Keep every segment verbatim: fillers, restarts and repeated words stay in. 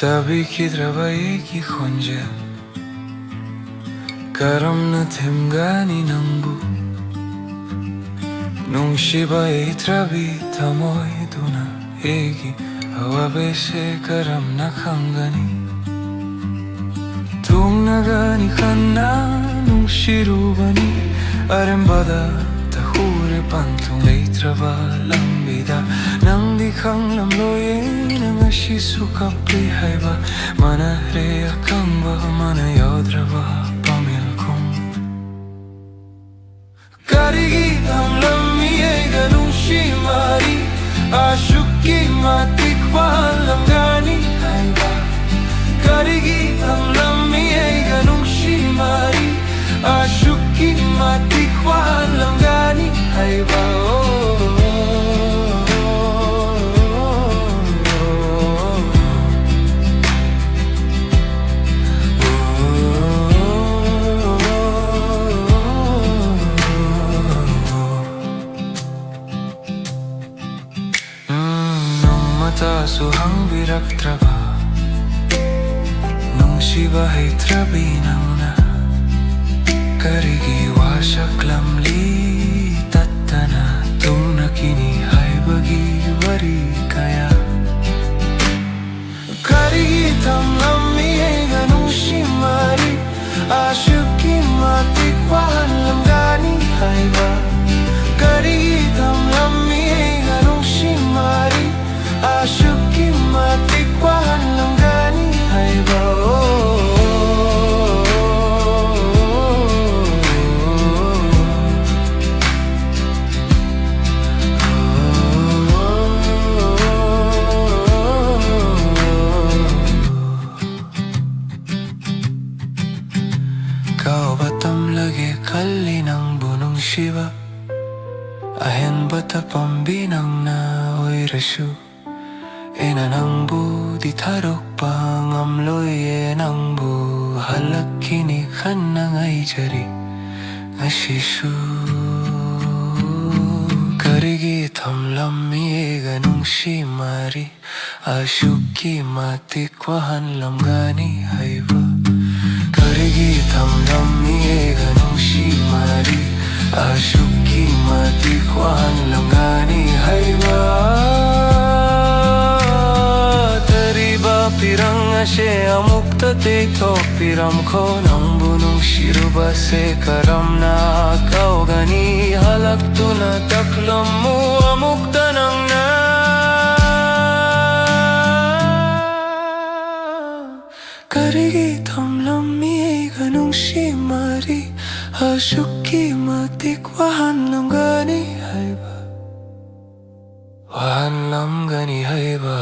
ꯇꯥꯕꯤꯈꯤꯗ꯭ꯔꯕ ꯑꯩꯒꯤ ꯈꯣꯟꯖꯦꯜ? ꯀꯔꯝꯅ ꯊꯦꯝꯒꯅꯤ ꯅꯪꯕꯨ? ꯅꯨꯡꯁꯤꯕ ꯍꯩꯇ꯭ꯔꯕꯤ ꯊꯃꯣꯏꯗꯨꯅ ꯑꯩꯒꯤ ꯑꯋꯥꯕꯁꯦ ꯀꯔꯝꯅ ꯈꯪꯒꯅꯤ? ꯇꯨꯡꯅꯒꯅꯤ ꯈꯟꯅ ꯅꯨꯡꯁꯤꯔꯨꯕꯅꯤ, ꯑꯔꯦꯝꯕꯗ ꯇꯧꯍꯧꯔꯦ ꯄꯟꯊꯨꯡ ꯂꯩꯇ꯭ꯔꯕ ꯂꯝꯕꯤꯗ꯫ ꯅꯪꯗꯤ ꯈꯪꯂꯝꯂꯣꯏꯌꯦ, ꯅꯪ ꯉꯁꯤꯁꯨ ꯀꯞꯂꯤ ꯍꯥꯏꯕ꯫ ꯃꯥꯟꯅꯔꯦ ꯑꯀꯪꯕ ꯃꯥꯟꯅ ꯌꯥꯎꯗ꯭ꯔꯕ ꯄꯥꯃꯦꯜꯈꯣꯡ꯫ ꯀꯔꯤꯒꯤ ꯊꯝꯂꯝꯃꯤ ꯑꯩꯒ ꯅꯨꯡꯁꯤ ꯃꯔꯤ? ꯑꯁꯨꯛꯀꯤ ꯃꯇꯤꯛ ꯋꯥꯍꯜꯂꯝꯒꯅꯤ ꯍꯥꯏꯕ꯫ ꯀꯔꯤꯒꯤ ꯊꯝꯂꯝꯃꯤ ꯑꯩꯒ ꯅꯨꯡꯁꯤ ꯃꯔꯤ? ꯑꯁꯨꯛꯀꯤ ꯃꯇꯤꯛ ꯋꯥꯍꯜꯂꯝꯒꯅꯤ ꯍꯥꯏꯕ꯫ ꯑꯣ꯫ ꯎꯝ, ꯅꯣꯡꯃꯇꯁꯨ ꯍꯪꯕꯤꯔꯛꯇ꯭ꯔꯕ ꯅꯨꯡꯁꯤꯕ ꯍꯩꯇ꯭ꯔꯕꯤ ꯅꯪꯅ ꯀꯔꯤꯒꯤ ꯋꯥꯁꯛꯂꯝꯂꯤ ꯇꯠꯇꯅ? ꯇꯨꯡꯅꯈꯤꯅꯤ ꯍꯥꯏꯕꯒꯤ ꯋꯥꯔꯤ ꯀꯌꯥ꯫ ꯀꯔꯤꯒꯤ ꯊꯝꯂꯝꯃꯤ ꯑꯩꯒ ꯅꯨꯡꯁꯤ ꯃꯔꯤ? ꯑꯁꯨꯛꯀꯤ ꯃꯇꯤꯛ ꯋꯥꯍꯜꯂꯝꯒꯅꯤ ꯍꯥꯏꯕ꯫ ꯀꯔꯤꯒꯤ ꯊꯝꯂꯝꯃꯤ ꯑꯩꯒ ꯅꯨꯡꯁꯤ ꯃꯔꯤ? ꯑꯁꯨꯛꯀꯤ ꯃꯇꯤꯛ ꯋꯥꯍꯜꯂꯝꯒꯅꯤ ꯍꯥꯏꯕ꯫ ꯑꯣ꯫ ꯀꯥꯎꯕ ꯇꯝꯂꯒꯦ ꯈꯜꯂꯤ ꯅꯪꯕꯨ ꯅꯨꯡꯁꯤꯕ꯫ ꯑꯍꯦꯟꯕꯇ ꯄꯥꯝꯕꯤ ꯅꯪꯅ ꯑꯣꯏꯔꯦ꯫ ꯔꯁꯨ, ꯑꯩꯅ ꯅꯪꯕꯨꯗꯤ ꯊꯥꯗꯣꯛꯄ ꯉꯝꯂꯣꯏꯌꯦ꯫ ꯅꯪꯕꯨ ꯍꯜꯂꯛꯈꯤꯅꯤ ꯈꯟꯅ ꯉꯥꯏꯖꯔꯤ ꯉꯁꯤꯁꯨ꯫ ꯀꯔꯤꯒꯤ ꯊꯝꯂꯝꯃꯤ ꯑꯩꯒ ꯅꯨꯡꯁꯤ ꯃꯔꯤ ꯑꯁꯨꯛꯀꯤ ꯃꯇꯤꯛ ꯋꯥꯍꯜꯂꯝꯒꯅꯤ ꯍꯥꯏꯕ? ꯀꯔꯤꯒꯤ ꯊꯝꯂꯝꯃꯤ ꯑꯩꯒ ꯅꯨꯡꯁꯤ ꯃꯔꯤ ꯑꯁꯨꯛꯀꯤ ꯃꯇꯤꯛ ꯋꯥꯍꯜꯂꯝꯒꯅꯤ ꯍꯥꯏꯕ? ꯇꯥꯔꯤꯕ ꯄꯤꯔꯪ ꯑꯁꯦ ꯑꯃꯨꯛꯇ ꯇꯩꯊꯣꯛꯄꯤꯔꯝꯈꯣ꯫ ꯅꯪꯕꯨ ꯅꯨꯡꯁꯤꯔꯨꯕꯁꯦ ꯀꯔꯝꯅ ꯀꯥꯎꯒꯅꯤ? ꯍꯜꯂꯛꯇꯨꯅ ꯇꯛꯂꯝꯃꯨ ꯑꯃꯨꯛꯇ ꯅꯪꯅ꯫ ꯀꯔꯤꯒꯤ ꯊꯝꯂꯝꯃꯤ ꯑꯩꯒ ꯅꯨꯡꯁꯤ ꯃꯔꯤ ꯑꯁꯨꯛꯀꯤ ꯃꯇꯤꯛ ꯋꯥꯍꯜꯂꯝꯒꯅꯤ ꯍꯥꯏꯕ? ꯋꯥꯍꯜꯂꯝꯒꯅꯤ ꯍꯥꯏꯕ?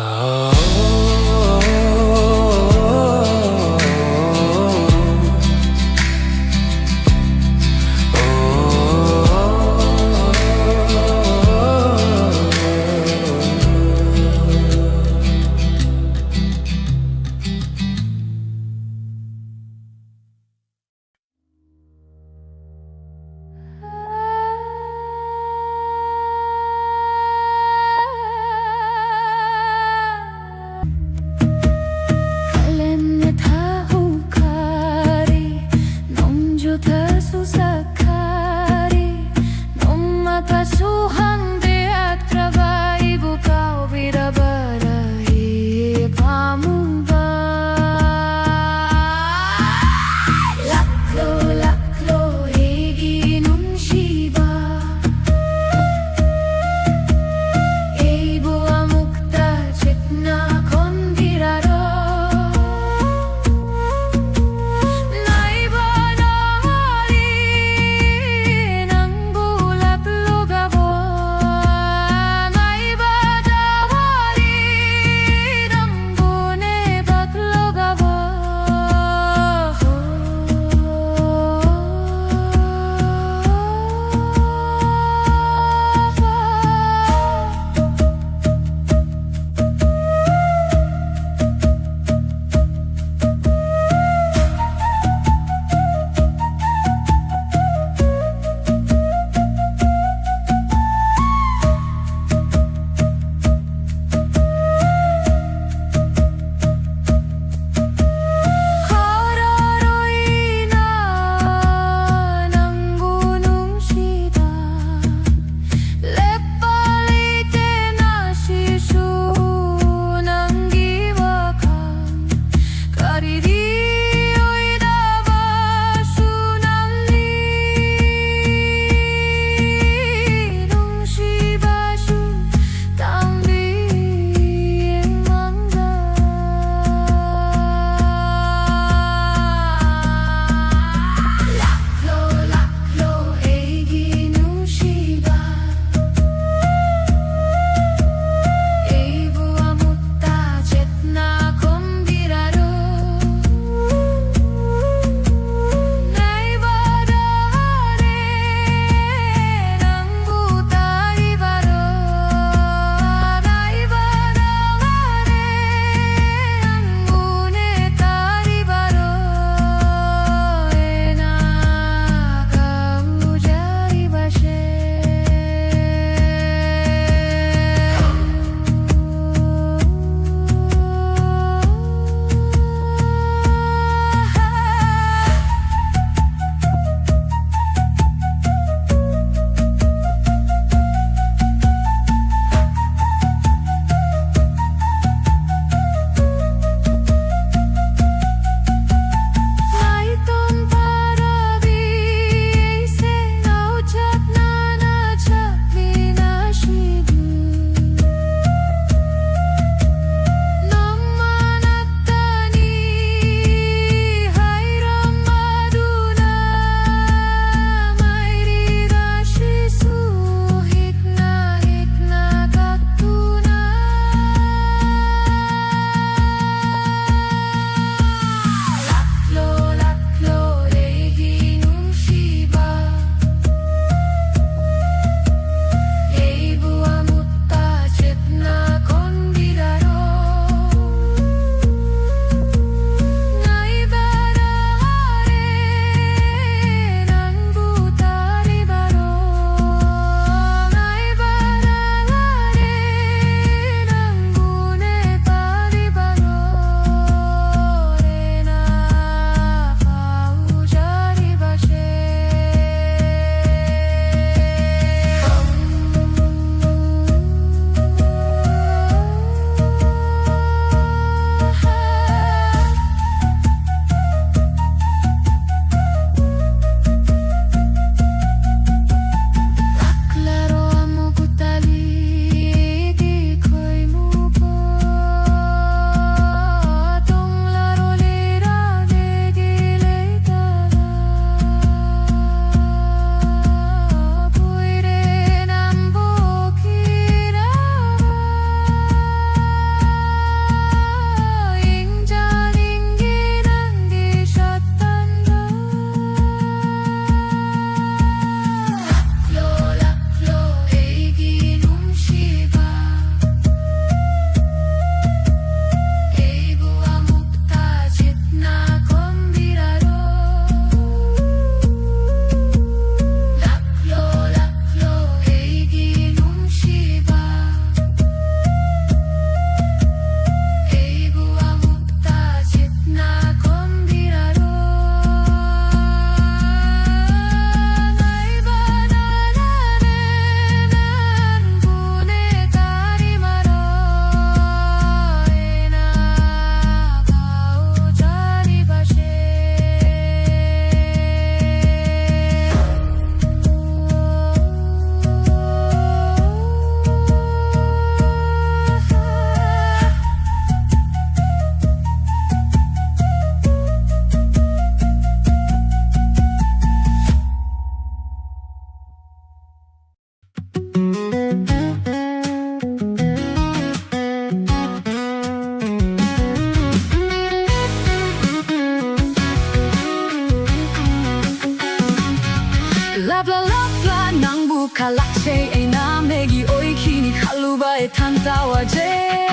ethantawajei.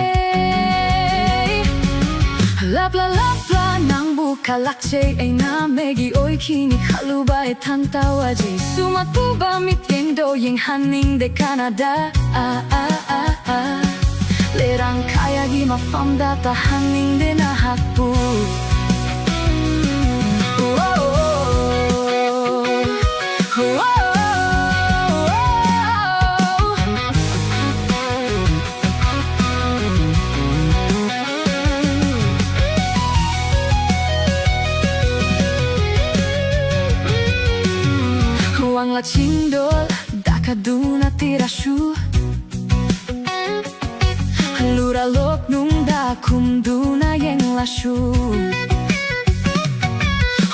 Lapla lapla nangbu kalakchei eina, megi oikhini khaluba ethantawajei. Sumatpuba mityengdo yenghaningde kanada. Ah, ah, ah, ah. Leirang khayagi mafamda tahaningde nahakpu. Oh, oh, oh, oh. Wangla chingdol, da kaduna tirashu. Luralok nungda kumduna yenglashu.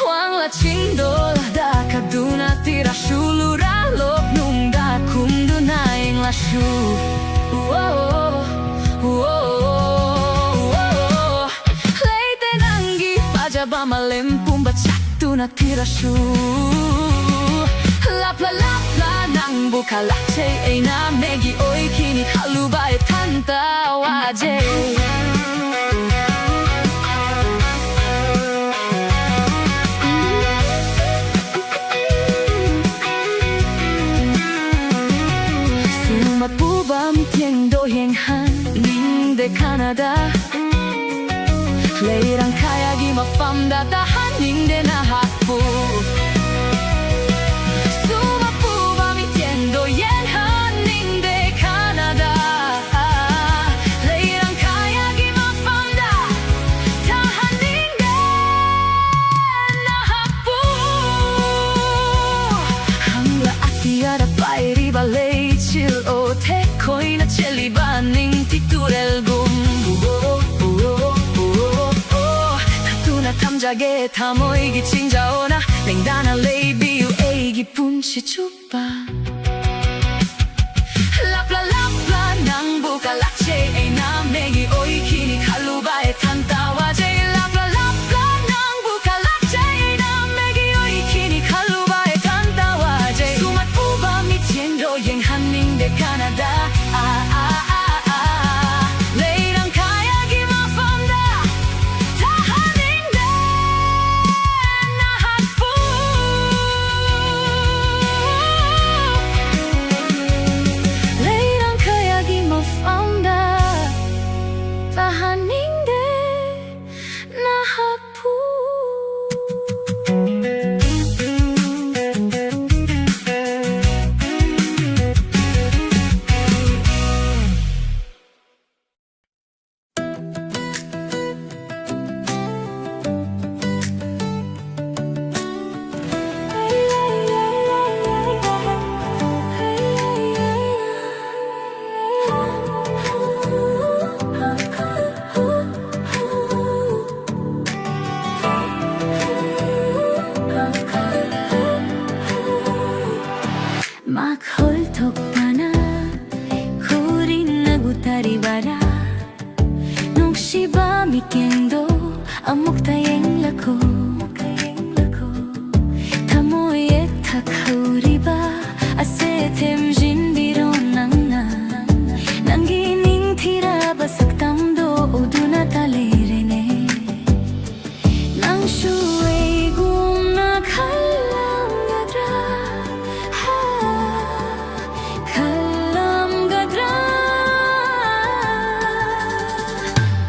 Wangla chingdol, da kaduna tirashu. Luralok nungda kumduna yenglashu. Whoa, whoa, whoa, whoa. Leite nanggi fajaba malem pumba chatuna tirashu. Lapla lapla nangbu kalakchei eina, megi oikhini khaluba ethantawajei. Sumatpuba mityengdo yenghaningde kanada. Leirang khayagi mafamda tahaningde nahakpu. Sumatpuba mityengdo yenghaningde kanada. Leirang khayagi mafamda tahaningde nahakpu. Hangla atiyada pairiba leichil o, tekhoina cheliba ningti turelgum. Oh, oh, oh, oh, oh. Tatuna tamjage, thamoigi chingjaona, lengdana leibiu eigi punchi chup. Lapla lapla nangbu kalakchei eina, megi oikhini khaluba ethantawajei. Lapla lapla nangbu kalakchei eina, megi oikhini khaluba ethantawajei. Sumatpuba mityengdo yenghaningde kanada. Ah, ah, ah. ꯏꯕ ꯃꯤꯠꯌꯦꯡꯗꯣ ꯑꯃꯨꯛꯇ ꯌꯦꯡꯂꯀꯣ꯫ ꯊꯃꯣꯏ ꯌꯦꯛꯊꯈꯧꯔꯤꯕ ꯑꯁꯦ ꯊꯦꯝꯖꯤꯟꯕꯤꯔꯣ ꯅꯪꯅ꯫ ꯅꯪꯒꯤ ꯅꯤꯡꯊꯤꯔꯕ ꯁꯛꯇꯝꯗꯣ ꯎꯗꯨꯅꯇ ꯂꯩꯔꯦꯅꯦ꯫ ꯅꯪꯁꯨ ꯑꯩꯒꯨꯝꯅ ꯈꯜꯂꯝꯒꯗ꯭ꯔꯥ? ꯍꯥ, ꯈꯜꯂꯝꯒꯗ꯭ꯔꯥ?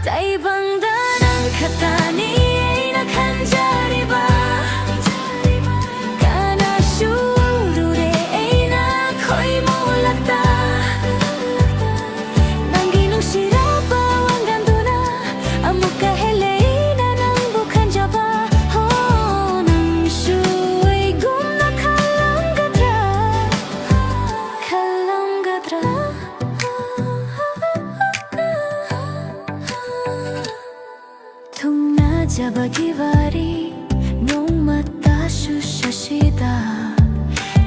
ꯇꯥꯏꯕꯪꯗ ꯅꯪ ꯈꯛꯇꯅꯤ ꯑꯩꯅ ꯈꯟꯖꯔꯤꯕ꯫ ꯀꯅꯥꯁꯨ ꯎꯔꯨꯔꯦ ꯑꯩꯅ ꯈꯣꯏꯃꯨꯂꯛꯇ꯫ ꯅꯪꯒꯤ ꯅꯨꯡꯁꯤꯔꯕ ꯋꯥꯉꯥꯡꯗꯨꯅ ꯑꯃꯨꯛꯀ ꯍꯦꯜꯂꯦ ꯑꯩꯅ ꯅꯪꯕꯨ ꯈꯟꯖꯕ꯫ ꯍꯣ, ꯅꯪꯁꯨ ꯑꯩꯒꯨꯝꯅ ꯈꯜꯂꯝꯒꯗ꯭ꯔꯥ? ꯈꯜꯂꯝꯒꯗ꯭ꯔꯥ? ꯊꯨꯡꯅꯖꯕꯒꯤ ꯋꯥꯔꯤ ꯅꯣꯡꯃꯇꯁꯨ ꯁꯥꯁꯤꯗ꯫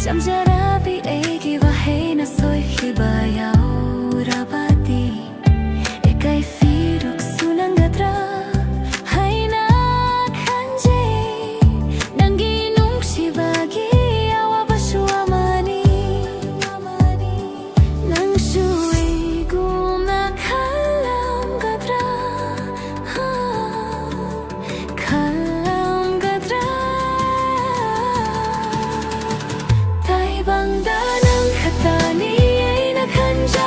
ꯆꯝꯖꯔꯕꯤ ꯑꯩꯒꯤ ꯋꯥꯍꯩꯅ ꯁꯣꯏꯈꯤꯕ ꯌꯥꯎꯔꯕꯗꯤ, ꯏꯀꯥꯏ ꯐꯤꯔꯨꯛꯁꯨ ꯅꯪꯒꯗ꯭ꯔꯥ ꯍꯥꯏꯅ ꯈꯟꯖꯩ꯫ ꯅꯪꯒꯤ ꯅꯨꯡꯁꯤꯕꯒꯤ ꯑꯋꯥꯕꯁꯨ ꯑꯃꯅꯤ꯫ ꯅꯪꯁꯨ ꯑꯩꯒꯨꯝꯅ ꯈꯜꯂꯝꯒꯗ꯭ꯔꯥ? ꯈꯜꯂꯝꯒꯗ꯭ꯔꯥ? ꯇꯥꯏꯕꯪꯗ ꯅꯪ ꯈꯛꯇꯅꯤ ꯑꯩꯅ ꯈꯟꯖ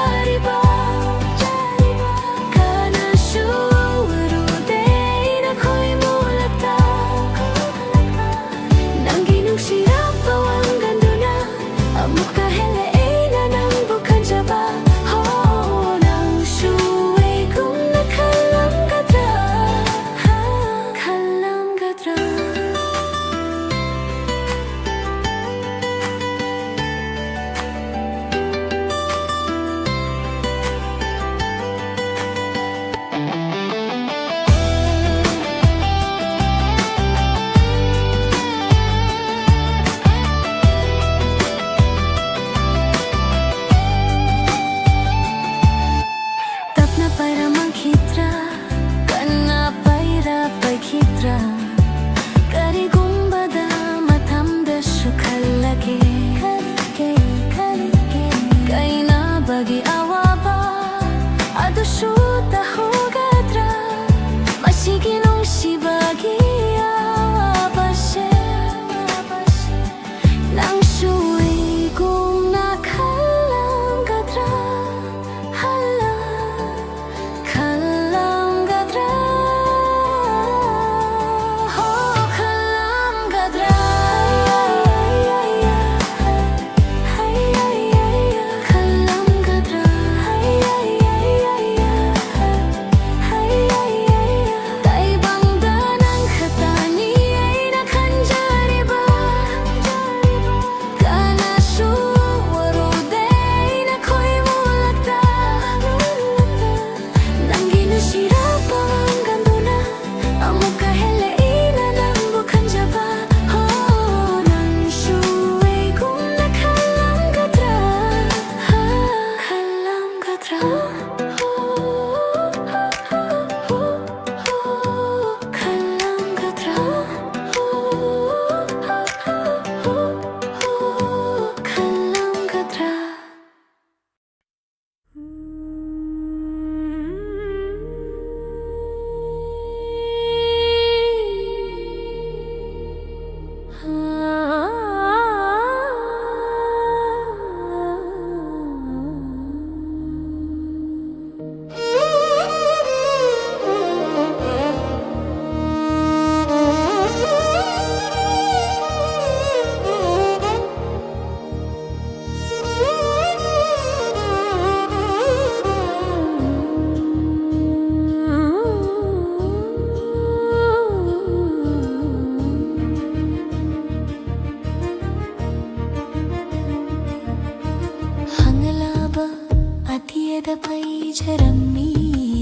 ꯖꯔꯝꯃꯤ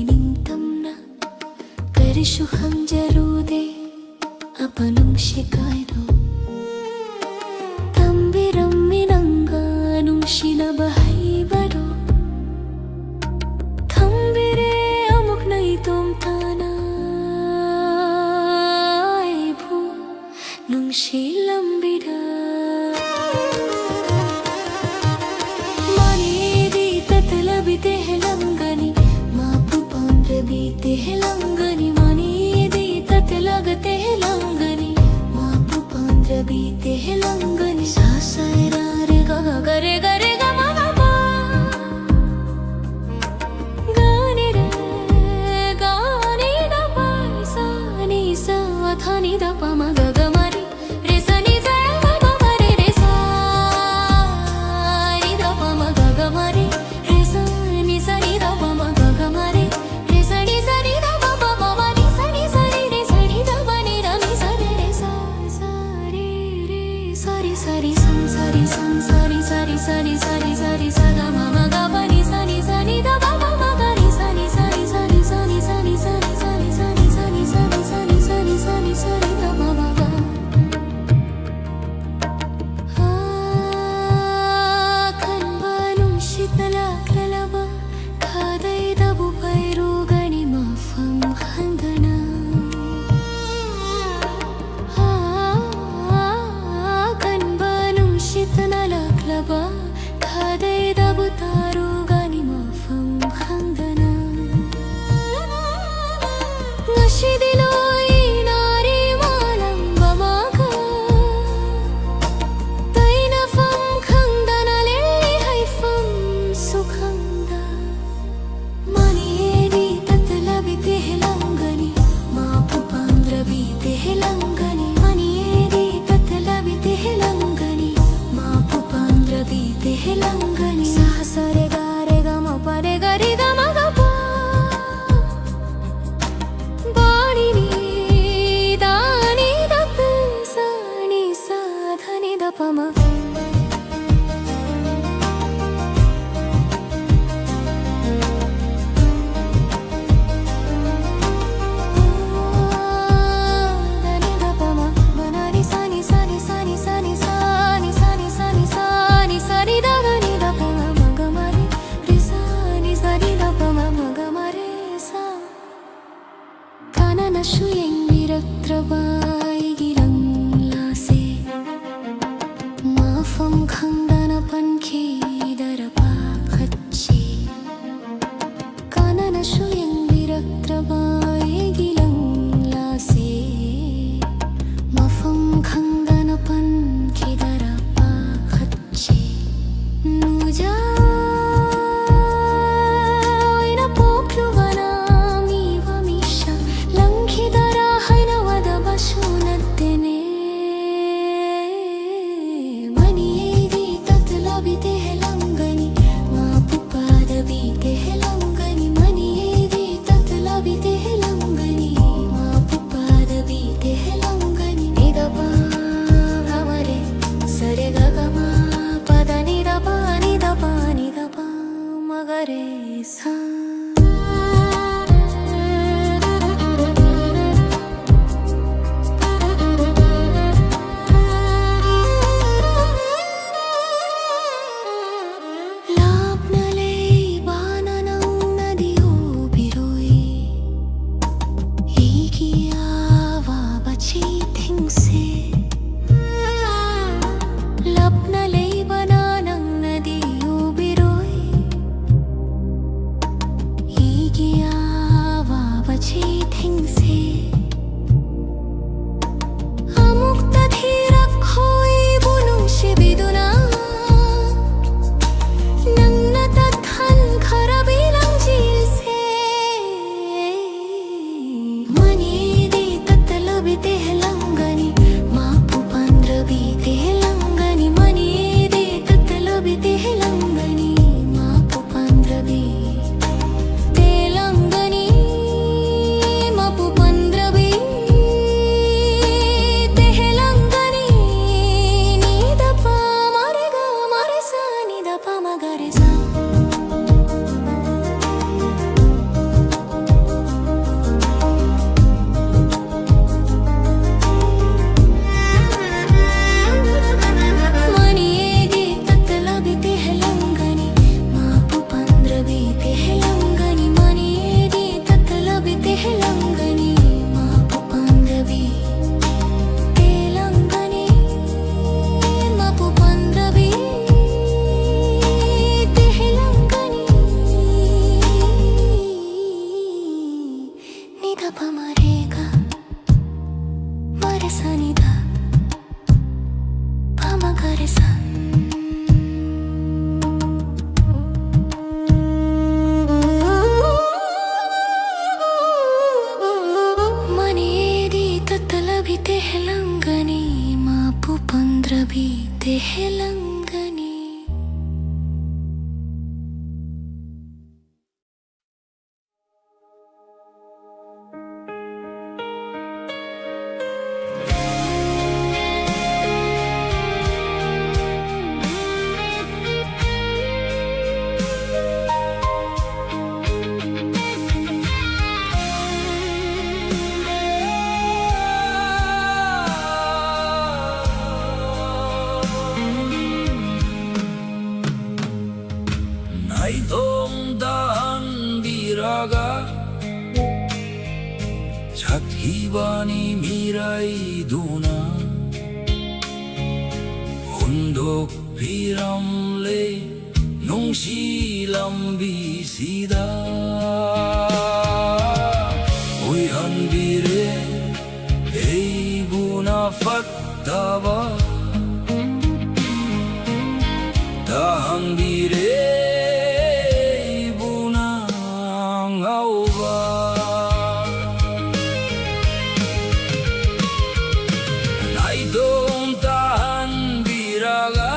ꯅꯤꯡꯇꯝꯅ, ꯀꯔꯤꯁꯨ ꯈꯪꯖꯔꯨꯗꯦ ꯑꯄꯥ ꯅꯨꯡꯁꯤ ꯀꯥꯏꯅꯣ꯫ ꯇꯝꯕꯤꯔꯝꯃꯤ ꯅꯪꯒ ꯅꯨꯡꯁꯤꯅꯕ ꯍꯩꯕꯗꯣ, ꯊꯝꯕꯤꯔꯦ ꯑꯃꯨꯛ ꯅꯥꯏꯇꯣꯝ ꯇꯥꯅ ꯑꯩꯕꯨ ꯅꯨꯡꯁꯤ ꯂꯝꯕꯤꯗ꯫ ꯃꯥꯅꯤꯗꯤ ꯇꯠꯂꯕꯤ ꯇꯦꯍꯂꯝꯒꯅꯤ, ꯃꯥꯄꯨ ꯄꯥꯟꯗ꯭ꯔꯕꯤ ꯇꯦꯍꯂꯝꯒꯅꯤ꯫ ꯃꯥꯅꯤꯗꯤ ꯇꯠꯂꯒ ꯇꯦꯍꯂꯝꯒꯅꯤ, ꯃꯥꯄꯨ ꯄꯥꯟꯗ꯭ꯔꯕꯤ ꯇꯦꯍꯂꯝꯒꯅꯤ꯫ ꯁꯥ ꯁꯥꯏꯔꯥꯔꯦ ꯒ ꯒ ꯒꯔꯦ ꯒꯔꯦ ꯒ ꯃ ꯒ ꯄ꯫ ꯒꯥꯅꯤ ꯔꯦ ꯒꯥꯅꯤ ꯗ ꯄ ꯁꯥ ꯅꯤ ꯁꯥ ꯊꯥ ꯅꯤ ꯗ ꯄ ꯃ ꯒ ꯒ ꯃ ꯔꯤ ꯔꯦ ꯁꯥ ꯇ꯭ꯔꯕꯥꯏꯒꯤ ꯂꯪꯂꯥꯁꯦ ꯃꯐꯝ ꯈꯪꯗꯅ ꯄꯟꯈꯤꯗꯔ ꯄꯥꯈꯠꯆꯩ꯫ ꯀꯅꯥꯅꯁꯨ ꯌꯦꯡꯕꯤꯔꯛꯇ꯭ꯔꯕ ꯑꯩꯒꯤ ꯂꯪꯂꯥꯁꯦ ꯃꯐꯝ ꯈꯪꯗꯅ ꯄꯟꯈꯤꯗꯔ ꯄꯥꯈꯠ ꯅꯨꯖꯥ ꯑꯣꯏꯅ ꯄꯣꯛꯂꯨꯕꯅ ꯃꯤꯕ ꯃꯤꯁꯛ ꯂꯪꯈꯤꯗꯔꯥ ꯍꯥꯏꯅ ꯋꯥꯗꯕꯁꯨ ꯅꯠꯇꯦꯅꯦ꯫ ꯃꯅꯤꯗꯤ ꯇꯠꯂꯕꯤ ꯇꯦꯍꯂꯪꯒꯅꯤ, ꯃꯥꯄꯨ ꯄꯥꯗꯕꯤ ꯇꯦꯍꯂꯪꯒꯅꯤ, ꯃꯅꯤꯗꯤ ꯇꯠꯂꯕꯤ ꯇꯦꯍꯂꯪꯒꯅꯤ, ꯃꯥꯄꯨ ꯄꯥꯗꯕꯤ ꯇꯦꯍꯂꯪꯒꯅꯤ꯫ ꯅꯤꯗꯕ ꯒꯃꯔꯦ, ꯁꯔꯦ ꯒꯒꯃ ꯄꯗ ꯅꯤꯗꯕ, ꯅꯤꯗꯕ, ꯅꯤꯗꯕ ꯃꯒꯔꯦ ꯁꯥ꯫ ꯂꯥꯞꯅ ꯂꯩꯕꯅ ꯅꯪꯅꯗꯤ ꯎꯕꯤꯔꯣꯏ ꯑꯩꯒꯤ ꯑꯋꯥꯕ ꯆꯩꯊꯦꯡꯁꯦ꯫ ꯂꯥꯞꯅ ꯂꯩꯕꯅ ꯅꯪꯅꯗꯤ ꯎꯕꯤꯔꯣꯏ ꯑꯩꯒꯤ ꯑꯋꯥꯕ ꯆꯩꯊꯦꯡꯁꯦ꯫ ꯑꯃꯨꯛꯇ ꯊꯤꯔꯛꯈꯣ ꯑꯩꯕꯨ ꯅꯨꯡꯁꯤꯕꯤꯗꯨꯅ, ꯅꯪꯅ ꯇꯠꯍꯟꯈ꯭ꯔꯕꯤ ꯂꯪꯖꯦꯜꯁꯦ꯫ ꯃꯅꯤꯗꯤ ꯇꯠꯇꯂꯕꯤ ꯇꯦꯍꯂꯪꯒꯅꯤ, ꯃꯥꯄꯨ ꯄꯟꯗ꯭ꯔꯕꯤ ꯇꯦꯍꯂꯪꯒꯅꯤ, ꯃꯅꯤꯗꯤ ꯇꯠꯇꯂꯕꯤ ꯇꯦꯍꯂꯪꯒꯅꯤ, ꯃꯥꯄꯨ ꯄꯟꯗ꯭ꯔꯕꯤ ꯇꯦꯍꯂꯪꯒꯅꯤ, ꯃꯥꯄꯨ ꯄꯟꯗ꯭ꯔꯕꯤ ꯂꯩꯍꯦꯜꯂꯝꯒꯅꯤ꯫ ꯅꯥꯏꯇꯣꯝ ꯇꯥꯍꯟꯕꯤꯔꯒ ꯆꯠꯈꯤꯕꯅꯤ ꯃꯤꯔꯩꯗꯨꯅ꯫ ꯍꯨꯟꯗꯣꯛꯄꯤꯔꯝꯂꯦ ꯅꯨꯡꯁꯤ ꯂꯝꯕꯤꯁꯤꯗ꯫ ꯑꯣꯏꯍꯟꯕꯤꯔꯦ ꯑꯩꯕꯨꯅ ꯐꯠꯇꯕ꯫ ꯇꯥꯍꯟꯕꯤꯔꯦ ꯑꯩꯕꯨꯅ ꯉꯥꯎꯕ꯫ ꯅꯥꯏꯇꯣꯝ ꯇꯥꯍꯟꯕꯤꯔꯒ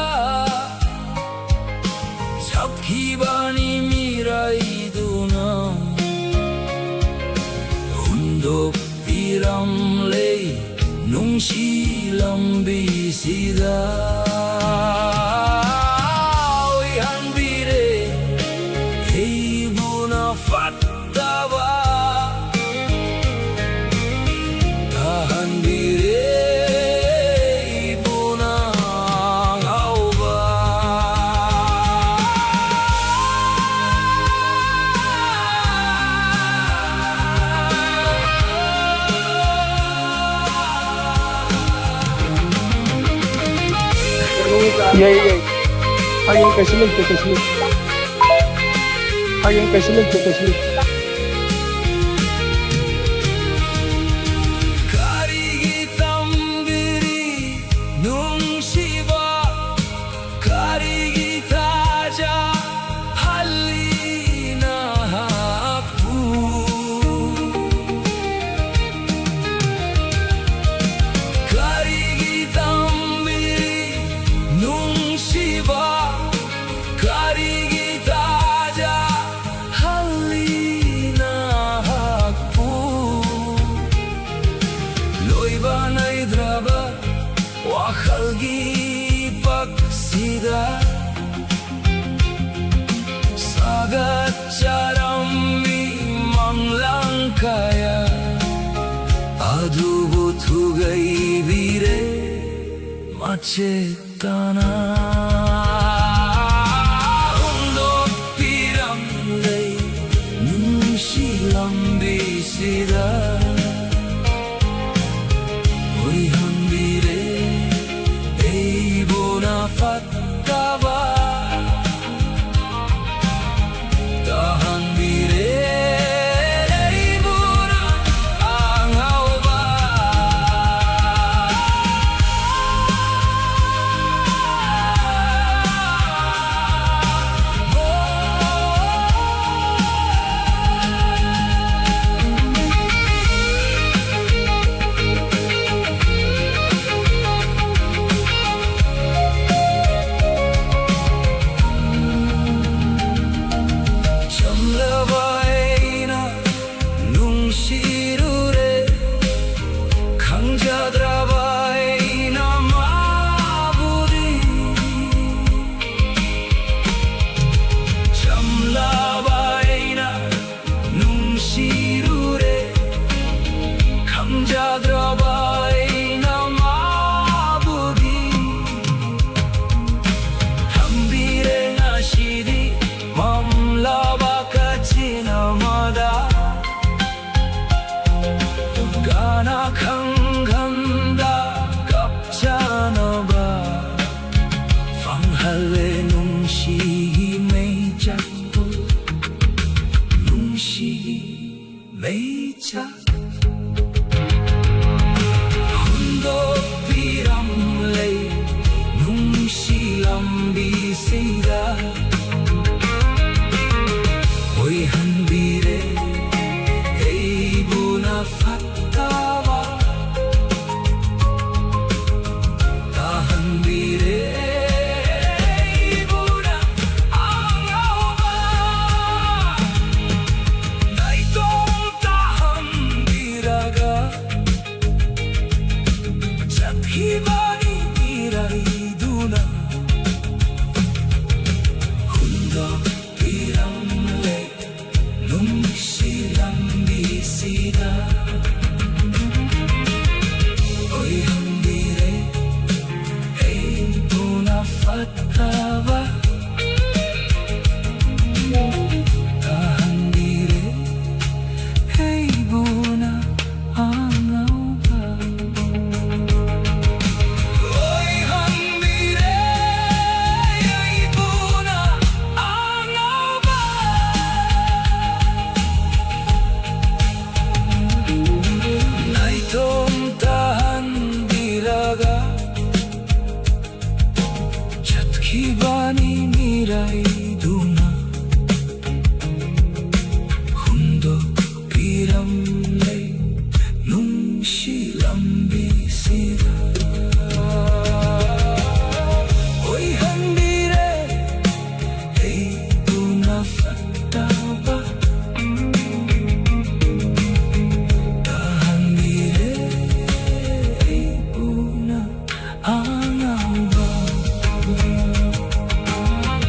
ꯆꯠꯈꯤꯕꯅꯤ ꯃꯤꯔꯩꯗꯨꯅ꯫ ꯍꯨꯟꯗꯣꯛꯄꯤꯔꯝꯂꯦ ꯅꯨꯡꯁꯤ ꯂꯝꯕꯤꯁꯤꯗ꯫ ꯑꯣꯏꯍꯟꯕꯤꯔꯦ ꯑꯩꯕꯨꯅ ꯐꯠꯇꯕ꯫ ꯇꯥꯍꯟꯕꯤꯔꯦ ꯑꯩꯕꯨꯅ ꯉꯥꯎꯕ꯫ ꯌꯥꯏ, ꯌꯥꯏ꯫ ꯍꯌꯦꯡ ꯀꯩꯁꯨ ꯂꯩꯇꯦ, ꯀꯩꯁꯨ ꯂꯩꯇꯦ꯫ ꯍꯌꯦꯡ ꯀꯩꯁꯨ ꯂꯩꯇꯦ, ꯀꯩꯁꯨ ꯂꯩꯇꯦ꯫ ꯀꯔꯤꯒꯤ ꯇꯝꯕꯤꯔꯤ ꯅꯨꯡꯁꯤꯕ? ꯀꯔꯤꯒꯤ ꯊꯥꯖꯍꯜꯂꯤ ꯅꯍꯥꯛꯄꯨ? ꯀꯔꯤꯒꯤ ꯇꯝꯕꯤꯔꯤ ꯂꯩꯕꯤꯔꯦ ꯃꯆꯦꯠ ꯇꯥꯅ꯫ ꯍꯨꯟꯗꯣꯛꯄꯤꯔꯝꯂꯦ ꯅꯨꯡꯁꯤ ꯂꯝꯕꯤꯁꯤꯗ꯫ ꯑꯣꯏꯍꯟꯕꯤꯔꯦ ꯑꯩꯕꯨꯅ ꯐꯠꯇꯕ꯫ ꯇꯥꯍꯟꯕꯤꯔꯦ ꯑꯩꯕꯨꯅ ꯑꯉꯧꯕ꯫ ꯆꯝꯂꯕ ꯑꯩꯅ ꯅꯨꯡꯁꯤꯔꯨꯔꯦ, ꯈꯪꯖꯗ꯭ꯔꯕ ꯑꯩꯅ ꯃꯥꯕꯨꯗꯤ꯫ ꯆꯝꯂꯕ ꯑꯩꯅ ꯅꯨꯡꯁꯤꯔꯨꯔꯦ, ꯈꯪꯖꯗ꯭ꯔꯕ ꯑꯩꯅ ꯃꯥꯕꯨꯗꯤ꯫ ꯊꯝꯕꯤꯔꯦ ꯉꯁꯤꯗꯤ ꯃꯝꯂꯕ ꯀꯥꯆꯤꯟ ꯑꯃꯗ꯫ ꯀꯅꯥ ꯈꯪꯍꯟꯗ ꯀꯞꯆꯅꯕ ꯐꯪꯍꯜꯂꯦ ꯅꯨꯡꯁꯤꯒꯤ ꯃꯩꯆꯥꯛꯄꯨ, ꯅꯨꯡꯁꯤꯒꯤ ꯃꯩꯆꯥꯛ꯫ ꯍꯨꯟꯗꯣꯛꯄꯤꯔꯝꯂꯦ ꯅꯨꯡꯁꯤ ꯂꯝꯕꯤꯁꯤꯡꯗ꯫ ꯑꯣꯏꯍꯟꯕꯤꯔꯦ ꯑꯩꯕꯨꯅ ꯐꯠꯇꯕ꯫ ꯇꯥꯍꯟꯕꯤꯔꯦ ꯑꯩꯕꯨꯅ ꯑꯉꯧꯕ꯫ ꯅꯥꯏꯇꯣꯝ ꯇꯥꯍꯟꯕꯤꯔꯒ ꯆꯠꯈꯤꯕꯅꯤ ꯃꯤꯔꯥꯏꯗꯨꯅ꯫ ꯍꯨꯟꯗꯣꯛꯄꯤꯔꯝꯂꯦ ꯅꯨꯡ ꯍꯨꯟꯗꯣꯛꯄꯤꯔꯝꯂꯦ ꯅꯨꯡꯁꯤ ꯂꯝꯕꯤꯁꯤꯗ꯫ ꯑꯣꯏꯍꯟꯕꯤꯔꯦ ꯑꯩꯕꯨꯅ ꯐꯠꯇꯕ, ꯇꯥꯍꯟꯕꯤꯔꯦ ꯑꯩꯕꯨꯅ ꯑꯉꯧꯕ꯫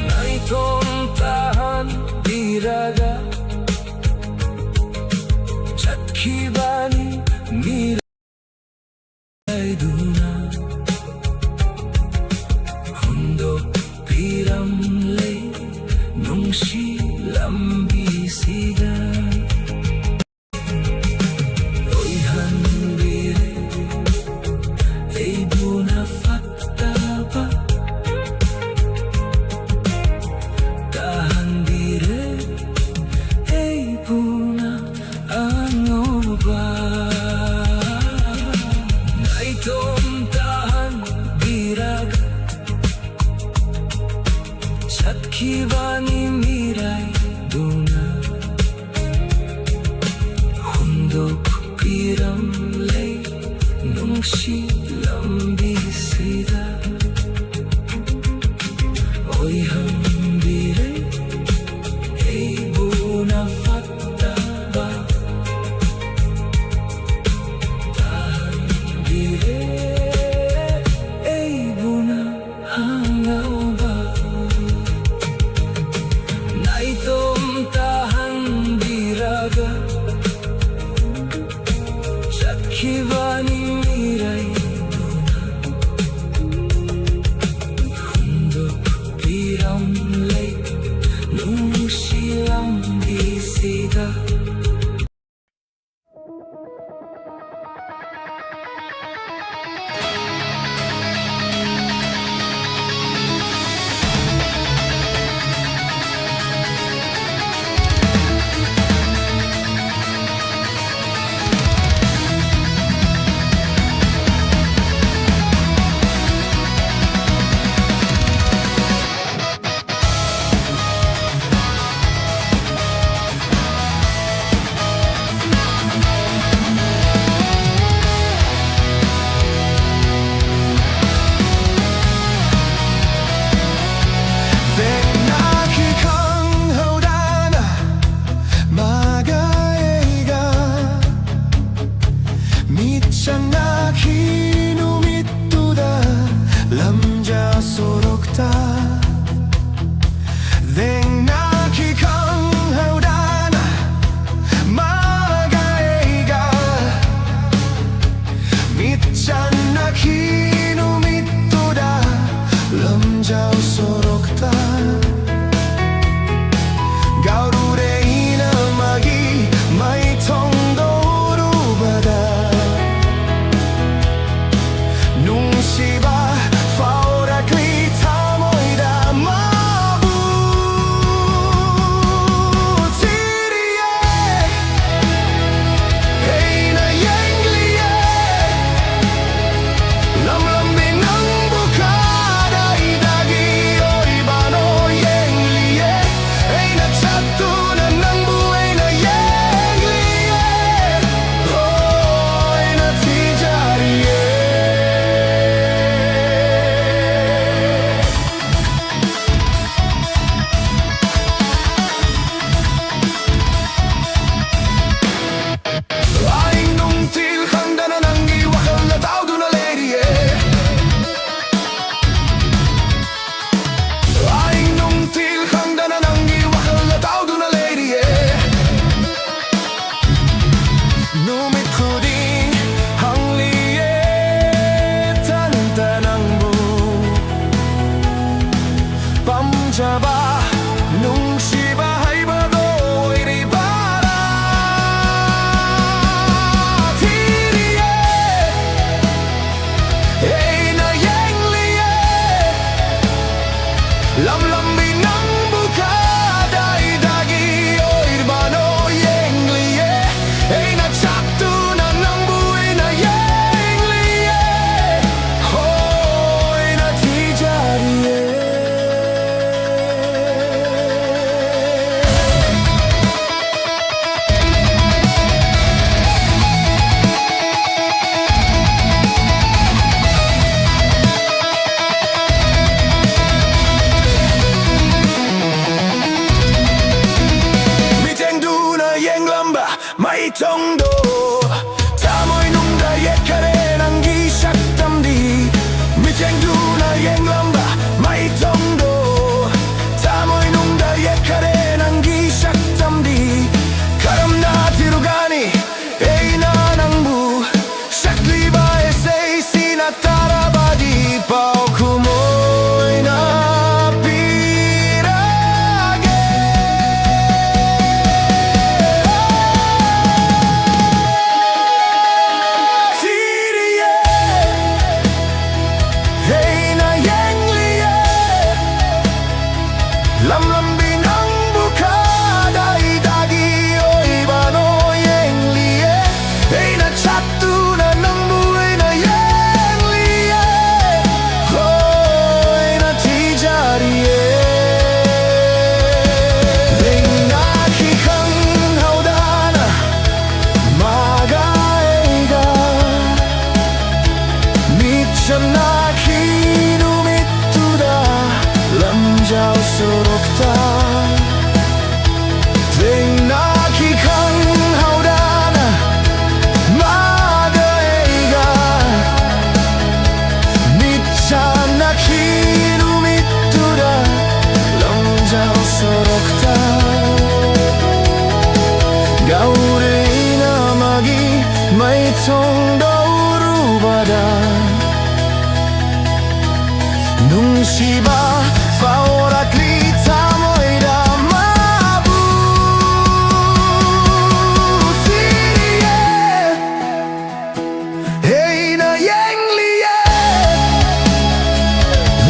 ꯅꯥꯏꯇꯣꯝ ꯇꯥꯍꯟꯕꯤꯔꯒ ꯆꯠꯈꯤꯕꯅꯤ ꯃꯤꯔꯥꯏꯗꯨꯅ꯫ ꯍꯨꯟꯗꯣꯛꯄꯤꯔꯝꯂꯦ ꯅꯨꯡꯁꯤ ꯂꯝꯕꯤꯁꯤꯗ꯫ ꯑꯣꯏꯍꯟꯕꯤꯔꯦ ꯑꯩꯕꯨꯅ ꯐꯠꯇꯕ, ꯇꯥꯍꯟꯕꯤꯔꯦ ꯑꯩꯕꯨꯅ ꯑꯉꯧꯕ꯫ ꯅꯥꯏꯇꯣꯝ ꯇꯥꯍꯟꯕꯤꯔꯒ ꯆꯠꯈꯤꯕꯅꯤ ꯃꯤꯔꯥꯏꯗꯨꯅ꯫ ꯍꯨꯟꯗꯣꯛꯄꯤꯔꯝꯂꯦ ꯅꯨꯡꯁꯤ ꯂꯝꯕꯤꯁꯤꯗ꯫ ꯑꯣꯏꯍꯟꯕꯤꯔꯦ ꯑꯩꯕꯨꯅ ꯐꯠꯇꯕ, ꯇꯥꯍꯟꯕꯤꯔꯦ ꯑꯩꯕꯨꯅ ꯑꯉꯧꯕ꯫ ꯅꯥꯏꯇꯣꯝ ꯇꯥꯍꯟꯕꯤꯔꯒ ꯆꯠꯈꯤꯕꯅꯤ ꯃꯤꯔꯥꯏꯗꯨꯅ꯫ ꯍꯨꯟꯗꯣꯛꯄꯤꯔꯝꯂꯦ ꯅꯨꯡꯁꯤ ꯂꯝꯕꯤꯁꯤꯗ꯫ ꯌꯦꯡꯂꯝꯕ ꯃꯥꯏꯊꯣꯡꯗꯣ ꯊꯃꯣꯏꯅꯨꯡꯗ ꯌꯦꯛꯈ꯭ꯔꯦ ꯅꯪꯒꯤ ꯁꯛꯇꯝꯗꯤ꯫ ꯃꯤꯠꯌꯦꯡꯗꯨꯅ ꯌꯦꯡꯂꯝꯕ ꯃꯥꯏꯊꯣꯡꯗꯣ ꯊꯃꯣꯏꯅꯨꯡꯗ ꯌꯦꯛꯈ꯭ꯔꯦ ꯅꯪꯒꯤ ꯁꯛꯇꯝꯗꯤ꯫ ꯀꯔꯝꯅ ꯊꯤꯔꯨꯒꯅꯤ ꯑꯩꯅ ꯅꯪꯕꯨ? ꯁꯛꯂꯤꯕ ꯏꯁꯩꯁꯤꯅ ꯇꯥꯔꯕꯗꯤ ꯄꯥꯎꯈꯨꯝ ꯑꯣꯏꯅ ꯄꯤꯔꯒꯦ꯫ ꯊꯤꯔꯤꯌꯦ, ꯑꯩꯅ ꯌꯦꯡꯂꯤꯌꯦ, ꯂꯝꯂꯝꯕꯤ ꯅꯪꯕꯨ ꯀꯗꯥꯏꯗꯒꯤ ꯑꯣꯏꯕꯅꯣ ꯌꯦꯡꯂꯤꯌꯦ꯫ ꯑꯩꯅ ꯆꯠꯇꯨꯅ ꯅꯪꯕꯨ ꯑꯩꯅ ꯌꯦꯡꯂꯤꯌꯦ꯫ ꯍꯣꯏꯅ ꯊꯤꯖꯔꯤꯌꯦ꯫ ꯊꯦꯡꯅꯈꯤ ꯈꯪꯍꯧꯗꯅ ꯃꯥꯒ ꯑꯩꯒ꯫ ꯃꯤꯠ ꯆꯥꯟꯅꯈꯤ ꯅꯨꯃꯤꯠꯇꯨꯗ ꯂꯝꯖꯥꯎ ꯁꯣꯔꯣꯛꯇ꯫ ꯊꯦꯡꯅꯈꯤ ꯈꯪꯍꯧꯗꯅ ꯃꯥꯒ ꯑꯩꯒ꯫ ꯃꯤꯠ ꯆꯥꯟꯅꯈꯤ ꯅꯨꯃꯤꯠꯇꯨꯗ ꯂꯝꯖꯥꯎ ꯁꯣꯔꯣꯛꯇ꯫ ꯒꯥꯎꯔꯦꯅ ꯃꯥꯒꯤ ꯃꯥꯏꯊꯣꯡꯗꯣ ꯎꯔꯨꯕꯗ ꯅꯨꯡꯁꯤꯕ ꯐꯥꯎꯔꯛꯂꯤ ꯊꯃꯣꯏꯗ ꯃꯥꯕꯨ꯫ ꯊꯤꯔꯤꯌꯦ, ꯑꯩꯅ ꯌꯦꯡꯂꯤꯌꯦ,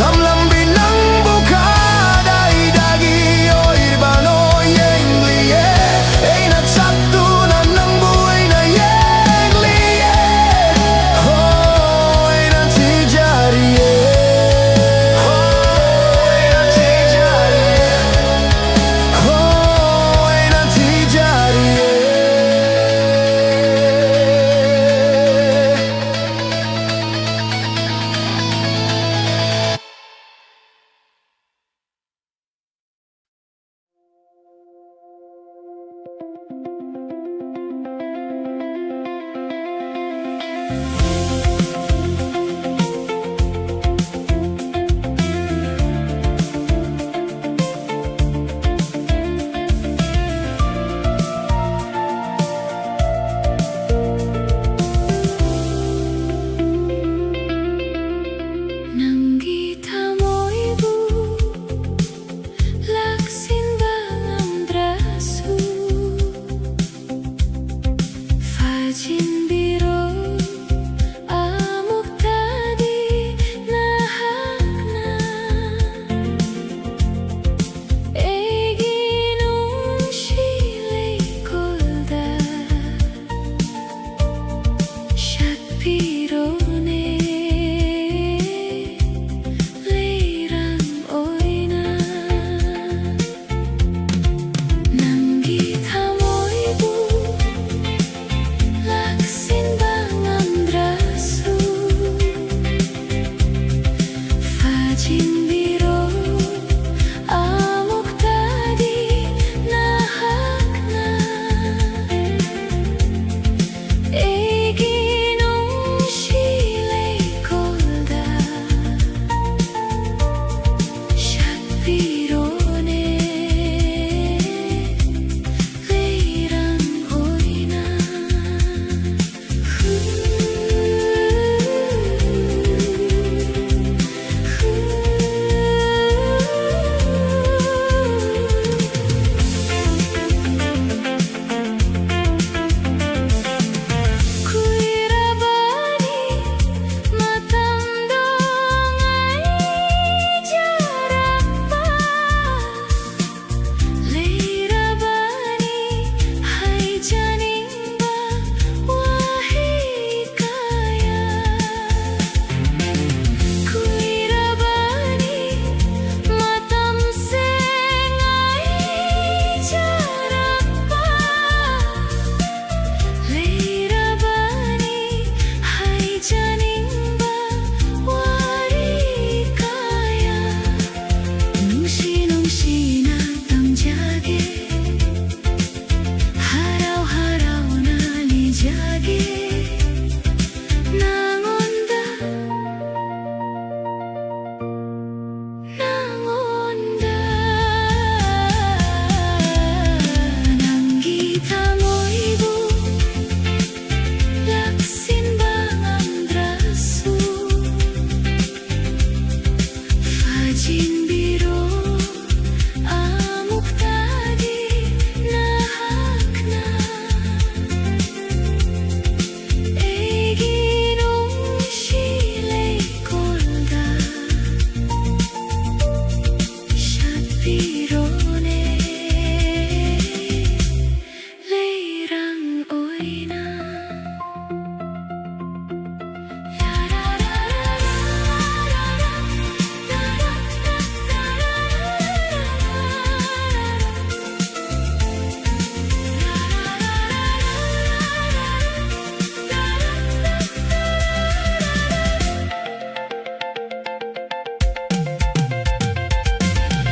ꯂꯝꯂꯝꯕꯤ ꯅꯪꯕꯨ ꯀꯗꯥꯏꯗꯒꯤ ꯑꯣꯏꯕꯅꯣ ꯌꯦꯡꯂꯤꯌꯦ꯫ ꯑꯩꯅ ꯆꯠꯇꯨꯅ ꯅꯪꯕꯨ ꯑꯩꯅ ꯌꯦꯡꯂꯤꯌꯦ꯫ ꯍꯣꯏꯅ ꯊꯤꯖꯔꯤꯌꯦ꯫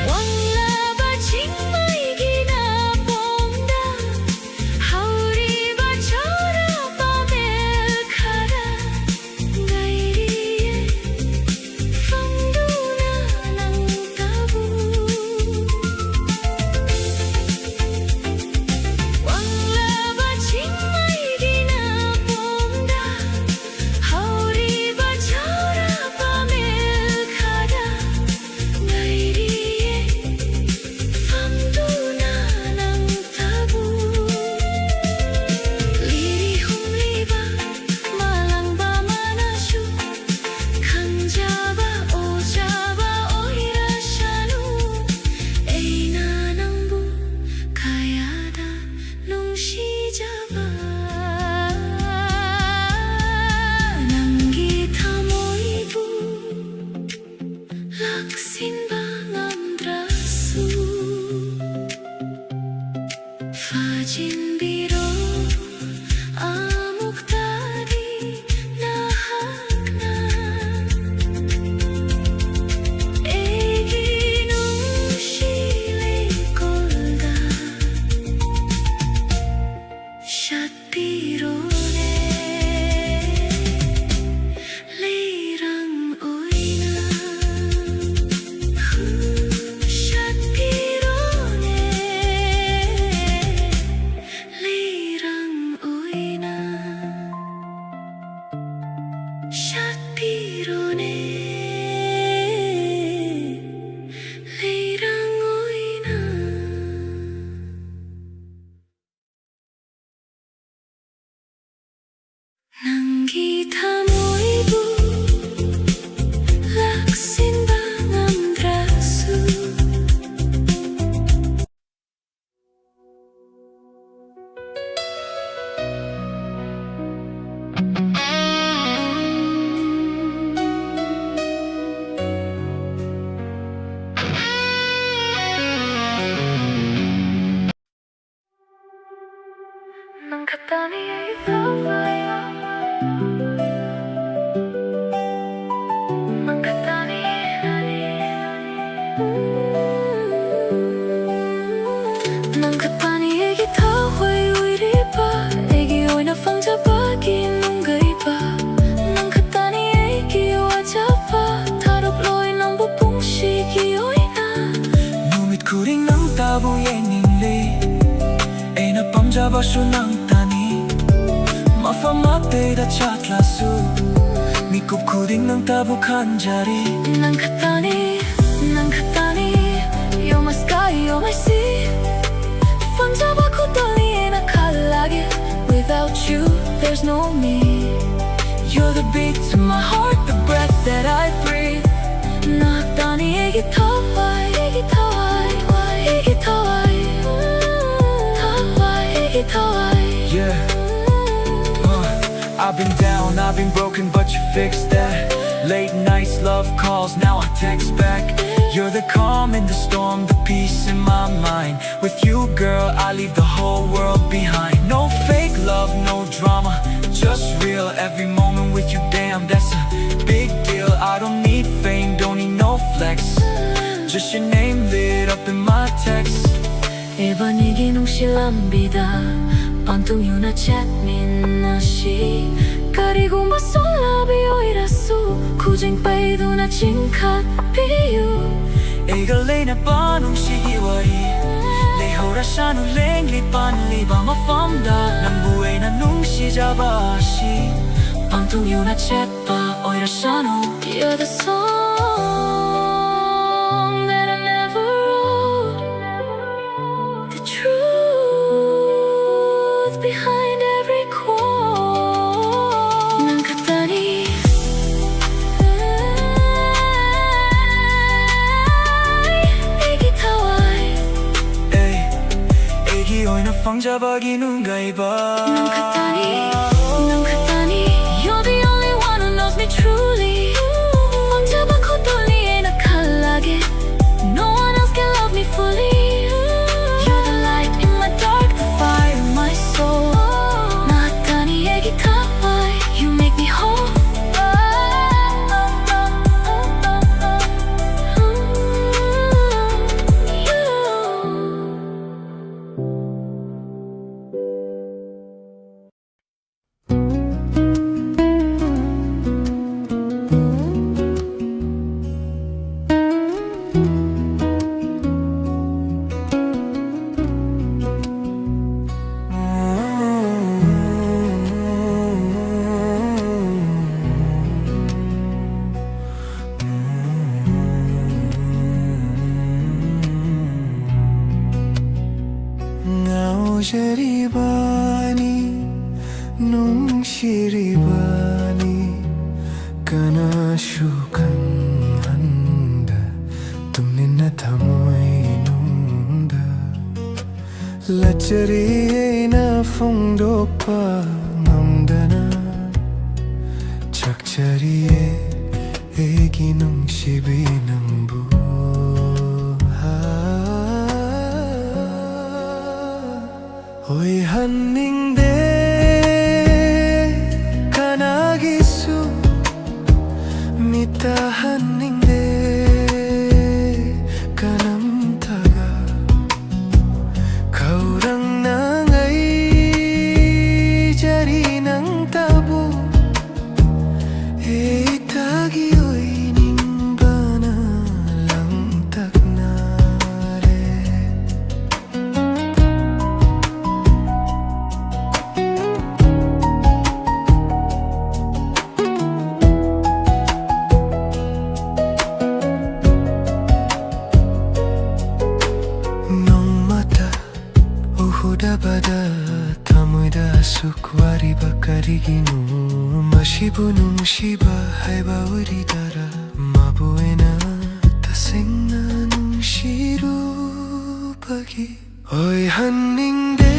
ꯋꯥꯡꯂꯕ ꯆꯤꯡꯃꯩꯒꯤ ꯅꯥꯄꯣꯝꯗ ꯍꯧꯔꯤꯕ ꯆꯥꯎꯔꯕ ꯃꯦꯜ ꯈꯔ ꯉꯥꯏꯔꯤꯌꯦ, ꯐꯝꯗꯨꯅ ꯅꯪꯇꯕꯨ꯫ ꯋꯥꯡꯂꯕ ꯆꯤꯡꯃꯩꯒꯤ ꯅꯥꯄꯣꯝꯗ ꯍꯧꯔꯤꯕ ꯆꯥꯎꯔꯕ ꯃꯦꯜ ꯈꯔ ꯉꯥꯏꯔꯤꯌꯦ, ꯐꯝꯗꯨꯅ ꯅꯪꯇꯕꯨ꯫ ꯂꯤꯔꯤ ꯍꯨꯝꯂꯤꯕ ꯃꯥꯂꯪꯕ ꯃꯥꯅꯁꯨ ꯈꯪꯖꯕ ꯑꯣꯖꯕ ꯑꯣꯏꯔꯁꯅꯨ꯫ ꯑꯩꯅ ꯅꯪꯕꯨ ꯀꯌꯥꯗ ꯅꯨꯡꯁꯤꯖꯕ, ꯅꯪꯒꯤ ꯊꯃꯣꯏꯕꯨ ꯂꯥꯛꯁꯤꯟꯕ ꯉꯝꯗ꯭ꯔꯁꯨ, ꯐꯥꯖꯤꯟꯕꯤꯔꯣ ꯑꯃꯨꯛꯇꯗꯤ ꯅꯍꯥꯛꯅ꯫ ꯑꯩꯒꯤ ꯅꯨꯡꯁꯤ ꯂꯩꯀꯣꯜꯗ ꯁꯠꯄꯤꯔꯣꯅꯦ, ꯂꯩꯔꯪ ꯑꯣꯏꯅ꯫ ꯁꯠꯄꯤꯔꯣꯅꯦ, ꯂꯩꯔꯪ ꯑꯣꯏꯅ꯫ ꯁꯠꯄꯤꯔꯣꯅꯦ, ꯂꯩꯔꯪ ꯑꯣꯏꯅ꯫ ꯅꯪꯒꯤ ꯊꯃꯣꯏꯕꯨ ꯂꯥꯛꯁꯤꯟꯕ ꯉꯝꯗ꯭ꯔꯁꯨ, ꯅꯪ ꯈꯛꯇꯅꯤ ꯑꯩꯒꯤ ꯊꯋꯥꯏ. ꯅꯪ ꯈꯛꯇꯅꯤ. ꯅꯪ ꯈꯛꯇꯅꯤ ꯑꯩꯒꯤ ꯊꯋꯥꯏ ꯑꯣꯏꯔꯤꯕ, ꯑꯩꯒꯤ ꯑꯣꯏꯅ ꯐꯪꯖꯕꯒꯤ ꯅꯨꯡꯉꯥꯏꯕ. ꯅꯪ ꯈꯛꯇꯅꯤ ꯑꯩꯒꯤ ꯋꯥꯖꯕ, ꯊꯥꯗꯣꯛꯂꯣꯏ ꯅꯪꯕꯨ ꯄꯨꯟꯁꯤꯒꯤ ꯑꯣꯏꯅ. ꯅꯨꯃꯤꯠ ꯈꯨꯗꯤꯡ ꯅꯪ ꯇꯕꯨ ꯌꯦꯡꯅꯤꯡꯂꯤ, ꯑꯩꯅ ꯄꯥꯝꯖꯕꯁꯨ ꯅꯪ ꯇꯅꯤ. ꯃꯐꯝ ꯑꯇꯩꯗ ꯆꯠꯂꯁꯨ, ꯃꯤꯀꯨꯞ ꯈꯨꯗꯤꯡ ꯅꯪ ꯇꯕꯨ ꯈꯟꯖꯔꯤ. ꯅꯪ ꯈꯛꯇꯅꯤ, ꯅꯪ ꯈꯛꯇꯅꯤ, you're my sky, you're my sea. ꯐꯪꯖꯕ ꯈꯨꯗꯣꯜꯅꯤ ꯑꯩꯅ ꯈꯜꯂꯒꯦ. Without you, there's no me. You're the beat to my heart, the breath that I breathe. ꯅꯪ ꯈꯛꯇꯅꯤ ꯑꯩꯒꯤ ꯊꯋꯥꯏ, ꯑꯩꯒꯤ ꯊꯋꯥꯏ, ꯑꯩꯒꯤ ꯊꯋꯥꯏ, ꯊꯋꯥꯏ, ꯑꯩꯒꯤ ꯊꯋꯥꯏ. Yeah. Uh, I've been down, I've been broken, but you fixed that. Late nights, love calls, now I text back. You're the calm in the storm, the peace in my mind. With you, girl, I leave the whole world behind. No fake love, no drama, just real. Every moment with you, damn, that's a big deal. I don't need fame, don't need no flex. Just your name lit up in my text. ꯏꯕꯥꯅꯤꯒꯤ ꯅꯨꯡꯁꯤ ꯂꯝꯕꯤꯗ ꯄꯟꯊꯨꯡ ꯌꯧꯅ ꯆꯠꯃꯤꯟꯅꯁꯤ. ꯀꯔꯤꯒꯨꯝꯕ ꯁꯣꯜꯂꯕ ꯑꯣꯏꯔꯁꯨ, ꯈꯨꯖꯤꯡ ꯄꯥꯏꯗꯨꯅ ꯆꯤꯡꯈꯠꯄꯤꯌꯨ. ꯑꯩꯒ ꯂꯩꯅꯕ ꯅꯨꯡꯁꯤꯒꯤ ꯋꯥꯔꯤ ꯂꯩꯍꯧꯔꯁꯅꯨ, ꯂꯦꯡꯂꯤ ꯄꯥꯟꯂꯤꯕ ꯃꯐꯝꯗ. ꯅꯪꯕꯨ ꯑꯩꯅ ꯅꯨꯡꯁꯤꯖꯕ ꯑꯁꯤ ꯄꯟꯊꯨꯡ ꯌꯧꯅ ꯆꯠꯄ ꯑꯣꯏꯔꯁꯅꯨ. You're the song that I never wrote, the truth behind every quote. ꯅꯪ ꯈꯛꯇꯅꯤ ꯑꯩꯒꯤ ꯊꯋꯥꯏ. ꯑꯦ, ꯑꯩꯒꯤ ꯑꯣꯏꯅ ꯐꯪꯖꯕꯒꯤ ꯅꯨꯡꯉꯥꯏꯕ. ꯅꯪ ꯈꯛꯇꯅꯤ, ꯅꯪ ꯈꯛꯇꯅꯤ. You're the only one who knows me truly. ꯐꯪꯖꯕ ꯈꯨꯗꯣꯜꯅꯤ ꯑꯩꯅ ꯈꯜꯂꯒꯦ. No one else can love me fully. You're the light in my dark, the fire in my soul. ꯅꯨꯡꯁꯤꯔꯤꯕꯅꯤ, ꯀꯅꯥꯁꯨ ꯈꯪꯍꯟꯗ ꯇꯨꯃꯤꯟꯅ ꯊꯃꯣꯏꯅꯨꯡꯗ ꯂꯥꯆꯔꯤ ꯑꯩꯅ ꯐꯣꯡꯗꯣꯛꯄ ꯉꯝꯗꯅ ꯆꯥꯛꯆꯔꯤꯌꯦ ꯑꯩꯒꯤ ꯅꯨꯡꯁꯤꯕꯤ ꯅꯪꯕꯨ꯫ ꯑꯣꯏꯍꯟꯅꯤꯡꯗꯦ ꯀꯅꯥꯒꯤꯁꯨ ꯃꯤꯠ ꯇꯥꯍꯟꯅꯤꯡꯗꯦ ꯀꯅꯥꯝꯇꯒ꯫ ꯈꯧꯔꯥꯡꯅ ꯉꯥꯏꯖꯔꯤ ꯅꯪꯇꯕꯨ꯫ ꯑꯩꯇꯒꯤ ꯑꯣꯏꯅꯤꯡꯕꯅ ꯂꯥꯡꯇꯛꯅꯔꯦ꯫ ꯅꯣꯡꯃꯇ ꯎꯍꯧꯗꯕꯗ ꯊꯃꯣꯏꯗ ꯑꯁꯨꯛ ꯋꯥꯔꯤꯕ ꯀꯔꯤꯒꯤꯅꯣ? ꯃꯁꯤꯕꯨ ꯅꯨꯡꯁꯤꯕ ꯍꯥꯏꯕ ꯑꯣꯏꯔꯤꯗꯔ? ꯃꯥꯕꯨ ꯑꯩꯅ ꯇꯁꯦꯡꯅ ꯅꯨꯡꯁꯤꯔꯨꯕꯒꯤ꯫ ꯑꯣꯏꯍꯟꯅꯤꯡꯗꯦ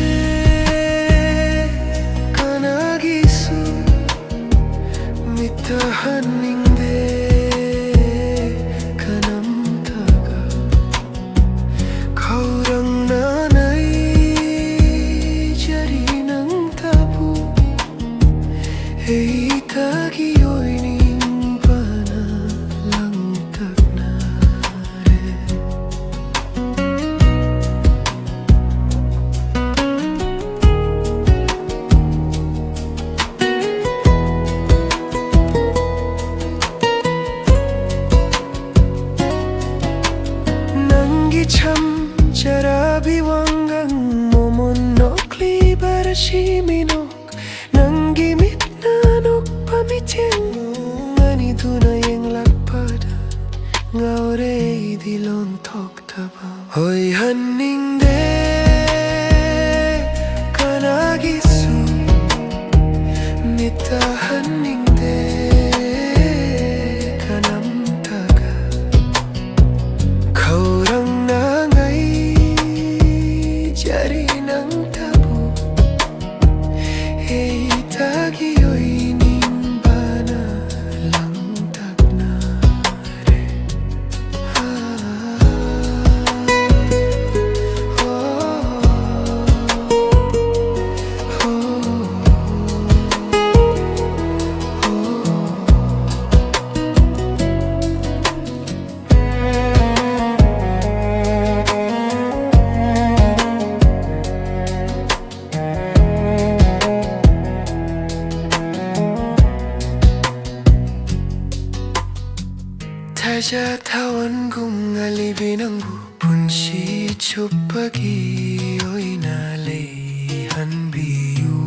ꯀꯅꯥꯒꯤꯁꯨ ꯃꯤꯠ ꯇꯥꯍꯟꯅꯤꯡꯗꯦ ꯀꯅꯥꯝꯇꯒ꯫ ꯈꯧꯔꯥꯡꯅ ꯉꯥꯏꯖꯔꯤ ꯅꯪꯇꯕꯨ꯫ ꯑꯩꯇꯒꯤ ꯑꯣꯏꯅꯤꯡꯕꯅ ꯂꯥꯡꯇꯛꯅꯔꯦ꯫ ꯅꯪꯒꯤ ꯆꯝꯖꯔꯕꯤ ꯋꯥꯉꯥꯡ, ꯃꯣꯃꯣꯟ ꯅꯣꯛꯂꯤꯕ ꯔꯥꯁꯤ ꯃꯤꯅꯣꯛ, ꯅꯪꯒꯤ ꯃꯤꯠꯅ ꯅꯣꯛꯄ ꯃꯤꯠꯌꯦꯡ ꯑꯅꯤꯗꯨꯅ ꯌꯦꯡꯂꯛꯄꯗ ꯉꯥꯎꯔꯦ ꯑꯩꯗꯤ ꯂꯣꯟꯊꯣꯛꯇꯕ꯫ ꯑꯣꯏꯍꯟꯅꯤꯡꯗꯦ ꯀꯅꯥ ꯇꯥꯍꯟꯅꯤꯡꯗꯦ ꯀꯅꯥꯝꯇꯒ ꯈꯧꯔꯥꯡꯅꯉꯥꯏ ꯖꯔꯤ ꯅꯪꯇꯕꯨ ꯑꯩꯇꯒꯤ ꯑꯣꯏꯅꯤꯡꯕꯅ ꯂꯥꯡꯇꯛꯅ ꯊꯥꯖ ꯊꯥꯋꯟꯒꯨꯝ ꯉꯥꯜꯂꯤꯕꯤ ꯅꯪꯕꯨ ꯄꯨꯟꯁꯤ ꯆꯨꯞꯄꯒꯤ ꯑꯣꯏꯅ ꯂꯩꯍꯟꯕꯤꯌꯨ꯫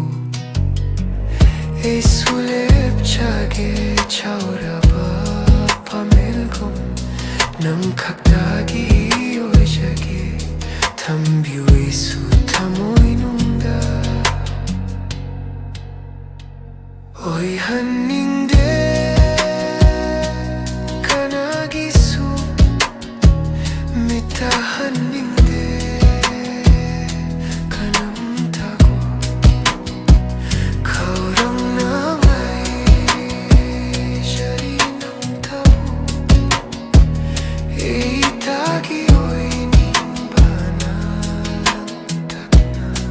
ꯑꯩꯁꯨ ꯂꯦꯞꯆꯒꯦ ꯆꯥꯎꯔꯕ ꯄꯥꯃꯦꯜꯒꯨꯝ ꯅꯪ ꯈꯛꯇꯒꯤ ꯑꯣꯏꯖꯒꯦ꯫ ꯊꯝꯕꯤꯌꯨ ꯑꯩꯁꯨ ꯊꯃꯣꯏꯅꯨꯡꯗ꯫ ꯑꯣꯏꯍꯟꯅꯤꯡꯗꯦ ꯀꯅꯥꯒꯤꯁꯨ ꯃꯤꯠ ꯇꯥꯍꯟꯅꯤꯡꯗꯦ ꯀꯅꯥꯝꯇꯕꯨ ꯈꯧꯔꯥꯡꯅ ꯉꯥꯏꯖꯔꯤ ꯅꯪꯇꯕꯨ ꯑꯩꯇꯒꯤ ꯑꯣꯏꯅꯤꯡꯕꯅ ꯂꯥꯡꯇꯛꯅꯔꯦ꯫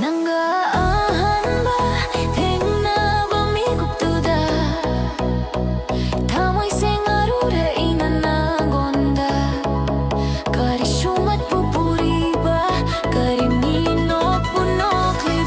ꯅꯪꯒ ꯑꯍꯥꯟꯕ ꯊꯦꯡꯅꯕ ꯃꯤꯀꯨꯞꯇꯨꯗ ꯊꯃꯣꯏ ꯁꯦꯡꯅꯔꯨꯔꯦ ꯑꯩꯅ ꯅꯪꯉꯣꯟꯗ꯫ ꯀꯔꯤꯁꯨ ꯃꯠꯄꯨ ꯄꯨꯔꯤꯕ, ꯀꯔꯤ ꯃꯤ ꯅꯣꯛꯄꯨ ꯅꯣꯛꯂꯤ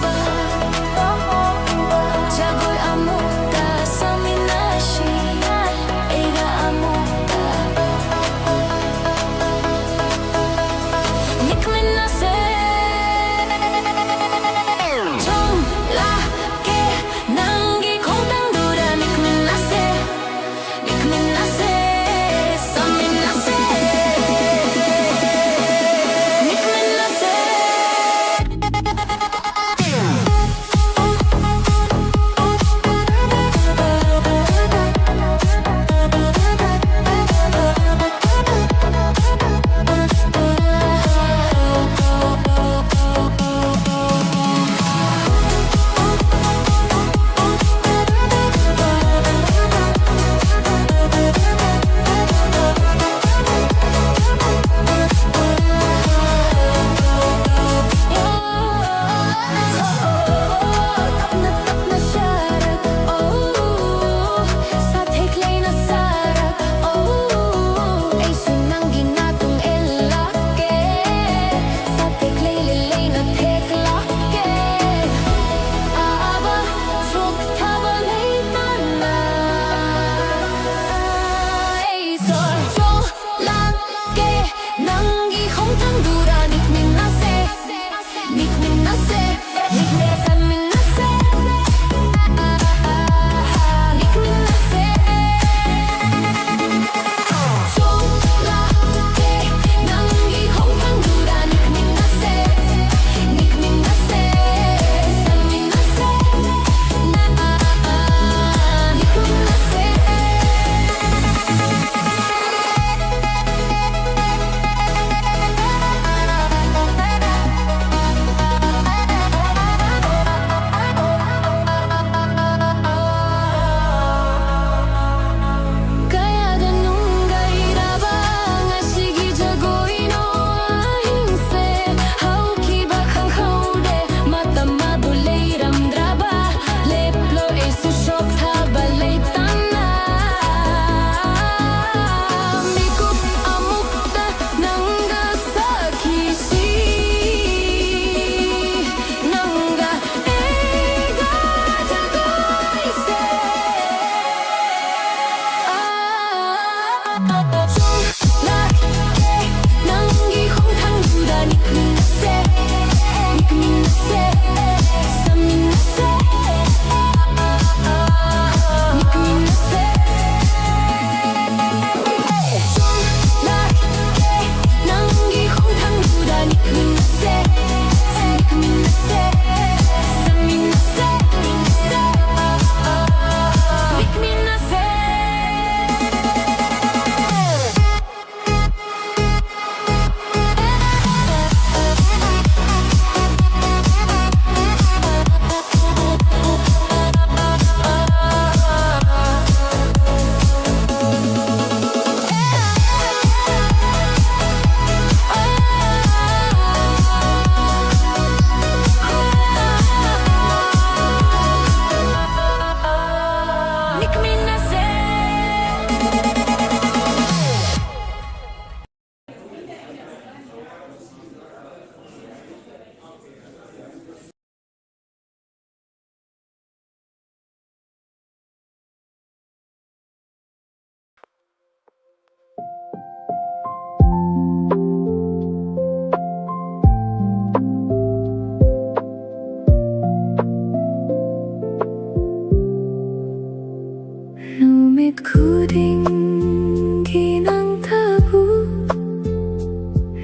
ꯈꯨꯗꯤꯡꯒꯤ ꯅꯪꯇꯕꯨ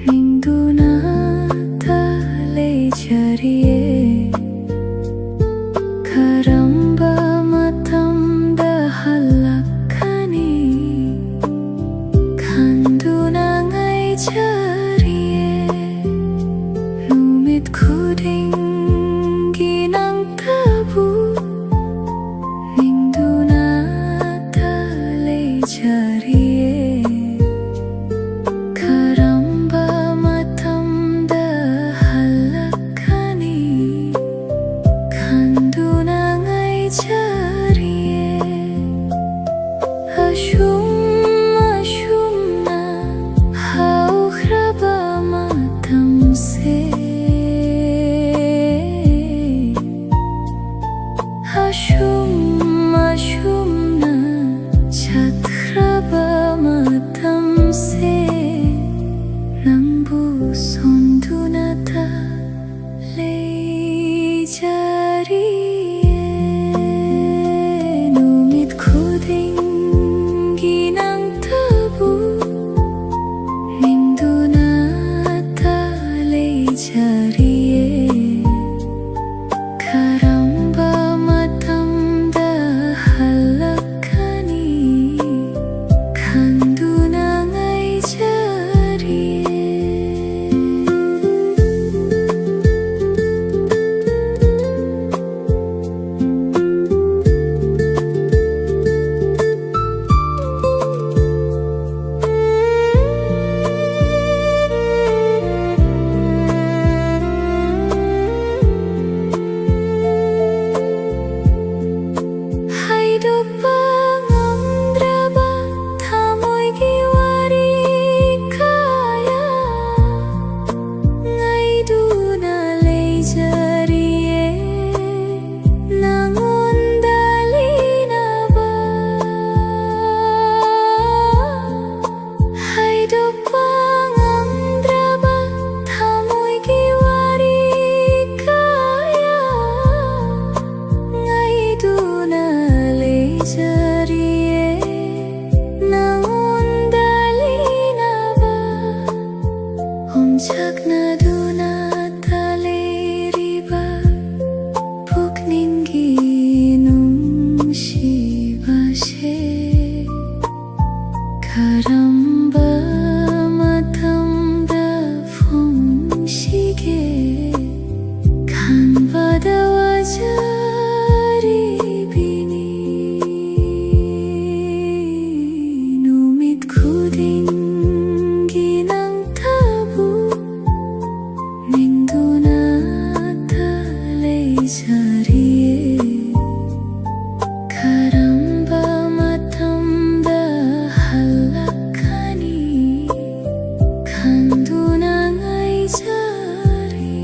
ꯅꯤꯡꯗꯨꯅꯇ ꯂꯩꯖꯔꯤꯌꯦ꯫ ꯀꯔꯝꯕ ꯃꯇꯝꯗ ꯍꯜꯂꯛꯀꯅꯤ ꯈꯟꯗꯨꯅ ꯉꯥꯏꯖꯔꯤꯌꯦ꯫ ꯅꯨꯃꯤꯠ ꯈꯨꯗꯤꯡꯒꯤ ꯅꯪꯇꯕꯨ ꯅꯤꯡꯗꯨꯅꯇ ꯂꯩꯖꯔꯤꯌꯦ꯫ ꯀꯔꯝꯕ ꯃꯇꯝꯗ ꯍꯜꯂꯛꯀꯅꯤ ꯈꯟꯗꯨꯅ ꯉꯥꯏꯖꯔꯤꯌꯦ꯫ ꯑꯁꯨꯝ ꯑꯁꯨꯝꯅ ꯍꯧꯈ꯭ꯔꯕ ꯃꯇꯝꯁꯦ, ꯑꯁꯨꯝ ꯑꯁꯨꯝꯅ ꯆꯠꯈ꯭ꯔꯕ ꯃꯇꯝꯁꯦ, ꯅꯪꯕꯨ ꯁꯣꯟꯗꯨꯅꯇ ꯂꯩꯖꯔꯤꯌꯦ꯫ ꯅꯨꯃꯤꯠ ꯈꯨꯗꯤꯡꯒꯤ ꯅꯪꯇꯕꯨ ꯅꯤꯡꯗꯨꯅꯇ ꯂꯩꯖꯔꯤꯌꯦ꯫ ꯀꯔꯝꯕ ꯃꯇꯝꯗ ꯍꯜꯂꯛꯀꯅꯤ ꯀꯔꯝꯕ ꯃꯇꯝꯗ ꯍꯜꯂꯛꯀꯅꯤ ꯈꯟꯗꯨꯅ ꯉꯥꯏꯖꯔꯤ꯫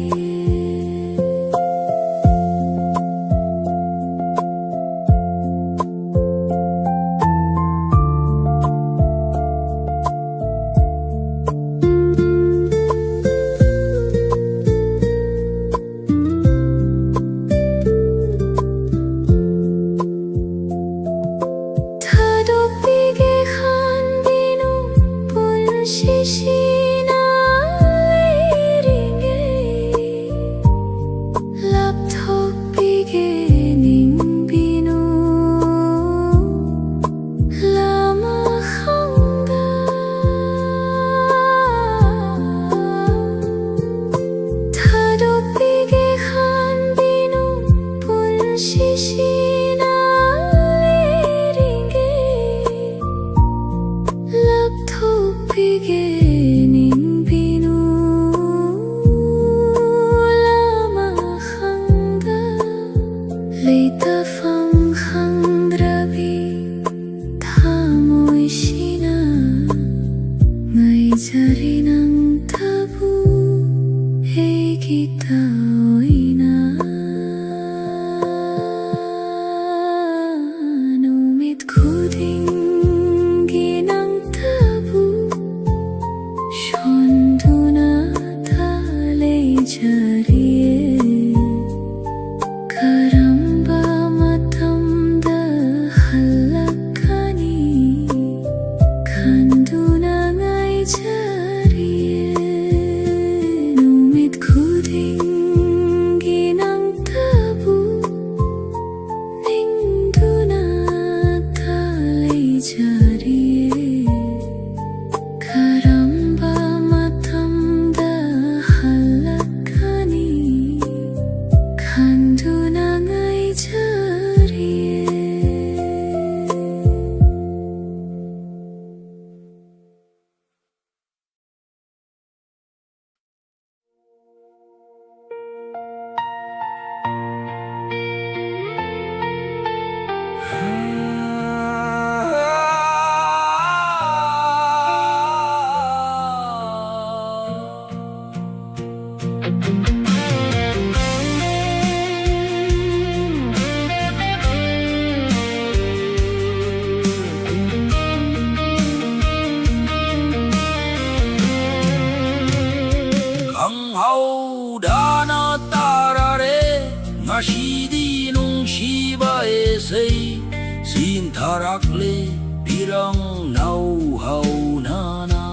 ꯂꯥꯛꯂꯦ ꯄꯤꯔꯪ ꯅꯧꯍꯧꯅꯅ,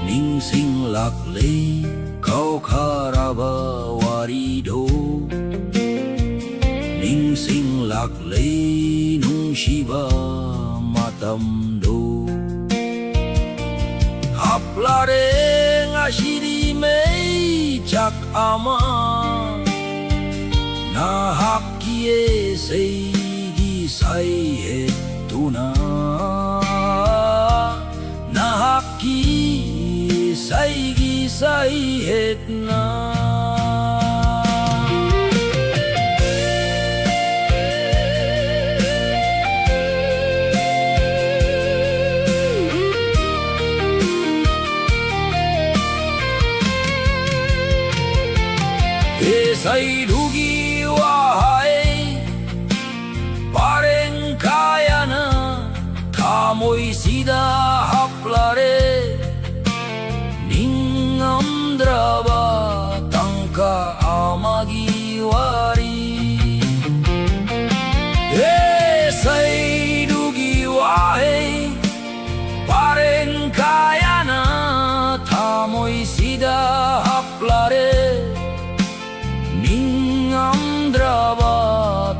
ꯅꯤꯡꯁꯤꯡꯂꯛꯂꯦ ꯀꯥꯎꯈ꯭ꯔꯕ ꯋꯥꯔꯤꯗꯣ, ꯅꯤꯡꯁꯤꯡꯂꯛꯂꯦ ꯅꯨꯡꯁꯤꯕ ꯃꯇꯝꯗꯣ꯫ ꯍꯥꯞꯂꯔꯦ ꯉꯁꯤꯗꯤ ꯃꯩꯆꯥꯛ ꯑꯃ, ꯅꯍꯥꯛꯀꯤ ꯏꯁꯩꯒꯤ ꯁꯩꯍꯦꯠꯇꯨꯅ, ꯅꯍꯥꯛꯀꯤ ꯏꯁꯩꯒꯤ ꯁꯩꯍꯦꯠꯅ꯫ ꯏꯁꯩꯗꯨꯒꯤ ꯋꯥꯍꯩ ꯄꯔꯦꯡ ꯀꯌꯥꯅ ꯊꯃꯣꯏꯁꯤꯗ ꯍꯥꯞꯂꯔꯦ, ꯅꯤꯡꯉꯝꯗ꯭ꯔꯕ ꯇꯥꯡꯀꯛ ꯑꯃꯒꯤ ꯋꯥꯔꯤ꯫ ꯏꯁꯩꯗꯨꯒꯤ ꯋꯥꯍꯩ ꯄꯔꯦꯡ ꯀꯌꯥꯅ ꯊꯃꯣꯏꯁꯤꯗ ꯍꯥꯞꯂꯔꯦ, ꯅꯤꯡꯉꯝꯗ꯭ꯔꯕ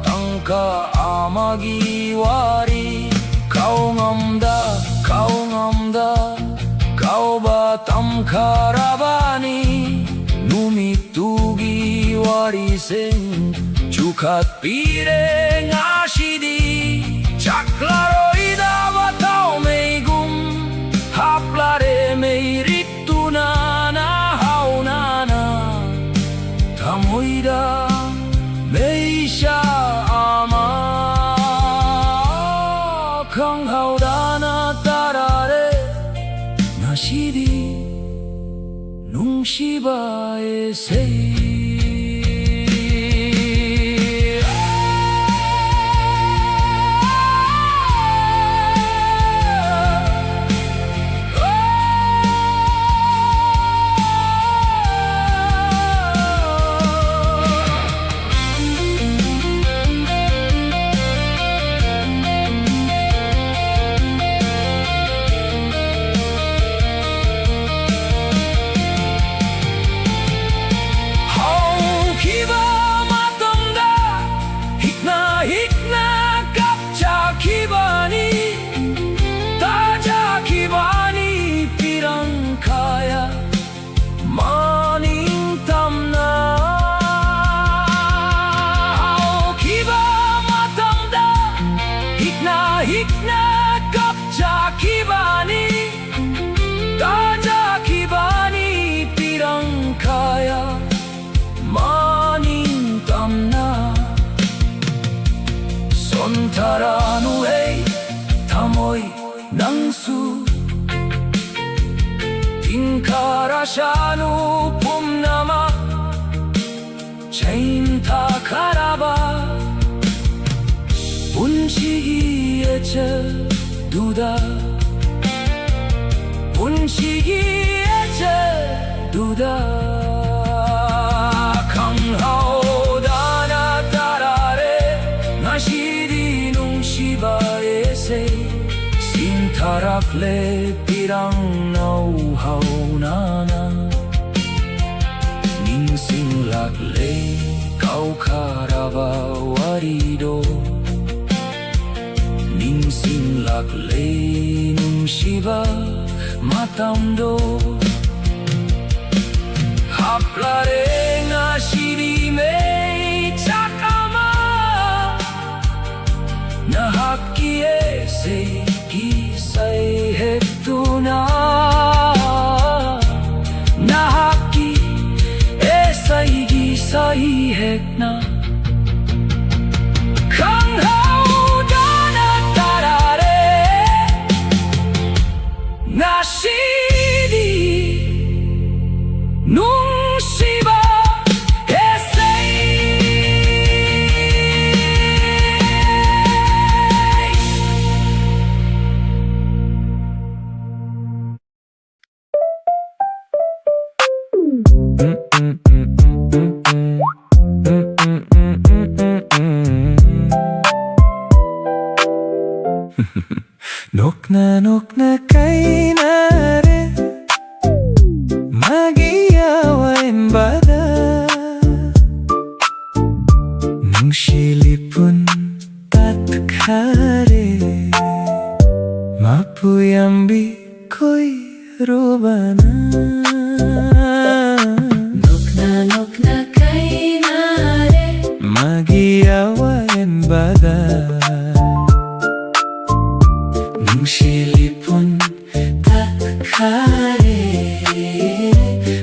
ꯇꯥꯡꯀꯛ ꯑꯃꯒꯤ ꯋꯥꯔꯤ꯫ ꯀꯥꯎꯉꯝꯗ, ꯀꯥꯎꯉꯝꯗ, ꯀꯥꯎꯕ ꯇꯝꯈ꯭ꯔꯕꯅꯤ ꯅꯨꯃꯤꯠꯇꯨꯒꯤ ꯋꯥꯔꯤꯁꯤꯡ꯫ ꯆꯨꯈꯠꯄꯤꯔꯦ ꯉꯁꯤꯗꯤ ꯆꯥꯛꯂꯔꯣꯏꯗꯕ ꯊꯥꯎꯃꯩꯒꯨꯝ, ꯍꯥꯞꯂꯔꯦ ꯃꯩꯔꯤꯠꯇꯨꯅ ꯅꯧꯍꯧꯅꯅ, ꯊꯃꯣꯏꯗ ꯃꯩꯁꯥ ꯑꯃ ꯈꯪꯍꯧꯗꯅ ꯊꯥꯔꯛꯂꯦ ꯉꯁꯤꯗꯤ꯫ ꯅꯨꯡꯁꯤꯕ ꯏꯁꯩ꯫ ꯏꯛꯅ ꯀꯞꯆꯈꯤꯕꯅꯤ, ꯇꯥꯖꯈꯤꯕꯅꯤ ꯄꯤꯔꯪ ꯀꯌꯥ ꯃꯅꯤꯡ ꯇꯝꯅ꯫ ꯁꯣꯟꯊꯔꯅꯨ ꯍꯦ ꯊꯃꯣꯏ ꯅꯪꯁꯨ, ꯇꯤꯡꯈꯔꯁꯅꯨ ꯄꯨꯝꯅꯃꯛ ꯆꯦꯟꯊꯈ꯭ꯔꯕ ꯄꯨꯟꯁꯤꯒꯤ ꯑꯦꯆꯦꯜꯗꯨꯗ, ꯄꯨꯟꯁꯤꯒꯤ ꯑꯦꯆꯦꯜꯗꯨꯗ꯫ ꯈꯪꯍꯧꯗꯅ ꯇꯥꯔꯛꯂꯦ ꯉꯁꯤꯗꯤ ꯅꯨꯡꯁꯤꯕ ꯏꯁꯩ, ꯁꯤꯟꯊꯔꯛꯂꯦ ꯄꯤꯔꯪ ꯅꯧꯍꯧꯅꯅ꯫ ꯅꯤꯡꯁꯤꯡꯂꯛꯂꯦ ꯀꯥꯎꯈ꯭ꯔꯕ ꯋꯥꯔꯤꯗꯣ, ꯅꯤꯡꯁꯤꯡꯂꯛꯂꯦ ꯅꯨꯡꯁꯤꯕ ꯃꯇꯝꯗꯣ꯫ ꯍꯥꯞꯂꯔꯦ ꯉꯁꯤꯗꯤ ꯃꯩꯆꯥꯛ ꯑꯃ, ꯅꯍꯥꯛꯀꯤ ꯏꯁꯩꯒꯤ ꯁꯩꯍꯦꯛꯇꯨꯅ, ꯅꯍꯥꯛꯀꯤ ꯏꯁꯩꯒꯤ ꯁꯩꯍꯦꯛꯅ꯫ ꯈꯪꯍꯧꯗꯅ ꯇꯥꯔꯛꯂꯦ ꯉꯁꯤꯗꯤ ꯅꯨꯡꯁꯤꯕ ꯏꯁꯩ꯫ ꯅꯣꯛꯅ ꯅꯣꯛꯅ ꯀꯥꯏꯅꯔꯦ ꯃꯥꯒꯤ ꯑꯋꯥ ꯑꯦꯟꯕꯗ, ꯅꯨꯡꯁꯤ ꯂꯤꯄꯨꯟ ꯇꯠꯈꯔꯦ ꯃꯄꯨ ꯌꯥꯝꯕꯤ ꯀꯣꯏꯔꯨꯕꯅ꯫ ꯅꯣꯛꯅ ꯅꯣꯛꯅ ꯀꯥꯏꯅꯔꯦ ꯃꯥꯒꯤ ꯑꯋꯥ ꯑꯦꯟꯕꯗ, ꯅꯨꯡꯁꯤ ꯂꯤꯄꯨꯟ ꯇꯠꯈꯔꯦ,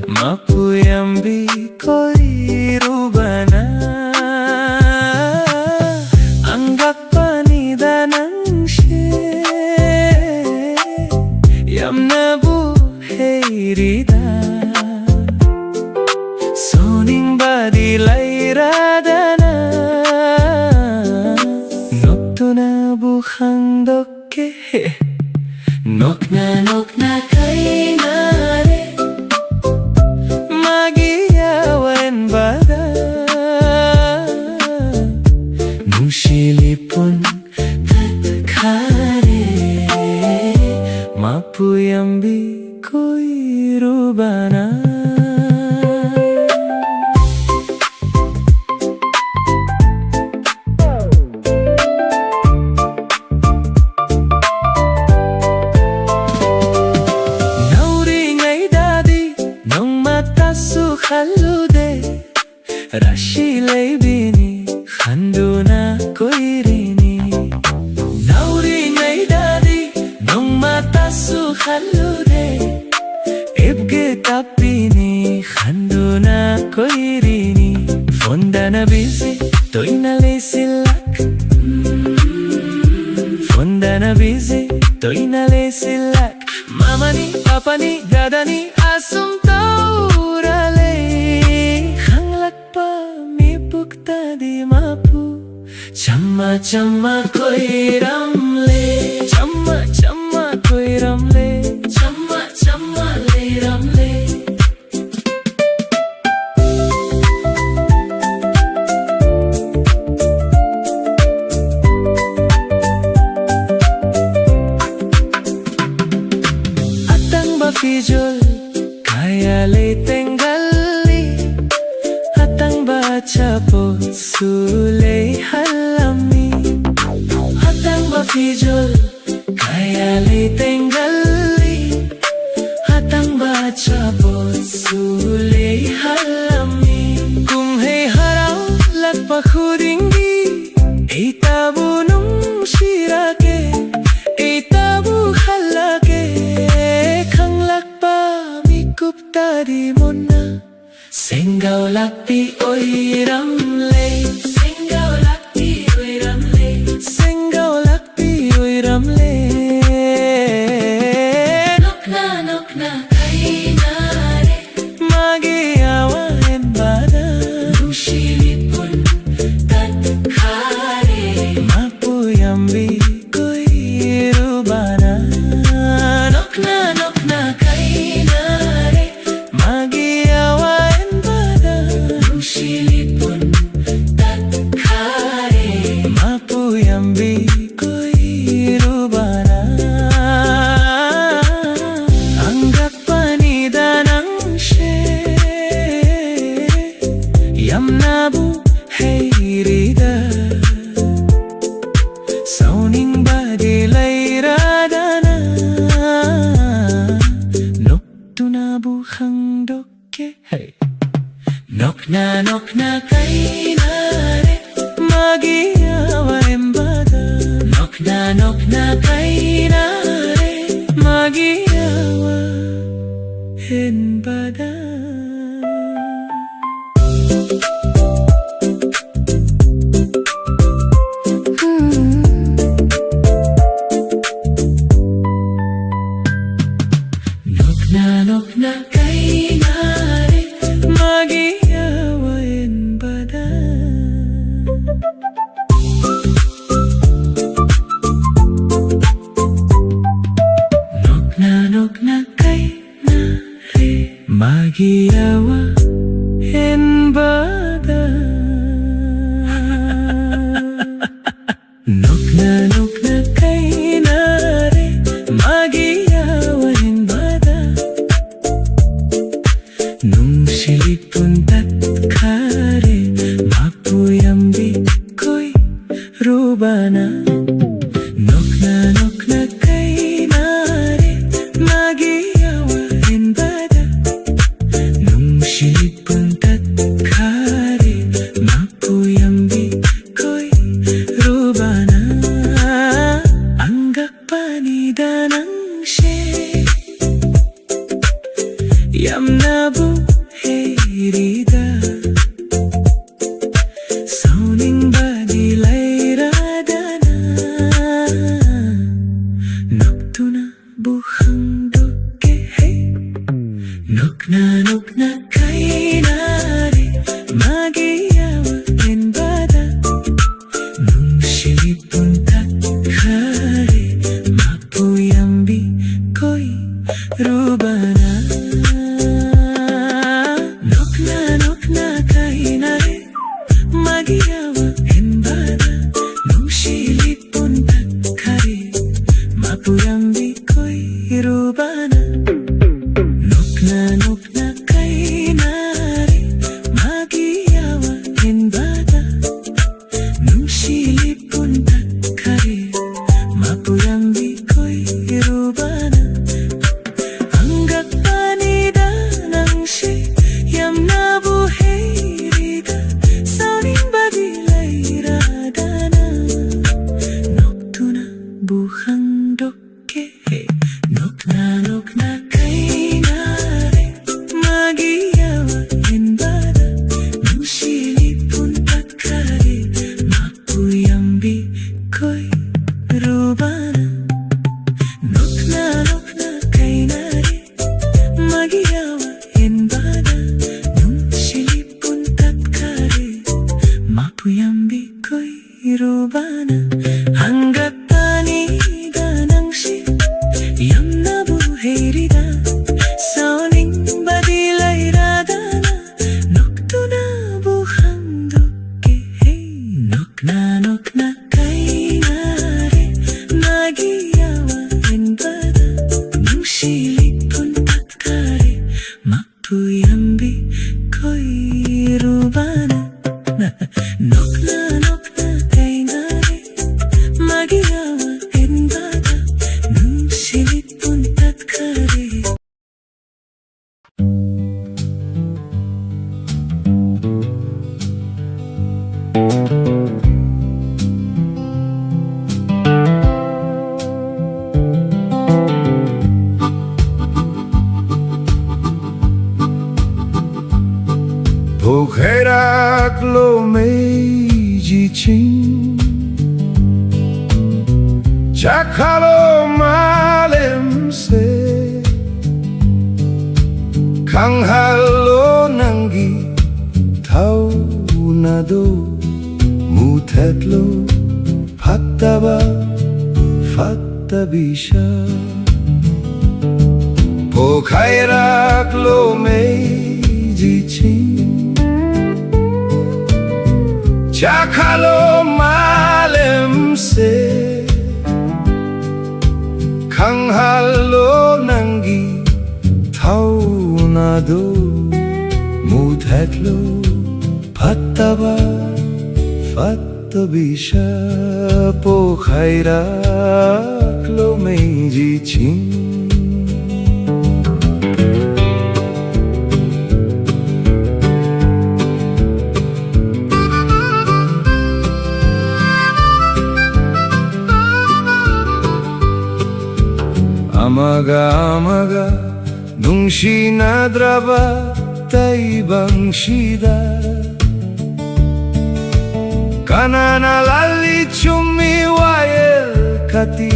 ꯃꯄꯨ ꯌꯥꯝꯕꯤ ꯀꯣꯏꯔꯨꯕꯅ꯫ ꯑꯉꯛꯄꯅꯤꯗ ꯅꯪꯁꯦ, ꯌꯥꯝꯅꯕꯨ ꯍꯩꯔꯤꯗ꯫ ꯁꯣꯅꯤꯡꯕꯗꯤ ꯂꯩꯔꯗꯅ, ꯅꯣꯛꯇꯨꯅꯕꯨ ꯈꯪꯗꯣꯛꯀꯦ꯫ ꯅꯣꯛꯅ ꯅꯣꯛꯅ ꯀꯥꯏꯅꯔꯦ, ꯃꯥꯒꯤ ꯑꯋꯥꯟꯕꯗ꯫ ꯅꯨꯡꯁꯤ ꯂꯤꯄꯨꯟ ꯇꯠꯈꯔꯦ, ꯃꯄꯨ ꯌꯥꯝꯕꯤ ꯀꯣꯏꯔꯨꯕꯅ꯫ ꯅꯧꯔꯤꯉꯩꯗꯗꯤ ꯅꯣꯡꯃꯇꯁꯨ ꯈꯜꯂꯨꯗꯦ, ꯔꯥꯁꯤ ꯂꯩꯕꯤꯅꯤ ꯈꯟꯗꯨꯅ ꯀꯣꯏꯔꯤꯅꯤ꯫ ꯅꯧꯔꯤꯉꯩꯗꯗꯤ ꯅꯣꯡꯃꯇꯁꯨ ꯈꯜꯂꯨꯗꯦ, ꯏꯞꯒꯦ ꯇꯞꯄꯤꯅꯤ ꯈꯟꯗꯨꯅ ꯀꯣꯏꯔꯤꯅꯤ꯫ ꯐꯣꯟꯗꯅ ꯕꯤꯖꯤ ꯇꯣꯏꯅ ꯂꯩꯁꯤꯜꯂꯛ, ꯐꯣꯟꯗꯅ ꯕꯤꯖꯤ ꯇꯣꯏꯅ ꯂꯩꯁꯤꯜꯂꯛ꯫ ꯃꯃꯥꯅꯤ, ꯄꯥꯄꯥꯅꯤ, ꯗꯥꯗꯥꯅꯤ ꯑꯁꯨꯝ ꯇꯧꯔ ꯂꯩ꯫ ꯈꯪꯂꯛꯄ ꯃꯤꯀꯨꯞꯇꯗꯤ ꯃꯄꯨ ꯆꯝꯃ ꯆꯝꯃ ꯀꯣꯏꯔꯝꯂꯦ꯫ ꯆꯝꯃ ꯆꯝꯃ ꯀꯣꯏꯔꯝꯂꯦ꯫ ꯆꯝꯃ ꯆꯝꯃ ꯂꯩꯔꯝꯂꯦ꯫ ꯑꯇꯥꯡꯕ ꯐꯤꯖꯣꯜ ꯀꯌꯥ ꯂꯩꯇꯦꯡꯒꯜꯂꯤ, ꯑꯇꯥꯡꯕ ꯑꯆꯥꯄꯣꯠꯁꯨ ꯂꯩꯍꯜꯂꯝꯃꯤ꯫ ꯑꯇꯥꯡꯕ ꯐꯤꯖꯣꯜ ꯀꯌꯥ ꯂꯩꯇꯦꯡꯒꯜꯂꯤ, ꯑꯇꯥꯡꯕ ꯑꯆꯥꯄꯣꯠꯁꯨ ꯂꯩꯍꯜꯂꯝꯃꯤ꯫ ꯀꯨꯝꯍꯩ ꯍꯔꯥꯎꯂꯛꯄ ꯈꯨꯗꯤꯡꯒꯤ ꯑꯩꯇꯕꯨ ꯅꯨꯡꯁꯤꯔꯛꯀꯦ, ꯑꯩꯇ ꯑꯣꯏꯔꯝꯂꯦ, ꯁꯦꯡꯒꯧ ꯂꯥꯛꯄꯤ ꯑꯣꯏꯔꯝꯂꯦ, ꯁꯦꯡꯒꯧ ꯂꯥꯛꯄꯤ ꯑꯣꯏꯔꯝꯂꯦ꯫ ꯅꯣꯛꯅ ꯅꯣꯛꯅ ꯀꯥꯏꯅꯔꯦ, ꯃꯥꯒꯤ ꯑꯋꯥ ꯍꯦꯟꯕꯗ ꯅꯨꯡꯁꯤ ꯂꯤꯄꯨꯟ ꯇꯠꯈꯔꯦ꯫ ꯃꯄꯨ ꯌꯥꯝꯕꯤ ꯀꯣꯏꯔꯨꯕꯅ ꯅꯣꯛꯅ ꯅꯣꯛꯅ ꯀꯥꯏꯅꯔꯦ, ꯃꯥꯒꯤ ꯑꯋꯥ ꯍꯦꯟꯕꯗ ꯅꯨꯡꯁꯤ ꯂꯤꯄꯨꯟ ꯇꯠꯈꯔꯦ꯫ ꯃꯄꯨ ꯌꯥꯝꯕꯤ ꯀꯣꯏꯔꯨꯕꯅ ꯍꯪꯒꯛꯄꯅꯤꯗ ꯅꯪꯁꯦ, ꯌꯥꯝꯅꯕꯨ ꯍꯩꯔꯤꯗ꯫ ꯁꯥꯎꯅꯤꯡꯕꯗꯤ ꯂꯩꯔꯗꯅ ꯅꯣꯛꯇꯨꯅꯕꯨ ꯈꯪꯗꯣꯛꯀꯦ꯫ ꯍꯦ꯫ ꯅꯣꯛꯅ ꯅꯣꯛꯅ ꯀꯥꯏꯅꯔꯦ, ꯃꯥꯒꯤ ꯑꯋꯥ ꯍꯦꯟꯕꯗ꯫ ꯅꯣꯛꯅ ꯅꯣꯛꯅ ꯀꯥꯏꯅꯔꯦ, ꯃꯥꯒꯤ ꯑꯋꯥ ꯍꯦꯟꯕꯗ꯫ ꯅꯣꯛꯅ ꯅꯣꯛꯅ ꯀꯥꯏꯅꯔꯦ, ꯃꯥꯒꯤ ꯑꯋꯥ ꯍꯦꯟꯕꯗ꯫ ꯅꯣꯛꯅ ꯅꯣꯛꯅ ꯀꯥꯏꯅꯔꯦ, ꯃꯥꯒꯤ ꯑꯋꯥ ꯍꯦꯟꯕꯗ꯫ ꯅꯣꯛꯅ ꯅꯣꯛꯅ ꯀꯥꯏꯅꯔꯦ, ꯃꯥꯒꯤ ꯑꯋꯥ ꯍꯦꯟꯕꯗ꯫ ꯅꯨꯡꯁꯤ ꯂꯤꯄꯨꯟ ꯇꯠꯈꯔꯦ, ꯃꯄꯨ ꯌꯥꯝꯕꯤ ꯀꯣꯏꯔꯨꯕꯅ꯫ ꯅꯣꯛꯅ ꯅꯣꯛꯅ ꯀꯥꯏꯅꯔꯦ, ꯃꯥꯒꯤ ꯑꯋꯥ ꯍꯦꯟꯕꯗ꯫ ꯅꯨꯡꯁꯤ ꯂꯤꯄꯨꯟ ꯇꯠꯈꯔꯦ, ꯃꯄꯨ ꯌꯥꯝꯕꯤ ꯀꯣꯏꯔꯨꯕꯅ꯫ ꯍꯪꯒꯛꯄꯅꯤꯗ ꯅꯪꯁꯦ, ꯌꯥꯝꯅꯕꯨ ꯍꯩꯔꯤꯗ꯫ ꯈꯪꯗꯣꯛꯀꯦ꯫ ꯅꯣꯛꯅ ꯅꯣꯛꯅ ꯀꯥꯏꯅꯔꯦ, ꯃꯥꯒꯤ ꯑꯋꯥ ꯍꯦꯟꯕꯗ ꯅꯨꯡꯁꯤ ꯂꯤꯄꯨꯟ ꯇꯠꯈꯔꯦ, ꯃꯥꯄꯨ ꯌꯥꯝꯕꯤ ꯀꯣꯏꯔꯨꯕꯅ꯫ ꯅꯣꯛꯅ ꯅꯣꯛꯅ ꯀꯥꯏꯅꯔꯦ, ꯃꯥꯒꯤ ꯑꯋꯥ ꯍꯦꯟꯕꯗ ꯅꯨꯡꯁꯤ ꯂꯤꯄꯨꯟ ꯇꯠꯈꯔꯦ, ꯃꯥꯄꯨ ꯌꯥꯝꯕꯤ ꯀꯣꯏꯔꯨꯕꯅ꯫ ꯍꯪꯒꯠꯇꯅꯤꯗ ꯅꯪꯁꯤ ꯌꯥꯝꯅꯕꯨ ꯍꯩꯔꯤꯗ, ꯁꯥꯎꯅꯤꯡꯕꯗꯤ ꯂꯩꯔꯗꯅ ꯅꯣꯛꯇꯨꯅꯕꯨ ꯍꯪꯗꯣꯛꯀꯦ꯫ ꯍꯦ, ꯅꯣꯛꯅ ꯅꯣꯛꯅ ꯀꯥꯏꯅꯔꯦ, ꯃꯥꯒꯤ ꯑꯋꯥ ꯍꯦꯟꯕꯗ ꯅꯨꯡꯁꯤ ꯂꯤꯄꯨꯟ ꯇꯠꯈꯔꯦ, ꯃꯥꯄꯨ ꯌꯥꯝꯕꯤ ꯀꯣꯏꯔꯨꯕꯅ꯫ ꯅꯣꯛꯅ ꯅꯣꯛꯅ ꯀꯥꯏꯅꯔꯦ, ꯃꯥꯒꯤ ꯑꯋꯥ ꯍꯦꯟꯕꯗ ꯅꯨꯡꯁꯤ ꯂꯤꯄꯨꯟ ꯇꯠꯈꯔꯦ꯫ ꯄꯣꯛꯈꯥꯏꯔꯛꯂꯣ ꯃꯩꯒꯤ ꯆꯤꯡ, ꯆꯥꯛꯈꯠꯂꯣ ꯃꯥꯂꯦꯝꯁꯦ, ꯈꯪꯍꯜꯂꯣ ꯅꯪꯒꯤ ꯊꯧꯅꯥꯗꯣ, ꯃꯨꯊꯠꯂꯣ ꯐꯠꯇꯕ ꯐꯠꯇꯕꯤꯁꯥ꯫ ꯄꯣꯛꯈꯥꯏꯔꯛꯂꯣ ꯃꯩꯒꯤ ꯆꯤꯡ, ꯆꯥꯛꯈꯠꯂꯣ ꯃꯥꯂꯦꯝꯁꯦ, ꯈꯪꯍꯜꯂꯣ ꯅꯪꯒꯤ ꯊꯧꯅꯥꯗꯣ, ꯃꯨꯊꯠꯂꯣ ꯐꯠꯇꯕ ꯐꯠꯇꯕꯤꯁꯥ꯫ ꯄꯣꯛꯈꯥꯏꯔꯛꯂꯣ ꯃꯩꯒꯤ ꯆꯤꯡ꯫ ꯑꯃꯒ ꯑꯃꯒ ꯅꯨꯡꯁꯤꯅꯗ꯭ꯔꯕ ꯇꯥꯏꯕꯪꯁꯤꯗ, ꯀꯅꯥꯅ ꯂꯥꯜꯂꯤ ꯆꯨꯝꯃꯤ ꯋꯥꯌꯦꯜ ꯀꯇꯤ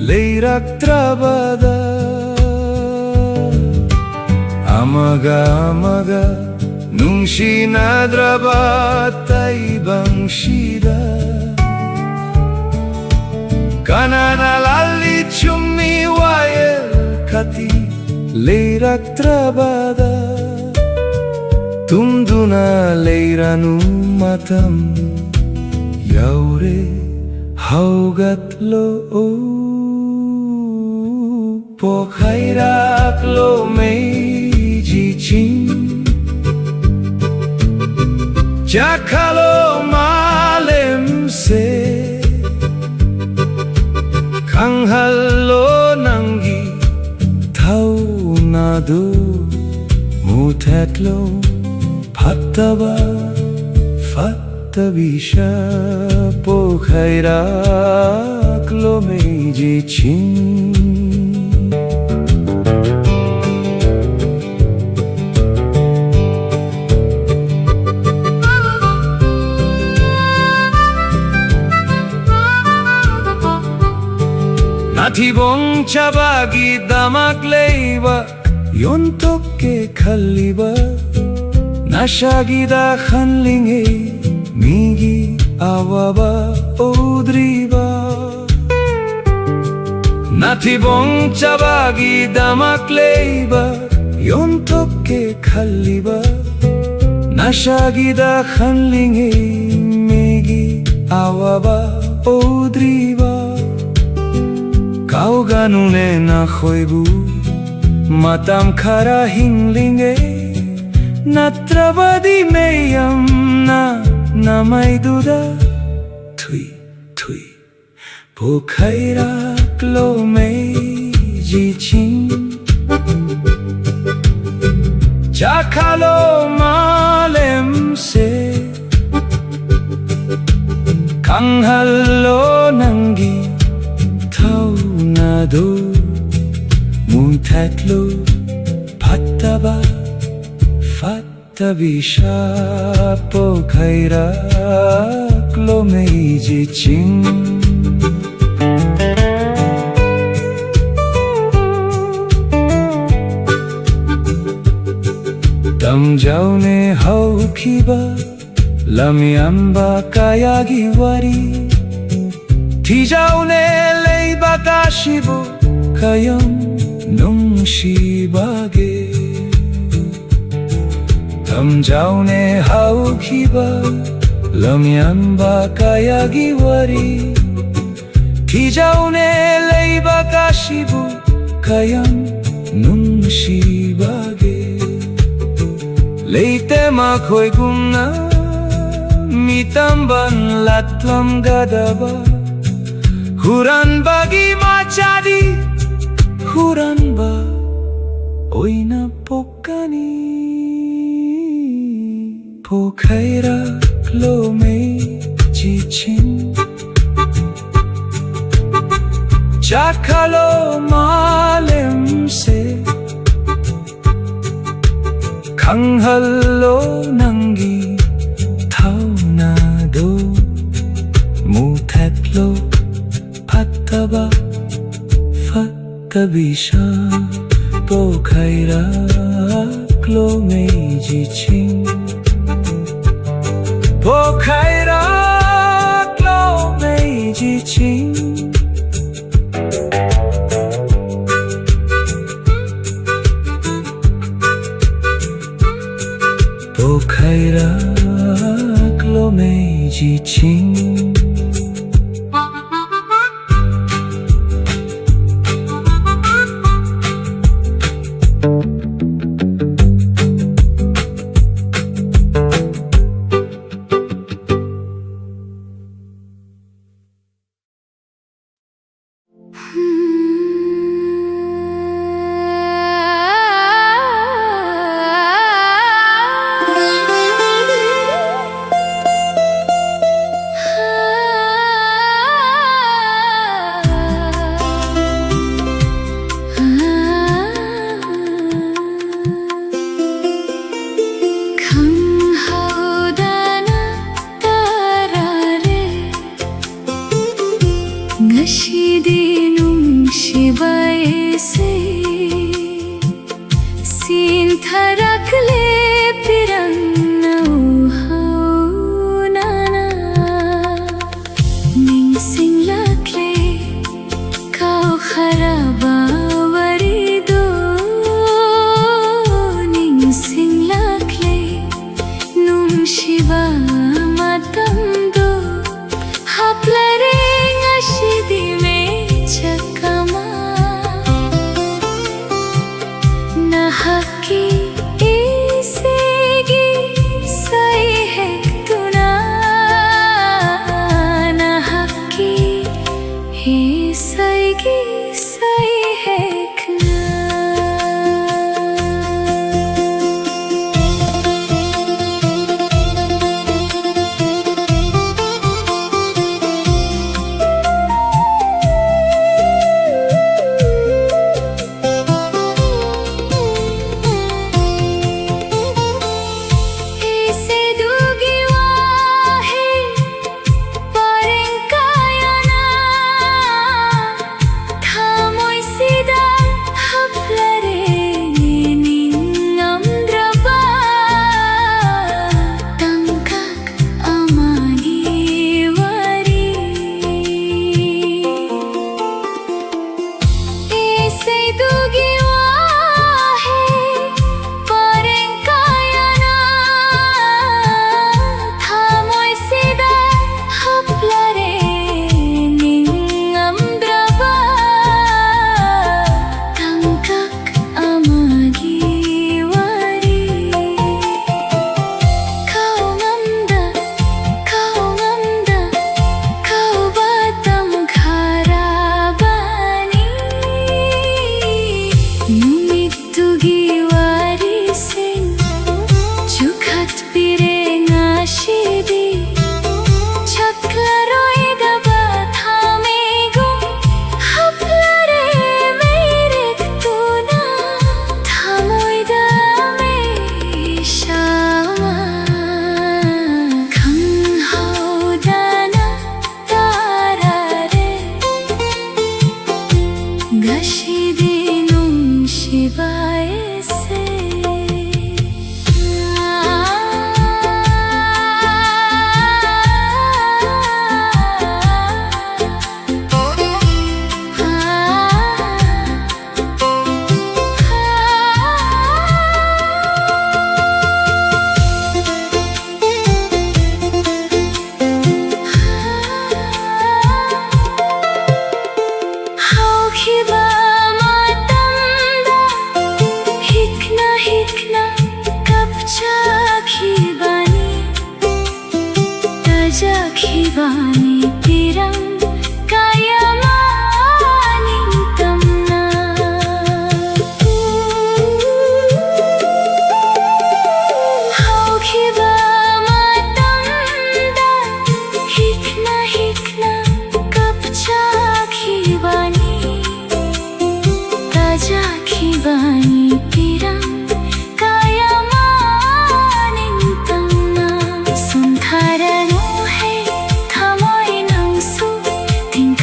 ꯂꯩꯔꯛꯇ꯭ꯔꯕꯗ, ꯑꯃꯒ ꯑꯃꯒ ꯅꯨꯡꯁꯤꯅꯗ꯭ꯔꯕ ꯇꯥꯏꯕꯪꯁꯤꯗ, ꯀꯅꯥꯅ ꯂꯥꯜꯂꯤ ꯆꯨꯝꯃꯤ ꯋꯥꯌꯦꯜ ꯀꯇꯤ ꯂꯩꯔꯛꯇ꯭ꯔꯕꯗ, ꯇꯨꯝꯗꯨꯅ ꯂꯩꯔꯅꯨ, ꯃꯇꯝ ꯌꯧꯔꯦ, ꯍꯧꯒꯠꯂꯣ꯫ ꯄꯣꯈꯥꯏꯔꯛꯂꯣ ꯃꯩꯒꯤ ꯆꯤꯡ, ꯆꯥꯛꯈꯠꯂꯣ ꯃꯥꯂꯦꯝꯁꯦ, ꯈꯪꯍꯜꯂꯣ ꯅꯪꯒꯤ ꯊꯧꯅꯥꯗꯨ, ꯃꯨꯊꯠꯂꯣ ꯐꯠꯇꯕ ꯐꯠꯇꯕꯤꯁ꯫ ꯄꯣꯈꯥꯏꯔꯛꯂꯣ ꯃꯩꯒꯤ ꯆꯤꯡ꯫ ꯅꯊꯤꯕꯣꯡ ꯆꯥꯕꯒꯤꯗꯃꯛ ꯂꯩꯕꯥꯛ ꯌꯣꯟꯊꯣꯛꯀꯦ ꯈꯜꯂꯤꯕ, ꯅꯁꯥꯒꯤꯗ ꯈꯜꯂꯤꯉꯩ ꯃꯤꯒꯤ ꯑꯋꯥꯕ ꯎꯗ꯭ꯔꯤꯕ, ꯅꯊꯤꯕꯣꯡ ꯆꯥꯕꯒꯤꯗꯃꯛ ꯂꯩꯕꯥꯛ ꯌꯣꯟꯊꯣꯛꯀꯦ ꯈꯜꯂꯤꯕ, ꯅꯁꯥꯒꯤꯗ ꯈꯜꯂꯤꯉꯩ ꯃꯤꯒꯤ ꯑꯋꯥꯕ ꯎꯗ꯭ꯔꯤꯕ꯫ ꯀꯥꯎꯒꯅꯨꯅꯦ ꯅꯈꯣꯏꯕꯨ ꯃꯇꯝ ꯈꯔ ꯍꯤꯡꯂꯤꯉꯩ, ꯅꯠꯇ꯭ꯔꯕꯗꯤ ꯃꯌꯥꯝꯅ ꯅꯃꯥꯏꯗꯨꯗ ꯊꯨꯏ ꯊꯨꯏ꯫ ꯄꯣꯈꯥꯏꯔꯛꯂꯣ ꯃꯩꯒꯤ ꯆꯤꯡ, ꯆꯥꯛꯈꯠꯂꯣ ꯃꯥꯂꯦꯝꯁꯦ, ꯈꯪꯍꯜꯂꯣ ꯅꯪꯒꯤ ꯊꯧꯅꯥꯗꯨ꯫ ꯃꯨꯊꯠꯂꯨ꯫ ꯐꯠꯇꯕ ꯐꯠꯇꯕꯤ ꯁꯥ ꯄꯣꯈꯩꯔꯛꯂꯣ ꯃꯩꯒꯤ ꯆꯤꯡ꯫ ꯇꯝꯖꯧꯅꯦ ꯍꯧꯈꯤꯕ ꯂꯝꯌꯥꯟꯕ ꯀꯌꯥꯒꯤ ꯋꯥꯔꯤ꯫ ꯊꯤꯖꯧꯅꯦ ꯂꯩꯕꯥꯛ ꯑꯁꯤꯕꯨ ꯀꯌꯥꯝ ꯅꯨꯡꯁꯤꯕꯒꯦ꯫ ꯇꯝꯖꯧꯅꯦ ꯍꯧꯈꯤꯕ ꯂꯝꯌꯥꯟꯕ ꯀꯌꯥꯒꯤ ꯋꯥꯔꯤ꯫ ꯊꯤꯖꯧꯅꯦ ꯂꯩꯕꯥꯛ ꯑꯁꯤꯕꯨ ꯀꯌꯥꯝ ꯅꯨꯡꯁꯤꯕꯒꯦ꯫ ꯂꯩꯇꯦ ꯃꯈꯣꯏꯒꯨꯝꯅ ꯃꯤꯇꯝꯕꯟ ꯂꯥꯠꯂꯝꯒꯗꯕ꯫ ꯍꯨꯔꯥꯟꯕꯒꯤ ꯃꯆꯥꯗꯤ ꯍꯨꯔꯥꯟꯕ ꯑꯣꯏꯅ ꯄꯣꯛꯀꯅꯤ꯫ ꯄꯣꯈꯩꯔꯛꯂꯣ ꯃꯩꯒꯤ ꯆꯤꯡ꯫ ꯆꯥꯛꯈꯠꯂꯣ ꯃꯥꯂꯦꯝꯁꯦ꯫ ꯈꯪꯍꯜꯂꯣ ꯅꯪꯒꯤ ꯊꯧꯅꯥꯗꯣ꯫ ꯃꯨꯊꯠꯂꯣ ꯐꯠꯇꯕ ꯐꯠꯇꯕꯤ ꯁꯥ ꯄꯣꯈꯩꯔꯛꯂꯣ ꯃꯩꯒꯤ ꯆꯤꯡ꯫ ꯄꯣꯈꯩꯔꯛꯂꯣ ꯃꯩꯒꯤ ꯆꯤꯡ꯫ ꯄꯣꯈꯩꯔꯛꯂꯣ ꯃꯩꯒꯤ ꯆꯤꯡ꯫ ꯉꯁꯤꯗꯤ ꯅꯨꯡꯁꯤꯕ ꯏꯁꯩ ꯁꯤꯟꯊꯔꯛꯂꯦ, ꯄꯤꯔꯪꯅ ꯎꯍꯧꯅꯅ꯫ ꯅꯤꯡꯁꯤꯡꯂꯛꯂꯦ ꯀꯥꯎꯈ꯭ꯔꯕ ꯋꯥꯔꯤꯗꯣ, ꯅꯤꯡꯁꯤꯡꯂꯛꯂꯦ ꯅꯨꯡꯁꯤꯕ ꯃꯇꯝꯗꯣ꯫ ꯍꯥꯞꯂꯔꯦ ꯉꯁꯤꯗꯤ ꯃꯤꯆꯥꯛ ꯑꯃ, ꯅꯍꯥꯛꯀꯤ ꯏꯁꯩꯒꯤ ꯁꯩꯍꯦꯛꯇꯨꯅ, ꯅꯍꯥꯛꯀꯤ ꯏꯁꯩꯒꯤ ꯁꯩꯍꯦꯛꯅ꯫ ꯏꯁꯩꯗꯨꯒꯤ ꯋꯥꯍꯩ ꯄꯔꯦꯡ ꯀꯌꯥꯅ ꯊꯥ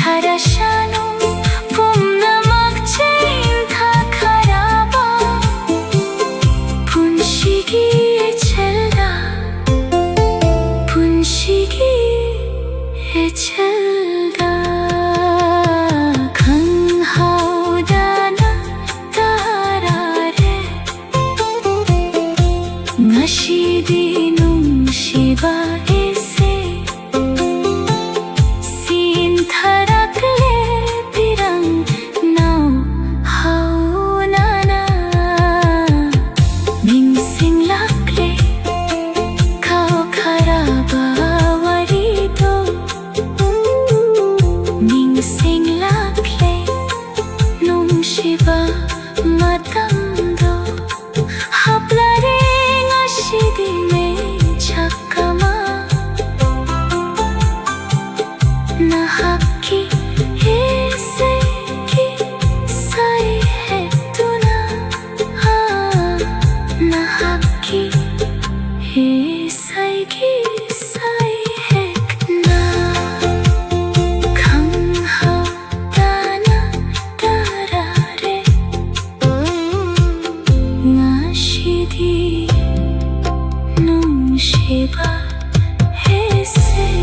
ꯊꯥꯔꯁꯅꯨ ꯄꯨꯝꯅꯃꯛ ꯆꯦꯟꯊꯈ꯭ꯔꯕ ꯄꯨꯟꯁꯤꯒꯤ ꯏꯆꯦꯜꯗ, ꯄꯨꯟꯁꯤꯒꯤ ꯏꯆꯦꯜꯗ ꯈꯪꯍꯧꯗꯅ ꯇꯥꯔꯔꯦ꯫ ꯉꯁꯤꯗꯤ ꯅꯨꯡꯁꯤꯕ ꯏꯁꯩ ꯁꯤꯟꯊꯔꯛꯂꯦ ꯄꯤꯔꯪ ꯅꯧꯍꯧꯅꯅ꯫ ꯅꯤꯡꯁꯤꯡꯂꯛꯂꯦ ꯀꯥꯎꯈ꯭ꯔꯕ ꯋꯥꯔꯤꯗꯣ, ꯅꯤꯡꯁꯤꯡꯂꯛꯂꯦ ꯅꯨꯡꯁꯤꯕ ꯃꯇꯝꯗꯣ꯫ ꯍꯥꯞꯂꯔꯦ ꯉꯁꯤꯗꯤ ꯃꯩꯁꯛ ꯑꯃ ꯅꯍꯥꯛꯀꯤ ꯏꯁꯩꯒꯤ ꯁꯩꯍꯦꯛꯇꯨꯅ, ꯑꯥ, ꯅꯍꯥꯛꯀꯤ ꯏꯁꯩꯒꯤ ꯁꯩꯍꯦꯛꯅ ꯈꯪꯍꯧꯗꯅ ꯇꯥꯔꯔꯦ꯫ ꯉꯁꯤꯗꯤ ꯅꯨꯡꯁꯤꯕ ꯏꯁꯩ꯫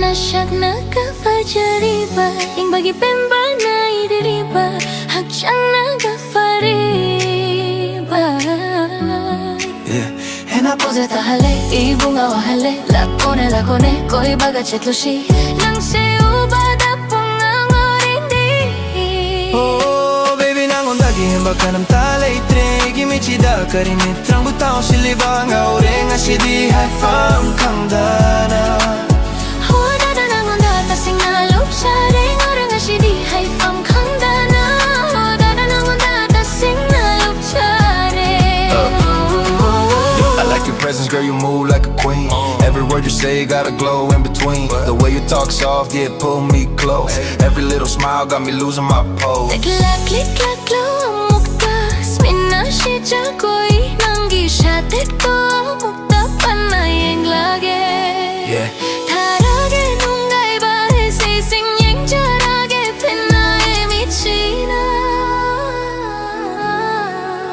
ꯅꯁꯛꯅꯒ ꯐꯖꯔꯤꯕ, ꯏꯪꯕꯒꯤ ꯄꯦꯟꯕ ꯅꯥꯏꯗꯔꯤꯕ, ꯍꯛꯆꯥꯡꯅꯒ ꯐꯔꯤꯕ꯫ ꯍꯦꯟꯅ ꯄꯣꯖꯦ ꯇꯥꯍꯜꯂꯦ, ꯏꯕꯨ ꯉꯥꯎꯍꯜꯂꯦ꯫ ꯂꯥꯛꯀꯣꯅꯦ ꯂꯥꯛꯀꯣꯅꯦ, ꯀꯣꯏꯕꯒ ꯆꯠꯂꯨꯁꯤ꯫ ꯅꯪꯁꯦ ꯎꯕꯗ ꯄꯨꯡꯉꯥꯡ ꯉꯥꯎꯔꯤꯅꯤ꯫ Oh baby, ꯅꯉꯣꯟꯗꯒꯤ ꯍꯦꯟꯕ ꯀꯅꯥꯝꯇ ꯂꯩꯇ꯭ꯔꯦ꯫ ꯑꯩꯒꯤ ꯃꯤꯠꯁꯤꯗ ꯀꯔꯤ ꯃꯤꯠꯇ꯭ꯔꯪꯕꯨ ꯇꯥꯎꯁꯤꯜꯂꯤꯕ? ꯉꯥꯎꯔꯦ ꯉꯁꯤꯗꯤ ꯍꯥꯏꯐꯝ ꯈꯪꯗꯅ꯫ ꯍꯣꯗꯥꯗ ꯅꯉꯣꯟꯗ ꯇꯁꯦꯡꯅ ꯂꯨꯞꯆꯔꯦ꯫ ꯉꯥꯎꯔꯦ ꯉꯁꯤꯗꯤ ꯍꯥꯏꯐꯝ You say you got a glow in between. The way you talk soft, yeah, pull me close. Every little smile got me losing my pose. ꯂꯥꯛꯂꯤꯛ ꯂꯥꯛꯂꯣ ꯑꯃꯨꯛꯇ ꯁ꯭ꯃꯤꯅꯥꯁꯤ ꯖꯒꯣꯏ ꯅꯪꯒꯤ ꯁꯥꯇꯦꯛꯇꯣ ꯑꯃꯨꯛꯇ ꯄꯟꯅ ꯌꯦꯡꯂꯒꯦ Yeah. ꯊꯥꯔꯒꯦ ꯅꯨꯡꯉꯥꯏꯕ ꯏꯁꯩꯁꯤꯡ ꯌꯦꯡꯖꯔꯒꯦ ꯐꯤꯟꯅ ꯏꯃꯤꯠꯁꯤꯅ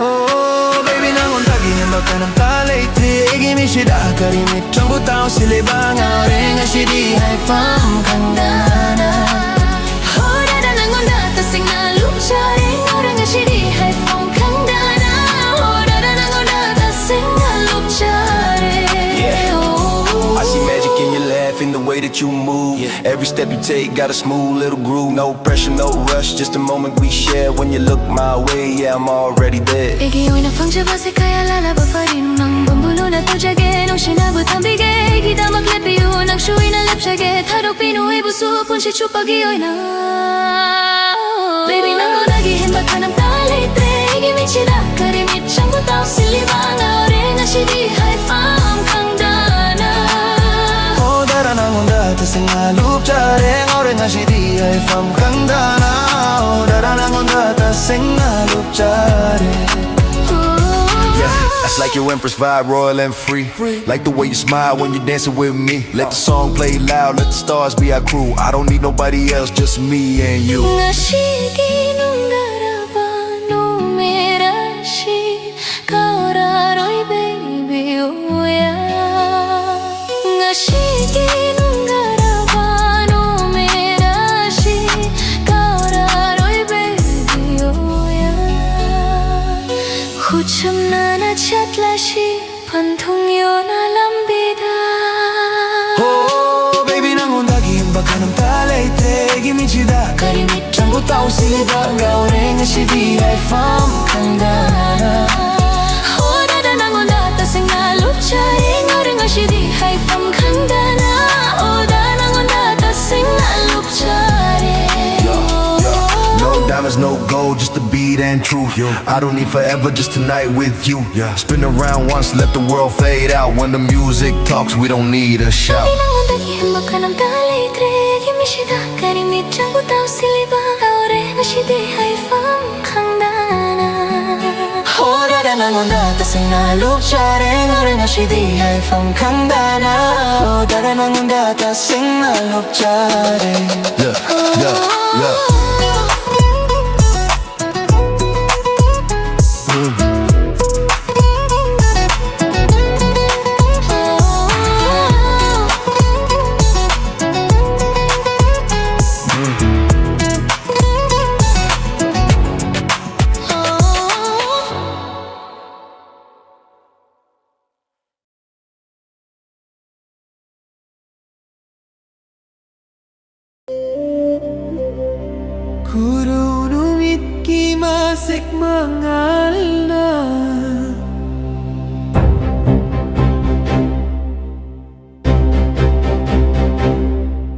Oh, baby, ꯅꯪꯉꯣꯟꯗꯒꯤ ꯍꯦꯟꯕ ꯀꯅꯥꯝꯇ ꯂꯩꯇ꯭ꯔꯦ ꯑꯩꯒꯤ ꯃꯤꯠꯁꯤꯗ ꯀꯔꯤ ꯃꯤꯠꯇꯕꯨ ꯇꯥꯎꯁꯤꯜꯂꯤꯕ ꯉꯥꯎꯔꯦ ꯉꯁꯤꯗꯤ ꯍꯥꯏꯐꯝ ꯈꯪꯗꯅ ꯍꯣꯔꯥꯗ ꯅꯪꯉꯣꯟꯗ ꯇꯁꯦꯡꯅ ꯂꯨꯞꯆꯔꯦ ꯉꯥꯎꯔꯦ ꯉꯁꯤꯗꯤ ꯍꯥꯏꯐꯝ ꯈꯪꯗꯅ ꯍꯣꯔꯥꯗ ꯅꯪꯉꯣꯟꯗ ꯇꯁꯦꯡꯅ ꯂꯨꯞꯆꯔꯦ I see magic in your laugh, in the way that you move. Every step you take got a smooth little groove. No pressure, no rush, just a moment we share. When you look my way, yeah, I'm already there. ꯑꯩꯒꯤ ꯑꯣꯏꯅ ꯐꯪꯖꯕꯁꯦ ꯀꯌꯥ ꯂꯥꯜꯂꯕ ꯐꯔꯤꯅꯣ ꯅꯪ ꯕꯝꯕꯨꯂꯨꯅ ꯇꯧꯖꯒꯦ ꯅꯨꯡꯁꯤꯅꯕ ꯊꯝꯕꯤꯒꯦ ꯑꯩꯒꯤꯗꯃꯛ ꯂꯦꯞꯄꯤꯌꯨ ꯅꯪꯁꯨ ꯑꯩꯅ ꯂꯦꯞꯆꯒꯦ ꯊꯥꯗꯣꯛꯄꯤꯅꯨ ꯑꯩꯕꯨꯁꯨ ꯄꯨꯟꯁꯤ ꯆꯨꯞꯄꯒꯤ ꯑꯣꯏꯅ Baby ꯅꯪꯉꯣꯟꯗꯒꯤ ꯍꯦꯟꯕ ꯀꯅꯥꯝꯇ ꯂꯩꯇ꯭ꯔꯦ ꯑꯩꯒꯤ ꯃꯤꯠꯁꯤꯗ ꯀꯔꯤ ꯃꯤꯠ ꯆꯪꯕ ꯇꯥꯎꯁꯤꯜꯂꯤꯕ ꯉꯥꯎꯔꯦ ꯉꯁꯤꯗꯤ ꯍꯥꯏꯐꯝ ꯈꯪꯗꯅ ꯍꯣꯔꯥꯗ ꯅꯪꯉꯣꯟꯗ ꯇꯁꯦꯡꯅ ꯂꯨꯞꯆꯔꯦ ꯉꯥꯎꯔꯦ ꯉꯁꯤꯗꯤ ꯍꯥꯏꯐꯝ ꯈꯪꯗꯅ ꯍꯣꯔꯥꯗ ꯅꯪꯉꯣꯟꯗ ꯇꯁꯦꯡꯅ ꯂꯨꯞꯆꯔꯦ That's like your empress vibe, royal and free. Like the way you smile when you're dancing with me. Let the song play loud, let the stars be our crew. I don't need nobody else, just me and you. ꯉꯁꯤꯒꯤ ꯅꯨꯡꯗꯥꯡꯔꯕ ꯅꯨꯃꯤꯠ ꯑꯁꯤ ꯀꯥꯎꯔꯔꯣꯏ baby oh yeah ꯉꯁꯤꯒꯤ ꯅꯨꯡꯗꯥꯡꯔꯕ ꯅꯨꯃꯤꯠ ꯑꯁꯤ ꯀꯥꯎꯔꯔꯣꯏ baby oh yeah ꯈꯨꯠꯁꯝꯅꯅ ꯆꯠꯂꯁꯤ ꯄꯟꯊꯨꯡ ꯌꯧꯅ ꯂꯝꯕꯤꯗ Oh, baby, ꯅꯪꯉꯣꯟꯗꯒꯤ ꯍꯦꯟꯕ ꯀꯅꯥꯝꯇ ꯂꯩꯇ꯭ꯔꯦ ꯑꯩꯒꯤ ꯃꯤꯠꯁꯤꯗ ꯀꯔꯤ ꯃꯤꯠ ꯆꯪꯕ ꯇꯥꯎꯁꯤꯜꯂꯤꯕ ꯉꯥꯎꯔꯦ ꯉꯁꯤꯗꯤ ꯍꯥꯏꯐꯝ ꯈꯪꯗꯅ ꯍꯣꯔꯥꯗ ꯅꯪꯉꯣꯟꯗ ꯇꯁꯦꯡꯅ ꯂꯨꯞꯆꯔꯦ ꯉꯥꯎꯔꯦ ꯉꯁꯤꯗꯤ ꯍꯥꯏꯐꯝ ꯈꯪꯗꯅ ꯍꯣꯔꯥꯗ ꯅꯪꯉꯣꯟꯗ ꯇꯁꯦꯡꯅ ꯂꯨꯞꯆꯔꯦ No Time is no gold, just the beat and truth. I don't need forever, just tonight with you. Yeah. Spin around once, let the world fade out. When the music talks, we don't need a shout. ꯅꯪꯉꯣꯟꯗꯒꯤ ꯍꯦꯟꯕ ꯀꯅꯥꯝꯇ ꯂꯩꯇ꯭ꯔꯦ꯫ ꯑꯩꯒꯤ ꯃꯤꯠꯁꯤꯗ ꯀꯔꯤ ꯃꯤꯠꯆꯪꯕꯨ ꯇꯥꯎꯁꯤꯜꯂꯤꯕ? ꯀꯥꯎꯔꯦ ꯉꯁꯤꯗꯤ ꯍꯥꯏꯐꯝ ꯈꯪꯗꯅ꯫ ꯍꯣ ꯗꯥꯗꯥ, ꯅꯪꯉꯣꯟꯗ ꯇꯁꯦꯡꯅ ꯂꯨꯞꯆꯔꯦ꯫ ꯉꯥꯎꯔꯦ ꯉꯁꯤꯗꯤ ꯍꯥꯏꯐꯝ ꯈꯪꯗꯅ꯫ ꯍꯣ ꯗꯥꯗꯥ, ꯅꯪꯉꯣꯟꯗ ꯇꯁꯦꯡꯅ ꯂꯨꯞꯆꯔꯦ꯫ Look, look, look. ꯈꯨꯔꯧ ꯅꯨꯃꯤꯠꯀꯤ ꯃꯁꯦꯛ ꯃꯉꯥꯜꯅ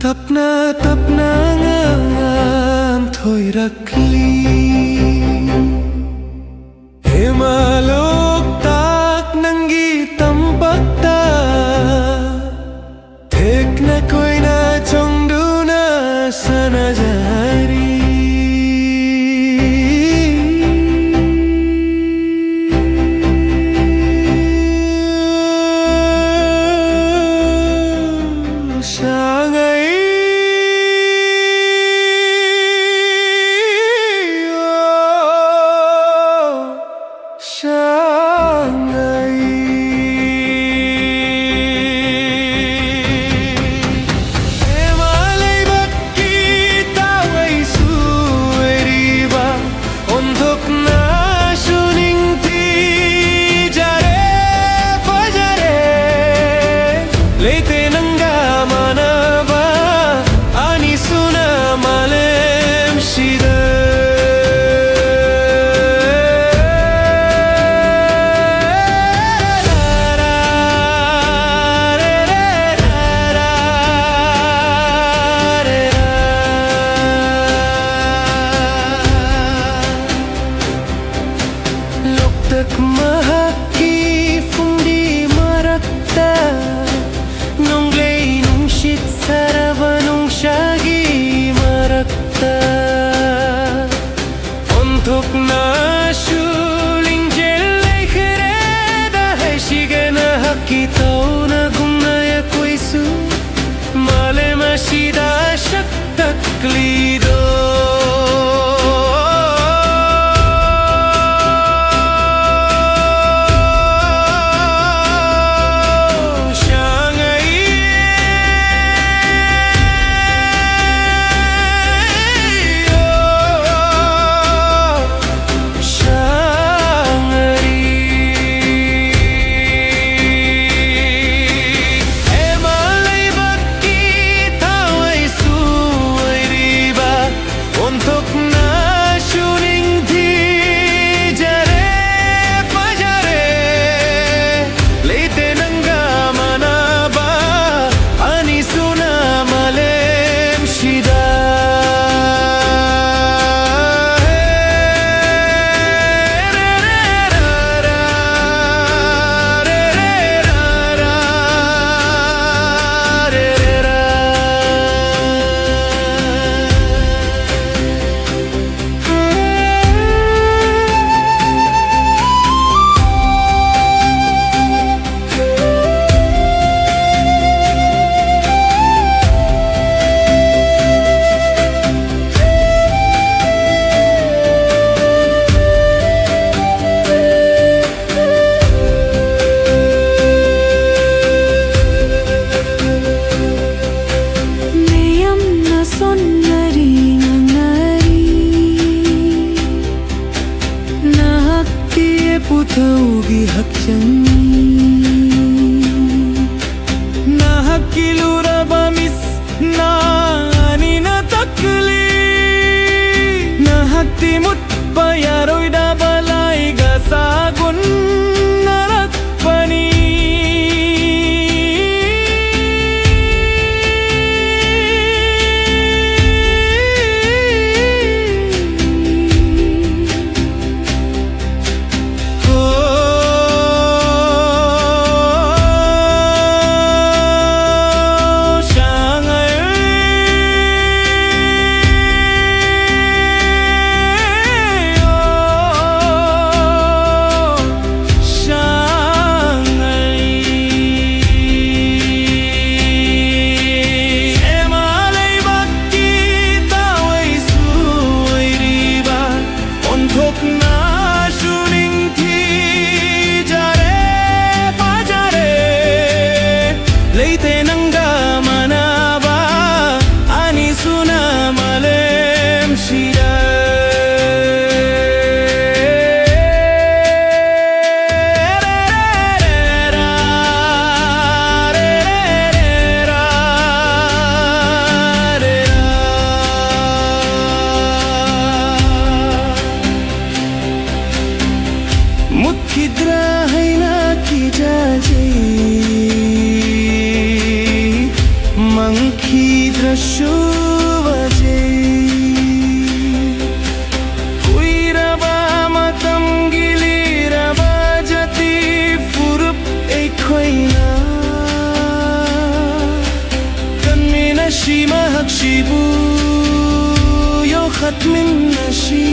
ꯇꯞꯅ ꯇꯞꯅ ꯉꯥꯟꯊꯣꯏꯔꯛꯂꯤ꯫ ꯍꯦꯃꯥ ꯂꯣꯛꯇꯥꯛ ꯅꯪꯒꯤ ꯇꯝꯄꯥꯛꯇ ꯊꯦꯛꯅ ꯀꯣꯏꯅ ꯆꯣꯡꯗꯨꯅ ꯁꯥꯟꯅꯖꯔꯤ꯫ ꯁꯉꯥꯏ꯫ ꯁꯉꯥꯏ꯫ ꯍꯦꯃꯥ ꯂꯩꯕꯥꯛꯀꯤ ꯇꯥꯋꯩꯁꯨ ꯑꯣꯏꯔꯤꯕ ꯑꯣꯟꯊꯣꯛꯅꯁꯨ ꯅꯤꯡꯊꯤꯖꯔꯦ, ꯐꯖꯔꯦ꯫ ꯂꯩꯇꯦ ꯅꯪꯒ ꯃꯥꯟꯅꯕ ꯑꯅꯤꯁꯨꯅ ꯃꯥꯂꯦꯝꯁꯤꯗ꯫ ꯀꯤ ꯇꯧꯅꯒꯨꯝꯅ ꯑꯩꯈꯣꯏꯁꯨ ꯃꯥꯂꯦꯝ ꯑꯁꯤꯗ ꯁꯛ ꯇꯥꯛꯂꯤꯗꯣ꯫ ꯁꯥꯡꯉꯩ꯫ ꯁꯥꯡꯉꯔꯤ꯫ ꯑꯦꯃꯥ ꯂꯩꯕꯥꯛꯀꯤ ꯊꯋꯥꯏꯁꯨ ꯑꯣꯏꯔꯤꯕ ꯑꯣꯟꯊꯣꯛꯅꯁꯨ ꯅꯤꯡꯊꯤꯖꯔꯦ, ꯐꯖꯔꯦ꯫ ꯂꯩꯇꯦ ꯅꯪꯒ ꯃꯥꯟꯅꯕ ꯑꯅꯤꯁꯨꯅ ꯃꯥꯂꯦꯝꯁꯤꯗ꯫ ꯃꯤꯌꯥꯝꯅ ꯁꯣꯟꯅꯔꯤ, ꯉꯥꯡꯅꯔꯤ꯫ ꯅꯍꯥꯛꯀꯤ ꯄꯨꯊꯧꯒꯤ ꯍꯛꯆꯥꯡꯅꯤ꯫ ꯅꯍꯥꯛꯀꯤ ꯂꯨꯔꯕ ꯃꯤꯠꯅ ꯑꯅꯤꯅ ꯇꯛꯂꯤ꯫ ꯅꯍꯥꯛꯇꯤ ꯃꯨꯠꯄ ꯌꯥꯔꯣꯏꯗꯕ ꯂꯥꯏꯒ ꯁꯥꯒꯣꯟꯅꯔꯛꯄꯅꯤ꯫ ꯁꯨꯕꯁꯦ꯫ ꯀꯨꯏꯔꯕ ꯃꯇꯝꯒꯤ ꯂꯤꯔꯕ ꯖꯥꯇꯤ ꯐꯨꯔꯨꯞ ꯑꯩꯈꯣꯏꯅ ꯀꯟꯃꯤꯟꯅꯁꯤ, ꯃꯍꯥꯛꯁꯤꯕꯨ ꯌꯣꯛꯈꯠꯃꯤꯟꯅꯁꯤ꯫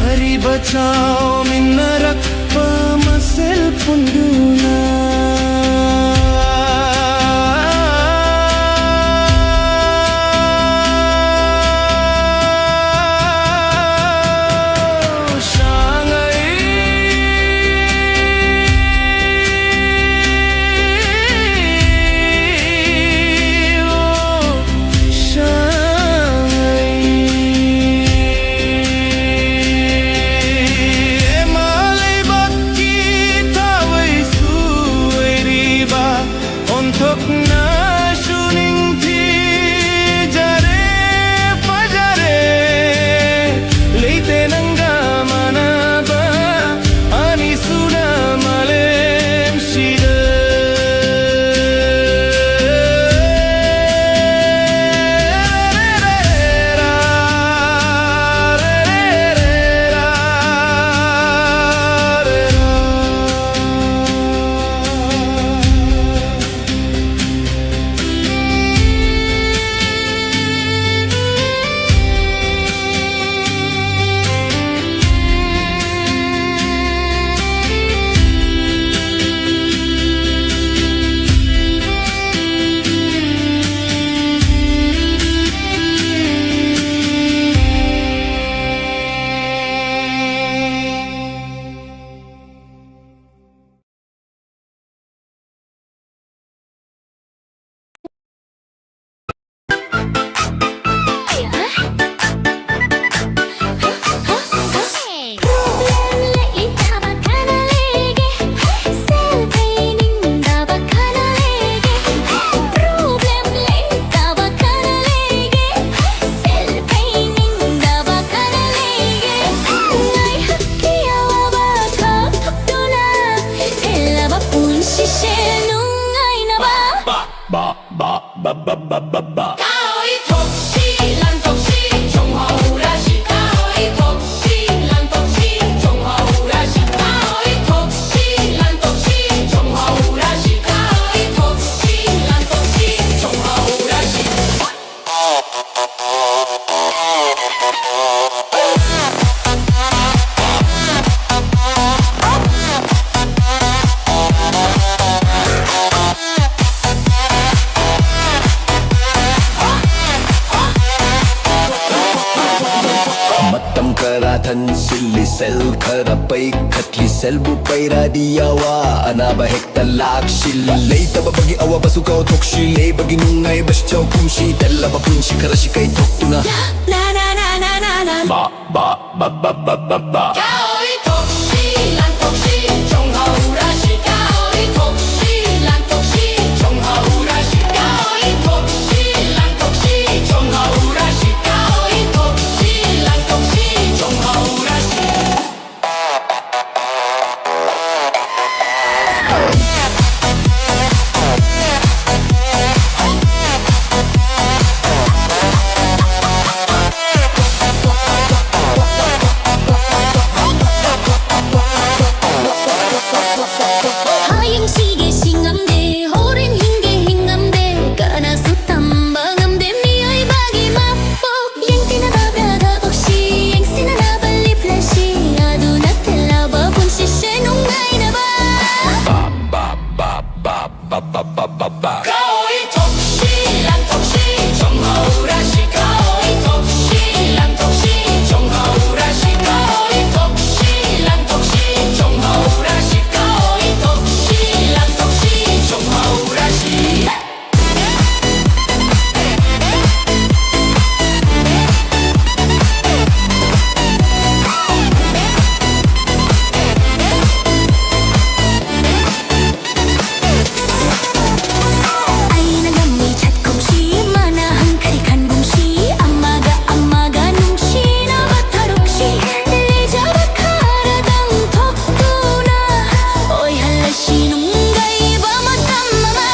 ꯑꯔꯤꯕ ꯆꯥꯎꯃꯤꯟꯅꯔꯛꯄ ꯃꯁꯦꯜ ꯄꯨꯟꯗꯨꯅ꯫ ꯈꯔ ꯊꯟꯁꯤꯜꯂꯤ ꯁꯦꯜ, ꯈꯔ ꯄꯩꯈꯠꯂꯤ ꯁꯦꯜꯕꯨ ꯄꯩꯔꯗꯤ ꯑꯋꯥ ꯑꯅꯥꯕ ꯍꯦꯛꯇ ꯂꯥꯛꯁꯤꯜꯂꯤ꯫ ꯂꯩꯇꯕꯒꯤ ꯑꯋꯥꯕꯁꯨ ꯀꯥꯎꯊꯣꯛꯁꯤ, ꯂꯩꯕꯒꯤ ꯅꯨꯡꯉꯥꯏꯕꯁꯤ ꯆꯥꯎꯈꯨꯝꯁꯤ꯫ ꯇꯦꯜꯂꯕ ꯄꯨꯟꯁꯤ ꯈꯔꯁꯤ ꯀꯩꯊꯣꯛꯇꯨꯅ ꯕꯥ ꯕꯥ ꯕꯥ ꯕꯥ ꯕꯥ ꯕꯥ꯫ ꯀꯣꯏꯊꯣꯛꯁꯤ ꯂꯥꯡꯊꯣꯛꯁꯤ ꯆꯣꯡꯍꯧꯔꯁꯤ꯫ ꯀꯣꯏꯊꯣꯛꯁꯤ ꯂꯥꯡꯊꯣꯛꯁꯤ ꯆꯣꯡꯍꯧꯔꯁꯤ꯫ ꯀꯣꯏꯊꯣꯛꯁꯤ ꯂꯥꯡꯊꯣꯛꯁꯤ ꯆꯣꯡꯍꯧꯔꯁꯤ꯫ ꯀꯣꯏꯊꯣꯛꯁꯤ ꯂꯥꯡꯊꯣꯛꯁꯤ ꯆꯣꯡꯍꯧꯔꯁꯤ꯫ ꯍꯌꯦꯡ ꯁꯤꯒꯦ ꯁꯤ ꯉꯝꯗꯦ, ꯍꯣꯔꯦꯟ ꯍꯤꯡꯒꯦ ꯍꯤꯡ ꯉꯝꯗꯦ, ꯀꯅꯥꯁꯨ ꯇꯝꯕ ꯉꯝꯗꯦ ꯃꯤꯑꯣꯏꯕꯒꯤ ꯃꯄꯣꯛ꯫ ꯌꯦꯡꯊꯤꯅꯗꯕ ꯊꯕꯛꯁꯤ, ꯌꯦꯡꯁꯤꯟꯅꯗꯕ ꯂꯤꯞꯂꯁꯤ, ꯑꯗꯨ ꯅꯠꯇꯅꯕ ꯄꯨꯟꯁꯤꯁꯦ ꯅꯨꯡꯉꯥꯏꯅꯕ꯫ ꯀꯣꯏꯊꯣꯛꯁꯤ ꯂꯥꯡꯊꯣꯛꯁꯤ ꯆꯣꯡꯍꯧꯔꯁꯤ꯫ ꯀꯣꯏꯊꯣꯛꯁꯤ ꯂꯥꯡꯊꯣꯛꯁꯤ ꯆꯣꯡꯍꯧꯔꯁꯤ꯫ ꯀꯣꯏꯊꯣꯛꯁꯤ ꯂꯥꯡꯊꯣꯛꯁꯤ ꯆꯣꯡꯍꯧꯔꯁꯤ꯫ ꯀꯣꯏꯊꯣꯛꯁꯤ ꯂꯥꯡꯊꯣꯛꯁꯤ ꯆꯣꯡꯍꯧꯔꯁꯤ꯫ ꯑꯩꯅ ꯉꯝꯃꯤ ꯆꯠꯈꯨꯝꯁꯤ, ꯃꯥꯅ ꯍꯪꯈ꯭ꯔꯦ ꯈꯟꯒꯨꯝꯁꯤ, ꯑꯃꯒ ꯑꯃꯒ ꯅꯨꯡꯁꯤꯅꯕ ꯊꯔꯨꯛꯁꯤ, ꯂꯩꯖꯕ ꯈꯔꯗꯪ ꯊꯣꯛꯇꯨꯅ ꯑꯣꯏꯍꯜꯂꯁꯤ ꯅꯨꯡꯉꯥꯏꯕ ꯃꯇꯝ ꯑꯃ꯫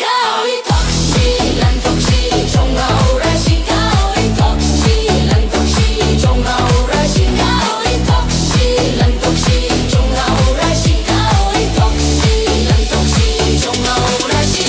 ꯀꯣꯏꯊꯣꯛꯁꯤ ꯂꯥꯡꯊꯣꯛꯁꯤ ꯆꯣꯡꯍꯧꯔꯁꯤ꯫ ꯀꯣꯏꯊꯣꯛꯁꯤ ꯂꯥꯡꯊꯣꯛꯁꯤ ꯆꯣꯡꯍꯧꯔꯁꯤ꯫ ꯀꯣꯏꯊꯣꯛꯁꯤ ꯂꯥꯡꯊꯣꯛꯁꯤ ꯆꯣꯡꯍꯧꯔꯁꯤ꯫ ꯀꯣꯏꯊꯣꯛꯁꯤ ꯂꯥꯡꯊꯣꯛꯁꯤ ꯆꯣꯡꯍꯧꯔꯁꯤ꯫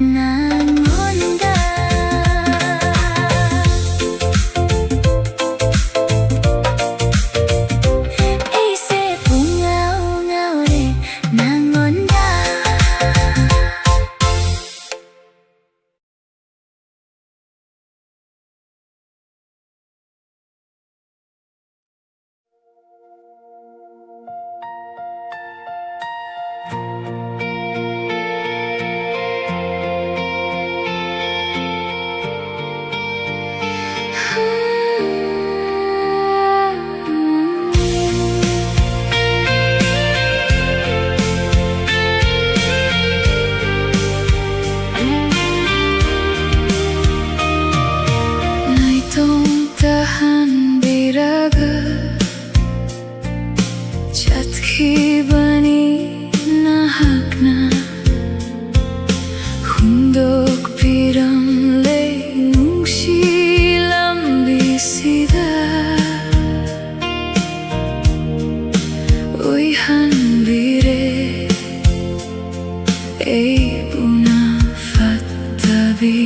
ꯅꯪꯉꯣꯟꯗ ꯑꯩꯁꯦ ꯄꯨꯡꯉꯥꯎ ꯉꯥꯎꯔꯦ ꯅꯪꯉꯣꯟꯗ꯫ ꯅꯥꯏꯇꯣꯝ ꯇꯥꯍꯟꯕꯤꯔꯒ ꯆꯠꯈꯤꯕꯅꯤ ꯅꯍꯥꯛꯅ꯫ ꯍꯨꯟꯗꯣꯛꯄꯤꯔꯝꯂꯦ ꯅꯨꯡꯁꯤ ꯂꯝꯕꯤꯁꯤꯗ꯫ ꯑꯣꯏꯍꯟꯕꯤꯔꯦ ꯑꯩꯕꯨꯅ ꯐꯠꯇꯕꯤ꯫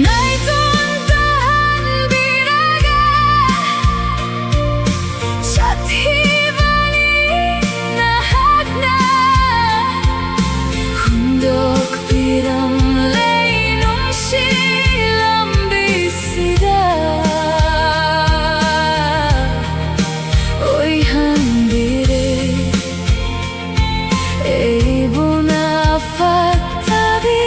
ꯅꯥꯏꯇꯣꯝ ꯇꯥꯍꯟꯕꯤꯔꯒ ꯆꯠꯈꯤꯕꯅꯤ ꯅꯍꯥꯛꯅ꯫ ꯍꯨꯟꯗꯣꯛꯄꯤꯔꯝꯂꯦ ꯅꯨꯡꯁꯤ ꯂꯝꯕꯤꯁꯤꯗ꯫ ꯑꯣꯏꯍꯟꯕꯤꯔꯦ ꯑꯩꯕꯨꯅ ꯐꯠꯇꯕꯤ꯫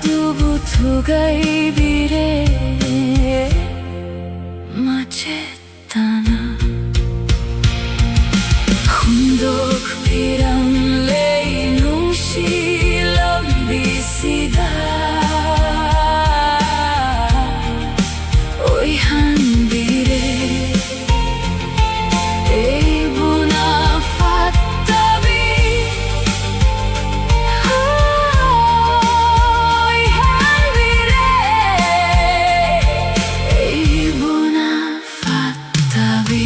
ꯅꯨꯕꯨ ꯊꯨꯒꯥꯏꯕꯤꯔꯦ ꯃꯆꯦꯠ ꯇꯥꯅ꯫ ꯍꯨꯟꯗꯣꯛꯄꯤꯔꯝꯂꯦ ꯅꯨꯡꯁꯤ ꯂꯝꯕꯤꯁꯤꯗ꯫ ꯑꯣꯏꯍꯟꯕꯤꯔꯦ ꯑꯩꯕꯨꯅ ꯐꯠꯇꯕꯤ꯫ ꯑꯣꯏꯍꯟꯕꯤꯔꯦ ꯑꯩꯕꯨꯅ ꯐꯠꯇꯕꯤ꯫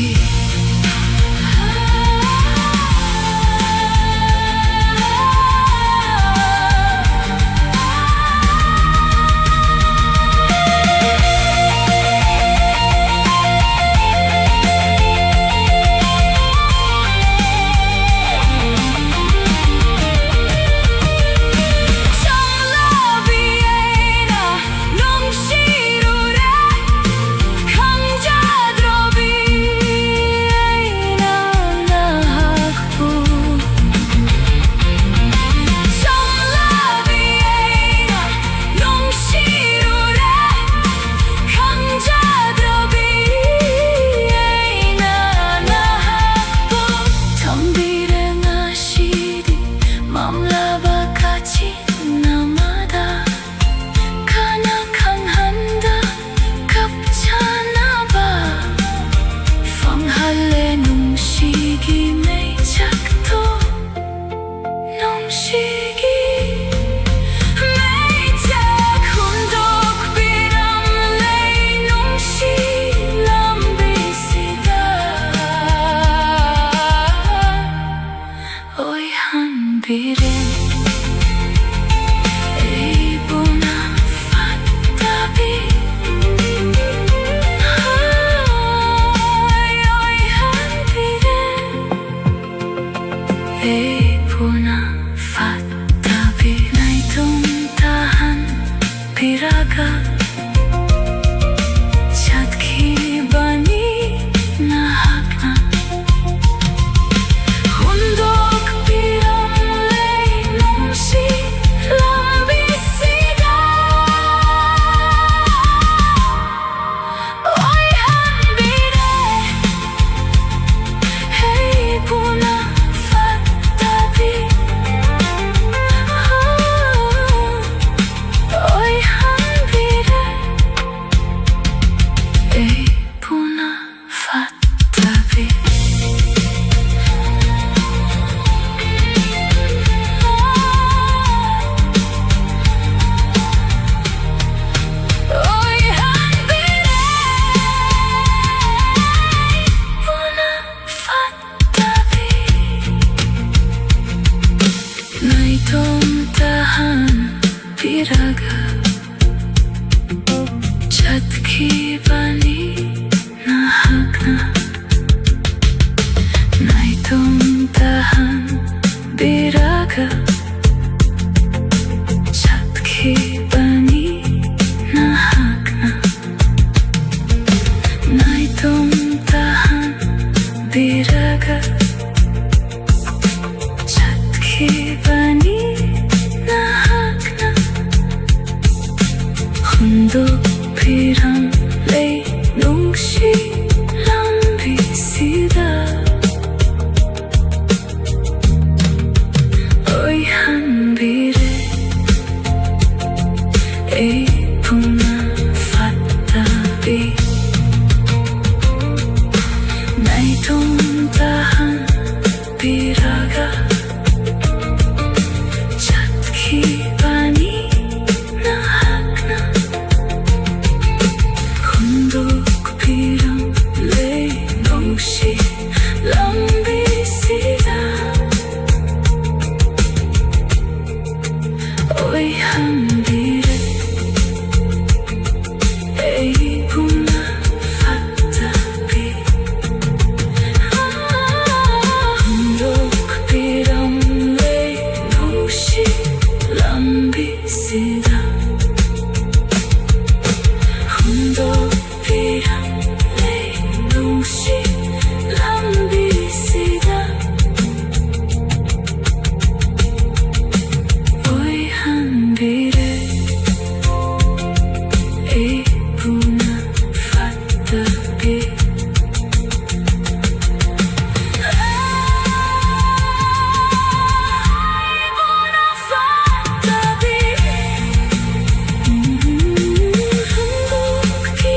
ꯆꯝꯂꯕꯤ ꯑꯩꯅ ꯅꯨꯡꯁꯤꯔꯨꯔꯦ, ꯈꯪꯖꯗ꯭ꯔꯕꯤ ꯑꯩꯅ ꯅꯍꯥꯛꯄꯨ꯫ ꯆꯝꯂꯕꯤ ꯑꯩꯅ ꯅꯨꯡꯁꯤꯔꯨꯔꯦ, ꯈꯪꯖꯗ꯭ꯔꯕꯤ ꯑꯩꯅ ꯅꯍꯥꯛꯄꯨ꯫ ꯊꯝꯕꯤꯔꯦ ꯉꯁꯤꯗꯤ ꯃꯝꯂꯕ ꯀꯥꯆꯤꯟ ꯑꯃꯗ꯫ ꯀꯅꯥ ꯈꯪꯍꯟꯗ ꯀꯞꯆꯅꯕ ꯐꯪꯍꯜꯂꯦ ꯅꯨꯡꯁꯤꯒꯤ ꯃꯩꯆꯥꯛꯇꯣ꯫ ꯅꯨꯡꯁꯤꯒꯤ ꯃꯩꯆꯥꯛ ꯍꯨꯟꯗꯣꯛꯄꯤꯔꯝꯂꯦ ꯅꯨꯡꯁꯤ ꯂꯝꯕꯤꯁꯤꯗ꯫ ꯑꯣꯏꯍꯟꯕꯤꯔꯦ ꯑꯩꯕꯨꯅ ꯐꯠꯇꯕꯤ꯫ ꯍꯣꯏ, ꯑꯣꯏꯍꯟꯕꯤꯔꯦ ꯑꯩꯕꯨꯅ ꯐꯠꯇꯕꯤ꯫ ꯅꯥꯏꯇꯣꯝ ꯇꯥꯍꯟ ꯄꯤꯔꯒ ꯆꯠꯈꯤꯕꯅꯤ ꯅꯍꯥꯛꯅ꯫ ꯍꯨꯟꯗꯣꯛꯄꯤꯔꯝꯂꯦ ꯅꯨꯡꯁꯤ ꯂꯝꯕꯤꯁꯤꯗ꯫ ꯇꯣꯛꯄꯤꯔꯝꯂꯦ ꯅꯨꯡꯁꯤ ꯂꯝꯕꯤꯁꯤꯗ꯫ ꯑꯣꯏꯍꯟꯕꯤꯔꯦ ꯑꯩꯕꯨꯅ ꯐꯠꯇꯕꯤ꯫ ꯅꯥꯏꯇꯣꯝ ꯇꯥꯍꯟꯕꯤꯔꯒ ꯆꯠꯈꯤꯕꯅꯤ ꯅꯍꯥꯛꯅ꯫ ꯍꯨꯟꯗꯣꯛꯄꯤꯔꯝꯂꯦ ꯅꯨꯡꯁꯤ ꯂꯝꯕꯤꯁꯤꯗ꯫ ꯑꯣꯏꯍꯟꯕꯤꯔꯦ ꯑꯩꯕꯨꯅ ꯐꯠꯇꯕꯤ꯫ ꯍꯨꯟꯗꯣꯛꯄꯤꯔꯝꯂꯦ ꯅꯨꯡꯁꯤ ꯂꯝꯕꯤꯁꯤꯗ꯫ ꯍꯨꯟꯗꯣꯛ ꯄꯤꯔꯝꯂꯦ ꯅꯨꯡꯁꯤ ꯂꯝꯕꯤꯁꯤꯗ꯫ ꯑꯣꯏꯍꯟꯕꯤꯔꯦ ꯑꯩꯕꯨꯅ ꯐꯠꯇꯕꯤ꯫ ꯑꯩꯕꯨꯅ ꯐꯠꯇꯕꯤ꯫ ꯍꯨꯟꯗꯣꯛꯄꯤ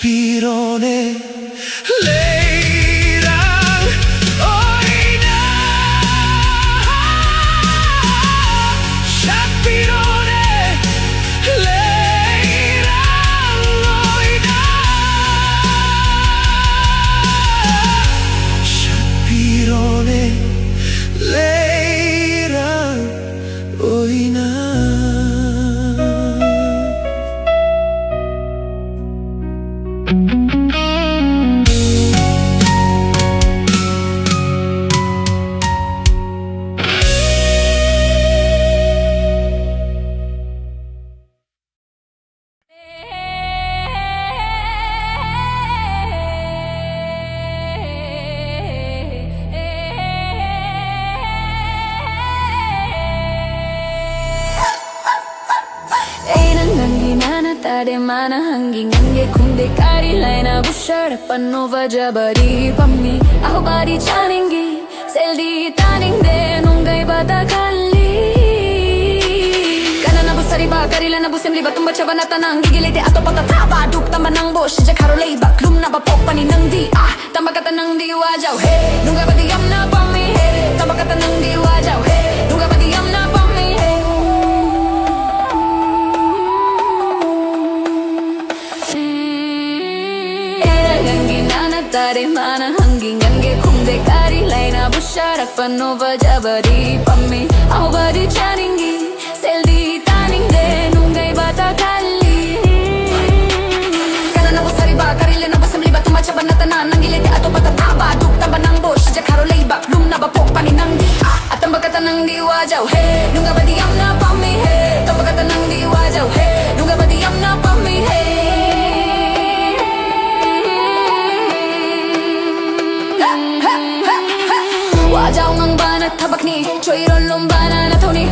ꯄꯤꯔꯣꯅꯦ ꯂꯩꯔꯥꯡ ꯑꯣꯏꯅ, ꯁꯛ ꯄꯤꯔꯣꯅꯦ ꯂꯩꯔꯥꯡ ꯑꯣꯏꯅ, ꯁꯛ ꯄꯤꯔꯣꯅꯦ ꯂꯩꯔꯥꯡ ꯑꯣꯏꯅ꯫ ꯑꯩꯅ ꯅꯪꯒꯤ ꯅꯥꯅ ꯇꯥꯗꯦ ꯃꯥꯅ ꯍꯪꯒꯤ ꯉꯪꯒꯦ ꯈꯨꯝꯗꯦ ꯀꯥꯔꯤ ꯂꯥꯏꯅ ꯕꯨꯁꯔꯛꯄ ꯅꯣꯕ ꯖꯕꯔꯤ ꯄꯝꯃꯤ ꯑꯍꯣꯕꯥꯗꯤ ꯆꯥꯅꯤꯡꯒꯤ ꯁꯦꯜꯗꯤ ꯇꯥꯅꯤꯡꯗꯦ ꯅꯨꯡꯒꯩꯕꯗ ꯈꯜꯂꯤ ꯀꯅꯥꯅꯕꯨ ꯁꯔꯤꯕ ꯀꯔꯤ ꯂꯅꯕꯨ ꯁꯦꯝꯂꯤꯕ ꯇꯨꯝꯕ ꯆꯥꯕ ꯅꯠꯇꯅ ꯑꯪꯒꯤꯒꯤ ꯂꯩꯇꯦ ꯑꯇꯣꯞꯄ ꯇꯊꯥꯕ ꯗꯨꯛ ꯇꯝꯕ ꯅꯪꯕꯨ ꯁꯤꯖꯈꯥꯔꯣ ꯂꯩꯕ ꯂꯨꯝꯅꯕ ꯄꯣꯛꯄꯅꯤ ꯅꯪꯗꯤ ꯑꯥ ꯇꯝꯕ ꯀꯠꯇ ꯅꯪꯗꯤ ꯋꯥꯖꯧꯍꯦ ꯅꯨꯡꯒꯕꯗꯤ ꯌꯥꯝꯅ ꯄꯥꯝꯃꯤꯍꯦ ꯇꯝꯕ ꯀꯠꯇ ꯅꯪꯗꯤ ꯋꯥꯖꯧꯍꯦ ꯅꯨꯡꯒꯕꯗꯤ ꯌꯥꯝꯅ ꯄꯥꯝꯃꯤꯍꯦ ꯅꯪꯒꯤ ꯅꯥꯅ ꯇꯥꯔꯦ ꯃꯥꯅ ꯍꯪꯒꯤ ꯉꯪꯒꯦ ꯈꯨꯝꯗꯦ ꯀꯥꯔꯤ ꯂꯩꯅ ꯕꯨꯁꯥꯔꯛꯄ ꯅꯣꯕ ꯖꯕꯔꯤ ꯄꯝꯃꯤ ꯑꯍꯣꯕꯗꯤ ꯆꯥꯅꯤꯡꯒꯤ ꯁꯦꯜꯗꯤ ꯇꯥꯅꯤꯡꯗꯦ ꯅꯨꯡꯒꯩꯕ ꯇꯥꯈꯜꯂꯤ ꯀꯅꯥꯅꯕꯨ ꯁꯥꯔꯤꯕ ꯀꯔꯤ ꯂꯩꯅꯕꯨ ꯁꯦꯝꯂꯤꯕ ꯇꯨꯝꯕ ꯆꯥꯕ ꯅꯠꯇꯅ ꯅꯪꯒꯤ ꯂꯩꯇꯦ ꯑꯇꯣꯞꯄ ꯇꯊꯥꯕ ꯗꯨꯛ ꯇꯝꯕ ꯅꯪꯕꯨ ꯁꯤꯖꯈꯥꯔꯣ ꯂꯩꯕ ꯂꯨꯝꯅꯕ ꯄꯣꯛꯄꯅꯤ ꯅꯪꯗꯤ ꯑꯥ ꯑꯇꯝꯕ ꯀꯠꯇ ꯅꯪꯗꯤ ꯋꯥꯖꯧꯍꯦ ꯅꯨꯡꯒꯕꯗꯤ ꯌꯥꯝꯅ ꯄꯥꯝꯃꯤꯍꯦ ꯇꯝꯕ ꯀꯠꯇ ꯅꯪꯗꯤ ꯋꯥꯖꯧꯍꯦ ꯅꯨꯡꯒꯕꯗꯤ ꯌꯥꯝꯅ ꯄꯥꯝꯃꯤꯍꯦ ꯋꯥꯖꯥꯎ ꯉꯥꯡꯕꯅ ꯊꯕꯛꯅꯤ ꯆꯣꯏꯔꯣꯜ ꯂꯣꯝꯕꯅ ꯅꯊꯧꯅꯤ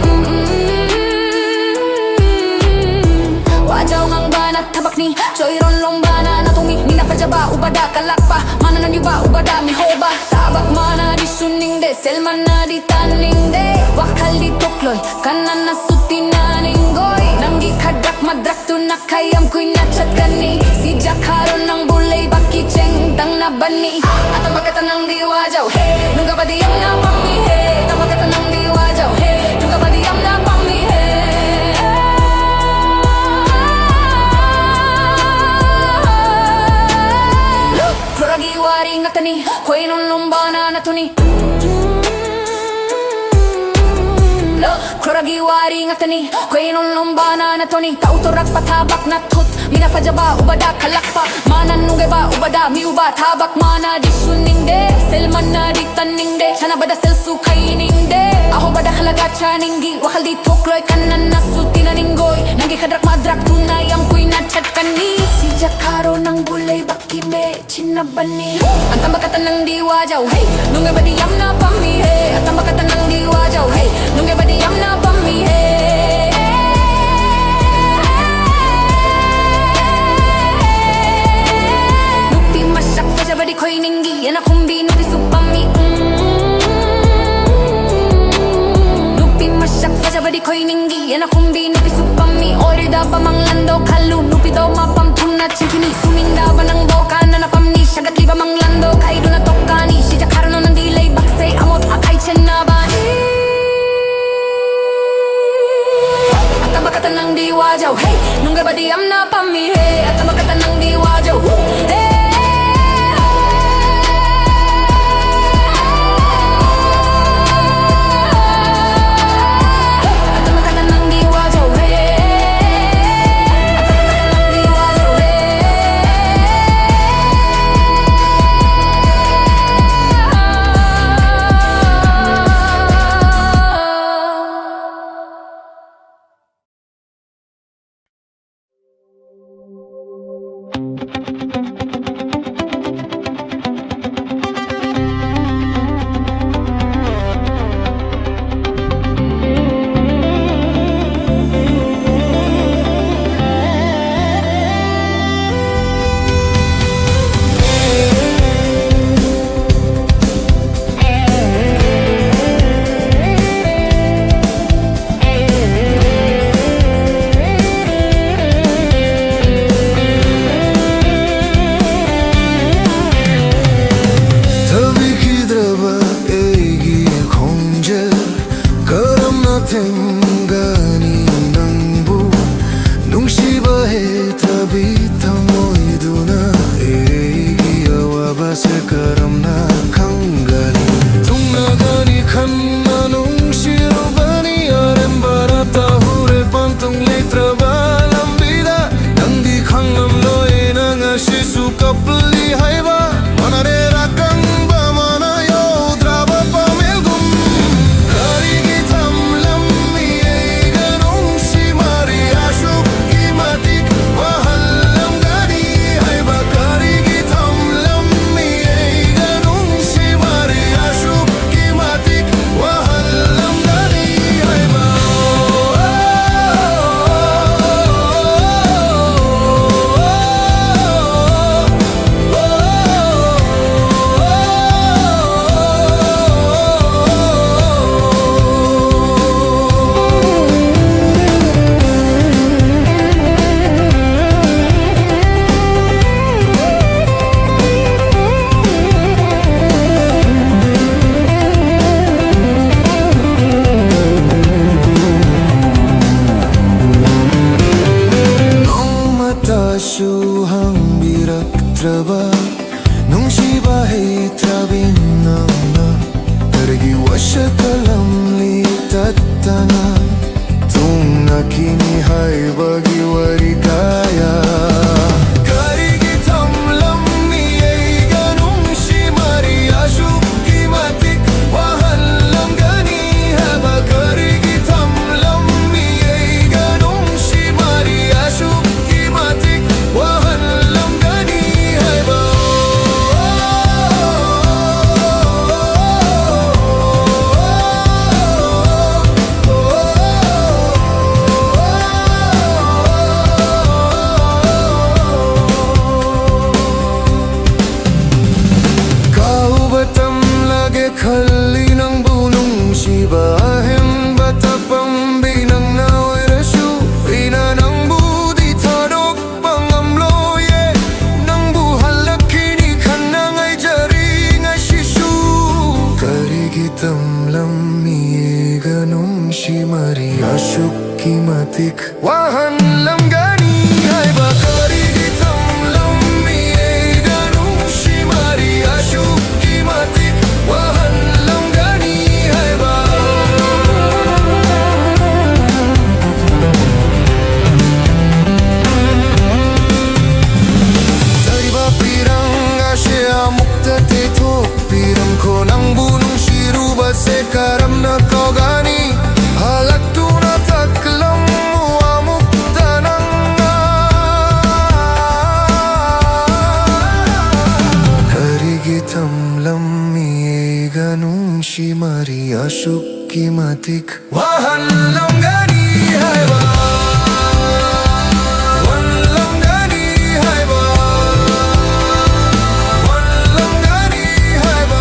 ꯋꯥꯖꯥꯎ ꯉꯥꯡꯕꯅ ꯊꯕꯛꯅꯤ ꯆꯣꯏꯔꯣꯜ ꯂꯣꯝꯕꯅ ꯅꯊꯧꯅꯤ ꯃꯤꯅ ꯐꯖꯕ ꯎꯕꯗ ꯀꯜꯂꯛꯄ ꯃꯥꯅ ꯅꯣꯟꯕ ꯎꯕꯗ ꯃꯤꯍꯧꯕ ꯊꯕꯛ ꯃꯥꯅꯗꯤ ꯁꯨꯅꯤꯡꯗꯦ ꯁꯦꯜ ꯃꯥꯅꯗꯤ ꯇꯥꯅꯤꯡꯗꯦ ꯋꯥꯈꯜꯗꯤ ꯊꯣꯛꯂꯣꯏ ꯀꯅꯥꯅꯁꯨ ꯇꯤꯟꯅꯅꯤꯡꯉꯣꯏ ꯅꯪꯒꯤ ꯈꯗ꯭ꯔꯛ ꯃꯗ꯭ꯔꯛꯇꯨꯅ ꯀꯌꯥꯝ ꯀꯨꯏꯅ ꯆꯠꯀꯅꯤ ꯁꯤꯖꯈꯥꯔꯣ ꯋꯥꯔꯤ ꯉꯥꯛꯇꯅꯤ, ꯈꯣꯏꯅꯨꯟ ꯂꯨꯝꯕꯥꯅ ꯅꯊꯨꯅꯤ꯫ ꯂꯣ, ꯈ꯭ꯔꯣꯔꯒꯤ ꯋꯥꯔꯤ ꯉꯥꯛꯇꯅꯤ, ꯈꯣꯏꯅꯨꯟ ꯂꯨꯝꯕꯥꯅ ꯅꯊꯨꯅꯤ꯫ ꯇꯧꯊꯣꯔꯛꯄ ꯊꯕꯛꯅ ꯊꯨꯠ, ꯃꯤꯅ ꯐꯖꯕ ꯎꯕꯗ ꯈꯜꯂꯛꯄ꯫ ꯃꯥꯅ ꯅꯨꯡꯉꯥꯏꯕ ꯎꯕꯗ ꯃꯤꯑꯣꯏꯕ ꯊꯕꯛ ꯃꯥꯅꯗꯤ ꯁꯨꯅꯤꯡꯗꯦ꯫ ꯁꯦꯜ ꯃꯥꯅꯗꯤ ꯇꯥꯅꯤꯡꯗꯦ, ꯁꯥꯟꯅꯕꯗ ꯁꯦꯜꯁꯨ ꯈꯥꯏꯅꯤꯡꯗꯦ꯫ ꯑꯍꯥꯎꯕꯗ ꯈꯜꯂꯒ ꯆꯥꯅꯤꯡꯉꯤ, ꯋꯥꯈꯜꯗꯤ ꯊꯣꯛꯂꯣꯏ, ꯀꯟꯅꯅꯁꯨ ꯇꯤꯟꯅꯅꯤꯡꯉꯣꯏ꯫ ꯅꯪꯒꯤ ꯈꯗ꯭ꯔꯛ ꯃꯗ꯭ꯔꯛꯇꯨꯅ ꯌꯥꯝ ꯀꯨꯏꯅ ꯆꯠꯀꯅꯤ꯫ ꯁꯤꯖꯈꯥꯔꯣ ꯅꯪꯕꯨ ꯂꯩꯕꯥꯛꯀꯤ ꯃꯦ ꯆꯤꯟꯅꯕꯅꯤ꯫ ꯑꯇꯝꯕ ꯈꯛꯇ ꯅꯪꯗꯤ ꯋꯥꯖꯧ, ꯍꯦ, ꯅꯨꯡꯉꯥꯏꯕꯗꯤ ꯌꯥꯝꯅ ꯄꯥꯝꯃꯤ, ꯍꯦ꯫ ꯑꯇꯝꯕ ꯈꯛꯇ ꯅꯪꯗꯤ ꯋꯥꯖꯧ, ꯍꯦ, ꯅꯨꯡꯉꯥꯏꯕꯗꯤ ꯌꯥꯝꯅ ꯄꯥꯝꯃꯤ, ꯍꯦ꯫ ꯅꯨꯄꯤ ꯃꯁꯛ ꯐꯖꯕꯗꯤ ꯈꯣꯏꯅꯤꯡꯒꯤ, ꯌꯦꯅꯈꯨꯝꯕꯤ ꯅꯨꯄꯤꯁꯨ ꯄꯥꯝꯃꯤ, ꯎꯝ꯫ ꯅꯨꯄꯤ ꯃꯁꯛ ꯐꯖꯕꯗꯤ ꯈꯣꯏꯅꯤꯡꯒꯤ, ꯌꯦꯅꯈꯨꯝꯕꯤ ꯅꯨꯄꯤꯁꯨ ꯄꯥꯝꯃꯤ꯫ ꯑꯣꯏꯔꯣꯏꯗꯕ ꯃꯪꯂꯥꯟꯗꯣ ꯈꯜꯂꯨ, ꯅꯨꯄꯤꯗꯣ ꯃꯄꯥꯝ ꯊꯨꯅ ꯆꯦꯟꯈꯤꯅꯤ꯫ ꯁꯨꯅꯤꯡꯗꯕ ꯅꯪꯕꯨ ꯀꯅꯥꯅ ꯄꯥꯝꯅꯤ? ꯁꯥꯒꯠꯂꯤꯕ ꯃꯪꯂꯥꯟꯗꯣ ꯈꯥꯏꯗꯨꯅ ꯇꯣꯛꯀꯅꯤ꯫ ꯁꯤꯖꯈꯥꯔꯅꯨ ꯅꯪꯗꯤ ꯂꯩꯕꯥꯛꯁꯦ ꯑꯃꯣꯠ ꯑꯀꯥꯏ ꯆꯦꯟꯅꯕꯅꯤ꯫ ꯑꯇꯝꯕ ꯈꯛꯇ ꯅꯪꯗꯤ ꯋꯥꯖꯧ, ꯍꯦ, ꯅꯨꯡꯉꯥꯏꯕꯗꯤ ꯌꯥꯝꯅ ꯄꯥꯝꯃꯤ, ꯍꯦ꯫ ꯑꯇꯝꯕ ꯈꯛꯇ ꯅꯪꯗꯤ ꯋꯥꯖꯧ, ꯍꯨ, ꯍꯦ꯫ ꯑꯇꯝꯕ ꯈꯛꯇ ꯅꯪꯗꯤ ꯋꯥꯖꯧ, ꯍꯦ꯫ ꯑꯇꯝꯕ ꯈꯛꯇ ꯅꯪꯗꯤ ꯋꯥꯖꯧ, ꯍꯦ꯫ ꯁꯦ ꯀꯔꯝꯅ ꯈꯪꯒꯅꯤ? ꯊꯨꯡꯅꯒꯅꯤ ꯈꯟꯅ ꯅꯨꯡꯁꯤꯔꯨꯕꯅꯤ, ꯑꯔꯦꯝꯕꯔ ꯇꯧꯔꯦ ꯄꯟꯊꯨꯡ ꯂꯩꯇ꯭ꯔꯕ ꯂꯝꯕꯤꯗ꯫ ꯅꯪꯗꯤ ꯈꯪꯂꯝꯂꯣꯏ ꯅꯪ ꯉꯁꯤꯁꯨ ꯀꯞꯂꯤ ꯍꯥꯏꯕ, ꯃꯥꯟꯅꯔꯦ ꯑꯀꯪꯕ ꯃꯅꯥ ꯌꯥꯎꯗ꯭ꯔꯕ ꯄꯥꯃꯦꯜꯒꯨꯝ꯫ ꯀꯔꯤꯒꯤ ꯊꯝꯂꯝꯃꯤ ꯑꯩꯒ ꯅꯨꯡꯁꯤ ꯃꯔꯤ ꯑꯁꯨꯛꯀꯤ ꯃꯇꯤꯛ ꯋꯥꯍꯜꯂꯝꯒꯅꯤ ꯍꯥꯏꯕ? ꯀꯔꯤꯒꯤ ꯊꯝꯂꯝꯃꯤ ꯑꯩꯒ ꯅꯨꯡꯁꯤ ꯃꯔꯤ ꯑꯁꯨꯛꯀꯤ ꯃꯇꯤꯛ ꯋꯥꯍꯜꯂꯝꯒꯅꯤ ꯍꯥꯏꯕ? ꯅꯣꯡꯃꯇꯁꯨ ꯍꯪꯕꯤꯔꯛꯇ꯭ꯔꯕ, ꯅꯨꯡꯁꯤꯕ ꯍꯩꯇ꯭ꯔꯕꯤ ꯅꯪꯅ ꯀꯔꯤꯒꯤ ꯋꯥꯁꯛꯇ ꯂꯝꯂꯤ ꯇꯠꯇꯅ ꯊꯨꯡꯅꯈꯤꯅꯤ ꯍꯥꯏꯕꯒꯤ ꯋꯥꯔꯤ ꯀꯌꯥ? ꯀꯔꯤꯒꯤ ꯊꯝꯂꯝꯃꯤ ꯑꯩꯒ ꯅꯨꯡꯁꯤ ꯃꯔꯤ ꯑꯁꯨꯛꯀꯤ ꯃꯇꯤꯛ ꯋꯥꯍꯜꯂꯝꯒꯅꯤ ꯍꯥꯏꯕ? ꯀꯔꯤꯒꯤ ꯊꯝꯂꯝꯃꯤ ꯑꯩꯒ ꯅꯨꯡꯁꯤ ꯃꯔꯤ ꯑꯁꯨꯛꯀꯤ ꯃꯇꯤꯛ ꯋꯥꯍꯜꯂꯝꯒꯅꯤ ꯍꯥꯏꯕ? ꯀꯥꯎꯕ ꯇꯝꯂꯒꯦ ꯈꯜꯂꯤ ꯅꯪꯕꯨ ꯅꯨꯡꯁꯤꯕ ꯑꯍꯦꯟꯕ ꯇꯄꯝꯕꯤ ꯅꯪꯅ ꯑꯣꯏꯔꯁꯨ, ꯑꯩꯅ ꯅꯪꯕꯨꯗꯤ ꯊꯥꯗꯣꯛꯄ ꯉꯝꯂꯣꯏꯌꯦ꯫ ꯅꯪꯕꯨ ꯍꯜꯂꯛꯈꯤꯅꯤ ꯈꯟꯅ ꯉꯥꯏꯖꯔꯤ ꯉꯁꯤꯁꯨ꯫ ꯀꯔꯤꯒꯤ ꯇꯝꯂꯝꯃꯤ ꯑꯩꯒ ꯅꯨꯡꯁꯤ ꯃꯔꯤ ꯑꯁꯨꯛꯀꯤ ꯃꯇꯤꯛ ꯋꯥꯍꯟꯂꯝꯒꯅꯤ ꯍꯥꯏꯕ? ꯀꯔꯤꯒꯤ ꯊꯝꯂꯝꯃꯤ ꯑꯩꯒ ꯅꯨꯡꯁꯤ ꯃꯔꯤ ꯑꯁꯨꯛꯀꯤ ꯃꯇꯤꯛ ꯋꯥꯍꯜꯂꯝꯒꯅꯤ ꯍꯥꯏꯕ, ꯋꯥꯍꯜꯂꯝꯒꯅꯤ ꯍꯥꯏꯕ, ꯋꯥꯍꯜꯂꯝꯒꯅꯤ ꯍꯥꯏꯕ꯫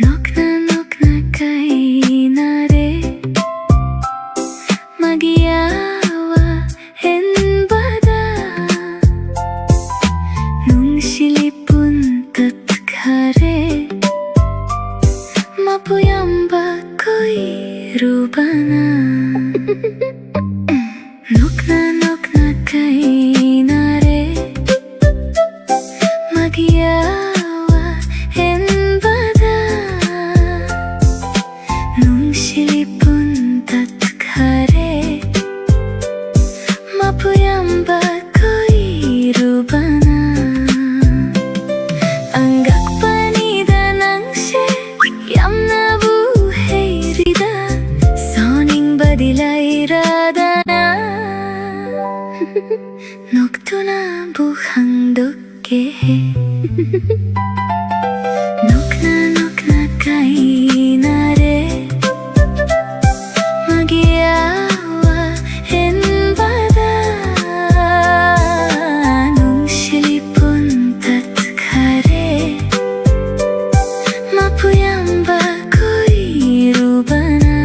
ꯅꯣꯛꯅ ꯅꯣꯛꯅ ꯀꯥꯏꯅꯔꯦ, ꯃꯥꯒꯤ ꯑꯋꯥ ꯍꯦꯟꯕꯗ ꯅꯨꯡꯁꯤ ꯂꯤꯄꯨꯟ ꯇꯠꯈꯔꯦ, ꯃꯄꯨꯌꯥꯝꯕ ꯀꯣꯏꯔꯨꯕꯅ꯫ ꯅꯣꯛꯅ ꯅꯣꯛꯅ ꯀꯥꯏꯅꯔꯦ, ꯃꯥꯒꯤ ꯑꯋꯥ ꯍꯦꯟꯕꯗ ꯅꯨꯡꯁꯤ ꯂꯤꯄꯨꯟ ꯇꯠꯈꯔꯦ, ꯃꯄꯨꯌꯥꯝꯕ ꯀꯣꯏꯔꯨꯕꯅ꯫ ꯑꯉꯛꯄꯅꯤꯗ ꯅꯪꯁꯦ ꯌꯥꯝꯅꯕꯨ ꯍꯩꯔꯤꯗ, ꯁꯥꯎꯅꯤꯡꯕꯗꯤ ꯂꯩꯔꯗꯅ꯫ ꯅꯣꯛꯇꯨꯅꯕꯨ ꯍꯪꯗꯣꯛꯀꯦ꯫ ꯅꯣꯛꯅ ꯅꯣꯛꯅ ꯀꯥꯏꯅꯔꯦ, ꯃꯥꯒꯤ ꯑꯋꯥ ꯍꯦꯟꯕꯗ ꯅꯨꯡꯁꯤ ꯂꯤꯄꯨꯟ ꯇꯠꯈꯔꯦ, ꯃꯄꯨꯌꯥꯝꯕ ꯀꯣꯏꯔꯨꯕꯅ꯫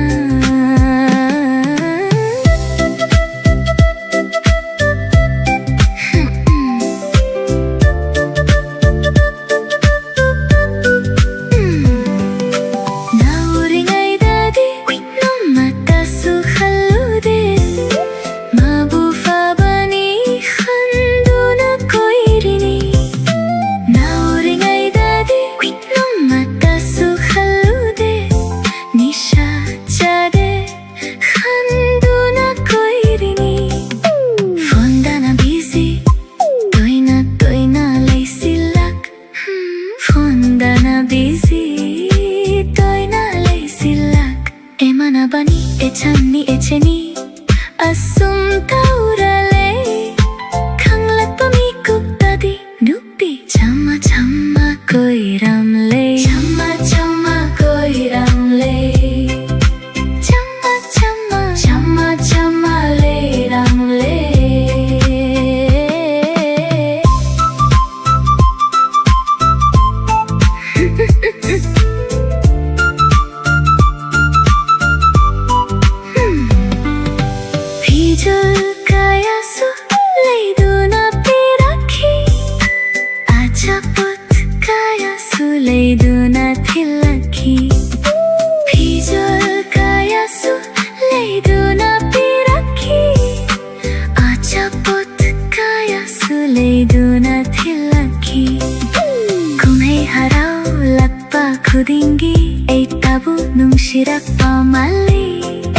ꯈꯨꯗꯤꯡꯒꯤ ꯑꯩꯇꯕꯨ ꯅꯨꯡꯁꯤꯔꯛꯄ ꯃꯥꯜꯂꯤ,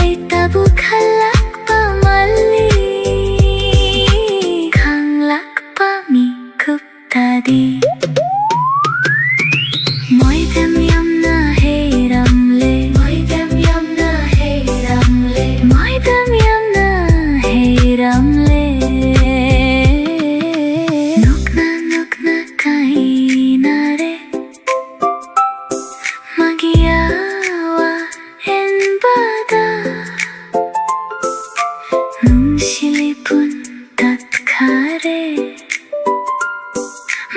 ꯑꯩꯇꯕꯨ ꯈꯜꯂꯛꯄ ꯃꯥꯜꯂꯤ, ꯈꯪꯂꯛꯄ ꯃꯤꯀꯨꯞꯇꯗꯤ꯫ ꯃꯣꯏꯕꯦꯝ ꯌꯥꯝꯅ ꯍꯩꯔꯝꯂꯦ, ꯃꯣꯏꯕꯦꯝ ꯌꯥꯝꯅ ꯍꯩꯔꯝꯂꯦ, ꯃꯣꯏꯕꯦꯝ ꯌꯥꯝꯅ ꯍꯩꯔꯝꯂꯦ꯫ ꯅꯣꯛꯅ ꯅꯣꯛꯅ ꯀꯥꯏꯅꯔꯦ꯫ ꯃꯥꯒꯤ ꯑꯋꯥ ꯑꯦꯟꯕꯗ ꯅꯨꯡꯁꯤꯂꯤꯄꯨꯟ ꯇꯠꯈꯔꯦ꯫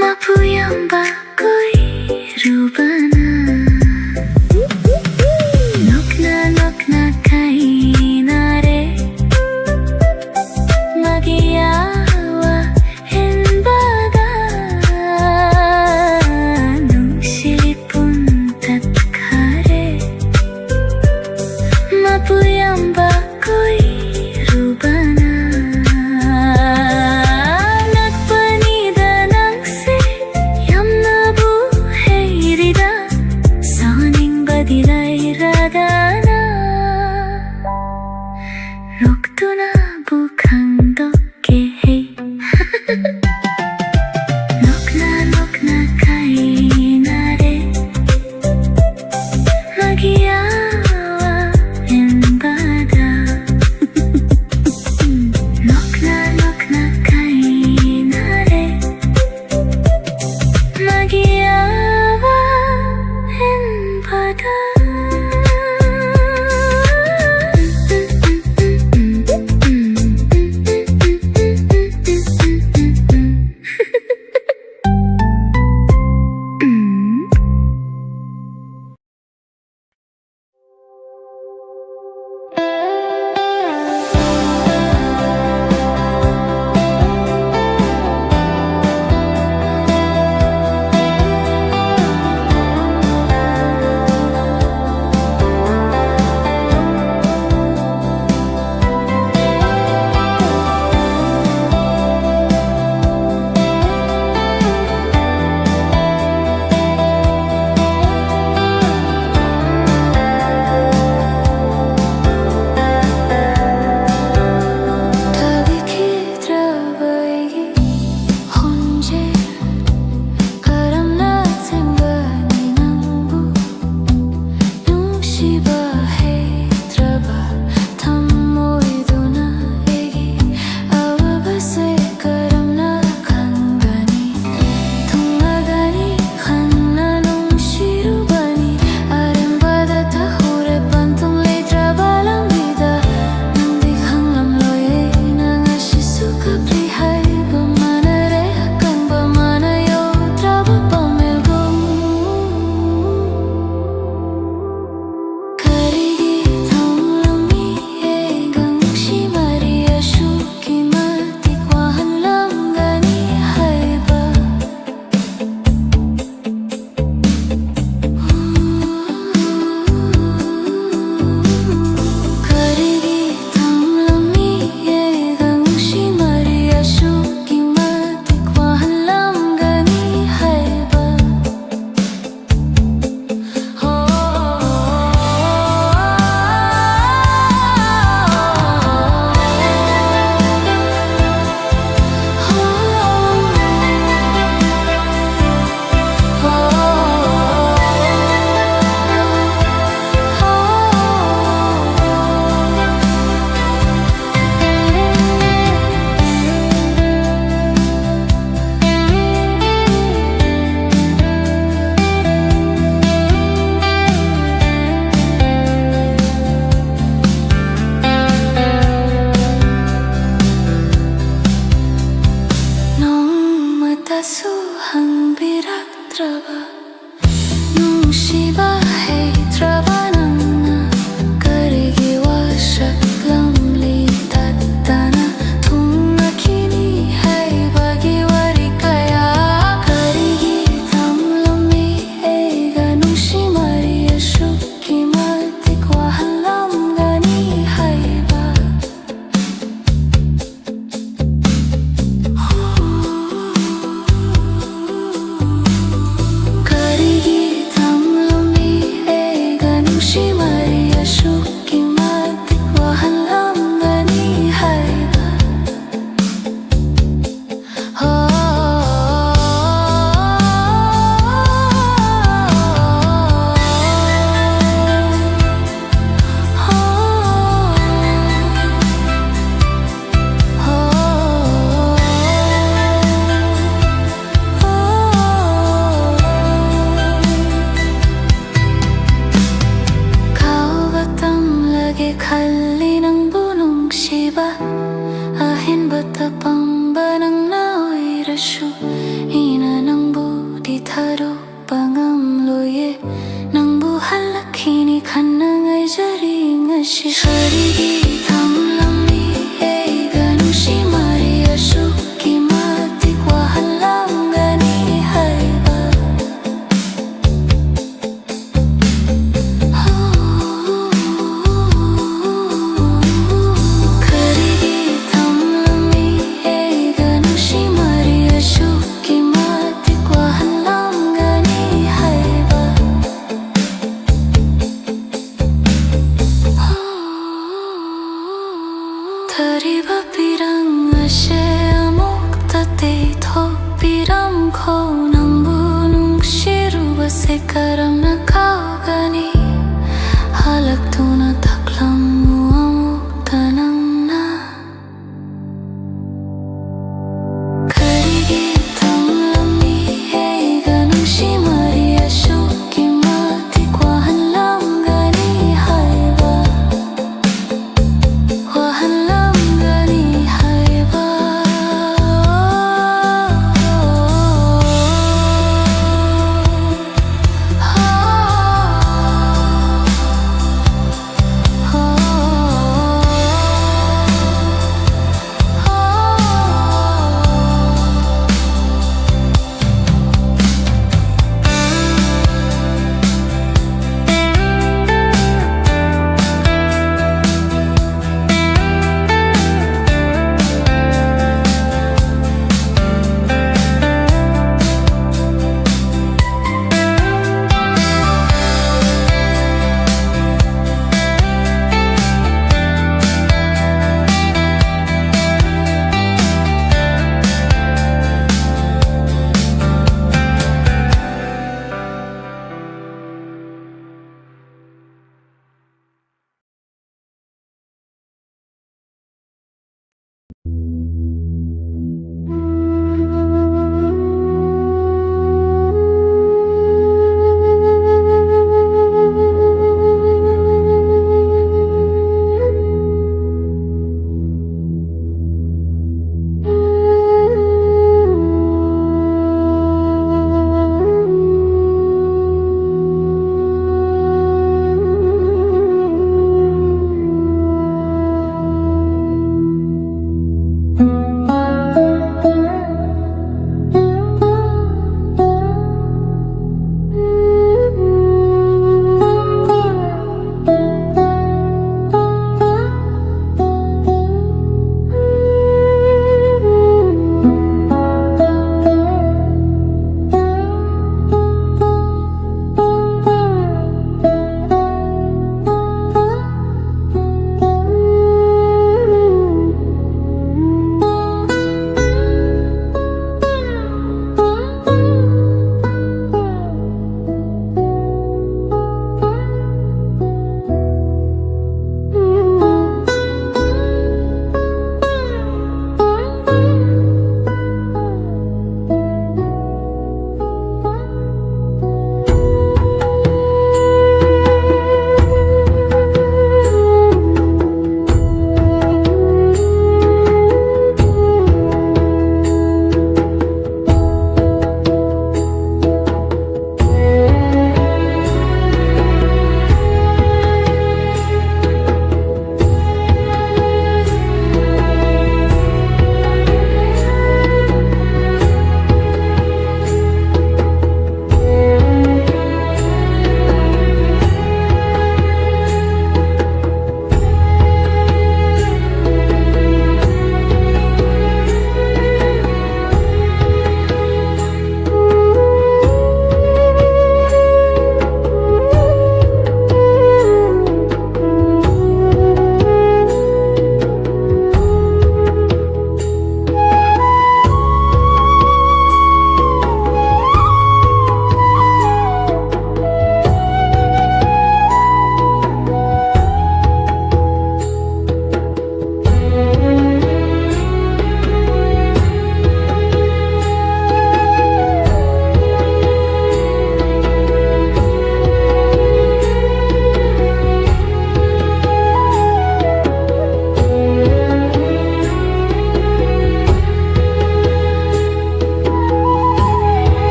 ꯃꯄꯨ ꯈꯟꯅ ꯉꯥꯏꯖꯔꯤ ꯉꯁꯤ꯫ ꯀꯔꯤꯒꯤ ꯊꯝꯂꯝꯃꯤ ꯑꯩꯒ ꯅꯨꯡꯁꯤ ꯃꯔꯤ ꯑꯁꯨꯛꯀꯤ ꯃꯇꯤꯛ ꯋꯥꯍꯜꯂꯝꯒꯅꯤ ꯍꯥꯏꯕ? ꯀꯔꯤꯒꯤ ꯊꯝꯂꯝꯃꯤ ꯑꯩꯒ ꯅꯨꯡꯁꯤ ꯃꯔꯤ ꯑꯁꯨꯛꯀꯤ ꯃꯇꯤꯛ ꯋꯥꯍꯜꯂꯝꯒꯅꯤ ꯍꯥꯏꯕ? ꯊꯥꯔꯤꯕ ꯄꯤꯔꯪ ꯑꯁꯦ ꯑꯃꯨꯛꯇ ꯇꯩꯊꯣꯛꯄꯤꯔꯝꯈꯣ꯫ ꯅꯪꯕꯨ ꯅꯨꯡꯁꯤꯔꯨꯕꯁꯦ ꯀꯔꯝꯅ ꯀꯥꯎꯒꯅꯤ? ꯍꯜꯂꯛꯇꯨꯅ ꯇꯥꯛꯂꯝꯃꯨ ꯑꯃꯨꯛꯇ ꯅꯪꯅ꯫ ꯀꯔꯤꯒꯤ ꯊꯝꯂꯝꯃꯤ ꯑꯩꯒ ꯅꯨꯡꯁꯤ ꯃꯔꯤ ꯑꯁꯨꯛꯀꯤ ꯃꯇꯤꯛ ꯋꯥꯍꯜꯂꯝꯒꯅꯤ ꯍꯥꯏꯕ? ꯋꯥꯍꯜꯂꯝꯒꯅꯤ ꯍꯥꯏꯕ?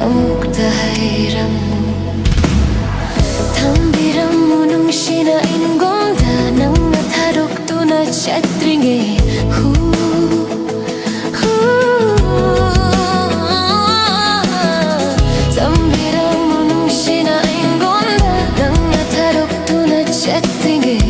ꯑꯃꯨꯛꯇ ꯍꯩꯔꯝꯃꯨ, ꯊꯝꯕꯤꯔꯝꯃꯨ ꯅꯨꯡꯁꯤꯅ ꯑꯩꯉꯣꯟꯗ, ꯅꯪꯅ ꯊꯥꯗꯣꯛꯇꯨꯅ ꯆꯠꯇ꯭ꯔꯤꯉꯩ꯫ ꯍꯨ, ꯍꯨ, ꯊꯝꯕꯤꯔꯝꯃꯨ ꯅꯨꯡꯁꯤꯅ ꯑꯩꯉꯣꯟꯗ, ꯅꯪꯅ ꯊꯥꯗꯣꯛꯇꯨꯅ ꯆꯠꯇ꯭ꯔꯤꯉꯩ꯫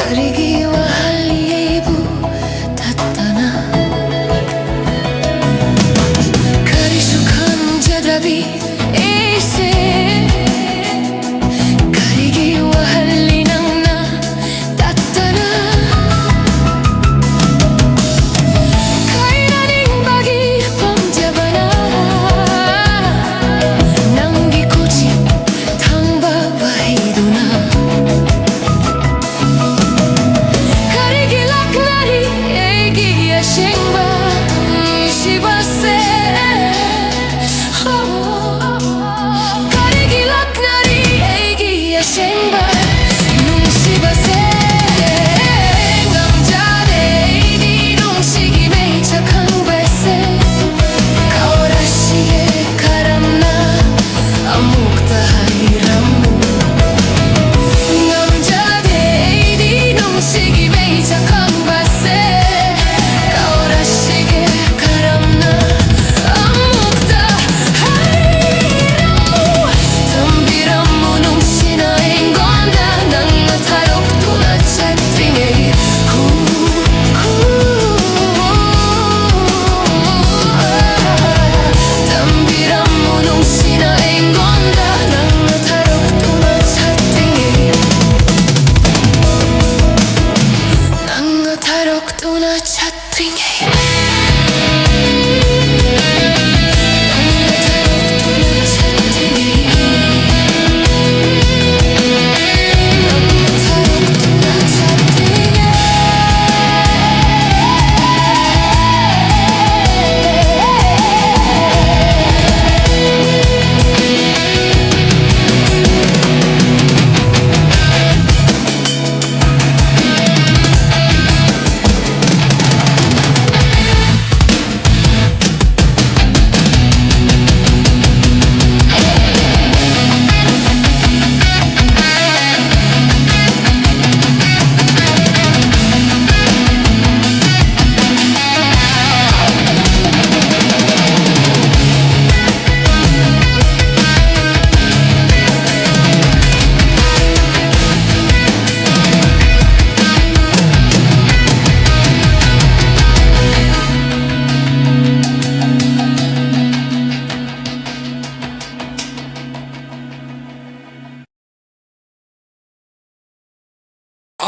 ꯀꯔꯤꯒꯤ ꯋꯥꯍꯜꯂꯤ ꯑꯩꯕꯨ ꯇꯠꯇꯅ? ꯀꯔꯤꯁꯨ ꯈꯪꯖꯗꯕꯤ ꯑꯩꯁꯦ, ꯀꯔꯤꯒꯤ ꯋꯥꯍꯜꯂꯤ ꯅꯪꯅ ꯇꯠꯇꯅ? ꯈꯥꯏꯅꯅꯤꯡꯕꯒꯤ ꯄꯥꯝꯖꯕꯅ ꯅꯪꯒꯤ ꯈꯨꯠꯁꯤ ꯊꯥꯡꯕ ꯋꯥꯍꯩꯗꯨꯅ꯫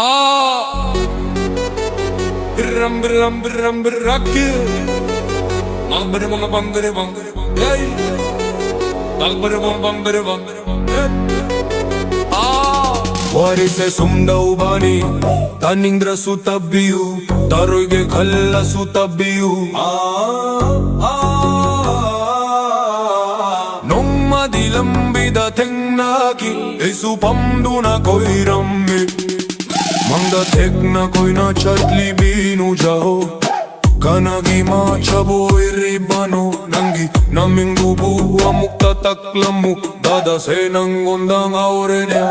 Ah. Biram, biram, biram, birak. Bang, biram, bang, biram, bang. Hey. Bang, biram, bang, biram, bang. Hey. Ah. Warise sumdau bani, tanindra sutabiu, taruige khalla sutabiu. Ah, ah, ah, ah. Nongmadi lambida thengnaki, eisu pamduna koirammi. Mangda thekna koina chatli binu jaho. Kanagi ma chabo iribano nangi naming dubu amukta taklamu dada senang gondang aurenya.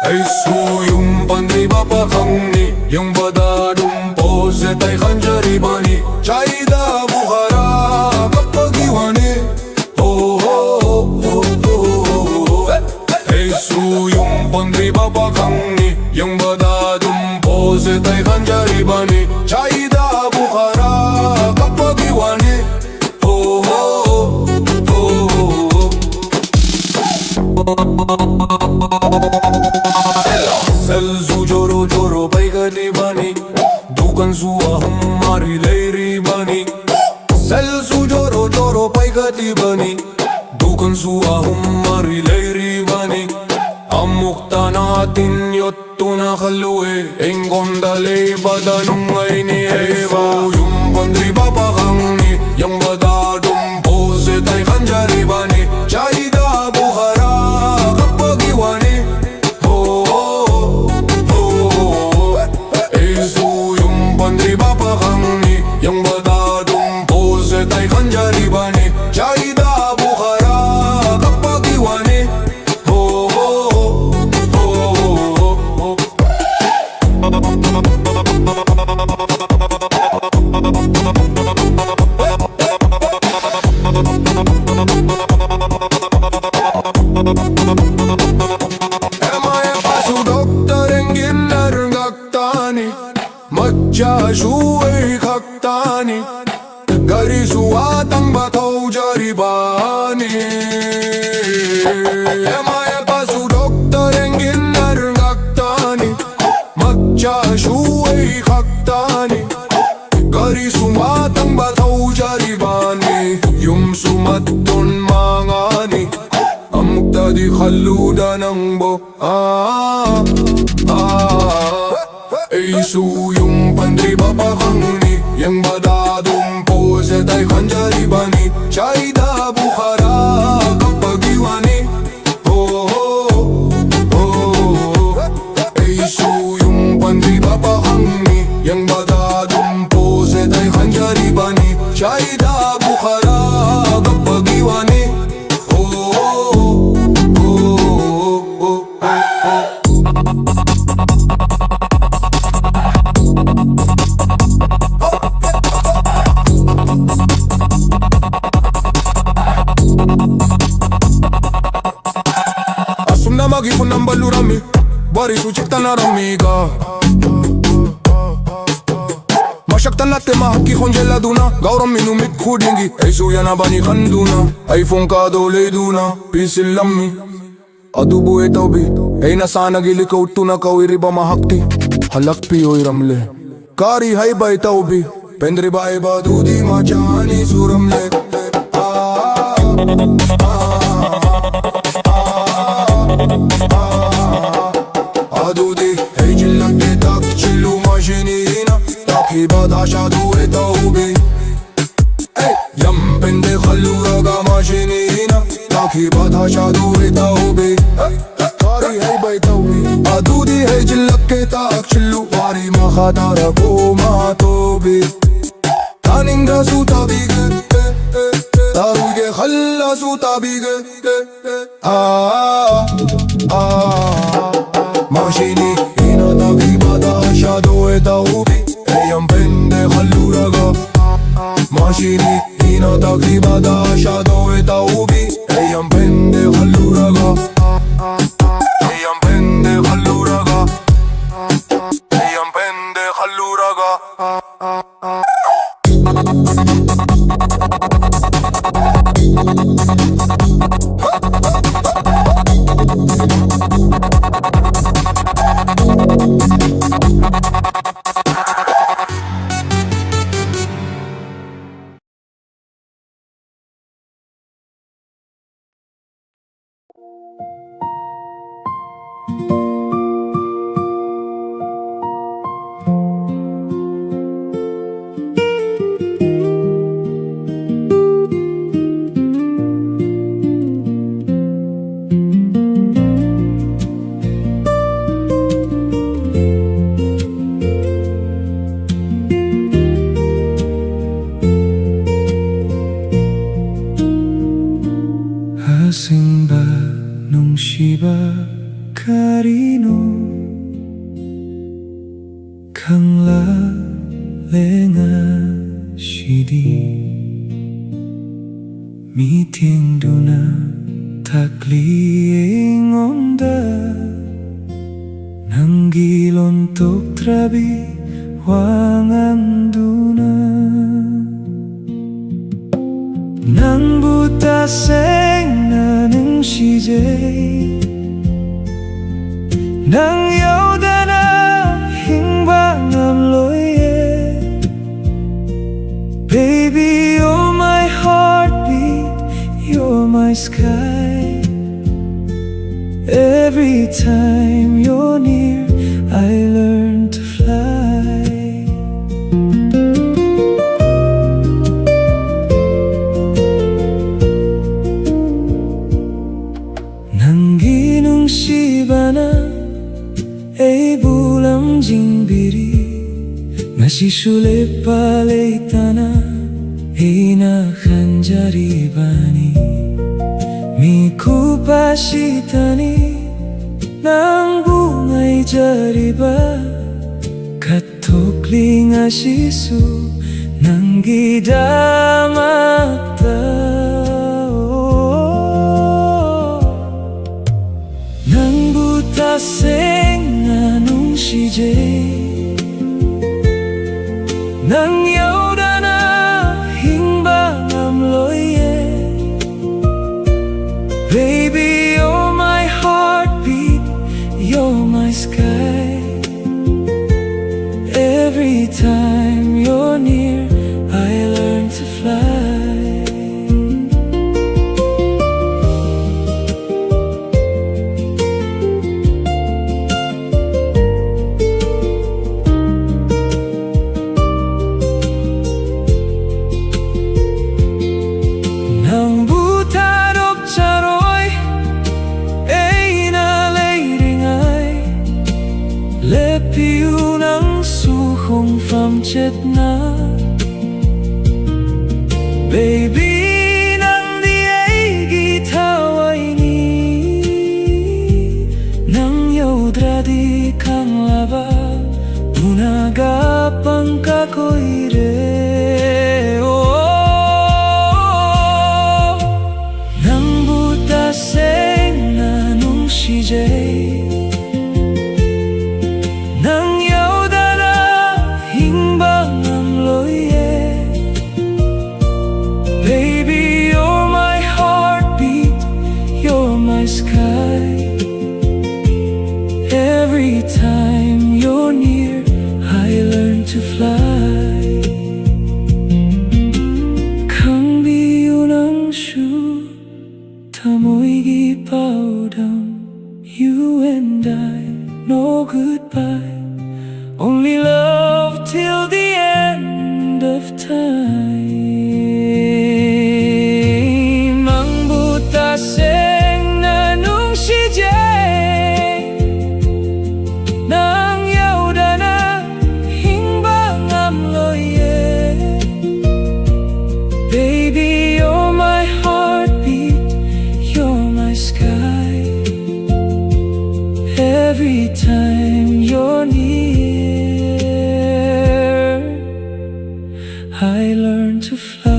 Eisu yung pandri bapa kangni yung badadum pose tai khanjari bani chaida buhara kapagiwani. Ho, ho, ho, ho, ho, ho. Eisu yung pandri bapa kangni yung badadum pose tai khanjari bani chaida buhara kapagiwani. Ho, ho, ho, ho, ho. Selzu joro joro paikati bani, dukan su ahum mari leiri bani. Selzu joro joro paikati bani, dukan su ahum mari leiri bani. Amukta natin yottuna khalue, engonda lei badanung aini eva. Yung pandri bapa kangni, yung badadum pose tai khanjari bani. Chaida buhara kapagiwani. Ho, ho, ho, ho, ho. Eisu yung pandri bapa kangni, yung badadum pose tai khanjari bani. Chaida buhara kapagiwani. Ho, ho, ho, ho, ho, ho. Ema e pasu doktor engin narngak tani, macha shuei khaktani, gari suatang batau jaribani. Ema e pasu doktor engin narngak tani, mak ꯆꯥꯁꯨ ꯑꯩ ꯈꯛꯇꯅꯤ꯫ ꯒꯥꯔꯤꯁꯨ ꯃꯇꯝ ꯕꯥꯊꯧ ꯖꯥꯔꯤꯕꯅꯤ꯫ ꯌꯨꯝꯁꯨ ꯃꯇꯣꯟ ꯃꯉꯥꯅꯤ꯫ ꯑꯃꯨꯛꯇꯗꯤ ꯈꯜꯂꯨꯗ ꯅꯪꯕꯨ꯫ ꯑꯥ, ꯑꯥ꯫ ꯑꯩꯁꯨ ꯌꯨꯝ ꯄꯥꯟꯗ꯭ꯔꯤꯕ ꯄꯥꯈꯪꯅꯤ꯫ ꯌꯦꯡꯕꯗ ꯑꯗꯨꯝ ꯄꯣꯁꯦ ꯇꯥꯏ ꯈꯟꯖꯔꯤꯕꯅꯤ꯫ ꯆꯥꯏꯗꯕꯨ ꯈꯔ ꯀꯞꯄꯒꯤ ꯋꯥꯅꯤ꯫ ꯍꯣ, ꯍꯣ, ꯍꯣ꯫ ꯑꯩꯁꯨ ꯌꯨꯝ ꯄꯥꯟꯗ꯭ꯔꯤꯕ ꯄꯥꯈꯪꯅꯤ꯫ ꯌꯦꯡꯕꯗ ꯑꯗꯨꯝ ꯄꯣꯁꯦ ꯇꯥꯏ ꯈꯟꯖꯔꯤꯕꯅꯤ꯫ ꯆꯥꯏꯗꯕꯨ ꯈꯔ ꯀꯞꯄꯒꯤ ꯋꯥꯅꯤ꯫ ꯍꯣ, ꯍꯣ, ꯍꯣ꯫ ꯑꯁꯨꯝꯅ ꯃꯥꯒꯤ ꯐꯣꯟ ꯅꯝꯕꯔ ꯂꯨꯔꯝꯃꯤ꯫ ꯋꯥꯔꯤꯁꯨ ꯆꯤꯛꯇꯅꯔꯝꯃꯤꯒ꯫ ꯃꯁꯛꯇ ꯅꯠꯇꯦ ꯃꯍꯥꯛꯀꯤ ꯈꯣꯟꯖꯦꯜ ꯑꯗꯨꯅ ꯀꯧꯔꯝꯃꯤ ꯅꯨꯃꯤꯠ ꯈꯨꯗꯤꯡꯒꯤ꯫ ꯑꯩꯁꯨ ꯌꯥꯅꯕꯅꯤ ꯈꯟꯗꯨꯅ ꯑꯩ ꯐꯣꯟ ꯀꯥꯗꯣ ꯂꯩꯗꯨꯅ ꯄꯤꯁꯤꯜꯂꯝꯃꯤ꯫ ꯑꯗꯨꯕꯨ ꯏꯇꯥꯎꯕꯤ, ꯑꯩꯅ ꯁꯥꯟꯅꯒꯤ ꯂꯤꯀꯧꯇꯨꯅ ꯀꯧꯏꯔꯤꯕ ꯃꯍꯥꯛꯇꯤ ꯍꯜꯂꯛꯄꯤ ꯑꯣꯏꯔꯝꯂꯦ꯫ ꯀꯔꯤ ꯍꯥꯏꯕ ꯏꯇꯥꯎꯕꯤ? ꯄꯦꯟꯗ꯭ꯔꯤꯕ ꯍꯥꯏꯕꯗꯨꯗꯤ ꯃꯆꯥꯅꯤ ꯁꯨꯔꯝꯂꯦ꯫ ꯑꯥ, ꯑꯥ, ꯑꯥ, ꯑꯥ, ꯑꯗꯨꯗꯤ ꯍꯩꯖꯤꯜꯂꯛꯀꯦ ꯇꯥꯛꯁꯤꯜꯂꯨ ꯃꯁꯤꯅꯤꯅ ꯇꯥꯛꯈꯤꯕ ꯗꯥꯁꯥꯗꯨ ꯏꯇꯥꯎꯕꯤ꯫ ꯑꯦ, ꯌꯥꯝ ꯄꯦꯟꯗꯦ ꯈꯜꯂꯨꯔꯒ ꯃꯁꯤꯅꯤꯅ ꯇꯥꯛꯈꯤꯕ ꯗꯥꯁꯥꯗꯨ ꯏꯇꯥꯎꯕꯤ꯫ ꯑꯦ, ꯀꯔꯤ ꯍꯥꯏꯕ ꯏꯇꯥꯎꯕꯤ? ꯑꯗꯨꯗꯤ ꯍꯩꯖꯤꯜꯂꯛꯀꯦ ꯇꯥꯛꯁꯤꯜꯂꯨ ꯋꯥꯔꯤ ꯃꯈꯥ ꯇꯥꯔꯛꯎ ꯃꯇꯣꯕꯤ꯫ ꯇꯥꯅꯤꯡꯗ꯭ꯔꯁꯨ ꯇꯥꯕꯤꯒꯦ, ꯇꯥꯔꯣꯏꯒꯦ ꯈꯜꯂꯁꯨ ꯇꯥꯕꯤꯒꯦ꯫ ꯑꯥ, ꯑꯥ, ꯃꯁꯤꯅꯤ ꯏꯅ ꯇꯥꯛꯈꯤꯕ ꯗꯥꯁꯥꯗꯣ ꯏꯇꯥꯎꯕꯤ꯫ ꯑꯩ ꯌꯥꯝ ꯄꯦꯟꯗꯦ ꯈꯜꯂꯨꯔꯒ꯫ ꯃꯁꯤꯅꯤ ꯏꯅ ꯇꯥꯛꯈꯤꯕ ꯗꯥꯁꯥꯗꯣ ꯏꯇꯥꯎꯕꯤ꯫ ꯑꯩ ꯌꯥꯝ ꯄꯦꯟꯗꯦ ꯈꯜꯂꯨꯔꯒ꯫ ꯑꯩ ꯌꯥꯝ ꯄꯦꯟꯗꯦ ꯈꯜꯂꯨꯔꯒ꯫ ꯑꯩ ꯌꯥꯝ ꯄꯦꯟꯗꯦ ꯈꯜꯂꯨꯔꯒ꯫ ꯈꯪꯂꯛꯂꯦ ꯉꯁꯤꯗꯤ, ꯃꯤꯠꯌꯦꯡꯗꯨꯅ ꯇꯥꯛꯂꯤ ꯑꯩꯉꯣꯟꯗ, ꯅꯪꯒꯤ ꯂꯣꯟꯊꯣꯛꯇ꯭ꯔꯕꯤ ꯋꯥꯉꯥꯡꯗꯨꯅ꯫ ꯅꯪꯕꯨ ꯇꯁꯦꯡꯅ ꯅꯨꯡꯁꯤꯖꯩ, ꯅꯪ ꯌꯥꯎꯗꯅ ꯍꯤꯡꯕ ꯉꯝꯂꯣꯏꯌꯦ꯫ Baby, you're my heartbeat, you're my sky. Every time you're near, I learn to fly. ꯅꯪꯒꯤ ꯅꯨꯡꯁꯤꯕꯅ ꯑꯩꯕꯨ ꯂꯝꯖꯤꯡꯕꯤꯔꯤ, ꯉꯁꯤꯁꯨ ꯂꯦꯞꯄ ꯂꯩꯇꯅ ꯑꯩꯅ ꯈꯟꯖꯔꯤꯕꯅꯤ꯫ ꯃꯤꯀꯨꯞ ꯑꯁꯤꯗꯅꯤ ꯅꯪꯕꯨ ꯉꯥꯏꯖꯔꯤꯕ, ꯀꯠꯊꯣꯛꯂꯤ ꯉꯁꯤꯁꯨ ꯅꯪꯒꯤꯗꯃꯛꯇ꯫ ꯅꯪꯕꯨ ꯇꯁꯦꯡꯅ ꯅꯨꯡꯁꯤꯖꯩ, ꯅꯪ ꯌꯥꯎꯗꯅ ꯍꯤꯡꯕ ꯉꯝꯂꯣꯏꯌꯦ꯫ Baby, you're my heartbeat, you're my sky. Every time you're near, I learn to fly. ꯅꯪꯕꯨ ꯊꯥꯗꯣꯛꯆꯔꯣꯏ ꯑꯩꯅ ꯂꯩꯔꯤꯉꯩ, ꯂꯦꯞꯄꯤꯌꯨ ꯅꯪꯁꯨ ꯈꯣꯡꯐꯝ ꯆꯦꯠꯅ꯫ Baby, ꯅꯪꯗꯤ ꯑꯩꯒꯤ ꯊꯋꯥꯏꯅꯤ, ꯅꯪ ꯌꯧꯗ꯭ꯔꯗꯤ ꯈꯪꯂꯕ ꯎꯅ fly. ꯈꯪꯕꯤꯌꯨ ꯅꯪꯁꯨ ꯊꯃꯣꯏꯒꯤ ꯄꯥꯎꯗꯝ, you and I, no goodbye, only love till the end of time. ꯅꯪꯕꯨ ꯇꯁꯦꯡꯅ ꯅꯨꯡꯁꯤꯖꯩ, ꯅꯪ ꯌꯥꯎꯗꯅ ꯍꯤꯡꯕ ꯉꯝꯂꯣꯏꯌꯦ. Baby, you're my heartbeat, you're my sky. Every time you're near, I learn to fly.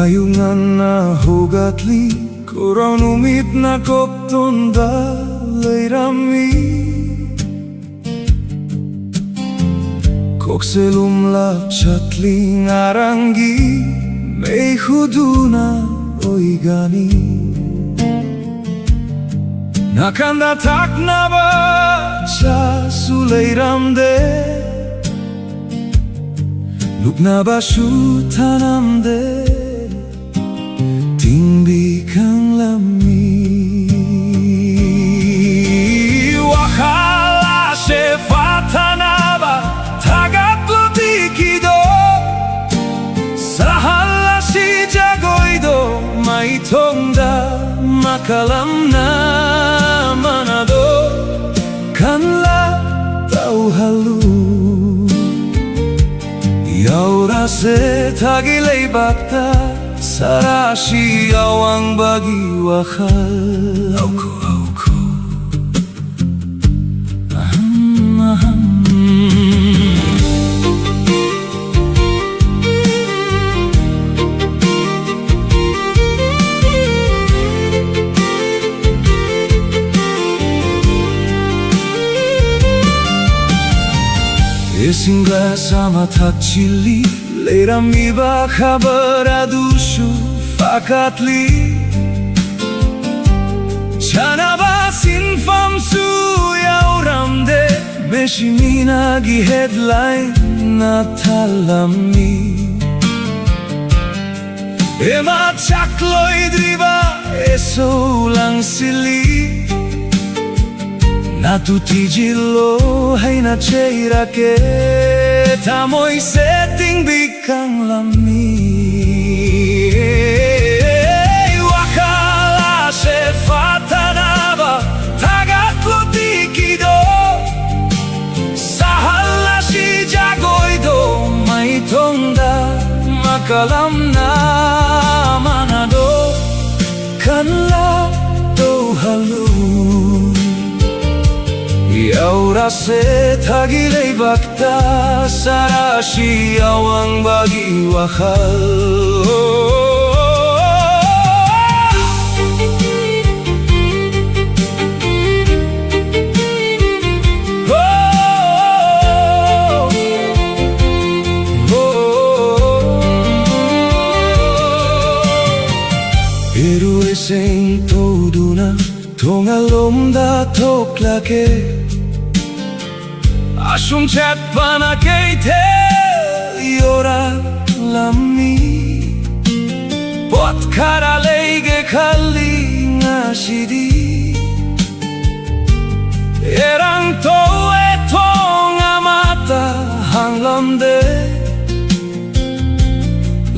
ꯑꯌꯨꯛ ꯉꯟꯅ ꯍꯧꯒꯠꯂꯤ, ꯈꯨꯔꯥꯎ ꯅꯨꯃꯤꯠꯅ ꯀꯣꯛꯇꯣꯟꯗ ꯂꯩꯔꯝꯃꯤ꯫ ꯀꯣꯛꯁꯦ ꯂꯨꯝꯂꯞ ꯆꯠꯂꯤ, ꯉꯔꯥꯡꯒꯤ ꯃꯩꯈꯨꯗꯨꯅ ꯑꯣꯏꯒꯅꯤ꯫ ꯅꯥꯀꯟꯗ ꯊꯛꯅꯕ ꯆꯥꯁꯨ ꯂꯩꯔꯝꯗꯦ, ꯂꯨꯞꯅꯕꯁꯨ ꯊꯅꯝꯗꯦ꯫ ꯇꯤꯡꯕꯤ ꯈꯪꯂꯝꯃꯤ꯫ ꯋꯥꯈꯜ ꯑꯁꯦ ꯐꯥꯊꯅꯕ ꯊꯥꯒꯠꯂꯨ ꯇꯤꯀꯤꯗꯣ꯫ ꯁꯍꯜꯂꯁꯤ ꯖꯒꯣꯏꯗꯣ ꯃꯩꯊꯣꯡꯗ ꯃꯀꯂꯝꯅ ꯃꯅꯥꯗꯣ꯫ ꯁꯦꯊꯒꯤ ꯂꯩꯕꯥꯛꯇ ꯁꯔꯥꯁꯤ ꯑꯋꯥꯡꯕꯒꯤ ꯋꯥꯈꯜ꯫ ꯍꯧꯈꯣ, ꯍꯧꯈꯣ꯫ ꯑꯍꯝ, ꯑꯍꯝ꯫ ꯏꯁꯤꯡ ꯒ꯭ꯂꯥꯁ ꯑꯃ ꯊꯛꯆꯤꯜꯂꯤ꯫ ꯂꯩꯔꯝꯃꯤꯕ ꯈꯕꯔ ꯑꯗꯨꯁꯨ ꯐꯥꯀꯠꯂꯤ꯫ ꯆꯥꯅꯕ ꯁꯤꯟꯐꯝꯁꯨ ꯌꯥꯎꯔꯝꯗꯦ꯫ ꯃꯦꯁꯤ ꯃꯤꯅꯥꯒꯤ headline ꯅ ꯊꯜꯂꯝꯃꯤ꯫ ꯏꯃꯥ ꯆꯥꯛꯂꯣꯏꯗ꯭ꯔꯤꯕ ꯑꯦꯁꯣ ꯂꯪꯁꯤꯜꯂꯤ꯫ ꯅꯥꯇꯨ ꯊꯤꯖꯤꯜꯂꯣ ꯍꯥꯏꯅ ꯆꯩꯔꯛꯀꯦ꯫ ꯊꯃꯣꯏꯁꯦ ꯇꯤꯡꯕꯤ ꯀꯪꯂꯝꯃꯤ꯫ ꯋꯥꯈꯜ ꯑꯁꯦ ꯐꯠꯇꯅꯕ ꯊꯥꯒꯠꯂꯨ ꯇꯤꯀꯤꯗꯣ꯫ ꯁꯍꯜ ꯑꯁꯤ ꯖꯒꯣꯏꯗꯣ ꯃꯩꯊꯣꯡꯗ ꯃꯀꯂꯝꯅ ꯃꯥꯅꯗꯣ ꯀꯟꯂ ꯇꯧꯍꯜꯂꯨ꯫ ꯌꯧꯔꯁꯦ ꯊꯒꯤ ꯂꯩꯕꯥꯛꯇ ꯁꯔꯥꯁꯤ ꯑꯋꯥꯡꯕꯒꯤ ꯋꯥꯈꯜ꯫ ꯏꯔꯨꯏꯁꯤꯡ ꯇꯧꯗꯨꯅ ꯊꯣꯡꯒꯥꯜꯂꯣꯝꯗ ꯊꯣꯛꯂꯛꯀꯦ꯫ ꯑꯁꯨꯝ ꯆꯠꯄꯅ ꯀꯩꯊꯦꯜ ꯌꯧꯔꯛꯂꯝꯃꯤ꯫ ꯄꯣꯠ ꯈꯔ ꯂꯩꯒꯦ ꯈꯜꯂꯤ ꯉꯁꯤꯗꯤ꯫ ꯏꯔꯥꯡ ꯇꯧꯋꯦ ꯊꯣꯡ ꯑꯃꯠꯇ ꯍꯥꯡꯂꯝꯗꯦ꯫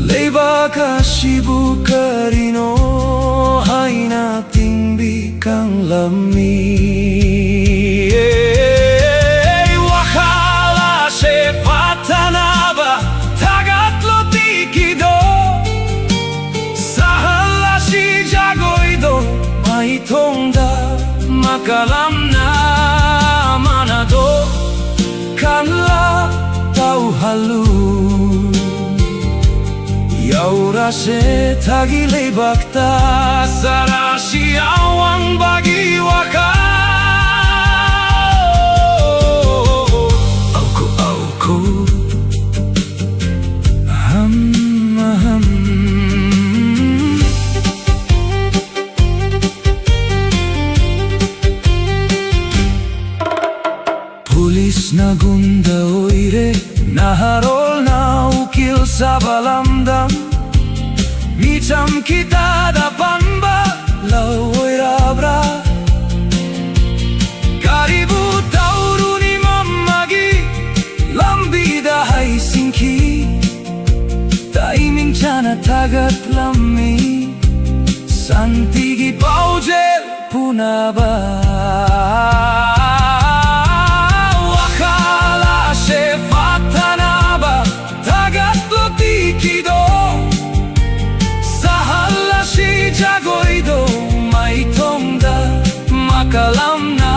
ꯂꯩꯕꯥꯛ ꯑꯁꯤꯕꯨ ꯀꯔꯤꯅꯣ ꯍꯥꯏꯅ ꯇꯤꯡꯕꯤ ꯀꯪꯂꯝꯃꯤ꯫ ꯋꯥꯈꯜ ꯑꯁꯦ ꯐꯠꯇꯅꯕ ꯊꯥꯒꯠ ꯇꯣꯡꯗ ꯃꯀꯥꯂꯝꯅ ꯃꯥꯅꯗꯣ ꯀꯟꯂ ꯇꯧꯍꯜꯂꯨ꯫ ꯌꯧꯔꯁꯦ ꯊꯥꯒꯤ ꯂꯩꯕꯥꯛꯇ ꯁꯔꯥꯁꯤ ꯑꯋꯥꯡꯕꯒꯤ ꯋꯥꯈꯜ꯫ ꯑꯧꯈꯣ, ꯑꯧꯈꯣ꯫ ꯑꯍꯝ, ꯑꯍꯝ꯫ ꯄꯨꯂꯤꯁꯅ ꯒꯨꯟꯗ ꯑꯣꯏꯔꯦ, ꯅꯍꯥꯔꯣꯜꯅ ꯎꯀꯤꯜ ꯁꯥꯕ ꯂꯝꯗꯝ, ꯃꯤꯆꯝ ꯈꯤꯇꯗ ꯄꯟꯕ ꯂꯧꯑꯣꯏꯔꯕ꯭ꯔꯥ? ꯀꯔꯤꯕꯨ ꯇꯧꯔꯨꯅꯤ ꯃꯝꯃꯒꯤ ꯂꯝꯕꯤꯗ ꯍꯩꯁꯤꯡꯈꯤ꯫ ꯇꯥꯏꯃꯤꯡ ꯆꯥꯅ ꯊꯥꯒꯠꯂꯝꯃꯤ ꯁꯥꯟꯇꯤꯒꯤ ꯄꯥꯎꯖꯦꯜ ꯄꯨꯅꯕ꯫ ꯋꯥꯈꯜ ꯑꯁꯦ ꯐꯥꯊꯅꯕ ꯊꯥꯒꯠꯂꯣ ꯇꯤꯀꯤꯗꯣ꯫ ꯁꯥꯍꯜꯂꯁꯤ ꯖꯒꯣꯏꯗꯣ ꯃꯥꯏꯊꯣꯡꯗ ꯃꯀꯥꯂꯝꯅ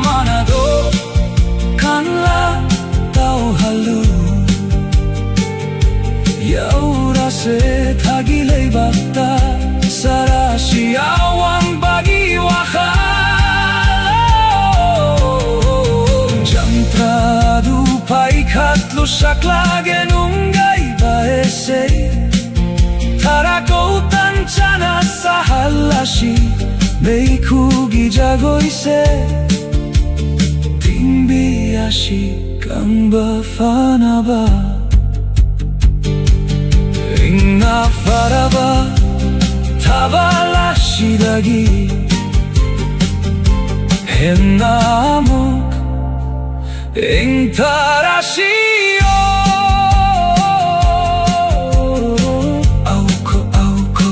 ꯃꯥꯅꯗꯣ ꯀꯟꯂ ꯇꯧꯍꯜꯂꯨ꯫ ꯌꯧꯔꯁꯦ ꯊꯥꯒꯤ ꯂꯩꯕꯥꯛꯇ ꯁꯔꯥꯁꯤ ꯑꯋꯥꯡꯕꯒꯤ ꯋꯥꯈꯜ꯫ ꯖꯟꯇ꯭ꯔꯥꯗꯨ ꯄꯥꯏꯈꯠꯂꯨ ꯁꯛꯂꯒꯦ ꯅꯨꯡꯉꯥꯏꯕ ꯏꯁꯩ ꯊꯥꯔꯛꯑꯣ ꯇꯟꯖꯥꯅ ꯁꯥꯍꯜꯂꯁꯤ ꯃꯩꯈꯨꯒꯤ ꯖꯒꯣꯏꯁꯦ꯫ ꯇꯤꯡꯕꯤꯔꯁꯤ ꯀꯪꯕ ꯐꯅꯕ ꯏꯪꯅ ꯐꯔꯕ ꯊꯥꯕꯜ ꯑꯁꯤꯗꯒꯤ ꯍꯦꯟꯅ ꯑꯃꯨꯛ ꯏꯪꯊꯔꯁꯤꯌꯣ꯫ ꯑꯧꯈꯣ, ꯑꯧꯈꯣ꯫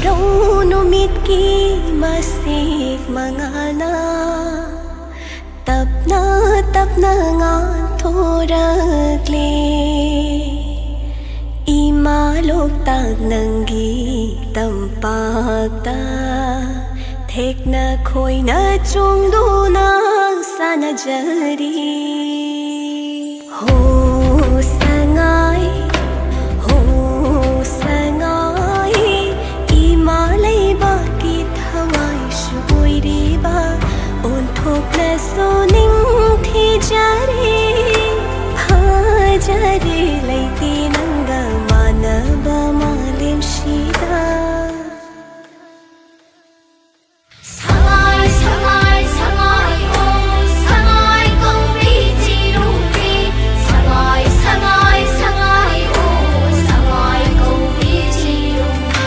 ꯅꯨꯃꯤꯠꯀꯤ ꯃꯁꯤꯛ ꯃꯉꯥꯜꯅ ꯇꯞꯅ ꯇꯞꯅ ꯉꯥꯟꯊꯣꯔꯛꯂꯦ꯫ ꯏꯃꯥ ꯂꯣꯛꯇꯥꯛ ꯅꯪꯒꯤ ꯇꯝꯄꯥꯛꯇ ꯊꯦꯛꯅ ꯈꯣꯏꯅ ꯆꯣꯡꯗꯨꯅ ꯁꯥꯟꯅꯖꯔꯤ꯫ ꯍꯣ ꯁꯉꯥꯏ, ꯍꯣ ꯁꯉꯥꯏ, ꯏꯃꯥ ꯂꯩꯕꯥꯛꯀꯤ ꯊꯋꯥꯏꯁꯨ ꯑꯣꯏꯔꯤꯕ ꯑꯣꯟꯊꯣꯛꯅꯁꯨ ꯅꯤꯡꯊꯤꯖꯔꯦ꯫ ꯐꯖꯔꯦ ꯂꯩꯇꯦ ꯅꯪꯒ ꯃꯥꯟꯅꯕ ꯃꯥꯂꯦꯝꯁꯤꯗ꯫ ꯁꯉꯥꯏ, ꯁꯉꯥꯏ, ꯁꯉꯥꯏ, ꯑꯣ ꯁꯉꯥꯏ ꯀꯧꯕꯤ ꯆꯤꯔꯨꯡꯕꯤ꯫ ꯁꯉꯥꯏ, ꯁꯉꯥꯏ, ꯁꯉꯥꯏ, ꯑꯣ ꯁꯉꯥꯏ ꯀꯧꯕꯤ ꯆꯤꯔꯨꯡꯕꯤ꯫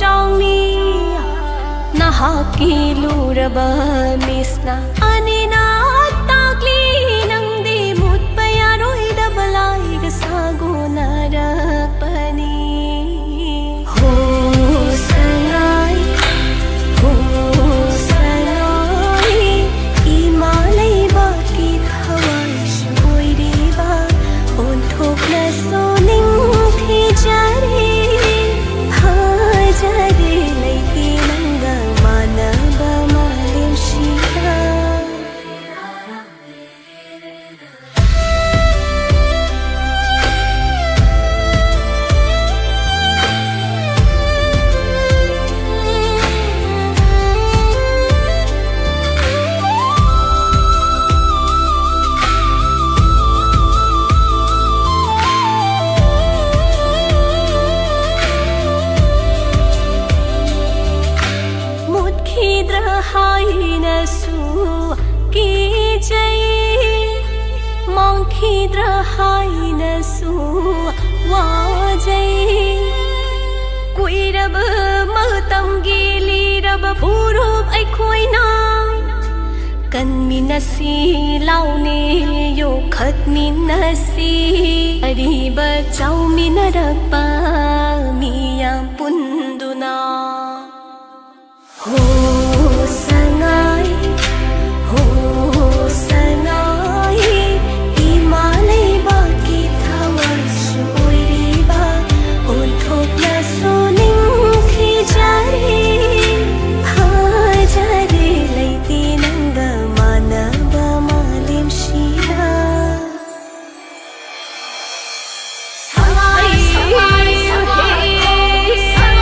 ꯇꯥꯎꯅꯤ꯫ ꯅꯍꯥꯛꯀꯤ ꯂꯨꯔꯕ ꯃꯤꯁꯅ ꯑꯅꯤꯅ ꯇꯥꯛꯂꯤ, ꯅꯪꯗꯤ ꯃꯨꯠꯄ ꯌꯥꯔꯣꯏꯗꯕ ꯂꯥꯏꯒ ꯁꯥꯒꯣꯟꯅꯔꯛꯄꯅꯤ꯫ ꯍꯣ ꯁꯉꯥꯏ, ꯍꯣ ꯁꯉꯥꯏ, ꯏꯃꯥ ꯂꯩꯕꯥꯛꯀꯤ ꯊꯋꯥꯏꯁꯨ ꯑꯣꯏꯔꯤꯕ ꯑꯣꯟꯊꯣꯛꯅꯁꯨ ꯅꯤꯡꯊꯤꯖꯔꯦ꯫ ꯐꯖꯔꯦ ꯂꯩꯇꯦ ꯅꯪꯒ ꯃꯥꯟꯅꯕ ꯃꯥꯂꯦꯝꯁꯤꯗ꯫ ꯃꯨꯠꯈꯤꯗ꯭ꯔꯥ ꯍꯥꯏꯅꯁꯨ ꯀꯤꯖꯩ, ꯃꯥꯡꯈꯤꯗ꯭ꯔꯥ ꯍꯥꯏꯅꯁꯨ ꯋꯥꯖꯩ꯫ ꯀꯨꯏꯔꯕ ꯃꯇꯝꯒꯤ ꯂꯤꯔꯕ ꯐꯨꯔꯨꯞ ꯑꯩꯈꯣꯏꯅ ꯀꯟꯃꯤꯟꯅꯁꯤ ꯂꯥꯎꯅꯦ, ꯌꯣꯛꯈꯠꯃꯤꯟꯅꯁꯤ ꯑꯔꯤꯕ ꯆꯥꯎꯃꯤꯟꯅꯔꯛꯄ ꯃꯤꯌꯥꯝ ꯄꯨꯟꯗꯨꯅ꯫ ꯍꯣ ꯁꯉꯥꯏ, ꯍꯣ ꯁꯉꯥꯏ, ꯏꯃꯥ ꯂꯩꯕꯥꯛꯀꯤ ꯊꯋꯥꯏꯁꯨ ꯑꯣꯏꯔꯤꯕ ꯑꯣꯟꯊꯣꯛꯅꯁꯨ ꯅꯤꯡꯊꯤꯖꯔꯦ꯫ ꯐꯖꯔꯦ ꯂꯩꯇꯦ ꯅꯪꯒ ꯃꯥꯟꯅꯕ ꯃꯥꯂꯦꯝꯁꯤꯗ꯫ ꯁꯉꯥꯏ, ꯁꯉꯥꯏ, ꯁꯉꯥꯏ, ꯁꯉꯥꯏ꯫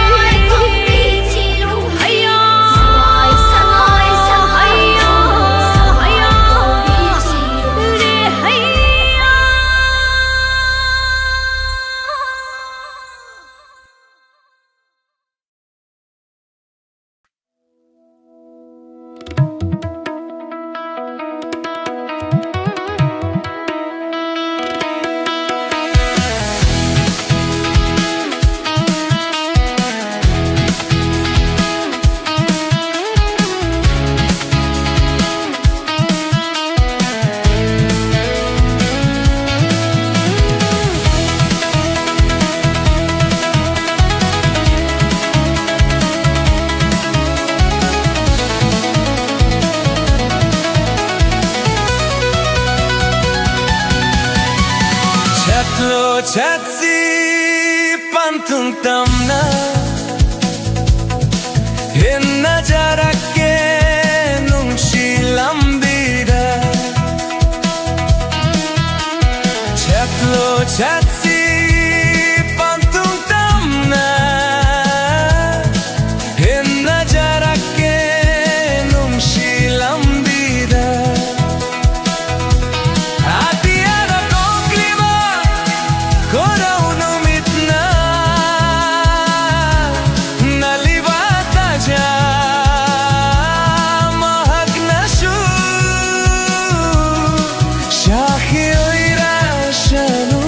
ꯆꯠꯁꯤ ꯄꯟꯊꯨꯡ ꯇꯝꯅ, ꯍꯦꯟꯅ ꯖꯔꯛꯀꯦ ꯅꯨꯡꯁꯤ ꯂꯝꯕꯤꯗ꯫ ꯆꯠꯂꯣ ꯆꯠꯁꯤ ꯄꯟꯊꯨꯡ ꯇꯝꯅ, ꯍꯦꯟꯅ ꯖꯔꯛꯀꯦ ꯅꯨꯡꯁꯤ ꯂꯝꯕꯤꯗ꯫ ꯑꯇꯤꯌꯥꯗ ꯊꯣꯛꯂꯤꯕ ꯀꯣꯔꯧ ꯅꯨꯃꯤꯠꯅ ꯅꯥꯜꯂꯤꯕ ꯇꯥꯖ ꯃꯍꯥꯛꯅꯁꯨ ꯁꯥꯈꯤ ꯑꯣꯏꯔꯁꯅꯨ꯫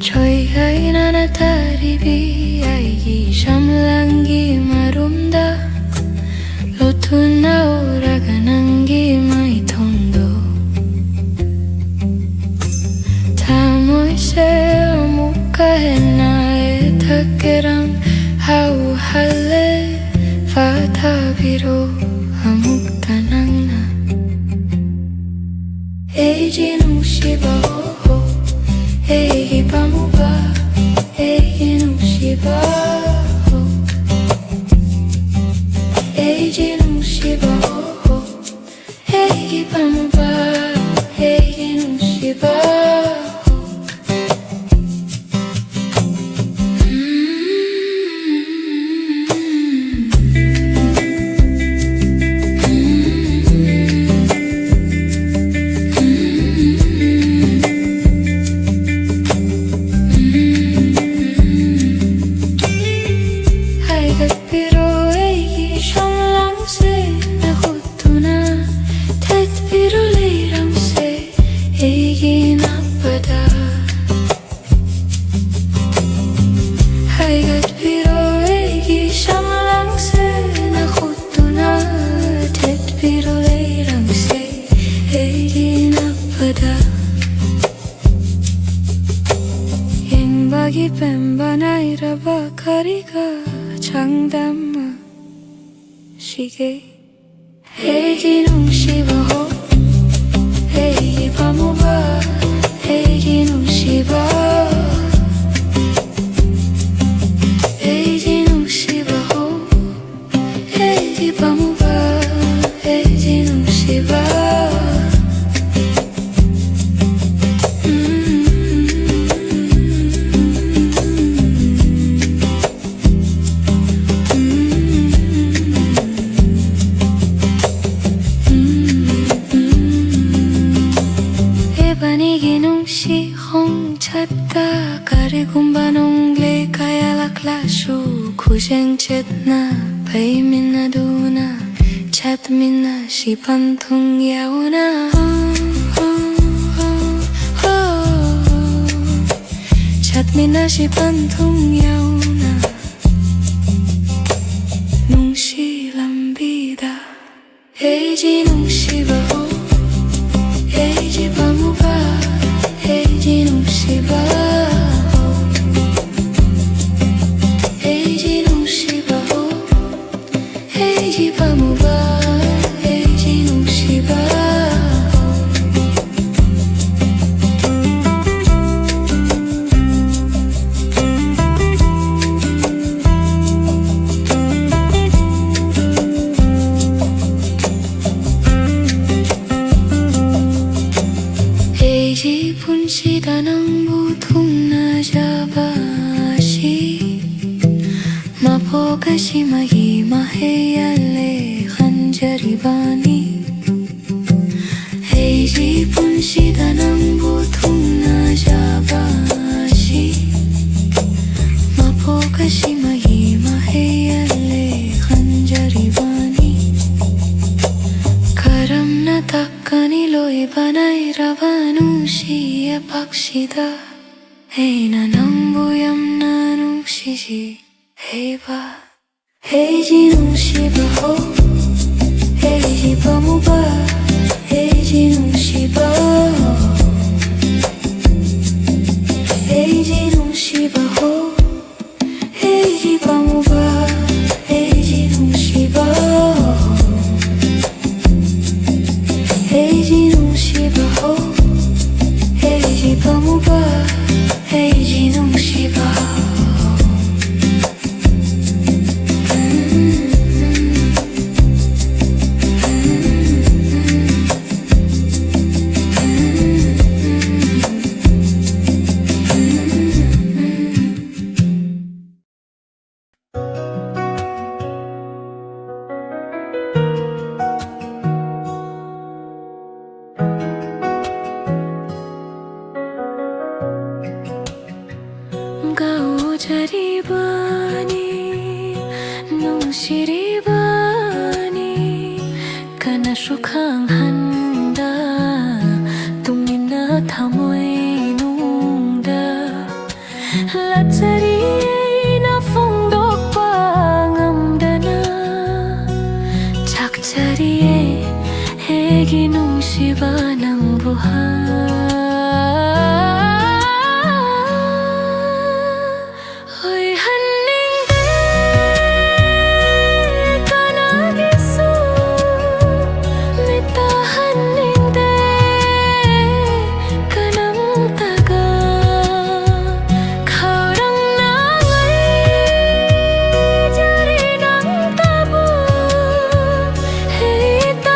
ꯆꯣꯏꯍꯥꯏꯅꯅ ꯇꯥꯔꯤꯕꯤ ꯑꯩꯒꯤ ꯁꯝꯂꯥꯡꯒꯤ ꯃꯔꯨꯝꯗ ꯂꯣꯠꯇꯨꯅ ꯎꯔꯒ ꯅꯪꯒꯤ ꯃꯥꯏꯊꯣꯡꯗꯣ, ꯊꯃꯣꯏꯁꯦ ꯑꯃꯨꯛꯀ ꯍꯦꯟꯅ ꯍꯦꯛꯊꯒꯦꯔꯪ ꯍꯧꯍꯜꯂꯦ꯫ ꯐꯥꯊꯕꯤꯔꯣ ꯑꯃꯨꯛꯇ ꯅꯪꯅ ꯑꯩꯒꯤ ꯅꯨꯡꯁꯤꯕ, ꯑꯣ, ꯑꯩꯒꯤ ꯄꯥꯝꯃꯨꯕ, ꯑꯩꯒꯤ ꯅꯨꯡꯁꯤꯕ, ꯑꯣ, ꯑꯩꯒꯤ ꯅꯨꯡꯁꯤꯕ, ꯑꯣ, ꯑꯩꯒꯤ ꯄꯥꯝꯃꯨꯕ, ꯑꯩꯒꯤ ꯅꯨꯡꯁꯤꯕ, ꯑꯣ꯫ ꯍꯥꯏꯒꯠꯄꯤꯔꯣ ꯑꯩꯒꯤ ꯁꯝꯂꯥꯡꯁꯦ, ꯅꯈꯨꯠꯇꯨꯅ ꯊꯦꯠꯄꯤꯔꯣ ꯂꯩꯔꯪꯁꯦ ꯑꯩꯒꯤ ꯅꯥꯞꯄꯗ꯫ ꯍꯥꯏꯒꯠꯄꯤꯔꯣ ꯑꯩꯒꯤ ꯁꯝꯂꯥꯡꯁꯦ, ꯅꯈꯨꯠꯇꯨꯅ ꯊꯦꯠꯄꯤꯔꯣ ꯂꯩꯔꯪꯁꯦ ꯑꯩꯒꯤ ꯅꯥꯞꯄꯗ꯫ ꯌꯦꯡꯕꯒꯤ ꯄꯦꯟꯕ ꯅꯥꯏꯔꯕ ꯀꯔꯤꯒ ꯆꯥꯡꯗꯝꯅ ꯁꯤꯒꯦ꯫ ꯑꯩꯒꯤ ꯅꯨꯡꯁꯤꯕ ꯍꯣ, ꯑꯩꯒꯤ ꯄꯥꯝꯃꯨꯕ, ꯑꯩꯒꯤ ꯅꯨꯡꯁꯤꯕ, ꯑꯩꯒꯤ ꯅꯨꯡꯁꯤꯕ ꯍꯣ, ꯑꯩꯒꯤ ꯄꯥꯝꯃꯨꯕ, ꯑꯩꯒꯤ ꯅꯨꯡꯁꯤꯕ꯫ ꯏꯕꯥꯅꯤꯒꯤ ꯅꯨꯡꯁꯤ ꯈꯣꯡ ꯆꯠꯇ ꯀꯔꯤꯒꯨꯝꯕ ꯅꯨꯡꯂꯩ ꯀꯌꯥ ꯂꯥꯛꯂꯁꯨ, ꯈꯨꯖꯦꯡ ꯆꯦꯠꯅ ꯄꯩꯃꯤꯟꯅꯗꯨꯅ ꯆꯠꯃꯤꯟꯅꯁꯤ ꯄꯟꯊꯨꯡ ꯌꯧꯅ꯫ ꯆꯠꯃꯤꯟꯅꯁꯤ ꯄꯟꯊꯨꯡ ꯌꯧꯅ ꯅꯨꯡꯁꯤ ꯂꯝꯕꯤꯗ꯫ ꯑꯩꯒꯤ ꯅꯨꯡꯁꯤꯕ ꯍꯣ, ꯑꯩꯒꯤ ꯄꯥꯝꯃꯨꯕ, ꯑꯩꯒꯤ ꯅꯨꯡꯁꯤꯕ ꯍꯣ, ꯑꯩꯒꯤ ꯅꯨꯡꯁꯤꯕ ꯍꯣ, ꯑꯩꯒꯤ ꯄꯥꯝꯃꯨꯕ, ꯑꯩꯒꯤ ꯅꯨꯡꯁꯤꯕ ꯍꯣ꯫ ꯑꯩꯒꯤ ꯄꯨꯟꯁꯤꯗ ꯅꯪꯕꯨ ꯊꯨꯡꯅꯖꯕ ꯑꯁꯤ ꯃꯄꯣꯛ ꯑꯁꯤꯃꯒꯤ ꯃꯍꯩ ꯌꯥꯜꯂꯦ ꯈꯟꯖꯔꯤꯕꯅꯤ꯫ ꯑꯩꯒꯤ ꯄꯨꯟꯁꯤꯗ ꯅꯪꯕꯨ ꯊꯨꯡꯅꯖꯕ ꯑꯁꯤ ꯃꯄꯣꯛ ꯑꯁꯤꯃꯒꯤ ꯃꯍꯩ ꯌꯥꯜꯂꯦ ꯈꯟꯖꯔꯤꯕꯅꯤ꯫ ꯀꯔꯝꯅ ꯇꯥꯛꯀꯅꯤ ꯂꯣꯏꯕ ꯅꯥꯏꯔꯕ ꯅꯨꯡꯁꯤ ꯌꯦꯄꯥꯛꯁꯤꯗ ꯑꯩꯅ ꯅꯪꯕꯨ ꯌꯥꯝꯅ ꯅꯨꯡꯁꯤꯖꯩ ꯍꯩꯕ꯫ ꯑꯩꯒꯤ ꯅꯨꯡꯁꯤꯕ ꯍꯣ, ꯑꯩꯒꯤ ꯄꯥꯝꯃꯨꯕ, ꯑꯩꯒꯤ ꯅꯨꯡꯁꯤꯕ ꯍꯣ, ꯑꯩꯒꯤ ꯅꯨꯡꯁꯤꯕ ꯍꯣ, ꯑꯩꯒꯤ ꯄꯥꯝꯃꯨꯕ, ꯑꯩꯒꯤ ꯅꯨꯡꯁꯤꯕ ꯍꯣ, ꯑꯩꯒꯤ ꯅꯨꯡꯁꯤꯕ ꯍꯣ, ꯑꯩꯒꯤ ꯄꯥꯝꯃꯨꯕ, ꯑꯩꯒꯤ ꯅꯨꯡꯁꯤꯕ ꯍꯣ꯫ ꯅꯨꯡꯁꯤꯔꯤꯕꯅꯤ ꯀꯅꯥꯁꯨ ꯈꯪꯍꯟꯗ, ꯇꯨꯃꯤꯟꯅ ꯊꯃꯣꯏꯅꯨꯡꯗ ꯂꯥꯠꯆꯔꯤ ꯑꯩꯅ ꯐꯣꯡꯗꯣꯛꯄ ꯉꯝꯗꯅ꯫ ꯆꯥꯛꯆꯔꯤꯌꯦ ꯑꯩꯒꯤ ꯅꯨꯡꯁꯤꯕ ꯅꯪꯕꯨ ꯍꯥ ꯑꯣꯏꯍꯟꯅꯤꯡꯗꯦ ꯀꯅꯥꯒꯤꯁꯨ, ꯃꯤꯠ ꯇꯥꯍꯟꯅꯤꯡꯗꯦ ꯀꯅꯥꯝꯇꯒ꯫ ꯈꯧꯔꯥꯡꯅ ꯉꯥꯏꯖꯔꯤ ꯅꯪꯇꯕꯨ, ꯍꯦꯛꯇ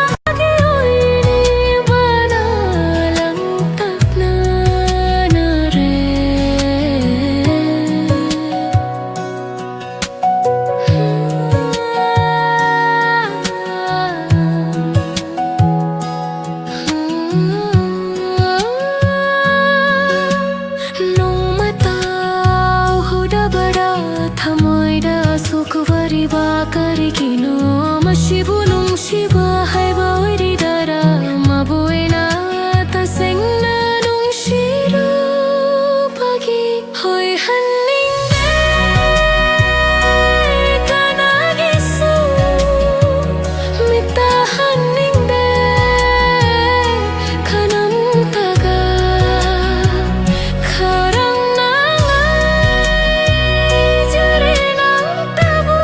ꯅꯣꯡꯃꯇ ꯎꯍꯧꯗꯕꯗ ꯊꯃꯣꯏꯗ ꯁꯣꯛꯍꯧꯔꯤꯕ ꯀꯔꯤꯒꯤꯅꯣ? ꯃꯁꯤꯕꯨ ꯅꯨꯡꯁꯤꯕ ꯍꯥꯏꯕ ꯑꯣꯏꯔꯤꯗꯔꯥ? ꯃꯕꯨ ꯑꯩꯅ ꯇꯁꯦꯡꯅ ꯅꯨꯡꯁꯤꯔꯨꯕꯒꯤ ꯑꯣꯏꯍꯟꯅꯤꯡꯗꯦ ꯀꯅꯥꯒꯤꯁꯨ, ꯃꯤꯠ ꯇꯥꯍꯟꯅꯤꯡꯗꯦ ꯀꯅꯥꯝꯇꯒ꯫ ꯈꯧꯔꯥꯡꯅ ꯉꯥꯏꯖꯔꯤ ꯅꯪꯇꯕꯨ,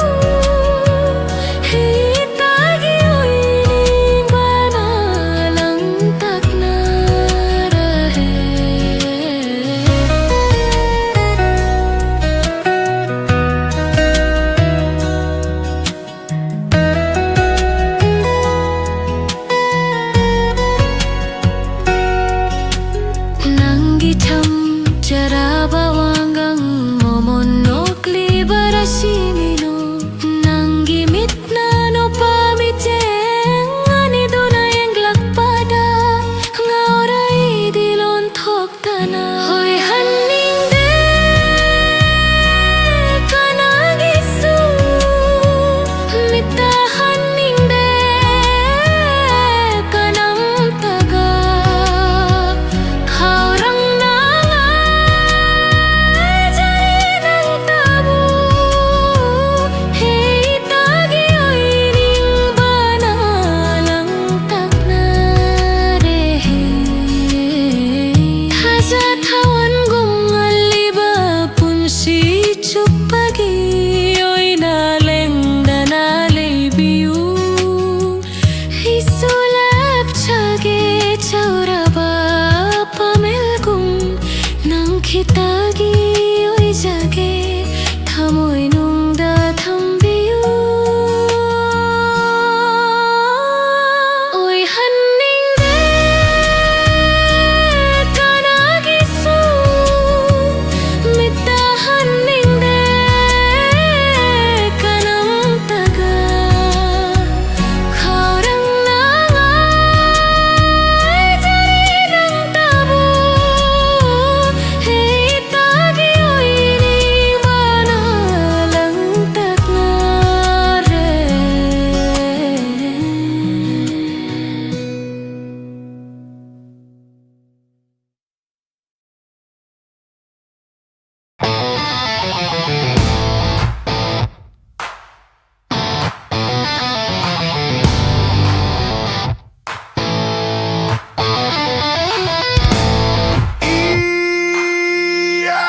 Iya,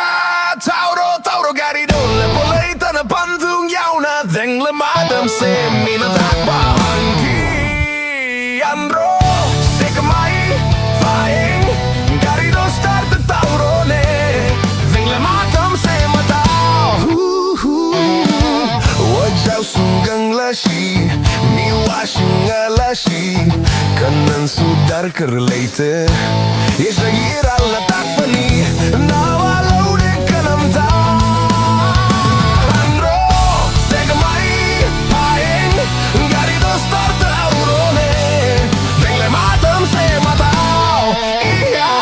tauro, tauro, gari do, le polei, tana pantung, yauna, deng le matam, se mina tak bahanki. Andro, se kamai, faeng, gari do start, tauro ne, deng le matam, se matau. Hu, hu. Wajau sunggang lasi, mi wasung lasi, kanan sudar kerleite. Isa iral na takpani, nawa lo de kanamta. Andro, se kamai, paeng, gari do start aurone, deng le matam se matau. Iya.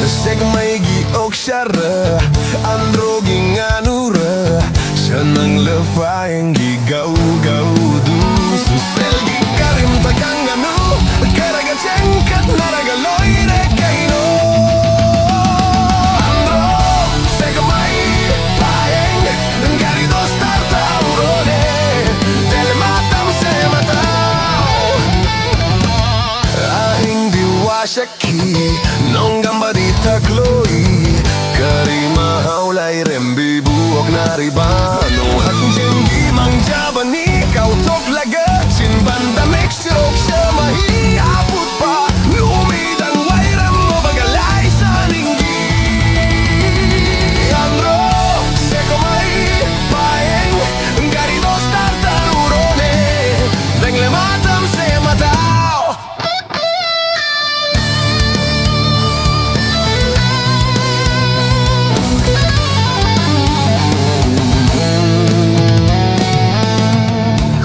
Sek mai gi ok shara, andro gi nganura, shanang lefa engi gau gau du. Susel gi karim takang anu, karaga chengkat naraga loire kaino. Andro, sek mai, paeng, gari do start aurone, deng le matam se matau. Ahing di wasaki, nonggamba di takloi, kari mahau lai rembi buok nari bano. Hak jenggi mangjabani, kau tok laga, sin banda mix rok semahi aput pa, numi dan wairam mo bagalai saninggi. Andro, se kamai, paeng, gari do start aurone, deng le matam se matau.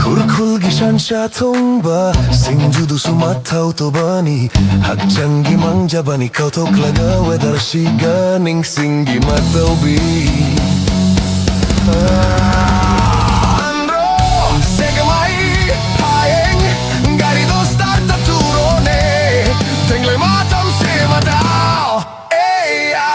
Hurkul gi shansha thongba, singjudu sumat thau tobani, hakjang gi mangjabani, kau tok laga weather shiga ning singgi mataubi. Andro, se kamai, paeng, gari do start aturone, deng le matam se matau. Eya.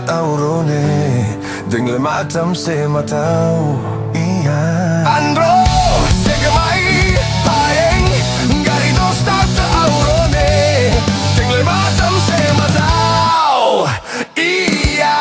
aurone, dengle matam se matau. Iya. Andro, segemai, paeng, gari dos tak aurone, dengle matam se matau. Iya.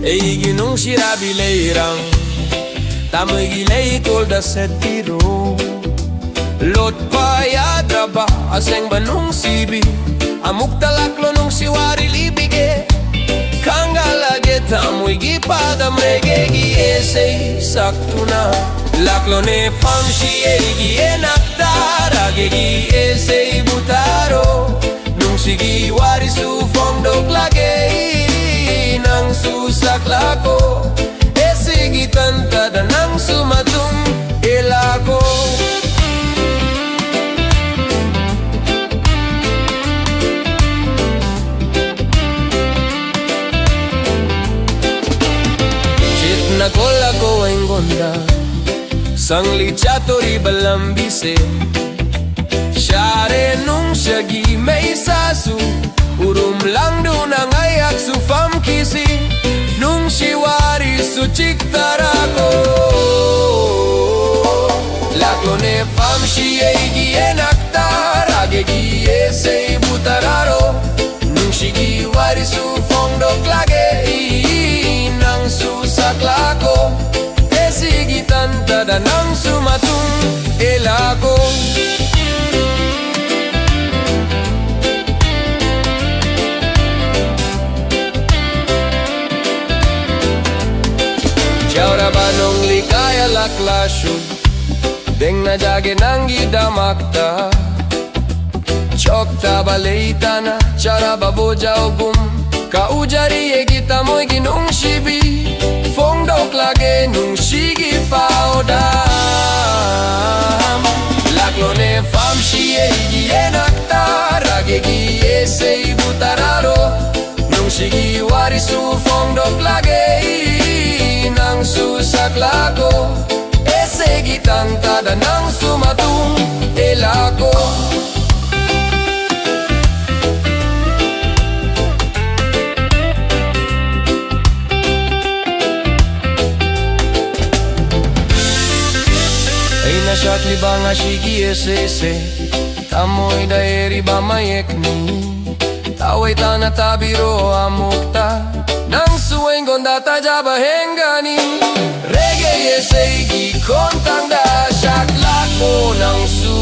ꯑꯩꯒꯤ ꯅꯨꯡꯁꯤꯔꯕꯤ ꯂꯩꯔꯥꯡ, ꯇꯥꯃꯩꯒꯤ ꯂꯩꯀꯣꯜꯗ ꯁꯦꯠꯄꯤꯔꯣ꯫ ꯂꯣꯠꯄ ꯌꯥꯗ꯭ꯔꯕ ꯑꯁꯦꯡꯕ ꯅꯨꯡꯁꯤꯕꯤ, ꯑꯃꯨꯛꯇ ꯂꯥꯛꯂꯣ ꯅꯨꯡꯁꯤ ꯋꯥꯔꯤ ꯂꯤꯕꯤꯒꯦ꯫ ꯈꯪꯍꯜꯂꯒꯦ ꯊꯃꯣꯏꯒꯤ ꯄꯥꯗꯝ ꯔꯦꯒꯦꯒꯤ ꯏꯁꯩ ꯁꯛꯇꯨꯅ꯫ ꯂꯥꯛꯂꯣꯅꯦ ꯐꯝꯁꯤ ꯑꯩꯒꯤ ꯏꯅꯥꯛꯇ, ꯔꯦꯒꯦꯒꯤ ꯏꯁꯩꯕꯨ ꯇꯥꯔꯣ꯫ ꯅꯨꯡꯁꯤꯒꯤ ꯋꯥꯔꯤꯁꯨ ꯐꯣꯡꯗꯣꯛꯂꯒꯦ, ꯅꯪꯁꯨ ꯁꯛꯂꯛꯀꯣ꯫ ꯏꯁꯩꯒꯤ ꯇꯟꯇꯗ ꯅꯪꯁꯨ ꯃꯇꯨꯡ ꯏꯜꯂꯛꯀꯣ꯫ ꯆꯤꯠꯅ ꯀꯣꯜꯂꯛꯀꯣ ꯑꯩꯉꯣꯟꯗ, ꯁꯪꯂꯤ ꯆꯠꯇꯣꯔꯤꯕ ꯂꯝꯕꯤꯁꯦ꯫ ꯁꯥꯔꯦ ꯅꯨꯡꯁꯤꯒꯤ ꯃꯩꯁꯥꯁꯨ, ꯎꯔꯨꯝ ꯂꯥꯡꯗꯨꯅ ꯉꯥꯏꯍꯥꯛꯁꯨ ꯐꯝꯈꯤꯁꯤ꯫ ꯅꯨꯡꯁꯤ ꯋꯥꯔꯤꯁꯨ ꯆꯤꯛꯊꯔꯛꯀꯣ꯫ ꯂꯥꯛꯂꯣꯅꯦ ꯐꯝꯁꯤ ꯑꯩꯒꯤ ꯏꯅꯥꯛꯇ, ꯔꯦꯒꯦꯒꯤ ꯏꯁꯩꯕꯨ ꯇꯥꯔꯣ꯫ ꯅꯨꯡꯁꯤꯒꯤ ꯋꯥꯔꯤꯁꯨ ꯐꯣꯡꯗꯣꯛꯂꯒꯦ, ꯅꯪꯁꯨ ꯁꯛꯂꯛꯀꯣ꯫ ꯏꯁꯩꯒꯤ ꯇꯟꯇꯗ ꯅꯪꯁꯨ ꯃꯇꯨꯡ ꯏꯜꯂꯛꯀꯣ꯫ Yauraba nung ligaya laklasun, dengna jage nanggidamakta. Choktaba leitana, charaba bojaogum. Kaujari egi tamui gi nungshibi, fongdok lage nungshigi paodam. Laklone famshi egi enakta, ragegi esei butararo. Nungshigi warisu fongdok lage, nangsu saklako. Esegi tantada nangsu matung elako. Eina shakli banga shigi ese ese, tamoida eri bama ekni. Tawai tana tabiro amukta, nangsu engonda tajaba hengani. Rege esegi kontangda shaklako nangsu.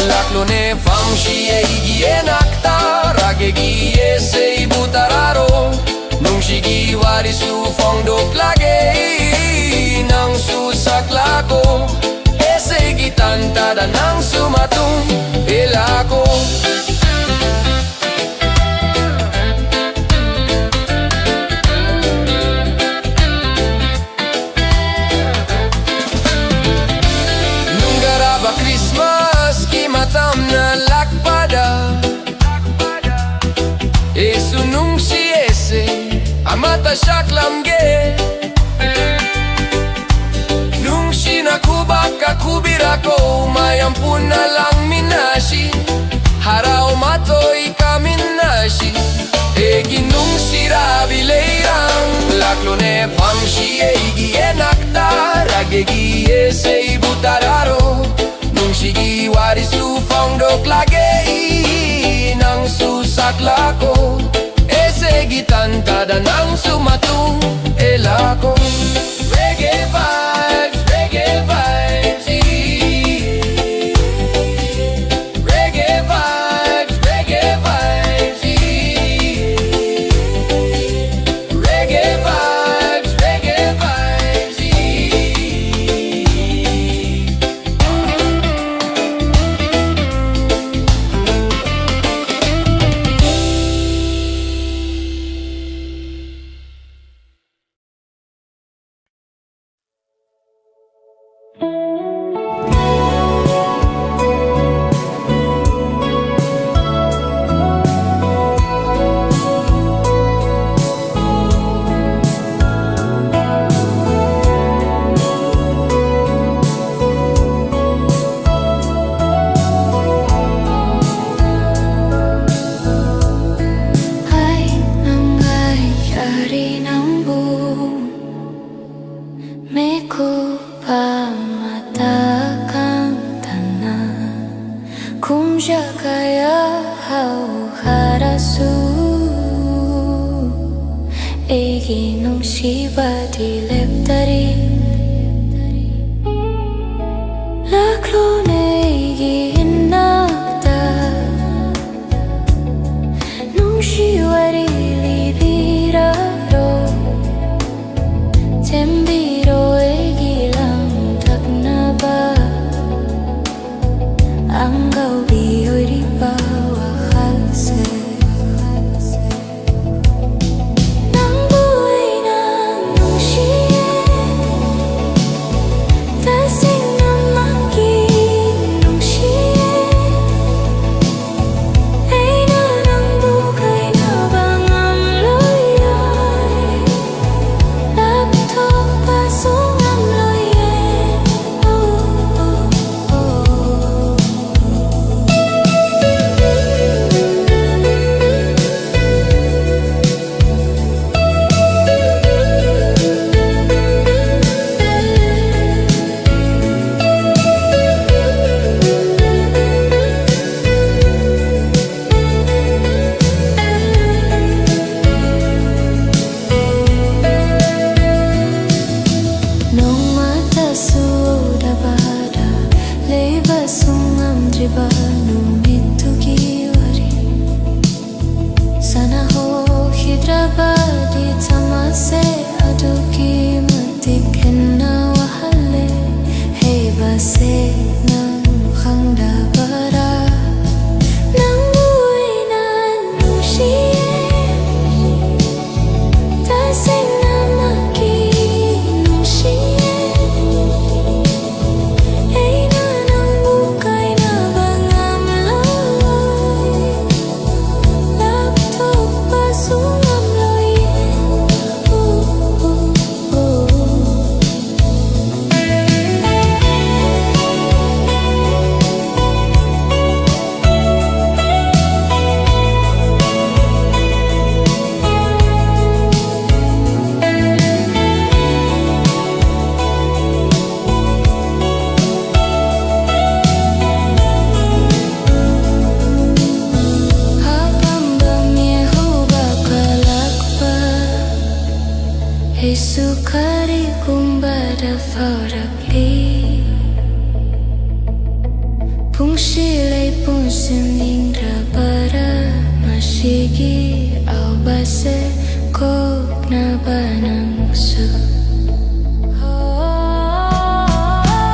Laklone famshi egi enakta, ragegi esei butararo. Nungshigi warisu fongdok lage, nangsu saklako. Esegi tantada nangsu matung elako. Nunggaraba Christmas ki matamna lakpada, esu nungshi ese amata shaklamge. Nungshina kubaka kubirako, mayam puna langminashi, harao matoi kaminashi. Egi nungshira bileirang, laklone famshi egi enakta, ragegi esei butararo. Nungshigi warisu fongdok lage, nangsu saklako. Esegi tantada nangsu matung elako. Reggae vibes, reggae vibes, eh. Reggae vibes, reggae vibes, eh. Reggae vibes. ꯀꯌꯥ ꯍꯧꯈ꯭ꯔꯁꯨ ꯑꯩꯒꯤ ꯅꯨꯡꯁꯤꯕꯗꯤ ꯂꯦꯞꯇꯔꯤ꯫ ꯂꯥꯛꯂꯣꯅꯦ ꯑꯩꯒꯤ ꯏꯅꯥꯛꯇ, ꯅꯨꯡꯁꯤ ꯋꯥꯔꯤ ꯂꯤꯕꯤꯔꯔꯣ꯫ ꯊꯦꯝꯕꯤꯔꯣ ꯑꯩꯒꯤ ꯂꯥꯡꯇꯛꯅꯕ ꯑꯉꯥꯎꯕꯤ ꯑꯣꯏꯔꯤꯕ ꯋꯥꯈꯜꯁꯦ꯫ ꯅꯪꯕꯨ ꯑꯩꯅ ꯅꯨꯡꯁꯤꯌꯦ꯫ ꯑꯩꯁꯨ ꯀꯔꯤꯒꯨꯝꯕꯗ ꯐꯥꯎꯔꯛꯂꯤ꯫ ꯄꯨꯟꯁꯤ ꯂꯩꯄꯨꯟꯁꯤ ꯅꯤꯡꯗ꯭ꯔꯕꯔꯥ ꯃꯁꯤꯒꯤ ꯑꯋꯥꯕꯁꯦ ꯀꯣꯛꯅꯕ ꯅꯪꯁꯨ꯫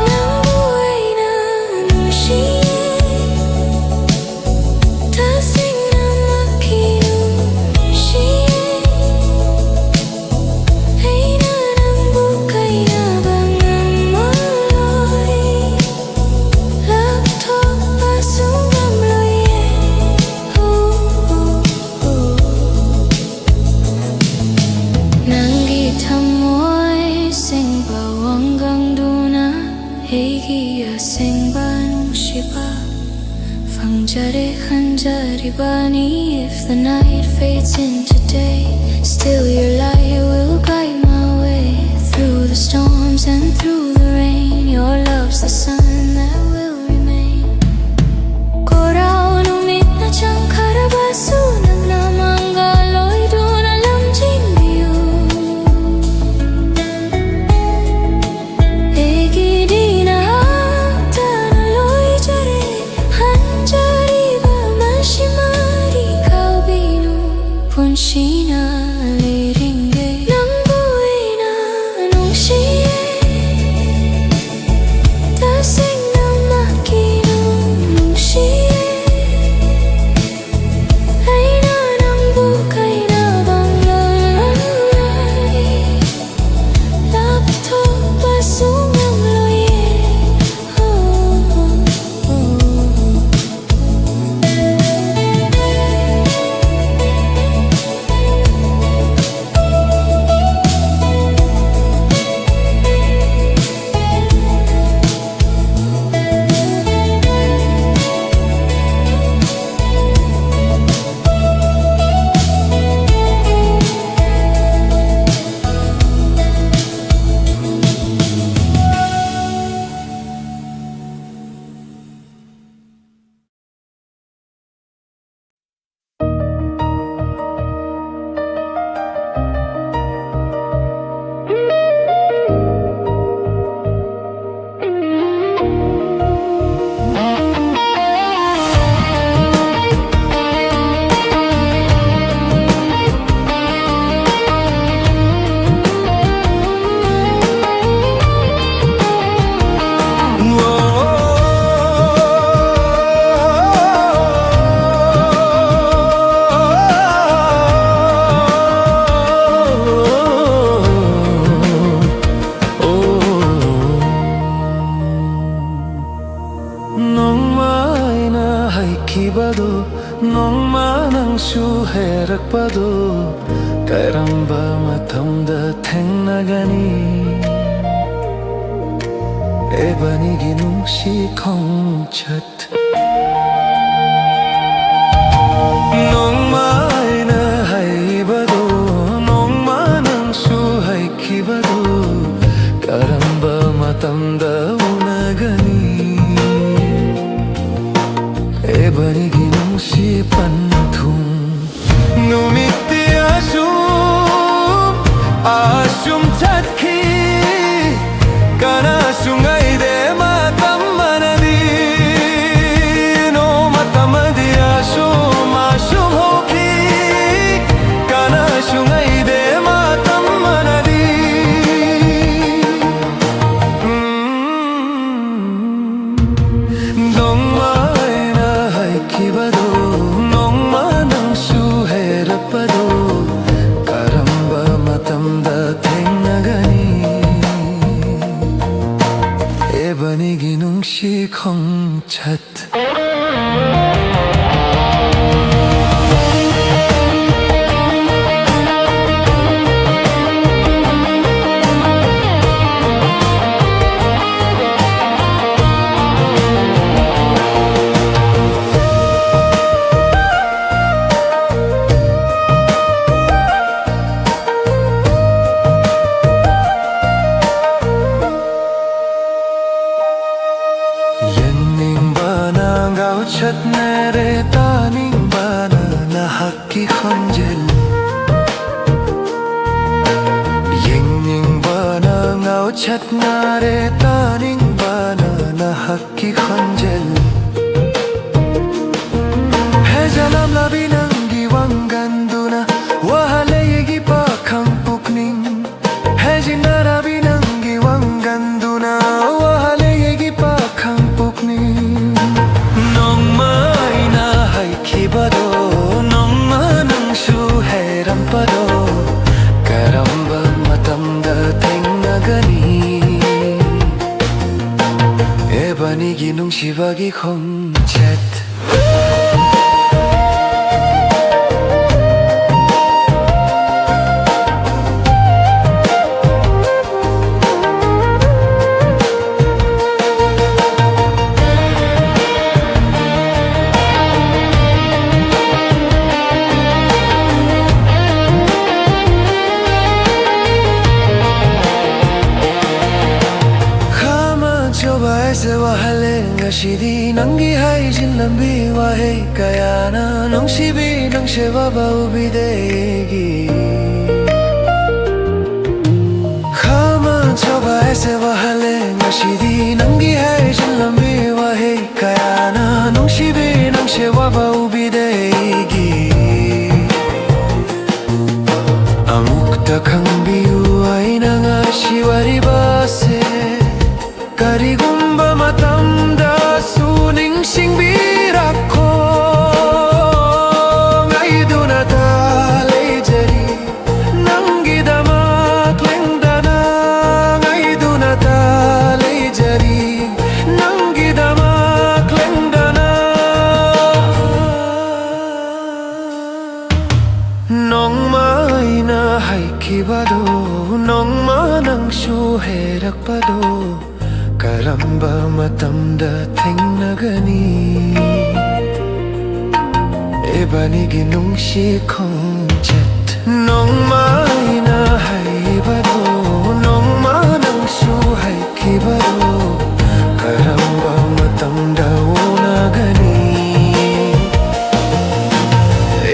ꯅꯪꯕꯨ ꯑꯩꯅ ꯅꯨꯡꯁꯤꯌꯦ꯫ ꯇꯁꯦꯡꯅꯃꯛꯀꯤ ꯅꯨꯡꯁꯤꯌꯦ꯫ ꯑꯩꯅ ꯅꯪꯕꯨ ꯀꯥꯏꯅꯕ ꯉꯝꯃꯔꯣꯏ꯫ ꯂꯥꯞꯊꯣꯛꯄꯁꯨ ꯉꯝꯂꯣꯏꯌꯦ꯫ ꯎ, ꯎ, ꯎ꯫ ꯅꯪꯒꯤ ꯊꯃꯣꯏ ꯁꯦꯡꯕ ꯋꯥꯉꯥꯡꯗꯨꯅ ꯑꯩꯒꯤ ꯑꯁꯦꯡꯕ ꯅꯨꯡꯁꯤꯕ ꯐꯪꯖꯔꯦ ꯈꯟꯖꯔꯤꯕꯅꯤ꯫ If the night fades into day, still your light will guide my way. Through the storms and through the rain, your love's the sun that will remain. ꯀꯣꯔꯥꯎ ꯅꯨꯃꯤꯠꯅ ꯆꯪꯈ꯭ꯔꯕꯁꯨ ꯅꯪꯅ ꯃꯪꯒꯜ ꯑꯣꯏꯗꯨꯅ ꯂꯝꯖꯤꯡꯕꯤꯌꯨ꯫ ꯑꯩꯒꯤꯗꯤ ꯅꯍꯥꯛꯇꯅ ꯂꯣꯏꯖꯔꯦ꯫ ꯍꯟꯖꯔꯤꯕ ꯃꯁꯤꯃꯗꯤ ꯀꯥꯎꯕꯤꯅꯨ꯫ ꯄꯨꯟꯁꯤꯅ ꯂꯩꯔꯤꯉꯩ ꯅꯪꯕꯨ ꯄꯗꯣ ꯀꯔꯝꯕ ꯃꯇꯝꯗ ꯊꯦꯡꯅꯒꯅꯤ? ꯑꯦꯕꯅꯤꯒꯤ ꯅꯨꯡꯁꯤ ꯈꯣꯡꯆꯠ꯫ ꯅꯣꯡꯃ ꯑꯩꯅ ꯍꯩꯕꯗꯣ, ꯅꯣꯡꯃ ꯅꯪꯁꯨ ꯍꯩꯈꯤꯕꯗꯣ, ꯀꯔꯝꯕ ꯃꯇꯝꯗ ꯎꯅꯒꯅꯤ? ꯑꯦꯕꯅꯤꯒꯤ ꯅꯨꯡꯁꯤ ꯄꯟꯊꯨꯡ꯫ ꯅꯨꯃꯤꯠꯇꯤ ꯑꯁꯨꯝ, ꯑꯁꯨꯝ ꯆꯠꯈꯤ, ꯀꯅꯥꯁꯨ ꯉꯥꯏꯗꯦ ꯃꯇꯝ ꯑꯃꯗꯤ꯫ ꯅꯣꯡꯃ ꯃꯇꯝꯗꯤ ꯑꯁꯨꯝ, ꯑꯁꯨꯝ ꯍꯧꯈꯤ, ꯀꯅꯥꯁꯨ ꯉꯥꯏꯗꯦ ꯃꯇꯝ ꯑꯃꯗꯤ꯫ ꯎꯝ꯫ ꯅꯣꯡꯃ ꯑꯩꯅ ꯍꯥꯏꯈꯤꯕꯗꯣ, ꯅꯣꯡꯃ ꯅꯪꯁꯨ ꯍꯥꯏꯔꯛꯄꯗꯣ, ꯀꯔꯝꯕ ꯃꯇꯝꯗ ꯊꯦꯡꯅꯒꯅꯤ? ꯑꯦꯕꯅꯤꯒꯤ ꯅꯨꯡꯁꯤ ꯈꯣꯡꯆꯠ꯫ ꯌꯦꯡꯅꯤꯡꯕꯅ ꯉꯥꯎꯆꯠꯅꯔꯦ, ꯇꯥꯅꯤꯡꯕꯅ ꯅꯍꯥꯛꯀꯤ ꯈꯣꯟꯖꯦꯜ꯫ ꯌꯦꯡꯅꯤꯡꯕꯅ ꯉꯥꯎꯆꯠꯅꯔꯦ, ꯇꯥꯅꯤꯡꯕꯅ ꯅꯍꯥꯛꯀꯤ ꯈꯣꯟꯖꯦꯜ꯫ ꯍꯦꯖꯂꯝꯂꯕꯤ ꯅꯪꯒꯤ ꯋꯥꯡꯒꯟꯗꯨꯅ ꯋꯥꯍꯜꯂꯦ ꯑꯩꯒꯤ ꯄꯥꯈꯪ ꯄꯨꯛꯅꯤꯡ꯫ ꯍꯦꯖꯤꯟꯅꯔꯕꯤ ꯅꯪꯒꯤ ꯋꯥꯡꯒꯟꯗꯨꯅ ꯋꯥꯍꯜꯂꯦ ꯑꯩꯒꯤ ꯄꯥꯈꯪ ꯄꯨꯛꯅꯤꯡ꯫ ꯅꯣꯡꯃ ꯑꯩꯅ ꯍꯥꯏꯈꯤꯕꯗꯣ, ꯅꯣꯡꯃ ꯅꯪꯁꯨ ꯍꯥꯏꯔꯝꯕꯗꯣ, ꯀꯔꯝꯕ ꯃꯇꯝꯗ ꯊꯦꯡꯅꯒꯅꯤ? ꯑꯦꯕꯅꯤꯒꯤ ꯅꯨꯡꯁꯤꯕꯒꯤ ꯈꯣꯡꯆꯠ꯫ ꯋꯥꯍꯜꯂꯦ ꯉꯁꯤꯗꯤ ꯅꯪꯒꯤ ꯍꯥꯏꯖꯤꯜꯂꯝꯕꯤ ꯋꯥꯍꯩ ꯀꯌꯥꯅ꯫ ꯅꯨꯡꯁꯤꯕꯤ ꯅꯪꯁꯦ ꯋꯥꯕ ꯎꯕꯤꯗꯦ ꯑꯩꯒꯤ꯫ ꯈꯥꯃꯟ ꯁꯥꯕ ꯑꯩꯁꯦ ꯋꯥꯍꯜꯂꯦ ꯉꯁꯤꯗꯤ ꯅꯪꯒꯤ ꯍꯥꯏꯖꯤꯜꯂꯝꯕꯤ ꯋꯥꯍꯩ ꯀꯌꯥꯅ꯫ ꯅꯨꯡꯁꯤꯕꯤ ꯅꯪꯁꯦ ꯋꯥꯕ ꯎꯕꯤꯗꯦ ꯑꯩꯒꯤ꯫ ꯑꯃꯨꯛꯇ ꯈꯪꯕꯤꯌꯨ ꯑꯩꯅ ꯉꯁꯤ ꯋꯥꯔꯤꯕꯁꯦ꯫ ꯀꯔꯤꯒꯨꯝꯕ ꯃꯇꯝꯗꯁꯨ ꯅꯤꯡꯁꯤꯡꯕꯤꯔꯛꯈꯣ꯫ ꯉꯥꯏꯗꯨꯅꯇ ꯂꯩꯖꯔꯤ ꯅꯪꯒꯤꯗꯃꯛ ꯂꯦꯡꯗꯅ꯫ ꯉꯥꯏꯗꯨꯅꯇ ꯂꯩꯖꯔꯤ ꯅꯪꯒꯤꯗꯃꯛ ꯂꯦꯡꯗꯅ꯫ ꯅꯣꯡꯃ ꯑꯩꯅ ꯍꯥꯏꯈꯤꯕꯗꯣ, ꯅꯣꯡꯃ ꯅꯪꯁꯨ ꯍꯥꯏꯔꯛꯄꯗꯣ, ꯀꯔꯝꯕ ꯃꯇꯝꯗ ꯊꯦꯡꯅꯒꯅꯤ ꯏꯕꯥꯅꯤꯒꯤ ꯅꯨꯡꯁꯤ ꯈꯣꯡꯆꯠ? ꯅꯣꯡꯃ ꯑꯩꯅ ꯍꯥꯏꯕꯗꯣ, ꯅꯣꯡꯃ ꯅꯪꯁꯨ ꯍꯥꯏꯈꯤꯕꯗꯣ, ꯀꯔꯝꯕ ꯃꯇꯝꯗ ꯎꯅꯒꯅꯤ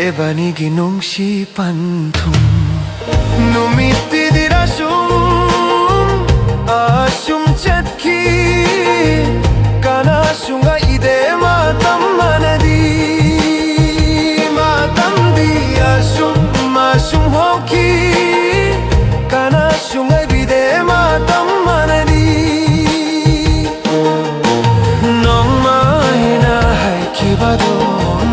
ꯏꯕꯥꯅꯤꯒꯤ ꯅꯨꯡꯁꯤ ꯄꯟꯊꯨꯡ? ꯅꯨꯃꯤꯠꯇꯤꯗꯤ ꯑꯁꯨꯝ, ꯑꯁꯨꯝ ꯆꯠꯈꯤ꯫ ꯀꯅꯥꯁꯨ ꯉꯛꯏꯗꯦ ꯃꯇꯝ ꯃꯥꯟꯅꯗꯤ꯫ ꯃꯇꯝꯗꯤ ꯑꯁꯨꯝ, ꯑꯁꯨꯝ ꯍꯣꯡꯈꯤ꯫ ꯀꯅꯥꯁꯨ ꯉꯥꯏꯕꯤꯗꯦ ꯃꯇꯝ ꯃꯥꯟꯅꯗꯤ꯫ ꯅꯣꯡꯃ ꯑꯩꯅ ꯍꯥꯏꯈꯤꯕꯗꯣ,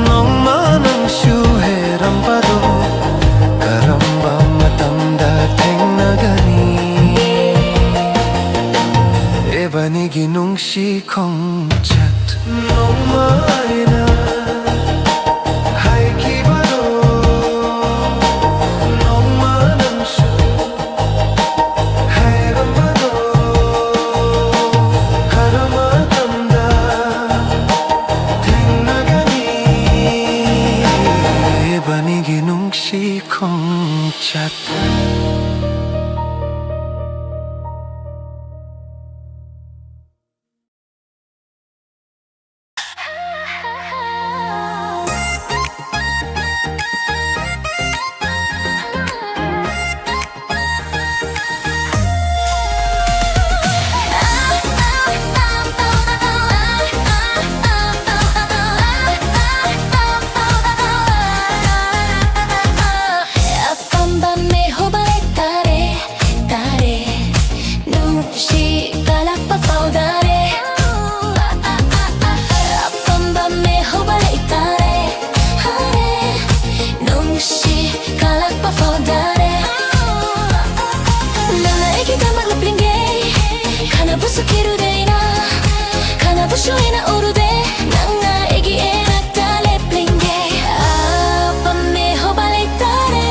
ꯅꯣꯡꯃ ꯅꯪꯁꯨ ꯍꯥꯏꯔꯝꯕꯗꯣ, ꯀꯔꯝꯕ ꯃꯇꯝꯗ ꯊꯦꯡꯅꯒꯅꯤ ꯏꯕꯥꯅꯤꯒꯤ ꯅꯨꯡꯁꯤ ꯈꯣꯡꯆꯠ? ꯅꯣꯡꯃ ꯑꯩꯅ ꯍꯥꯏꯈꯤꯕꯗꯣ, ꯅꯣꯡꯃ ꯅꯪꯁꯨ ꯍꯥꯏꯔꯝꯕꯗꯣ, ꯀꯔꯝꯕ ꯃꯇꯝꯗ ꯊꯦꯡꯅꯒꯅꯤ ꯏꯕꯥꯅꯤꯒꯤ ꯅꯨꯡꯁꯤ ꯈꯣꯡꯆꯠ? ꯀꯤꯔꯨꯗꯦꯅ ꯈꯅꯕꯁꯨ ꯍꯦꯟꯅ ꯎꯔꯨꯗꯦ ꯅꯪꯅ ꯑꯩꯒꯤ ꯑꯦꯅꯛꯇ ꯂꯦꯞꯂꯤꯡꯒꯦ ꯑꯄꯥꯝꯕ ꯍꯣꯕꯥ ꯂꯩꯇꯔꯦ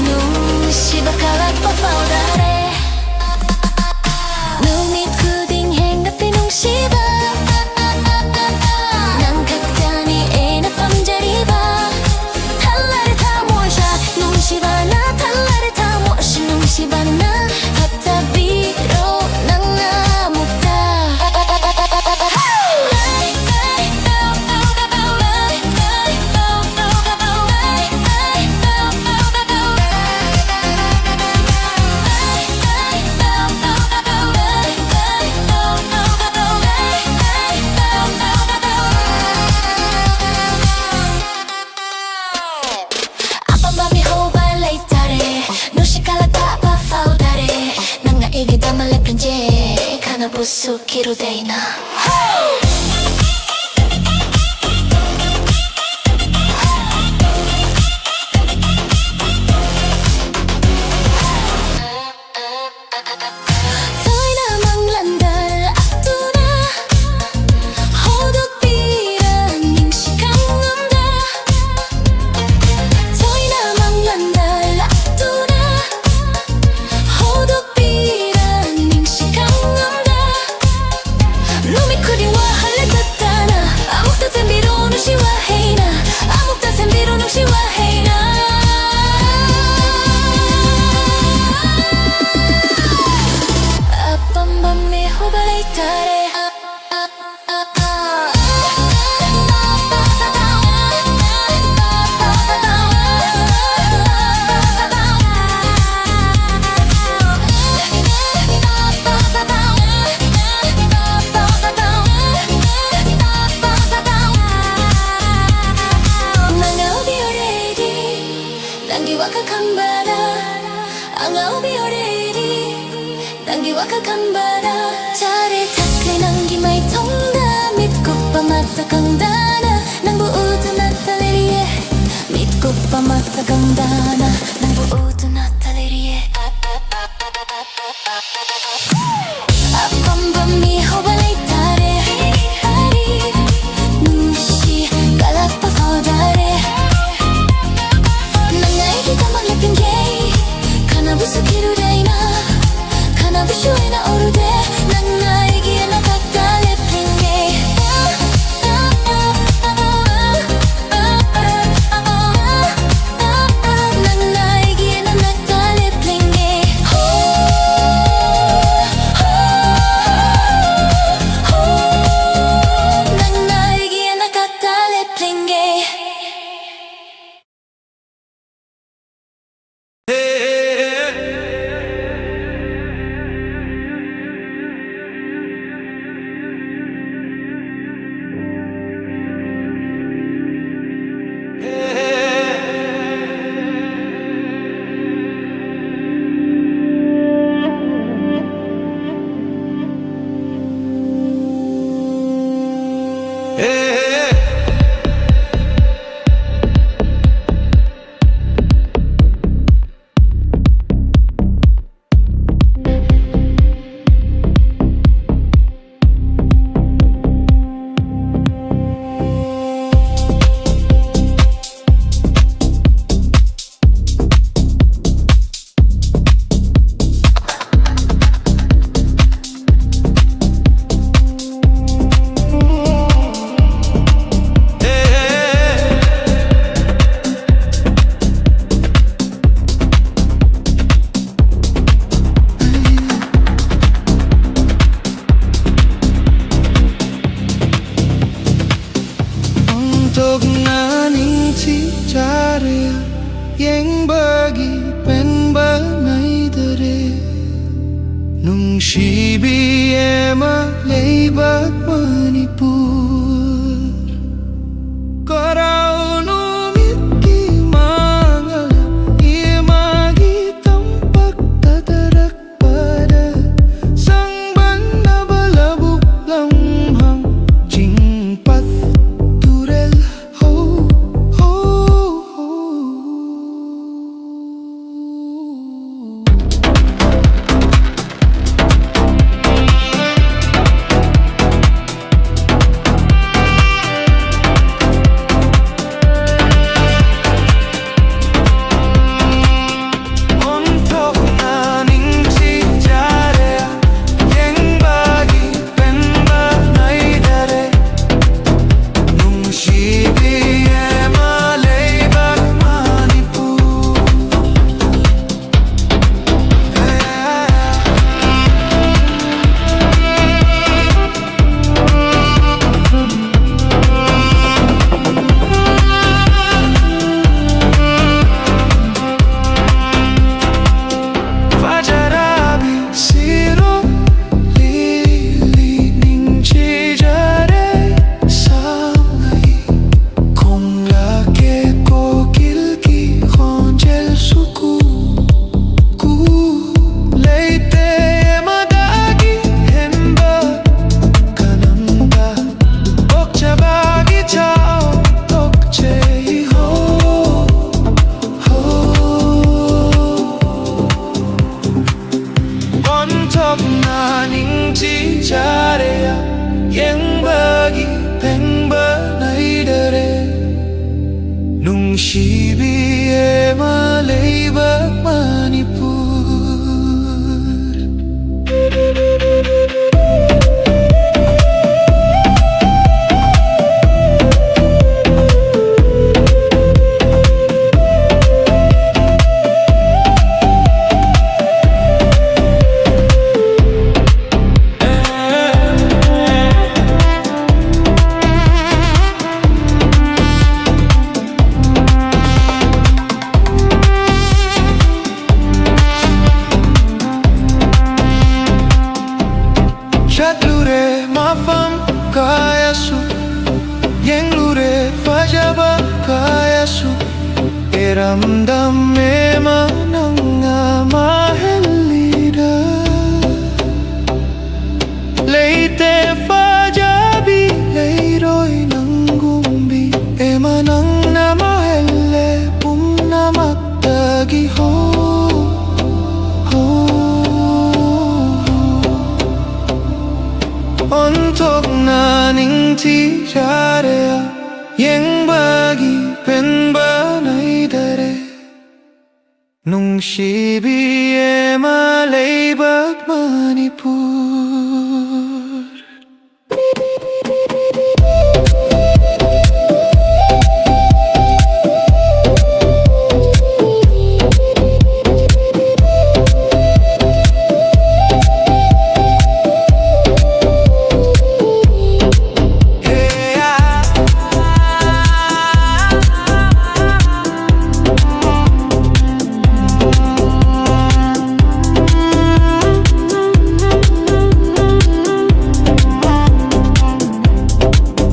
ꯅꯨꯡꯁꯤꯕ ꯀꯜꯂꯛꯄ ꯐꯥꯎꯗꯔꯦ ꯅꯨꯃꯤꯠ ꯈꯨꯗꯤꯡ ꯍꯦꯟꯒꯠꯄꯤ ꯅꯨꯡꯁꯤꯕ ꯅꯪ ꯈꯛꯇꯅꯤ ꯑꯩꯅ ꯄꯥꯝꯖꯔꯤꯕ ꯊꯜꯂꯔꯦ ꯊꯃꯣꯏꯁꯦ ꯅꯨꯡꯁꯤꯕꯅ ꯊꯜꯂꯔꯦ ꯊꯃꯣꯏꯁꯦ ꯅꯨꯡꯁꯤꯕꯅ ꯍꯠꯇꯕꯤꯔꯣ ꯅꯪꯅ ꯑꯃꯨꯛꯇ ꯑꯄꯥꯝꯕ ꯃꯤꯍꯧꯕ ꯂꯩꯇꯔꯦ ꯅꯨꯡꯁꯤ ꯀꯜꯂꯛꯄ ꯐꯥꯎꯗꯔꯦ ꯅꯪꯅ ꯑꯩꯒꯤ ꯗꯃꯛ ꯂꯦꯞꯄꯤꯟꯖꯦ ꯈꯅꯕꯨ ꯁꯨꯈꯤꯔꯨꯗꯦꯅ ꯊꯣꯏꯅ ꯃꯪꯂꯥꯟꯗ ꯂꯥꯛꯇꯨꯅ ꯍꯧꯗꯣꯛꯄꯤꯔ ꯅꯤꯡꯁꯤ ꯀꯥꯡꯉꯝꯗ ꯊꯣꯏꯅ ꯃꯪꯂꯥꯟꯗ ꯂꯥꯛꯇꯨꯅ ꯍꯧꯗꯣꯛꯄꯤꯔ ꯅꯤꯡꯁꯤ ꯀꯥꯡꯉꯝꯗ ꯅꯨꯃꯤꯠ ꯈꯨꯗꯤꯡ ꯋꯥꯍꯜꯂꯦ ꯇꯠꯇꯅ ꯑꯃꯨꯛꯇ ꯊꯦꯝꯕꯤꯔꯣ ꯅꯨꯡꯁꯤ ꯋꯥꯍꯩꯅ ꯑꯃꯨꯛꯇ ꯊꯦꯝꯕꯤꯔꯣ ꯅꯨꯡꯁꯤ ꯋꯥꯍꯩꯅ ꯑꯄꯥꯝꯕ ꯃꯤꯍꯧꯕ ꯂꯩꯇꯔꯦ ꯅꯪ ꯑꯉꯥꯎꯕꯤ already ꯅꯪꯒꯤ ꯋꯥꯈꯜ ꯈꯟꯕꯗ ꯑꯉꯥꯎꯕꯤ already ꯅꯪꯒꯤ ꯋꯥꯈꯜ ꯈꯟꯕꯗ ꯆꯥꯔꯦ ꯊꯛꯂꯦ ꯅꯪꯒꯤ ꯃꯥꯏꯊꯣꯡꯗ ꯃꯤꯠꯀꯨꯞ ꯑꯃꯠꯇ ꯀꯪꯗꯅ ꯅꯪꯕꯨ ꯎꯗꯨꯅ ꯇ ꯂꯩꯔꯤꯌꯦ ꯃꯤꯠꯀꯨꯞ ꯑꯃꯠꯇ ꯀꯪꯗꯅ ꯅꯪꯕꯨ ꯎꯗꯨꯅ ꯇ ꯂꯩꯔꯤꯌꯦ ꯁꯤꯕꯤ ꯑꯦꯝ ꯂꯩꯕꯥꯛ ꯃꯅꯤꯄꯨꯔ, ꯀꯔꯥꯎ ꯅꯨꯃꯤꯠꯀꯤ ꯃꯉꯥꯜ, ꯏꯃꯥꯒꯤ ꯇꯝꯄꯥꯛꯇ ꯇꯥꯔꯛꯄꯗ, ꯁꯪꯕꯟꯅꯕ ꯂꯧꯕꯨꯛ ꯂꯝꯍꯥꯡ, ꯆꯤꯡ ꯄꯥꯠ ꯇꯨꯔꯦꯜ, ꯍꯣ, ꯍꯣ, ꯍꯣ꯫ ꯌꯥꯝꯗꯝ ꯑꯦꯃ ꯅꯪꯅ ꯃꯥꯍꯜꯂꯤꯗ꯫ ꯂꯩꯇꯦ ꯐꯖꯕꯤ ꯂꯩꯔꯣꯏ ꯅꯪꯒꯨꯝꯕꯤ꯫ ꯑꯦꯃ ꯅꯪꯅ ꯃꯥꯍꯜꯂꯦ ꯄꯨꯝꯅꯃꯛꯇꯒꯤ ꯍꯣ, ꯍꯣ꯫ ꯑꯣꯟꯊꯣꯛꯅ ꯅꯤꯡꯊꯤꯖꯔꯦ꯫ ꯌꯦꯡꯕꯒꯤ ꯄꯦꯟꯕ ꯅꯥꯏꯗꯔꯦ꯫ ꯅꯨꯡꯁꯤꯕꯤ ꯑꯦꯃ ꯂꯩꯕꯥꯛ ꯃꯅꯤꯄꯨꯔ꯫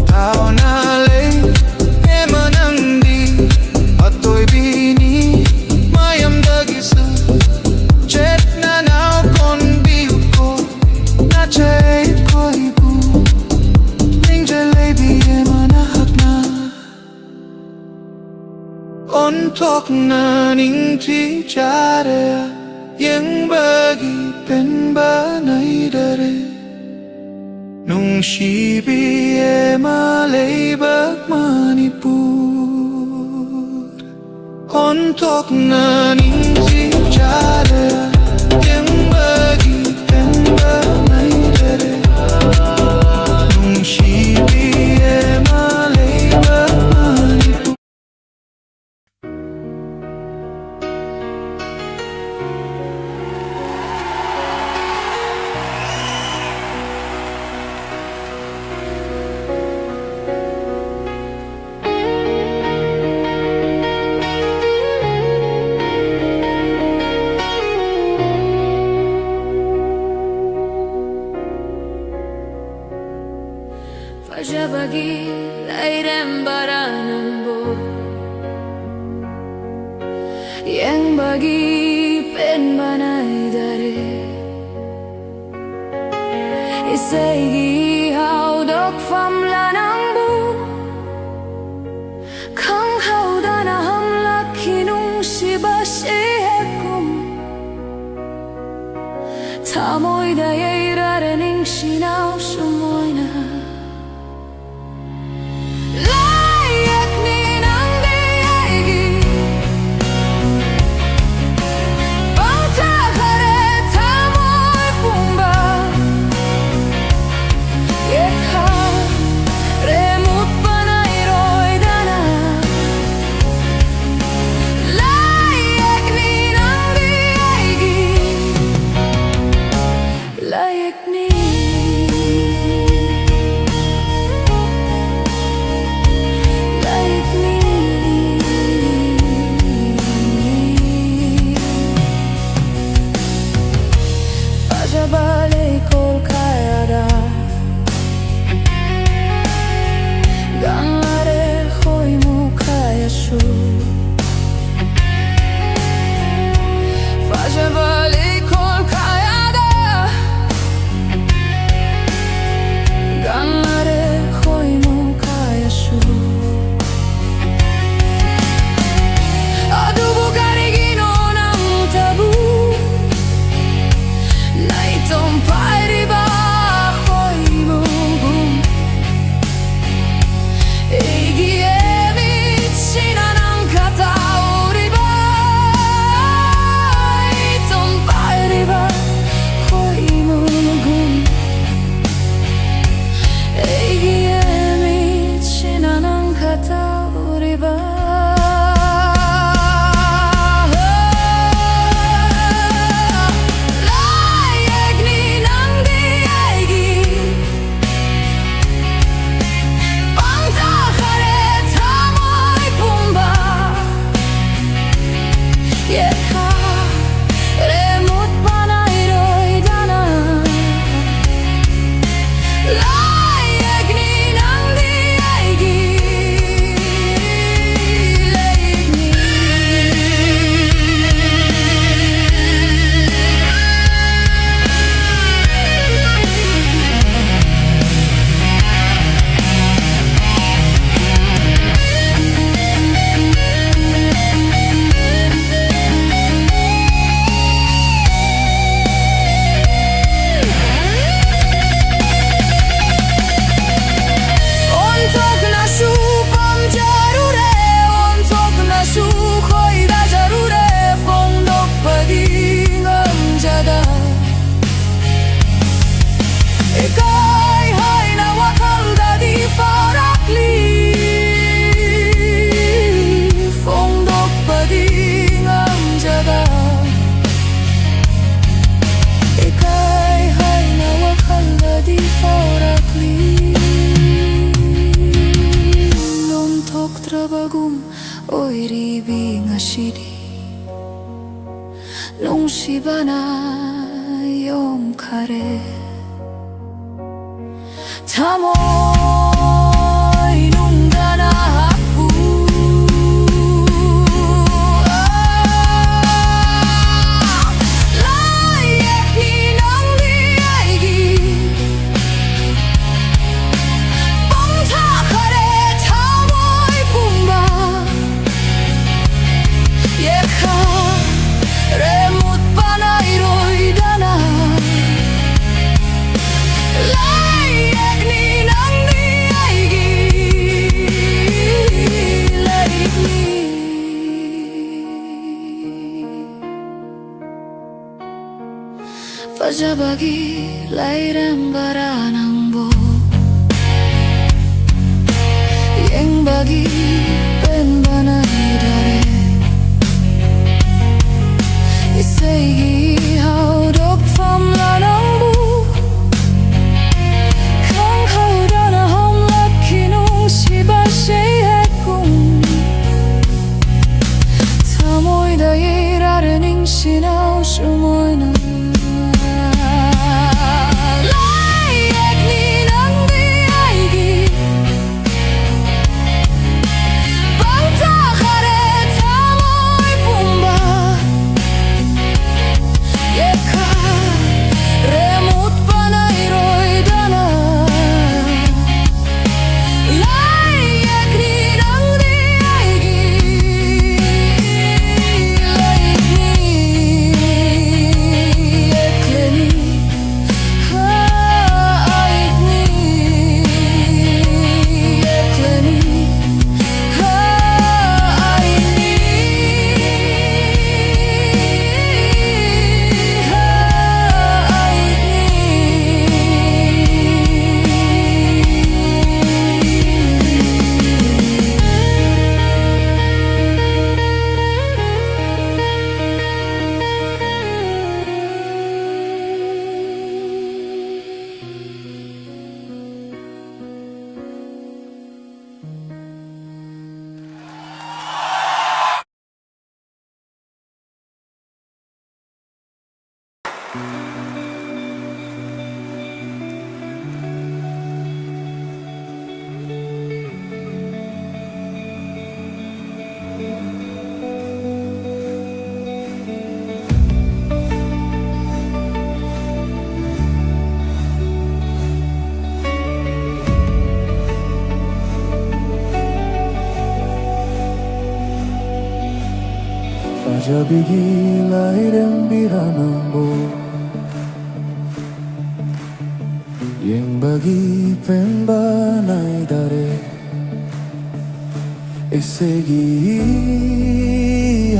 ꯊꯥꯎꯅ ꯂꯩ ꯑꯦꯃ ꯅꯪꯗꯤ ꯑꯇꯣꯏꯕꯤꯅꯤ ꯃꯌꯥꯝꯗꯒꯤꯁꯨ꯫ ꯆꯦꯠꯅ ꯅꯥꯎ ꯀꯣꯟꯕꯤꯌꯨꯀꯣ ꯅꯆꯦ ꯑꯩꯈꯣꯏꯕꯨ꯫ ꯅꯤꯡꯖ ꯂꯩꯕꯤ ꯑꯦꯃ ꯅꯍꯥꯛꯅ꯫ ꯑꯣꯟꯊꯣꯛꯅ ꯅꯤꯡꯊꯤꯖꯔꯦ꯫ ꯌꯦꯡꯕꯒꯤ ꯄꯦꯟꯕ ꯅꯥꯏꯗꯔꯦ꯫ ꯅꯨꯡꯁꯤꯕꯤ ꯑꯦꯃ ꯂꯩꯕꯥꯛ ꯃꯅꯤꯄꯨꯔ꯫ ꯑꯣꯟꯊꯣꯛꯅ ꯅꯤꯡꯊꯤꯖꯔꯦ꯫ ꯌꯦꯡꯕꯒꯤ ꯄꯦꯟꯕ ꯅꯥꯏꯗꯔꯦ꯫ ꯅꯨꯡꯁꯤꯕꯤ ꯑꯦꯃ ꯂꯩꯕꯥꯛ ꯃꯅꯤꯄꯨꯔ꯫ ꯐꯖꯕꯒꯤ ꯂꯩꯔꯦꯝꯕꯔꯥ ꯅꯪꯕꯨ? ꯊꯃꯣꯏꯗ ꯌꯩꯔꯔꯦ ꯅꯤꯡꯁꯤꯡꯅꯥꯎ ꯁꯨꯝ ꯑꯣꯏꯅ꯫ ꯂꯥꯏꯌꯦꯛꯅꯤ ꯅꯪꯗꯤ ꯑꯩꯒꯤ꯫ ꯄꯥꯡꯊꯈꯔꯦ ꯊꯃꯣꯏ ꯄꯨꯝꯕ꯫ ꯌꯦꯛꯈꯥꯔꯦ ꯃꯨꯠꯄ ꯅꯥꯏꯔꯣꯏꯗꯅ꯫ ꯂꯥꯏꯌꯦꯛꯅꯤ ꯅꯪꯗꯤ ꯑꯩꯒꯤ꯫ ꯂꯥꯏꯌꯦꯛꯅꯤ꯫ ꯅꯨꯡꯁꯤꯕꯅ ꯌꯣꯝꯈꯔꯦ꯫ ꯊꯃꯣꯏ ꯅꯨꯡꯗꯅ ꯍꯥꯞꯄꯨ꯫ ꯂꯥꯏꯌꯦꯛꯅꯤ ꯅꯪꯗꯤ ꯑꯩꯒꯤ ꯄꯣꯝꯊꯥꯈꯔꯦ ꯊꯃꯣꯏ ꯄꯨꯝꯕ꯫ ꯌꯦꯛꯈꯥ ꯔꯦꯃꯨꯠꯄꯅ ꯏꯔꯣꯏꯗꯅ ꯂꯥꯏꯌꯦꯛꯅꯤ ꯅꯪꯗꯤ ꯑꯩꯒꯤ ꯂꯥꯏꯔꯤꯛꯅꯤ꯫ ꯐꯖꯕꯒꯤ ꯂꯩꯔꯝꯕꯔꯥ ꯅꯪꯕꯨ? ꯌꯦꯡꯕꯒꯤ ꯄꯦꯟꯕꯅ ꯍꯤꯗꯔꯦ꯫ ꯏꯁꯩꯒꯤ ꯍꯧꯗꯣꯛꯐꯝꯂ ꯅꯪꯕꯨ ꯈꯪꯍꯧꯗꯅ ꯍꯣꯝꯂꯛꯈꯤ ꯅꯨꯡꯁꯤꯕ ꯁꯩꯍꯦꯛꯀꯨꯝ꯫ ꯊꯃꯣꯏꯗ ꯏꯔꯥꯔꯦ ꯅꯤꯡꯁꯤꯅ ꯎꯁꯨꯃꯣꯏꯅ꯫ ꯂꯥꯏꯌꯦꯛꯅꯤ ꯅꯪꯗꯤ ꯑꯩꯒꯤ꯫ ꯐꯖꯕꯤꯒꯤ ꯂꯥꯏꯔꯦꯝꯕꯤꯔꯥ ꯅꯪꯕꯨ ꯌꯦꯡꯕꯒꯤ ꯄꯦꯟꯕ ꯅꯥꯏꯗꯔꯦ꯫ ꯏꯁꯩꯒꯤ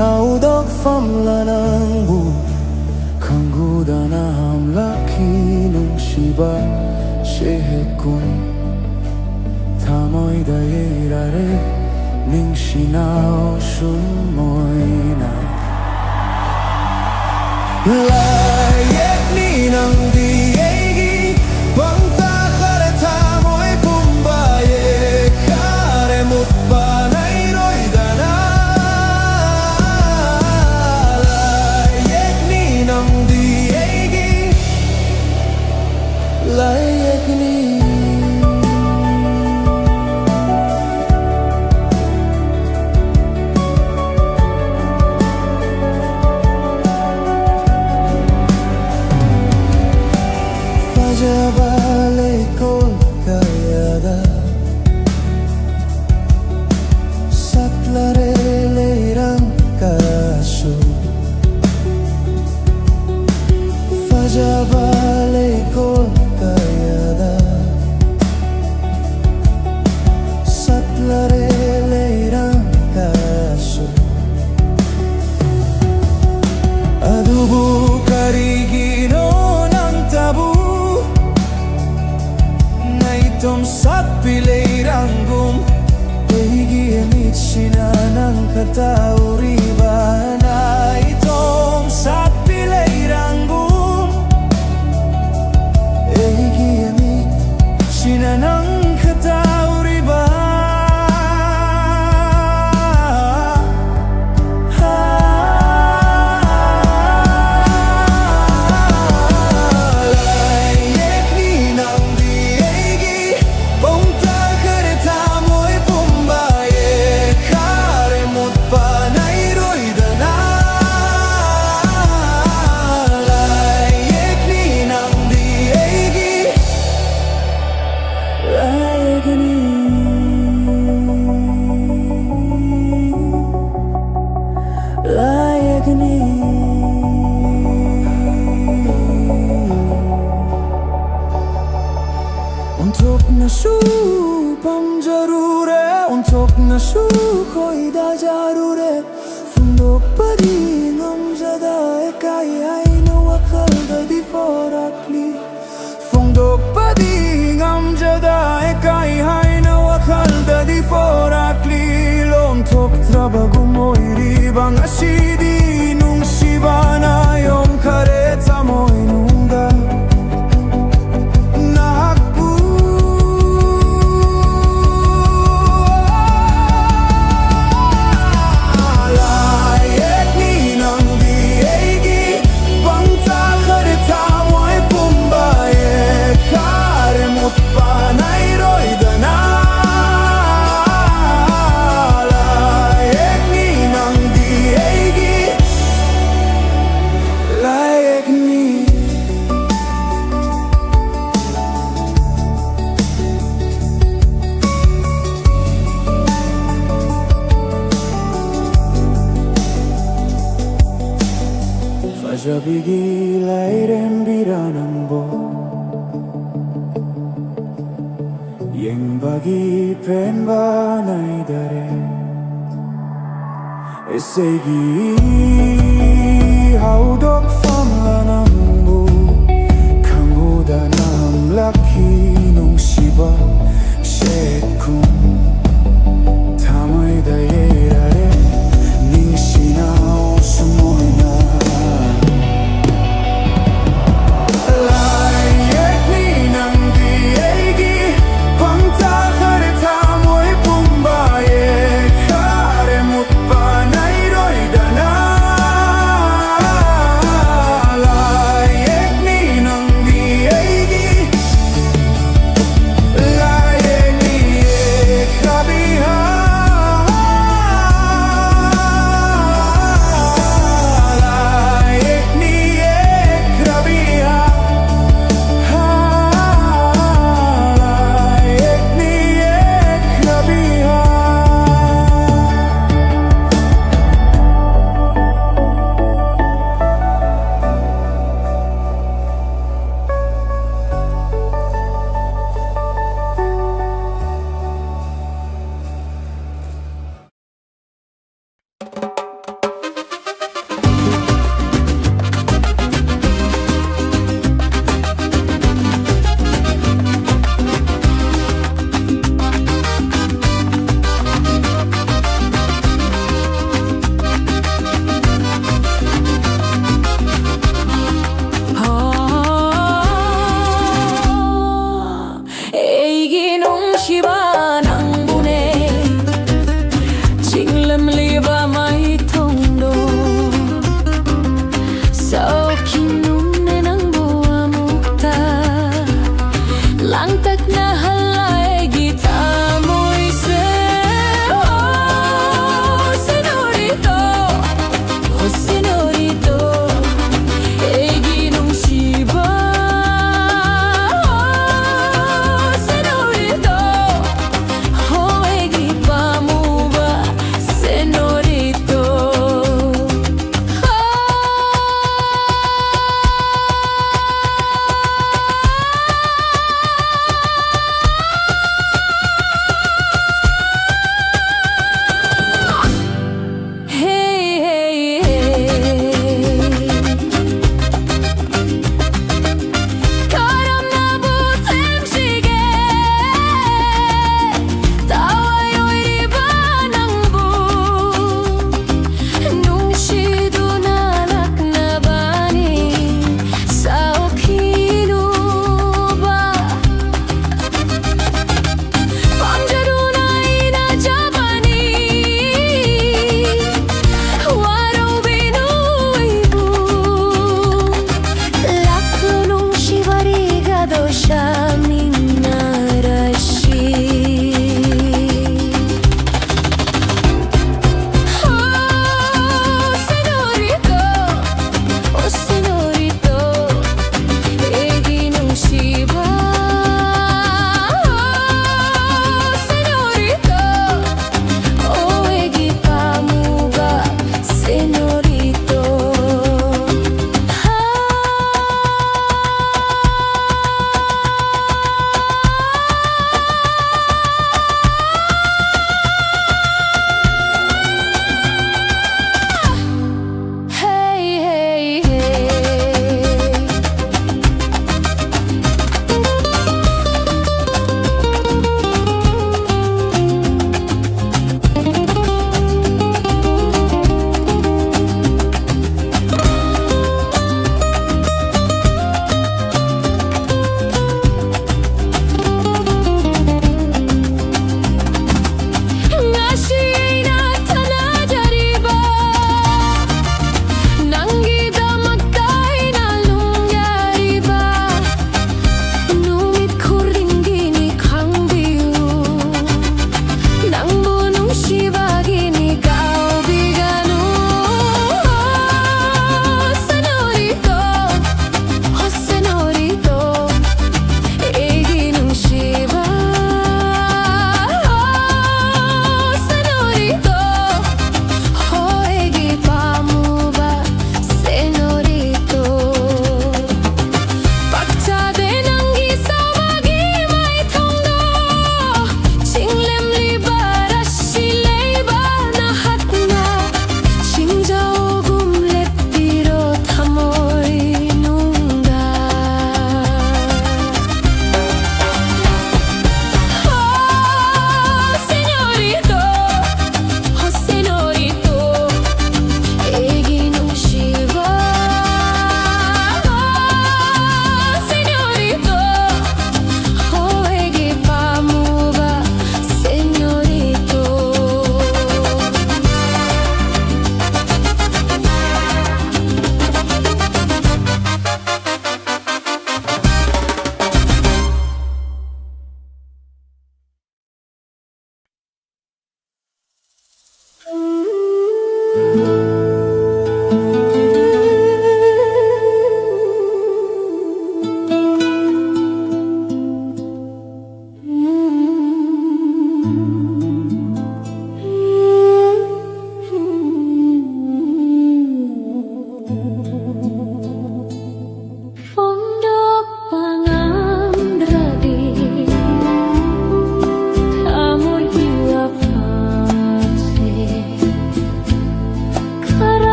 ꯍꯧꯗꯣꯛꯐꯝꯂ ꯅꯪꯕꯨ ꯈꯪꯍꯧꯗꯅ ꯍꯜꯂꯛꯈꯤ ꯅꯨꯡꯁꯤꯕ ꯁꯦꯍꯦꯠꯀꯨꯝ꯫ ꯊꯃꯣꯏꯗ ꯌꯩꯔꯔꯦ ꯅꯤꯡꯁꯤꯡꯅ ꯁꯨꯝ ꯑꯣꯏꯅ꯫ ꯂꯥꯏꯌꯦꯛꯅꯤ ꯅꯪꯗꯤ ꯑꯩꯒꯤ ꯄꯪꯇꯥ ꯈꯔ ꯊꯃꯣꯏ ꯄꯨꯝꯕ ꯌꯦꯛꯈꯔꯦ ꯃꯨꯠꯄ ꯅꯥꯏꯔꯣꯏꯗꯅ꯫ ꯂꯥꯏꯌꯦꯛꯅꯤ ꯅꯪꯗꯤ ꯑꯩꯒꯤ ꯂꯥꯏꯌꯦꯛꯅꯤ꯫ ꯐꯖꯕ ꯂꯩꯀꯣꯜ ꯀꯌꯥꯗ ꯁꯥꯠꯂꯔꯦ ꯂꯩꯔꯥꯡ ꯀꯌꯥꯁꯨ꯫ ꯐꯖꯕ ꯂꯩꯀꯣꯜ ꯀꯌꯥꯗ ꯁꯥꯠꯂꯔꯦ ꯂꯩꯔꯥꯡ ꯀꯌꯥꯁꯨ꯫ ꯑꯗꯨꯕꯨ ꯀꯔꯤꯒꯤꯅꯣ ꯅꯪꯇꯕꯨ ꯅꯥꯏꯇꯣꯝ ꯁꯥꯠꯄꯤ ꯂꯩꯔꯥꯡꯒꯨꯝ ꯑꯩꯒꯤ ꯃꯤꯠꯁꯤꯅ ꯅꯪ ꯈꯛꯇ ꯎꯔꯤꯕ? ꯅꯥꯏꯇꯣꯝ ꯁꯥꯠꯄꯤ ꯂꯩꯔꯥꯡꯒꯨꯝ ꯁꯨ ꯄꯥꯝꯖꯔꯨꯔꯦ, ꯑꯣꯟꯊꯣꯛꯅꯁꯨ ꯈꯣꯏꯗꯥꯖꯔꯨꯔꯦ꯫ ꯐꯣꯡꯗꯣꯛꯄꯗꯤ ꯉꯝꯖꯗꯦ, ꯏꯀꯥꯏ ꯍꯥꯏꯅ ꯋꯥꯈꯜꯗꯗꯤ ꯐꯣꯔꯛꯂꯤ꯫ ꯐꯣꯡꯗꯣꯛꯄꯗꯤ ꯉꯝꯖꯗꯦ, ꯏꯀꯥꯏ ꯍꯥꯏꯅ ꯋꯥꯈꯜꯗꯗꯤ ꯐꯣꯔꯛꯂꯤ꯫ ꯂꯣꯟꯊꯣꯛꯇ꯭ꯔꯕꯒꯨꯝ ꯑꯣꯏꯔꯤꯕ ꯉꯁꯤꯗꯤ, ꯅꯨꯡꯁꯤꯕꯅ ꯌꯣꯝꯈꯔꯦ ꯊꯃꯣꯏꯅꯨꯡꯗ꯫ ꯅꯍꯥꯛꯄꯨ ꯂꯥꯏꯌꯦꯛꯅꯤ ꯅꯪꯗꯤ ꯑꯩꯒꯤ, ꯄꯪꯊꯥꯈꯔꯦ ꯊꯃꯣꯏ ꯄꯨꯝꯕ ꯌꯦꯛꯈꯔꯦ ꯃꯨꯠꯄ ꯅꯥꯏꯔꯣꯏꯗꯅ꯫ ꯂꯥꯏꯌꯦꯛꯅꯤ ꯅꯪꯗꯤ ꯑꯩꯒꯤ, ꯂꯥꯏꯌꯦꯛꯅꯤ꯫ ꯐꯖꯕꯤꯒꯤ ꯂꯥꯏꯔꯦꯝꯕꯤꯔ ꯅꯪꯕꯨ, ꯌꯦꯡꯕꯒꯤ ꯄꯦꯟꯕ ꯅꯥꯏꯗꯔꯦ꯫ ꯏꯁꯩꯒꯤ ꯍꯧꯗꯣꯛꯐꯝꯂ ꯅꯪꯕꯨ ꯈꯪꯍꯧꯗꯅ ꯍꯜꯂꯛꯈꯤ ꯅꯨꯡꯁꯤꯕ ꯁꯦꯠꯈꯨꯝ ꯊꯃꯣꯏꯗ ꯌꯩꯔꯔꯦ ꯅꯤꯡꯁꯤꯅ ꯑꯣꯁꯨꯝ ꯑꯣꯏꯅ꯫ ꯂꯥꯏꯌꯦꯛꯅꯤ ꯅꯪꯗꯤ ꯑꯩꯒꯤ, ꯄꯪꯊꯥꯈꯔꯦ ꯊꯃꯣꯏ ꯄꯨꯝꯕ ꯌꯦꯛꯈꯔꯦ ꯃꯨꯠꯄ ꯅꯥꯏꯔꯣꯏꯗꯅ꯫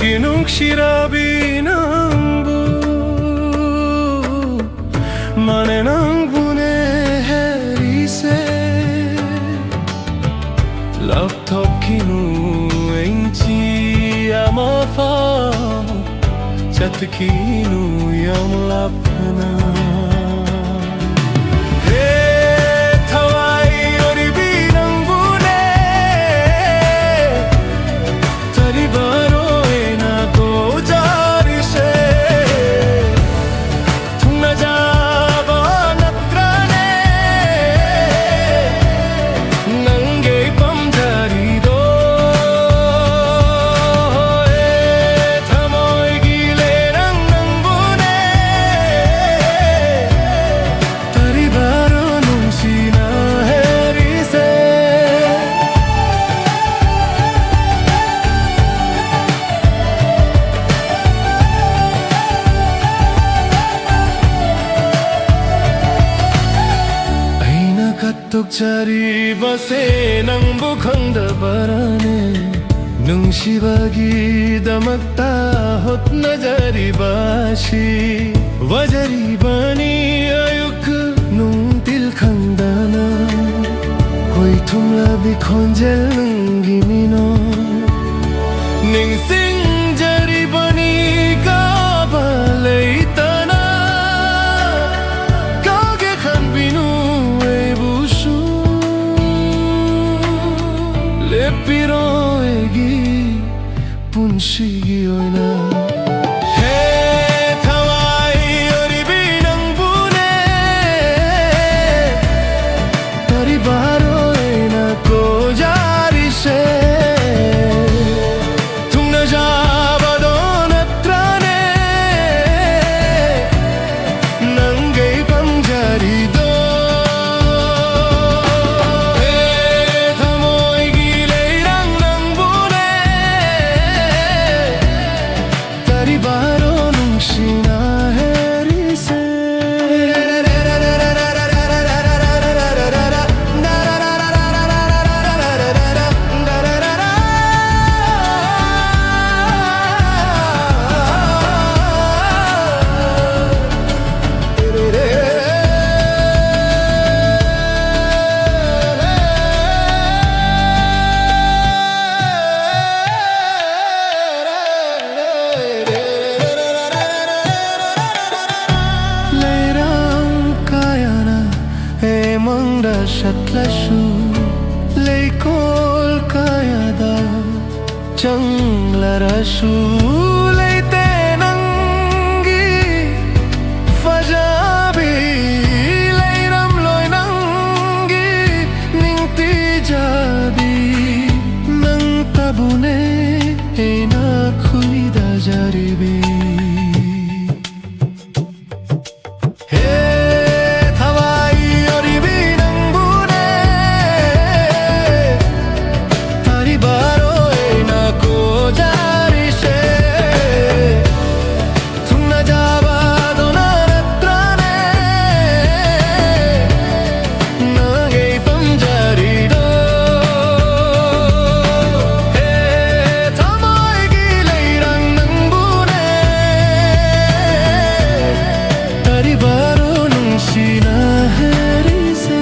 ꯅꯨꯡꯁꯤꯔꯕꯤ ꯅꯪꯕꯨ, ꯃꯥꯅꯦ ꯅꯪꯕꯨꯅꯦ ꯍꯦꯔꯤꯁꯦ꯫ ꯂꯥꯞꯊꯣꯛꯈꯤꯅꯨ ꯏꯟꯆꯤ ꯑꯃ ꯐꯥꯎ, ꯆꯠꯈꯤꯅꯨ ꯌꯥꯝ ꯂꯥꯞꯅ꯫ ꯍꯦ ꯊꯋꯥꯏ ꯑꯣꯏꯔꯤꯕꯤ ꯅꯪꯕꯨꯅꯦ, ꯇꯔꯤꯕꯥꯔꯣ ꯑꯩꯅ ꯀꯣꯖꯥꯔꯤꯁꯦ꯫ ꯊꯨꯡꯅꯖꯕ ꯅꯠꯇ꯭ꯔꯅꯦ ꯅꯪꯒꯤ ꯄꯥꯝꯖꯔꯤꯗꯣ? ꯍꯦ ꯊꯃꯣꯏꯒꯤ ꯂꯩꯔꯪ ꯅꯪꯕꯨꯅꯦ, ꯇꯔꯤꯕꯥꯔꯣ ꯅꯨꯡꯁꯤꯅ ꯍꯦꯔꯤꯁꯦ꯫ ꯑꯩꯅ ꯀꯠꯊꯣꯛꯆꯔꯤꯕꯁꯦ ꯅꯪꯕꯨ ꯈꯪꯗꯕꯔꯅꯦ? ꯅꯨꯡꯁꯤꯕꯒꯤꯗꯃꯛꯇ ꯍꯣꯠꯅꯖꯔꯤꯕꯁꯤ ꯋꯥꯖꯔꯤꯕꯅꯤ ꯑꯌꯨꯛ ꯅꯨꯡꯊꯤꯜ ꯈꯪꯗꯅ꯫ ꯀꯣꯏꯊꯨꯝꯂꯕꯤ ꯈꯣꯟꯖꯦꯜ ꯅꯪꯒꯤ ꯃꯤꯅꯣ, ꯅꯤꯡꯁꯤꯡꯖꯔꯤꯕꯅꯤ ꯀꯥꯕ ꯂꯩꯇꯅ꯫ ꯀꯥꯎꯒꯦ ꯈꯟꯕꯤꯅꯨ ꯑꯩꯕꯨꯁꯨ, ꯂꯦꯞꯄꯤꯔꯣ ꯑꯩꯒꯤ ꯄꯨꯟꯁꯤꯒꯤ ꯑꯣꯏꯅ꯫ ꯍꯦ ꯊꯋꯥꯏ ꯑꯣꯏꯔꯤꯕꯤ ꯅꯪꯕꯨꯅꯦ, ꯇꯔꯤꯕꯥꯔꯣ ꯑꯩꯅ ꯀꯣꯖꯥꯔꯤꯁꯦ꯫ ꯊꯨꯡꯅꯖ ꯆꯠꯂꯁꯨ, ꯂꯩꯀꯣꯜ ꯀꯌꯥꯗ ꯆꯪꯂꯔꯁꯨ, ꯂꯩꯇꯦ ꯅꯪꯒꯤ ꯐꯖꯕꯤ, ꯂꯩꯔꯝꯂꯣꯏ ꯅꯪꯒꯤ ꯅꯤꯡꯊꯤꯖꯕꯤ꯫ ꯅꯪꯇꯕꯨꯅꯦ ꯑꯩꯅ ꯈꯣꯏꯗꯥꯖꯔꯤꯕꯤ꯫ ꯍꯦ ꯊꯋꯥꯏ ꯑꯣꯏꯔꯤꯕꯤ, ꯅꯪꯕꯨꯅꯦ ꯇꯥꯔꯤꯕꯔꯣ ꯑꯩꯅ ꯈꯣꯏꯗꯥꯔꯤꯁꯦ? ꯊꯨꯡꯅꯖꯕꯗꯣ ꯅꯪ ꯅꯠꯇ꯭ꯔꯅꯦ? ꯅꯪ ꯑꯩ ꯄꯥꯝꯖꯔꯤꯗꯣ꯫ ꯍꯦ ꯊꯃꯣꯏꯒꯤ ꯂꯩꯔꯥꯡ, ꯅꯪꯕꯨꯅꯦ ꯇꯥꯔꯤꯕꯔꯣ ꯅꯨꯡꯁꯤꯅ ꯍꯥꯏꯔꯤꯁꯦ?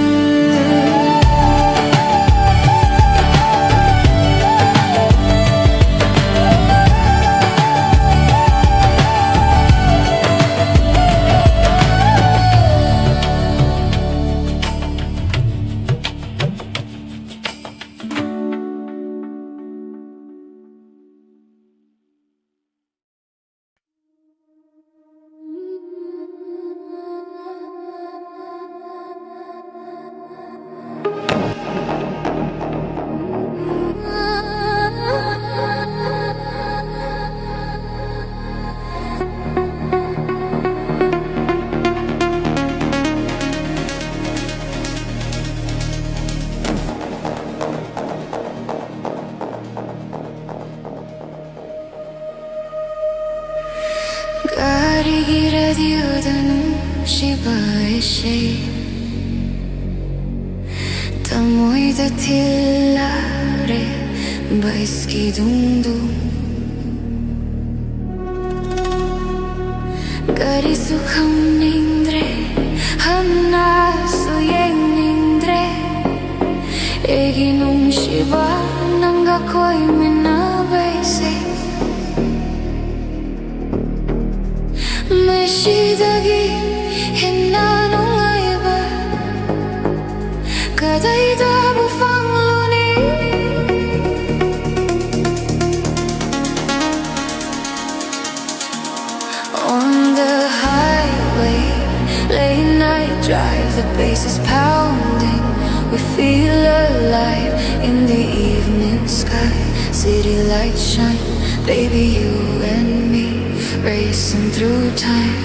ꯀꯔꯤꯒꯤꯔꯗꯤꯑꯣꯗ ꯅꯨꯡꯁꯤꯕ ꯏꯁꯩ ꯊꯃꯣꯏꯗ ꯊꯤꯜꯂꯔꯦ ꯕꯦꯁꯀꯤ ꯗꯨꯡ ꯗꯨꯡ꯫ ꯀꯔꯤꯁꯨ ꯈꯪꯅꯤꯡꯗ꯭ꯔꯦ, ꯍꯟꯅꯁꯨ ꯌꯦꯡꯅꯤꯡꯗ꯭ꯔꯦ꯫ ꯑꯩꯒꯤ ꯅꯨꯡꯁꯤꯕ, ꯅꯪꯒ ꯀꯣꯏꯃꯤꯟꯅꯕꯁꯦ ꯃꯁꯤꯗꯒꯤ ꯍꯦꯟꯅ ꯅꯨꯡꯉꯥꯏꯕ Late night drive, the bass is pounding. We feel alive in the evening sky. City lights shine, baby, you and me racing through time.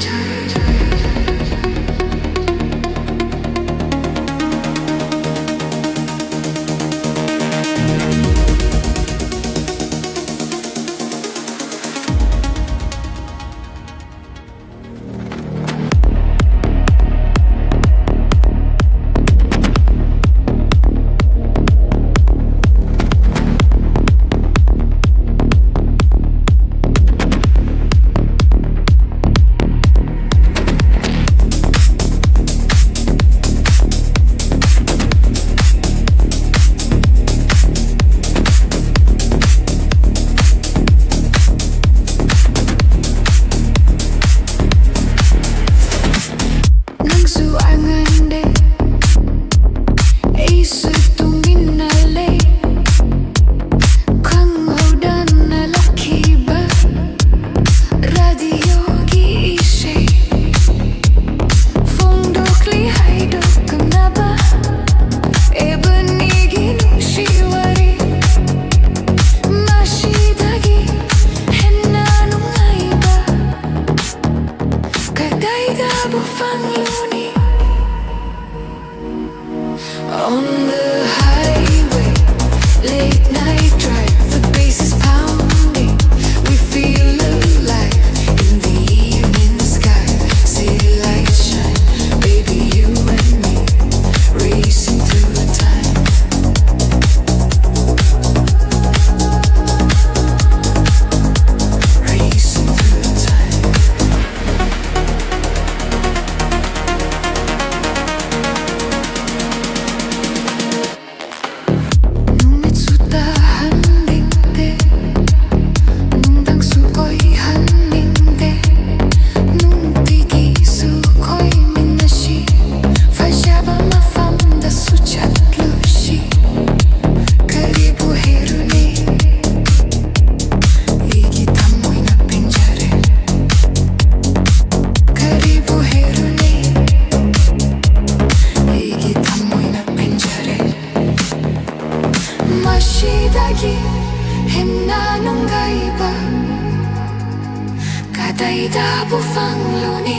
ꯀꯗꯥꯏꯗꯕꯨ ꯐꯪꯂꯨꯅꯤ?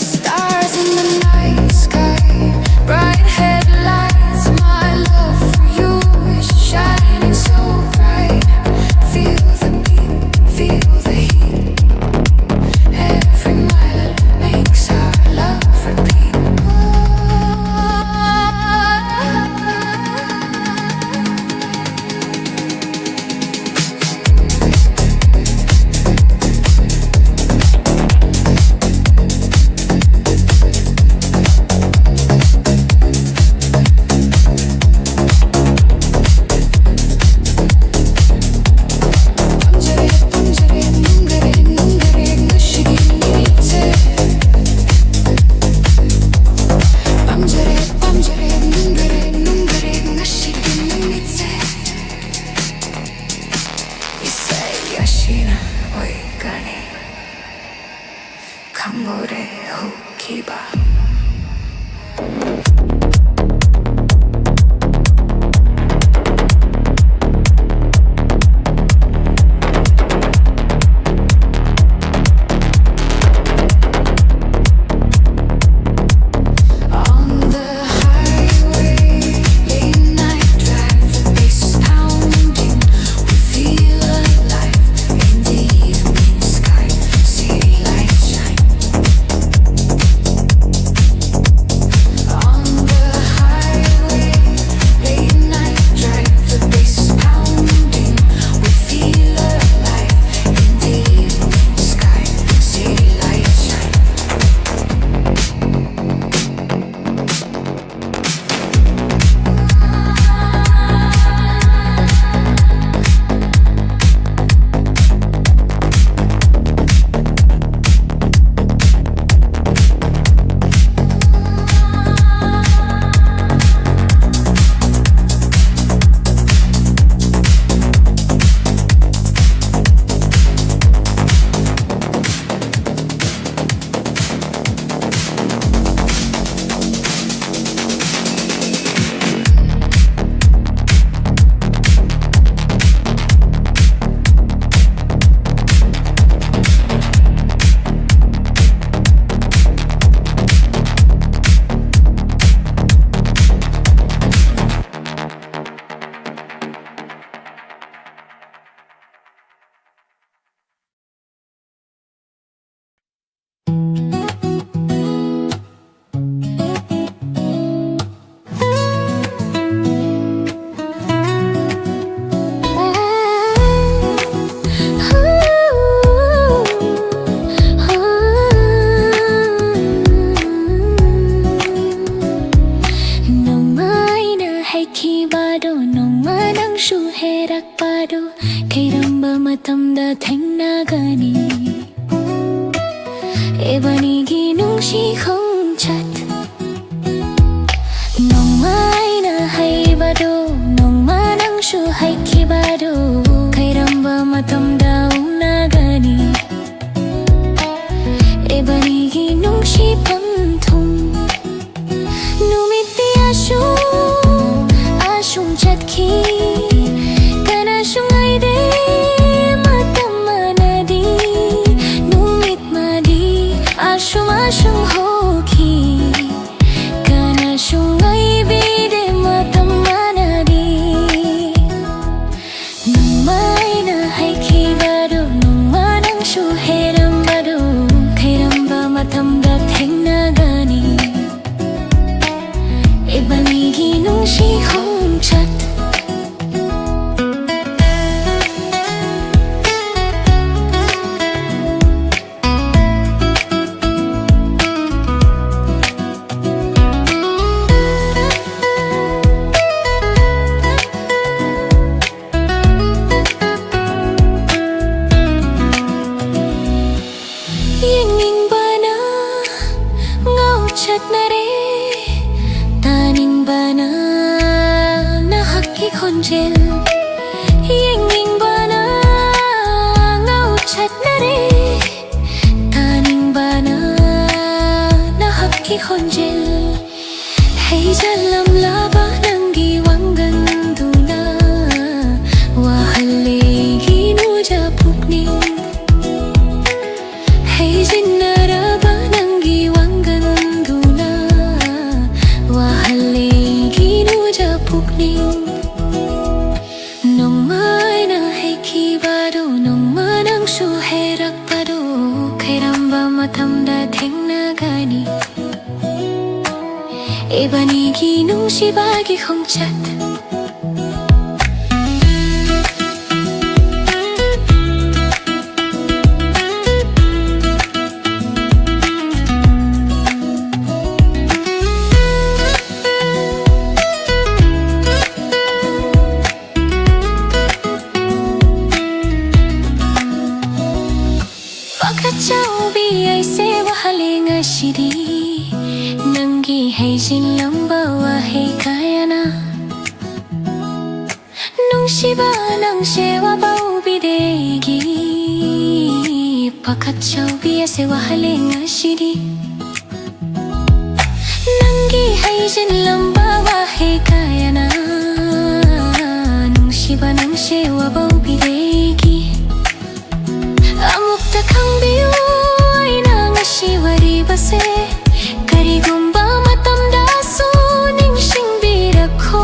Stars in the night sky, bright headlights. My love for you is shining so bright. Feel the beat, feel the heat. Every mile makes our love repeat. ꯁꯨ ꯍꯦꯔꯛꯄꯗꯨ ꯀꯔꯝꯕ ꯃꯇꯝꯗ ꯊꯦꯡꯅꯒꯅꯤ? ꯏꯕꯥꯅꯤꯒꯤ ꯅꯨꯡꯁꯤ ꯈꯣꯡꯆꯠ꯫ ꯅꯣꯡꯃ ꯑꯩꯅ ꯍꯥꯏꯕꯗꯨ, ꯅꯣꯡꯃ ꯅꯪꯁꯨ ꯍꯥꯏꯈꯤꯕꯗꯨ, ꯀꯔꯝꯕ ꯃꯇꯝꯗ ꯎꯅꯒꯅꯤ? ꯏꯕꯥꯅꯤꯒꯤ ꯅꯨꯡꯁꯤ ꯄꯟꯊꯨꯡ꯫ ꯅꯨꯃꯤꯠꯇꯤ ꯑꯁꯨꯝ ꯑꯁꯨꯝ ꯆꯠꯈꯤ, ꯀꯅꯥꯁꯨ ꯉꯥꯏꯗꯦ ꯃꯇꯝ ꯃꯥꯟꯅꯗꯤ꯫ ꯅꯨꯃꯤꯠ ꯃꯥꯗꯤ ꯑꯁꯨꯝ ꯑꯁꯨꯝ ꯍꯧꯈꯤ, ꯀꯅꯥꯁꯨ ꯉꯥꯏꯕꯤꯗꯦ ꯃꯇꯝ ꯃꯥꯟꯅꯗꯤ꯫ ꯅꯣꯡꯃ ꯑꯩꯅ ꯍꯥꯏꯈꯤꯕꯗꯨ, ꯅꯣꯡꯃ ꯅꯪꯁꯨ ꯍꯦꯔꯝꯕꯗꯨ, ꯀꯔꯝꯕ ꯃꯇꯝꯗ ꯊꯦꯡꯅꯒꯅꯤ? ꯏꯕꯥꯅꯤꯒꯤ ꯅꯨꯡꯁꯤ ꯈꯣꯡꯆꯠ꯫ ꯌꯦꯡꯅꯤꯡꯕꯅ ꯉꯥꯎꯆꯠꯅꯔꯦ, ꯇꯥꯅꯤꯡꯕꯅ ꯅꯍꯥꯛꯀꯤ ꯈꯣꯟꯖꯦꯜ꯫ ꯌꯦꯡꯅꯤꯡꯕꯅ ꯉꯥꯎꯆꯠꯅꯔꯦ, ꯇꯥꯅꯤꯡꯕꯅ ꯅꯍꯥꯛꯀꯤ ꯈꯣꯟꯖꯦꯜ꯫ ꯍꯩꯖꯜꯂꯝꯂꯕ ꯅꯪꯒꯤ ꯋꯥꯡꯒꯟꯗꯨꯅ ꯋꯥꯍꯜꯂꯦ ꯑꯩꯒꯤ ꯅꯣꯏꯖ ꯄꯨꯛꯅꯤꯡ꯫ ꯍꯩꯖꯤꯟꯅꯔꯕ ꯅꯪꯒꯤ ꯋꯥꯡꯒꯟꯗꯨꯅ ꯋꯥꯍꯜꯂꯦ ꯑꯩꯒꯤ ꯅꯣꯏꯖ ꯄꯨꯛꯅꯤꯡ꯫ ꯅꯣꯡꯃ ꯑꯩꯅ ꯍꯥꯏꯈꯤꯕꯗꯨ, ꯅꯣꯡꯃ ꯅꯪꯁꯨ ꯍꯥꯏꯔꯛꯄꯗꯨ, ꯀꯔꯝꯕ ꯃꯇꯝꯗ ꯊꯦꯡꯅꯒꯅꯤ? ꯏꯕꯥꯅꯤꯒꯤ ꯅꯨꯡꯁꯤꯕꯒꯤ ꯈꯣꯡꯆꯠ꯫ ꯅꯨꯡꯁꯤꯕ ꯅꯪꯁꯦ ꯋꯥꯕꯧꯕꯤꯗꯦꯒꯤ ꯄꯥꯈꯠꯆꯧꯕꯤ ꯑꯁꯦ ꯋꯥꯍꯜꯂꯦ ꯉꯁꯤꯗꯤ꯫ ꯅꯪꯒꯤ ꯍꯩꯖꯤꯜꯂꯝꯕ ꯋꯥꯍꯩ ꯀꯌꯥꯅ ꯅꯨꯡꯁꯤꯕ ꯅꯪꯁꯦ ꯋꯥꯕꯧꯕꯤꯗꯦꯒꯤ ꯑꯃꯨꯛꯇ ꯈꯪꯕꯤꯌꯨ ꯑꯩꯅ ꯉꯁꯤ ꯋꯥꯔꯤꯕꯁꯦ꯫ ꯀꯔꯤꯒꯨꯝꯕ ꯃꯇꯝꯗꯁꯨ ꯅꯤꯡꯁꯤꯡꯕꯤꯔꯛꯈꯣ꯫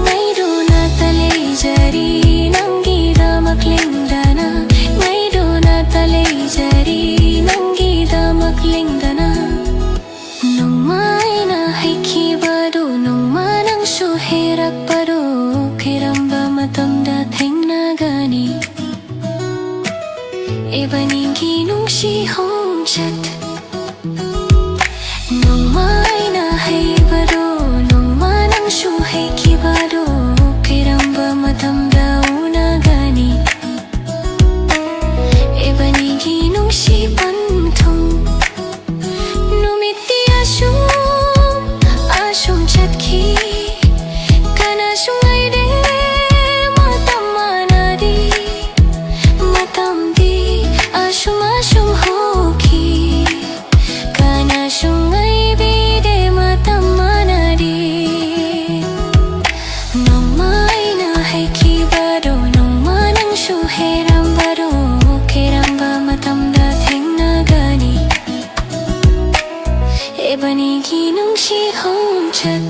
ꯉꯥꯏꯗꯨꯅꯇ ꯂꯩꯖꯔꯤ ꯅꯪꯒꯤꯗꯃꯛ ꯂꯦꯡꯗꯅ꯫ ꯉꯥꯏꯗꯨꯅꯇ ꯂꯩꯖꯔꯤ ꯅꯪꯒꯤꯗꯃꯛ ꯂꯦꯡꯗꯅ꯫ ꯅꯣꯡꯃ ꯑꯩꯅ ꯍꯩꯈꯤꯕꯗꯨ ꯅꯣꯡꯃ ꯅꯪꯁꯨ ꯍꯩꯔꯛꯄꯗꯨ ꯀꯔꯝꯕ ꯃꯇꯝꯗ ꯊꯦꯡꯅꯒꯅꯤ? ꯏꯕꯥꯅꯤꯒꯤ ꯅꯨꯡꯁꯤ ꯈꯣꯡꯆꯠ꯫ ꯅꯣꯡꯃ ꯑꯩꯅ ꯍꯩꯕꯗꯨ ꯅꯣꯡꯃ ꯅꯪꯁꯨ ꯍꯩꯈꯤꯕꯗꯨ ꯀꯔꯝꯕ ꯃꯇꯝꯗ ꯎꯅꯒꯅꯤ? ꯏꯕꯥꯅꯤꯒꯤ ꯅꯨꯡꯁꯤ ꯄꯟꯊꯨꯡ꯫ ꯅꯨꯃꯤꯠꯇꯤ ꯑꯁꯨꯝ ꯑꯁꯨꯝ ꯆꯠꯈꯤ꯫ ꯀꯅꯥꯁꯨ ꯉꯥꯏꯗꯦ ꯃꯇꯝ ꯃꯥꯟꯅꯗꯤ꯫ ꯃꯇꯝꯗꯤ ꯑꯁꯨꯝ ꯑꯁꯨꯝ ꯍꯧꯈꯤ꯫ ꯀꯅꯥꯁꯨ ꯉꯥꯏꯕꯤꯗꯦ ꯃꯇꯝ ꯃꯥꯟꯅꯗꯤ꯫ ꯅꯣꯡꯃ ꯑꯩꯅ ꯍꯩꯈꯤꯕꯗꯣ ꯅꯣꯡꯃ ꯅꯪꯁꯨ ꯍꯩꯔꯝꯕꯗꯣ ꯀꯔꯝꯕ ꯃꯇꯝꯗ ꯊꯦꯡꯅꯒꯅꯤ? ꯏꯕꯥꯅꯤꯒꯤ ꯅꯨꯡꯁꯤ ꯈꯣꯡꯆꯠ꯫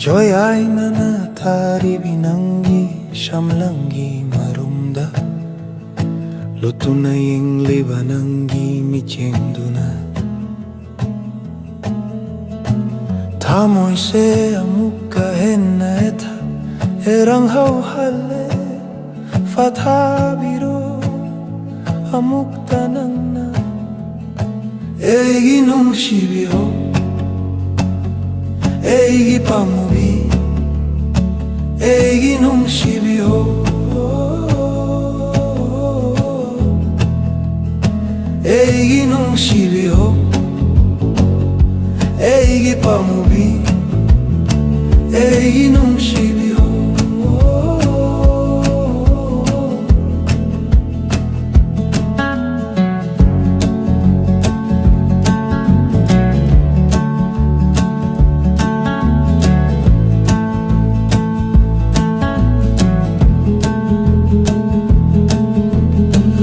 ꯖꯣꯌꯥꯏꯅꯅ ꯊꯥꯔꯤꯕꯤ ꯅꯪꯒꯤ ꯁꯝꯂꯪꯒꯤ ꯃꯔꯨꯝꯗ ꯂꯨꯠꯇꯨꯅ ꯌꯦꯡꯂꯤꯕ ꯅꯪꯒꯤ ꯃꯤꯠꯌꯦꯡꯗꯨꯅ ꯊꯃꯣꯏꯁꯦ ꯑꯃꯨꯛꯀ ꯍꯦꯟꯅ ꯑꯦꯊ ꯑꯦꯔꯪ ꯍꯧꯍꯜꯂꯦ꯫ ꯐꯥꯊꯕꯤꯔꯣ ꯑꯃꯨꯛꯇ ꯅꯪꯅ ꯑꯩꯒꯤ ꯅꯨꯡꯁꯤꯕꯤ ꯍꯣ, ꯑꯩꯒꯤ ꯄꯥꯝꯃꯨꯕꯤ, ꯑꯩꯒꯤ ꯅꯨꯡꯁꯤꯕꯤ ꯍꯣ, ꯑꯩꯒꯤ ꯅꯨꯡꯁꯤꯕꯤ ꯍꯣ, ꯑꯩꯒꯤ ꯄꯥꯝꯃꯨꯕꯤ, ꯑꯩꯒꯤ ꯅꯨꯡꯁꯤꯕꯤ ꯍꯣ꯫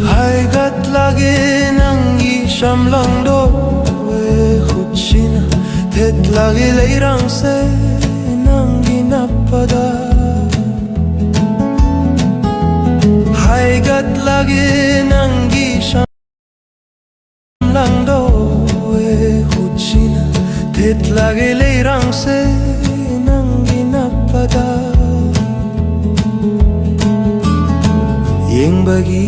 ꯍꯥꯏꯒꯠꯂꯒꯦ ꯅꯪꯒꯤ ꯁꯝꯂꯪꯗꯣ, ꯈꯨꯠꯁꯤꯅ ꯊꯦꯠꯂꯒꯦ ꯂꯩꯔꯥꯡꯁꯦ ꯅꯪꯒꯤ ꯅꯞꯄꯗ꯫ ꯍꯥꯏꯒꯠꯂꯒꯦ ꯅꯪꯒꯤ ꯁꯝ ꯂꯪꯗꯧꯋꯦ ꯈꯨꯠꯁꯤꯅ ꯊꯦꯠꯂꯒꯦ ꯂꯩꯔꯥꯡꯁꯦ ꯅꯪꯒꯤ ꯅꯞꯄꯗ꯫ ꯌꯦꯡꯕꯒꯤ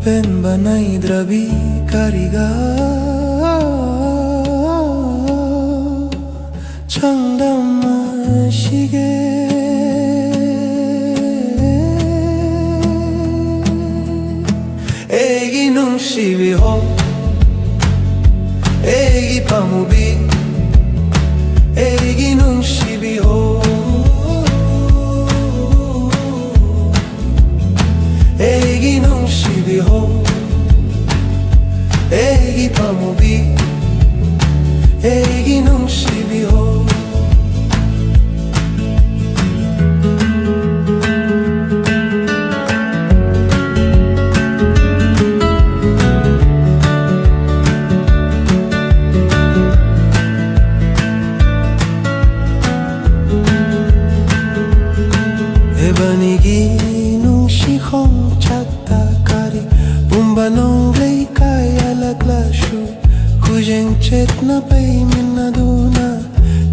ꯄꯦꯟꯕ ꯅꯥꯏꯗ꯭ꯔꯕꯤ ꯀꯔꯤꯒ ꯆꯥꯡꯗꯝꯅꯁꯤꯒꯦ? ꯑꯩꯒꯤ ꯅꯨꯡꯁꯤꯕꯤ ꯍꯣ, ꯑꯩꯒꯤ ꯄꯥꯝꯃꯨꯕꯤ, ꯑꯩꯒꯤ ꯅꯨꯡꯁꯤꯕꯤ ꯍꯣ, ꯑꯩꯒꯤ ꯅꯨꯡꯁꯤꯕꯤ ꯍꯣ, ꯑꯩꯒꯤ ꯄꯥꯝꯃꯨꯕꯤ, ꯑꯩꯒꯤ ꯅꯨꯡꯁꯤꯕꯤ ꯍꯣ꯫ ꯏꯕꯥꯅꯤꯒꯤ ꯅꯨꯡꯁꯤ ꯈꯣꯡꯆꯠꯇ ꯀꯔꯤ ꯄꯨꯝꯕ ꯅꯣꯡ ꯂꯩꯀꯥꯏ ꯑꯂꯛꯂꯁꯨ, ꯈꯨꯖꯦꯡ ꯆꯦꯠꯅ ꯄꯩꯃꯤꯟꯅꯗꯨꯅ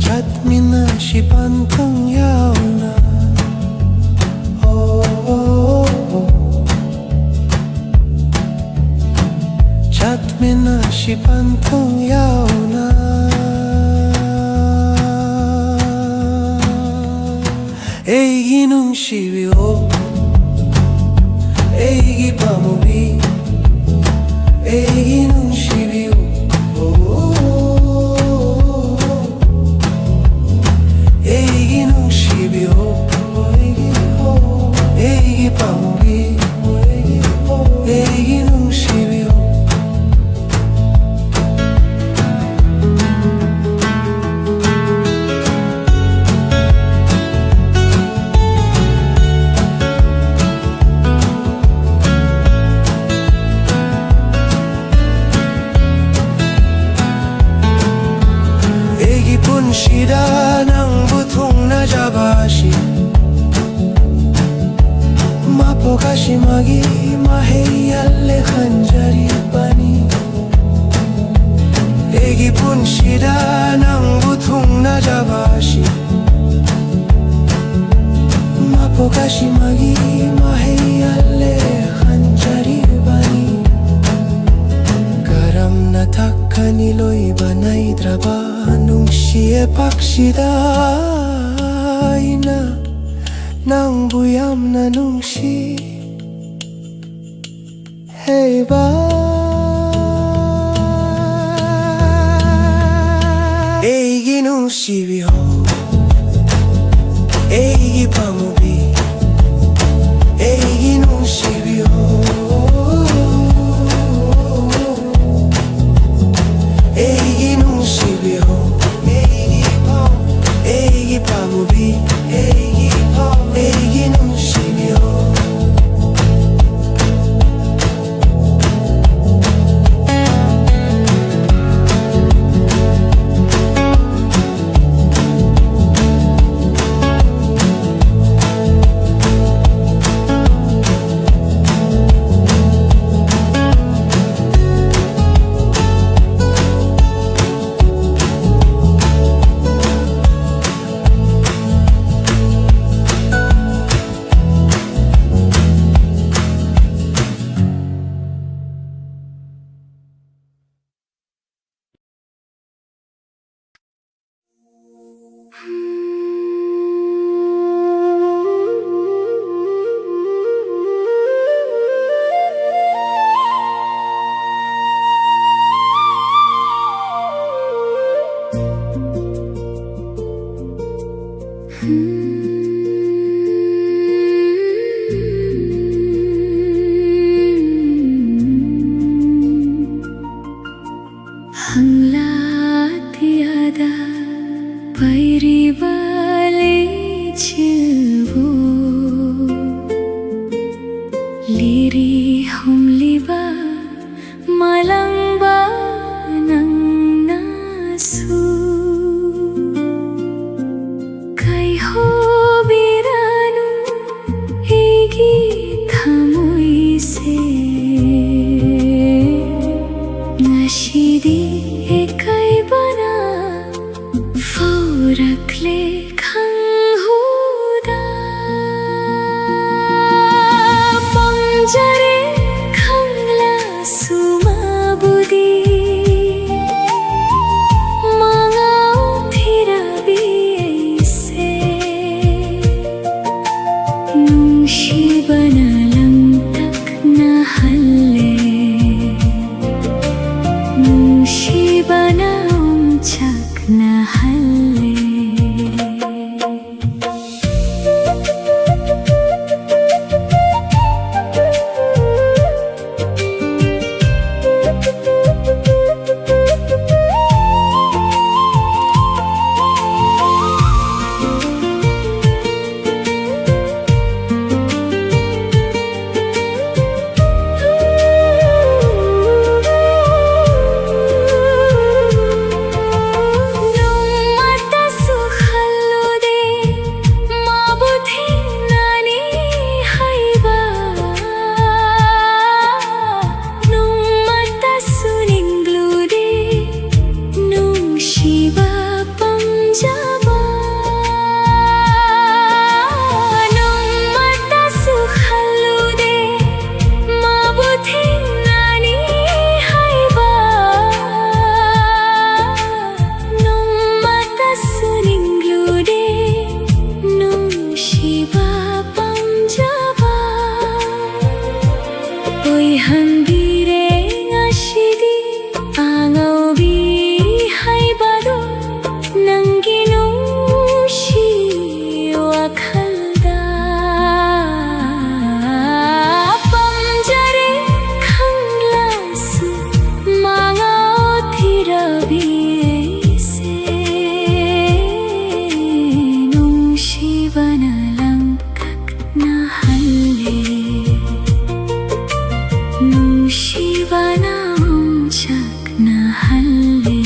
ꯆꯠꯃꯤꯟꯅꯁꯤ ꯄꯟꯊꯨꯡ ꯌꯧꯅ꯫ ꯑꯣ, ꯑꯣ, ꯑꯣ, ꯑꯣ꯫ ꯅꯥꯁꯤ ꯄꯟꯊꯨꯡ ꯌꯧꯅ ꯑꯩꯒꯤ ꯅꯨꯡꯁꯤꯕꯤ ꯍꯣ, ꯑꯩꯒꯤ ꯄꯥꯃꯨꯕꯤ, ꯑꯩꯒꯤ ꯅꯨꯡꯁꯤꯕꯤ ꯍꯣ, ꯑꯩꯒꯤ ꯅꯨꯡꯁꯤꯕꯤ ꯍꯣ, ꯑꯩꯒꯤ ꯄꯥꯃꯨꯕꯤ, ꯑꯩꯒꯤ ꯅꯨꯡꯁꯤꯕꯤ ꯍꯣ꯫ ꯑꯩꯒꯤ ꯄꯨꯟꯁꯤꯗ ꯅꯪꯕꯨ ꯊꯨꯡꯅꯖꯕ ꯑꯁꯤ ꯃꯄꯣꯛ ꯑꯁꯤꯃꯒꯤ ꯃꯍꯩ ꯌꯥꯜꯂꯦ ꯈꯟꯖꯔꯤꯕꯅꯤ꯫ ꯑꯩꯒꯤ ꯄꯨꯟꯁꯤꯗ ꯅꯪꯕꯨ ꯊꯨꯡꯅꯖꯕ ꯑꯁꯤ ꯃꯄꯣꯛ ꯑꯁꯤꯃꯒꯤ ꯃꯍꯩ ꯌꯥꯜꯂꯦ ꯈꯟꯖꯔꯤꯕꯅꯤ꯫ ꯀꯔꯝꯅ ꯊꯛꯀꯅꯤ ꯂꯣꯏꯕ ꯅꯥꯏꯗ꯭ꯔꯕ ꯅꯨꯡꯁꯤꯌꯦ ꯄꯥꯛꯁꯤꯗ ꯑꯩꯅ ꯅꯪꯕꯨ ꯌꯥꯝꯅ ꯅꯨꯡꯁꯤ ꯍꯩꯕ ꯑꯩꯒꯤ ꯅꯨꯡꯁꯤꯕꯤ ꯍꯣ, ꯑꯩꯒꯤ ꯄꯥꯃꯨꯕꯤ, ꯑꯩꯒꯤ ꯅꯨꯡꯁꯤꯕꯤ ꯍꯣ, ꯑꯩꯒꯤ ꯅꯨꯡꯁꯤꯕꯤ ꯍꯣ, ꯑꯩꯒꯤ ꯄꯥ-, ꯑꯩꯒꯤ ꯄꯥꯃꯨꯕꯤ, ꯑꯩꯒꯤ ꯄꯥ-, ꯑꯩꯒꯤ ꯅꯨꯡꯁꯤꯕꯤ ꯍꯣ꯫ ꯍꯨꯝꯂꯤꯕ ꯃꯥꯂꯪꯕ ꯅꯪꯅꯁꯨ ꯀꯥꯏꯍꯧꯕꯤꯔꯅꯨ ꯑꯩꯒꯤ ꯊꯃꯣꯏꯁꯦ꯫ ꯉꯁꯤꯗꯤ ꯑꯀꯥꯏꯕꯅ ꯐꯥꯎꯔꯛꯂꯦ ꯈꯪꯍꯧꯗ꯫ ꯄꯥꯝꯖꯔꯦ ꯈꯪꯂꯁꯨ ꯃꯥꯕꯨꯗꯤ ꯃꯉꯥꯎ ꯊꯤꯔꯕꯤ ꯑꯩꯁꯦ꯫ ꯅꯨꯡꯁꯤꯕꯅ ꯂꯥꯡꯇꯛꯅꯍꯜꯂꯦ꯫ ꯅꯨꯡꯁꯤꯕꯅ ꯑꯣꯝꯆꯥꯛꯅꯍꯜꯂꯦ꯫ ꯅꯣꯡꯃꯇꯁꯨ ꯈꯜꯂꯨꯗꯦ ꯃꯥꯕꯨ ꯊꯦꯡꯅꯅꯤ ꯍꯥꯏꯕ꯫ ꯅꯣꯡꯃꯇꯁꯨ ꯅꯤꯡꯂꯨꯗꯦ ꯅꯨꯡꯁꯤꯕ ꯄꯥꯝꯖꯕ꯫ ꯅꯣꯡꯃꯇꯁꯨ ꯈꯜꯂꯨꯗꯦ ꯃꯥꯕꯨ ꯊꯦꯡꯅꯅꯤ ꯍꯥꯏꯕ꯫ ꯅꯣꯡꯃꯇꯁꯨ ꯅꯤꯡꯂꯨꯗꯦ ꯅꯨꯡꯁꯤꯕ ꯄꯥꯝꯖꯕ꯫ ꯑꯣꯏꯍꯟꯕꯤꯔꯦ ꯉꯁꯤꯗꯤ ꯑꯉꯥꯎꯕꯤ ꯍꯥꯏꯕꯗꯣ ꯅꯪꯒꯤ ꯅꯨꯡꯁꯤ ꯋꯥꯈꯜꯗ꯫ ꯄꯥꯝꯖꯔꯦ ꯈꯪꯂꯁꯨ ꯃꯉꯥꯎ ꯊꯤꯔꯕꯤ ꯑꯩꯁꯦ꯫ ꯅꯨꯡꯁꯤꯕꯅ ꯂꯥꯡꯇꯛꯅꯍꯜꯂꯦ꯫ ꯅꯨꯡꯁꯤꯕꯅ ꯎꯝꯆꯥꯛꯅꯍꯜꯂꯦ꯫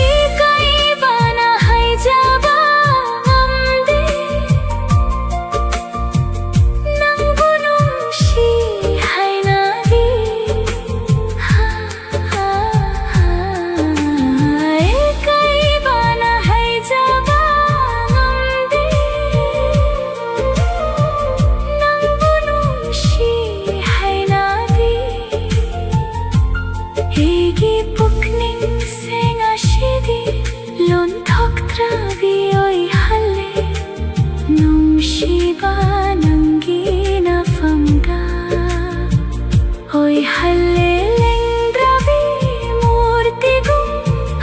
ꯏꯀꯥꯏꯕꯅ ꯍꯥꯏꯖꯕ ꯉꯝꯗꯦ, ꯅꯪꯕꯨ ꯅꯨꯡꯁꯤ ꯍꯥꯏꯅꯗꯤ꯫ ꯏꯀꯥꯏꯕꯅ ꯍꯥꯏꯖꯕ ꯉꯝꯗꯦ, ꯅꯪꯕꯨ ꯅꯨꯡꯁꯤ ꯍꯥꯏꯅꯗꯤ꯫ ꯑꯩꯒꯤ ꯄꯨꯛꯅꯤꯡꯁꯦ ꯉꯁꯤꯗꯤ ꯂꯣꯟꯊꯣꯛꯇ꯭ꯔꯕꯤ ꯑꯣꯏꯍꯜꯂꯦ꯫ ꯅꯨꯡꯁꯤꯕ, ꯅꯪꯒꯤ ꯅꯐꯝꯗ ꯑꯣꯏꯍꯜꯂꯦ꯫ ꯂꯦꯡꯗ꯭ꯔꯕꯤ ꯃꯨꯔꯇꯤꯒꯨꯝ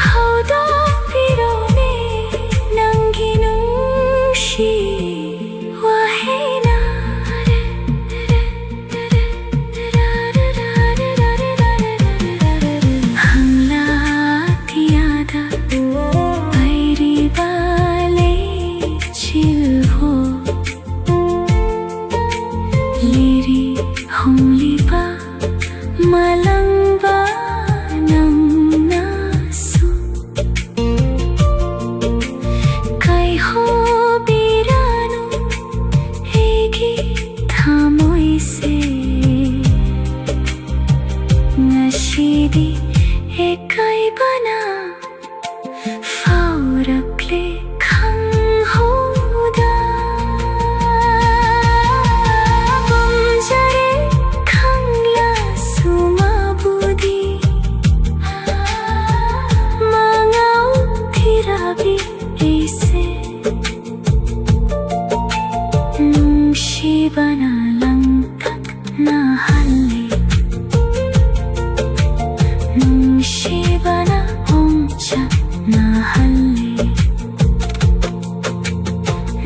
ꯍꯧꯗꯣꯛꯄꯤꯔꯣꯅꯦ, ꯅꯪꯒꯤ ꯅꯨꯡꯁꯤ ꯋꯥꯍꯩꯅ꯫ ꯍꯪꯂꯥ ꯑꯇꯤꯌꯥꯗ ꯄꯥꯏꯔꯤꯕ ꯂꯩꯆꯤꯜꯕꯨ ꯂꯤꯔꯤ ꯍꯣꯡꯂꯤꯕ ꯃꯥꯂꯪꯕ ꯅꯪꯅꯁꯨ꯫ ꯀꯥꯏꯍꯧꯕꯤꯔꯅꯨ ꯑꯩꯒꯤ ꯊꯃꯣꯏꯁꯦ꯫ ꯉꯁꯤꯗꯤ ꯏꯀꯥꯏꯕꯅ ꯐꯥꯎꯔꯛꯂꯦ ꯈꯪꯍꯧꯗ꯫ ꯄꯥꯝꯖꯔꯦ ꯈꯪꯂꯁꯨ ꯃꯥꯕꯨꯗꯤ꯫ ꯃꯉꯥꯎ ꯊꯤꯔꯕꯤ ꯑꯩꯁꯦ꯫ ꯅꯨꯡꯁꯤꯕꯅ ꯂꯥꯡꯇꯛꯅꯍꯜꯂꯦ꯫ ꯅꯨꯡꯁꯤ ꯍꯜꯂꯦ꯫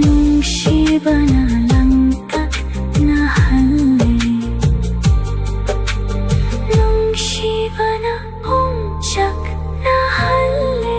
ꯅꯨꯡꯁꯤꯕꯅ ꯂꯥꯡꯇꯛꯅꯍꯜꯂꯦ꯫ ꯅꯨꯡꯁꯤꯕꯅ ꯍꯣꯡꯆꯛꯅꯍꯜꯂꯦ꯫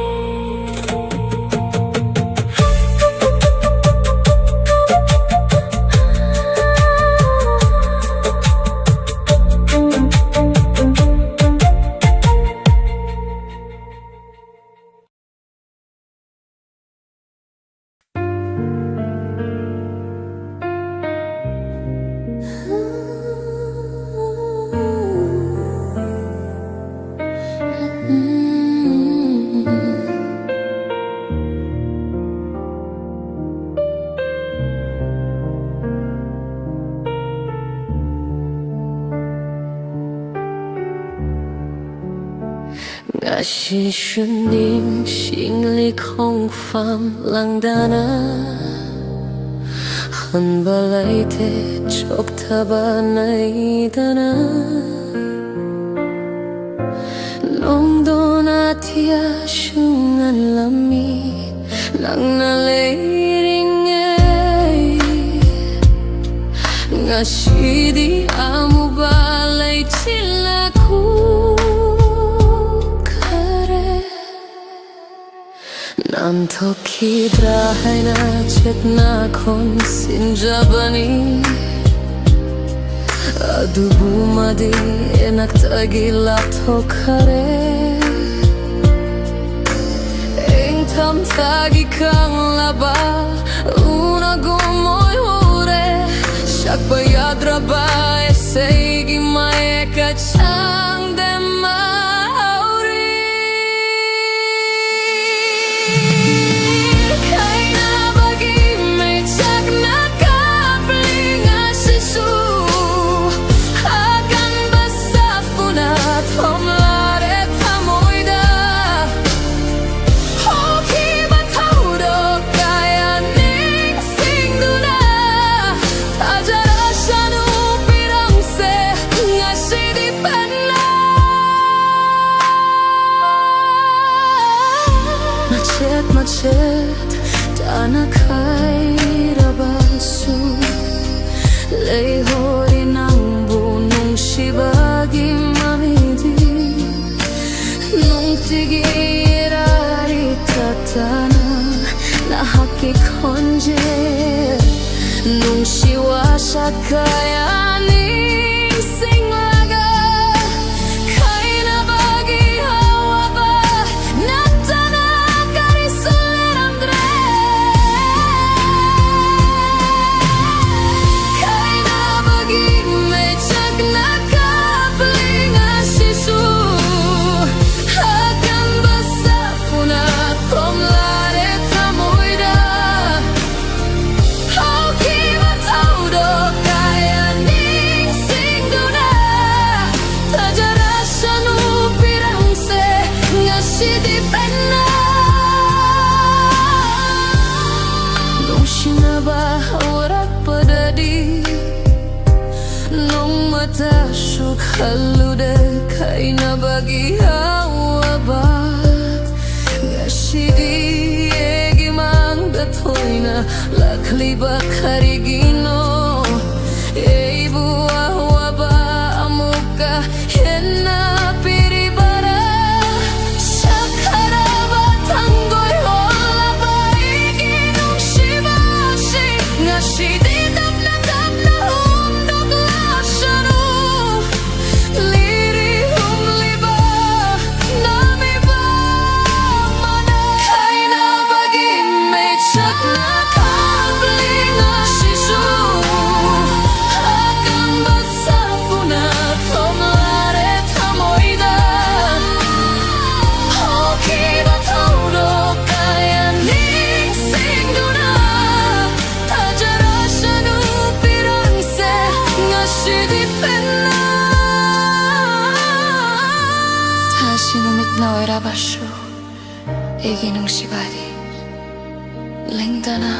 ꯉꯁꯤꯁꯨ ꯅꯤꯡꯁꯤꯡꯂꯤ ꯈꯣꯡꯐꯝ ꯂꯥꯡꯗꯅ, ꯍꯟꯕ ꯂꯩꯇꯦ ꯆꯣꯛꯊꯕ ꯅꯩꯗꯅ꯫ ꯅꯣꯡꯗꯣꯟ ꯑꯇꯤꯌꯥꯁꯨ ꯉꯜꯂꯝꯃꯤ ꯅꯪꯅ ꯂꯩꯔꯤꯉꯩ꯫ ꯉꯁꯤꯗꯤ ꯑꯃꯨꯕ ꯂꯩꯆꯤꯜꯅ ꯈꯨꯈꯔꯦ꯫ ꯅꯥꯟꯊꯣꯛꯈꯤꯗ꯭ꯔꯥ ꯍꯥꯏꯅ ꯆꯦꯠꯅ ꯈꯣꯟꯁꯤꯟꯖꯕꯅꯤ꯫ ꯑꯗꯨꯕꯨ ꯃꯗꯤ ꯏꯅꯥꯛꯇꯒꯤ ꯂꯥꯞꯊꯣꯛꯈꯔꯦ꯫ ꯏꯪꯊꯝꯊꯥꯒꯤ ꯀꯪꯂꯕ ꯎꯅꯒꯨꯝ ꯑꯣꯏꯍꯧꯔꯦ꯫ ꯁꯛꯄ ꯌꯥꯗ꯭ꯔꯕ ꯏꯁꯩꯒꯤ ꯃꯌꯦꯛ ꯑꯆꯥꯡꯗ ꯃꯥꯍꯧꯔꯤ꯫ ꯈꯥꯏꯅꯕꯒꯤ ꯃꯩꯆꯥꯛꯅ ꯀꯥꯞꯂꯤ ꯉꯁꯤꯁꯨ꯫ ꯑꯀꯟꯕ ꯁꯥꯐꯨꯅ ꯊꯣꯝꯂꯔꯦ ꯊꯃꯣꯏꯗ꯫ ꯍꯧꯈꯤꯕ ꯊꯧꯗꯣꯛ ꯀꯌꯥ ꯅꯤꯡꯁꯤꯡꯗꯨꯅ ꯊꯥꯖꯔꯁꯅꯨ ꯄꯤꯔꯝꯁꯦ ꯉꯁꯤꯗꯤ ꯄꯦꯟꯅ꯫ ꯁꯦꯠ ꯇꯥꯅ ꯈꯥꯏꯔꯕꯁꯨ, ꯂꯩꯍꯧꯔꯤ ꯅꯪꯕꯨ ꯅꯨꯡꯁꯤꯕꯒꯤ ꯃꯃꯤꯗꯤ꯫ ꯅꯨꯡꯇꯤꯒꯤ ꯏꯔꯥꯔꯤ ꯇꯠꯇꯅ ꯅꯍꯥꯛꯀꯤ ꯈꯣꯟꯖꯦꯜ, ꯅꯨꯡꯁꯤ ꯋꯥꯁꯛ ꯀꯌꯥ ꯅꯤꯡꯁꯤꯡꯂꯒ, ꯈꯥꯏꯅꯕꯒꯤ ꯑꯋꯥꯕ ꯅꯠꯇꯅ ꯀꯔꯤꯁꯨ ꯂꯩꯔꯝꯗ꯭ꯔꯦ꯫ ꯈꯥꯏꯅꯕꯒꯤ ꯃꯩꯆꯥꯛꯅ ꯀꯥꯞꯂꯤ ꯉꯁꯤꯁꯨ, ꯑꯀꯟꯕ ꯁꯥꯐꯨꯅ ꯊꯣꯝꯂꯔꯦ ꯊꯃꯣꯏꯗ꯫ ꯍꯧꯈꯤꯕ ꯊꯧꯗꯣꯛ ꯀꯌꯥ ꯅꯤꯡꯁꯤꯡꯗꯨꯅ, ꯊꯥꯖꯔꯁꯅꯨ ꯄꯤꯔꯪꯁꯦ ꯉꯁꯤꯗꯤ ꯄꯦꯟꯅ꯫ ꯅꯨꯡꯁꯤꯅꯕ ꯍꯧꯔꯛꯄꯗꯗꯤ ꯅꯣꯡꯃꯇꯁꯨ ꯈꯜꯂꯨꯗꯦ ꯈꯥꯏꯅꯕꯒꯤ ꯑꯋꯥꯕ꯫ ꯉꯁꯤꯗꯤ ꯑꯩꯒꯤ ꯃꯥꯡꯗ ꯊꯣꯏꯅ ꯂꯥꯛꯂꯤꯕ ꯀꯔꯤꯒꯤꯅꯣ? ꯑꯩꯕꯨ ꯑꯋꯥꯕ ꯑꯃꯨꯛꯀ ꯍꯦꯟꯅ ꯄꯤꯔꯤꯕꯔꯥ? ꯁꯛꯈꯔꯕ ꯊꯥꯡꯒꯣꯏ ꯍꯣꯜꯂꯕ ꯑꯩꯒꯤ ꯅꯨꯡꯁꯤꯕꯁꯤꯡ ꯉꯁꯤꯗꯤ ꯇꯞꯅ ꯇꯞꯅ ꯍꯨꯝꯗꯣꯛꯂꯛꯁꯅꯨ꯫ ꯂꯤꯔꯤ ꯍꯨꯝꯂꯤꯕ ꯅꯥꯃꯤꯕ ꯑꯃꯅ ꯈꯥꯏꯅꯕꯒꯤ ꯃꯩꯆꯥꯛꯅ ꯀꯥꯞꯂꯤ ꯉꯁꯤꯁꯨ꯫ ꯑꯀꯟꯕ ꯁꯥꯐꯨꯅ ꯊꯣꯝꯂꯔꯦ ꯊꯃꯣꯏꯗ꯫ ꯍꯧꯈꯤꯕ ꯊꯧꯗꯣꯛ ꯀꯌꯥ ꯅꯤꯡꯁꯤꯡꯗꯨꯅ, ꯊꯥꯖꯔꯁꯅꯨ ꯄꯤꯔꯪꯁꯦ ꯉꯁꯤꯗꯤ ꯄꯦꯟꯅ꯫ ꯊꯥꯁꯤ ꯅꯨꯃꯤꯠꯅ ꯑꯣꯏꯔꯕꯁꯨ ꯑꯩꯒꯤ ꯅꯨꯡꯁꯤꯕꯗꯤ ꯂꯦꯡꯗꯅ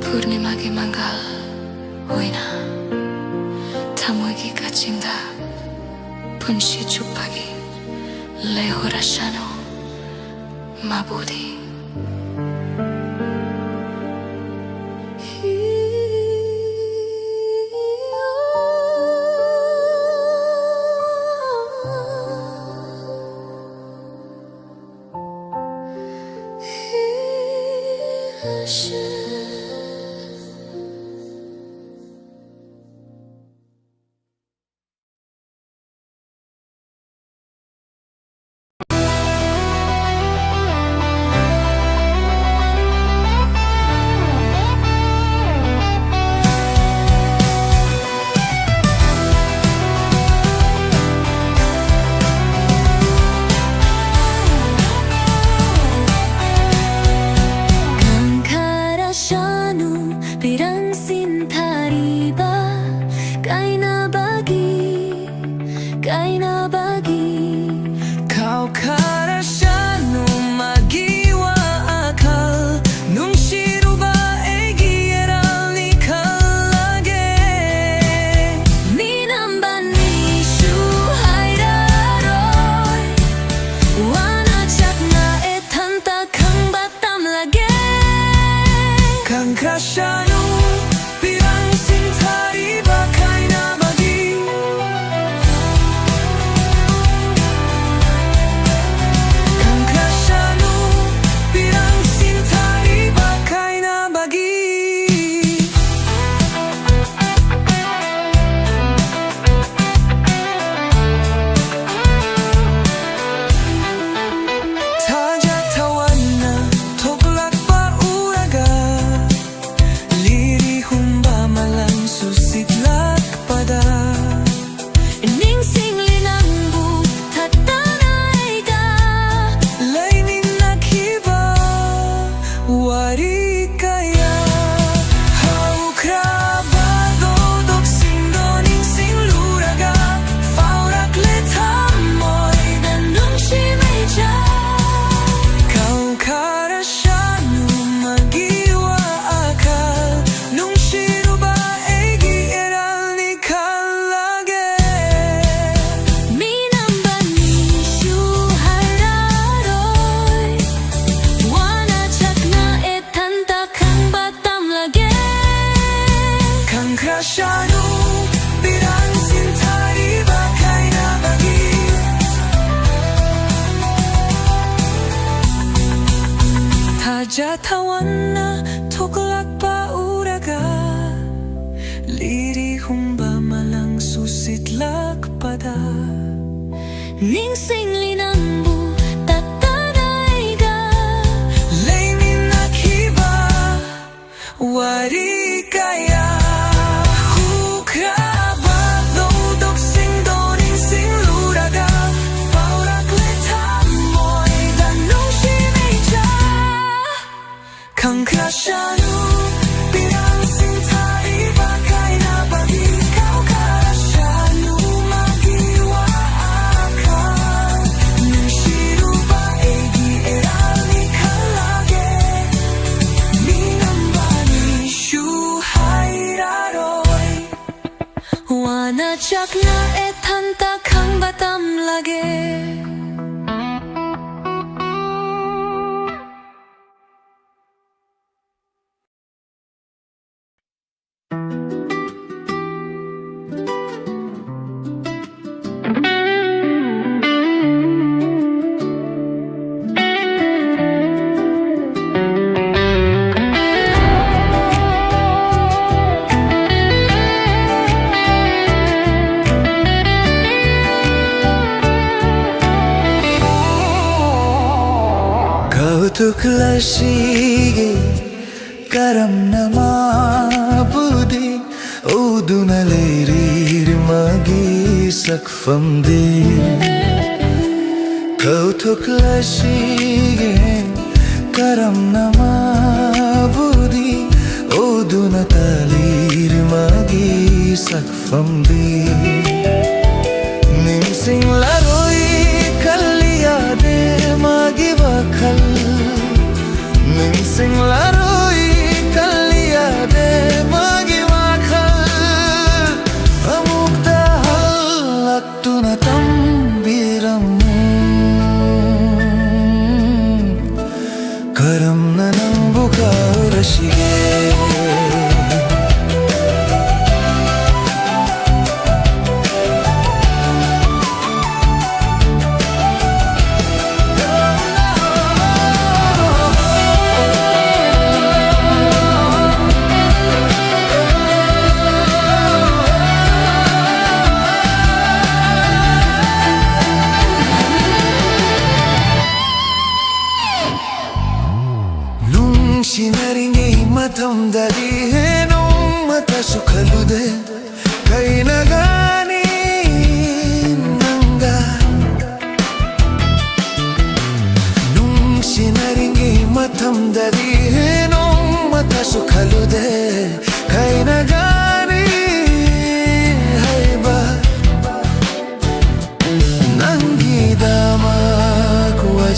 ꯄꯨꯔꯅꯤꯃꯥꯒꯤ ꯃꯉꯥꯜ ꯑꯣꯏꯅ ꯊꯃꯣꯏꯒꯤ ꯀꯥꯆꯤꯟꯗ ꯄꯨꯟꯁꯤ ꯆꯨꯞꯄꯒꯤ ꯂꯩꯍꯧꯔꯁꯅꯨ꯫ ꯃꯥꯕꯨꯗꯤ Kangkara shanu pirang sinthariba kainabagi, kainabagi. Khaukara shanu magiwa akhal, nungshiruba ꯑꯩꯒꯤ ꯏꯔꯥꯜꯅꯤ ꯈꯜꯂꯒꯦ꯫ ꯃꯤꯅꯝꯕꯅꯤꯁꯨ ꯍꯥꯏꯔꯔꯣꯏ, ꯋꯥꯅ ꯆꯥꯛꯅ ꯏꯊꯟꯇ ꯈꯪꯕ ꯇꯝꯂꯒꯦ꯫ ꯈꯪꯈ꯭ꯔꯁꯅꯨ ꯄꯤꯔꯥꯡ ꯁꯤꯟꯊꯔꯤꯕ ꯈꯥꯏꯅꯕꯒꯤ꯫ ꯈꯪꯈ꯭ꯔꯁꯅꯨ ꯄꯤꯔꯥꯡ ꯁꯤꯟꯊꯔꯤꯕ ꯈꯥꯏꯅꯕꯒꯤ꯫ ꯊꯥꯖ ꯊꯋꯥꯟꯅ ꯊꯣꯛꯂꯛꯄ ꯎꯔꯒ, ꯂꯤꯔꯤ ꯍꯨꯝꯕ ꯃꯥꯂꯪꯁꯨ ꯁꯤꯠꯂꯛꯄꯗ, ꯅꯤꯡꯁꯤꯡꯂꯤ ꯅꯪꯕꯨ ꯊꯠꯇꯅ ꯑꯩꯒ ꯂꯩꯃꯤꯟꯅꯈꯤꯕ ꯋꯥꯔꯤ ꯀꯌꯥ꯫ ꯍꯧꯈ꯭ꯔꯕ ꯊꯧꯗꯣꯛꯁꯤꯡꯗꯣ ꯅꯤꯡꯁꯤꯡꯂꯨꯔꯒ ꯐꯥꯎꯔꯛꯂꯦ ꯊꯃꯣꯏꯗ ꯅꯨꯡꯁꯤ ꯃꯩꯆꯥꯛ꯫ ꯀꯥꯎꯈ꯭ꯔꯁꯅꯨ ꯃꯥꯒꯤ ꯋꯥꯈꯜ, ꯅꯨꯡꯁꯤꯔꯨꯕ ꯑꯩꯒꯤ ꯏꯔꯥꯜꯅꯤ ꯈꯜꯂꯒꯦ꯫ ꯃꯤꯅꯝꯕꯅꯤꯁꯨ ꯍꯥꯏꯔꯔꯣꯏ, ꯋꯥꯅ ꯆꯥꯛꯅ ꯏꯊꯟꯇ ꯈꯪꯕ ꯇꯝꯂꯒꯦ꯫ ꯈꯪꯈ꯭ꯔꯁꯅꯨ ꯄꯤꯔꯥꯡ ꯁꯤꯟꯊꯔꯤꯕ ꯈꯥꯏꯅꯕꯒꯤ꯫ ꯊꯥꯖ ꯊꯋꯥꯟꯅ ꯅꯤꯡꯁꯤꯡꯂꯤ ꯅꯪꯕꯨ ꯇꯠꯇꯅ ꯑꯩꯒ ꯂꯩꯃꯤꯟꯅꯈꯤꯕ ꯋꯥꯔꯤ ꯀꯌꯥ꯫ ꯍꯧꯈ꯭ꯔꯕ ꯊꯧꯗꯣꯛꯁꯤꯡꯗꯣ ꯅꯤꯡꯁꯤꯡꯂꯨꯔꯒ ꯐꯥꯎꯔꯛꯂꯦ ꯊꯃꯣꯏꯗ ꯅꯨꯡꯁꯤ ꯃꯩꯆꯥ꯫ ꯈꯪꯈ꯭ꯔꯁꯅꯨ ꯄꯤꯔꯥꯡꯁꯤꯡ ꯊꯥꯔꯤꯕ ꯀꯥꯏꯅꯕꯒꯤ ꯀꯥꯎꯈ꯭ꯔꯁꯅꯨ ꯃꯥꯒꯤ ꯋꯥꯈꯜ꯫ ꯅꯨꯡꯁꯤꯔꯨꯕ ꯑꯩꯒꯤ ꯑꯦꯔꯥꯜꯅꯤ ꯈꯜꯂꯒꯦ꯫ ꯃꯤꯅꯝꯕꯅꯤꯁꯨ ꯍꯥꯏꯔꯔꯣꯏ꯫ ꯋꯥꯅ ꯆꯥꯛꯅ ꯏꯊꯟꯇ ꯈꯥꯡꯕ ꯇꯝꯂꯒꯦ꯫ ꯀꯥꯎꯊꯣꯛꯂꯁꯤꯒꯦ ꯀꯔꯝꯅ ꯃꯥꯕꯨꯗꯤ ꯎꯗꯨꯅ ꯂꯩꯔꯤꯔꯤ ꯃꯥꯒꯤ ꯁꯛꯐꯝꯗꯤ꯫ ꯀꯥꯎꯊꯣꯛꯂꯁꯤꯒꯦ ꯀꯔꯝꯅ ꯃꯥꯕꯨꯗꯤ ꯎꯗꯨꯅ ꯇꯥꯂꯤꯔꯤ ꯃꯥꯒꯤ ꯁꯛꯐꯝꯗꯤ꯫ ꯅꯤꯡꯁꯤꯡꯂꯔꯣꯏ ꯈꯜꯂꯤ ꯌꯥꯗꯦ ꯃꯥꯒꯤ ꯋꯥꯈꯜ꯫ ꯅꯤꯡꯁꯤꯡꯂꯔꯣꯏ ꯈꯜꯂꯤ ꯌꯥꯗꯦ ꯃꯥꯒꯤ ꯋꯥꯈꯜ꯫ ꯑꯃꯨꯛꯇ ꯍꯜꯂꯛꯇꯨꯅ ꯇꯝꯕꯤꯔꯝꯃꯨ꯫ ꯀꯔꯝꯅ ꯅꯪꯕꯨ ꯀꯥꯎꯔꯁꯤꯒꯦ?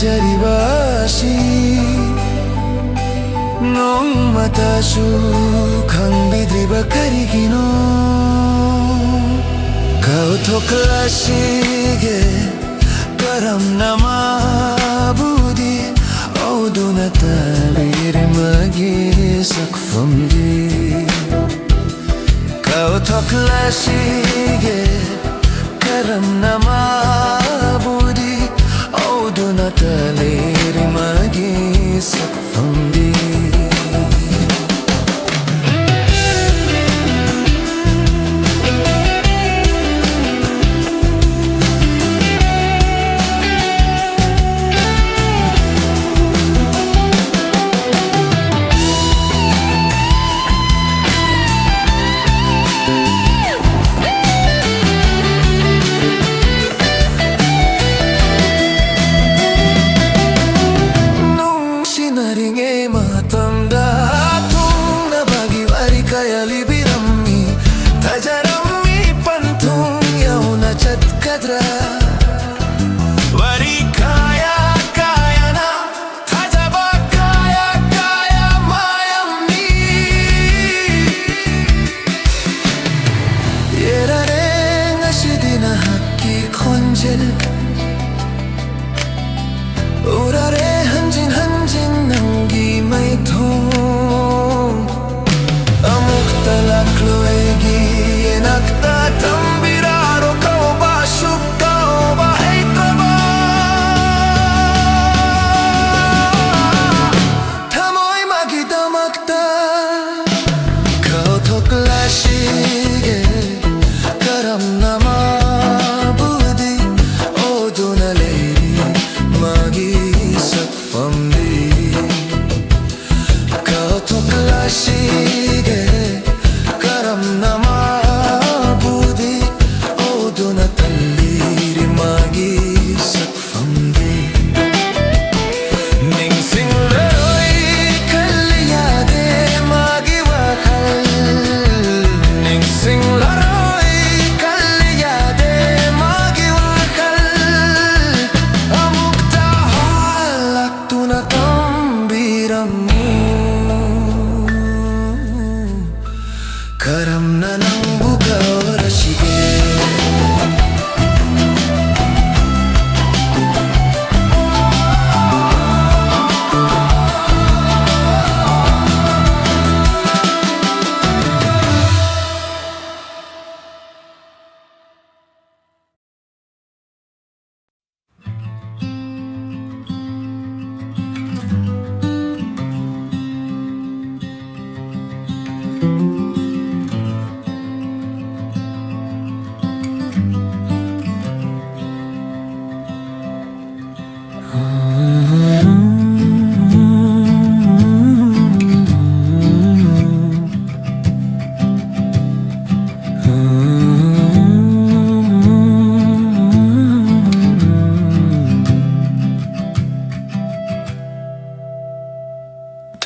ꯆꯔꯤꯕ ꯑꯁꯤ ꯅꯣꯡꯃꯇꯁꯨ ꯈꯪꯕꯤꯗ꯭ꯔꯤꯕ ꯀꯔꯤꯒꯤꯅꯣ? ꯀꯥꯎꯊꯣꯛꯂꯁꯤꯒꯦ ꯀꯔꯝꯅ ꯃꯥꯕꯨꯗꯤ ꯎꯗꯨꯅꯇ ꯂꯩꯔꯤꯃꯒꯤ ꯁꯛꯐꯝꯗꯤ ꯀꯥꯎꯊꯣꯛꯂꯁꯤꯒꯦ ꯀꯔꯝꯅ ꯃꯥꯕꯨꯗꯤ ꯎꯗꯨꯅꯇ ꯂꯩꯔꯤꯃꯒꯤ ꯁꯛꯐꯝꯗꯤ꯫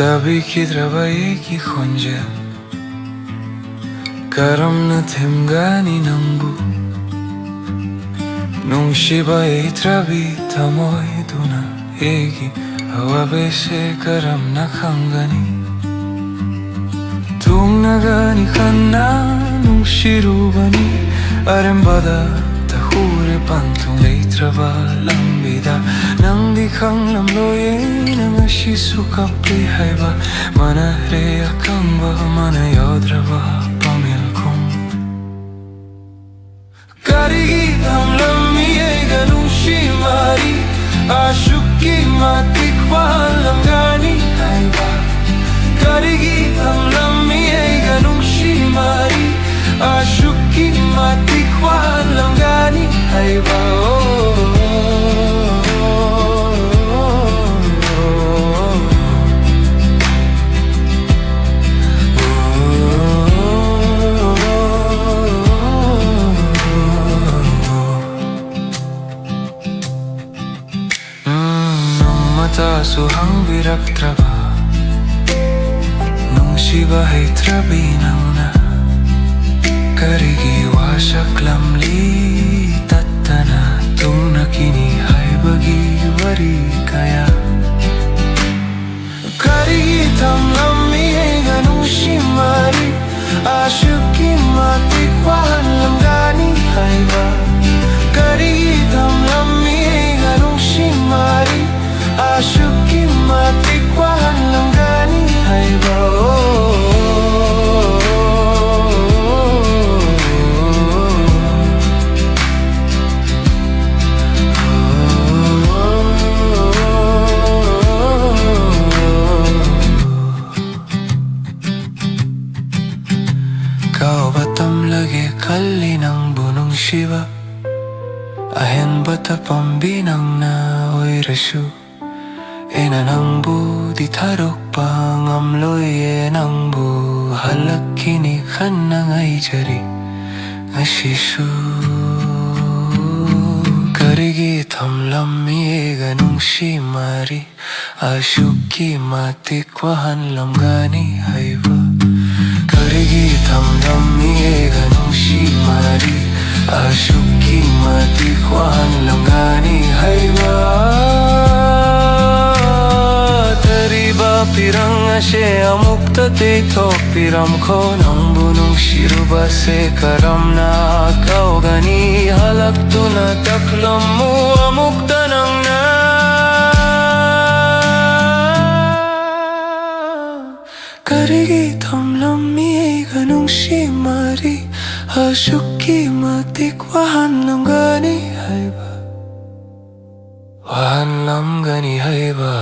ꯇꯥꯕꯤꯈꯤꯗ꯭ꯔꯕ ꯑꯩꯒꯤ ꯈꯣꯟꯖꯦꯜ, ꯀꯔꯝꯅ ꯊꯦꯝꯒꯅꯤ ꯅꯪꯕꯨ? ꯅꯨꯡꯁꯤꯕ ꯍꯩꯇ꯭ꯔꯕꯤ ꯊꯃꯣꯏꯗꯨꯅ ꯑꯩꯒꯤ ꯑꯋꯥꯕꯁꯦ ꯀꯔꯝꯅ ꯈꯪꯒꯅꯤ? ꯇꯨꯡꯅꯒꯅꯤ ꯈꯟꯅ ꯅꯨꯡꯁꯤꯔꯨꯕꯅꯤ, ꯑꯔꯦꯝꯕꯗ ꯇꯧꯔꯦ ꯄꯟꯊꯨꯡ ꯂꯩꯇ꯭ꯔꯕ ꯂꯝꯕꯤꯗ꯫ ꯅꯪꯗꯤ ꯈꯪꯂꯝꯂꯣꯏꯌꯦ, ꯅꯪ ꯉꯁꯤꯁꯨ ꯀꯞꯂꯤ ꯍꯥꯏꯕ, ꯃꯥꯟꯅꯔꯦ ꯑꯈꯪꯕ ꯃꯥꯟꯅ ꯌꯥꯎꯗ꯭ꯔꯕ ꯄꯥꯃꯦꯜ ꯈꯣꯡ꯫ ꯀꯔꯤꯒꯤ ꯊꯝꯂꯝꯃꯤ ꯑꯩꯒ ꯅꯨꯡꯁꯤ ꯃꯔꯤ, ꯑꯁꯨꯛꯀꯤ ꯃꯇꯤꯛ ꯋꯥꯍꯜꯂꯝꯒꯅꯤ ꯍꯥꯏꯕ? ꯀꯔꯤꯒꯤ ꯊꯝꯂꯝꯃꯤ ꯑꯩꯒ ꯅꯨꯡꯁꯤ ꯃꯔꯤ, ꯑꯁꯨꯛꯀꯤ ꯃꯇꯤꯛ ꯋꯥꯍꯜꯂꯝꯒꯅꯤ ꯍꯥꯏꯕ? ꯑꯣ, ꯎꯝ, ꯅꯣꯡꯃꯇꯁꯨ ꯍꯪꯕꯤꯔꯛꯇ꯭ꯔꯕ ꯅꯨꯡꯁꯤꯕ ꯍꯩꯇ꯭ꯔꯕꯤ ꯅꯪꯅ, ꯀꯔꯤꯒꯤ ꯋꯥꯁꯛꯂꯝꯂꯤ ꯇꯠꯇꯅ? ꯇꯨꯡꯅꯈꯤꯅꯤ ꯍꯥꯏꯕꯒꯤ ꯋꯥꯔꯤ ꯀꯌꯥ꯫ ꯀꯔꯤꯒꯤ ꯊꯝꯂꯝꯃꯤ ꯑꯩꯒ ꯅꯨꯡꯁꯤ ꯃꯔꯤ, ꯑꯁꯨꯛꯀꯤ ꯃꯇꯤꯛ ꯋꯥꯍꯜꯂꯝꯒꯅꯤ ꯍꯥꯏꯕ? ꯀꯔꯤꯒꯤ ꯊꯝꯂꯝꯃꯤ ꯑꯩꯒ ꯅꯨꯡꯁꯤ ꯃꯔꯤ, ꯑꯁꯨꯛꯀꯤ ꯃꯇꯤꯛ ꯋꯥꯍꯜꯂꯝꯒꯅꯤ ꯍꯥꯏꯕ? ꯑꯣ, ꯄꯥꯝꯕꯤ ꯅꯪꯅ ꯑꯣꯏꯔꯁꯨ, ꯑꯩꯅ ꯅꯪꯕꯨꯗꯤ ꯊꯥꯗꯣꯛꯄ ꯉꯝꯂꯣꯏꯌꯦ꯫ ꯅꯪꯕꯨ ꯍꯜꯂꯛꯈꯤꯅꯤ ꯈꯟꯅ ꯉꯥꯏꯖꯔꯤ ꯉꯁꯤꯁꯨ꯫ ꯀꯔꯤꯒꯤ ꯊꯝꯂꯝꯃꯤ ꯑꯩꯒ ꯅꯨꯡꯁꯤ ꯃꯔꯤ ꯑꯁꯨꯛꯀꯤ ꯃꯇꯤꯛ ꯋꯥꯍꯜꯂꯝꯒꯅꯤ ꯍꯥꯏꯕ? ꯀꯔꯤꯒꯤ ꯊꯝꯂꯝꯃꯤ ꯑꯩꯒ ꯅꯨꯡꯁꯤ ꯃꯔꯤ ꯑꯁꯨꯛꯀꯤ ꯃꯇꯤꯛ ꯋꯥꯍꯜꯂꯝꯒꯅꯤ ꯍꯥꯏꯕ? ꯇꯔꯤꯕ ꯄꯤꯔꯪ ꯑꯁꯦ ꯑꯃꯨꯛꯇ ꯇꯩꯊꯣꯛꯄꯤꯔꯝꯈꯣ꯫ ꯅꯪꯕꯨ ꯅꯨꯡꯁꯤꯔꯨꯕꯁꯦ ꯀꯔꯝꯅ ꯀꯥꯎꯒꯅꯤ? ꯍꯜꯂꯛꯇꯨꯅ ꯇꯛꯂꯝꯃꯨ ꯑꯃꯨꯛꯇ ꯅꯪꯅ꯫ ꯀꯔꯤꯒꯤ ꯊꯝꯂꯝꯃꯤ ꯑꯩꯒ ꯅꯨꯡꯁꯤ ꯃꯔꯤ ꯑꯁꯨꯛꯀꯤ ꯃꯇꯤꯛ ꯋꯥꯍꯜꯂꯝꯒꯅꯤ ꯍꯥꯏꯕ? ꯋꯥꯍꯜꯂꯝꯒꯅꯤ ꯍꯥꯏꯕ?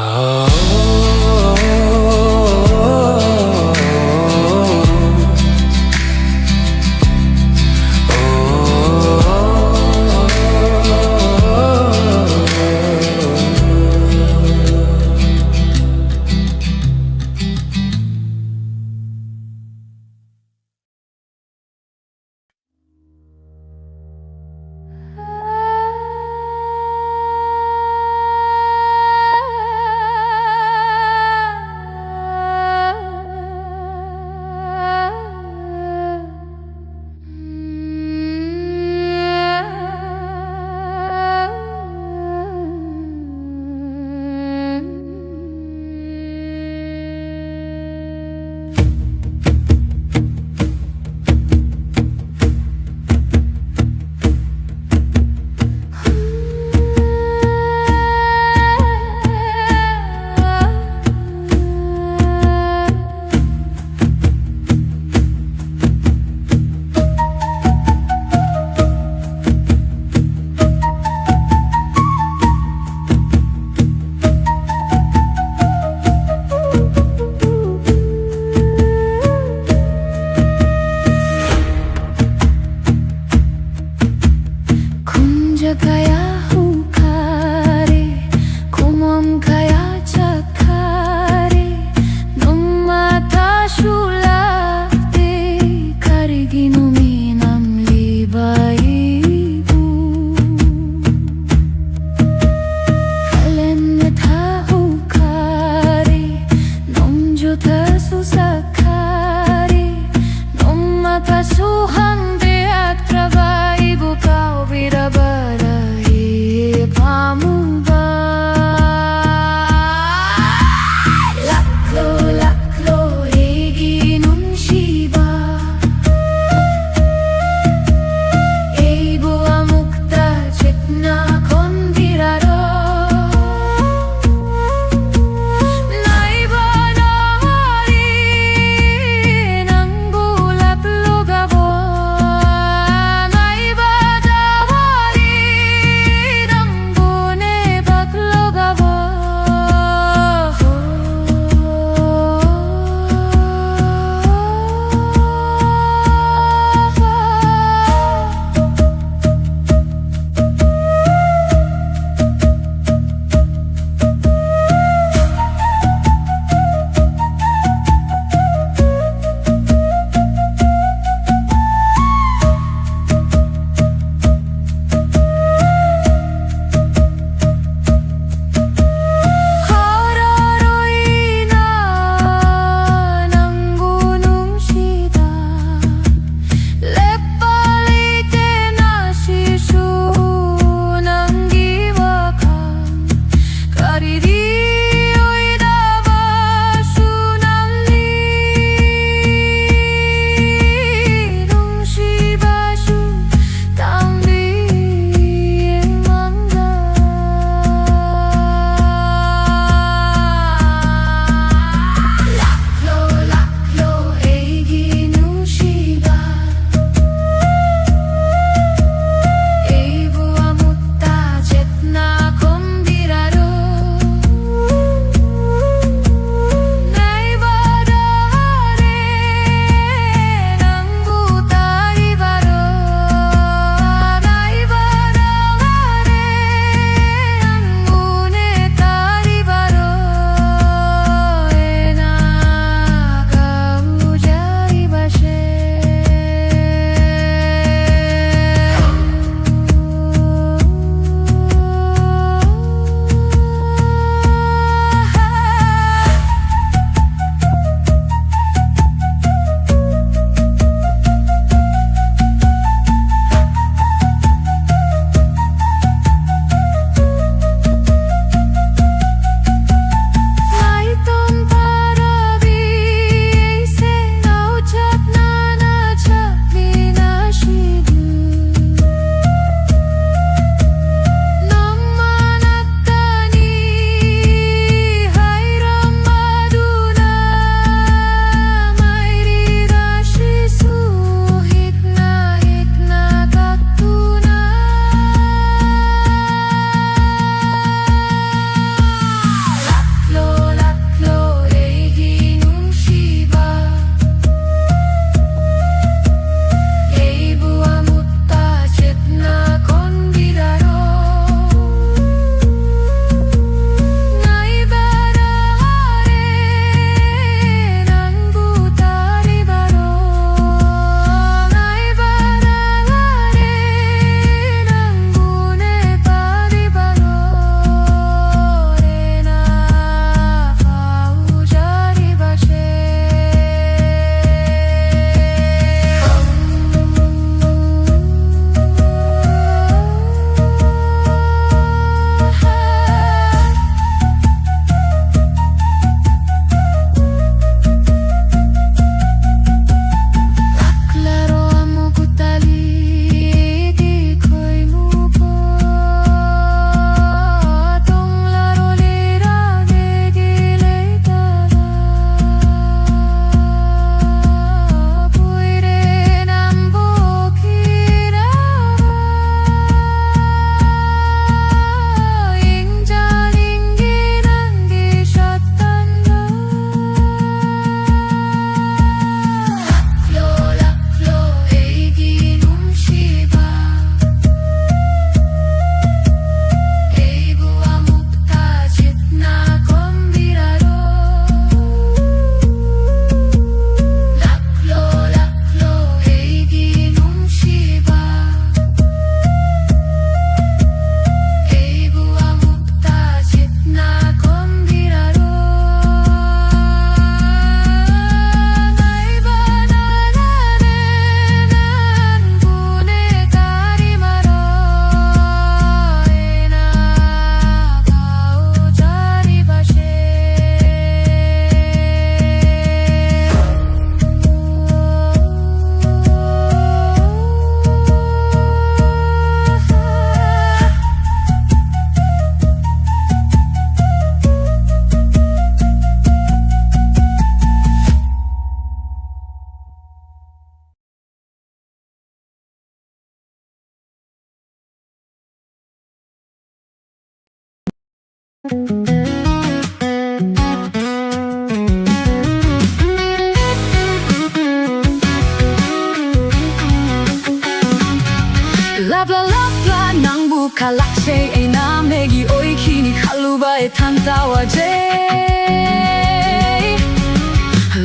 ꯂꯥꯞꯂꯥ ꯂꯥꯞꯂꯥ ꯅꯪꯕꯨ ꯀꯂꯛꯆꯩ ꯑꯩꯅ, ꯃꯦꯒꯤ ꯑꯣꯏꯈꯤꯅꯤ ꯈꯜꯂꯨꯕ ꯏꯊꯟꯇ ꯋꯥꯖꯩ꯫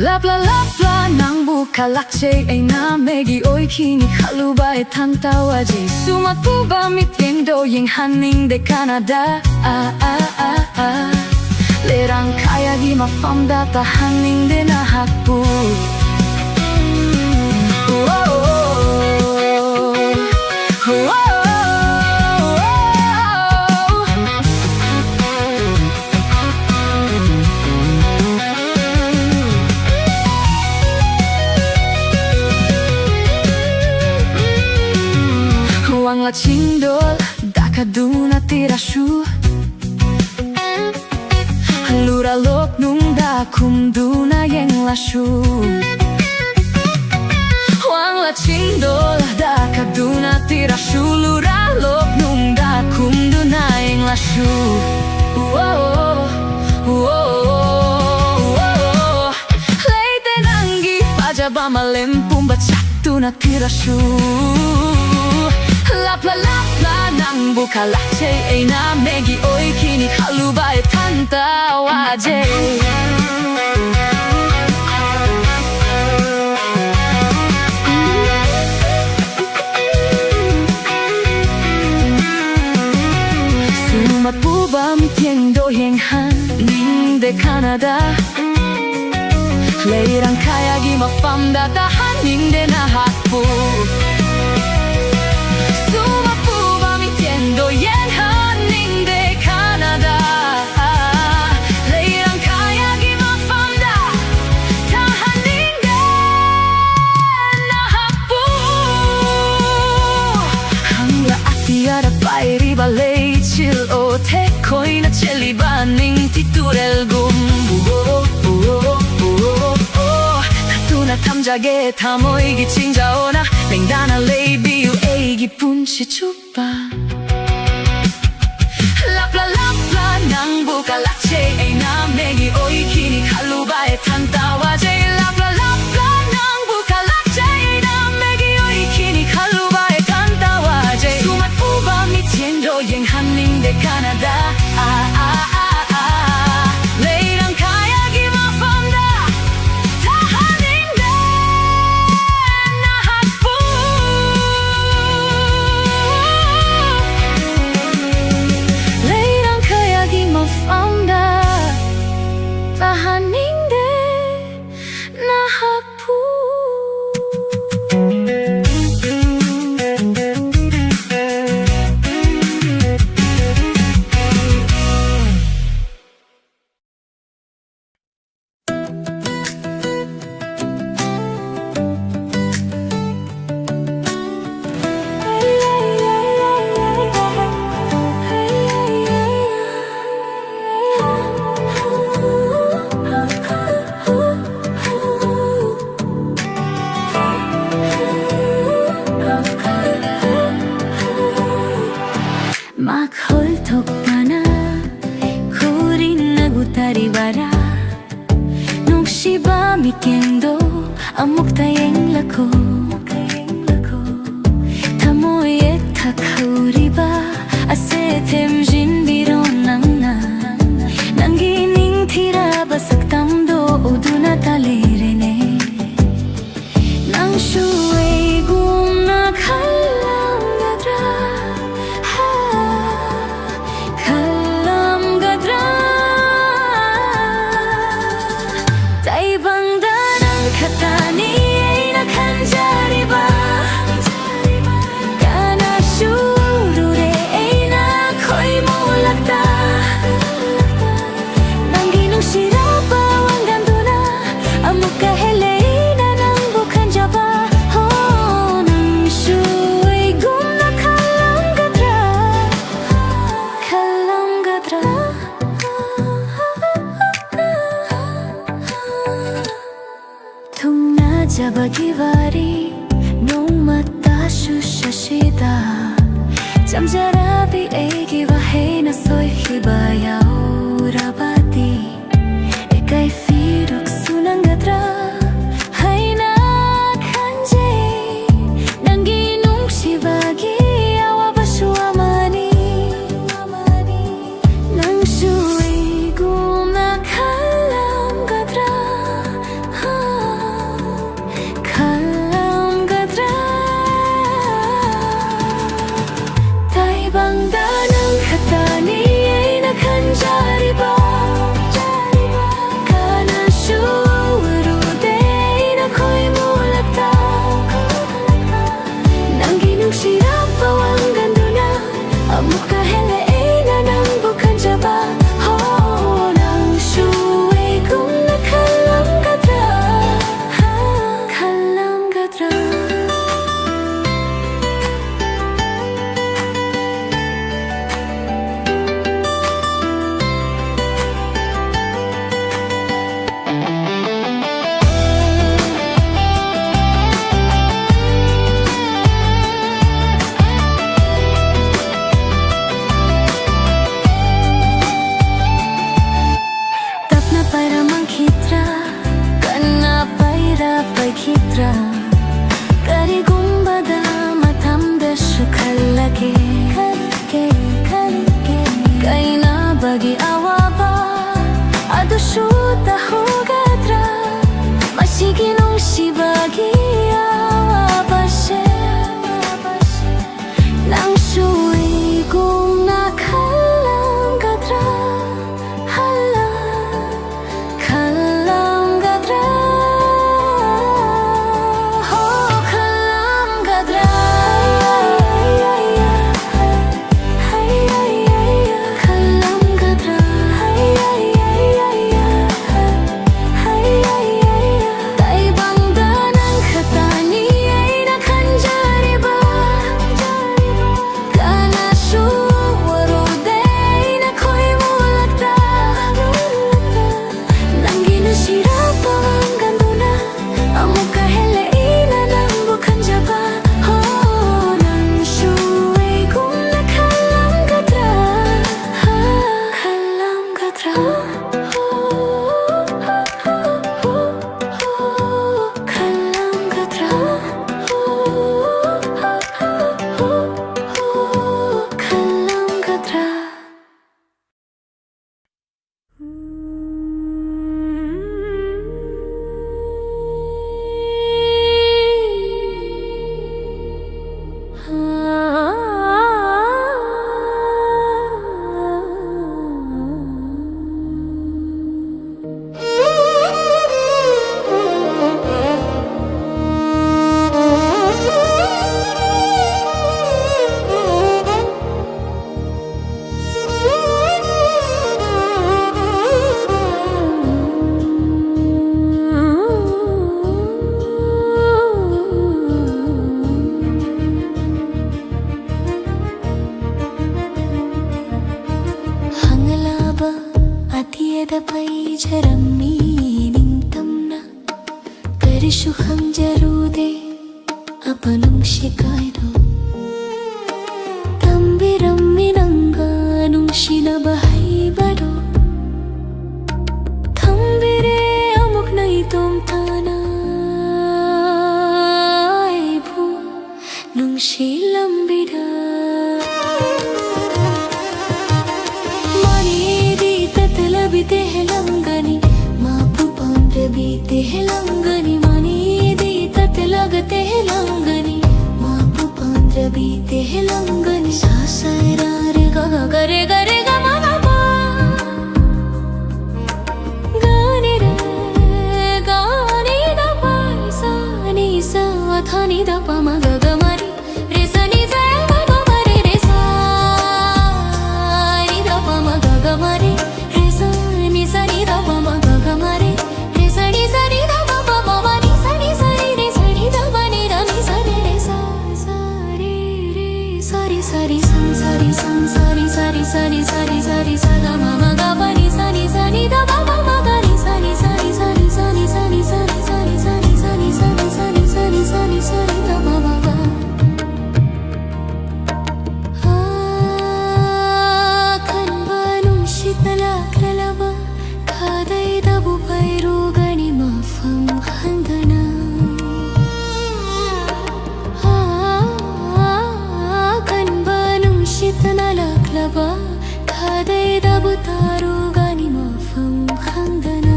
ꯂꯥꯞꯂꯥ ꯂꯥꯞꯂꯥ ꯅꯪꯕꯨ ꯀꯂꯛꯆꯩ ꯑꯩꯅ, ꯃꯦꯒꯤ ꯑꯣꯏꯈꯤꯅꯤ ꯈꯜꯂꯨꯕ ꯏꯊꯟꯇ ꯋꯥꯖꯩ꯫ ꯁꯨꯝ ꯑꯄꯨꯕ ꯃꯤꯠꯌꯦꯡꯗꯣ ꯌꯦꯡꯍꯟꯅꯤꯡꯗꯦ ꯀꯅꯥꯗ꯫ ꯑꯥ, ꯑꯥ, ꯑꯥ, ꯑꯥ꯫ ꯂꯩꯔꯥꯡ ꯀꯥꯌꯥꯒꯤ ꯃꯐꯝꯗ ꯇꯥꯍꯟꯅꯤꯡꯗꯦ ꯅꯍꯥꯛꯄꯨ꯫ ꯋꯥꯡꯂꯥ ꯆꯤꯡꯗꯣꯜ ꯗꯥꯛꯀꯗꯨꯅ ꯇꯤꯔꯁꯨ, ꯂꯨꯔꯥ ꯂꯣꯛꯅꯨꯡꯗ ꯈꯨꯝꯗꯨꯅ ꯌꯦꯡꯂꯁꯨ꯫ ꯋꯥꯡꯂꯥ ꯆꯤꯡꯗꯣꯜ ꯗꯥꯛꯀꯗꯨꯅ ꯇꯤꯔꯁꯨ, ꯂꯨꯔꯥ ꯂꯣꯛꯅꯨꯡꯗ ꯈꯨꯝꯗꯨꯅ ꯌꯦꯡꯂꯁꯨ꯫ ꯋꯣ, ꯋꯣ, ꯋꯣ, ꯋꯣ꯫ ꯂꯩꯇꯦ ꯅꯪꯒꯤ ꯐꯖꯕ ꯃꯥꯂꯦꯝ ꯄꯨꯝꯕ ꯆꯥꯛꯇꯨꯅ ꯇꯤꯔꯁꯨ꯫ ꯂꯥꯞꯂꯥ ꯂꯥꯞꯂꯥ ꯅꯪꯕꯨ ꯀꯂꯛꯆꯩ ꯑꯩꯅ, ꯃꯦꯒꯤ ꯑꯣꯏꯈꯤꯅꯤ ꯈꯜꯂꯨꯕ ꯏꯊꯟꯇ ꯋꯥꯖꯩ꯫ ꯁꯨꯝ ꯑꯄꯨꯕ ꯃꯤꯠꯌꯦꯡꯗꯣ ꯌꯦꯡꯍꯟꯅꯤꯡꯗꯦ ꯀꯅꯥꯗ꯫ ꯂꯩꯔꯥꯡ ꯀꯥꯌꯥꯒꯤ ꯃꯐꯝꯗ ꯇꯥꯍꯟꯅꯤꯡꯗꯦ ꯅꯍꯥꯛꯄꯨ꯫ ꯁꯨꯝ ꯑꯄꯨꯕ ꯃꯤꯠꯌꯦꯡꯗꯣ ꯌꯦꯡꯍꯟꯅꯤꯡꯗꯦ ꯀꯅꯥꯗ꯫ ꯂꯩꯔꯥꯡ ꯀꯥꯌꯥꯒꯤ ꯃꯐꯝꯗ ꯇꯥꯍꯟꯅꯤꯡꯗꯦ ꯅꯍꯥꯛꯄꯨ꯫ ꯍꯪꯂꯥ ꯑꯇꯤꯌꯥꯗ ꯄꯥꯏꯔꯤꯕ ꯂꯩꯆꯤꯜ ꯑꯣ, ꯊꯦꯛ ꯈꯣꯏꯅ ꯆꯦꯜꯂꯤꯕ ꯅꯤꯡꯊꯤ ꯇꯨꯔꯦꯜꯒꯨꯝ꯫ ꯑꯣ, ꯑꯣ, ꯑꯣ, ꯑꯣ, ꯑꯣ꯫ ꯇꯠꯇꯨꯅ ꯊꯝꯖꯒꯦ ꯊꯃꯣꯏꯒꯤ ꯆꯤꯡꯖꯥꯎꯅ, ꯂꯦꯡꯗꯅ ꯂꯩꯕꯤꯌꯨ ꯑꯩꯒꯤ ꯄꯨꯟꯁꯤ ꯆꯨꯞꯄ꯫ ꯂꯥꯞꯂꯥ ꯂꯥꯞꯂꯥ ꯅꯪ ꯅꯨꯡꯁꯤꯕ ꯃꯤꯠꯌꯦꯡꯗꯣ ꯑꯃꯨꯛꯇ ꯌꯦꯡꯂꯀꯣ꯫ ꯊꯃꯣꯏ ꯌꯦꯛꯊꯛ ꯍꯧꯔꯤꯕ ꯑꯁꯦ ꯊꯦꯝꯖꯤꯟꯕꯤꯔꯣ ꯅꯪꯅ꯫ ꯅꯪꯒꯤ ꯅꯤꯡꯊꯤꯔꯕ ꯁꯛꯇꯝꯗꯣ ꯎꯗꯨꯅ ꯇꯥ ꯂꯩꯔꯦꯅꯦ꯫ ꯅꯪꯁꯨ ꯑꯩꯒꯨꯝꯅ ꯈꯜꯂꯝꯒꯗ꯭ꯔꯥ? ꯍꯥ, ꯈꯜꯂꯝꯒꯗ꯭ꯔꯥ? ꯇꯥꯏꯕꯪꯗ ꯅꯪ ꯈꯛꯇꯅꯤ ꯑꯩꯅ ꯈꯟꯖꯔꯤꯕ꯫ ꯀꯅꯥꯁꯨ ꯎꯔꯨꯔꯦ ꯑꯩꯅ ꯈꯣꯏꯃꯨꯂꯛꯇ꯫ ꯅꯪꯒꯤ ꯅꯨꯡꯁꯤꯔꯕ ꯋꯥꯉꯥꯡꯗꯨꯅ ꯑꯃꯨꯛꯀ ꯍꯦꯜꯂꯦ ꯑꯩꯅ ꯅꯪꯕꯨ ꯈꯟꯖꯕ꯫ ꯍꯣ, ꯅꯪꯁꯨ ꯑꯩꯒꯨꯝꯅ ꯈꯜꯂꯝꯒꯗ꯭ꯔꯥ? ꯈꯜꯂꯝꯒꯗ꯭ꯔꯥ? ꯊꯨꯡꯅꯖꯕꯒꯤ ꯋꯥꯔꯤ ꯅꯣꯡꯃꯇꯁꯨ ꯁꯥꯁꯤꯗ꯫ ꯆꯝꯖꯔꯕꯤ ꯑꯩꯒꯤ ꯋꯥꯍꯩꯅ ꯁꯣꯏꯈꯤꯕ ꯌꯥꯎꯔꯕꯗꯤ, ꯏꯀꯥꯏ ꯐꯤꯔꯨꯛꯁꯨ ꯅꯪꯒꯗ꯭ꯔꯥ ꯍꯥꯏꯅ ꯈꯟꯖꯩ꯫ ꯅꯪꯒꯤ ꯅꯨꯡꯁꯤꯕꯒꯤ ꯑꯋꯥꯕꯁꯨ ꯑꯃꯅꯤ꯫ ꯅꯪꯁꯨ ꯑꯩꯒꯨꯝꯅ ꯈꯜꯂꯝꯒꯗ꯭ꯔꯥ? ꯍꯥ, ꯈꯜꯂꯝꯒꯗ꯭ꯔꯥ? ꯇꯥꯏꯕꯪꯗ ꯅꯪ ꯈꯛꯇꯅꯤ ꯄꯩꯖꯔꯝꯃꯤ ꯅꯤꯡꯇꯝꯅ꯫ ꯀꯔꯤꯁꯨ ꯈꯪꯖꯔꯨꯗꯦ ꯑꯄꯥ ꯅꯨꯡꯁꯤ ꯀꯥꯏꯗꯣ꯫ ꯇꯝꯕꯤꯔꯝꯃꯤ ꯅꯪꯒ ꯅꯨꯡꯁꯤꯅꯕ ꯍꯩꯕꯗꯣ꯫ ꯊꯝꯕꯤꯔꯦ ꯑꯃꯨꯛ ꯅꯥꯏꯇꯣꯝ ꯇꯥꯅ ꯑꯩꯕꯨ ꯅꯨꯡꯁꯤ ꯂꯝꯕꯤꯗ꯫ ꯃꯥꯅꯦꯗꯤ ꯇꯠꯂꯕꯤ ꯇꯦꯍꯂꯪꯒꯅꯤ, ꯃꯥꯄꯨ ꯄꯥꯟꯗ꯭ꯔꯕꯤ ꯇꯦꯍꯂꯪꯒꯅꯤ꯫ ꯃꯥꯅꯦꯗꯤ ꯇꯠꯂꯒ ꯇꯦꯍꯂꯪꯒꯅꯤ, ꯃꯥꯄꯨ ꯄꯥꯟꯗ꯭ꯔꯕꯤ ꯇꯦꯍꯂꯪꯒꯅꯤ꯫ ꯁꯥ ꯁꯥ ꯔꯥ ꯔꯦ ꯒ ꯒ ꯒ ꯔꯦ ꯒ ꯔꯦ ꯒ ꯃ ꯒ ꯄ꯫ ꯒꯥꯅꯤ ꯔꯦ ꯒꯥꯅꯤ ꯗ ꯄ ꯁꯥ ꯅꯤ ꯁꯥ ꯊ ని ద ప మ గ గ మ రి రి స ని స మ ప మ రి రి సా ని ద ప మ గ గ మ రి రి సా ని స ని ద ప మ గ గ మ రి రి స ని స ని ద ప ప మ మ ని స ని స రి రి స ని ద ప ని ద ని స రి రి సా సా రి రి సా రి సా రి సా ని సా ని సా రి సా రి సా రి సా రి సా రి సా ద మ మ గ ప ని సా ని సా ని ద ప ప మ గ రి సా ని సా ని సా రి సా ని సా ని సా రి సా ని సా ని సా ని సా ని సా ని సా ని సా ని ద మ మ గ. ꯑꯥ, ꯑꯀꯟꯕ ꯅꯨꯡꯁꯤꯠꯅ ꯂꯥꯛꯂꯕ ꯈꯥꯗꯩꯗꯕꯨ ꯄꯥꯏꯔꯨꯒꯅꯤ ꯃꯐꯝ ꯈꯪꯗꯅ꯫ ꯑꯥ, ꯑꯀꯟꯕ ꯅꯨꯡꯁꯤꯠꯅ ꯂꯥꯛꯂꯕ ꯈꯥꯗꯩꯗꯕꯨ ꯇꯥꯔꯨꯒꯅꯤ ꯃꯐꯝ ꯈꯪꯗꯅ꯫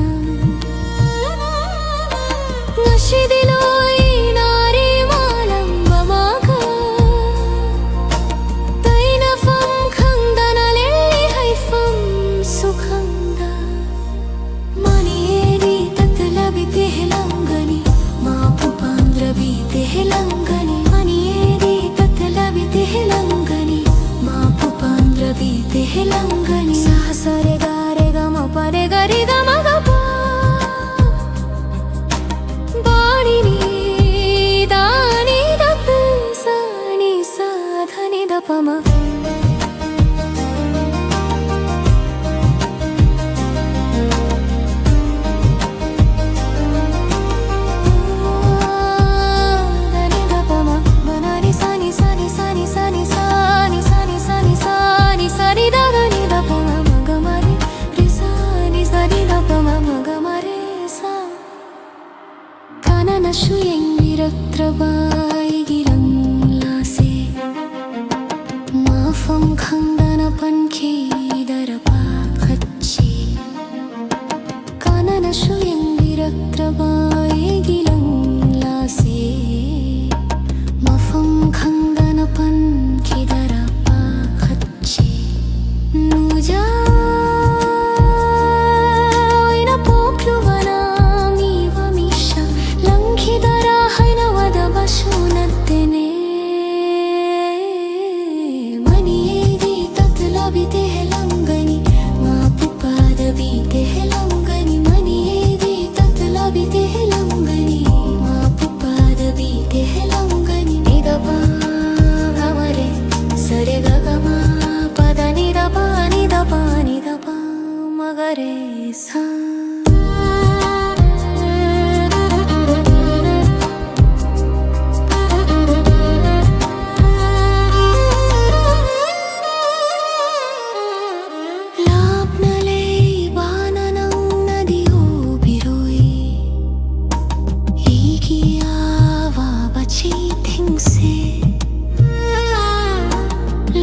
ꯉꯁꯤꯗꯤ ꯂꯣꯏꯅꯔꯦ ꯃꯥꯂꯪꯕ ꯃꯥꯒ꯫ ꯇꯩꯅꯐꯝ ꯈꯪꯗꯅ ꯂꯦꯜꯂꯤ ꯍꯩꯐꯝꯁꯨ ꯈꯪꯗ꯫ ꯃꯥꯅꯦꯗꯤ ꯇꯠꯇꯂꯕꯤ ꯇꯦꯍꯂꯪꯒꯅꯤ, ꯃꯥꯄꯨ ꯄꯥꯟꯗ꯭ꯔꯕꯤ ꯇꯦꯍꯂꯪꯒꯅꯤ꯫ ꯃꯥꯅꯦꯗꯤ ꯇꯠꯇꯂꯕꯤ ꯇꯦꯍꯂꯪꯒꯅꯤ, ꯃꯥꯄꯨ ꯄꯥꯟꯗ꯭ꯔꯕꯤ ꯁꯨꯌꯦꯡꯕꯤꯔꯛꯇ꯭ꯔꯕ ꯑꯩꯒꯤ ꯂꯪꯂꯥꯁꯦ, ꯃꯐꯝ ꯈꯪꯗꯅ ꯄꯟꯈꯤꯗꯔꯕ ꯈꯠꯁꯤ꯫ ꯀꯅꯥꯅꯁꯨ ꯌꯦꯡꯕꯤꯔꯛꯇ꯭ꯔꯕ ꯑꯩꯒꯤ ꯂꯪꯂꯥꯁꯦ, ꯃꯐꯝ ꯈꯪꯗꯅ ꯄꯟꯈꯤꯗꯔꯕ ꯈꯠꯁꯤ꯫ ꯅꯨꯡꯖꯥ ꯑꯣꯏꯅ ꯄꯣꯛꯂꯨꯕꯅ ꯃꯤꯕ ꯃꯤꯁꯛ ꯂꯪꯈꯤꯗꯔꯥ ꯍꯥꯏꯅ ꯋꯥꯗꯕꯁꯨ ꯅꯠꯇꯦꯅꯦ꯫ ꯃꯅꯤꯗꯤ ꯇꯠꯂꯕꯤ ꯇꯦꯍꯂꯪꯒꯅꯤ, ꯃꯥꯄꯨ ꯄꯥꯗꯕꯤ ꯇꯦꯍꯂꯪꯒꯅꯤ꯫ ꯃꯅꯤꯗꯤ ꯇꯠꯂꯕꯤ ꯇꯦꯍꯂꯪꯒꯅꯤ, ꯃꯥꯄꯨ ꯄꯥꯗꯕꯤ ꯇꯦꯍꯂꯪꯒꯅꯤ꯫ ꯅꯤꯗꯄ ꯒꯃꯔꯦ, ꯁꯔꯦ ꯒ ꯒ ꯃ ꯄ ꯗ ꯅꯤꯗꯄ, ꯅꯤꯗꯄ, ꯅꯤꯗꯄ ꯃꯒꯔꯦ ꯁ꯫ ꯂꯥꯞꯅ ꯂꯩꯕꯅ ꯅꯪꯅꯗꯤ ꯎꯕꯤꯔꯣꯏ ꯑꯩꯒꯤ ꯑꯋꯥꯕ ꯆꯩꯊꯦꯡꯁꯦ꯫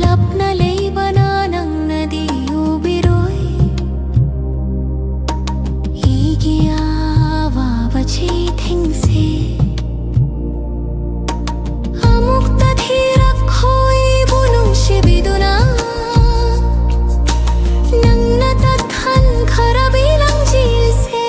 ꯂꯥꯞꯅ ꯂꯩꯕꯅ ꯅꯪꯅꯗꯤ ꯎꯕꯤꯔꯣꯏ ꯑꯩꯒꯤ ꯑꯋꯥꯕ ꯆꯩꯊꯦꯡꯁꯦ꯫ ꯑꯃꯨꯛꯇ ꯊꯤꯔꯛꯈꯣ ꯑꯩꯕꯨ ꯅꯨꯡꯁꯤꯕꯤꯗꯨꯅ, ꯅꯪꯅ ꯇꯠꯍꯟꯈ꯭ꯔꯕꯤ ꯂꯪꯖꯦꯜꯁꯦ꯫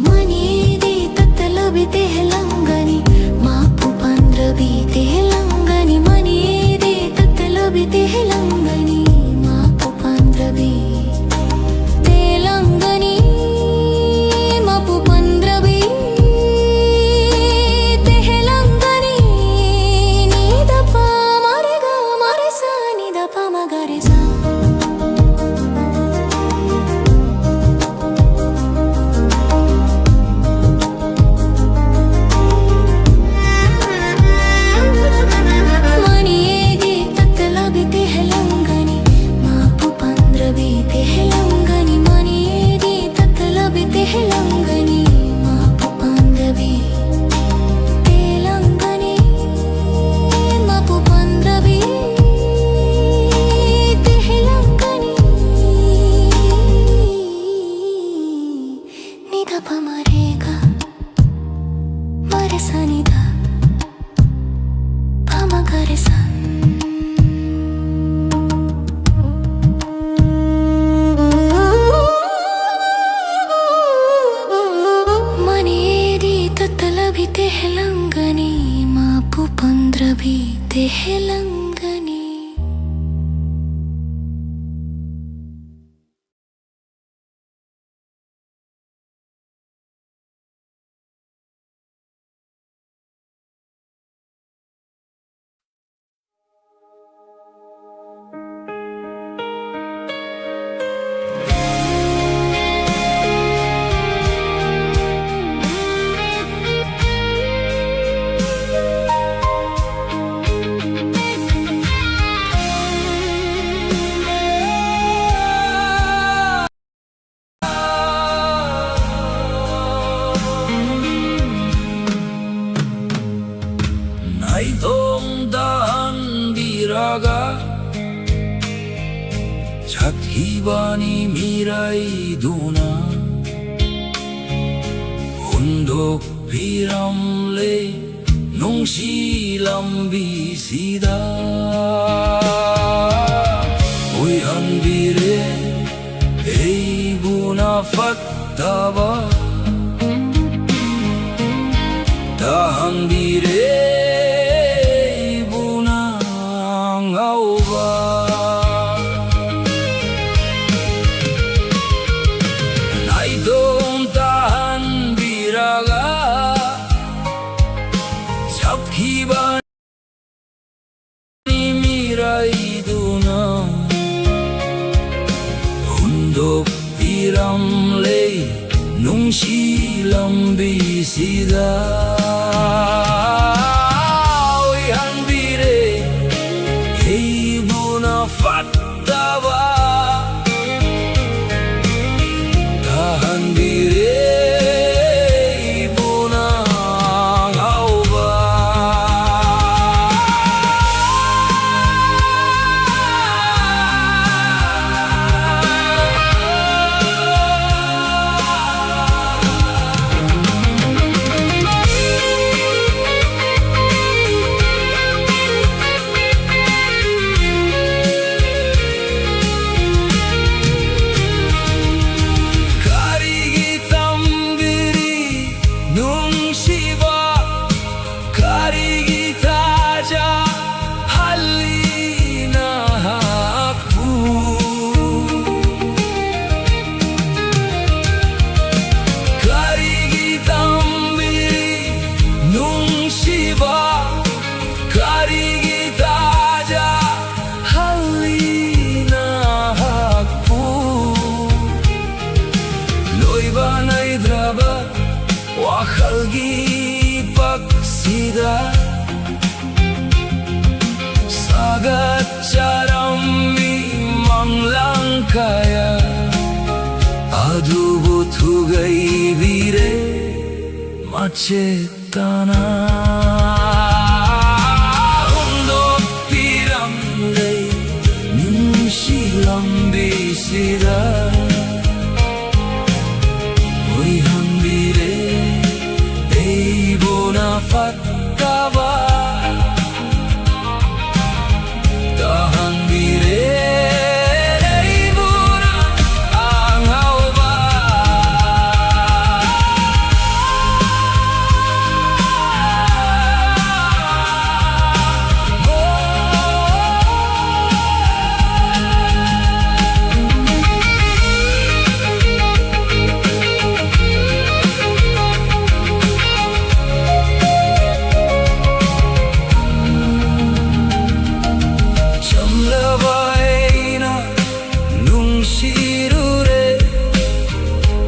ꯃꯅꯤꯗꯤ ꯇꯠꯇꯂꯕꯤ ꯇꯦꯍꯂꯪꯒꯅꯤ, ꯃꯥꯄꯨ ꯄꯟꯗ꯭ꯔꯕꯤ ꯇꯦꯍꯂꯪꯒꯅꯤ꯫ ꯃꯅꯤꯗꯤ ꯇꯠꯇꯂꯕꯤ ꯇꯦꯍꯂꯪꯒꯅꯤ, ꯃꯥꯄꯨ ꯄꯟꯗ꯭ꯔꯕꯤ ꯇꯦꯍꯂꯪꯒꯅꯤ, ꯃꯥꯄꯨ ꯄꯟꯗ꯭ꯔꯕꯤ ꯇꯦꯍꯂꯪꯒꯅꯤ꯫ ꯅꯤꯗꯄ ꯃꯔꯦ ꯒ ꯃꯔꯦ ꯁ, ꯅꯤꯗꯄ ꯃꯒꯔꯦ ꯁ꯫ ꯃꯅꯤꯗꯤ ꯇꯠꯇꯂꯕꯤ ꯇꯦꯍꯂꯪꯒꯅꯤ, ꯃꯥꯄꯨ ꯄꯟꯗ꯭ꯔꯕꯤ ꯇꯦꯍꯂꯪꯒꯅꯤ꯫ ꯃꯅꯤꯗꯤ ꯇꯠꯇꯂꯕꯤ ꯇꯦꯍꯂꯪꯒꯅꯤ, ꯃꯥ ꯆꯠꯈꯤꯕꯅꯤ ꯃꯤꯔꯥꯏꯗꯨꯅ ꯍꯨꯟꯗꯣꯛꯄꯤꯔꯝꯂꯦ ꯅꯨꯡꯁꯤ ꯂꯝꯕꯤꯁꯤꯗ꯫ ꯑꯣꯏꯍꯟꯕꯤꯔꯦ ꯑꯩꯕꯨꯅ ꯐꯠꯇꯕ, ꯇꯥꯍꯟꯕꯤꯔꯦ ꯑꯩꯕꯨꯅ ꯉꯥꯎꯕ꯫ ꯅꯥꯏꯇꯣꯝ ꯇꯥꯍꯟꯕꯤꯔꯒ ꯆꯠꯈꯤꯕ ꯃꯤꯔꯥꯏꯗꯨꯅ ꯍꯨꯟꯗꯣꯛꯄꯤꯔꯝꯂꯦ ꯅꯨꯡꯁꯤ ꯂꯝꯕꯤꯁꯤꯗ꯫ ꯑꯣꯏꯍꯟꯕꯤꯔꯦ ꯑꯩꯕꯨꯅ ꯐꯠꯇꯕ, ꯇꯥꯍꯟꯕꯤꯔꯦ ꯑꯩꯕꯨꯅ ꯉꯥꯎꯕ꯫ ꯀꯔꯤꯒꯤ ꯇꯝꯕꯤꯔꯤ ꯅꯨꯡꯁꯤꯕ? ꯀꯔꯤꯒꯤ ꯊꯥꯖꯍꯜꯂꯤ ꯅꯍꯥꯛꯄꯨ? ꯀꯔꯤꯒꯤ ꯇꯝꯕꯤꯔꯤ ꯅꯨꯡꯁꯤꯕ? ꯀꯔꯤꯒꯤ ꯊꯥꯖꯍꯜꯂꯤ ꯅꯍꯥꯛꯄꯨ? ꯂꯣꯏꯕ ꯅꯥꯏꯗ꯭ꯔꯕ ꯋꯥꯈꯜꯒꯤ ꯏꯄꯥꯛꯁꯤꯗ ꯁꯥꯒꯠꯆꯔꯝꯃꯤ ꯃꯪꯂꯥꯟ ꯀꯌꯥ, ꯑꯗꯨꯕꯨ ꯊꯨꯒꯥꯏꯕꯤꯔꯦ ꯃꯆꯦꯠ ꯇꯥꯅ ꯍꯨꯟꯗꯣꯛꯄꯤꯔꯝꯂꯦ ꯅꯨꯡꯁꯤ ꯂꯝꯕꯤ꯫ ꯁꯤꯗ ꯑꯣꯏꯍꯟꯕꯤꯔꯦ ꯑꯩꯕꯨꯅ ꯐꯠꯇꯕ꯫ ꯇꯥꯍꯟꯕꯤꯔꯦ ꯑꯩꯕꯨꯅ ꯑꯉꯥꯎꯕ꯫ ꯆꯝꯂꯕ ꯑꯩꯅ ꯅꯨꯡꯁꯤꯔꯨꯔꯦ,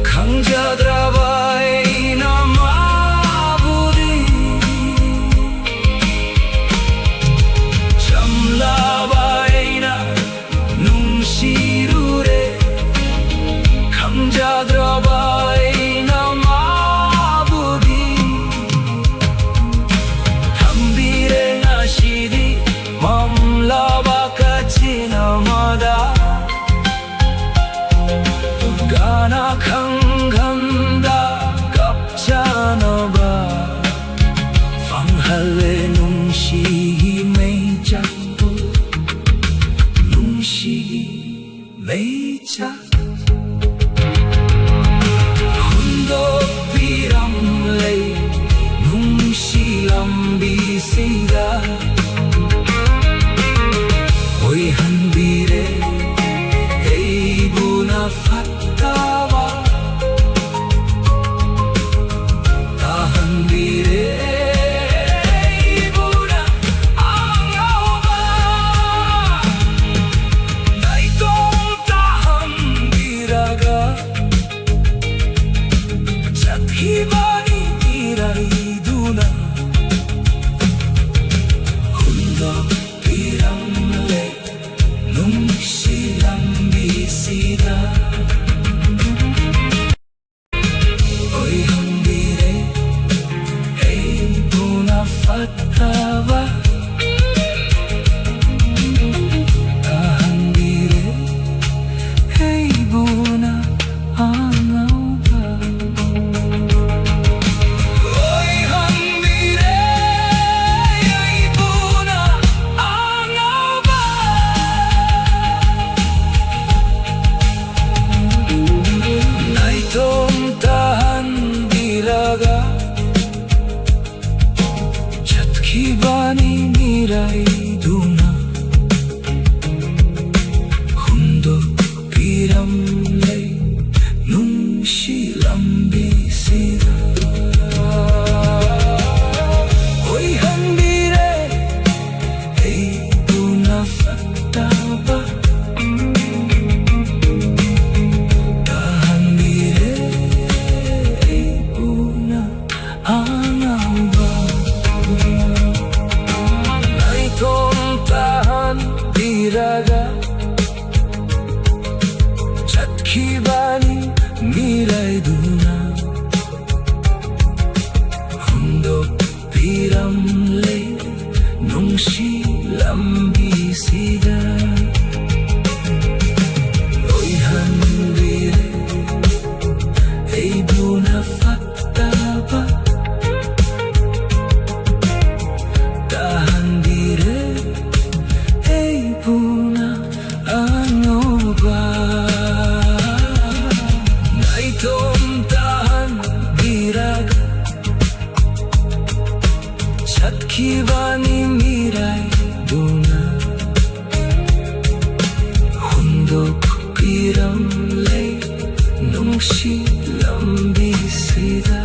ꯈꯪꯖꯗ꯭ꯔꯕ ꯑꯩꯅ ꯃꯥꯕꯨꯗꯤ꯫ ꯆꯝꯂꯕ ꯑꯩꯅ ꯅꯨꯡꯁꯤꯔꯨꯔꯦ, ꯈꯪꯖꯗ꯭ꯔꯕ ꯑꯩꯅ ꯃꯥꯕꯨꯗꯤ꯫ ꯊꯝꯕꯤꯔꯦ ꯉꯁꯤꯗꯤ ꯃꯝꯂꯕ ꯀꯥꯆꯤꯟ ꯑꯃꯗ꯫ ꯀꯅꯥ ꯈꯪꯍꯟꯗ ꯀꯞꯆꯅꯕ ꯐꯪꯍꯜꯂꯦ ꯅꯨꯡꯁꯤꯒꯤ ꯃꯩꯆꯥꯛꯄꯨ, ꯅꯨꯡꯁꯤꯒꯤ ꯃꯩꯆꯥꯛ ꯍꯨꯟꯗꯣꯛꯄꯤꯔꯝꯂꯦ ꯅꯨꯡꯁꯤ ꯂꯝꯕꯤꯁꯤꯡꯗ꯫ ꯑꯣꯏꯍꯟꯕꯤꯔꯦ ꯑꯩꯕꯨꯅ ꯐꯠꯇꯕ꯫ ꯇꯥꯍꯟꯕꯤꯔꯦ ꯑꯩꯕꯨꯅ ꯑꯉꯥꯎꯕ꯫ ꯅꯥꯏꯇꯣꯝ ꯇꯥꯍꯟꯕꯤꯔꯒ ꯆꯠꯈꯤꯕꯅꯤ ꯃꯤꯔꯥꯏꯗꯨꯅ꯫ ꯄꯤꯔꯝꯂꯦ ꯅꯨꯡꯁꯤ ꯂꯝꯕꯤꯁꯤꯗ꯫ ꯑꯣꯏꯍꯟꯕꯤꯔꯦ ꯑꯩꯕꯨꯅ ꯐꯠꯇꯕ, ꯇꯥꯍꯟꯕꯤꯔꯦ ꯑꯩꯕꯨꯅ ꯑꯉꯧꯕ꯫ ꯅꯥꯏꯇꯣꯝ ꯇꯥꯍꯟꯕꯤꯔꯒ ꯆꯠꯈꯤꯕꯅꯤ ꯃꯤꯔꯥꯏꯗꯨꯅ꯫ ꯍꯨꯟꯗꯣꯛꯄꯤꯔꯝꯂꯦ ꯅꯨꯡꯁꯤ ꯂꯝꯕꯤꯁꯤꯗ꯫ ꯑꯣꯏꯍꯟꯕꯤꯔꯦ ꯑꯩꯕꯨꯅ ꯐꯠꯇꯕ, ꯇꯥꯍꯟꯕꯤꯔꯦ ꯑꯩꯕꯨꯅ ꯑꯉꯧꯕ꯫ ꯅꯥꯏꯇꯣꯝ ꯇꯥꯍꯟꯕꯤꯔꯒ ꯆꯠꯈꯤꯕꯅꯤ ꯃꯤꯔꯥꯏꯗꯨꯅ꯫ ꯍꯨꯟꯗꯣꯛꯄꯤꯔꯝꯂꯦ ꯅꯨꯡꯁꯤ ꯂꯝꯕꯤꯁꯤꯗ꯫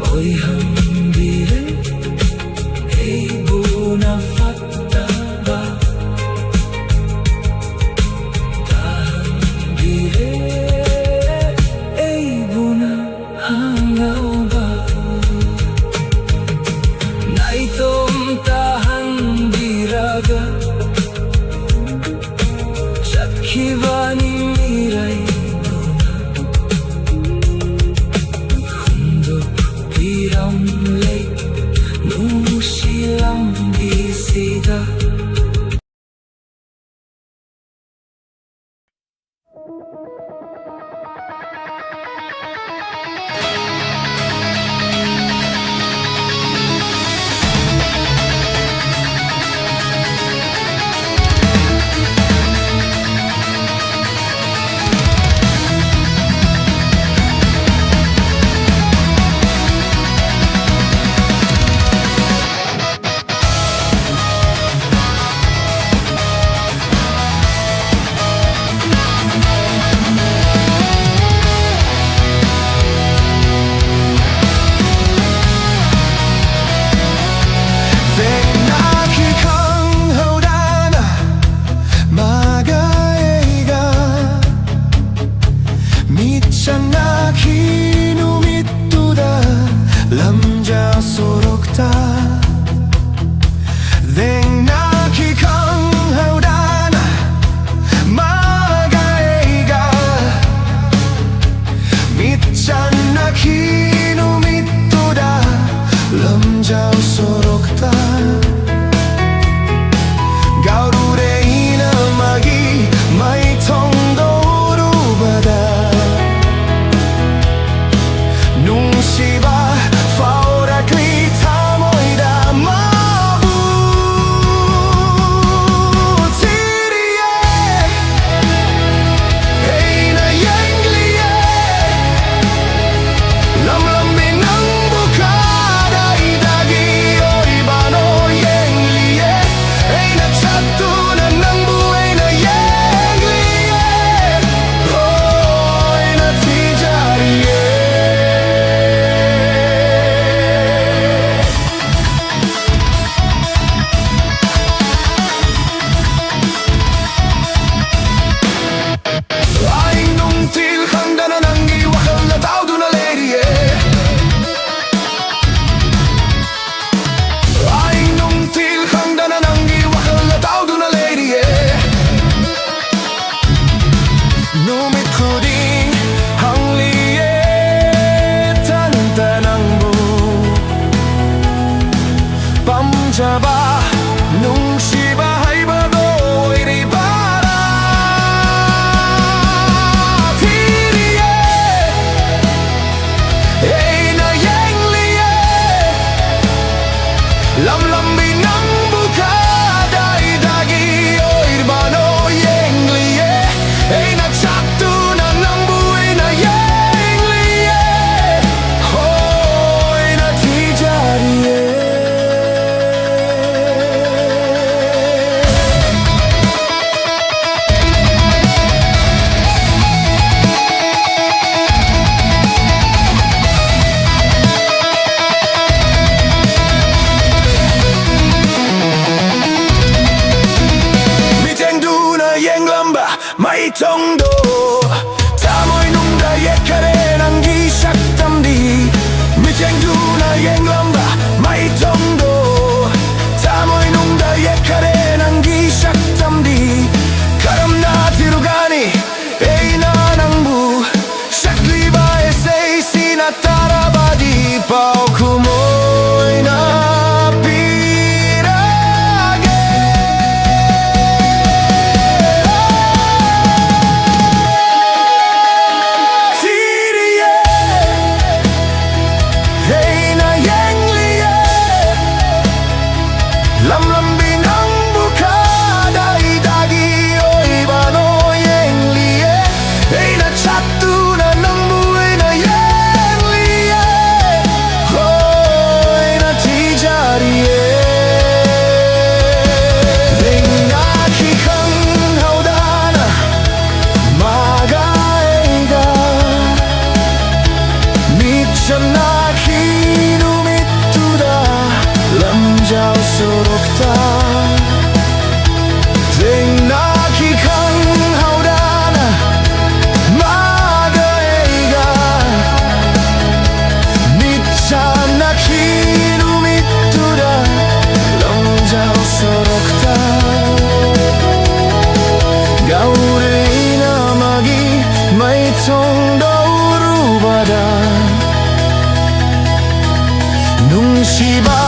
ꯑꯣꯏꯍꯟꯕꯤꯔꯦ ꯑꯩꯕꯨꯅ ꯐꯠꯇꯕ, ꯇꯥꯍꯟꯕꯤꯔꯦ ꯑꯩꯕꯨꯅ ꯑꯉꯧꯕ꯫ ꯅꯥꯏꯇꯣꯝ ꯇꯥꯍꯟꯕꯤꯔꯒ ꯆꯠꯈꯤꯕꯅꯤ ꯃꯤꯔꯥꯏꯗꯨꯅ꯫ ꯃꯩꯊꯣꯡꯗꯣ ꯊꯃꯣꯏꯅꯨꯡꯗ ꯌꯦꯛꯈ꯭ꯔꯦ ꯅꯪꯒꯤ ꯁꯛꯇꯝꯗꯤ꯫ ꯃꯤꯠꯌꯦꯡꯗꯨꯅ ꯌꯦꯡꯂꯝꯕ ꯃꯩꯊꯣꯡꯗꯣ ꯊꯃꯣꯏꯅꯨꯡꯗ ꯌꯦꯛꯈ꯭ꯔꯦ ꯅꯪꯒꯤ ꯁꯛꯇꯝꯗꯤ꯫ ꯀꯔꯝꯅ ꯊꯤꯔꯨꯒꯅꯤ ꯑꯩꯅ ꯅꯪꯕꯨ? ꯁꯛꯂꯤꯕ ꯏꯁꯩꯁꯤꯅ ꯇꯥꯔꯕꯗꯤ ꯄꯥꯎꯈꯨꯝ ꯑꯣꯏꯅ ꯄꯤꯔꯒꯦ꯫ ꯊꯤꯔꯤꯌꯦ, ꯑꯩꯅ ꯌꯦꯡꯂꯤꯌꯦ, ꯂꯝꯂꯝꯕꯤ ꯅꯪꯕꯨ ꯀꯗꯥꯏꯗꯒꯤ ꯑꯣꯏꯕꯅꯣ ꯌꯦꯡꯂꯤꯌꯦ꯫ ꯑꯩꯅ ꯆꯠꯇꯨꯅ ꯅꯪꯕꯨ ꯑꯩꯅ ꯌꯦꯡꯂꯤꯌꯦ꯫ ꯍꯣꯏꯅ ꯊꯤꯖꯔꯤꯌꯦ꯫ ꯊꯦꯡꯅꯈꯤ ꯈꯪꯍꯧꯗꯅ ꯃꯥꯒ ꯑꯩꯒ꯫ ꯃꯤꯠ ꯆꯝꯅꯈꯤ ꯅꯨꯃꯤꯠꯇꯨꯗ ꯂꯝꯖꯥꯎ ꯁꯣꯔꯣꯛꯇ꯫ ꯊꯦꯡꯅꯈꯤ ꯈꯪꯍꯧꯗꯅ ꯃꯥꯒ ꯑꯩꯒ꯫ ꯃꯤꯠ ꯆꯝꯅꯈꯤ ꯅꯨꯃꯤꯠꯇꯨꯗ ꯂꯝꯖꯥꯎ ꯁꯣꯔꯣꯛꯇ꯫ ꯒꯧꯔꯤꯅ ꯃꯥꯒꯤ ꯃꯩꯊꯣꯡꯗꯣ ꯎꯔꯨꯕꯗ ꯅꯨꯡꯁꯤꯕ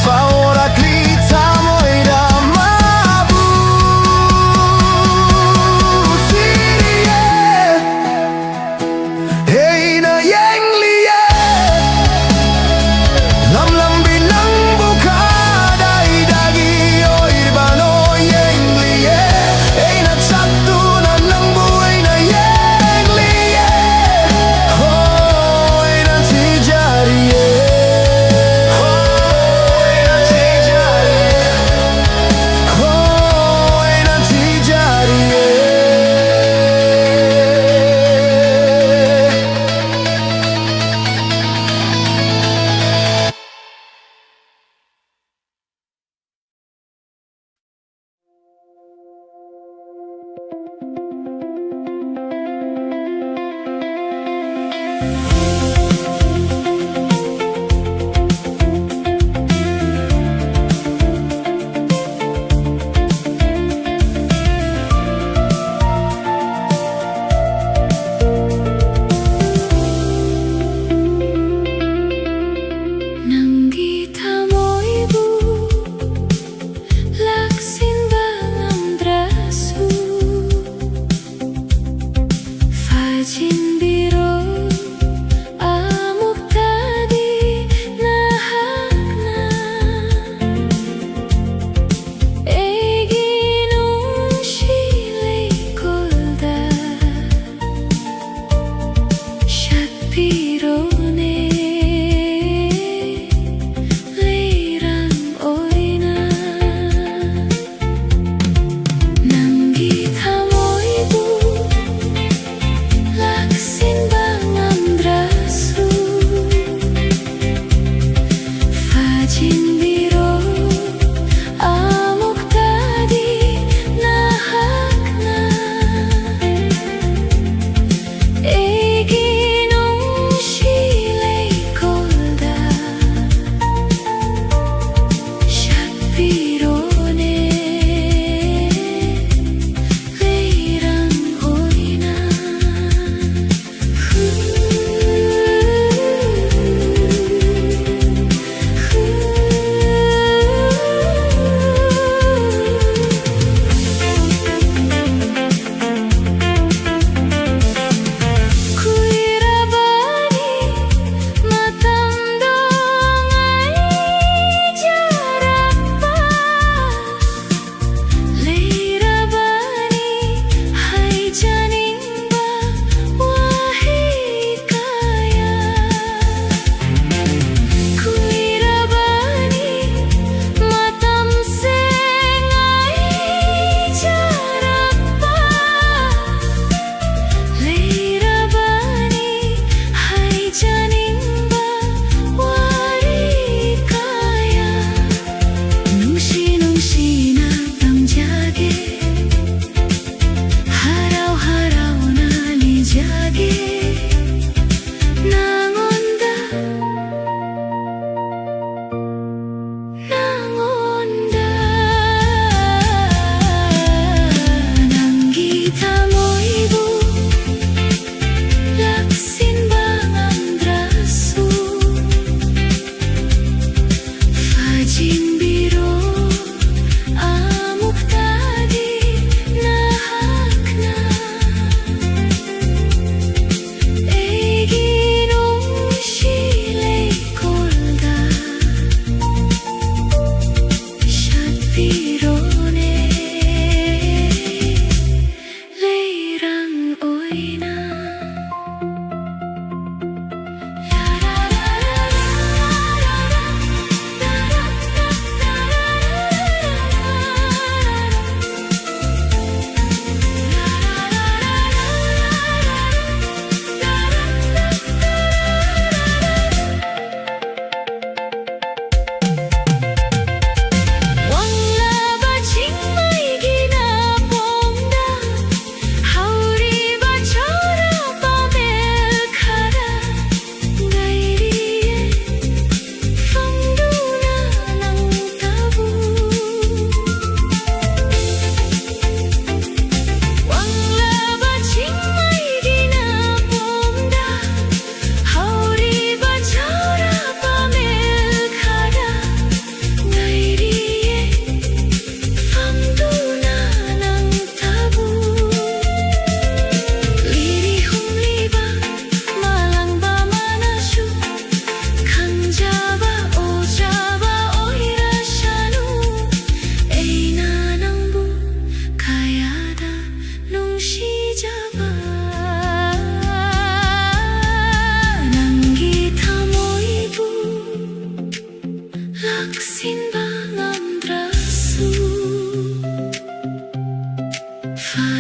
ꯐꯥꯎꯔꯛꯂꯤ ꯊꯃꯣꯏꯗ ꯃꯥꯕꯨ꯫ ꯊꯤꯔꯤꯌꯦ, ꯑꯩꯅ ꯌꯦꯡꯂꯤꯌꯦ, ꯂꯝꯂꯝꯕꯤ ꯅꯪꯕꯨ ꯀꯗꯥꯏꯗꯒꯤ ꯑꯣꯏꯔꯤꯕꯅꯣ ꯌꯦꯡꯂꯤꯌꯦ꯫ ꯑꯩꯅ ꯆꯠꯇꯨꯅ ꯅꯪꯕꯨ ꯑꯩꯅ ꯌꯦꯡꯂꯤꯌꯦ꯫ ꯍꯣꯏꯅ ꯊꯤꯖꯔꯤꯌꯦ꯫ ꯍꯣ꯫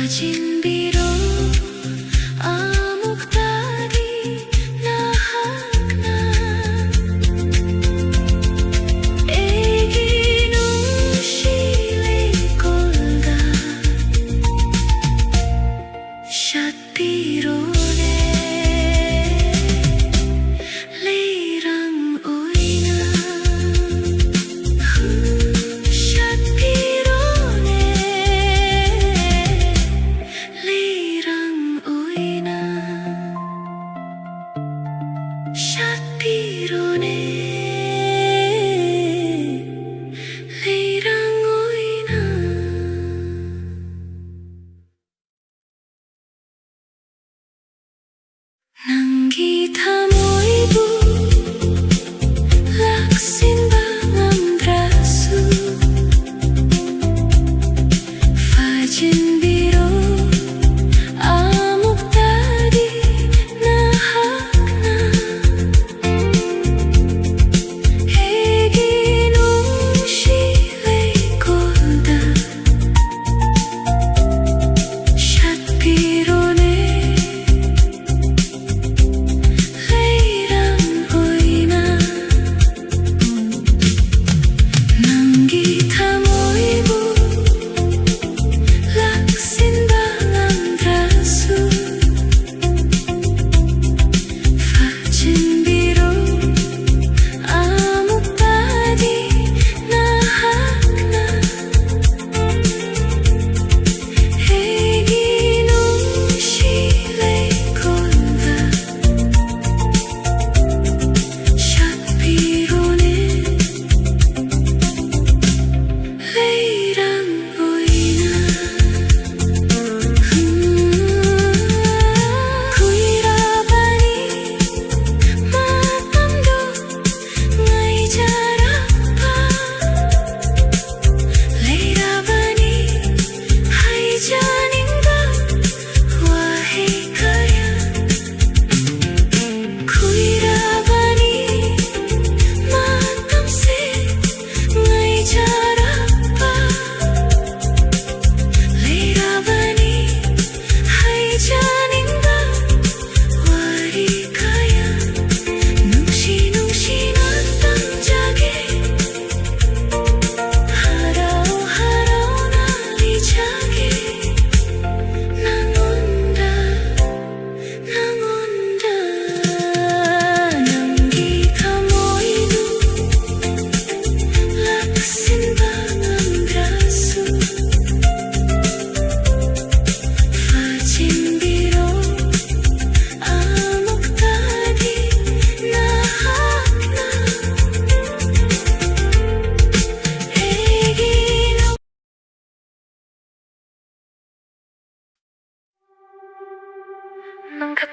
ꯐꯥꯖꯤꯟꯕꯤꯔꯣ ꯑꯃꯨꯛꯇꯗꯤ ꯅꯍꯥꯛꯅ ꯑꯩꯒꯤ ꯅꯨꯡꯁꯤ ꯂꯩꯀꯣꯜꯗ꯫ ꯁꯠꯄꯤꯔꯣꯅꯦ ꯂꯩꯔꯥꯡ ꯑꯣꯏꯅ꯫ ꯁꯠꯄꯤꯔꯣꯅꯦ ꯂꯩꯔꯥꯡ ꯑꯣꯏꯅ꯫ ꯁꯠꯄꯤꯔꯣꯅꯦ ꯂꯩꯔꯥꯡ ꯑꯣꯏꯅ꯫ ꯅꯪꯒꯤ ꯊꯃꯣꯏꯕꯨ ꯂꯥꯛꯁꯤꯟꯕ ꯉꯝꯗ꯭ꯔꯁꯨ, ꯐꯥꯖꯤꯟꯕꯤꯔꯣ ꯑꯃꯨꯛꯇꯗꯤ ꯅꯍꯥꯛꯅ ꯑꯩꯒꯤ ꯅꯨꯡꯁꯤ ꯂꯩꯀꯣꯜꯗ꯫ ꯁꯠꯄꯤꯔꯣꯅꯦ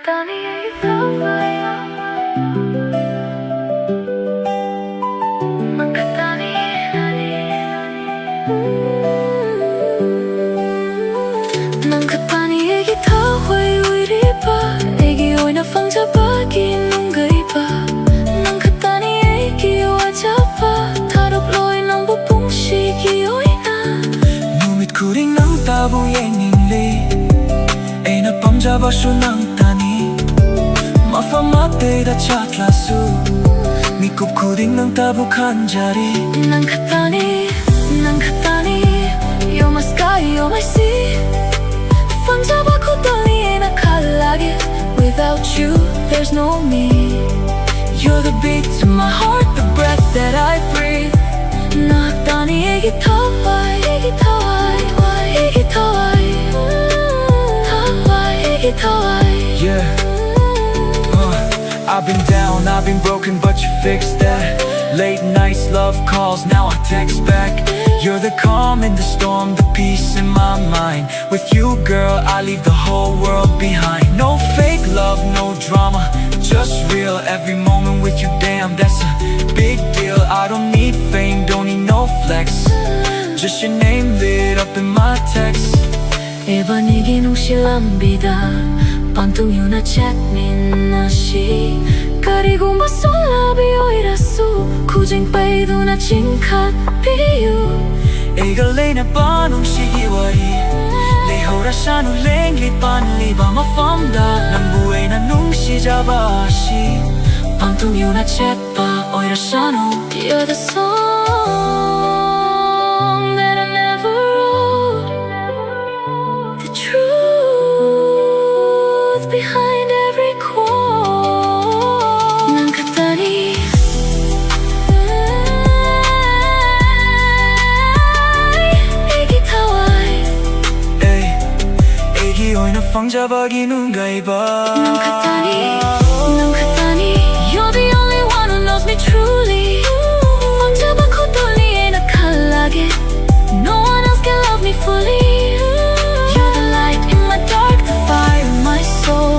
ꯈꯛꯇꯅꯤ ꯑꯩꯒꯤ ꯊꯋꯥꯏ, ꯅꯪ ꯈꯛꯇꯅꯤ꯫ ꯅꯪ ꯈꯛꯇꯅꯤ ꯑꯩꯒꯤ ꯊꯋꯥꯏ ꯑꯣꯏꯔꯤꯕ, ꯑꯩꯒꯤ ꯑꯣꯏꯅ ꯐꯪꯖꯕꯒꯤ ꯅꯨꯡꯉꯥꯏꯕ꯫ ꯅꯪ ꯈꯛꯇꯅꯤ ꯑꯩꯒꯤ ꯋꯥꯖꯕ, ꯊꯥꯗꯣꯛꯂꯣꯏ ꯅꯪꯕꯨ ꯄꯨꯟꯁꯤꯒꯤ ꯑꯣꯏꯅ꯫ ꯅꯨꯃꯤꯠ ꯈꯨꯗꯤꯡ ꯅꯪꯇꯕꯨ ꯌꯦꯡꯅꯤꯡꯂꯤ, ꯑꯩꯅ ꯄꯥꯝꯖꯕꯁꯨ ꯅꯪꯇꯅꯤ꯫ ꯃꯐꯝ ꯑꯇꯩꯗ ꯆꯠꯂꯁꯨ, ꯃꯤꯀꯨꯞ ꯈꯨꯗꯤꯡ ꯅꯪꯇꯕꯨ ꯈꯟꯖꯔꯤ꯫ ꯅꯪ ꯈꯛꯇꯅꯤ, ꯅꯪ ꯈꯛꯇꯅꯤ, you're my sky, you're my sea. ꯐꯪꯖꯕ ꯈꯨꯗꯣꯜꯅꯤ ꯑꯩꯅ ꯈꯜꯂꯒꯦ, without you, there's no me. You're the beat to my heart, the breath that I breathe. ꯅꯪ ꯈꯛꯇꯅꯤ ꯑꯩꯒꯤ ꯊꯋꯥꯏ, ꯑꯩꯒꯤ ꯊꯋꯥꯏ, ꯑꯩꯒꯤ ꯊꯋꯥꯏ, ꯊꯋꯥꯏ, ꯑꯩꯒꯤ ꯊꯋꯥꯏ꯫ Yeah. Uh, I've been down, I've been broken, but you fixed that. Late nights, love calls, now I text back. You're the calm in the storm, the peace in my mind. With you, girl, I leave the whole world behind. No fake love, no drama, just real. Every moment with you, damn, that's a big deal. I don't need fame, don't need no flex. Just your name lit up in my text. ꯏꯕꯥꯅꯤꯒꯤ ꯅꯨꯡꯁꯤ ꯂꯝꯕꯤꯗ ꯄꯟꯊꯨꯡ ꯌꯧꯅ ꯆꯠꯃꯤꯟꯅꯁꯤ꯫ ꯀꯔꯤꯒꯨꯝꯕ ꯁꯣꯜꯂꯕꯤ ꯑꯣꯏꯔꯁꯨ, ꯈꯨꯖꯤꯡ ꯄꯩꯗꯨꯅ ꯆꯤꯡꯈꯠꯄꯤꯌꯨ꯫ ꯑꯩꯒ ꯂꯩꯅꯕ ꯅꯨꯡꯁꯤꯒꯤ ꯋꯥꯔꯤ ꯂꯩꯍꯧꯔꯁꯅꯨ, ꯂꯦꯡꯂꯤ ꯄꯥꯟꯂꯤꯕ ꯃꯐꯝꯗ ꯅꯪꯕꯨ ꯑꯩꯅ ꯅꯨꯡꯁꯤꯖꯕ ꯑꯁꯤ ꯄꯟꯊꯨꯡ ꯌꯧꯅ ꯆꯠꯄ ꯑꯣꯏꯔꯁꯅꯨ꯫ You're the song that I never wrote, the truth behind every quote. ꯅꯪ ꯈꯛꯇꯅꯤ ꯑꯩꯒꯤ ꯊꯋꯥꯏ, ꯑꯦ, ꯑꯩꯒꯤ ꯑꯣꯏꯅ ꯐꯪꯖꯕꯒꯤ ꯅꯨꯡꯉꯥꯏꯕ꯫ ꯅꯪ ꯈꯛꯇꯅꯤ, ꯅꯪ ꯈꯛꯇꯅꯤ, you're the only one who knows me truly. ꯐꯪꯖꯕ ꯈꯨꯗꯣꯜꯅꯤ ꯑꯩꯅ ꯈꯜꯂꯒꯦ, no one else can love me fully. You're the light in my dark, the fire in my soul.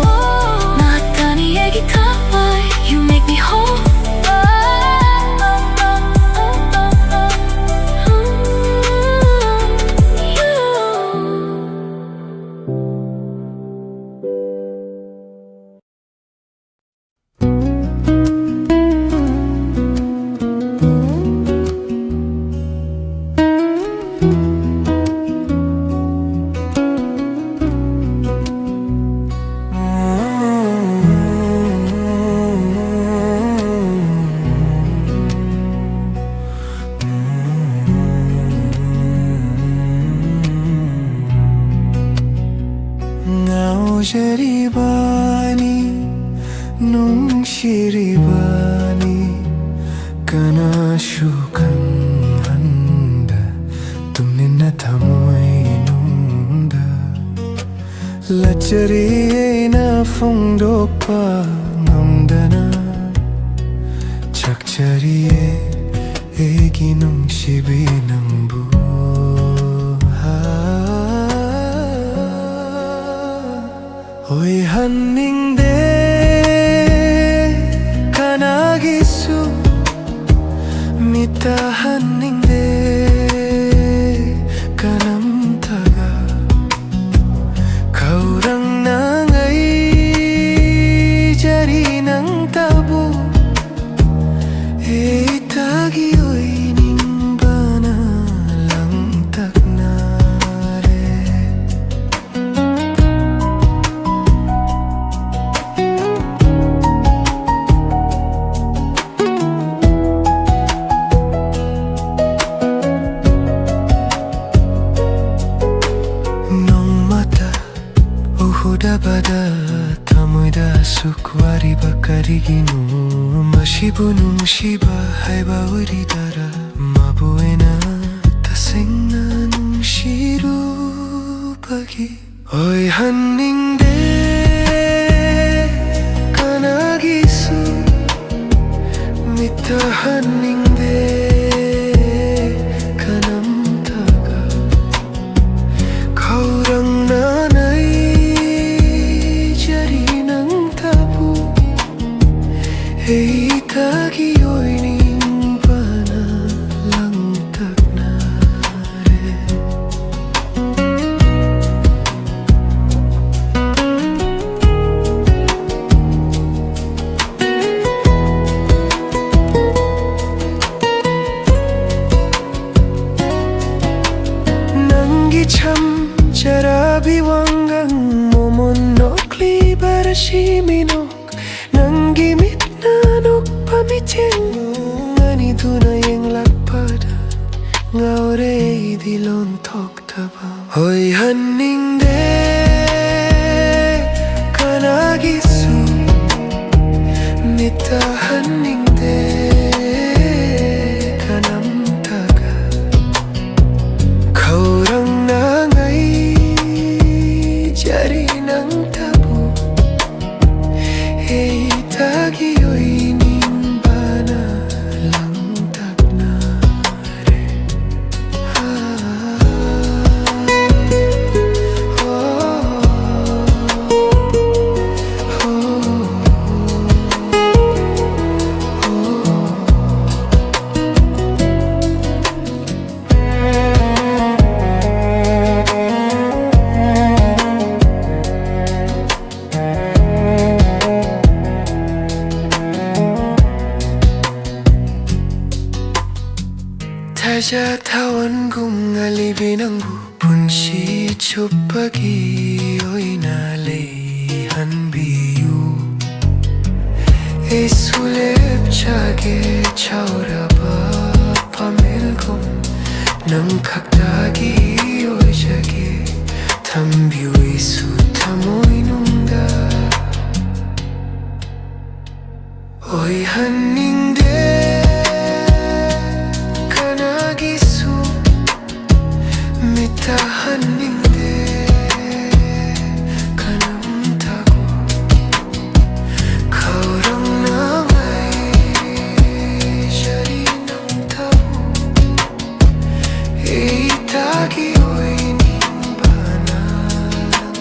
ꯅꯨꯡꯁꯤꯔꯤꯕꯅꯤ, ꯅꯨꯡꯁꯤꯔꯤꯕꯅꯤ, ꯀꯅꯥꯁꯨ ꯈꯪꯍꯟꯗ, ꯇꯨꯃꯤꯟꯅ ꯊꯃꯣꯏꯅꯨꯡꯗ ꯂꯥꯆꯔꯤ ꯑꯩꯅ ꯐꯣꯡꯗꯣꯛꯄ ꯉꯝꯗꯅ꯫ ꯆꯥꯛꯆꯔꯤꯌꯦ ꯑꯩꯒꯤ ꯅꯨꯡꯁꯤꯕꯤ ꯅꯪꯕꯨ꯫ ꯑꯣꯏꯍꯟꯅꯤꯡꯗꯦ ꯀꯅꯥꯒꯤꯁꯨ, ꯃꯤꯠꯇꯍꯟꯅꯤꯡꯗꯦ ꯀꯅꯥꯝꯇꯒ꯫ ꯈꯧꯔꯥꯡꯅ ꯉꯥꯏꯖꯔꯤ ꯅꯪꯇꯕꯨ, ꯑꯩꯇꯒꯤ ꯑꯣꯏꯅꯤꯡꯕꯅ ꯂꯥꯡꯇꯛꯅꯔꯦ꯫ ꯅꯣꯡꯃꯇ ꯎꯍꯧꯗꯕꯗ ꯊꯃꯣꯏꯗ ꯑꯁꯨꯛ ꯋꯥꯔꯤꯕ ꯀꯔꯤꯒꯤꯅꯣ? ꯃꯁꯤꯕꯨ ꯅꯨꯡꯁꯤꯕ ꯍꯥꯏꯕ ꯑꯣꯏꯔꯤꯗꯔ? ꯃꯥꯕꯨ ꯑꯩꯅ ꯇꯁꯦꯡꯅ ꯅꯨꯡꯁꯤꯔꯨꯕꯒꯤ꯫ ꯑꯣꯏꯍꯟꯅꯤꯡꯗꯦ ꯀꯅꯥꯒꯤꯁꯨ, ꯃꯤꯠꯇꯍꯟꯅꯤꯡꯗꯦ ꯀꯅꯥꯝꯇꯒ꯫ ꯈꯧꯔꯥꯡꯅ ꯉꯥꯏꯖꯔꯤ ꯅꯪꯇꯕꯨ, ꯑꯩꯇꯒꯤ ꯑꯣꯏꯅꯤꯡꯕꯅ ꯂꯥꯡꯇꯛꯅꯔꯦ꯫ ꯅꯪꯒꯤ ꯆꯝꯖꯔꯕꯤ ꯋꯥꯉꯥꯡ, ꯃꯣꯃꯣꯟ ꯅꯣꯛꯂꯤꯕ ꯔꯥꯁꯤ ꯃꯤꯅꯣꯛ, ꯅꯪꯒꯤ ꯃꯤꯠꯅ ꯅꯣꯛꯄ ꯃꯤꯠꯌꯦꯡ ꯑꯅꯤꯗꯨꯅ ꯌꯦꯡꯂꯛꯄꯗ ꯉꯥꯎꯔꯦ ꯑꯩꯗꯤ ꯂꯣꯟꯊꯣꯛꯇꯕ꯫ ꯑꯣꯏꯍꯟꯅꯤꯡꯗꯦ ꯃꯤꯠ ꯇꯥꯍꯟꯅꯤꯡꯗꯦ ꯀꯅꯥꯝꯇꯒ꯫ ꯈꯧꯔꯥꯡꯅ ꯉꯥꯏꯖꯔꯤ ꯅꯪꯇꯕꯨ꯫ ꯑꯩꯇꯒꯤ ꯑꯣꯏꯅꯤꯡꯕꯅ ꯂꯥꯡꯇꯛꯅ ꯊꯥꯖ ꯊꯥꯋꯟꯒꯨꯝ ꯉꯥꯜꯂꯤꯕꯤ ꯅꯪꯕꯨ ꯄꯨꯟꯁꯤ ꯆꯨꯞꯄꯒꯤ ꯑꯣꯏꯅ ꯂꯩꯍꯟꯕꯤꯌꯨ꯫ ꯑꯩꯁꯨ ꯂꯦꯞꯆꯒꯦ ꯆꯥꯎꯔꯕ ꯄꯥꯃꯦꯜꯒꯨꯝ ꯅꯪ ꯈꯛꯇꯒꯤ ꯑꯣꯏꯖꯒꯦ꯫ ꯊꯝꯕꯤꯌꯨ ꯑꯩꯁꯨ ꯊꯃꯣꯏꯅꯨꯡꯗ꯫ ꯑꯣꯏꯍꯟꯅꯤꯡꯗꯦ ꯀꯅꯥꯒꯤꯁꯨ ꯃꯤꯠ ꯇꯥꯍꯟꯅꯤꯡꯗꯦ ꯀꯅꯥꯝꯇꯕꯨ꯫ ꯈꯧꯔꯥꯡꯅ ꯉꯥꯏꯖꯔꯤ ꯅꯪꯇꯕꯨ꯫ ꯑꯩꯇꯒꯤ ꯑꯣꯏꯅꯤꯡꯕꯅ ꯂꯥꯡ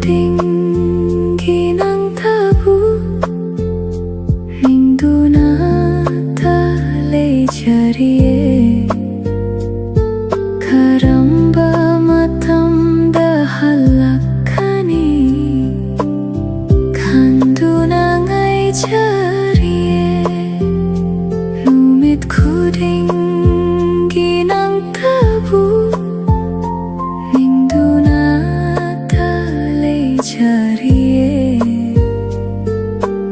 ꯈꯨꯗꯤꯡꯒꯤ ꯅꯪꯇꯕꯨ ꯅꯤꯡꯗꯨꯅꯇ ꯂꯩꯖꯔꯤꯌꯦ꯫ ꯀꯔꯝꯕ ꯃꯇꯝꯗ ꯍꯜꯂꯛꯀꯅꯤ ꯈꯟꯗꯨꯅ ꯉꯥꯏꯖꯔꯤꯌꯦ꯫ ꯅꯨꯃꯤꯠ ꯈꯨꯗꯤꯡꯒꯤ ꯅꯪꯇꯕꯨ ꯅꯤꯡꯗꯨꯅꯇ ꯂꯩꯖꯔꯤꯌꯦ꯫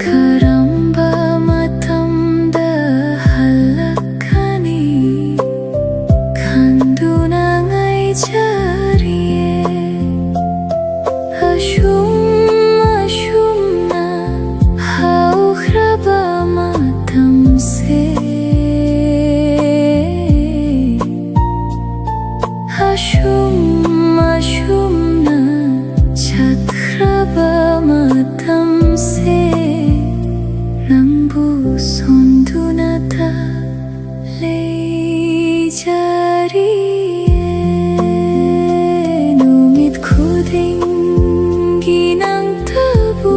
ꯀꯔꯝꯕ ꯃꯇꯝꯗ ꯍꯜꯂꯛꯀꯅꯤ ꯈꯟꯗꯨꯅ ꯉꯥꯏꯖꯔꯤꯌꯦ꯫ ꯑꯁꯨꯝ ꯑꯁꯨꯝꯅ ꯍꯧꯈ꯭ꯔꯕ ꯃꯇꯝꯁꯦ, ꯑꯁꯨꯝ ꯑꯁꯨꯝꯅ ꯆꯠꯈ꯭ꯔꯕ ꯃꯇꯝꯁꯦ, ꯅꯪꯕꯨ ꯁꯣꯟꯗꯨꯅꯇ ꯂꯩꯖꯔꯤꯌꯦ꯫ ꯅꯨꯃꯤꯠ ꯈꯨꯗꯤꯡꯒꯤ ꯅꯪꯇꯕꯨ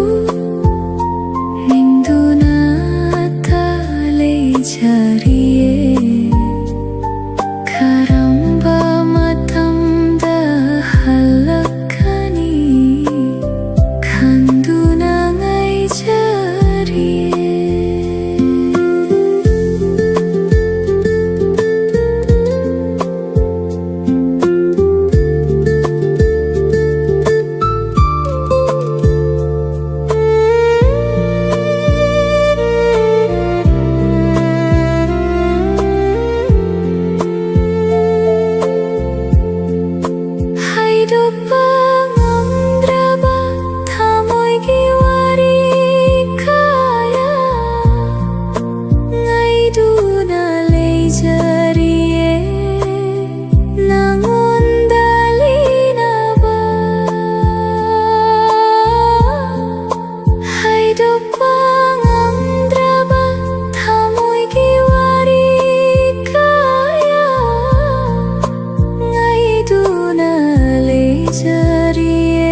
ꯅꯤꯡꯗꯨꯅꯇ ꯂꯩꯖꯔꯤꯌꯦ꯫ ꯀꯔꯝꯕ ꯃꯇꯝꯗ ꯍꯜꯂꯛꯀꯅꯤ ꯈꯟꯗꯨꯅ ꯉꯥꯏꯖꯔꯤꯌꯦ꯫ ꯍꯥꯏꯗꯣꯛꯄ ꯉꯝꯗ꯭ꯔꯕ ꯊꯃꯣꯏꯒꯤ ꯋꯥꯔꯤ ꯀꯌꯥ ꯉꯥꯏꯗꯨꯅ ꯂꯩꯖꯔꯤꯌꯦ, ꯅꯉꯣꯟꯗ ꯂꯤꯅꯕ꯫ ꯍꯥꯏꯗꯣꯛꯄ ꯉꯝꯗ꯭ꯔꯕ ꯊꯃꯣꯏꯒꯤ ꯋꯥꯔꯤ ꯀꯌꯥ ꯉꯥꯏꯗꯨꯅ ꯂꯩꯖꯔꯤꯌꯦ꯫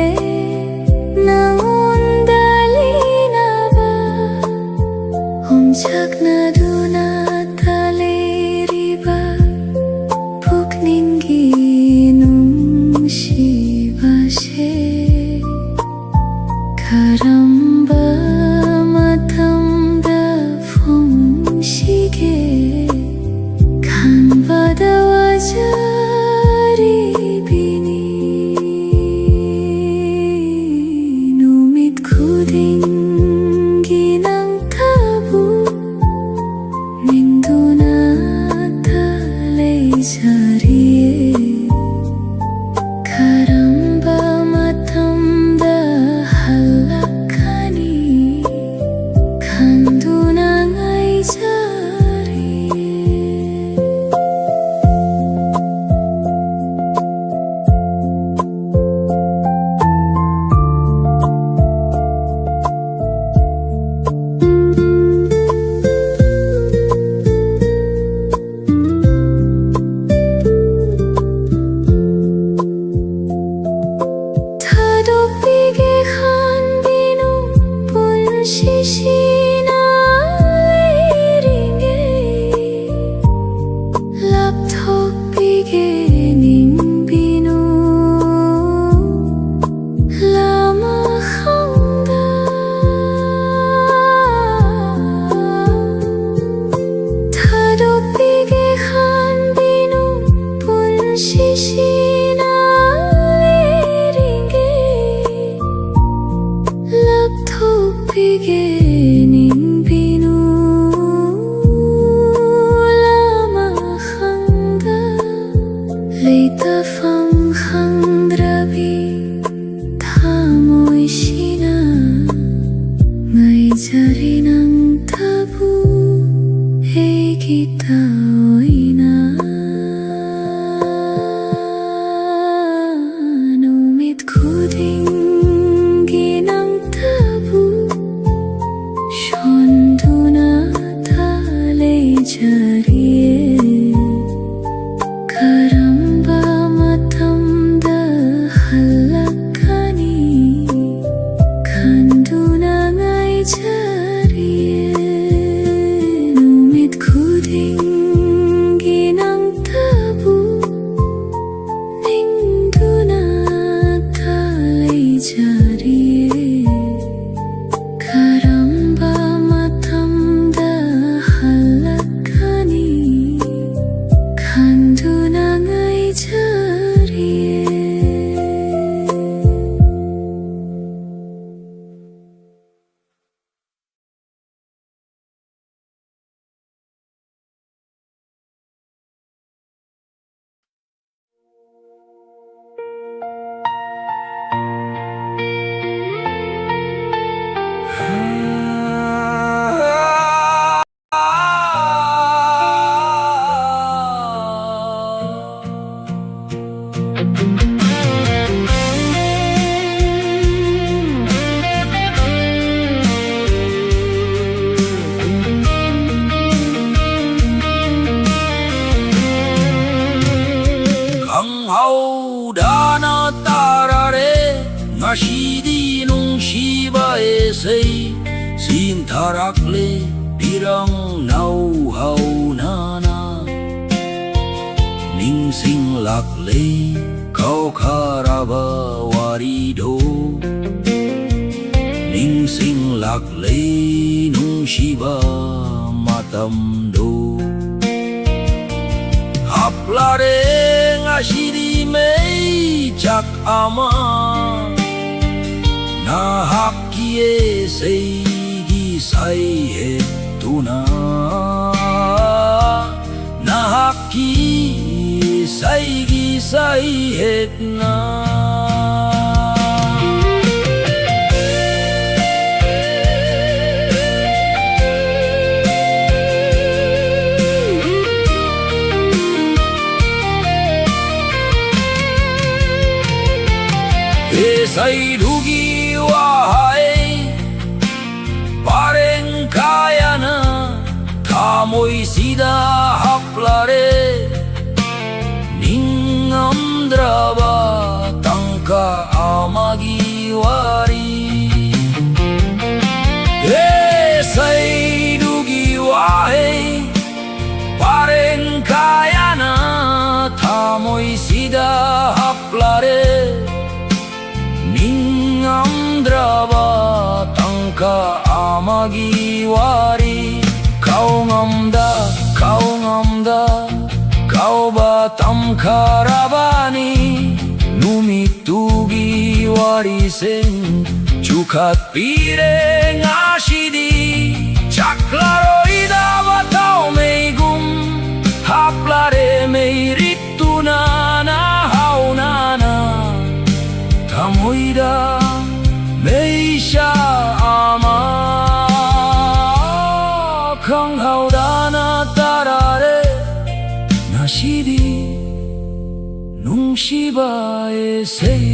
ꯁꯤꯅ ꯂꯩꯔꯤꯉꯩ ꯂꯥꯞꯊꯣꯛꯄꯤꯒꯦ ꯅꯤꯡꯕꯤꯅꯨ꯫ ꯂꯥꯃ ꯈꯪꯗ ꯂꯩꯇꯐꯝ ꯈꯪꯗ꯭ꯔꯕꯤ ꯊꯃꯣꯏꯁꯤꯅ ꯉꯥꯏꯖꯔꯤ ꯅꯪꯇꯕꯨ ꯑꯩꯒꯤꯇ ꯑꯣꯏꯅ꯫ ꯅꯨꯃꯤꯠ ꯈꯨꯗꯤꯡꯒꯤ ꯅꯪꯇꯕꯨ ꯁꯣꯟꯗꯨꯅ ꯇ ꯂꯩꯖꯔꯤꯌꯦ꯫ ꯀꯔꯝꯕ ꯃꯇꯝꯗ ꯍꯜꯂꯛꯀꯅꯤ ꯈꯟꯗꯨꯅ ꯉꯥꯏꯖꯔꯤꯌꯦ꯫ ꯅꯨꯃꯤꯠ ꯈꯨꯗꯤꯡꯒꯤ ꯅꯪꯇꯕꯨ ꯅꯤꯡꯗꯨꯅ ꯇ ꯂꯩꯖꯔꯤꯌꯦ꯫ ꯀꯔꯝꯕ ꯃꯇꯝꯗ ꯍꯜꯂꯛꯀꯅꯤ ꯈꯟꯗꯨꯅ ꯉꯥꯏꯖꯔꯤꯌꯦ꯫ ꯈꯪꯍꯧꯗꯅ ꯇꯥꯔꯔꯦ ꯉꯁꯤꯗꯤ ꯅꯨꯡꯁꯤꯕ ꯏꯁꯩ ꯁꯤꯟꯊꯔꯛꯂꯦ ꯄꯤꯔꯪ ꯅꯧꯍꯧꯅꯅ꯫ ꯅꯤꯡꯁꯤꯡꯂꯛꯂꯦ ꯀꯥꯎꯈ꯭ꯔꯕ ꯋꯥꯔꯤꯗꯣ ꯅꯤꯡꯁꯤꯡꯂꯛꯂꯦ ꯅꯨꯡꯁꯤꯕ ꯃꯇꯝꯗꯣ꯫ ꯍꯥꯞ ꯍꯥꯞꯂꯔꯦ ꯉꯁꯤꯗꯤ ꯃꯩꯆꯥꯛ ꯑꯃ, ꯅꯍꯥꯛꯀꯤ ꯏꯁꯩꯒꯤ ꯁꯩꯍꯦꯠꯇꯨꯅ, ꯅꯍꯥꯛꯀꯤ ꯏꯁꯩꯒꯤ ꯁꯩꯍꯦꯠꯅ꯫ ꯏꯁꯩꯗꯨꯒꯤ ꯋꯥꯍꯩ ꯄꯔꯦꯡ ꯀꯌꯥꯅ ꯊꯃꯣꯏꯁꯤꯗ ꯍꯥꯞꯂꯔꯦ꯫ ꯅꯤꯡꯉꯝꯗ꯭ꯔꯕ ꯇꯥꯡꯀꯛ ꯑꯃꯒꯤ ꯋꯥꯔꯤ꯫ ꯏꯁꯩꯗꯨꯒꯤ ꯋꯥꯍꯩ ꯄꯔꯦꯡ ꯀꯌꯥꯅ ꯊꯃꯣꯏꯁꯤꯗ ꯍꯥꯞꯂꯔꯦ꯫ ꯅꯤꯡꯉꯝꯗ꯭ꯔꯕ ꯇꯥꯡꯀꯛ ꯑꯃꯒꯤ ꯋꯥꯔꯤ꯫ ꯀꯥꯎꯉꯝꯗ, ꯀꯥꯎꯉꯝꯗ, ꯀꯥꯎꯕ ꯇꯝꯈ꯭ꯔꯕꯅꯤ꯫ ꯅꯨꯃꯤꯠꯇꯨꯒꯤ ꯋꯥꯔꯤꯁꯤꯡ ꯆꯨꯈꯠꯄꯤꯔꯦ ꯉꯁꯤꯗꯤ꯫ ꯆꯥꯛꯂꯔꯣꯏꯗꯕ ꯊꯥꯎꯃꯩꯒꯨꯝ ꯍꯥꯞꯂꯔꯦ ꯃꯩꯔꯤꯠꯇꯨꯅ ꯅꯍꯥꯎꯅꯅ꯫ ꯊꯃꯣꯏꯗ ꯃꯩꯁꯥ ꯑꯃ ꯈꯪꯍꯧꯗꯅ ꯇꯥꯔꯔꯦ ꯉꯁꯤꯗꯤ꯫ ꯅꯨꯡꯁꯤꯕ ꯏꯁꯩ꯫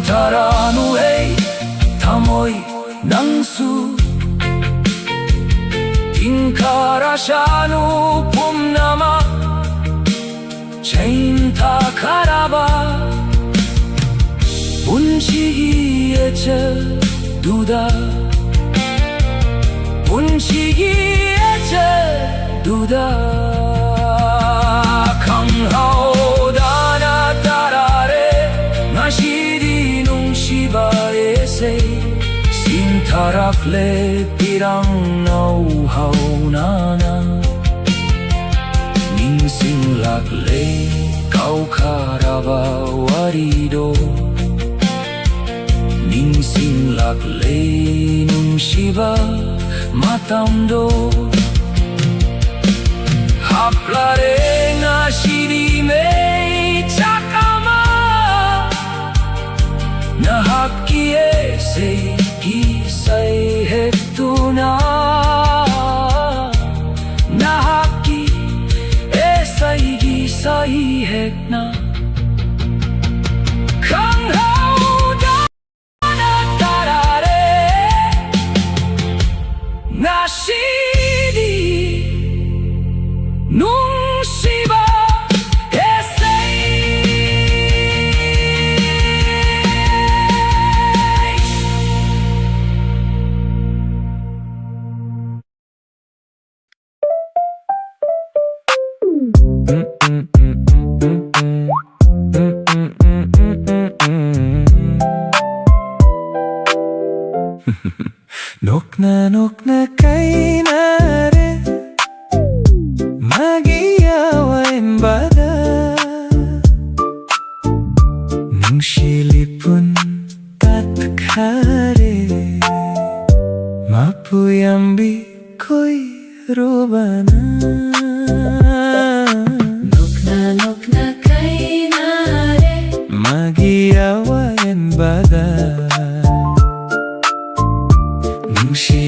ꯇꯥꯔꯥꯅꯨ ꯍꯦ ꯊꯃꯣꯏ ꯅꯪꯁꯨ, ꯇꯤꯡꯈꯔꯁꯅꯨ ꯄꯨꯝꯅꯃꯛ ꯆꯦꯟꯊꯈ꯭ꯔꯕ ꯄꯨꯟꯁꯤꯒꯤ ꯑꯦꯖꯦꯜꯗꯨꯗ, ꯄꯨꯟꯁꯤꯒꯤ ꯑꯦꯖꯦꯜꯗꯨꯗ ꯈꯪꯍꯧꯗꯅ ꯇꯥꯔꯥꯔꯦ ꯉꯁꯤꯗꯤ ꯅꯨꯡꯁꯤꯕ ꯏꯁꯩ꯫ ꯁꯤꯟꯊꯔꯛꯂꯦ ꯄꯤꯔꯥꯡ ꯅꯧꯍꯧꯅꯅ, ꯅꯤꯡꯁꯤꯡꯂꯛꯂꯦ ꯀꯥꯎꯈ꯭ꯔꯕ ꯋꯥꯔꯤꯗꯣ, ꯅꯤꯡꯁꯤꯡꯂꯛꯂꯦ ꯅꯨꯡꯁꯤꯕ ꯃꯇꯝꯗꯣ꯫ ꯍꯥꯞꯂꯔꯦ ꯉꯁꯤꯗꯤ ꯃꯩꯆꯥꯛ ꯑꯃ, ꯅꯍꯥꯛꯀꯤ ꯏꯁꯩꯒꯤ ꯁꯩꯍꯦꯛꯇꯨꯅ, ꯅꯍꯥꯛꯀꯤ ꯏꯁꯩꯒꯤ ꯁꯩꯍꯦꯛꯅ ꯈꯪꯍꯧꯗꯅ ꯇꯥꯔꯥꯔꯦ ꯉꯁꯤꯗꯤ ꯅꯨꯡꯁꯤꯕ ꯏꯁꯩ꯫ ꯅꯣꯛꯅ ꯅꯣꯛꯅ ꯀꯥꯏꯅꯔꯦ ꯃꯥꯒꯤ ꯑꯋꯥ ꯑꯦꯟꯕꯗ, ꯅꯨꯡꯁꯤ ꯂꯤꯄꯨꯟ ꯇꯠꯈꯔꯦ ꯃꯄꯨ ꯌꯥꯝꯕꯤ ꯀꯣꯏꯔꯨꯕꯅ꯫ ꯅꯣꯛꯅ ꯅꯣꯛꯅ ꯀꯥꯏꯅꯔꯦ ꯃꯥꯒꯤ ꯑꯋꯥ ꯑꯦꯟꯕꯗ, ꯅꯨꯡꯁꯤ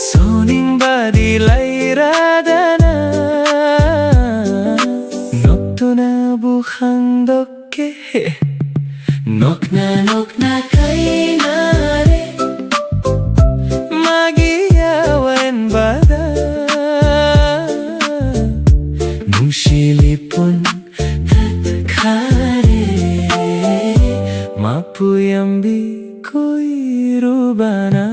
ꯁꯣꯅꯤꯡꯕꯗꯤ ꯂꯩꯔꯗꯅ ꯅꯣꯛꯇꯨꯅꯕꯨ ꯈꯪꯗꯣꯛꯀꯦ꯫ ꯅꯣꯛꯅ ꯅꯣꯛꯅ ꯀꯥꯏꯅꯔꯦ ꯃꯥꯒꯤ ꯑꯋꯥꯟꯕꯗ ꯅꯨꯡꯁꯤ ꯂꯤꯄꯨꯟ ꯇꯠꯈꯔꯦ ꯃꯄꯨ ꯌꯥꯝꯕꯤ ꯀꯨꯏꯔꯨꯕꯅ꯫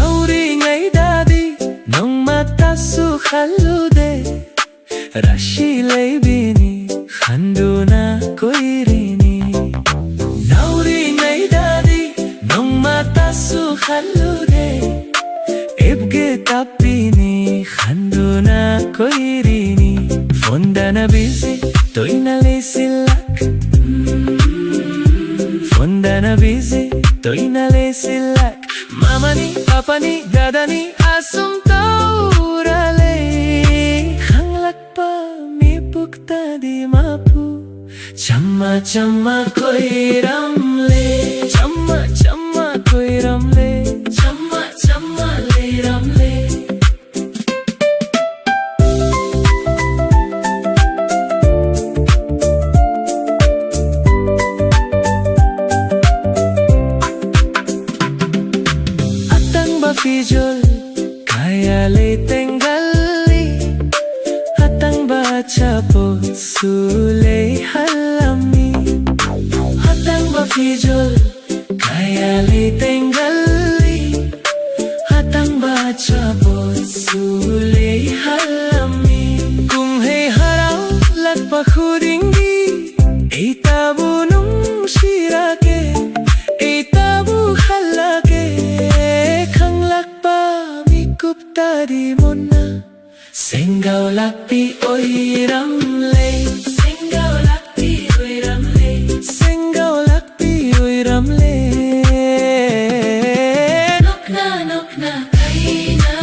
ꯅꯧꯔꯤꯉꯩꯗꯗꯤ ꯅꯣꯡꯃꯇꯁꯨ ꯈꯜꯂꯨꯗꯦ ꯔꯥꯁꯤ ꯂꯩꯕꯤꯅꯤ ꯈꯟꯗꯨꯅ ꯀꯣꯏꯔꯤꯅꯤ꯫ ꯅꯧꯔꯤꯉꯩꯗꯗꯤ ꯅꯣꯡꯃꯇꯁꯨ ꯈꯜꯂꯨꯗꯦ ꯑꯦꯞꯒꯦ ꯇꯞꯄꯤꯅꯤ ꯈꯟꯗꯨꯅ ꯀꯣꯏꯔꯤꯅꯤ꯫ ꯐꯣꯟꯗꯅ ꯕꯤꯖꯤ ꯇꯣꯏꯅ ꯂꯩꯁꯤꯜꯂꯛ ꯐꯣꯟꯗꯅ ꯕꯤꯖꯤ ꯇꯣꯏꯅ ꯂꯩꯁꯤꯜꯂꯛ ꯃꯃꯥꯅꯤ ꯄꯥꯄꯥꯅꯤ ꯗꯥꯗꯥꯅꯤ ꯑꯁꯨꯝ ꯇꯧꯔ ꯂꯩ ꯈꯪꯂꯛꯄ ꯃꯤꯀꯨꯞꯇꯗꯤ ꯃꯄꯨ ꯆꯝꯃ ꯆꯝꯃ ꯀꯣꯏꯔꯝꯂꯦ ꯆꯝꯃ ꯆꯝꯃ ꯀꯣꯏꯔꯝꯂꯦ ꯆꯝꯃ ꯆꯝꯃ ꯂꯩꯔꯝꯂꯦ꯫ ꯑꯇꯥꯡꯕ ꯐꯤꯖꯣꯜ ꯀꯌꯥ ꯂꯩꯇꯦꯡꯒꯜꯂꯤ ꯑꯇꯥꯡꯕ ꯑꯆꯥꯄꯣꯠꯁꯨ ꯂꯩꯍꯜꯂꯝꯃꯤ꯫ ꯑꯇꯥꯡꯕ ꯐꯤꯖꯣꯜ ꯀꯌꯥ ꯂꯩꯇꯦꯡꯒꯜꯂꯤ ꯑꯇꯥꯡꯕ ꯑꯆꯥꯄꯣꯠꯁꯨ ꯂꯩꯍꯜꯂꯝꯃꯤ꯫ ꯀꯨꯝꯍꯩ ꯍꯔꯥꯎꯂꯛꯄ ꯈꯨꯗꯤꯡꯒꯤ ꯑꯩꯇꯕꯨ ꯅꯨꯡꯁꯤꯔꯛꯀꯦ ꯑꯩꯇꯕꯨ ꯈꯜꯂꯛꯀꯦ ꯈꯪꯂꯛꯄ ꯃꯤꯀꯨꯞꯇꯗꯤ ꯃꯨꯟꯅ ꯁꯦꯡꯒꯥꯎ ꯂꯥꯛꯄꯤ ꯑꯣꯏꯔꯝꯂꯦ ꯁꯦꯡꯒꯥꯎ ꯂꯥꯛꯄꯤ ꯑꯣꯏꯔꯝꯂꯦ ꯁꯦꯡꯒꯥꯎ ꯂꯥꯛꯄꯤ ꯑꯣꯏꯔꯝꯂꯦ ꯅꯣꯛꯅ ꯅꯣꯛꯅ ꯀꯩꯅ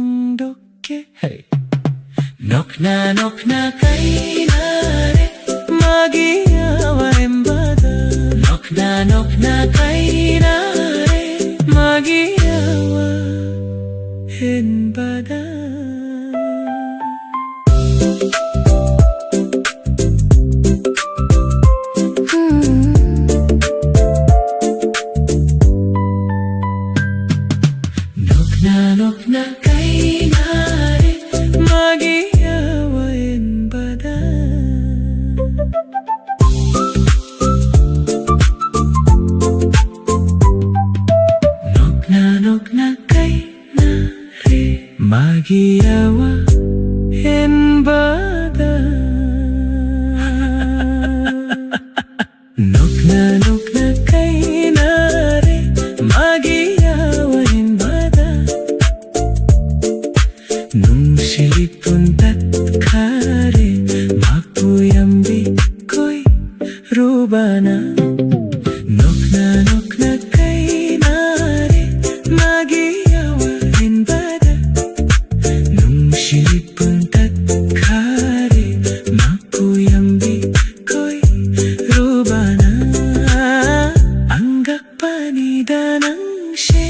Buhangdoke, hey. Nokna nokna kainare, magi awa embada. Nokna nokna kainare, magi awa embada. Nokna nokna kainare, magi awa embada. Nokna nokna kainare, magi awa embada. Nokna nokna kainare, magi awa embada. Nungshilipun tatkare, mapuyambi koi rubana. Nokna nokna kainare, magi awa embada. Nungshilipun tatkare, mapuyambi koi rubana. Angga panida nangshe,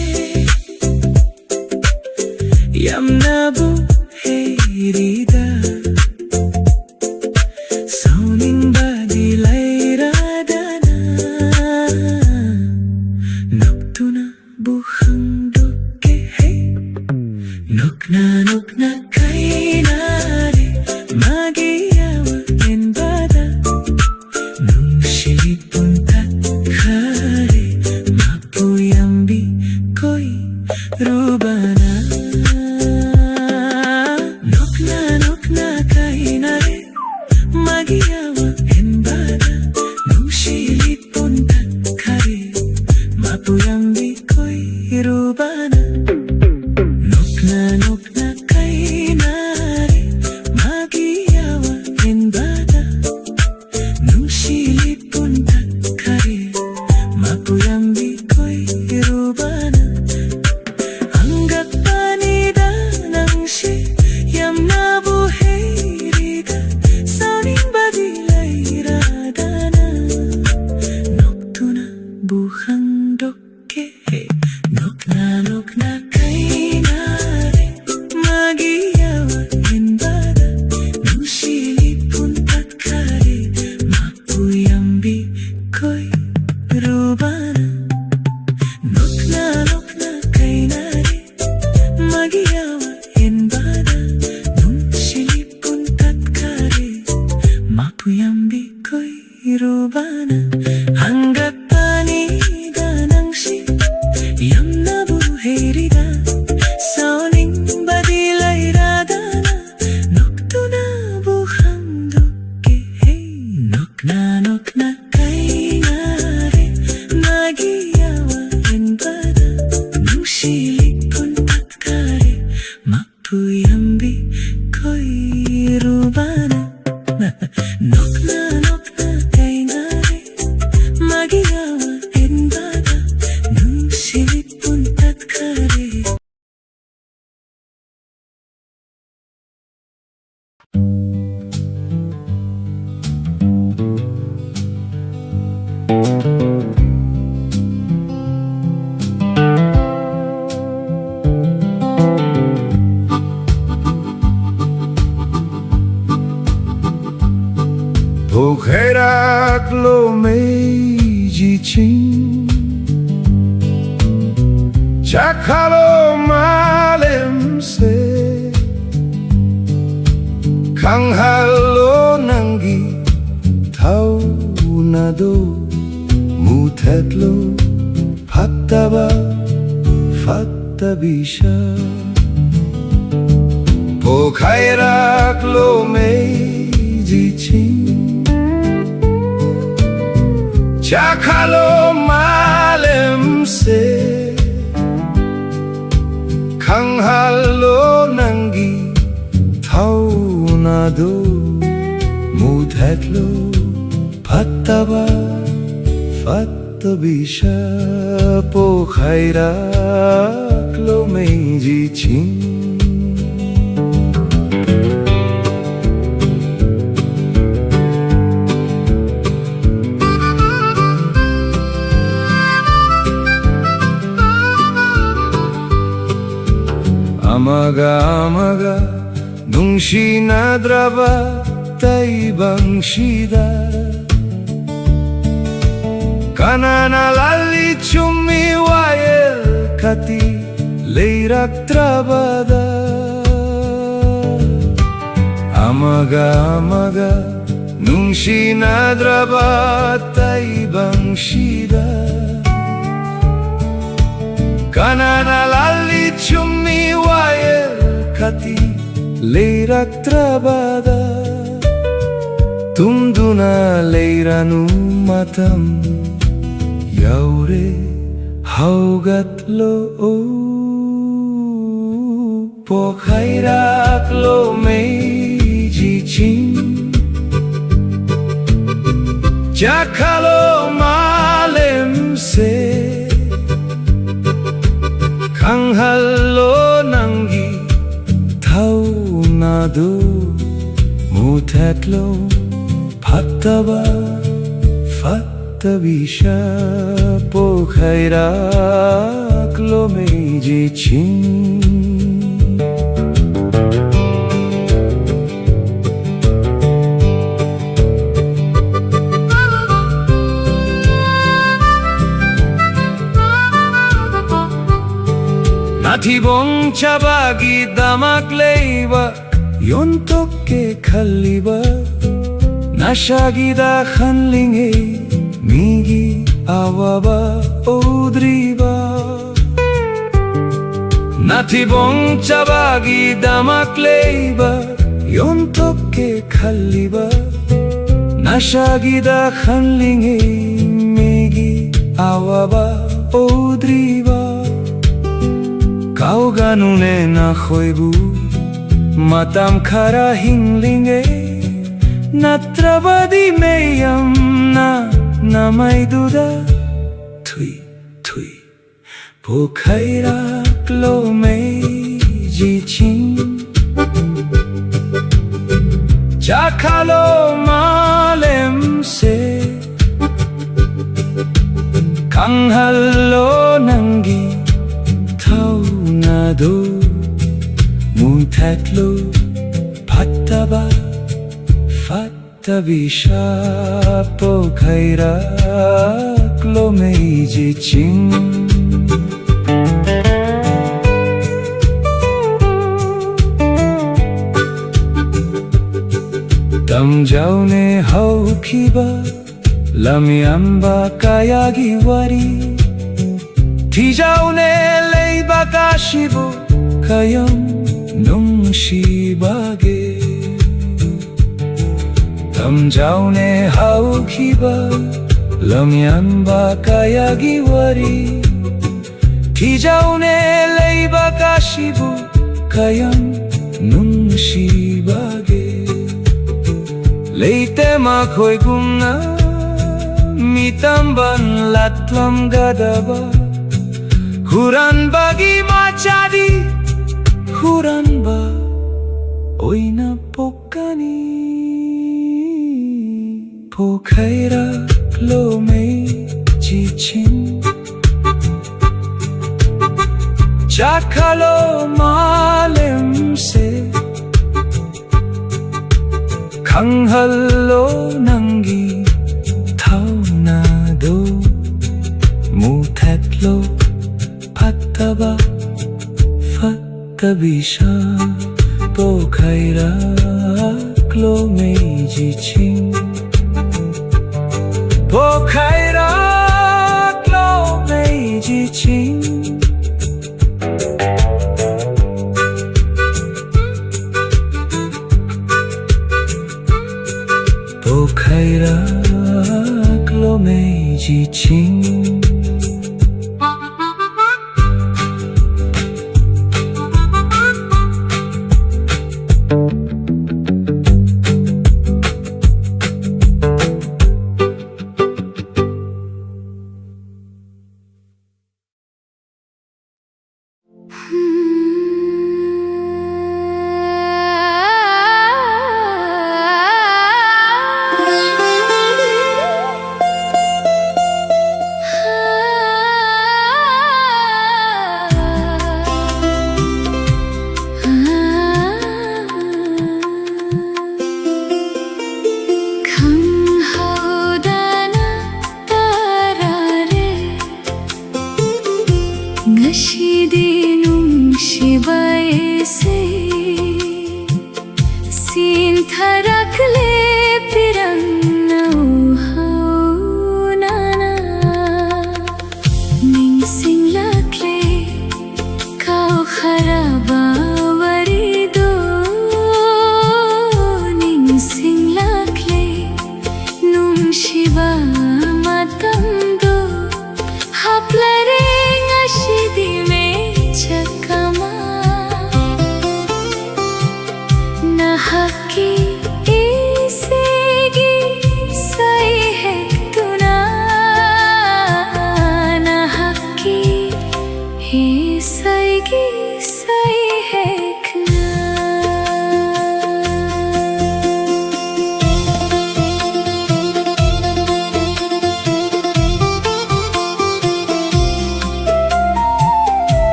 yamna buherida. Sauningba di lairadana. Noktuna buhangdoke, hey. Nokna nokna kainare, magi awa embada. Nungshilipun tatkare, mapuyambi koi rubana. Nokna nokna kainare, magi awa embada. Nungshilipun tatkare, mapuyambi koi rubana. Nokna nokna kainare, magi awa ꯃꯥꯛꯄꯨ ꯌꯥꯝꯕꯤ ꯀꯣꯏꯔꯨꯕꯅ ꯅꯣꯛꯅ ꯅꯣꯛꯅ ꯀꯩꯅꯔꯦ ꯃꯥꯒꯤ ꯌꯥꯋꯥ ꯏꯟꯕꯗ ꯅꯨꯡꯁꯤꯕꯤ ꯄꯨꯟ ꯇꯠꯈꯔꯦ꯫ ꯄꯣꯈꯥꯏꯔꯛꯂꯣ ꯃꯩꯒꯤ ꯆꯤꯡ, ꯆꯥꯛꯈꯠꯂꯣ ꯃꯥꯂꯦꯝꯁꯦ, ꯈꯪꯍꯜꯂꯣ ꯅꯪꯒꯤ ꯊꯧꯅꯥꯗꯣ, ꯃꯨꯊꯠꯂꯣ ꯐꯠꯇꯕ ꯐꯠꯇꯕꯤꯁꯥ꯫ ꯄꯣꯈꯥꯏꯔꯛꯂꯣ ꯃꯩꯒꯤ ꯆꯤꯡ, ꯆꯥꯛꯈꯠꯂꯣ ꯃꯥꯂꯦꯝꯁꯦ, ꯈꯪꯍꯜꯂꯣ ꯅꯪꯒꯤ ꯊꯧꯅꯥꯗꯣ, ꯃꯨꯊꯠꯂꯣ ꯐꯠꯇꯕ ꯐꯠꯇꯕꯤꯁꯥ꯫ ꯄꯣꯈꯥꯏꯔꯛꯂꯣ ꯃꯩꯒꯤ ꯆꯤꯡ꯫ ꯑꯃꯒ ꯑꯃꯒ ꯅꯨꯡꯁꯤꯅꯗ꯭ꯔꯕ ꯇꯥꯏꯕꯪꯁꯤꯗ, ꯀꯅꯥꯅ ꯂꯥꯜꯂꯤ ꯆꯨꯝꯃꯤ ꯋꯥꯌꯦꯜ ꯀꯇꯤ ꯂꯩꯔꯛꯇ꯭ꯔꯕꯗ, ꯑꯃꯒ ꯑꯃꯒ ꯅꯨꯡꯁꯤꯅꯗ꯭ꯔꯕ ꯇꯥꯏꯕꯪꯁꯤꯗ, ꯀꯅꯥꯅ ꯂꯥꯜꯂꯤ ꯆꯨꯝꯃꯤ ꯋꯥꯌꯦꯜ ꯀꯇꯤ ꯂꯩꯔꯛꯇ꯭ꯔꯕꯗ, ꯇꯨꯝꯗꯨꯅ ꯂꯩꯔꯅꯨ, ꯃꯇꯝ ꯌꯧꯔꯦ, ꯍꯧꯒꯠꯂꯣ꯫ ꯄꯣꯛꯈꯥꯏꯔꯛꯂꯣ ꯃꯩꯒꯤ ꯆꯤꯡ, ꯆꯥꯛꯈꯠꯂꯣ ꯃꯥꯂꯦꯝꯁꯦ, ꯈꯪꯍꯜꯂꯣ ꯅꯪꯒꯤ ꯊꯧꯅꯥꯗꯨ, ꯃꯨꯊꯠꯂꯣ ꯐꯠꯇꯕ, ꯐꯠꯇꯕ ꯏꯁꯥ꯫ ꯄꯣꯛꯈꯥꯏꯔꯛꯂꯣ ꯃꯩꯒꯤ ꯆꯤꯡ꯫ ꯅꯊꯤꯕꯣꯡ ꯆꯥꯕꯒꯤꯗꯃꯛ ꯂꯩꯕꯥꯛ ꯌꯣꯟꯊꯣꯛꯀꯦ ꯈꯜꯂꯤꯕ, ꯅꯁꯥꯒꯤꯗ ꯈꯜꯂꯤꯉꯩ ꯃꯤꯒꯤ ꯑꯋꯥꯕ ꯎꯗ꯭ꯔꯤꯕ꯫ ꯅꯊꯤꯕꯣꯡ ꯆꯥꯕꯒꯤꯗꯃꯛ ꯂꯩꯕꯥꯛ ꯌꯣꯟꯊꯣꯛꯀꯦ ꯈꯜꯂꯤꯕ, ꯅꯁꯥꯒꯤꯗ ꯈꯜꯂꯤꯉꯩ ꯃꯤꯒꯤ ꯑꯋꯥꯕ ꯎꯗ꯭ꯔꯤꯕ꯫ ꯀꯥꯎꯒꯅꯨꯅꯦ ꯅꯈꯣꯏꯕꯨ, ꯃꯇꯝ ꯈꯔ ꯍꯤꯡꯂꯤꯉꯩ, ꯅꯠꯇ꯭ꯔꯕꯗꯤ ꯃꯌꯥꯝꯅ ꯅꯃꯥꯏꯗꯨꯗ ꯊꯨꯏ ꯊꯨꯏ꯫ ꯄꯣꯛꯈꯥꯏꯔꯛꯂꯣ ꯃꯩꯒꯤ ꯆꯤꯡ, ꯆꯥꯛꯈꯠꯂꯣ ꯃꯥꯂꯦꯝꯁꯦ, ꯈꯪꯍꯜꯂꯣ ꯅꯪꯒꯤ ꯊꯧꯅꯥꯗꯨ, ꯃꯨꯊꯠꯂꯣ ꯐꯠꯇꯕ, ꯐꯠꯇꯕ ꯏꯁꯥ꯫ ꯄꯣꯛꯈꯥꯏꯔꯛꯂꯣ ꯃꯩꯒꯤ ꯆꯤꯡ꯫ ꯇꯝꯖꯧꯅꯦ ꯍꯧꯈꯤꯕ ꯂꯝꯌꯥꯟꯕ ꯀꯌꯥꯒꯤ ꯋꯥꯔꯤ, ꯊꯤꯖꯧꯅꯦ ꯂꯩꯕꯥꯛ ꯑꯁꯤꯕꯨ ꯀꯌꯥꯝ ꯅꯨꯡꯁꯤꯕꯒꯦ꯫ ꯇꯝꯖꯧꯅꯦ ꯍꯧꯈꯤꯕ ꯂꯝꯌꯥꯟꯕ ꯀꯌꯥꯒꯤ ꯋꯥꯔꯤ, ꯊꯤꯖꯧꯅꯦ ꯂꯩꯕꯥꯛ ꯑꯁꯤꯕꯨ ꯀꯌꯥꯝ ꯅꯨꯡꯁꯤꯕꯒꯦ꯫ ꯂꯩꯇꯦ ꯃꯈꯣꯏꯒꯨꯝꯅ ꯃꯤꯇꯝꯕꯟ ꯂꯥꯠꯂꯝꯒꯗꯕ꯫ ꯍꯨꯔꯥꯟꯕꯒꯤ ꯃꯆꯥꯗꯤ ꯍꯨꯔꯥꯟꯕ ꯑꯣꯏꯅ ꯄꯣꯛꯀꯅꯤ꯫ ꯄꯣꯈꯥꯏꯔꯛꯂꯣ ꯃꯩ ꯆꯤꯆꯤꯡ, ꯆꯥꯛꯈꯠꯂꯣ ꯃꯥꯂꯦꯝꯁꯦ, ꯈꯪꯍꯜꯂꯣ ꯅꯪꯒꯤ ꯊꯧꯅꯥꯗꯣ, ꯃꯨꯊꯠꯂꯣ ꯐꯠꯇꯕ ꯐꯠꯇꯕꯤꯁꯥ꯫ ꯄꯣꯈꯥꯏꯔꯛꯂꯣ ꯃꯩ ꯆꯤꯆꯤꯡ, ꯄꯣꯈꯥꯏꯔꯛꯂꯣ ꯃꯩ ꯆꯤꯆꯤꯡ꯫ ꯄꯣꯈꯥꯏꯔꯛꯂꯣ ꯃꯩ ꯆꯤꯆꯤꯡ꯫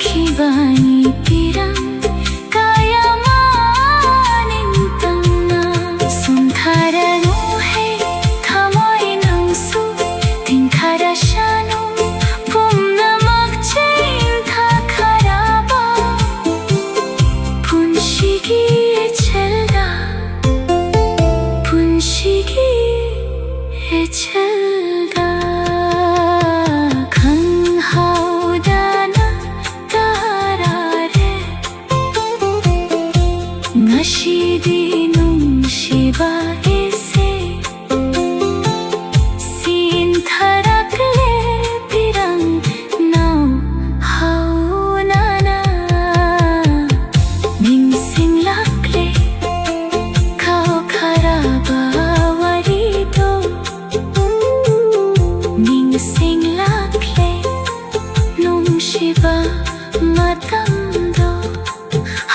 ꯈꯤꯕꯅꯤ ꯄꯤꯔꯝ ꯀꯌꯥꯃ ꯅꯤꯡꯇꯝꯅ ꯁꯨꯝꯊꯔꯅꯨ ꯍꯦ ꯊꯃꯣꯏ ꯅꯪꯁꯨ ꯇꯤꯡꯊꯔꯁꯅꯨ ꯄꯨꯝꯅꯃꯛ ꯆꯦꯟꯊꯈ꯭ꯔꯕ ꯄꯨꯟꯁꯤꯒꯤ ꯏꯆꯦꯜꯗ ꯄꯨꯟꯁꯤꯒꯤ ꯏꯆꯦꯜꯗ ꯈꯪꯍꯧꯗꯅ ꯇꯥꯔꯥꯔꯦ ꯉꯁꯤꯗꯤ ꯅꯨꯡꯁꯤꯕ ꯏꯁꯩ ꯁꯤꯟꯊꯔꯛꯂꯦ ꯄꯤꯔꯪ ꯅꯧ ꯍꯧꯅꯅ ꯅꯤꯡꯁꯤꯡꯂꯛꯂꯦ ꯀꯥꯎꯈ꯭ꯔꯕ ꯋꯥꯔꯤꯗꯣ ꯅꯤꯡꯁꯤꯡꯂꯛꯂꯦ ꯅꯨꯡꯁꯤꯕ ꯃꯇꯝꯗꯣ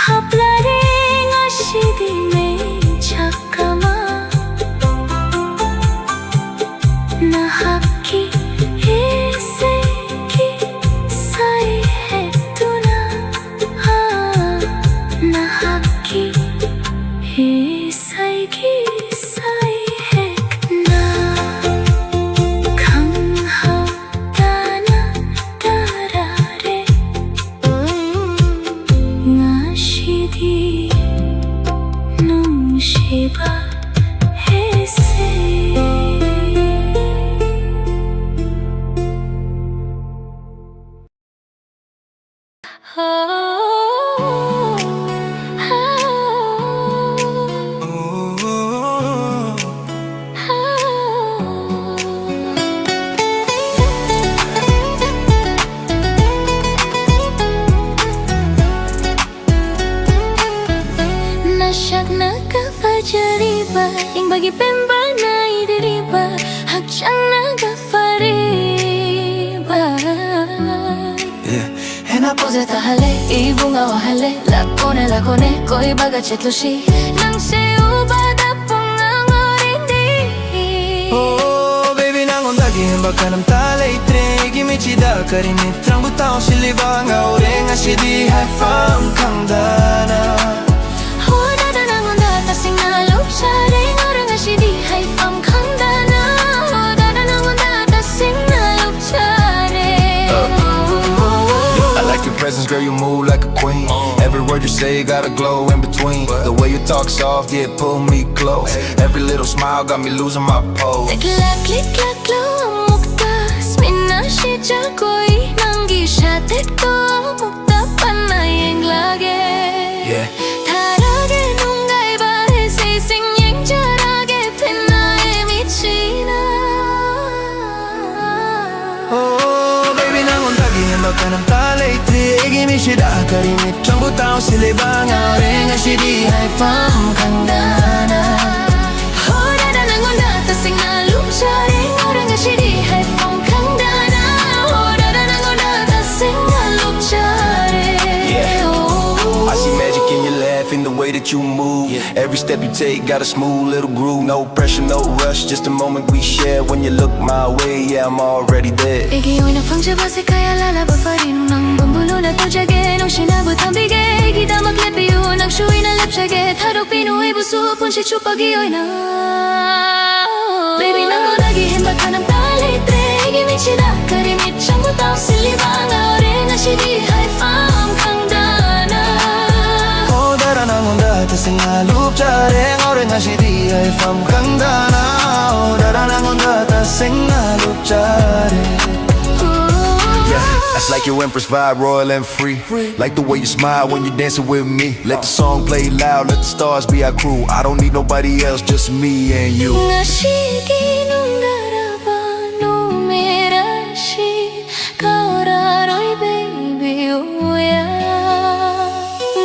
ꯍꯥꯞꯂꯔꯦ ꯉꯁꯤꯗꯤ ꯃꯩꯆꯥꯛ ꯑꯃ ꯅꯍꯥꯛꯀꯤ ꯏꯁꯩꯒꯤ ꯁꯩꯍꯦꯛꯇꯨꯅ ꯅꯍꯥꯛꯀꯤ ꯏꯁꯩꯒꯤ ꯁꯩꯍꯦꯛꯅ ꯈꯪꯍꯧꯗꯅ ꯇꯥꯔꯥꯔꯦ ꯉꯁꯤꯗꯤ ꯅꯨꯡꯁꯤꯕ ꯏꯁꯩ ꯅꯁꯛꯅꯒ ꯐꯖꯔꯤꯕ ꯌꯦꯡꯕꯒꯤ ꯄꯦꯟꯕ ꯅꯥꯏꯗꯔꯤꯕ ꯍꯛꯆꯥꯡꯅꯒ ꯐꯔꯤꯕ ꯍꯦꯟꯅ ꯄꯣꯖꯦ ꯇꯥꯍꯜꯂꯦ ꯏꯕꯨ ꯉꯥꯎꯍꯜꯂꯦ ꯂꯥꯛꯈꯣꯅꯦ ꯂꯥꯛꯈꯣꯅꯦ ꯀꯣꯏꯕꯒ ꯆꯠꯂꯨꯁꯤ ꯅꯪꯁꯦ ꯎꯕꯗ ꯄꯨꯡꯉꯥꯡ ꯉꯥꯎꯔꯤꯅꯤ Oh baby ꯅꯪꯉꯣꯟꯗꯒꯤ ꯍꯦꯟꯕ ꯀꯅꯥꯝꯇ ꯂꯩꯇ꯭ꯔꯦ ꯑꯩꯒꯤ ꯃꯤꯠꯁꯤꯗ ꯀꯔꯤ ꯃꯤꯠꯇ꯭ꯔꯪꯕꯨ ꯇꯥꯎꯁꯤꯜꯂꯤꯕ ꯉꯥꯎꯔꯦ ꯉꯁꯤꯗꯤ ꯍꯥꯏꯐꯝ ꯈꯪꯗꯅ꯫ ꯍꯣ ꯗꯥꯗꯥ ꯅꯪꯉꯣꯟꯗ ꯇꯁꯦꯡꯅ ꯂꯨꯞꯆꯔꯦ꯫ ꯉꯥꯎꯔꯦ ꯉꯁꯤꯗꯤ ꯍꯥꯏꯐꯝ ꯈꯪꯗꯅ꯫ ꯍꯣ ꯗꯥꯗꯥ ꯅꯪꯉꯣꯟꯗ ꯇꯁꯦꯡꯅ ꯂꯨꯞꯆꯔꯦ꯫ I like your presence, girl, you move like a queen. Every word you say got a glow in between. The way you talk soft, yeah, pull me close. Every little smile got me losing my pose. ꯂꯤꯛꯂꯥ ꯂꯤꯛꯂꯥ ꯂꯣ ꯑꯃꯨꯛꯇ ꯁ꯭ꯃꯤꯅꯥ ꯁꯤꯖꯒꯣꯏ ꯅꯪꯒꯤ ꯁꯥꯇꯦꯛꯇꯣ ꯑꯃꯨꯛꯇ ꯄꯟꯅ ꯌꯦꯡꯂꯒꯦ. Yeah. ꯊꯥꯔꯒꯦ ꯅꯨꯡꯉꯥꯏꯕ ꯏꯁꯩꯁꯤꯡ ꯌꯦꯡꯖꯔꯒꯦ ꯐꯦꯟꯅꯥꯏ ꯃꯤꯠꯁꯤꯅ. Oh, baby, ꯅꯪꯉꯣꯟꯗꯒꯤ ꯍꯦꯟꯕ ꯀꯅꯥꯝꯇ ꯂꯩꯇ꯭ꯔꯦ ꯑꯩꯒꯤ ꯃꯤꯠꯁꯤꯗ. ꯀꯔꯤ ꯃꯤꯠꯆꯪꯕꯨ ꯇꯥꯎꯁꯤꯜꯂꯤꯕ ꯉꯥꯎꯔꯦ ꯉꯁꯤꯗꯤ ꯍꯥꯏꯐꯝ ꯈꯪꯗꯅ. ꯍꯣ ꯗꯥꯗꯥ ꯅꯪꯉꯣꯟꯗ ꯇꯁꯦꯡꯅ ꯂꯨꯞꯆꯔꯦ. ꯉꯥꯎꯔꯦ ꯉꯁꯤꯗꯤ ꯍꯥꯏꯐꯝ ꯈꯪꯗꯅ. ꯍꯣ ꯗꯥꯗꯥ ꯅꯪꯉꯣꯟꯗ ꯇꯁꯦꯡꯅ ꯂꯨꯞꯆꯔꯦ. Yeah. Oh. I see magic in your laugh, in the way that you move. Yeah. Every step you take got a smooth little groove. No pressure, no rush, just a moment we share. When you look my way, yeah, I'm already there. ꯑꯩꯒꯤ ꯑꯣꯏꯅ ꯐꯪꯖꯕꯁꯦ ꯀꯌꯥ ꯂꯥꯜꯂꯕ ꯐꯔꯤꯅꯣ ꯅꯪ ꯕꯝꯕꯨꯂꯨꯅ ꯇꯧꯖꯒꯦ ꯅꯨꯡꯁꯤꯅꯕ ꯊꯝꯕꯤꯒꯦ ꯑꯩꯒꯤꯗꯃꯛ ꯂꯦꯞꯄꯤꯌꯨ ꯅꯪꯁꯨ ꯑꯩꯅ ꯂꯦꯞꯆꯒꯦ ꯊꯥꯗꯣꯛꯄꯤꯅꯨ ꯑꯩꯕꯨꯁꯨ ꯄꯨꯟꯁꯤ ꯆꯨꯞꯄꯒꯤ ꯑꯣꯏꯅ. Baby ꯅꯪꯉꯣꯟꯗꯒꯤ ꯍꯦꯟꯕ ꯀꯅꯥꯝꯇ ꯂꯩꯇ꯭ꯔꯦ ꯑꯩꯒꯤ ꯃꯤꯠꯁꯤꯗ ꯀꯔꯤ ꯃꯤꯠꯆꯪꯕꯨ ꯇꯥꯎꯁꯤꯜꯂꯤꯕ ꯉꯥꯎꯔꯦ ꯉꯁꯤꯗꯤ ꯍꯥꯏꯐꯝ ꯈꯪꯗꯅ. ꯍꯣ ꯗꯥꯗꯥ ꯅꯪꯉꯣꯟꯗ ꯇꯁꯦꯡꯅ ꯂꯨꯞꯆꯔꯦ ꯉꯥꯎꯔꯦ ꯉꯁꯤꯗꯤ ꯍꯥꯏꯐꯝ ꯈꯪꯗꯅ. ꯍꯣ ꯗꯥꯗꯥ ꯅꯪꯉꯣꯟꯗ ꯇꯁꯦꯡꯅ ꯂꯨꯞꯆꯔꯦ. Yeah, that's like your empress vibe, royal and free. Like the way you smile when you're dancing with me. Let the song play loud, let the stars be our crew. I don't need nobody else, just me and you. ꯉꯁꯤꯒꯤ ꯅꯨꯡꯗꯥꯡꯔꯕ ꯅꯨꯃꯤꯠ ꯑꯁꯤ ꯀꯥꯎꯔꯔꯣꯏ baby, oh yeah.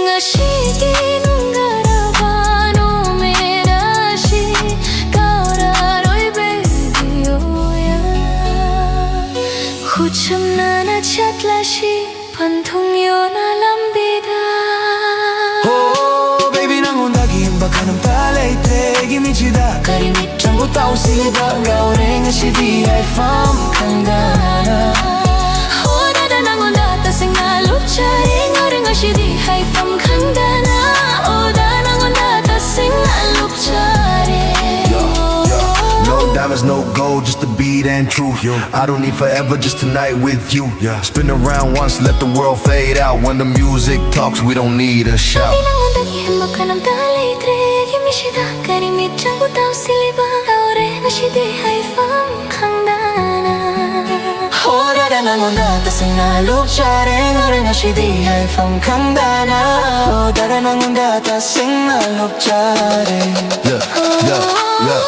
ꯉꯁꯤꯒꯤ ꯅꯨꯡꯗꯥꯡꯔꯕ ꯅꯨꯃꯤꯠ ꯑꯁꯤ ꯀꯥꯎꯔꯔꯣꯏ baby, oh yeah. ꯈꯨꯠꯁꯝꯅꯅ ꯆꯠꯂꯁꯤ ꯄꯟꯊꯨꯡ ꯌꯧꯅ ꯂꯝꯕꯤꯗ. Oh, baby, ꯅꯪꯉꯣꯟꯗꯒꯤ ꯍꯦꯟꯕ ꯀꯅꯥꯝꯇ ꯂꯩꯇ꯭ꯔꯦ ꯑꯩꯒꯤ ꯃꯤꯠꯁꯤꯗ ꯀꯔꯤ ꯃꯤꯠꯆꯪꯕꯨ ꯇꯥꯎꯁꯤꯜꯂꯤꯕ ꯉꯥꯎꯔꯦ ꯉꯁꯤꯗꯤ ꯍꯥꯏꯐꯝ ꯈꯪꯗꯅ. ꯍꯣ ꯗꯥꯗꯥ ꯅꯪꯉꯣꯟꯗ ꯇꯁꯦꯡꯅ ꯂꯨꯞꯆꯔꯦ There's no goal, just the beat and truth. I don't need forever, just tonight with you. Yeah. Spin around once, let the world fade out. When the music talks, we don't need a shout. ꯅꯪꯗꯤ ꯅꯪꯉꯣꯟꯗꯒꯤ ꯍꯦꯟꯕ ꯀꯅꯥꯝꯇ ꯂꯩꯇ꯭ꯔꯦ꯫ ꯑꯩꯒꯤ ꯃꯤꯠꯁꯤꯗ ꯀꯔꯤ ꯃꯤꯠꯆꯪꯕꯨ ꯇꯧꯁꯤꯜꯂꯤꯕ? ꯇꯧꯔꯦ ꯉꯁꯤꯗꯤ ꯍꯥꯏꯐꯝ ꯈꯪꯗꯅ꯫ ꯍꯣ ꯗꯥꯗꯥ, ꯅꯪꯉꯣꯟꯗ ꯇꯁꯦꯡꯅ ꯂꯨꯞꯆꯔꯦ꯫ ꯉꯥꯎꯔꯦ ꯉꯁꯤꯗꯤ ꯍꯥꯏꯐꯝ ꯈꯪꯗꯅ꯫ ꯍꯣ ꯗꯥꯗꯥ, ꯅꯪꯉꯣꯟꯗ ꯇꯁꯦꯡꯅ ꯂꯨꯞꯆꯔꯦ꯫ Look, look, look.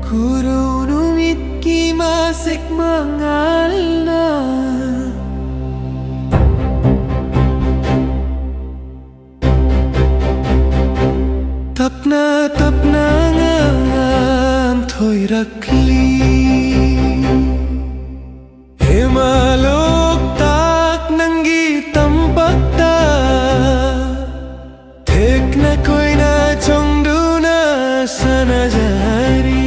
ꯈꯨꯔꯧ ꯅꯨꯃꯤꯠꯀꯤ ꯃꯁꯦꯛ ꯃꯉꯥꯜꯅ ꯇꯞꯅ ꯇꯞꯅ ꯉꯥꯟꯊꯣꯏꯔꯛꯂꯤ꯫ ꯍꯦꯃꯥ ꯂꯣꯛꯇꯥꯛ ꯅꯪꯒꯤ ꯇꯝꯄꯥꯛꯇ ꯊꯦꯛꯅ ꯀꯣꯏꯅ ꯆꯣꯡꯗꯨꯅ ꯁꯥꯟꯅꯖꯔꯤ꯫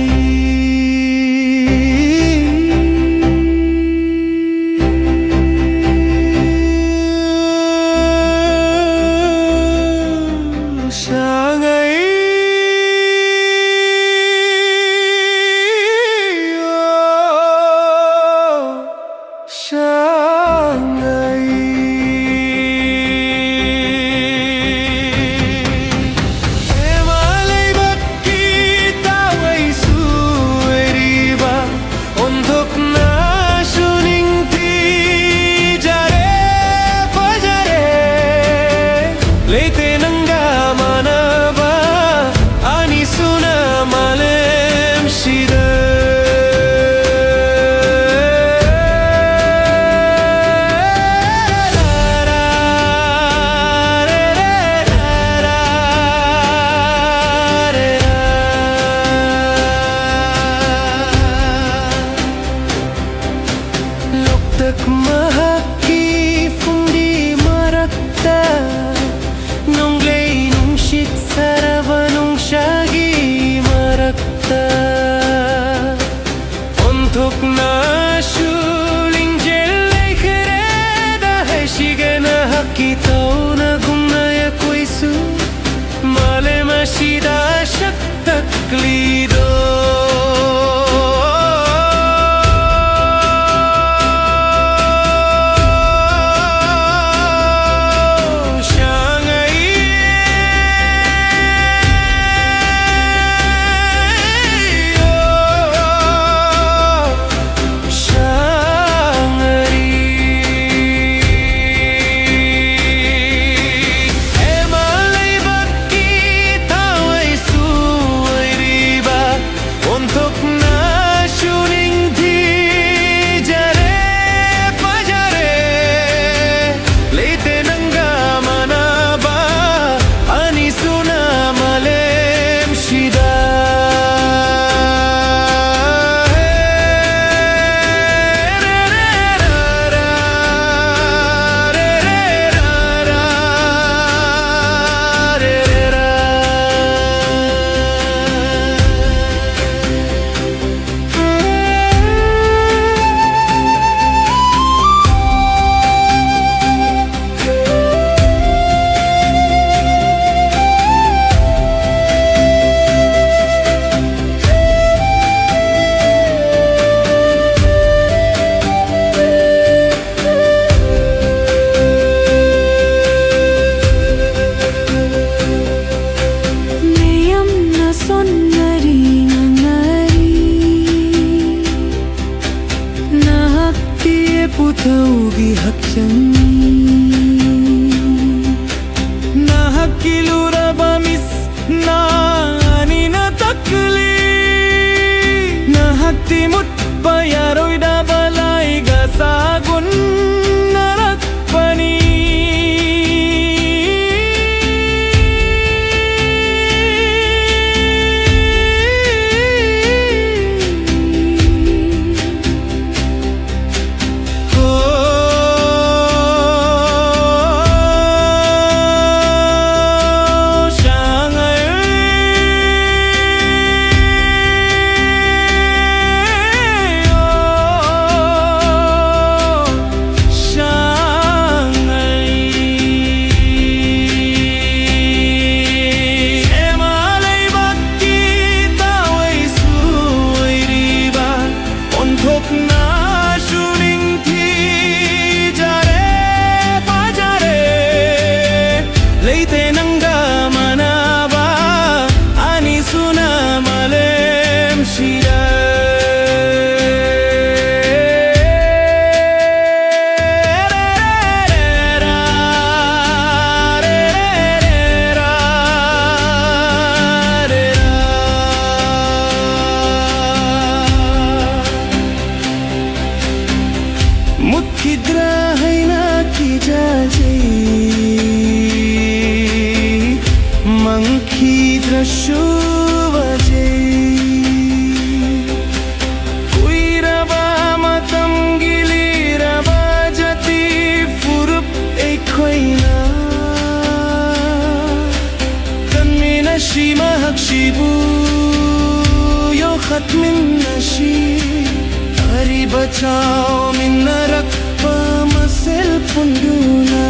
ꯁꯉꯥꯏ ꯁꯣꯟꯅꯔꯤ ꯉꯥꯡꯅꯔꯤ꯫ ꯅꯍꯥꯛꯇꯤ ꯄꯨꯊꯧꯒꯤ ꯍꯛꯆꯥꯡꯅꯤ꯫ ꯅꯍꯥꯛꯀꯤ ꯂꯨꯔꯕ ꯃꯤꯠꯅ ꯑꯅꯤꯅ ꯇꯛꯂꯤ꯫ ꯅꯍꯥꯛꯇꯤ ꯃꯨꯠꯄ ꯌꯥꯔꯣꯏꯗꯕ ꯂꯥꯏꯒ ꯁꯥꯒꯣꯟꯅꯔꯛꯄꯅꯤ꯫ ꯍꯣ, ꯁꯥꯡꯉꯩ꯫ ꯁꯥꯡꯉꯩ꯫ ꯁꯦꯝꯃ ꯂꯩꯕꯥꯛꯀꯤ ꯇꯥꯋꯩꯁꯨ ꯑꯣꯏꯔꯤꯕ ꯑꯣꯟꯊꯣꯛꯅꯁꯨ ꯅꯤꯡꯊꯤꯖꯔꯦ, ꯐꯖꯔꯦ꯫ ꯂꯩꯇꯦ ꯅꯪꯒ ꯃꯥꯟꯅꯕ ꯑꯅꯤꯁꯨꯅ ꯃꯥꯂꯦꯝꯁꯤꯗ꯫ ꯈꯤꯗ꯭ꯔꯥ ꯍꯥꯏꯅ ꯀꯤꯖꯖꯩ, ꯃꯪꯈꯤꯗ꯭ꯔꯁꯨ ꯋꯥꯖꯩ꯫ ꯀꯨꯏꯔꯕ ꯃꯇꯝꯒꯤ ꯂꯤꯔꯕ ꯖꯥꯇꯤ ꯐꯨꯔꯨꯞ ꯑꯩꯈꯣꯏꯅ ꯀꯟꯃꯤꯟꯅꯁꯤ ꯃꯍꯥꯛꯁꯤꯕꯨ ꯌꯣꯛꯈꯠꯃꯤꯟꯅꯁꯤ꯫ ꯑꯔꯤꯕ ꯆꯥꯎꯃꯤꯟꯅꯔꯛꯄ ꯃꯁꯦꯜ ꯄꯨꯟꯗꯨꯅ꯫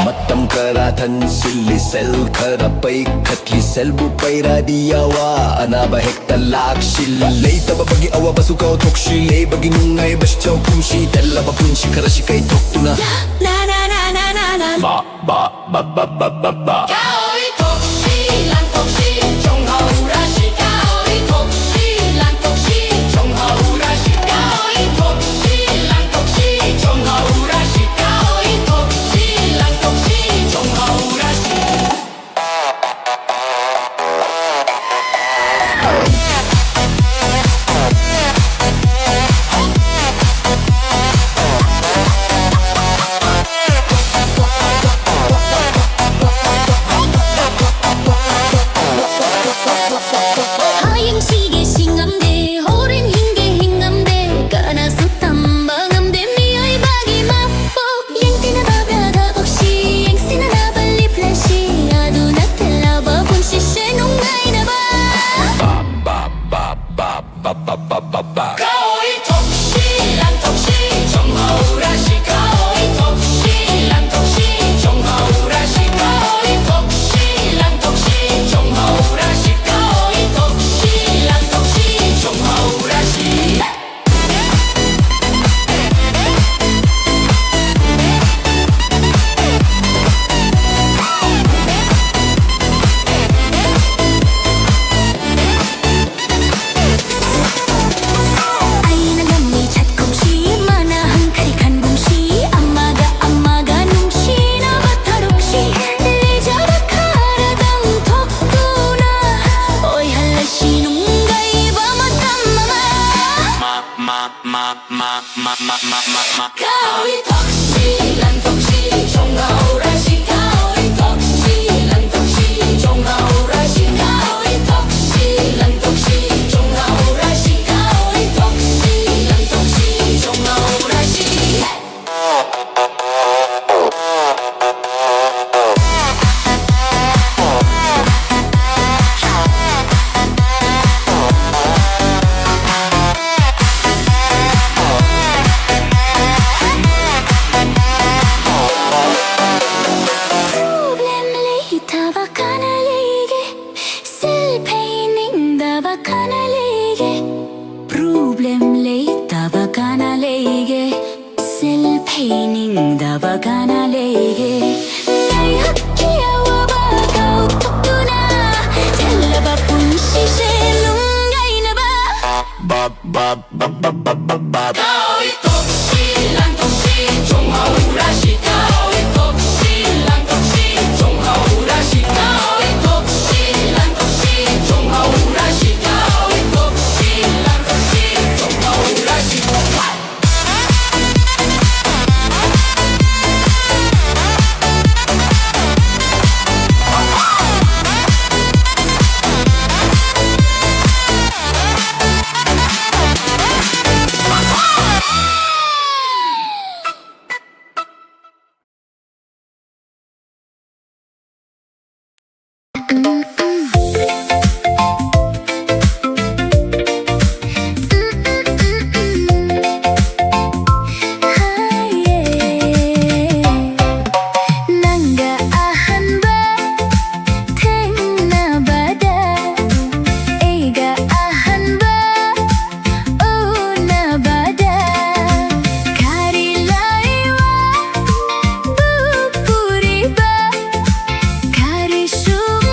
ꯃꯇꯝ ꯈꯔ ꯊꯟꯁꯤꯜꯂꯤ, ꯁꯦꯜ ꯈꯔ ꯄꯩꯈꯠꯂꯤ, ꯁꯦꯜꯕꯨ ꯄꯩꯔꯗꯤ ꯑꯋꯥ ꯑꯅꯥꯕ ꯍꯦꯛꯇ ꯂꯥꯛꯁꯤꯜꯂꯤ꯫ ꯂꯩꯇꯕꯒꯤ ꯑꯋꯥꯕꯁꯨ ꯀꯥꯎꯊꯣꯛꯁꯤ, ꯂꯩꯕꯒꯤ ꯅꯨꯡꯉꯥꯏꯕꯁꯨ ꯆꯥꯎꯈꯨꯝꯁꯤ, ꯇꯜꯂꯕ ꯄꯨꯟꯁꯤ ꯈꯔꯁꯤ ꯀꯩꯊꯣꯛꯇꯨꯅ꯫ ꯕꯥ, ꯕꯥ, ꯕꯥ, ꯕꯥ, ꯕꯥ, ꯕꯥ, ꯕꯥ꯫ ꯀꯥꯎꯏ ꯊꯣꯛꯁꯤ, ꯂꯥꯟꯊꯣꯛꯁꯤ, ꯆꯣꯡꯍꯧꯔꯁꯤ꯫ ꯀꯥꯎꯏ ꯊꯣꯛꯁꯤ, ꯂꯥꯟꯊꯣꯛꯁꯤ, ꯆꯣꯡꯍꯧꯔꯁꯤ꯫ ꯀꯥꯎꯏ ꯊꯣꯛꯁꯤ, ꯂꯥꯟꯊꯣꯛꯁꯤ, ꯆꯣꯡꯍꯧꯔꯁꯤ꯫ ꯀꯥꯎꯏ ꯊꯣꯛꯁꯤ, ꯂꯥꯟꯊꯣꯛꯁꯤ, ꯆꯣꯡꯍꯧꯔꯁꯤ꯫ ꯑꯩꯒꯤ ꯉꯥꯏꯍꯥꯛꯀꯤ ꯑꯋꯥꯕ ꯀꯥꯎꯊꯣꯛꯇꯨꯅ ꯇꯦꯜꯂꯕ ꯄꯨꯟꯁꯤꯁꯦ ꯅꯨꯡꯉꯥꯏꯅꯕ꯫ Bop, bop, bop, bop, bop, bop, bop. ꯇꯧꯏ ꯇꯣꯛꯁꯤ, ꯂꯥꯡꯊꯣꯛꯁꯤ, ꯆꯣꯡꯍꯧꯔꯁꯤ꯫ ꯇꯧꯏ ꯇꯣꯛꯁꯤ, ꯂꯥꯡꯊꯣꯛꯁꯤ, ꯆꯣꯡꯍꯧꯔꯁꯤ꯫ ꯇꯧꯏ ꯇꯣꯛꯁꯤ, ꯂꯥꯡꯊꯣꯛꯁꯤ, ꯆꯣꯡꯍꯧꯔꯁꯤ꯫ ꯇꯧꯏ ꯇꯣꯛꯁꯤ, ꯂꯥꯡꯊꯣꯛꯁꯤ, ꯆꯣꯡꯍꯧꯔꯁꯤ꯫ ꯅꯪꯒ ꯑꯍꯟꯕ ꯊꯦꯡꯅꯕꯗ, ꯑꯩꯒ ꯑꯍꯟꯕ ꯎꯅꯕꯗ, ꯀꯔꯤ ꯂꯩꯕ ꯄꯨꯔꯤꯕ, ꯀꯔꯤ ꯁꯨꯝ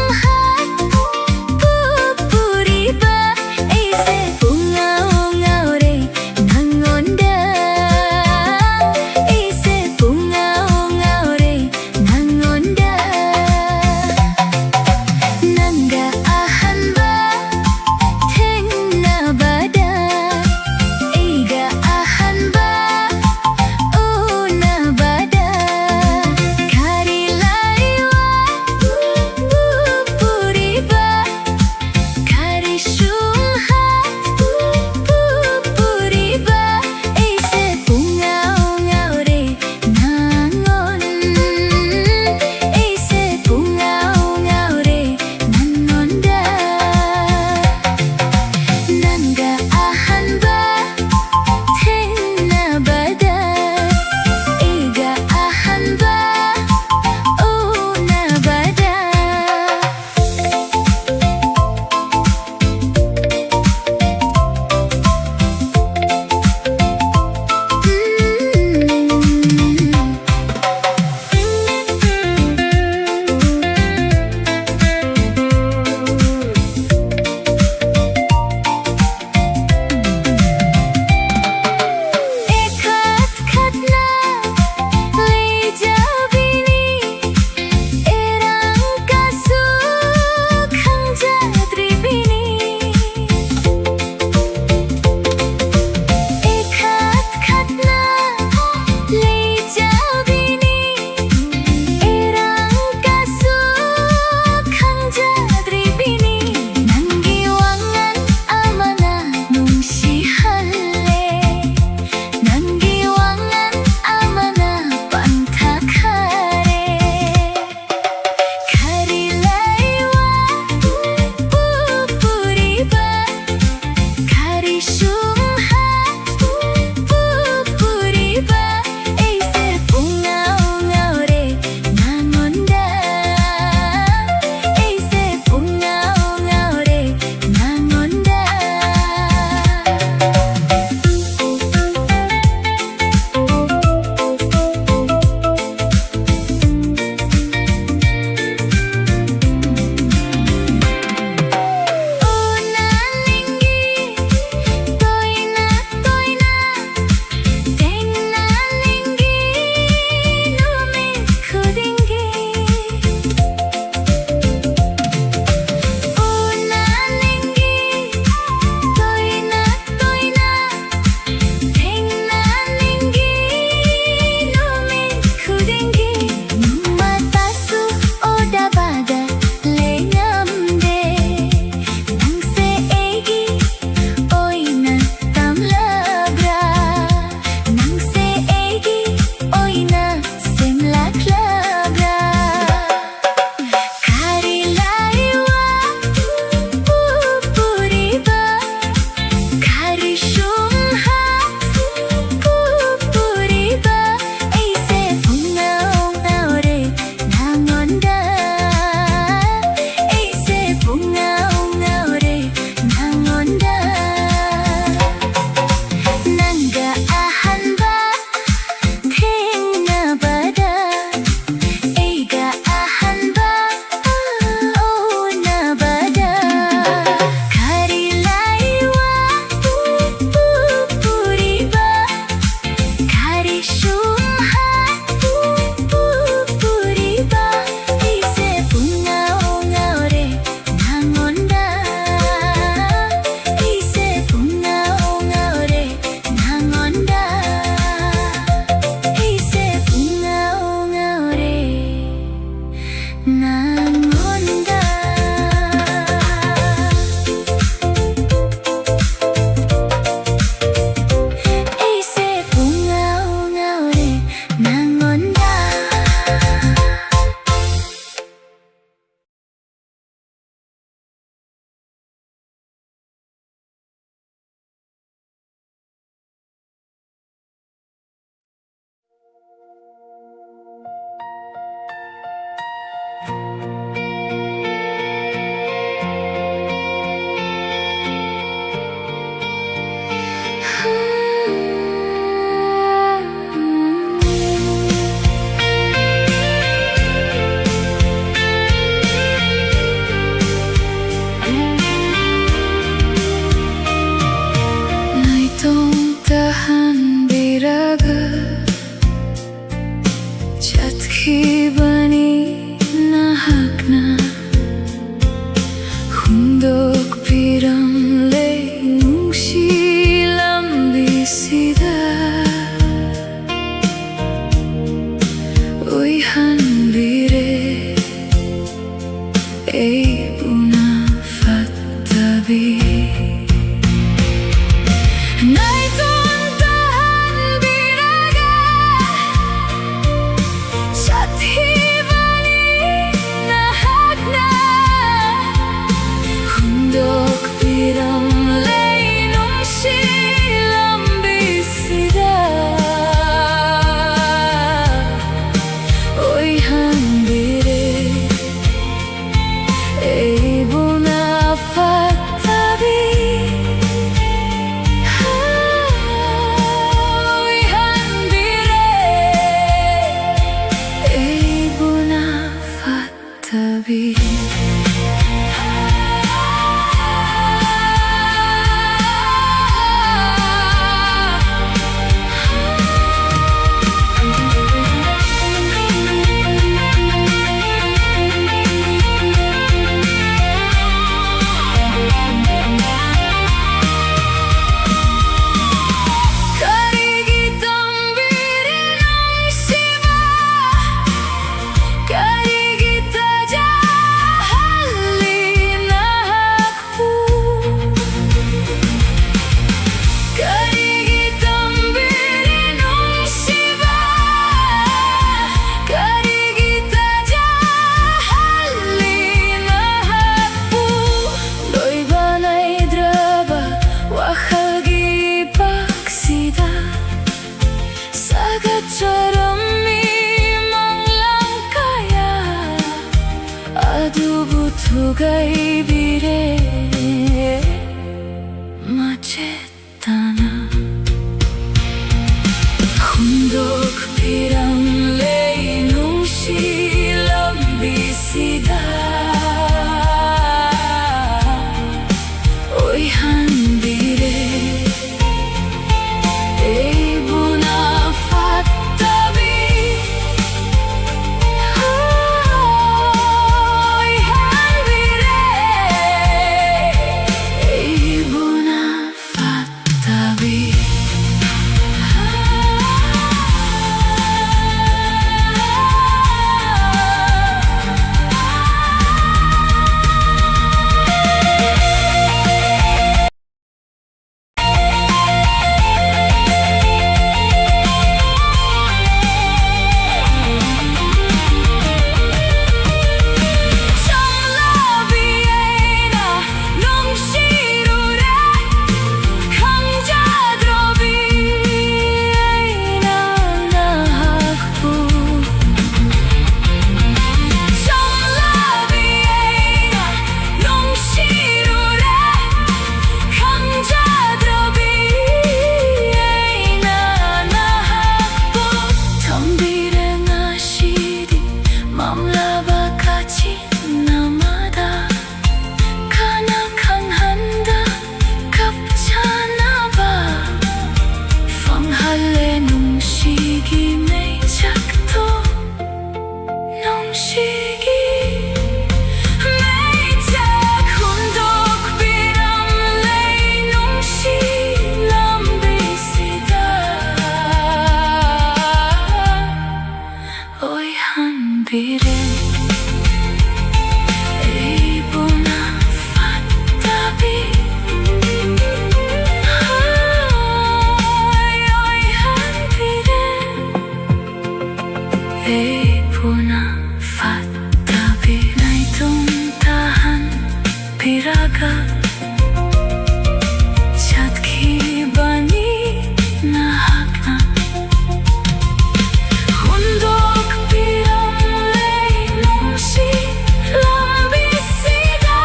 ꯆꯠꯈꯤꯕꯅꯤ ꯅꯍꯥꯛꯅ ꯍꯨꯟꯗꯣꯛꯄꯤꯔꯝꯂꯦ ꯅꯨꯡꯁꯤ ꯂꯝꯕꯤꯁꯤꯗ꯫ ꯑꯣꯏꯍꯟꯕꯤꯔꯦ ꯑꯩꯕꯨ ꯅꯥ ꯐꯠꯇꯕꯤ꯫ ꯅꯥꯏꯇꯣꯝ ꯇꯥꯍꯟꯕꯤꯔꯒ ꯆꯠꯈꯤꯕꯅꯤ ꯅꯍꯥꯛꯅ ꯍꯨꯟꯗꯣꯛꯄꯤꯔꯝꯂꯦ ꯅꯨꯡꯁꯤ ꯂꯝꯕꯤꯁꯤꯗ꯫ ꯑꯣꯏꯍꯟꯕꯤꯔꯦ ꯑꯩꯕꯨ ꯅꯥ ꯐꯠꯇꯕꯤ꯫ ꯑꯣꯏꯍꯟꯕꯤꯔꯦ ꯑꯩꯕꯨ ꯅꯥ ꯐꯠꯇꯕꯤ꯫ ꯀꯔꯤꯒꯤ ꯇꯝꯕꯤꯔꯤ ꯅꯨꯡꯁꯤꯕ? ꯀꯔꯤꯒꯤ ꯊꯥꯖꯍꯜꯂꯤ ꯅꯍꯥꯛꯄꯨ? ꯀꯔꯤꯒꯤ ꯇꯝꯕꯤꯔꯤ ꯅꯨꯡꯁꯤꯕ? ꯀꯔꯤꯒꯤ ꯊꯥꯖꯍꯜꯂꯤ ꯅꯍꯥꯛꯄꯨ? ꯂꯣꯏꯕ ꯅꯥꯏꯗ꯭ꯔꯕ ꯋꯥꯈꯜꯒꯤ ꯏꯄꯥꯛꯁꯤꯗ ꯁꯥꯒꯠꯆꯔꯝꯃꯤ ꯃꯪꯂꯥꯟ ꯀꯌꯥ, ꯑꯗꯨꯕꯨ ꯊꯨꯒꯥꯏꯕꯤꯔꯦ ꯃꯆꯦꯠꯇꯅ꯫ ꯍꯨꯟꯗꯣꯛꯄꯤꯔꯝꯂꯦ ꯅꯨꯡꯁꯤ ꯂꯝꯕꯤꯁꯤꯗ꯫ ꯑꯣꯏꯍꯟꯕꯤꯔꯦ ꯑꯩꯕꯨ ꯅꯥ ꯐꯠꯇꯕꯤ꯫ ꯁꯤꯒꯤ ꯃꯩꯆꯥꯛ ꯍꯨꯟꯗꯣꯛꯄꯤꯔꯝꯂꯦ ꯅꯨꯡꯁꯤ ꯂꯝꯕꯤꯁꯤꯗ꯫ ꯑꯣꯏꯍꯟꯕꯤꯔꯦ ꯑꯩꯕꯨꯅ ꯐꯠꯇꯕꯤ꯫ ꯍꯥꯏ, ꯑꯣꯏꯍꯟꯕꯤꯔꯦ ꯑꯩꯕꯨꯅ ꯐꯠꯇꯕꯤ꯫ ꯅꯥꯏꯇꯣꯝ ꯇꯥꯍꯟꯕꯤꯔꯒ ꯆꯠꯈꯤꯕꯅꯤ ꯅꯍꯥꯛꯅ꯫ ꯍꯨꯟꯗꯣꯛꯄꯤꯔꯝꯂꯦ ꯅꯨꯡꯁꯤ ꯂꯝꯕꯤꯁꯤꯗ꯫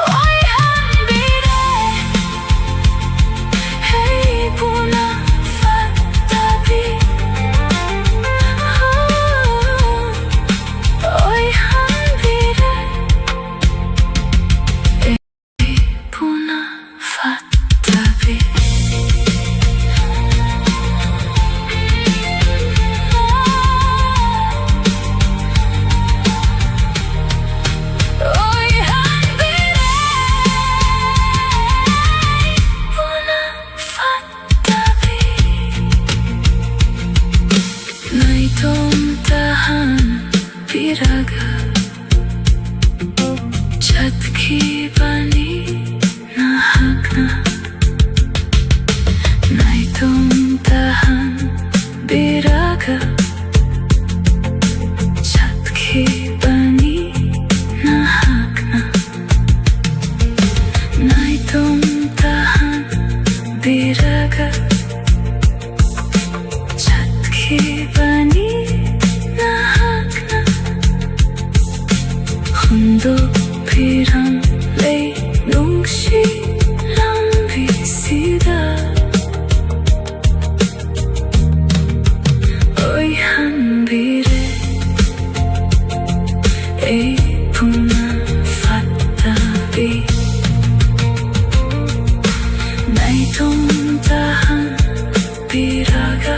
ꯑꯣꯏꯍꯟꯕꯤꯔꯦ ꯑꯩꯕꯨꯅ ꯐꯠꯇꯕꯤ꯫ ꯑꯣꯏꯍꯟꯕꯤꯔꯦ ꯑꯩꯕꯨꯅ ꯐꯠꯇꯕꯤ꯫ ꯑꯣꯏꯍꯟꯕꯤꯔꯦ ꯑꯩꯕꯨꯅ ꯐꯠꯇꯕꯤ꯫ ꯅꯥꯏꯇꯣꯝ ꯇꯥꯍꯟꯕꯤꯔꯒ ꯆꯠꯈꯤꯕꯅꯤ ꯅꯍꯥꯛꯅ꯫ ꯅꯥꯏꯇꯣꯝ ꯇꯥꯍꯟꯕꯤꯔꯒ ꯆꯠꯈꯤꯕꯅꯤ ꯅꯍꯥꯛꯅ꯫ ꯅꯥꯏꯇꯣꯝ ꯇꯥꯍꯟꯕꯤꯔꯒ ꯆꯠꯈꯤꯕꯅꯤ ꯅꯍꯥꯛꯅ꯫ ꯍꯨꯟꯗꯣꯛꯄꯤꯔꯝꯂꯦ ꯅꯨꯡꯁꯤ ꯂꯝꯕꯤꯁꯤꯗ꯫ ꯑꯣꯏꯍꯟꯕꯤꯔꯦ ꯑꯩꯕꯨꯅ ꯐꯠꯇꯕꯤ꯫ ꯅꯥꯏꯇꯣꯝ ꯇꯥꯍꯟꯕꯤꯔꯒ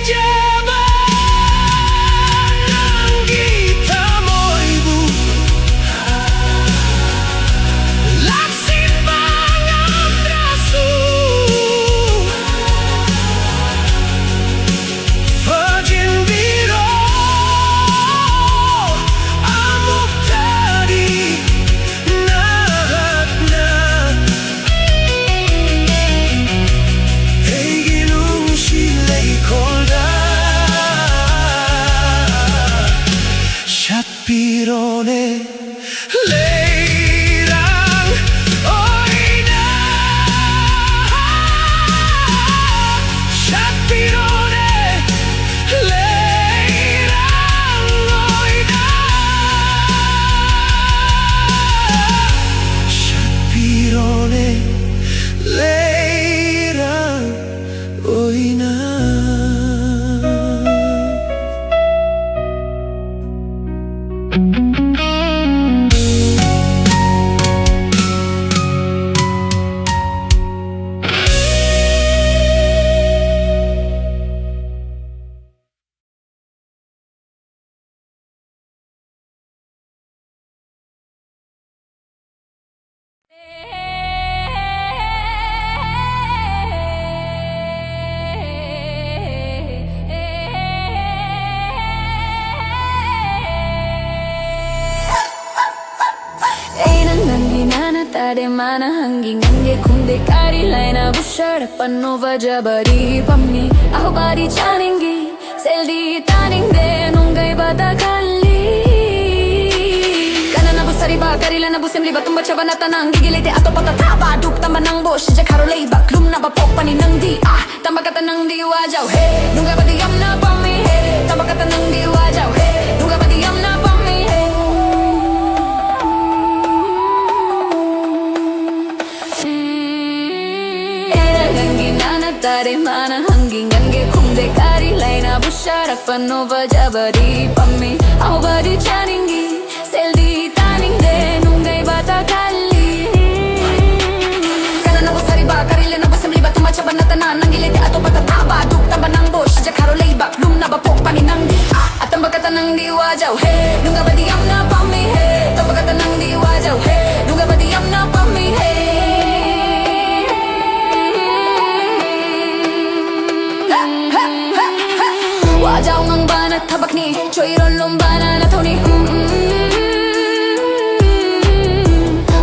Jaba nang gita moibu. Laksin bangam rasu. Fajin biro amuk tadi nahat na. Hei ginung shi lei kolda. Shat pirone leirang oina. Shat pirone leirang oina. Shat pirone leirang oina. Eina nanggi nana tade mana hangi ngange kumde kari laina bushara panova jabari pammi ahubari chaningi. Seldi taningde nungai bata kalli. Kanana bu sariba, karilana bu semliba, tumba chabana tanang, gigilete ato pata taba, duk tamba nang bo, shija karo leiba, klum na ba pok pani nang di, ah, tamba kata nang di wajau, he, nungai badi yamna pami, he, tamba kata nang di wajau, he, nungai badi yamna pami, he. Era gangi nana tare mana hangi ngange kumde kari laina bushara panova jabari pammi. Au bari chaningi seldi taningde nungai bata kalli. Kana na busari ba kari lena busemli ba tuma chaba nata na nangile te ato bata taba duk taba nang bo shija karo ꯋꯥꯖꯧꯍꯦ, ꯅꯨꯡꯉꯥꯏꯕꯗꯤ ꯌꯥꯝꯅ ꯄꯥꯝꯃꯤꯍꯦ, ꯇꯝꯕ ꯈꯛꯇ ꯅꯪꯗꯤ ꯋꯥꯖꯧꯍꯦ, ꯅꯨꯡꯉꯥꯏꯕꯗꯤ ꯌꯥꯝꯅ ꯄꯥꯝꯃꯤꯍꯦ꯫ ꯋꯥꯖꯥꯎ ꯉꯥꯡꯕꯅ ꯊꯕꯛꯅꯤ, ꯆꯣꯏꯔꯣꯜ ꯂꯣꯝꯕꯅ ꯅꯊꯧꯅꯤ꯫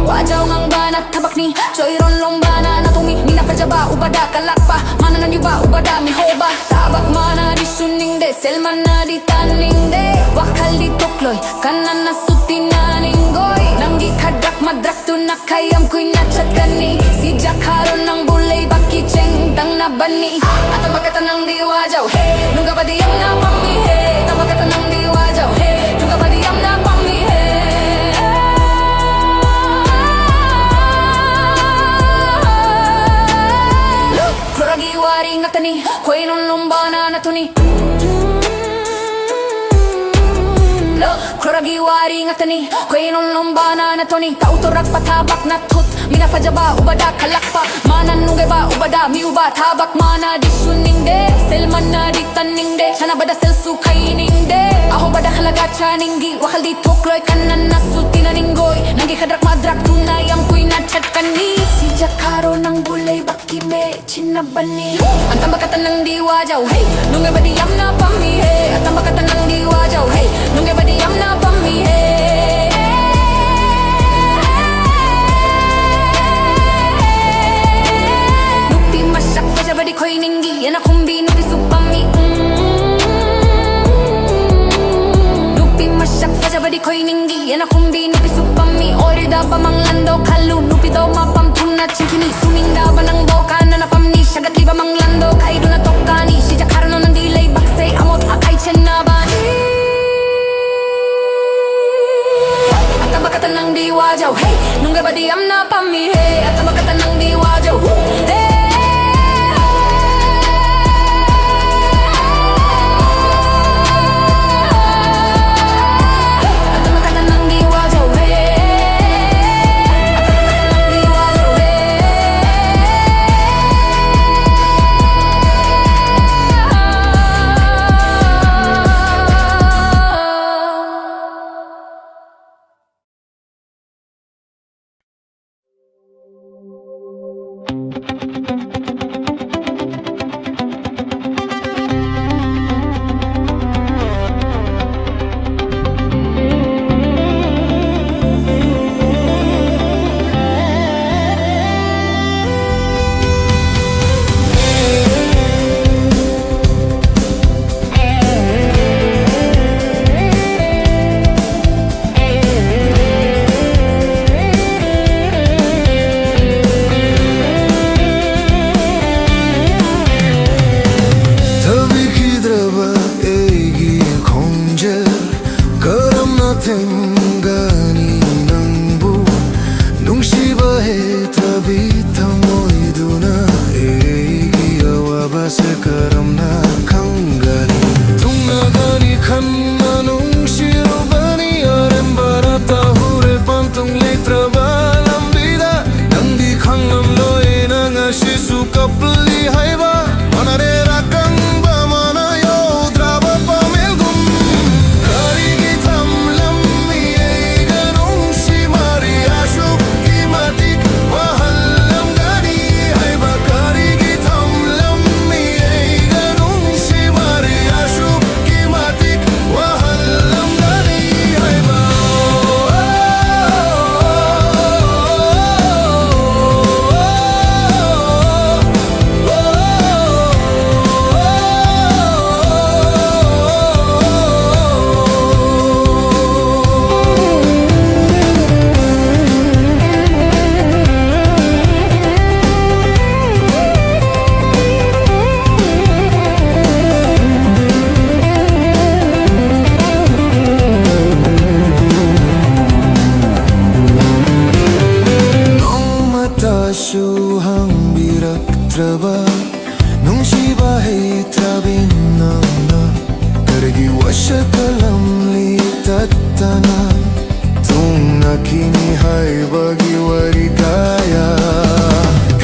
ꯋꯥꯖꯥꯎ ꯉꯥꯡꯕꯅ ꯊꯕꯛꯅꯤ, ꯆꯣꯏꯔꯣꯜ ꯂꯣꯝꯕꯅ ꯅꯊꯧꯅꯤ꯫ ꯃꯤꯅ ꯐꯖꯕ ꯎꯕꯗ ꯀꯜꯂꯛꯄ, ꯃꯥꯅ ꯅꯪ ꯌꯨꯕ ꯎꯕꯗ ꯃꯤꯍꯧꯕ꯫ ꯊꯕꯛ ꯃꯥꯅꯗꯤ ꯁꯨꯅꯤꯡꯗꯦ, ꯁꯦꯜ ꯃꯥꯅꯗꯤ ꯇꯥꯅꯤꯡꯗꯦ, ꯋꯥꯈꯜꯗꯤ ꯊꯣꯛꯂꯣꯏ, ꯀꯅꯥꯅꯁꯨ ꯇꯤꯟꯅꯅꯤꯡꯉꯣꯏ꯫ ꯅꯪꯒꯤ ꯈꯗ꯭ꯔꯛ ꯃꯗ꯭ꯔꯛꯇꯨꯅ ꯀꯌꯥꯝ ꯀꯨꯏꯅ ꯆꯠꯀꯅꯤ? ꯁꯤꯖꯈ꯭ꯔꯣ, ꯅꯪꯕꯨ ꯂꯩꯕꯥꯛꯀꯤ ꯆꯦꯡ ꯇꯪꯅꯕꯅꯤ꯫ ꯑꯇꯝꯕ ꯈꯛꯇ ꯅꯪꯗꯤ ꯋꯥꯖꯧꯍꯦ, ꯅꯨꯡꯉꯥꯏꯕꯗꯤ ꯌꯥꯝꯅ ꯄꯥꯝꯃꯤꯍꯦ꯫ ꯑꯇꯝꯕ ꯈꯛꯇ ꯅꯪꯗꯤ ꯋꯥꯖꯧꯍꯦ, ꯅꯨꯡꯉꯥꯏꯕꯗꯤ ꯌꯥꯝꯅ ꯄꯥꯝꯃꯤꯍꯦ꯫ ꯈꯣꯔꯒꯤ ꯋꯥꯔꯤ ꯉꯥꯛꯇꯅꯤ, ꯈꯣꯏꯅꯨꯡ ꯂꯨꯝꯕꯅ ꯅꯊꯧꯅꯤ꯫ ꯈꯣꯔꯒꯤ ꯋꯥꯔꯤ ꯉꯥꯛꯇꯅꯤ, ꯈꯣꯏꯅꯨꯡ ꯂꯨꯝꯕꯅ ꯅꯊꯧꯅꯤ꯫ ꯇꯧꯊꯣꯔꯛꯄ ꯊꯕꯛꯅ ꯊꯨꯠ, ꯃꯤꯅ ꯐꯖꯕ ꯎꯕꯗ ꯈꯜꯂꯛꯄ, ꯃꯥꯅ ꯅꯨꯡꯉꯥꯏꯕ ꯎꯕꯗ ꯃꯤꯎꯕ꯫ ꯊꯕꯛ ꯃꯥꯅꯗꯤ ꯁꯨꯅꯤꯡꯗꯦ, ꯁꯦꯜ ꯃꯥꯅꯗꯤ ꯇꯥꯅꯤꯡꯗꯦ, ꯁꯥꯟꯅꯕꯗ ꯁꯦꯜꯁꯨ ꯈꯥꯏꯅꯤꯡꯗꯦ꯫ ꯑꯍꯧꯕꯗ ꯍꯜꯂꯒ ꯆꯥꯅꯤꯡꯉꯤ, ꯋꯥꯈꯜꯗꯤ ꯊꯣꯛꯂꯣꯏ, ꯀꯅꯥꯅꯁꯨ ꯇꯤꯟꯅꯅꯤꯡꯉꯣꯏ꯫ ꯅꯪꯒꯤ ꯈꯗ꯭ꯔꯛ ꯃꯗ꯭ꯔꯛꯇꯨꯅ ꯌꯥꯝ ꯀꯨꯏꯅ ꯆꯠꯀꯅꯤ꯫ ꯁꯤꯖꯈ꯭ꯔꯣ, ꯅꯪꯕꯨ ꯂꯩꯕꯥꯛꯀꯤ ꯃꯦ ꯁꯤꯟꯅꯕꯅꯤ꯫ ꯑꯇꯝꯕ ꯈꯛꯇ ꯅꯪꯗꯤ ꯋꯥꯖꯧꯍꯦ, ꯅꯨꯡꯉꯥꯏꯕꯗꯤ ꯌꯥꯝꯅ ꯄꯥꯝꯃꯤꯍꯦ꯫ ꯑꯇꯝꯕ ꯈꯛꯇ ꯅꯪꯗꯤ ꯋꯥꯖꯧꯍꯦ, ꯅꯨꯡꯉꯥꯏꯕꯗꯤ ꯌꯥꯝꯅ ꯄꯥꯝꯃꯤꯍꯦ꯫ ꯅꯨꯄꯤ ꯃꯁꯛ ꯐꯖꯕꯗꯤ ꯈꯣꯏꯅꯤꯡꯉꯤ, ꯌꯦꯅꯈꯨꯝꯕꯤ ꯅꯨꯄꯤꯁꯨ ꯄꯥꯝꯃꯤ꯫ ꯎꯝ꯫ ꯅꯨꯄꯤ ꯃꯁꯛ ꯐꯖꯕꯗꯤ ꯈꯣꯏꯅꯤꯡꯉꯤ, ꯌꯦꯅꯈꯨꯝꯕꯤ ꯅꯨꯄꯤꯁꯨ ꯄꯥꯝꯃꯤ꯫ ꯑꯣꯏꯔꯣꯏꯗꯕ ꯃꯪꯂꯥꯟꯗꯣ ꯈꯜꯂꯨ, ꯅꯨꯄꯤꯗꯣ ꯃꯄꯥꯝ ꯊꯨꯅ ꯆꯦꯟꯈꯤꯅꯤ꯫ ꯁꯨꯅꯤꯡꯗꯕ ꯅꯪꯕꯨ ꯀꯅꯥꯅ ꯄꯥꯝꯅꯤ? ꯁꯥꯒꯠꯂꯤꯕ ꯃꯪꯂꯥꯟꯗꯣ ꯈꯥꯏꯗꯨꯅ ꯇꯣꯛꯀꯅꯤ꯫ ꯁꯤꯖꯈ꯭ꯔꯣ, ꯅꯪꯗꯤ ꯂꯩꯕꯥꯛꯁꯦ ꯑꯃꯣꯠ ꯑꯀꯥꯏ ꯆꯦꯟꯅꯕꯅꯤ꯫ ꯑꯇꯝꯕ ꯈꯛꯇ ꯅꯪꯗꯤ ꯋꯥꯖꯧꯍꯦ, ꯅꯨꯡꯉꯥꯏꯕꯗꯤ ꯌꯥꯝꯅ ꯄꯥꯝꯃꯤꯍꯦ꯫ ꯑꯇꯝꯕ ꯈꯛꯇ ꯅꯪꯗꯤ ꯋꯥꯖꯧ꯫ ꯍꯦ꯫ ꯀꯔꯝꯅ ꯈꯪꯒꯅꯤ? ꯊꯨꯡꯅꯒꯅꯤ ꯈꯟꯅ ꯅꯨꯡꯁꯤꯔꯨꯕꯅꯤ, ꯑꯔꯦꯝꯕꯔ ꯇꯧꯔꯦ ꯄꯟꯊꯨꯡ ꯂꯩꯇ꯭ꯔꯕ ꯂꯝꯕꯤꯗ꯫ ꯅꯪꯗꯤ ꯈꯪꯂꯝꯂꯣꯏ ꯅꯪ ꯉꯁꯤꯁꯨ ꯀꯞꯂꯤ ꯍꯥꯏꯕ, ꯃꯥꯟꯅꯔꯦ ꯑꯀꯪꯕ ꯃꯅꯥ ꯌꯧꯗ꯭ꯔꯕ ꯄꯥꯃꯦꯜꯒꯨꯝ꯫ ꯀꯔꯤꯒꯤ ꯊꯝꯂꯝꯃꯤ ꯑꯩꯒ ꯅꯨꯡꯁꯤ ꯃꯔꯤ ꯑꯁꯨꯛꯀꯤ ꯃꯇꯤꯛ ꯋꯥꯍꯜꯂꯝꯒꯅꯤ ꯍꯥꯏꯕ? ꯀꯔꯤꯒꯤ ꯊꯝꯂꯝꯃꯤ ꯑꯩꯒ ꯅꯨꯡꯁꯤ ꯃꯔꯤ ꯑꯁꯨꯛꯀꯤ ꯃꯇꯤꯛ ꯋꯥꯍꯜꯂꯝꯒꯅꯤ ꯍꯥꯏꯕ? ꯅꯣꯡꯃꯇꯁꯨ ꯍꯪꯕꯤꯔꯛꯇ꯭ꯔꯕ, ꯅꯨꯡꯁꯤꯕ ꯍꯩꯇ꯭ꯔꯕꯤ ꯅꯪꯅ ꯀꯔꯤꯒꯤ ꯋꯥꯁꯛꯇ ꯂꯝꯂꯤ ꯇꯠꯇꯅ ꯊꯨꯡꯅꯈꯤꯅꯤ ꯍꯥꯏꯕꯒꯤ ꯋꯥꯔꯤ ꯀꯌꯥ?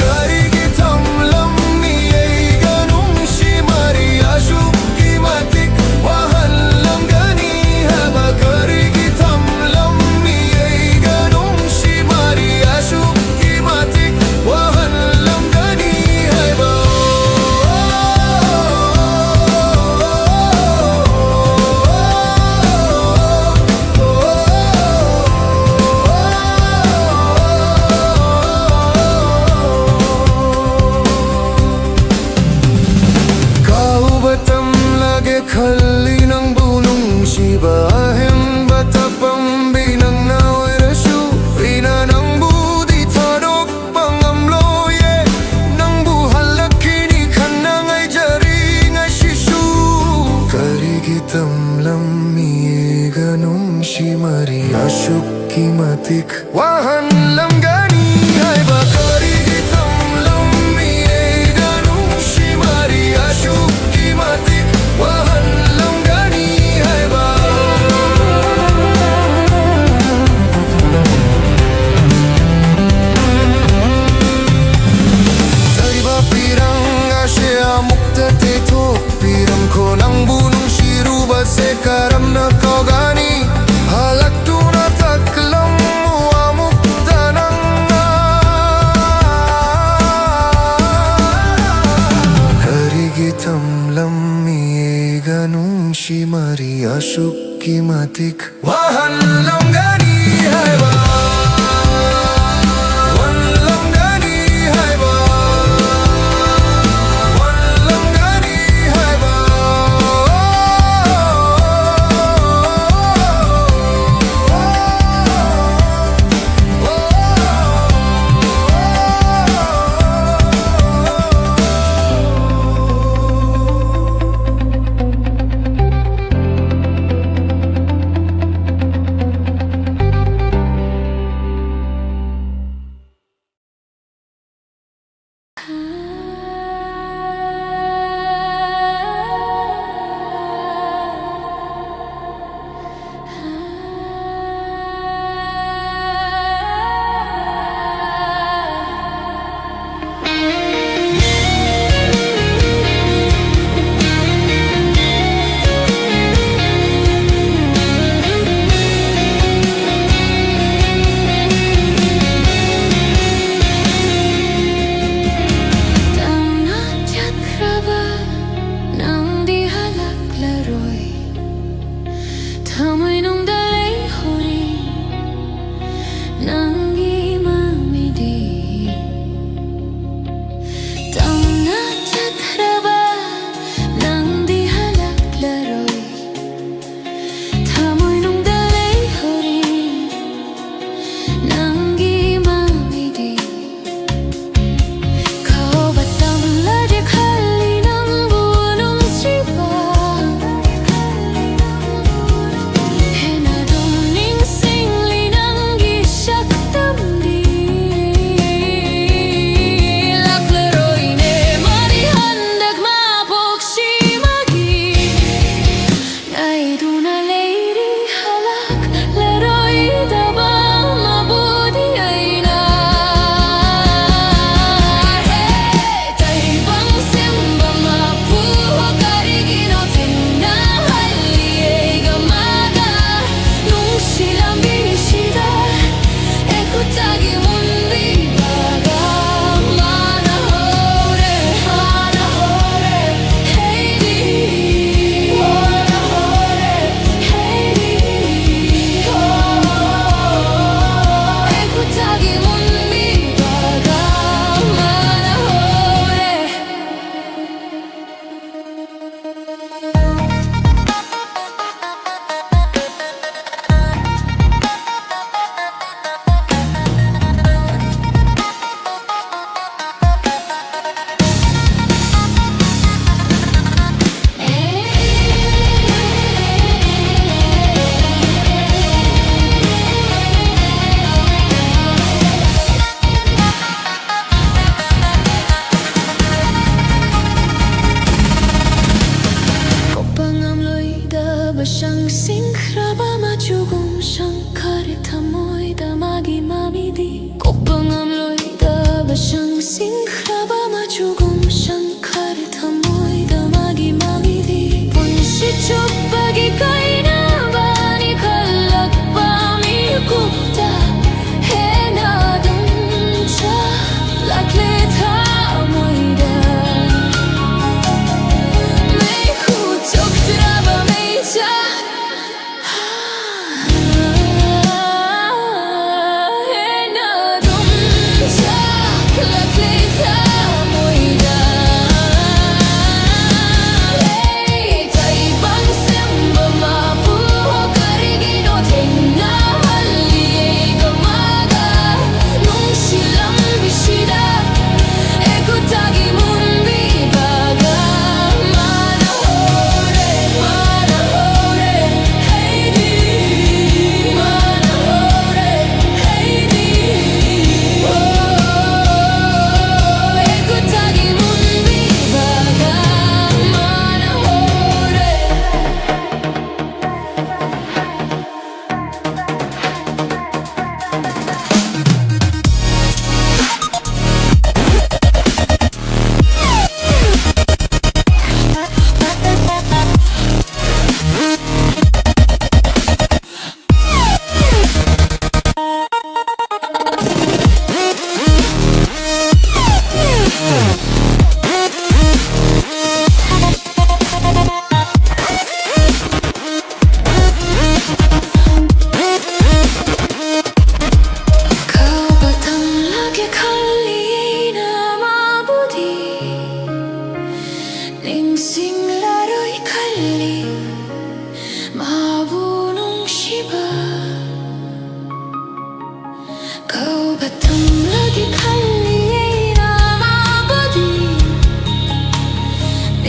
ꯀꯔꯤꯒꯤ ꯊꯝꯂꯝꯃꯤ ꯑꯩꯒ ꯅꯨꯡꯁꯤ ꯃꯔꯤ ꯑꯁꯨꯛꯀꯤ ꯃꯇꯤꯛ ꯋꯥꯍꯜꯂꯝꯒꯅꯤ ꯍꯥꯏꯕ? ꯀꯔꯤꯒꯤ ꯊꯝꯂꯝꯃꯤ ꯑꯩꯒ ꯅꯨꯡꯁꯤ ꯃꯔꯤ ꯑꯁꯨꯛꯀꯤ ꯃꯇꯤꯛ ꯋꯥꯍꯜꯂꯝꯒꯅꯤ ꯍꯥꯏꯕ? ꯀꯥꯎꯕ ꯇꯝꯂꯒꯦ ꯈꯜꯂꯤ ꯅꯪꯕꯨ ꯅꯨꯡꯁꯤꯕ ꯑꯍꯦꯟꯕ ꯇꯄꯝꯕꯤ ꯅꯪꯅ ꯑꯣꯏꯔꯁꯨ, ꯑꯩꯅ ꯅꯪꯕꯨꯗꯤ ꯊꯥꯗꯣꯛꯄ ꯉꯝꯂꯣꯏꯌꯦ꯫ ꯅꯪꯕꯨ ꯍꯜꯂꯛꯈꯤꯅꯤ ꯈꯟꯅ ꯉꯥꯏꯖꯔꯤ ꯉꯁꯤꯁꯨ꯫ ꯀꯔꯤꯒꯤ ꯇꯝꯂꯝꯃꯤ ꯑꯩꯒ ꯅꯨꯡꯁꯤ ꯃꯔꯤ ꯑꯁꯨꯛꯀꯤ ꯃꯇꯤꯛ ꯋꯥꯍꯟꯂꯝꯒꯅꯤ ꯍꯥꯏꯕ? ꯀꯔꯤꯒꯤ ꯊꯝꯂꯝꯃꯤ ꯑꯩꯒ ꯅꯨꯡꯁꯤ ꯃꯔꯤ ꯑꯁꯨꯛ ꯇꯦꯊꯣꯛꯄꯤꯔꯝꯈꯣ꯫ ꯅꯪꯕꯨ ꯅꯨꯡꯁꯤꯔꯨꯕꯁꯦ ꯀꯔꯝꯅ ꯀꯥꯎꯒꯅꯤ? ꯍꯜꯂꯛꯇꯨꯅ ꯇꯛꯂꯝꯃꯨ ꯑꯃꯨꯛꯇ ꯅꯪꯅ꯫ ꯀꯔꯤꯒꯤ ꯊꯝꯂꯝꯃꯤ ꯑꯩꯒ ꯅꯨꯡꯁꯤ ꯃꯔꯤ ꯑꯁꯨꯛꯀꯤ ꯃꯇꯤꯛ? ꯋꯥꯍꯜꯂꯝꯒꯅꯤ ꯍꯥꯏꯕ, ꯋꯥꯍꯜꯂꯝꯒꯅꯤ ꯍꯥꯏꯕ, ꯋꯥꯍꯜꯂꯝꯒꯅꯤ ꯍꯥꯏꯕ꯫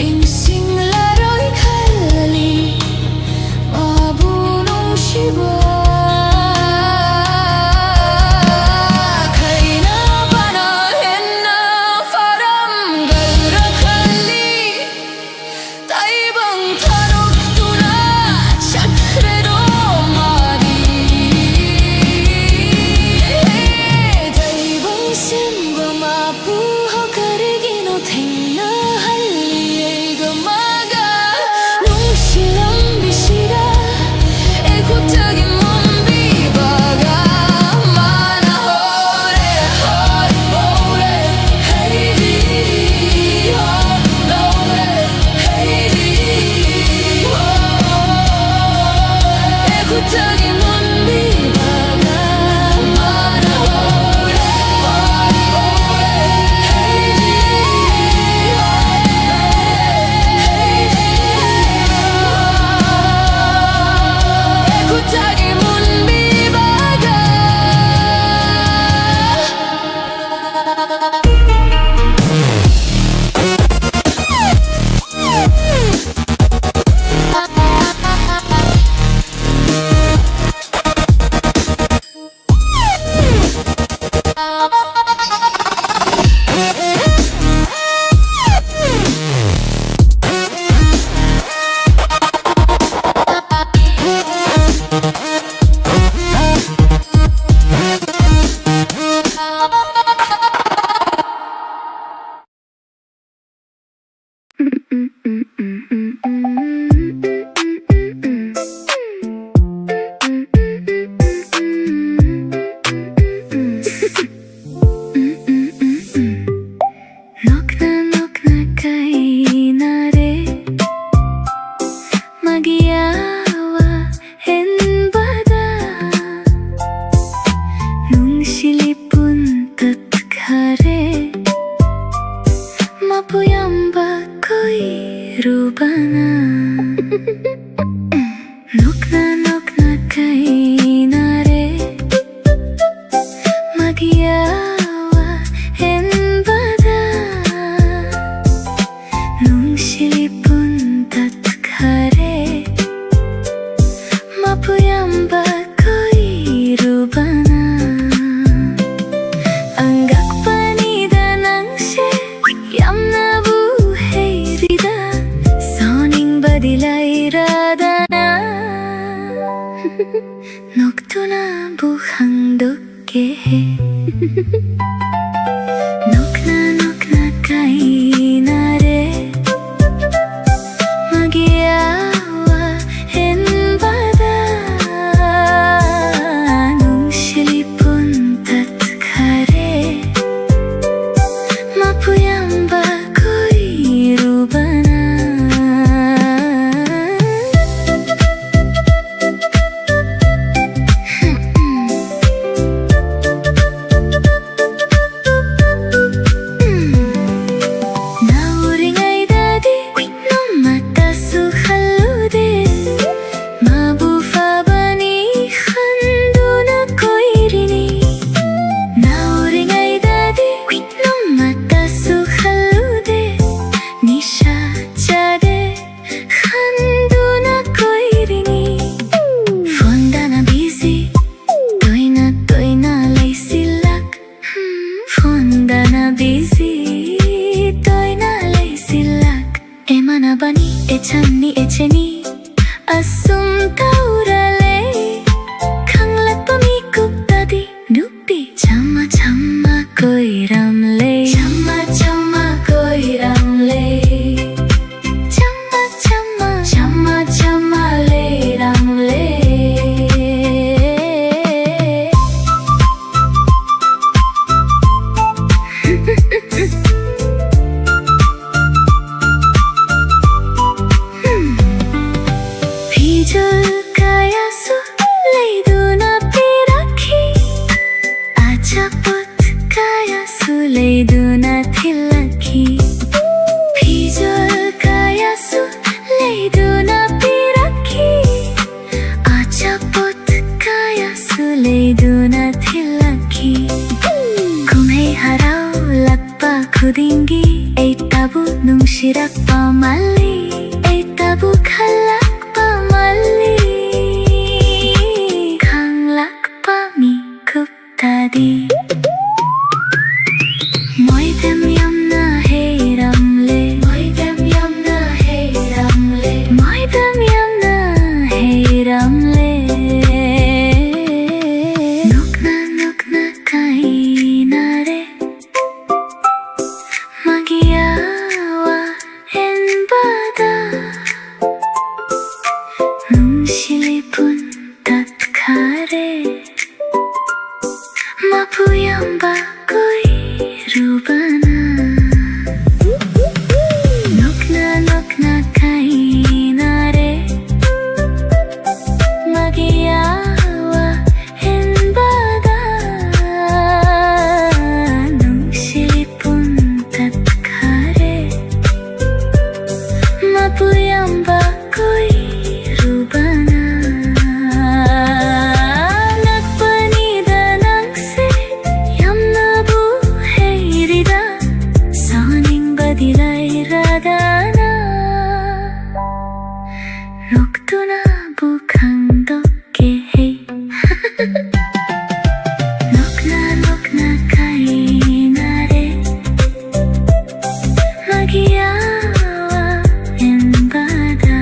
ꯏꯪꯁꯤꯡꯂꯔꯣꯏ ꯈꯜꯂꯤ ꯃꯥꯕꯨ ꯅꯨꯡꯁꯤꯕ꯫ ꯈꯩꯅꯕꯅ ꯍꯦꯟꯅ ꯐꯔꯝꯒꯗ꯭ꯔꯥ ꯈꯜꯂꯤ꯫ ꯇꯥꯏꯕꯪ ꯊꯥꯗꯣꯛꯇꯨꯅ ꯆꯠꯈ꯭ꯔꯦꯗꯣ ꯃꯥꯗꯤ꯫ ꯇꯥꯏꯕꯪ ꯁꯦꯝꯕ ꯃꯥꯕꯨ ꯀꯔꯤꯒꯤꯅꯣ ꯊꯦꯡꯅꯍꯜꯂꯤ ꯑꯩꯒ ꯃꯥꯒ? ꯅꯨꯡꯁꯤ ꯂꯝꯕꯤꯁꯤꯗ ꯑꯩ ꯈꯨꯠꯇꯒꯤ ꯃꯨꯟꯕꯤꯕꯒ ꯃꯥꯅ ꯍꯧꯔꯦ, ꯍꯧꯔꯦ, ꯍꯧꯔꯦ꯫ ꯍꯩꯔꯤ, ꯍꯣ, ꯂꯧꯔꯦ, ꯍꯩꯔꯤ, ꯍꯣ, ꯑꯩ ꯈꯨꯠꯇꯒꯤ ꯃꯨꯟꯕꯤꯕꯒ ꯃꯥꯅ ꯍꯧꯔꯦ, ꯍꯧꯔꯦ, ꯍꯩꯔꯤ, ꯍꯣ, ꯂꯧꯔꯦ, ꯍꯩꯔꯤ, ꯍꯣ, ꯑꯩ ꯈꯨꯠꯇꯒꯤ ꯃꯨꯟꯕꯤꯕꯒ꯫ ꯅꯣꯛꯅ ꯅꯣꯛꯅ ꯀꯥꯏꯅꯔꯦ ꯃꯥꯒꯤ ꯑꯋꯥ ꯍꯦꯟꯕꯗ꯫ ꯅꯨꯡꯁꯤ ꯂꯤꯄꯨꯟ ꯇꯠꯈꯔꯦ ꯃꯥꯕꯨ ꯌꯥꯝꯕ ꯀꯣꯏꯔꯨꯕꯅ꯫ ꯅꯣꯛꯅ ꯅꯣꯛꯅ ꯀꯥꯏꯅꯔꯦ ꯃꯥꯒꯤ ꯑꯋꯥ ꯍꯦꯟꯕꯗ꯫ ꯅꯨꯡꯁꯤ ꯗꯤ ꯂꯩꯔꯗꯅ ꯅꯣꯛꯇꯨꯅꯕꯨ ꯈꯪꯗꯣꯛꯀꯦ꯫ ꯅꯣꯛꯅ ꯅꯣꯛꯅ ꯀꯥꯏꯅꯔꯦ꯫ ꯃꯥꯒꯤ ꯑꯋꯥ ꯍꯦꯟꯕꯗ ꯅꯨꯡꯁꯤꯂꯤ ꯄꯨꯟ ꯇꯠꯈꯔꯦ꯫ ꯃꯄꯨꯌꯥꯝꯕ ꯀꯣꯏꯔꯨꯕꯅ꯫ ꯅꯧꯔꯤꯉꯩꯗꯗꯤ ꯅꯣꯡꯃꯇꯁꯨ ꯈꯜꯂꯨꯗꯦ꯫ ꯃꯥꯕꯨ ꯐꯕꯅꯤ ꯈꯟꯗꯨꯅ ꯀꯣꯏꯔꯤꯅꯤ꯫ ꯅꯧꯔꯤꯉꯩꯗꯗꯤ ꯅꯣꯡꯃꯇꯁꯨ ꯈꯜꯂꯨꯗꯦ꯫ ꯅꯤꯁꯥ ꯆꯥꯗꯦ ꯈꯟꯗꯨꯅ ꯀꯣꯏꯔꯤꯅꯤ꯫ ꯐꯣꯟꯗꯅ ꯕꯤꯖꯤ ꯇꯣꯏꯅ ꯇꯣꯏꯅ ꯂꯩꯁꯤꯜꯂꯛ꯫ ꯐꯣꯟꯗꯅ ꯕꯤꯖꯤ ꯇꯣꯏꯅ ꯂꯩꯁꯤꯜꯂꯛ꯫ ꯑꯦ ꯃꯥꯟꯅꯕꯅꯤ, ꯑꯦ ꯆꯟꯅꯤ, ꯑꯦ ꯆꯦꯅꯤ, ꯑꯁꯨꯝ ꯇꯧꯔ ꯂꯩ꯫ ꯈꯪꯂꯛꯄ ꯃꯤꯀꯨꯞꯇꯗꯤ ꯅꯨꯄꯤ ꯆꯥꯝꯃ ꯆꯥꯝꯃ ꯀꯣꯏꯔꯝꯂꯦ꯫ ꯆꯥꯝꯃ ꯆꯥꯝꯃ ꯀꯣꯏꯔꯝꯂꯦ꯫ ꯆꯥꯝꯃ ꯆꯥꯝꯃ, ꯆꯥꯝꯃ ꯆꯥꯝꯃ ꯂꯩꯔꯝꯂꯦ꯫ ꯐꯤꯖꯣꯜ ꯀꯌꯥꯁꯨ ꯂꯩꯗꯨꯅ ꯄꯤꯔꯛꯈꯤ꯫ ꯑꯆꯥꯄꯣꯠ ꯀꯌꯥꯁꯨ ꯂꯩꯗꯨꯅ ꯊꯤꯜꯂꯛꯈꯤ꯫ ꯐꯤꯖꯣꯜ ꯀꯌꯥꯁꯨ ꯂꯩꯗꯨꯅ ꯄꯤꯔꯛꯈꯤ꯫ ꯑꯆꯥꯄꯣꯠ ꯀꯌꯥꯁꯨ ꯂꯩꯗꯨꯅ ꯊꯤꯜꯂꯛꯈꯤ꯫ ꯀꯨꯝꯍꯩ ꯍꯔꯥꯎꯂꯛꯄ ꯈꯨꯗꯤꯡꯒꯤ ꯑꯩꯇꯕꯨ ꯅꯨꯡꯁꯤꯔꯛꯄ ꯃꯥꯜꯂꯤ꯫ ꯑꯩꯇꯕꯨ ꯈꯜꯂꯛꯄ ꯃꯥꯜꯂꯤ꯫ ꯈꯪꯂꯛꯄ ꯃꯤꯀꯨꯞ ꯇꯗꯤ ꯃꯣꯏꯗꯝ ꯌꯥꯝꯅ ꯍꯩꯔꯝꯂꯦ꯫ ꯃꯣꯏꯗꯝ ꯌꯥꯝꯅ ꯍꯩꯔꯝꯂꯦ꯫ ꯄꯨꯌꯥꯝꯕ ꯀꯣꯏꯔꯨꯕꯅ ꯅꯛꯄꯅꯤꯗ ꯅꯪꯁꯦ ꯌꯥꯝꯅꯕꯨ ꯍꯩꯔꯤꯗ ꯁꯥꯅꯤꯡꯕꯗꯤ ꯂꯩꯔꯗꯅ ꯔꯨꯛꯇꯨꯅꯕꯨ ꯈꯪꯗꯣꯛꯀꯦ ꯍꯦ ꯅꯣꯛꯅ ꯅꯣꯛꯅ ꯀꯥꯏꯅꯔꯦ ꯃꯥꯒꯤ ꯑꯋꯥ ꯏꯟꯕꯗ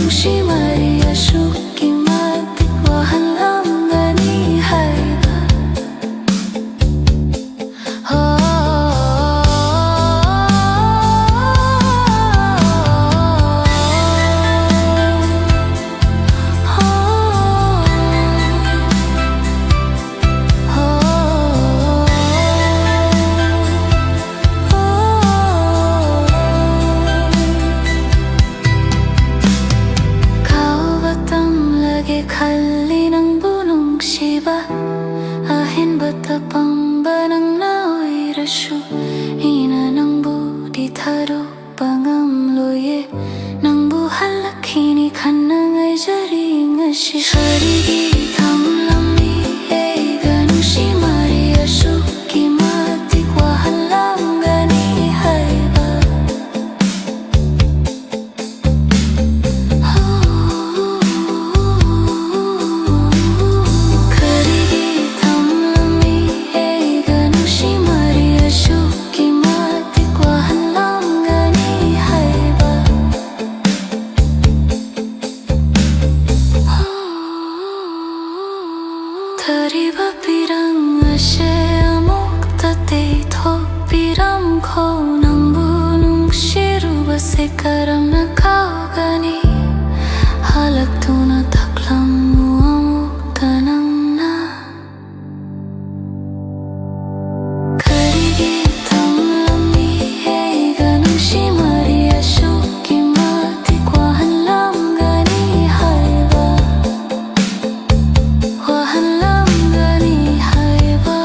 ꯅꯨꯡꯁꯤ ꯃꯔꯤ ꯑꯁꯨꯛꯀꯤ ꯃꯇꯤꯛ ꯋꯥꯍꯜꯂꯝꯒꯅꯤ ꯍꯥꯏꯕ꯫ ꯍꯣ꯫ ꯀꯥꯎꯕ ꯇꯝꯂꯒꯦ ꯈꯜꯂꯤ ꯅꯪꯕꯨ ꯅꯨꯡꯁꯤꯕ꯫ ꯑꯍꯦꯟꯕ ꯇꯄꯝꯕ ꯅꯪꯅ ꯑꯣꯏꯔꯁꯨ, ꯑꯩꯅ ꯅꯪꯕꯨꯗꯤ ꯊꯥꯗꯣꯛꯄ ꯉꯝꯂꯣꯏꯌꯦ꯫ ꯅꯪꯕꯨ ꯍꯜꯂꯛꯈꯤꯅꯤ ꯈꯟꯅ ꯉꯥꯏꯖꯔꯤ ꯉꯁꯤ꯫ ꯀꯔꯤꯒꯤ ꯊꯝꯂꯝꯃꯤ ꯑꯩꯒ ꯅꯨꯡꯁꯤ ꯃꯔꯤ ꯑꯁꯨꯛꯀꯤ ꯃꯇꯤꯛ ꯋꯥꯍꯜꯂꯝꯒꯅꯤ ꯍꯥꯏꯕ? ꯀꯔꯤꯒꯤ ꯊꯝꯂꯝꯃꯤ ꯑꯩꯒ ꯅꯨꯡꯁꯤ ꯃꯔꯤ ꯑꯁꯨꯛꯀꯤ ꯃꯇꯤꯛ ꯋꯥꯍꯜꯂꯝꯒꯅꯤ ꯍꯥꯏꯕ? ꯊꯔꯤꯕ ꯄꯤꯔꯪ ꯑꯁꯦ ꯑꯃꯨꯛꯇ ꯇꯩꯊꯣꯛꯄꯤꯔꯝꯈꯣ꯫ ꯅꯪꯕꯨ ꯅꯨꯡꯁꯤꯔꯨꯕꯁꯦ ꯀꯔꯝꯅ ꯀꯥꯎꯒꯅꯤ? ꯍꯜꯂꯛꯇꯨꯅ ꯇꯥꯛꯂꯝꯃꯨ ꯑꯃꯨꯛꯇ ꯅꯪꯅ꯫ ꯀꯔꯤꯒꯤ ꯊꯝꯂꯝꯃꯤ ꯑꯩꯒ ꯅꯨꯡꯁꯤ ꯃꯔꯤ ꯑꯁꯨꯛꯀꯤ ꯃꯇꯤꯛ ꯋꯥꯍꯜꯂꯝꯒꯅꯤ ꯍꯥꯏꯕ? ꯋꯥꯍꯜꯂꯝꯒꯅꯤ ꯍꯥꯏꯕ?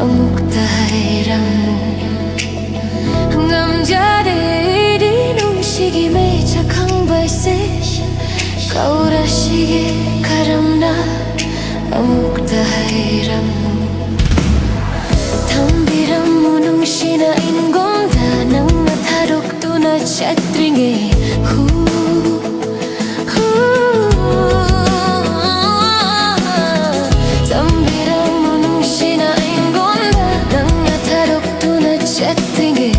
ꯑꯃꯨꯛꯇ ꯍꯥꯏꯔꯝꯃꯨ꯫ ꯉꯝꯖꯗꯦ ꯑꯩꯗꯤ ꯅꯨꯡꯁꯤꯒꯤ ꯃꯩꯆꯥꯛ ꯈꯪꯕꯁꯦ꯫ ꯀꯧꯔꯛꯁꯤꯒꯦ ꯀꯔꯝꯅ? ꯑꯃꯨꯛꯇ ꯍꯥꯏꯔꯝꯃꯨ꯫ ꯊꯝꯕꯤꯔꯝꯃꯨ ꯅꯨꯡꯁꯤꯅ ꯑꯩꯉꯣꯟꯗ ꯅꯪꯅ ꯊꯥꯗꯣꯛꯇꯨꯅ ꯆꯠꯇ꯭ꯔꯤꯉꯩ꯫ ꯍꯨ, ꯍꯨ꯫ ꯊꯝꯕꯤꯔꯝꯃꯨ ꯅꯨꯡꯁꯤꯅ ꯑꯩꯉꯣꯟꯗ ꯅꯪꯅ ꯊꯥꯗꯣꯛꯇꯨꯅ ꯆꯠꯇ꯭ꯔꯤꯉꯩ꯫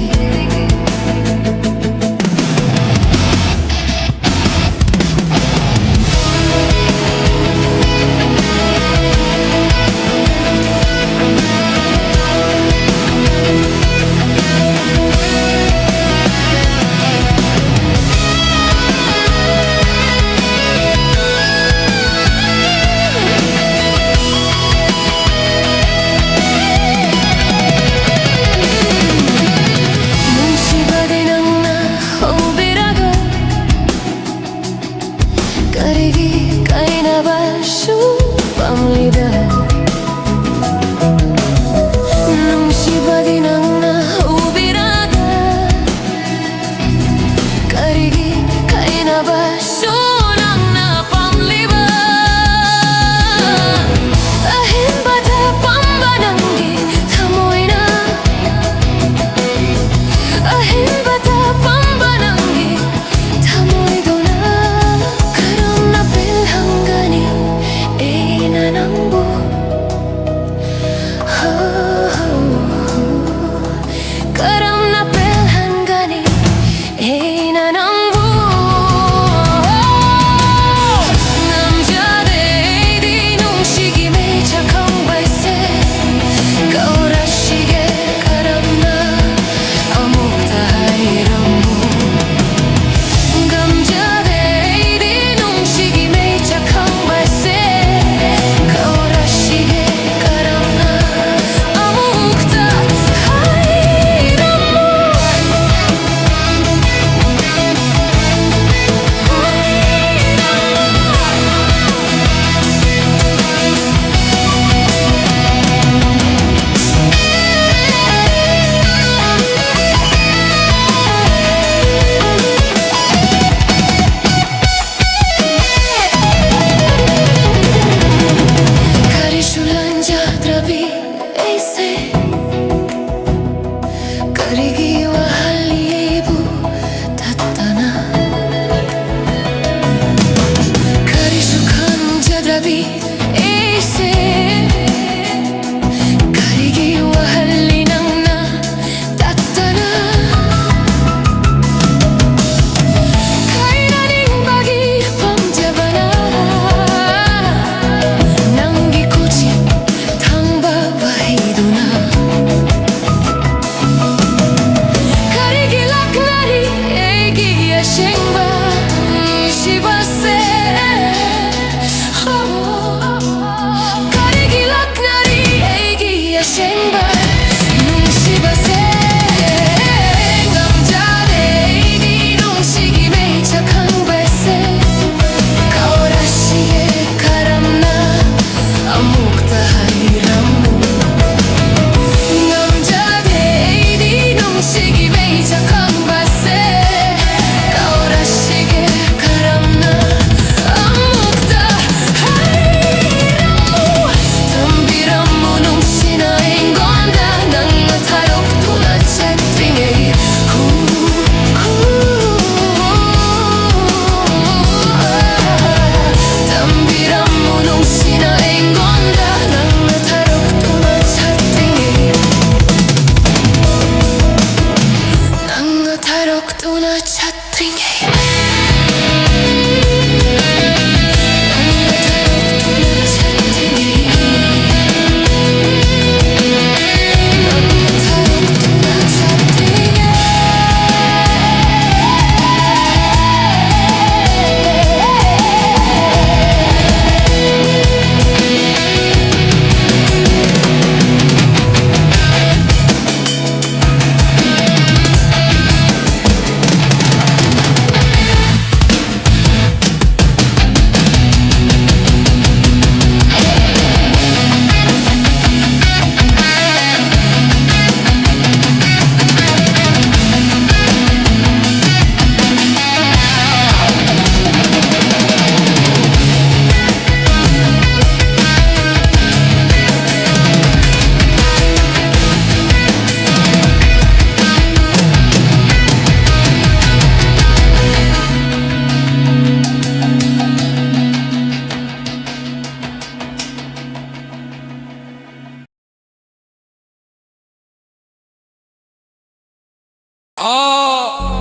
Ah.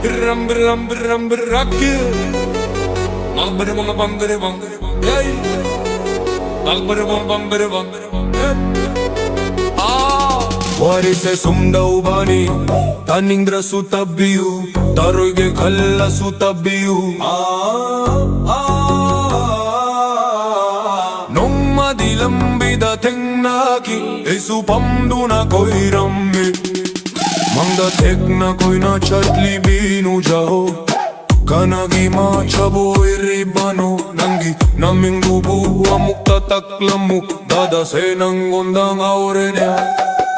Biram, biram, biram, birak. Bang, biram, bang, biram, bang. Hey. Bang, biram, bang, biram, bang. Hey. Ah. Warise sumdau bani, taningdra sutabiu, taruige khala sutabiu. Ah, ah, ah. Nongmadi lambida thengnaki, eisu pamduna koirammi. Mangda thekna koina chatli binu jaho. Kanagi ma chabo iribano nangi naming bubu amukta taklamu dada senang gondang aurenya.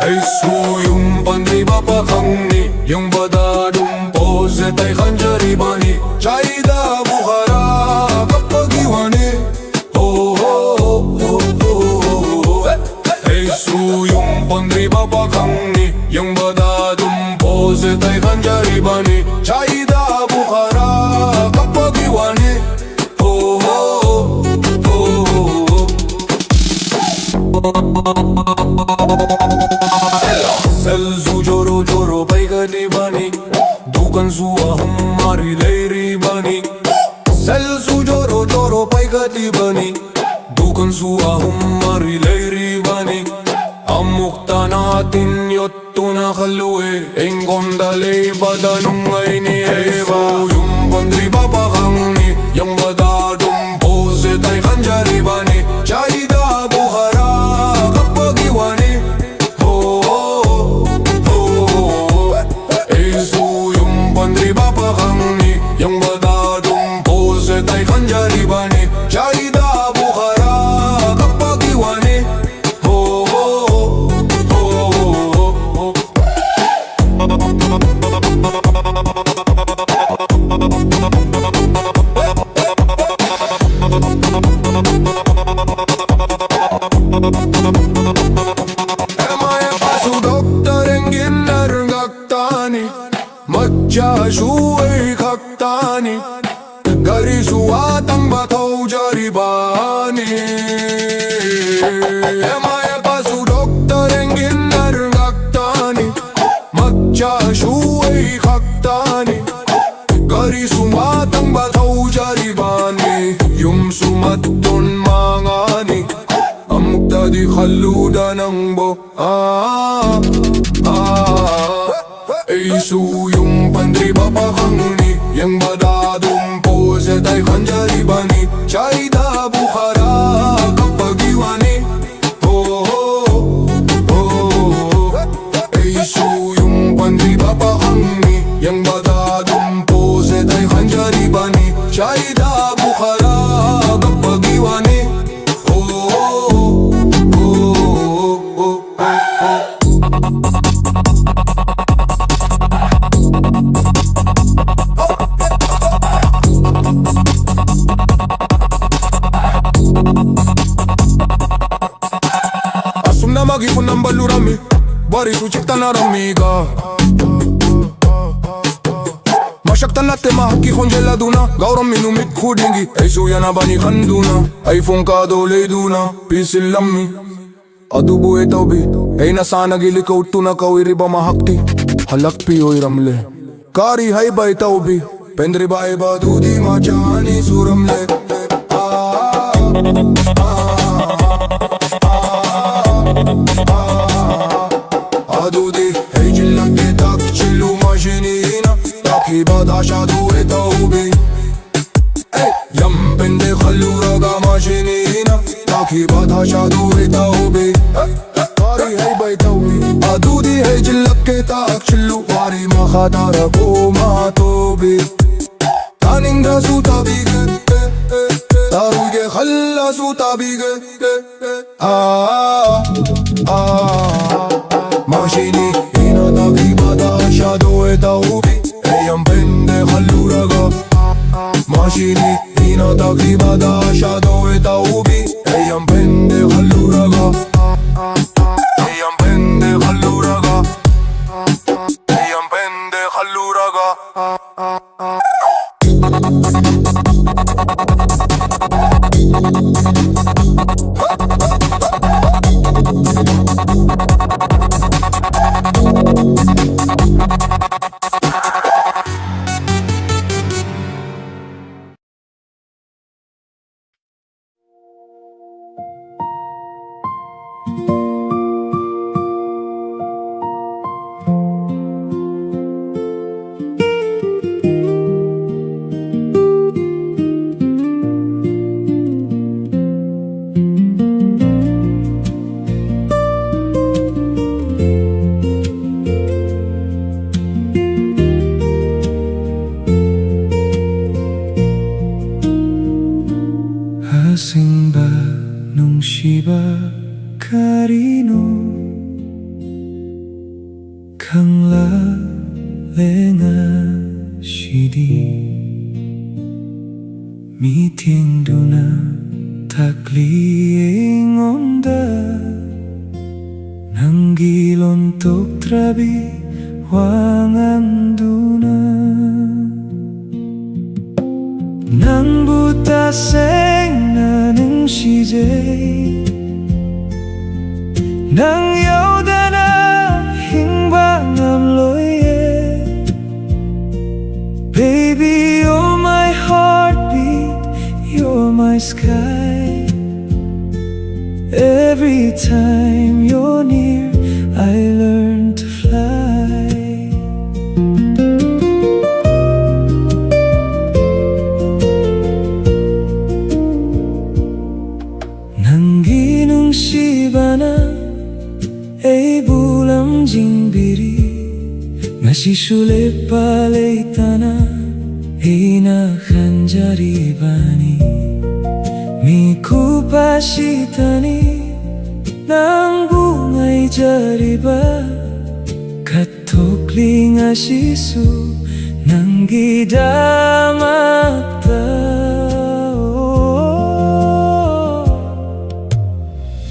Eisu yung pandri bapa kangni yung badadum pose tai khanjari bani chaida buhara kapagiwani. Ho, ho, ho, ho, ho, ho, ho. Hey, su yung pandri bapa kangni, yung badadum pose tai khanjari bani, chaida buhara kapagiwani. Ho, ho, ho, ho, ho. Sel su joro joro paigadi bani, dukan su ahum mari leiri bani. Sel su joro joro paigadi bani, dukan su ahum mari leiri bani. Amukta natin yottuna khalue, engonda lei badanung aini eva. Yung pandri bapa kangni, yung badadum pose tai khanjari bani. Chaida buhara kapagiwani. Ho, ho, ho, ho, ho. Eisu yung pandri bapa kangni, yung badadum pose tai khanjari bani. Chaida buhara kapagiwani. Ho, ho, ho, ho, ho, ho. Ema e pasu doktor engin nerngak tani, macha shuei khaktani, gari suatang batau jaribani. Ema e pasu doktor engin nerngak tani, mak ꯈꯜꯂꯨꯗ ꯅꯪꯕꯨ꯫ ꯑꯥ, ꯑꯥ꯫ ꯑꯩꯁꯨ ꯌꯨꯝ ꯄꯟꯗ꯭ꯔꯤꯕ ꯄꯥꯈꯪꯅꯤ, ꯌꯦꯡꯕꯗ ꯑꯗꯨꯝ ꯄꯣꯁꯦ ꯇꯥꯏ ꯈꯟꯖꯔꯤꯕꯅꯤ, ꯆꯥꯏꯗꯕꯨ ꯈꯔ ꯀꯞꯄꯒꯤ ꯋꯥꯅꯤ꯫ ꯍꯣ, ꯍꯣ, ꯍꯣ, ꯍꯣ꯫ ꯑꯩꯁꯨ ꯌꯨꯝ ꯄꯟꯗ꯭ꯔꯤꯕ ꯄꯥꯈꯪꯅꯤ, ꯌꯦꯡꯕꯗ ꯑꯗꯨꯝ ꯄꯣꯁꯦ ꯇꯥꯏ ꯈꯟꯖꯔꯤꯕꯅꯤ, ꯆꯥꯏꯗꯕꯨ ꯈꯔ ꯀꯞꯄꯒꯤ ꯋꯥꯅꯤ꯫ ꯍꯣ, ꯍꯣ, ꯍꯣ, ꯍꯣ꯫ ꯑꯁꯨꯝꯅ ꯃꯥꯒꯤ ꯐꯣꯟ ꯅꯝꯕꯔ ꯂꯨꯔꯝꯃꯤ, ꯋꯥꯔꯤꯁꯨ ꯆꯤꯛꯇꯅꯔꯝꯃꯤꯒ꯫ ꯃꯁꯛꯇ ꯅꯠꯇꯦ ꯃꯍꯥꯛꯀꯤ ꯈꯣꯟꯖꯦꯜ ꯑꯗꯨꯅ ꯀꯧꯔꯝꯃꯤ ꯅꯨꯃꯤꯠ ꯈꯨꯗꯤꯡꯒꯤ꯫ ꯑꯩꯁꯨ ꯌꯥꯅꯕꯅꯤ ꯈꯟꯗꯨꯅ ꯑꯩ ꯐꯣꯟ ꯀꯥꯗꯣ ꯂꯩꯗꯨꯅ ꯄꯤꯁꯤꯜꯂꯝꯃꯤ꯫ ꯑꯗꯨꯕꯨ ꯏꯇꯥꯎꯕꯤ, ꯑꯩꯅ ꯁꯥꯟꯅꯒꯤ ꯂꯤꯀꯧꯠꯇꯨꯅ ꯀꯧꯏꯔꯤꯕ ꯃꯍꯥꯛꯇꯤ ꯍꯜꯂꯛꯄꯤ ꯑꯣꯏꯔꯝꯂꯦ꯫ ꯀꯔꯤ ꯍꯥꯏꯕ ꯏꯇꯥꯎꯕꯤ? ꯄꯦꯟꯗ꯭ꯔꯤꯕ ꯍꯥꯏꯕꯗꯨꯗꯤ ꯃꯆꯥ ꯑꯅꯤ ꯁꯨꯔꯝꯂꯦ꯫ ꯑꯥ, ꯑꯥ, ꯑꯥ, ꯑꯥ, ꯑꯥ꯫ ꯑꯗꯨꯗꯤ ꯍꯩꯖꯤꯜꯂꯛꯀꯦ ꯇꯛꯁꯤꯜꯂꯨ ꯃꯁꯤꯅꯤꯅ ꯇꯥꯛꯈꯤꯕ ꯗꯥꯁꯥꯗꯨ ꯏꯇꯥꯎꯕꯤ꯫ ꯑꯦ, ꯌꯥꯝ ꯄꯦꯟꯗꯦ ꯈꯜꯂꯨꯔꯒ ꯃꯁꯤꯅꯤꯅ ꯇꯥꯛꯈꯤꯕ ꯗꯥꯁꯥꯗꯨ ꯏꯇꯥꯎꯕꯤ꯫ ꯑꯦ, ꯀꯔꯤ ꯍꯥꯏꯕ ꯏꯇꯥꯎꯕꯤ? ꯑꯗꯨꯗꯤ ꯍꯩꯖꯤꯜꯂꯛꯀꯦ ꯇꯥꯛꯁꯤꯜꯂꯨ ꯋꯥꯔꯤ ꯃꯈꯥ ꯇꯥꯔꯛꯑꯣ ꯃꯇꯣꯕꯤ꯫ ꯇꯥꯅꯤꯡꯗ꯭ꯔꯁꯨ ꯇꯥꯕꯤꯒꯦ, ꯇꯥꯔꯣꯏꯒꯦ ꯈꯜꯂꯁꯨ ꯇꯥꯕꯤꯒꯦ꯫ ꯑꯥ, ꯑꯥ, ꯃꯁꯤꯅꯤ ꯏꯅ ꯇꯥꯛꯈꯤꯕ ꯗꯥꯁꯥꯗꯣ ꯏꯇꯥꯎꯕꯤ꯫ ꯑꯩ ꯌꯥꯝ ꯄꯦꯟꯗꯦ ꯈꯜꯂꯨꯔꯒ꯫ ꯃꯁꯤꯅꯤ ꯏꯅ ꯇꯥꯛꯈꯤꯕ ꯗꯥꯁꯥꯗꯣ ꯏꯇꯥꯎꯕꯤ꯫ ꯑꯩ ꯌꯥꯝ ꯄꯦꯟꯗꯦ ꯈꯜꯂꯨꯔꯒ꯫ ꯑꯩ ꯌꯥꯝ ꯄꯦꯟꯗꯦ ꯈꯜꯂꯨꯔꯒ꯫ ꯑꯩ ꯌꯥꯝ ꯄꯦꯟꯗꯦ ꯈꯜꯂꯨꯔꯒ꯫ ꯅꯨꯡꯁꯤꯕ ꯀꯔꯤꯅꯣ ꯈꯪꯂꯛꯂꯦ ꯉꯁꯤꯗꯤ꯫ ꯃꯤꯠꯌꯦꯡꯗꯨꯅ ꯇꯥꯛꯂꯤ ꯑꯩꯉꯣꯟꯗ ꯅꯪꯒꯤ ꯂꯣꯟꯊꯣꯛꯇ꯭ꯔꯕꯤ ꯋꯥꯉꯥꯡꯗꯨꯅ꯫ ꯅꯪꯕꯨ ꯇꯁꯦꯡꯅ ꯅꯨꯡꯁꯤꯖꯩ꯫ ꯅꯪ ꯌꯥꯎꯗꯅ ꯍꯤꯡꯕ ꯉꯝꯂꯣꯏꯌꯦ꯫ Baby, you're my heartbeat, you're my sky. Every time you're near, I learn to fly. ꯅꯪꯒꯤ ꯅꯨꯡꯁꯤꯕꯅ ꯑꯩꯕꯨ ꯂꯝꯖꯤꯡꯕꯤꯔꯤ꯫ ꯉꯁꯤꯁꯨ ꯂꯦꯞꯄ ꯂꯩꯇꯅ ꯑꯩꯅ ꯈꯟꯖꯔꯤꯕꯅꯤ꯫ ꯃꯤꯀꯨꯞ ꯑꯁꯤꯗꯅꯤ ꯅꯪꯕꯨ ꯉꯥꯏꯖꯔꯤꯕ꯫ ꯀꯠꯊꯣꯛꯂꯤ ꯉꯁꯤꯁꯨ ꯅꯪꯒꯤꯗꯃꯛꯇ꯫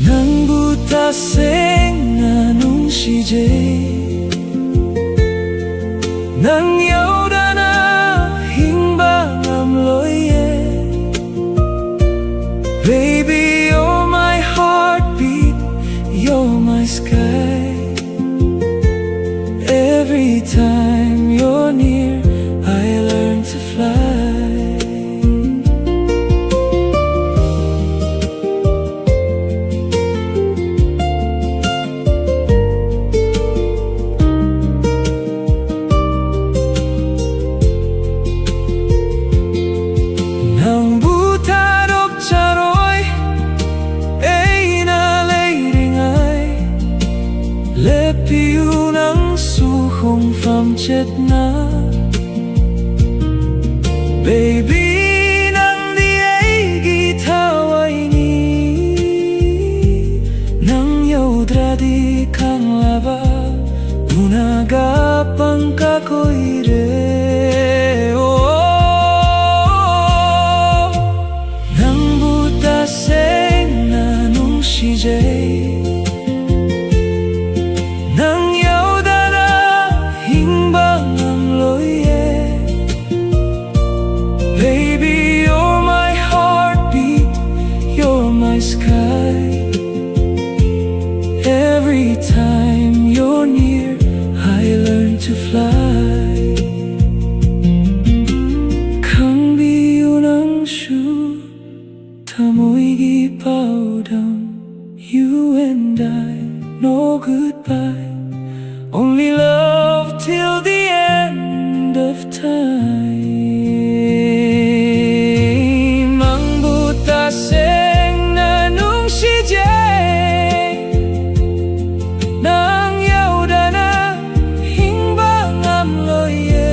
ꯅꯪꯕꯨ ꯇꯁꯦꯡꯅ ꯅꯨꯡꯁꯤꯖꯩ꯫ ꯅꯪ ꯌꯥꯎꯗꯅ ꯍꯤꯡꯕ ꯉꯝꯂꯣꯏꯌꯦ꯫ Baby, you're my heartbeat, you're my sky. Every time you're near, I learn to fly. ꯅꯪꯕꯨ ꯊꯥꯗꯣꯛꯆꯔꯣꯏ ꯑꯩꯅ ꯂꯩꯔꯤꯉꯩ꯫ ꯂꯦꯞꯄꯤꯌꯨ ꯅꯪꯁꯨ ꯈꯣꯡꯐꯝ ꯊꯃꯣꯏꯒꯤ ꯄꯥꯎꯗꯝ, you and I, no goodbye, only love till the end of time. ꯅꯪꯕꯨ ꯇꯁꯦꯡꯅ ꯅꯨꯡꯁꯤꯖꯩ, ꯅꯪ ꯌꯥꯎꯗꯅ ꯍꯤꯡꯕ ꯉꯝꯂꯣꯏꯌꯦ.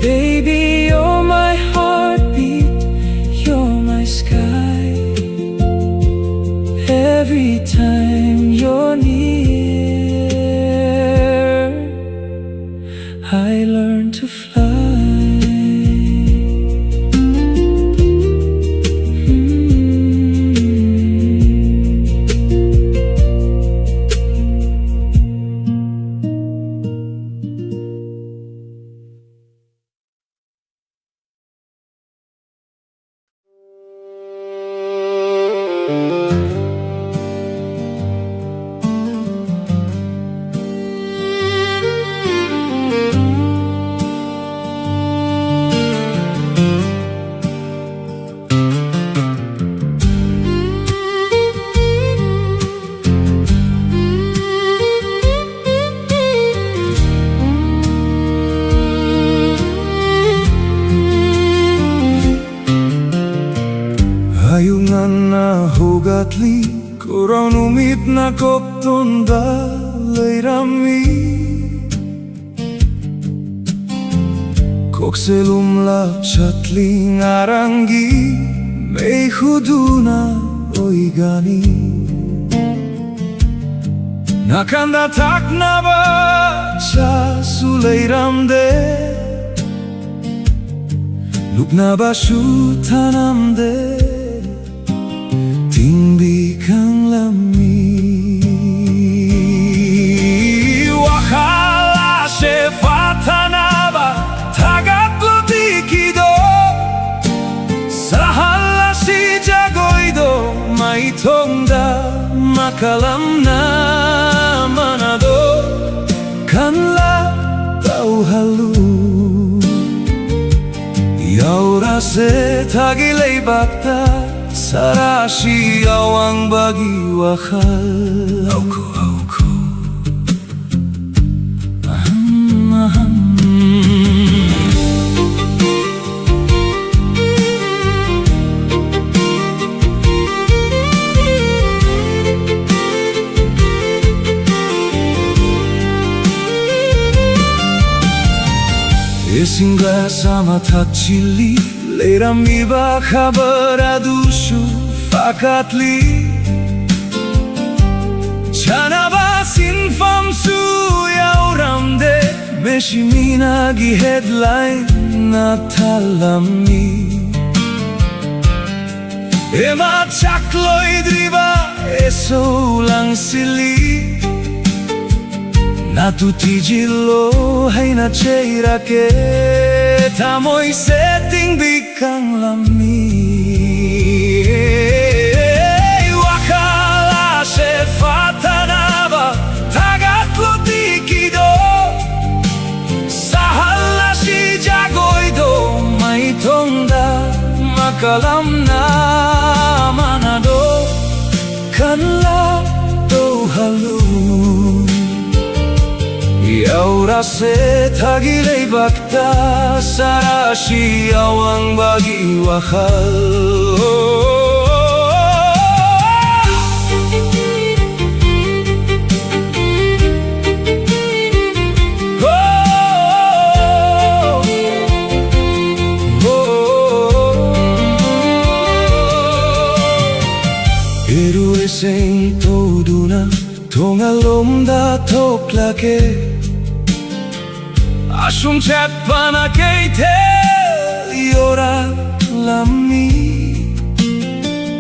Baby, you're my heartbeat, you're my sky. Every time you're near, I learn to fly. ꯑꯌꯨꯛ ꯉꯟꯅ ꯍꯧꯒꯠꯂꯤ, ꯈꯨꯔꯥꯎ ꯅꯨꯃꯤꯠꯅ ꯀꯣꯛꯇꯣꯟꯗ ꯂꯩꯔꯝꯃꯤ꯫ ꯀꯣꯛꯁꯦ ꯂꯨꯝꯂꯞ ꯆꯠꯂꯤ, ꯉꯔꯥꯡꯒꯤ ꯃꯩꯈꯨꯗꯨꯅ ꯑꯣꯏꯒꯅꯤ꯫ ꯅꯥꯀꯟꯗ ꯊꯛꯅꯕ ꯆꯥꯁꯨ ꯂꯩꯔꯝꯗꯦ, ꯂꯨꯞꯅꯕꯁꯨ ꯊꯅꯝꯗꯦ꯫ ꯇꯤꯡꯕꯤ ꯈꯪꯂꯝꯃꯤ꯫ ꯋꯥꯈꯜ ꯑꯁꯦ ꯐꯥꯊꯅꯕ ꯊꯥꯒꯠꯂꯨ ꯇꯤꯀꯤꯗꯣ꯫ ꯁꯍꯜꯂꯁꯤ ꯖꯒꯣꯏꯗꯣ ꯃꯩꯊꯣꯡꯗ ꯃꯀꯂꯝꯅ ꯃꯅꯥꯗꯣ ꯈꯟꯂ ꯇꯧꯍꯜꯂꯨ꯫ ꯌꯧꯔꯁꯤ ꯁꯦꯊꯒꯤ ꯂꯩꯕꯥꯛꯇ ꯁꯥꯔꯥꯁꯤ ꯑꯋꯥꯡꯕꯒꯤ ꯋꯥꯈꯜ꯫ ꯍꯧꯈꯣ, ꯍꯧꯈꯣ꯫ ꯑꯍꯝ, ꯑꯍꯝ꯫ ꯏꯁꯤꯡ ꯒ꯭ꯂꯥꯁ ꯑꯃ ꯊꯛꯆꯤꯜꯂꯤ, ꯂꯩꯔꯝꯃꯤꯕ ꯈꯕꯔ ꯑꯗꯨꯁꯨ ꯐꯥꯀꯠꯂꯤ꯫ ꯆꯥꯅꯕ ꯁꯤꯟꯐꯝꯁꯨ ꯌꯥꯎꯔꯝꯗꯦ, ꯃꯦꯁꯤ ꯃꯤꯅꯥꯒꯤ headline ꯅ ꯊꯜꯂꯝꯃꯤ꯫ ꯍꯦꯃꯥ ꯆꯥꯛꯂꯣꯏꯗ꯭ꯔꯤꯕ ꯑꯦꯁꯣ ꯂꯪꯁꯤꯜꯂꯤ꯫ ꯅꯥꯇꯨ ꯊꯤꯖꯤꯜꯂꯣ ꯍꯥꯏꯅ ꯆꯩꯔꯛꯀꯦ, ꯊꯃꯣꯏꯁꯦ ꯇꯤꯡꯕꯤ ꯀꯪꯂꯝꯃꯤ꯫ ꯋꯥꯈꯜ ꯑꯁꯦ ꯐꯥꯊꯅꯕ ꯊꯥꯒꯠꯂꯣ ꯇꯤꯀꯤꯗꯣ꯫ ꯁꯥꯍꯜꯂꯁꯤ ꯖꯒꯣꯏꯗꯣ ꯃꯩꯊꯣꯡꯗ ꯃꯀꯂꯝꯅ ꯃꯥꯅꯗꯣ ꯈꯟꯂ ꯇꯧꯍꯜꯂꯨ꯫ ꯌꯧꯔꯁꯦ ꯊꯥꯒꯤ ꯂꯩꯕꯥꯛꯇ ꯁꯥꯔꯥꯁꯤ ꯑꯋꯥꯡꯕꯒꯤ ꯋꯥꯈꯜ꯫ ꯏꯔꯨꯁꯤꯡ ꯇꯧꯗꯨꯅ ꯊꯣꯡꯒꯥꯜꯂꯣꯝꯗ ꯊꯣꯛꯂꯛꯀꯦ꯫ ꯑꯁꯨꯝ ꯆꯠꯄꯅ ꯀꯩꯊꯦꯜ ꯌꯧꯔꯛꯂꯝꯃꯤ꯫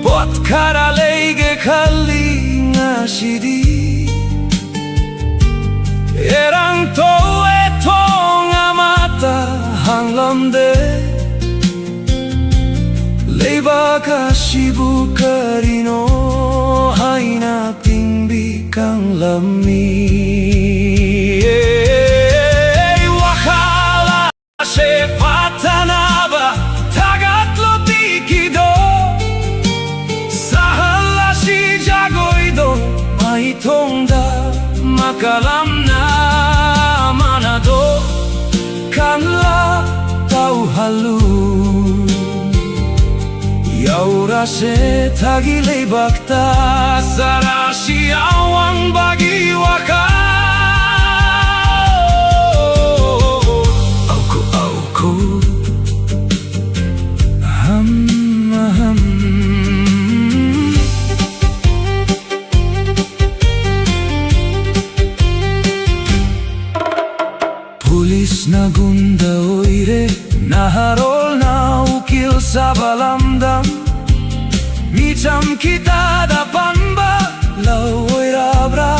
ꯄꯣꯠ ꯈꯔ ꯂꯩꯒꯦ ꯈꯜꯂꯤ ꯉꯁꯤꯗꯤ꯫ ꯏꯔꯥꯡ ꯇꯧꯋꯦ, ꯊꯣꯡ ꯑꯃꯠꯇ ꯍꯥꯡꯂꯝꯗꯦ꯫ ꯂꯩꯕꯥꯛ ꯑꯁꯤꯕꯨ ꯀꯔꯤꯅꯣ ꯍꯥꯏꯅ ꯇꯤꯡꯕꯤ ꯀꯪꯂꯝꯃꯤ꯫ ꯋꯥꯈꯜ ꯑꯁꯦ ꯐꯥꯊꯅꯕ ꯊꯥꯒꯠ Kalam na manado kanla tau halu. Yaura se tagi leibak ta sara si awang bagi waka. Auko, auko. Aham, aham. Pulis na gunda oire, na harol na ukil sabalamdam. Micham kita da panba lau oira bra.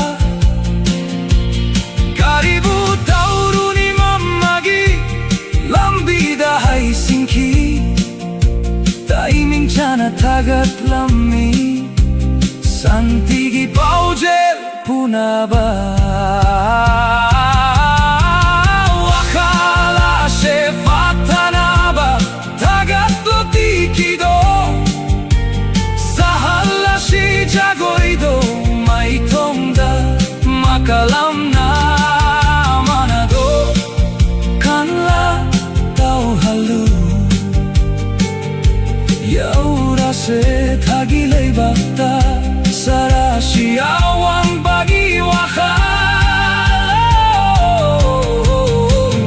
Karibu tauru ni mamagi lambida hai singki. Taiming chana tagat lami santigi paujel punaba. Wakala se fatanaba tagat lo tikido. Sahala si jagoido maitongda makalam na manado kanla tau halu. Yaura se tagi leibak ta sara si awang bagi waka.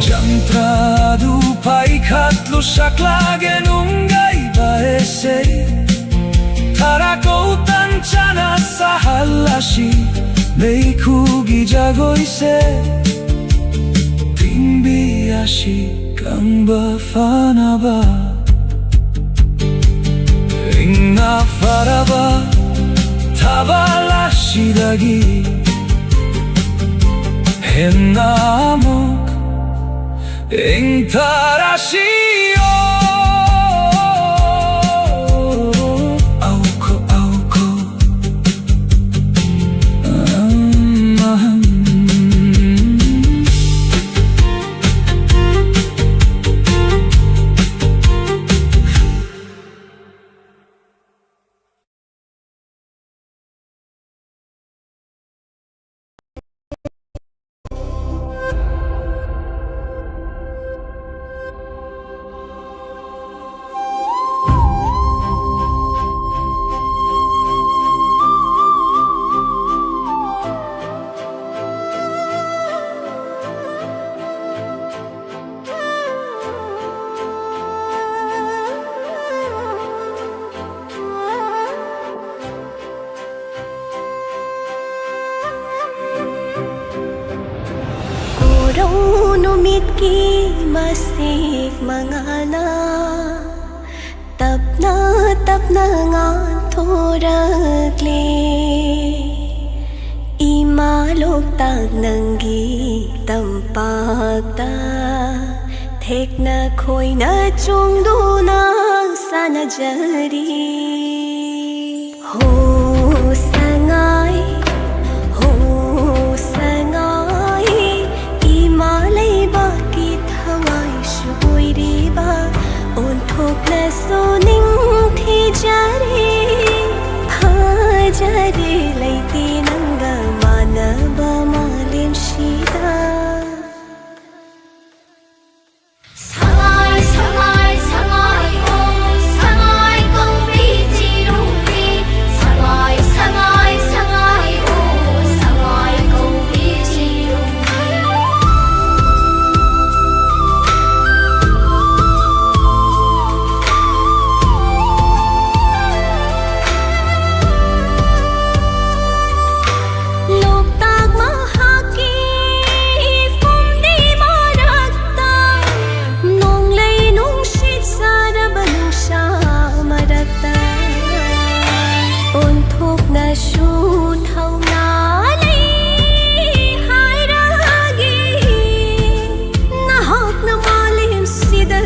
Jantradu paikat lu saklagen unggai baese. Tarako utan chana sahalasi meikugi jagoise. Timbi asi kangba fanaba. Ingna faraba tabala sidagi. Henamok ing tarasio. Auko, auko. ꯃꯤꯠꯀꯤ ꯃꯁꯤꯛ ꯃꯉꯥꯜꯅ ꯇꯞꯅ ꯇꯞꯅ ꯉꯥꯟꯊꯣꯔꯛꯂꯦ꯫ ꯏꯃꯥ ꯂꯣꯛꯇꯥꯛ ꯅꯪꯒꯤ ꯇꯝꯄꯥꯛꯇ ꯊꯦꯛꯅ ꯈꯣꯏꯅ ꯆꯣꯡꯗꯨꯅ ꯁꯥꯟꯅꯖꯔꯤ꯫ ꯍꯣ ꯁꯉꯥꯏ, ꯍꯣ ꯁꯉꯥꯏ, ꯏꯃꯥ ꯂꯩꯕꯥꯛꯀꯤ ꯊꯋꯥꯏꯁꯨ ꯑꯣꯏꯔꯤꯕ ꯑꯣꯟꯊꯣꯛꯅꯁꯨ ꯅꯤꯡꯊꯤꯖꯔꯦ꯫ ꯐꯖꯔꯦ ꯂꯩꯇꯦ ꯅꯪꯒ ꯃꯥꯟꯅꯕ ꯃꯥꯂꯦꯝꯁꯤꯗ꯫ ꯁꯉꯥꯏ, ꯁꯉꯥꯏ, ꯁꯉꯥꯏ, ꯑꯣ, ꯁꯉꯥꯏ ꯀꯧꯕꯤ ꯆꯤꯔꯨꯡꯕꯤ꯫ ꯁꯉꯥꯏ, ꯁꯉꯥꯏ, ꯁꯉꯥꯏ, ꯑꯣ, ꯁꯉꯥꯏ ꯀꯧꯕꯤ ꯆꯤꯔꯨꯡꯕꯤ꯫ ꯂꯣꯛꯇꯥꯛ ꯃꯍꯥꯛꯀꯤ ꯐꯨꯝꯗꯤ ꯃꯔꯛꯇ, ꯅꯣꯡꯂꯩ ꯅꯨꯡꯁꯤꯠ ꯁꯥꯔꯕ ꯅꯨꯡꯁꯥ ꯃꯔꯛꯇ, ꯑꯣꯟꯊꯣꯛꯅꯁꯨ ꯊꯧꯅꯥ ꯂꯩ ꯍꯥꯏꯔꯒꯦ꯫ ꯅꯍꯥꯛꯅ ꯃꯥꯂꯦꯝꯁꯤꯗ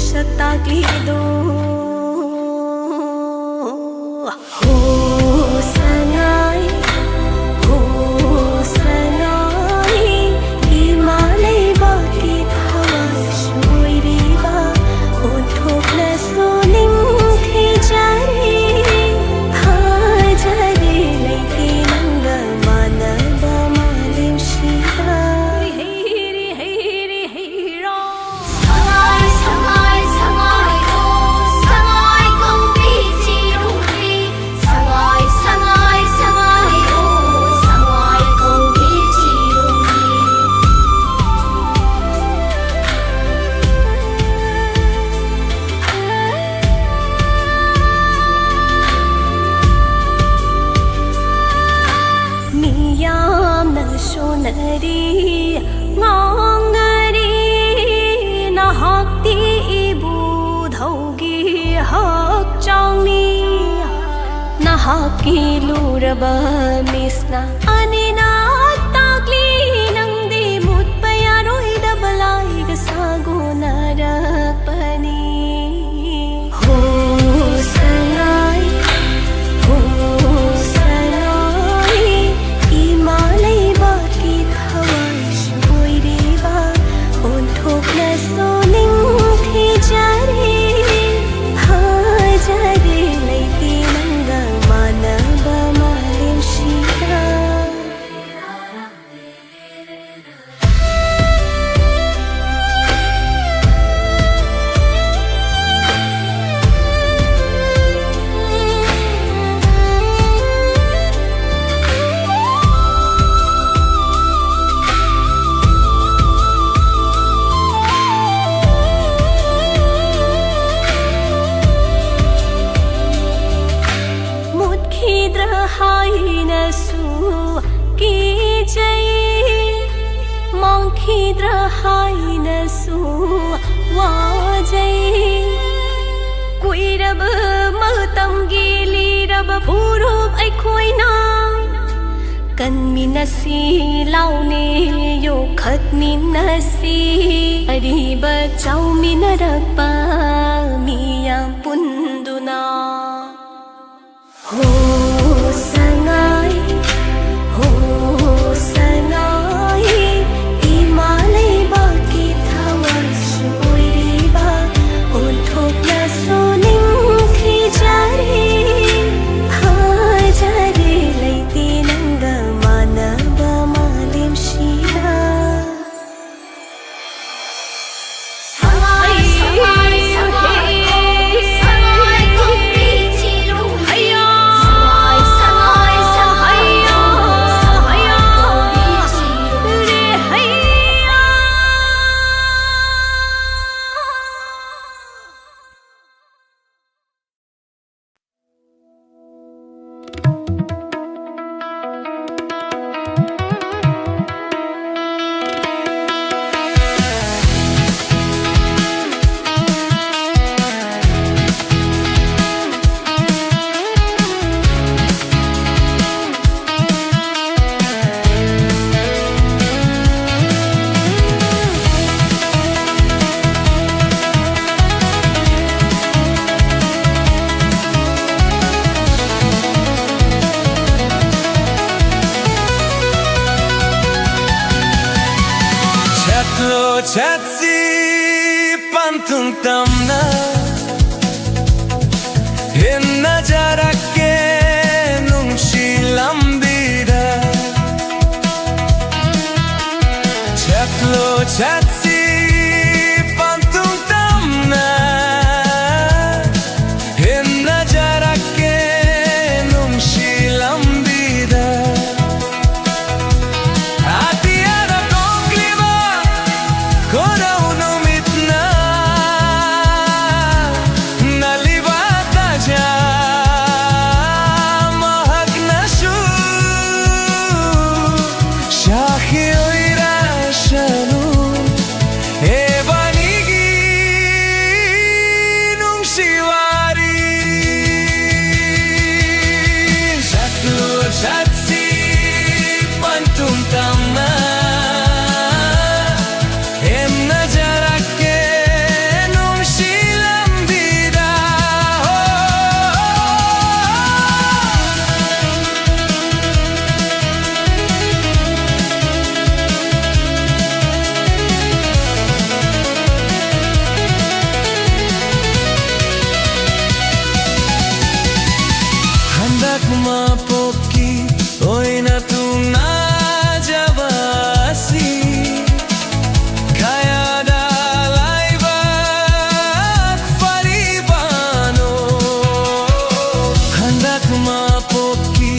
ꯁꯛ ꯇꯥꯛꯂꯤꯗꯣ꯫ ꯍꯣ ꯁꯉꯥꯏ, ꯍꯣ ꯁꯉꯥꯏ, ꯏꯃꯥ ꯂꯩꯕꯥꯛꯀꯤ ꯊꯋꯥꯏꯁꯨ ꯑꯣꯏꯔꯤꯕ ꯑꯣꯟꯊꯣꯛꯅꯁꯨ ꯅꯤꯡꯊꯤꯖꯔꯦ꯫ ꯐꯖꯔꯦ ꯑꯀꯤꯂꯨꯔꯕ ꯃꯤꯁꯅ ꯑꯅꯤꯅ ꯇꯥꯛꯂꯤ, ꯅꯪꯗꯤ ꯃꯨꯠꯄ ꯌꯥꯔꯣꯏꯗꯕ ꯂꯥꯏꯒ ꯁꯥꯒꯣꯟꯅꯔꯛꯄꯅꯤ꯫ ꯍꯣ ꯁꯉꯥꯏ, ꯍꯣ ꯁꯉꯥꯏ, ꯏꯃꯥ ꯂꯩꯕꯥꯛꯀꯤ ꯊꯋꯥꯏꯁꯨ ꯑꯣꯏꯔꯤꯕ ꯑꯣꯟꯊꯣꯛꯅꯁꯨ ꯅꯤꯡꯊꯤꯖꯔꯦ꯫ ꯍꯥꯏꯖꯔꯦ ꯂꯩꯇꯦ ꯅꯪꯒ ꯃꯥꯟꯅꯕ ꯃꯥꯂꯦꯝꯁꯤꯗ꯫ ꯃꯨꯠꯈꯤꯗ꯭ꯔꯥ ꯍꯥꯏꯅꯁꯨ ꯀꯤꯖꯩ, ꯃꯥꯡꯈꯤꯗ꯭ꯔꯥ ꯍꯥꯏꯅꯁꯨ ꯋꯥꯖꯩ꯫ ꯀꯨꯏꯔꯕ ꯃꯇꯝꯒꯤ ꯂꯤꯔꯕ ꯐꯨꯔꯨꯞ ꯑꯩꯈꯣꯏꯅ ꯀꯟꯃꯤꯟꯅꯁꯤ ꯂꯥꯎꯅꯦ, ꯌꯣꯛꯈꯠꯃꯤꯟꯅꯁꯤ ꯑꯔꯤꯕ ꯆꯥꯎꯃꯤꯟꯅꯔꯛꯄ ꯃꯤꯌꯥꯝ ꯄꯨꯟꯗꯨꯅ꯫ ꯍꯣ ꯁꯉꯥꯏ, ꯍꯣ ꯁꯉꯥꯏ, ꯏꯃꯥ ꯂꯩꯕꯥꯛꯀꯤ ꯊꯋꯥꯏꯁꯨ ꯑꯣꯏꯔꯤꯕ ꯑꯣꯟꯊꯣꯛꯅꯁꯨ ꯅꯤꯡꯊꯤꯖꯔꯤ꯫ ꯍꯥꯏꯖꯔꯤ ꯂꯩꯇꯦ ꯅꯪꯒ ꯃꯥꯟꯅꯕ ꯃꯥꯂꯦꯝꯁꯤꯗ꯫ ꯁꯉꯥꯏ, ꯁꯉꯥꯏ, ꯁꯉꯥꯏ꯫ ꯇꯨꯡ ꯇꯝꯅ ꯍꯦꯟꯅ ꯖꯔꯛꯀꯦ ꯅꯨꯡꯁꯤ ꯂꯝꯕꯤꯗ꯫ ꯆꯠꯂꯣ ꯆꯠꯁꯤ ꯄꯟꯊꯨꯡ ꯇꯝꯅ ꯍꯦꯟꯅ ꯖꯔꯛꯀꯦ ꯅꯨꯡꯁꯤ ꯂꯝꯕꯤꯗ꯫ ꯑꯇꯤꯌꯥꯗ ꯊꯣꯛꯂꯤꯕ ꯀꯣꯔꯧ ꯅꯨꯃꯤꯠꯅ ꯅꯥꯜꯂꯤꯕ ꯇꯥꯖ ꯃꯍꯥꯛꯅꯁꯨ ꯁꯥꯈꯤ ꯑꯣꯏꯔꯁꯅꯨ ꯏꯕꯥꯅꯤꯒꯤ ꯅꯨꯡꯁꯤ ꯋꯥꯔꯤ꯫ ꯆꯠꯂꯣ ꯆꯠꯁꯤ ꯄꯟꯊꯨꯡ ꯇꯝꯅ ꯍꯦꯟꯅ ꯖꯔꯛꯀꯦ ꯅꯨꯡꯁꯤ ꯂꯝꯕꯤꯗ꯫ ꯍꯣ꯫ ꯍꯟꯗꯛ ꯃꯄꯣꯛꯀꯤ ꯑꯣꯏꯅ ꯊꯨꯡꯅꯖꯕ ꯑꯁꯤ ꯀꯌꯥꯗ ꯂꯥꯏꯕꯛ ꯐꯔꯤꯕꯅꯣ? ꯍꯟꯗꯛ ꯃꯄꯣꯛꯀꯤ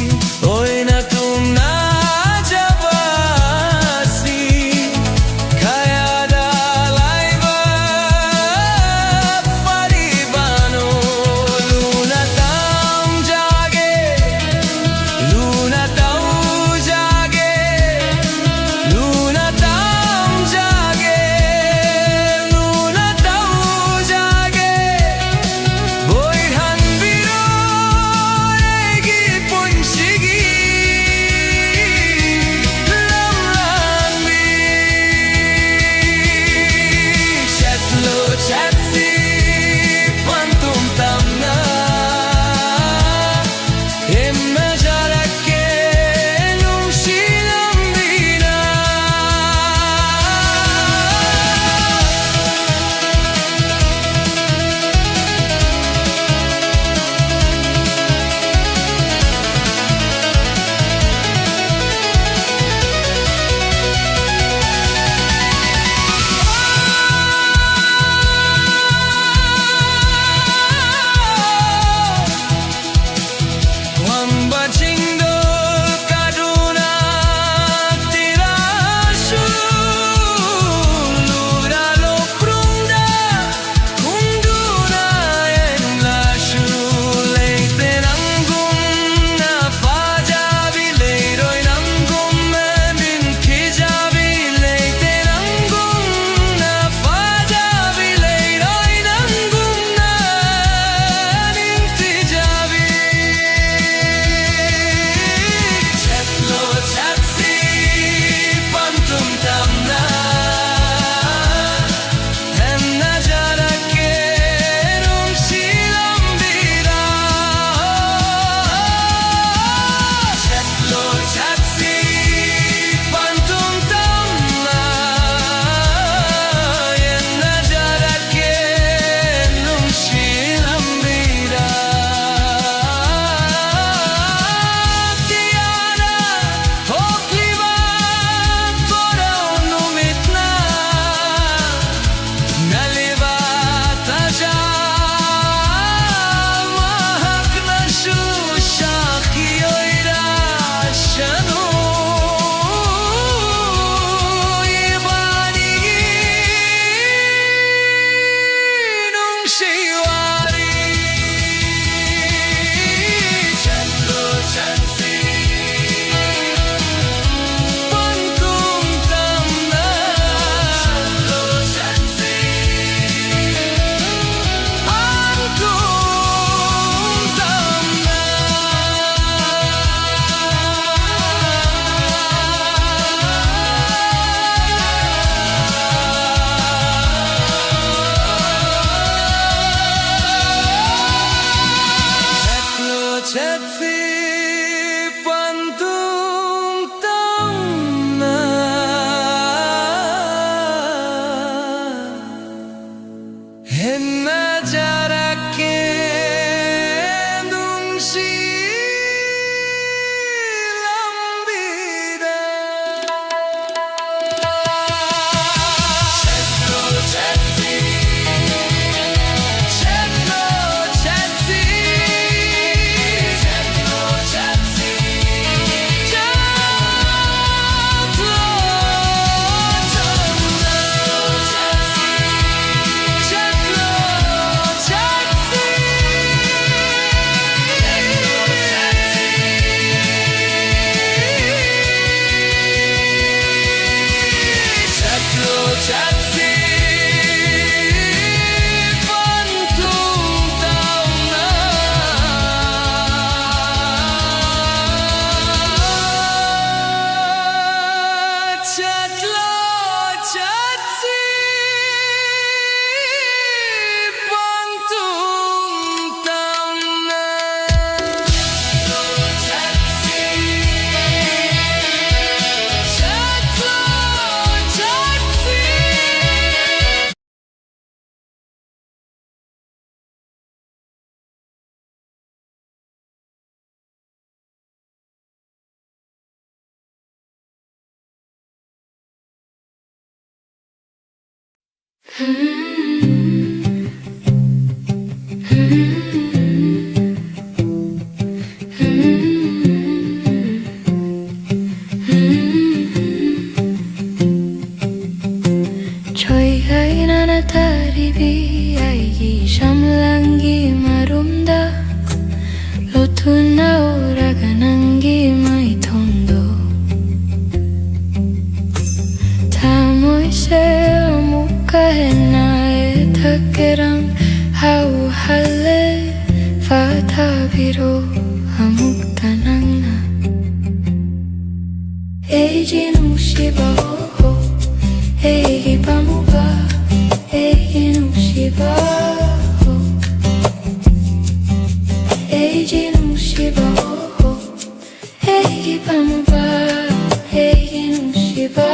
ꯑꯣꯏꯅ ꯊꯨꯡꯅꯖꯕ ꯑꯁꯤ ꯀꯌꯥꯗ ꯂꯥꯏꯕꯛ ꯐꯔꯤꯕꯅꯣ? ꯂꯨꯅ ꯇꯝꯖꯒꯦ꯫ ꯆꯠꯁꯤ ꯄꯟꯊꯨꯡ ꯇꯝꯅ꯫ ꯍꯦꯟꯅꯖꯔꯛꯀꯦ ꯅꯨꯡꯁꯤ ꯂꯝꯕꯤꯗ꯫ ꯆꯠꯂꯣ ꯆꯠꯁꯤ, ꯆꯠꯂꯣ ꯆꯠꯁꯤ, ꯆꯠꯂꯣ ꯆꯠꯁꯤ꯫ ꯆꯠꯂꯣ ꯆꯠꯁꯤ ꯄꯟꯊꯨꯡ ꯇꯝꯅ꯫ ꯆꯠꯂꯣ ꯆꯠꯁꯤ, ꯆꯠꯂꯣ ꯆꯠꯁꯤ꯫ ꯆꯣꯏꯍꯥꯏꯅꯅ ꯇꯥꯔꯤꯕꯤ ꯑꯩꯒꯤ ꯁꯝꯂꯥꯡꯒꯤ ꯃꯔꯨꯝꯗ ꯂꯣꯠꯇꯨꯅ ꯎꯔꯒ ꯅꯪꯒꯤ ꯃꯥꯏꯊꯣꯡꯗꯣ ꯊꯃꯣꯏꯁꯦ ꯑꯃꯨꯛꯀ ꯍꯦꯟꯅ ꯊꯛꯀꯦꯔꯥꯡ ꯍꯥꯎꯍꯜꯂꯦ꯫ ꯐꯥꯊꯕꯤꯔꯣ ꯑꯃꯨꯛꯇ ꯅꯪꯅ ꯑꯩꯒꯤ ꯅꯨꯡꯁꯤꯕ, ꯑꯣ, ꯑꯩꯒꯤ ꯄꯥꯝꯃꯨꯕ, ꯑꯩꯒꯤ ꯅꯨꯡꯁꯤꯕ, ꯑꯣ, ꯑꯩꯒꯤ ꯅꯨꯡꯁꯤ ꯄꯥꯝꯃꯨꯕ ꯑꯩꯒꯤ ꯅꯨꯡꯁꯤꯕ꯫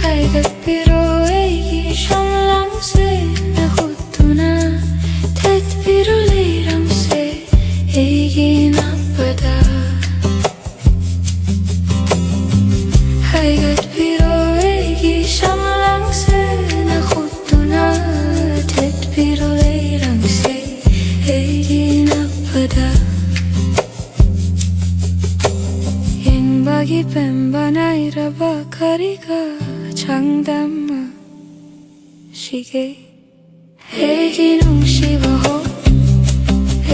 ꯍꯥꯏꯒꯠꯄꯤꯔꯣ ꯑꯩꯒꯤ ꯁꯝꯂꯥꯡꯁꯦ ꯅꯈꯨꯠꯇꯨꯅ, ꯊꯦꯠꯄꯤꯔꯣ ꯂꯩꯔꯪꯁꯦ ꯑꯩꯒꯤ ꯅꯥꯞꯄꯗ꯫ ꯍꯥꯏꯒꯠꯄꯤꯔꯣ ꯑꯩꯒꯤ ꯁꯝꯂꯥꯡꯁꯦ ꯅꯈꯨꯠꯇꯨꯅ, ꯊꯦꯠꯄꯤꯔꯣ ꯂꯩꯔꯪꯁꯦ ꯑꯩꯒꯤ ꯅꯥꯞꯄꯗ꯫ ꯌꯦꯡꯕꯒꯤ ꯄꯦꯟꯕ ꯅꯥꯏꯔꯕ ꯀꯔꯤꯒ ꯆꯥꯡꯗꯝꯅꯁꯤꯒꯦ? ꯑꯩꯒꯤ ꯅꯨꯡꯁꯤꯕ ꯍꯣ,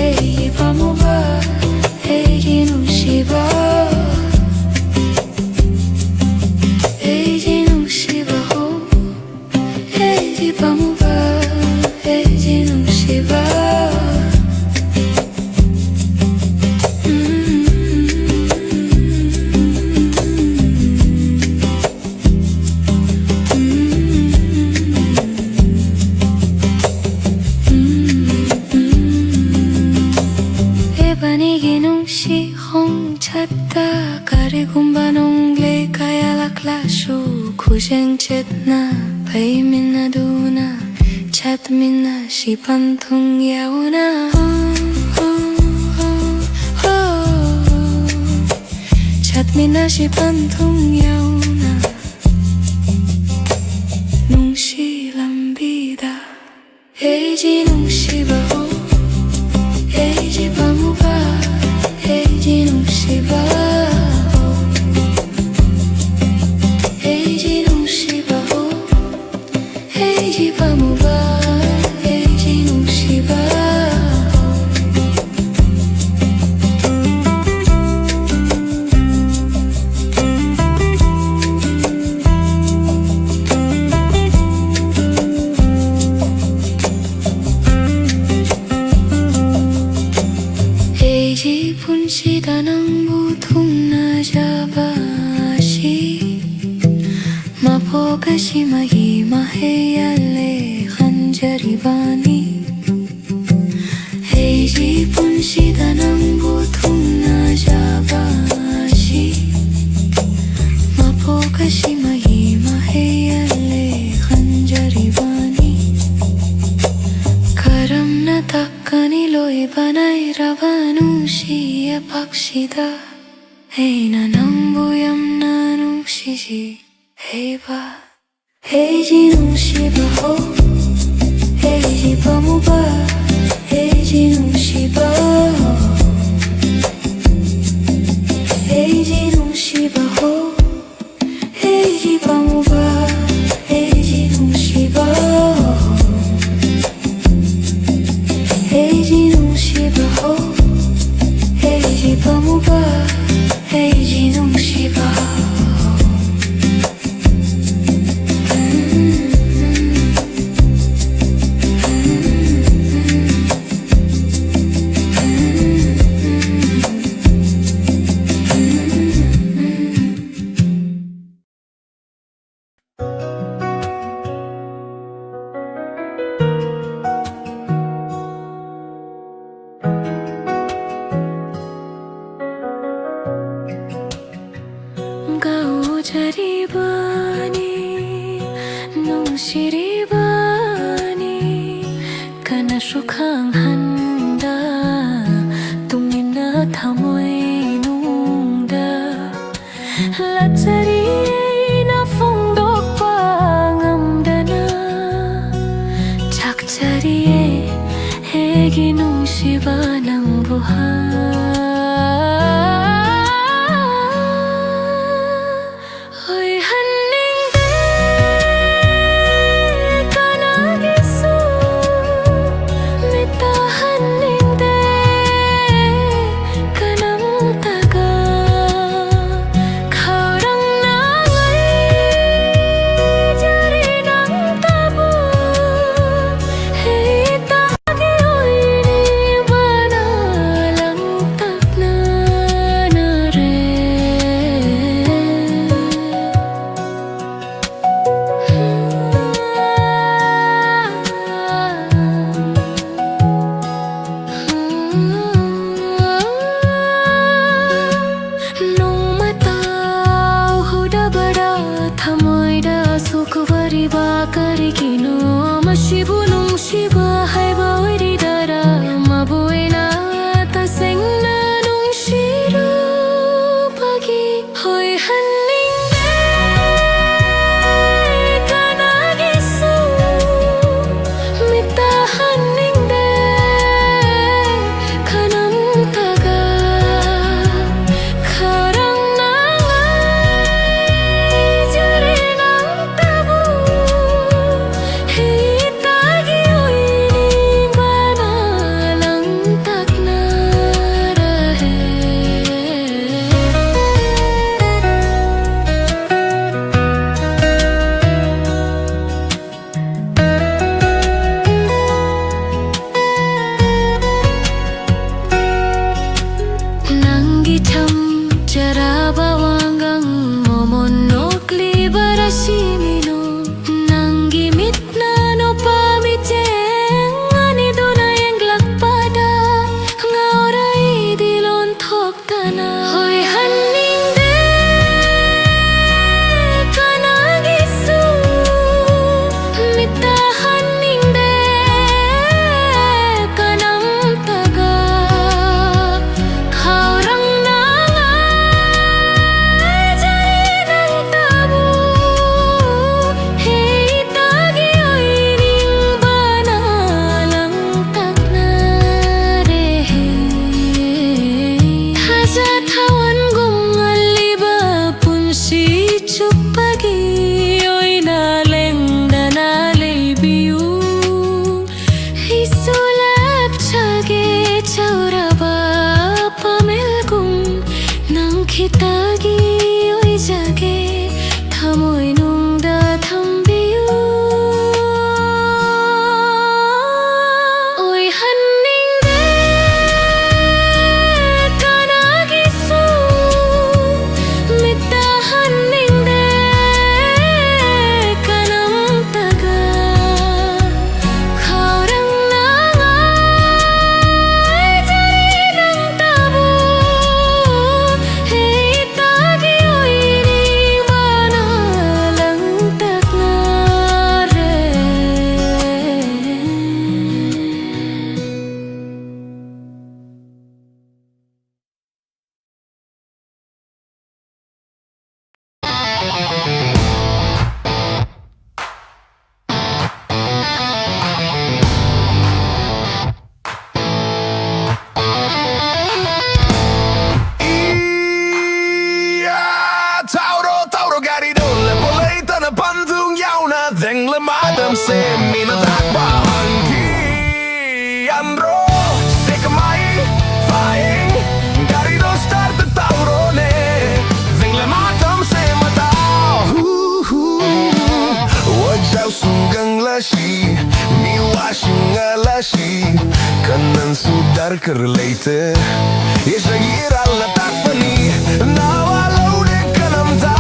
ꯑꯩꯒꯤ ꯄꯥꯝꯃꯨꯕ, ꯑꯩꯒꯤ ꯅꯨꯡꯁꯤꯕ, ꯑꯩꯒꯤ ꯅꯨꯡꯁꯤꯕ ꯍꯣ, ꯑꯩꯒꯤ ꯄꯥꯝꯃꯨꯕ, ꯑꯩꯒꯤ ꯅꯨꯡꯁꯤꯕ꯫ ꯏꯕꯥꯅꯤꯒꯤ ꯅꯨꯡꯁꯤ ꯈꯣꯡꯆꯠꯇ ꯀꯔꯤꯒꯨꯝꯕ ꯅꯣꯡꯂꯩ ꯀꯌꯥ ꯂꯥꯛꯂꯁꯨ, ꯈꯨꯖꯦꯡ ꯆꯦꯠꯅ ꯄꯥꯏꯃꯤꯟꯅꯗꯨꯅ ꯆꯠꯃꯤꯟꯅꯁꯤ ꯄꯟꯊꯨꯡ ꯌꯧꯅ꯫ ꯆꯠꯃꯤꯟꯅꯁꯤ ꯄꯟꯊꯨꯡ ꯌꯧꯅ ꯅꯨꯡꯁꯤ ꯂꯝꯕꯤꯗ꯫ ꯑꯩꯒꯤ ꯅꯨꯡꯁꯤꯕ ꯍꯣ, ꯑꯩꯒꯤ ꯄꯥꯝꯃꯨꯕ, ꯑꯩꯒꯤ ꯅꯨꯡꯁꯤꯕ ꯍꯣ, ꯑꯩꯒꯤ ꯅꯨꯡꯁꯤꯕ ꯍꯣ, ꯑꯩꯒꯤ ꯄꯥꯝꯃꯨꯕ, ꯑꯩꯒꯤ ꯅꯨꯡꯁꯤꯕ ꯍꯣ꯫ ꯅꯨꯡꯁꯤꯕꯅ ꯏꯔꯕ ꯅꯨꯡꯁꯤꯌꯦ ꯄꯥꯛꯁꯤꯗ ꯑꯩꯅ ꯅꯪꯕꯨ ꯌꯥꯝꯅ ꯅꯨꯡꯁꯤꯖꯩꯕ꯫ ꯑꯩꯒꯤ ꯅꯨꯡꯁꯤꯕ ꯍꯣ, ꯑꯩꯒꯤ ꯄꯥꯝꯃꯨꯕ, ꯑꯩꯒꯤ ꯅꯨꯡꯁꯤꯕ ꯍꯣ, ꯑꯩꯒꯤ ꯅꯨꯡꯁꯤꯕ ꯍꯣ, ꯑꯩꯒꯤ ꯄꯥꯝꯃꯨꯕ, ꯑꯩꯒꯤ ꯅꯨꯡꯁꯤꯕ ꯍꯣ, ꯑꯩꯒꯤ ꯅꯨꯡꯁꯤꯕ ꯍꯣ, ꯑꯩꯒꯤ ꯄꯥꯝꯃꯨꯕ, ꯑꯩꯒꯤ ꯅꯨꯡꯁꯤꯕ ꯍꯣ꯫ ꯉꯥꯎꯖꯔꯤꯕꯅꯤ, ꯅꯨꯡꯁꯤꯔꯤꯕꯅꯤ, ꯀꯅꯥꯁꯨ ꯈꯪꯍꯟꯗ, ꯇꯨꯃꯤꯟꯅ ꯊꯃꯣꯏꯅꯨꯡꯗ ꯂꯥꯠꯆꯔꯤ ꯑꯩꯅ ꯐꯣꯡꯗꯣꯛꯄ ꯉꯝꯗꯅ꯫ ꯆꯥꯛꯆꯔꯤꯌꯦ ꯑꯩꯒꯤ ꯅꯨꯡꯁꯤꯕ ꯅꯪꯕꯨ ꯍꯥ꯫ ꯑꯣꯏꯍꯟꯅꯤꯡꯗꯦ ꯀꯅꯥꯒꯤꯁꯨ, ꯃꯤꯠ ꯇꯥꯍꯟꯅꯤꯡꯗꯦ ꯀꯅꯥꯝꯇꯒ꯫ ꯈꯧꯔꯥꯡꯅ ꯉꯥꯏꯖꯔꯤ ꯅꯪꯇꯕꯨ, ꯍꯦꯛꯇꯒꯤ ꯑꯣꯏꯔꯤꯕꯅ ꯂꯝ Ina takba hangki anro, sekmai, paeng, gari do start taurone, vengle matam se matau. Hu, hu. Wajau sugang lasi, mi washing lasi, kanan sudar kerleite. Yesagi iral na takbani, nawa laude kanamta.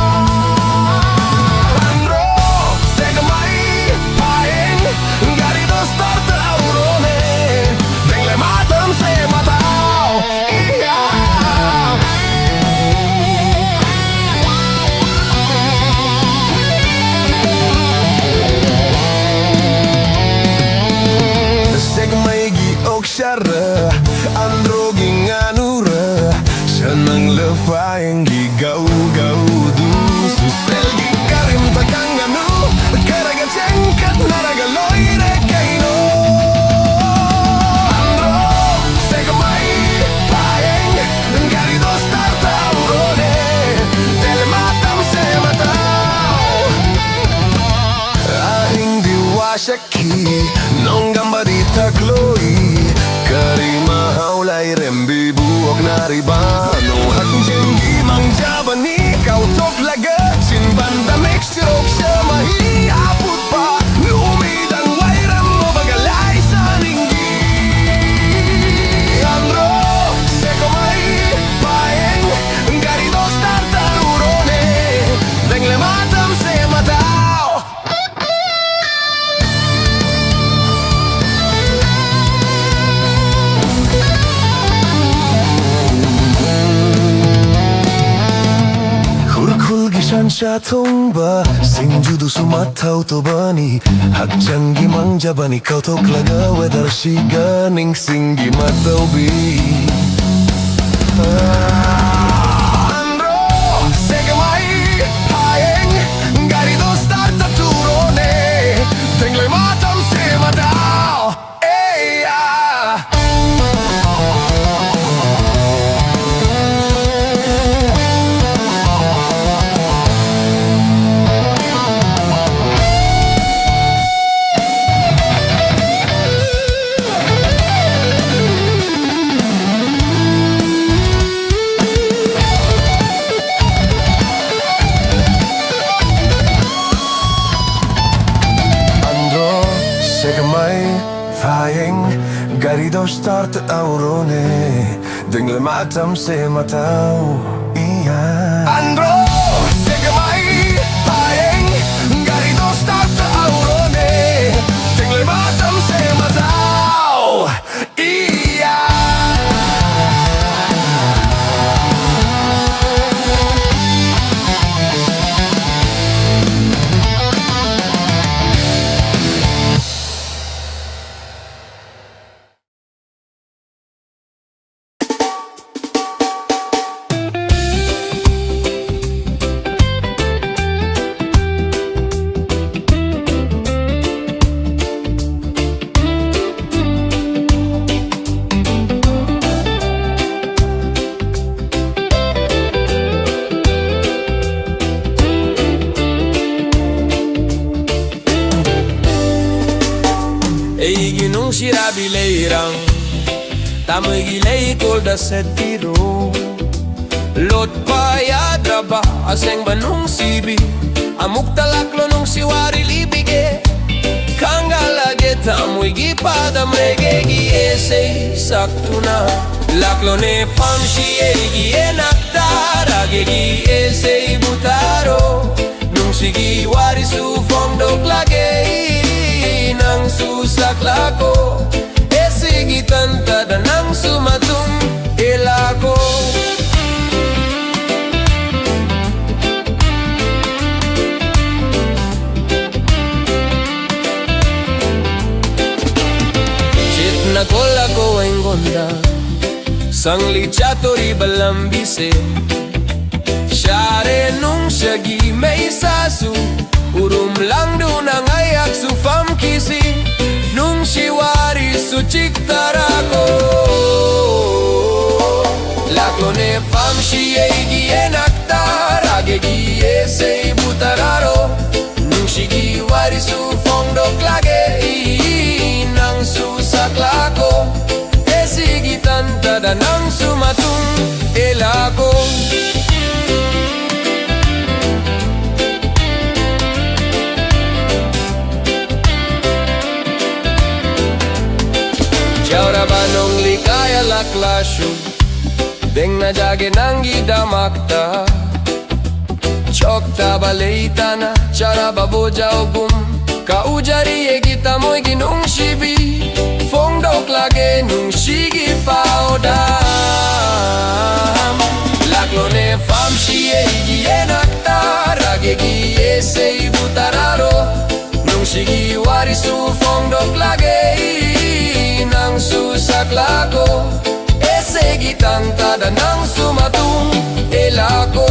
Anro, sekmai, paeng, gari do start aurone, vengle matam se matau. Iya. Sekmai gi ok shara, anro gi nganura, shanang lefa engi gau gau du. Susel gi karim takang anu, karaga chengkat naraga loire kaino. Anro, sekmai, paeng, gari do start aurone, vengle matam se matau. Ahing di wasek ki, nonggamba di takloi, karima haulai rembi buok nariba. No hak jenggi mangjabani, kau tok laga, sin banda mix rok semahi aput pa, lumi dan wairam mo bagalai saninggi. Anro, sekmai, paeng, gari do start aurone, vengle matam se matau. Hurkhul gi shansha thongba, singju du sumat thau tobani, hakchang gi mangjabani, kau tok laga weather shiga ning singgi matau bi. Anro, sekmai, paeng, gari do start taurone, vengle matam se matau. Eya. Sekamai, fayeng, gari do start aurone, dengle matam se matau. Iya. Andro, sekamai, fayeng, gari do start aurone, dengle matam se matau. Iya. Eigi nungsirap ileirang, tamui gi leikol da setiro. Lotpa yadraba asengba nungsibi, amuk talaklo nungsiwari libige. Kanggalage tamui gi padam rege gi esei saktuna. Laklo ne famshi eigi enaktarage gi esei butaro. Nungsigi wari su fongdok lage, nang su saklako. Esigi tanta da nang su matung elako. Chit na kola ko engonda. Sangli chatori balambise. Share nung shagi meisasu. Urum langdu nang ayak su famkisi. Nung shiwari su chiktarako. Laklo ne famshi eigi enaktarage gi esei butararo. Nungshigi wari su fongdok lage, nang su saklako. Esigi tanta da nang su matung elako. Nong likaya laklashu, dengna jage nanggidamakta. Choktaba leitana, charaba bojaogum. Ka ujari egi tamoigi nungshibi, fongdoklage nungshigi paodam. Laklone famshi eigi enakta, ragegi esei butararo. Nungshigi warisu fongdoklage, nangsu saklako. Esegi tantada nangsu matung elako.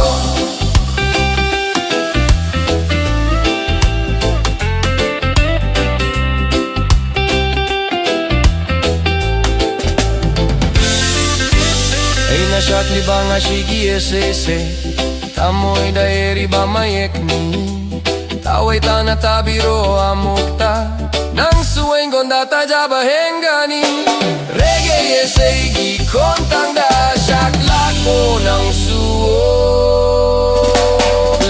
Eina shakli banga shigi ese ese, tamoida eri bamayekni. Tawaitana tabiro amukta, nangsu engonda tajaba hengani. Rege eseigi kontangda shaklako nangsu.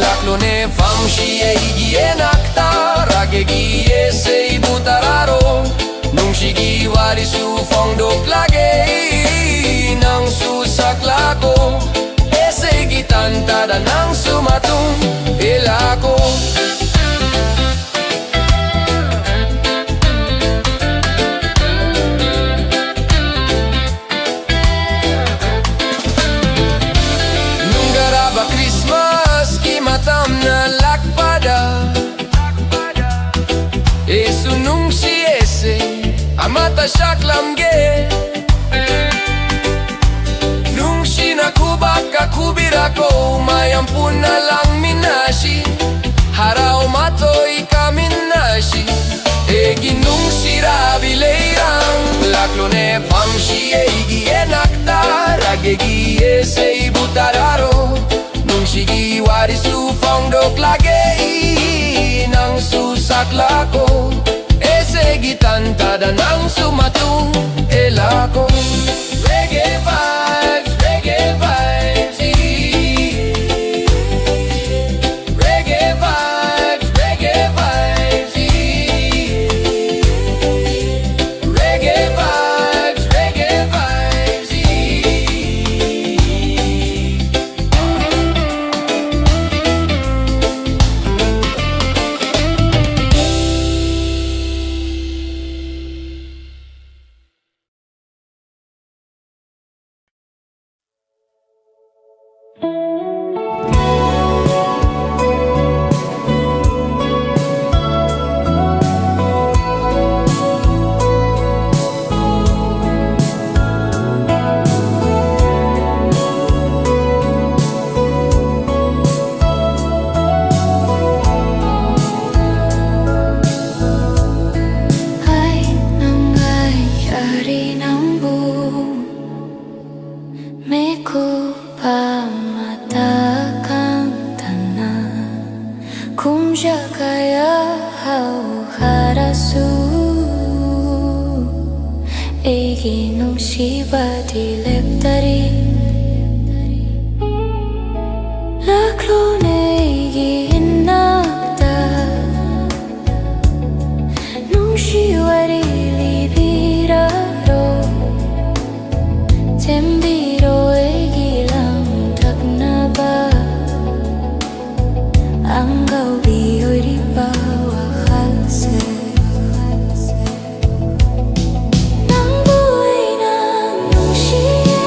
Laklone famshi eigi enakta, ragegi esei butararo. Nungshigi warisu fongdoklage, nangsu saklako. Esegi tantada nangsu matung elako. Nunggaraba Christmas ki matamna lakpada. Esu nungshi ese, amata shaklamge. Nungshina kubaka kubirako, mayampunna langminashi. Harao matoi kaminashi. Egi nungshidabi leirang, laklone famshi eigi enakta, ragegi esei butararo. Nungshigi warisu fongdoklage, nangsu saklako. Esegi tantada nangsu matung elako. Reggae vibes, reggae vibes, reggae vibes, reggae vibes, reggae vibes, ꯅꯨꯡꯁꯤꯕꯗꯤ ꯂꯦꯞꯇꯔꯤ꯫ ꯂꯥꯛꯂꯣꯅꯦ ꯑꯩꯒꯤ ꯏꯅꯥꯛꯇ, ꯅꯨꯡꯁꯤ ꯋꯥꯔꯤ ꯂꯤꯕꯤꯔꯔꯣ꯫ ꯊꯦꯝꯕꯤꯔꯣ ꯑꯩꯒꯤ ꯂꯥꯡꯇꯛꯅꯕ, ꯑꯉꯥꯎꯕꯤ ꯑꯣꯏꯔꯤꯕ ꯋꯥꯈꯜꯁꯦ꯫ ꯅꯪꯕꯨ ꯑꯩꯅ ꯅꯨꯡꯁꯤꯌꯦ꯫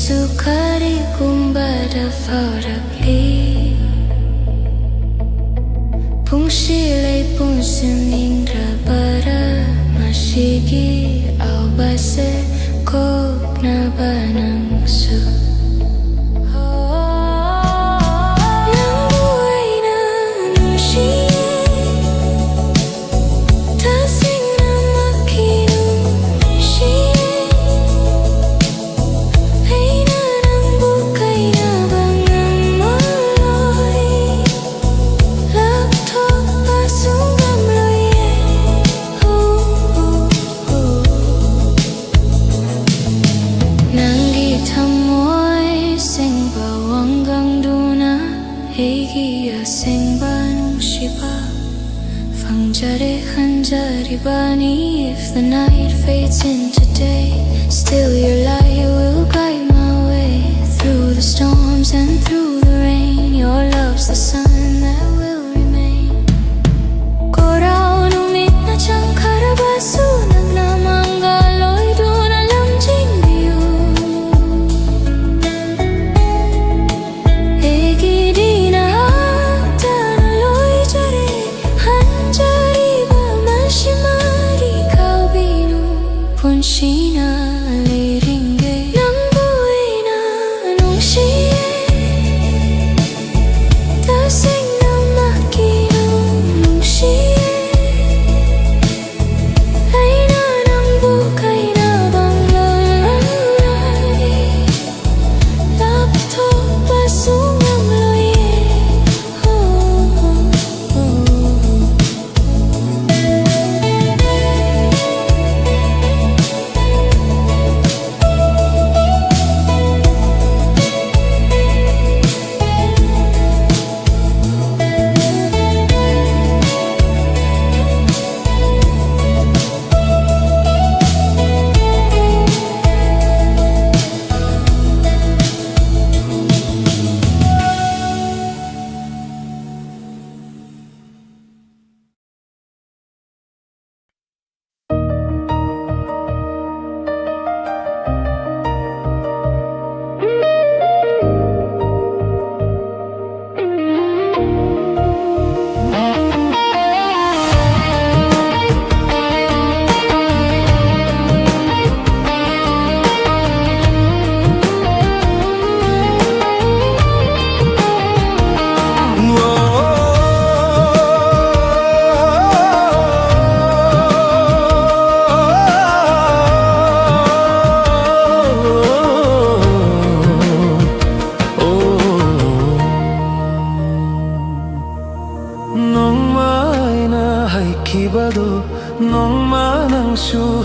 ꯁꯨ ꯀꯔꯤꯒꯨꯝꯕꯗ ꯐꯥꯎꯔꯛꯂꯤ꯫ ꯄꯨꯡꯁꯤ ꯂꯩ ꯄꯨꯡꯁꯤ ꯅꯤꯡꯗ꯭ꯔꯕꯗ ꯃꯁꯤꯒꯤ ꯑꯋꯥꯕꯁꯦ ꯀꯣꯛꯅꯕ ꯅꯪꯁꯨ꯫ ꯅꯪꯕꯨ ꯑꯩꯅ ꯅꯨꯡꯁꯤꯌꯦ꯫ ꯇꯁꯦꯡꯅꯃꯛꯀꯤ ꯅꯨꯡꯁꯤꯌꯦ꯫ ꯑꯩꯅ ꯅꯪꯕꯨ ꯀꯥꯏꯅꯕ ꯉꯝꯃꯔꯣꯏ꯫ ꯂꯥꯞꯊꯣꯛꯄꯁꯨ ꯉꯝꯂꯣꯏꯌꯦ꯫ ꯅꯪꯒꯤ ꯊꯃꯣꯏ ꯁꯦꯡꯕ ꯋꯥꯉꯥꯡꯗꯨꯅ ꯑꯩꯒꯤ ꯑꯁꯦꯡꯕ ꯅꯨꯡꯁꯤꯕ ꯐꯪꯖꯔꯦ ꯈꯟꯖꯔꯤꯕꯅꯤ꯫ If the night fades into day, still your light will guide my way. Through the storms and through the rain, your love's the sun that will remain. ꯀꯣꯔꯥꯎ ꯅꯨꯃꯤꯠꯅ ꯆꯪꯈ꯭ꯔꯕꯁꯨ ꯅꯪꯅ ꯃꯪꯒꯜ ꯑꯣꯏꯗꯨꯅ ꯂꯝꯖꯤꯡꯕꯤꯌꯨ꯫ ꯑꯩꯒꯤꯗꯤ ꯅꯍꯥꯛꯇꯅ ꯂꯣꯏꯖꯔꯦ꯫ ꯍꯟꯖꯔꯤꯕ ꯃꯁꯤꯃꯗꯤ ꯀꯥꯎꯕꯤꯅꯨ꯫ ꯄꯨꯟꯁꯤꯅ ꯂꯩꯔꯤꯉꯩ ꯅꯪꯕꯨ ꯑꯩꯅ ꯅꯨꯡꯁꯤꯌꯦ꯫ ꯇꯁꯦꯡꯅꯃꯛꯀꯤ ꯅꯨꯡꯁꯤꯌꯦ꯫ ꯑꯩꯅ ꯅꯪꯕꯨ ꯀꯥꯏꯅꯕ ꯉꯝꯂꯣꯏ꯫ ꯂꯥꯞꯊꯣꯛꯄꯁꯨ ꯉꯝꯂꯣꯏꯌꯦ꯫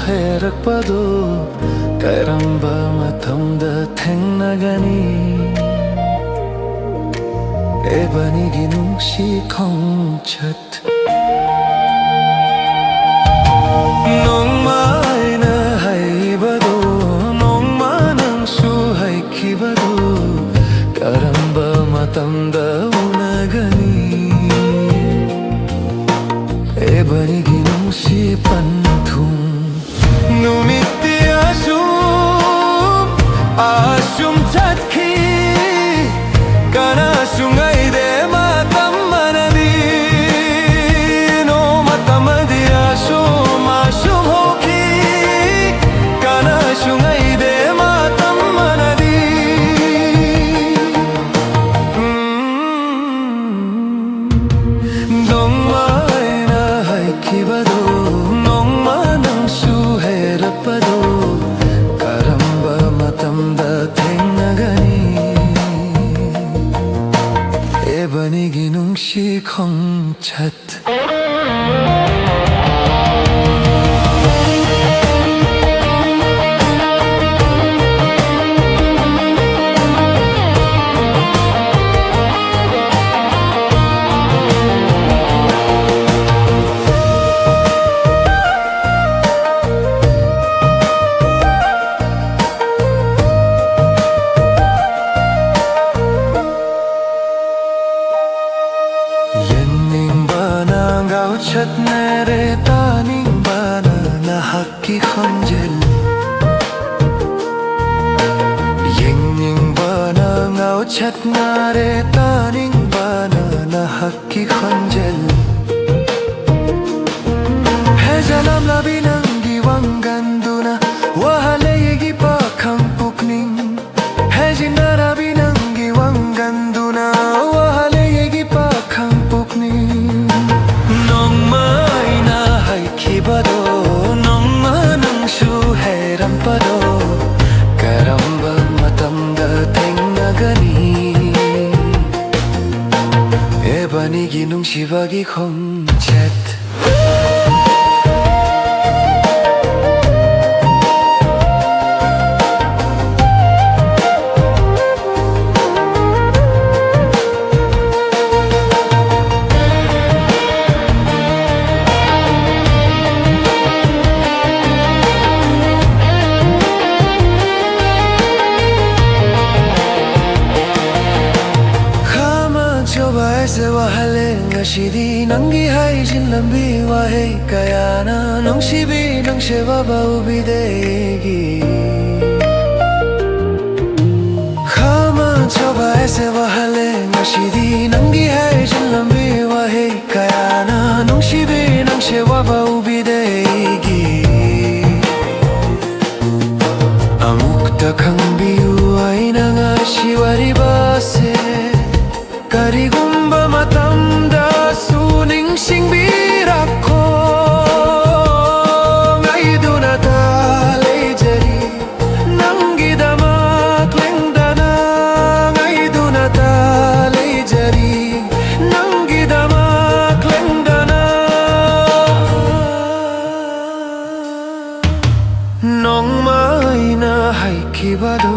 ꯍꯥꯏꯔꯛꯄꯗꯣ ꯀꯔꯝꯕ ꯃꯇꯝꯗ ꯊꯦꯡꯅꯒꯅꯤ? ꯏꯕꯥꯅꯤꯒꯤ ꯅꯨꯡꯁꯤ ꯈꯣꯡꯆꯠ꯫ ꯅꯣꯡꯃ ꯑꯩꯅ ꯍꯥꯏꯕꯗꯣ, ꯅꯣꯡꯃ ꯅꯪꯁꯨ ꯍꯥꯏꯈꯤꯕꯗꯣ, ꯀꯔꯝꯕ ꯃꯇꯝꯗ ꯎꯅꯒꯅꯤ? ꯏꯕꯥꯅꯤꯒꯤ ꯅꯨꯡꯁꯤ ꯄꯟꯊꯨꯡ꯫ ꯅꯨꯃꯤꯠꯇꯤ ꯑꯁꯨꯝ, ꯑꯁꯨꯝ ꯆꯠꯈꯤ, ꯀꯅꯥꯁꯨ ꯉꯥꯏꯗꯦ ꯃꯇꯝ ꯑꯃꯗꯤ꯫ ꯅꯣꯡꯃ ꯃꯇꯝꯗꯤ ꯑꯁꯨꯝ, ꯑꯁꯨꯝ ꯍꯧꯈꯤ, ꯀꯅꯥꯁꯨ ꯉꯥꯏꯗꯦ ꯃꯇꯝ ꯑꯃꯗꯤ꯫ ꯎꯝ꯫ ꯅꯣꯡꯃ ꯑꯩꯅ ꯍꯥꯏꯈꯤꯕꯗꯣ, ꯅꯣꯡꯃ ꯅꯪꯁꯨ ꯍꯥꯏꯔꯛꯄꯗꯣ, ꯀꯔꯝꯕ ꯃꯇꯝꯗ ꯊꯦꯡꯅꯒꯅꯤ? ꯏꯕꯥꯅꯤꯒꯤ ꯅꯨꯡꯁꯤ ꯈꯣꯡꯆꯠ꯫ ꯌꯦꯡꯅꯤꯡꯕꯅ ꯉꯥꯎꯆꯠꯅꯔꯦ, ꯇꯥꯅꯤꯡꯕꯅ ꯅꯍꯥꯛꯀꯤ ꯈꯣꯟꯖꯦꯜ꯫ ꯌꯦꯡꯅꯤꯡꯕꯅ ꯉꯥꯎꯆꯠꯅꯔꯦ, ꯇꯥꯅꯤꯡꯕꯅ ꯅꯍꯥꯛꯀꯤ ꯈꯣꯟꯖꯦꯜ꯫ ꯍꯦꯖꯂꯝꯂꯕꯤ ꯅꯪꯒꯤ ꯋꯥꯡꯒꯟꯗꯨꯅ ꯋꯥꯍꯜꯂꯦ ꯑꯩꯒꯤ ꯄꯥꯈꯪ ꯄꯨꯛꯅꯤꯡ꯫ ꯍꯦꯖꯤꯟꯅꯔꯕꯤ ꯅꯪꯒꯤ ꯋꯥꯡꯒꯟꯗꯨꯅ ꯋꯥꯍꯜꯂꯦ ꯑꯩꯒꯤ ꯄꯥꯈꯪ ꯄꯨꯛꯅꯤꯡ꯫ ꯅꯣꯡꯃ ꯑꯩꯅ ꯍꯥꯏꯈꯤꯕꯗꯣ, ꯅꯣꯡꯃ ꯅꯪꯁꯨ ꯍꯥꯏꯔꯝꯕꯗꯣ, ꯀꯔꯝꯕ ꯃꯇꯝꯗ ꯊꯦꯡꯅꯒꯅꯤ? ꯏꯕꯥꯅꯤꯒꯤ ꯅꯨꯡꯁꯤꯕꯒꯤ ꯈꯣꯡꯆꯠ꯫ ꯉꯁꯤꯗꯤ ꯅꯪꯒꯤ ꯍꯥꯏꯖꯤꯜꯂꯝꯕꯤ ꯋꯥꯍꯩ ꯀꯌꯥꯅ ꯅꯨꯡꯁꯤꯕꯤ ꯅꯪꯁꯦ ꯋꯥꯕ ꯎꯕꯤꯗꯦ ꯑꯩꯒꯤ꯫ ꯈꯥꯃꯟ ꯁꯣꯕꯥꯏꯁꯦ ꯋꯥꯍꯜꯂꯦ ꯉꯁꯤꯗꯤ ꯅꯪꯒꯤ ꯍꯥꯏꯖꯤꯜꯂꯝꯕꯤ ꯋꯥꯍꯩ ꯀꯌꯥꯅ ꯅꯨꯡꯁꯤꯕꯤ ꯅꯪꯁꯦ ꯋꯥꯕ ꯎꯕꯤꯗꯦ ꯑꯩꯒꯤ꯫ ꯑꯃꯨꯛꯇ ꯈꯪꯕꯤꯌꯨ ꯑꯩꯅ ꯉꯁꯤ ꯋꯥꯔꯤꯕꯁꯦ꯫ ꯀꯔꯤꯒꯨꯝꯕ ꯃꯇꯝꯗꯁꯨ ꯅꯤꯡꯁꯤꯡꯕꯤꯔꯛꯈꯣ꯫ ꯉꯥꯏꯗꯨꯅ ꯇ ꯂꯩꯖꯔꯤ ꯅꯪꯒꯤꯗꯃꯛ ꯂꯦꯡꯗꯅ꯫ ꯉꯥꯏꯗꯨꯅ ꯇ ꯂꯩꯖꯔꯤ ꯅꯪꯒꯤꯗꯃꯛ ꯂꯦꯡꯗꯅ꯫ ꯅꯣꯡꯃ ꯑꯩꯅ ꯍꯥꯏꯈꯤꯕꯗꯣ,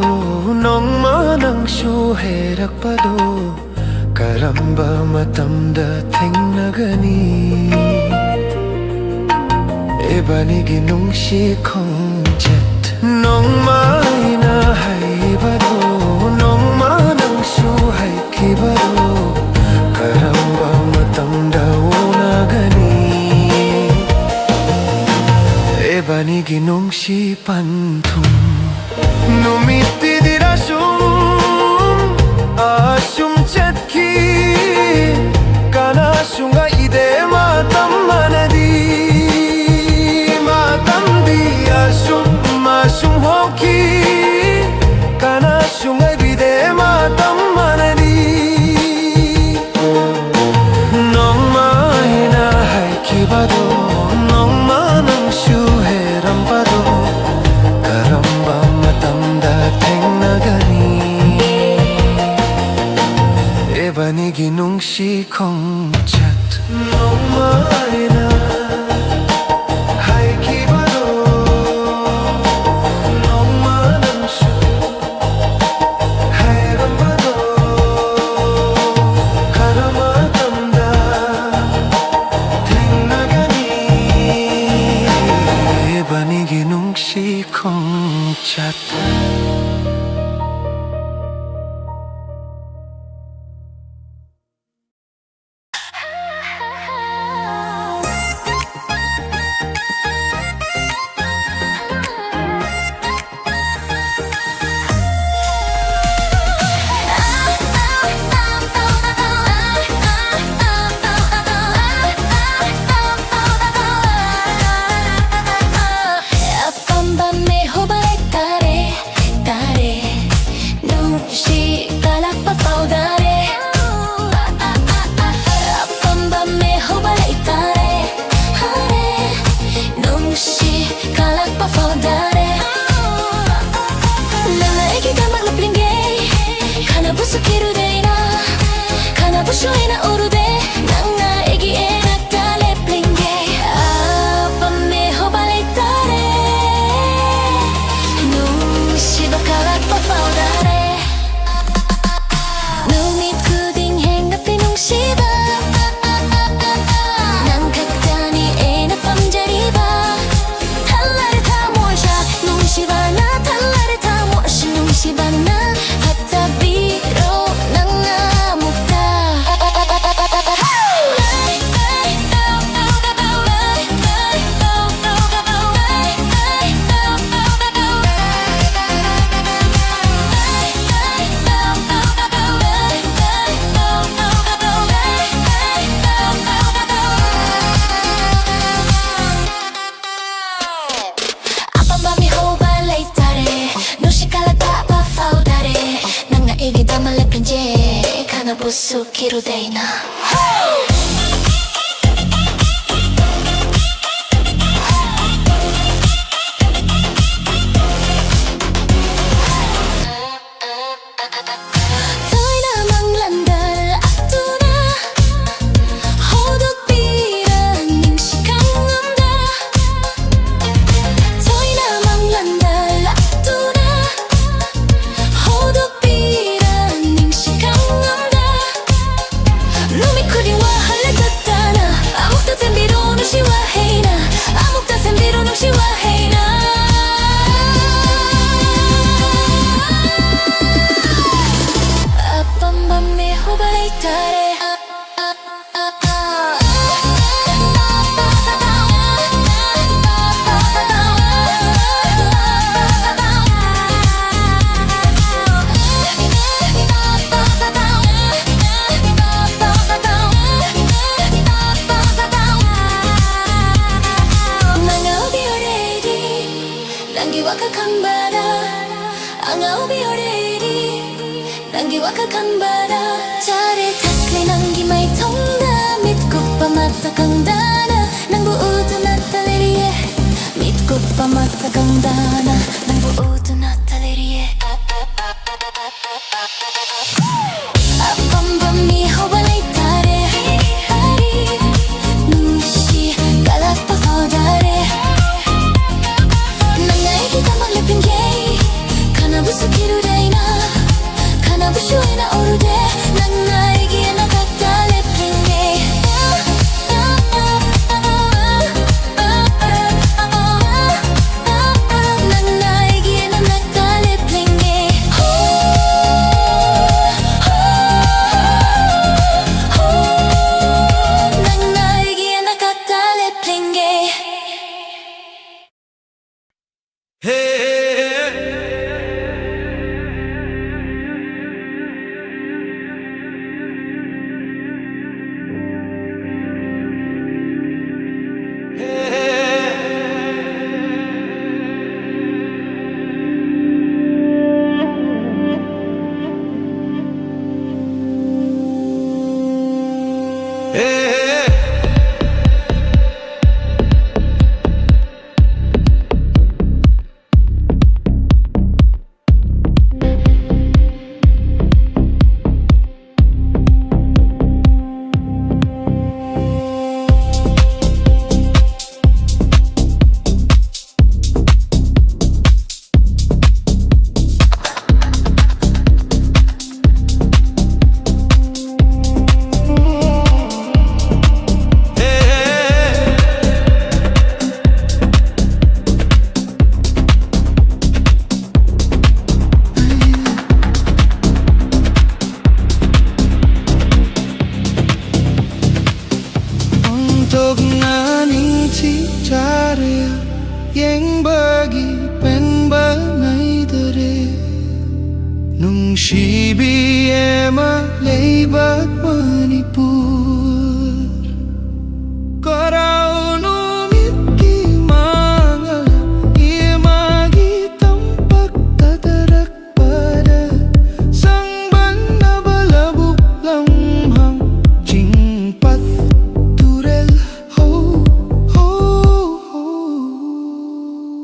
ꯅꯣꯡꯃ ꯅꯪꯁꯨ ꯍꯥꯏꯔꯛꯄꯗꯣ, ꯀꯔꯝꯕ ꯃꯇꯝꯗ ꯊꯦꯡꯅꯒꯅꯤ? ꯏꯕꯥꯅꯤꯒꯤ ꯅꯨꯡꯁꯤ ꯈꯣꯡꯆꯠ ꯅꯣꯡꯃ ꯑꯩꯅ ꯍꯥꯏꯕꯗꯣ, ꯅꯣꯡꯃ ꯅꯪꯁꯨ ꯍꯥꯏꯈꯤꯕꯗꯣ, ꯀꯔꯝꯕ ꯃꯇꯝꯗ ꯎꯅꯒꯅꯤ? ꯏꯕꯥꯅꯤꯒꯤ ꯅꯨꯡꯁꯤ ꯄꯟꯊꯨꯡ ꯅꯨꯃꯤꯠꯇꯤꯗꯤ ꯑꯁꯨꯝ, ꯑꯁꯨꯝ ꯆꯠꯈꯤ꯫ ꯀꯅꯥꯁꯨ ꯉꯥꯏꯗꯦ ꯃꯇꯝ ꯃꯥꯅꯗꯤ, ꯃꯇꯝꯗꯤ ꯑꯁꯨꯝ, ꯑꯁꯨꯝ ꯍꯣꯡꯈꯤ꯫ ꯀꯅꯥꯁꯨ ꯉꯥꯏꯕꯤꯗꯦ ꯃꯇꯝ ꯃꯥꯅꯗꯤ꯫ ꯅꯣꯡꯃ ꯑꯩꯅ ꯍꯥꯏꯈꯤꯕꯗꯣ, ꯅꯣꯡꯃ ꯅꯪꯁꯨ ꯍꯥꯏꯔꯝꯕꯗꯣ, ꯀꯔꯝꯕ ꯃꯇꯝꯗ ꯊꯦꯡꯅꯒꯅꯤ? ꯏꯕꯥꯅꯤꯒꯤ ꯅꯨꯡꯁꯤ ꯈꯣꯡꯆꯠ ꯅꯣꯡꯃ ꯑꯩꯅ ꯍꯥꯏꯈꯤꯕꯗꯣ, ꯅꯣꯡꯃ ꯅꯪꯁꯨ ꯍꯥꯏꯔꯝꯕꯗꯣ, ꯀꯔꯝꯕ ꯃꯇꯝꯗ ꯊꯦꯡꯅꯒꯅꯤ? ꯏꯕꯥꯅꯤꯒꯤ ꯅꯨꯡꯁꯤ ꯈꯣꯡꯆꯠ꯫ ꯇꯥꯔꯦ꯫ ꯅꯪꯅ ꯑꯩꯒꯤꯗꯃꯛ ꯂꯦꯞꯂꯤꯉꯩ ꯀꯅꯥꯕꯨꯁꯨ ꯀꯤꯔꯨꯗꯦꯅ, ꯀꯅꯥꯕꯨꯁꯨ ꯑꯩꯅ ꯎꯔꯨꯗꯦ꯫ ꯅꯪꯅ ꯑꯩꯒꯤ ꯏꯅꯥꯛꯇ ꯂꯦꯞꯂꯤꯉꯩ ꯑꯄꯥꯝꯕ ꯍꯧꯕ ꯂꯩꯇꯔꯦ꯫ ꯅꯨꯡꯁꯤꯕ ꯀꯜꯂꯛꯄ ꯐꯥꯎꯗꯔꯦ꯫ ꯅꯨꯃꯤꯠ ꯈꯨꯗꯤꯡ ꯍꯦꯟꯒꯠꯄꯤ ꯅꯨꯡꯁꯤꯕ, ꯅꯪ ꯈꯛꯇꯅꯤ ꯑꯩꯅ ꯄꯥꯝꯖꯔꯤꯕ꯫ ꯊꯜꯂꯔꯦ ꯊꯃꯣꯏꯁꯦ ꯅꯨꯡꯁꯤꯕꯅ, ꯊꯜꯂꯔꯦ ꯊꯃꯣꯏꯁꯦ ꯅꯨꯡꯁꯤꯕꯅ ꯐꯠꯇꯕꯤꯔꯣ ꯅꯪꯅ ꯑꯃꯨꯛꯇ꯫ ꯑꯄꯥꯝꯕ ꯃꯤꯍꯧꯕ ꯂꯩꯇꯔꯦ, ꯅꯨꯡꯁꯤ ꯀꯜꯂꯛꯄ ꯐꯥꯎꯗꯔꯦ꯫ ꯅꯪꯅ ꯑꯩꯒꯤꯗꯃꯛ ꯂꯦꯞꯄꯤꯟꯖꯦ, ꯀꯅꯥꯕꯨꯁꯨ ꯀꯤꯔꯨꯗꯦꯅ꯫ ꯊꯣꯏꯅ ꯃꯪꯂꯥꯟꯗ ꯂꯥꯛꯇꯨꯅ ꯍꯧꯗꯣꯛꯄꯤꯔ ꯅꯤꯡꯁꯤ ꯈꯪꯉꯝꯗ꯫ ꯊꯣꯏꯅ ꯃꯪꯂꯥꯟꯗ ꯂꯥꯛꯇꯨꯅ ꯍꯧꯗꯣꯛꯄꯤꯔ ꯅꯤꯡꯁꯤ ꯈꯪꯉꯝꯗ꯫ ꯅꯨꯃꯤꯠ ꯈꯨꯗꯤꯡ ꯋꯥꯍꯜꯂꯦ ꯇꯠꯇꯅ꯫ ꯑꯃꯨꯛꯇ ꯊꯦꯝꯕꯤꯔꯣ ꯅꯨꯡꯁꯤ ꯋꯥꯍꯩꯅ, ꯑꯃꯨꯛꯇ ꯊꯦꯝꯕꯤꯔꯣ ꯅꯨꯡꯁꯤ ꯋꯥꯍꯩꯅ꯫ ꯑꯄꯥꯝꯕ ꯃꯤꯍꯧꯕ ꯂꯩꯇꯔꯦ꯫ ꯅꯪꯒꯤ ꯋꯥꯈꯜ ꯈꯟꯕꯗ ꯑꯉꯥꯎꯕꯤ ꯑꯣꯏꯔꯦ ꯑꯩꯗꯤ꯫ ꯅꯪꯒꯤ ꯋꯥꯈꯜ ꯈꯟꯕꯗ ꯆꯥꯔꯦ ꯊꯛꯂꯦ ꯅꯪꯒꯤ ꯃꯥꯏꯊꯣꯡꯗ꯫ ꯃꯤꯠꯀꯨꯞ ꯑꯃꯠꯇ ꯈꯪꯗꯅ ꯅꯪꯕꯨ ꯎꯗꯨꯅꯇ ꯂꯩꯔꯤꯌꯦ꯫ ꯃꯤꯠꯀꯨꯞ ꯑꯃꯠꯇ ꯀꯪꯗꯅ ꯅꯪꯕꯨ ꯎꯗꯨꯅ ꯇ ꯂꯩꯔꯤꯌꯦ꯫ ꯑꯄꯥꯝꯕ ꯃꯤ ꯍꯧꯕ ꯂꯩꯇꯔꯦ꯫ ꯑꯩ ꯅꯨꯡꯁꯤ ꯀꯜꯂꯛꯄ ꯐꯥꯎꯗꯔꯦ꯫ ꯅꯪꯅ ꯑꯩꯒꯤꯗꯃꯛ ꯂꯦꯞꯂꯤꯉꯩ ꯈꯟꯅꯕꯁꯨ ꯀꯤꯔꯨꯔꯦ ꯑꯩꯅ꯫ ꯈꯟꯅꯕꯁꯨ ꯑꯩꯅ ꯎꯔꯨꯗꯦ꯫ ꯅꯪꯅ ꯑꯩꯒꯤ ꯅꯥꯛꯇ ꯂꯦꯞꯂꯤꯉꯩ꯫ ꯅꯪꯅ ꯑꯩꯒꯤ ꯅꯥꯛꯇ ꯂꯦꯞꯂꯤꯉꯩ꯫ ꯍꯣ, ꯍꯣ, ꯍꯣ, ꯅꯪꯅ ꯑꯩꯒꯤ ꯅꯥꯛꯇ ꯂꯦꯞꯂꯤꯉꯩ꯫ ꯑꯣꯟꯊꯣꯛꯅ ꯅꯤꯡꯊꯤꯖꯔꯦ, ꯌꯦꯡꯕꯒꯤ ꯄꯦꯟꯕ ꯅꯥꯏꯗꯔꯦ꯫ ꯅꯨꯡꯁꯤꯕꯤ ꯏꯃꯥ ꯂꯩꯕꯥꯛ ꯃꯅꯤꯄꯨꯔ꯫ ꯀꯔꯥꯎ ꯅꯨꯃꯤꯠꯀꯤ ꯃꯉꯥꯜ ꯏꯃꯥꯒꯤ ꯇꯝꯄꯥꯛꯇ ꯇꯥꯔꯛꯄꯗ, ꯁꯪꯕꯟꯅꯕ ꯂꯧꯕꯨꯛ ꯂꯝꯍꯥꯡ ꯆꯤꯡ ꯄꯥꯠ ꯇꯨꯔꯦꯜ ꯍꯧ, ꯍꯧ, ꯍꯧ꯫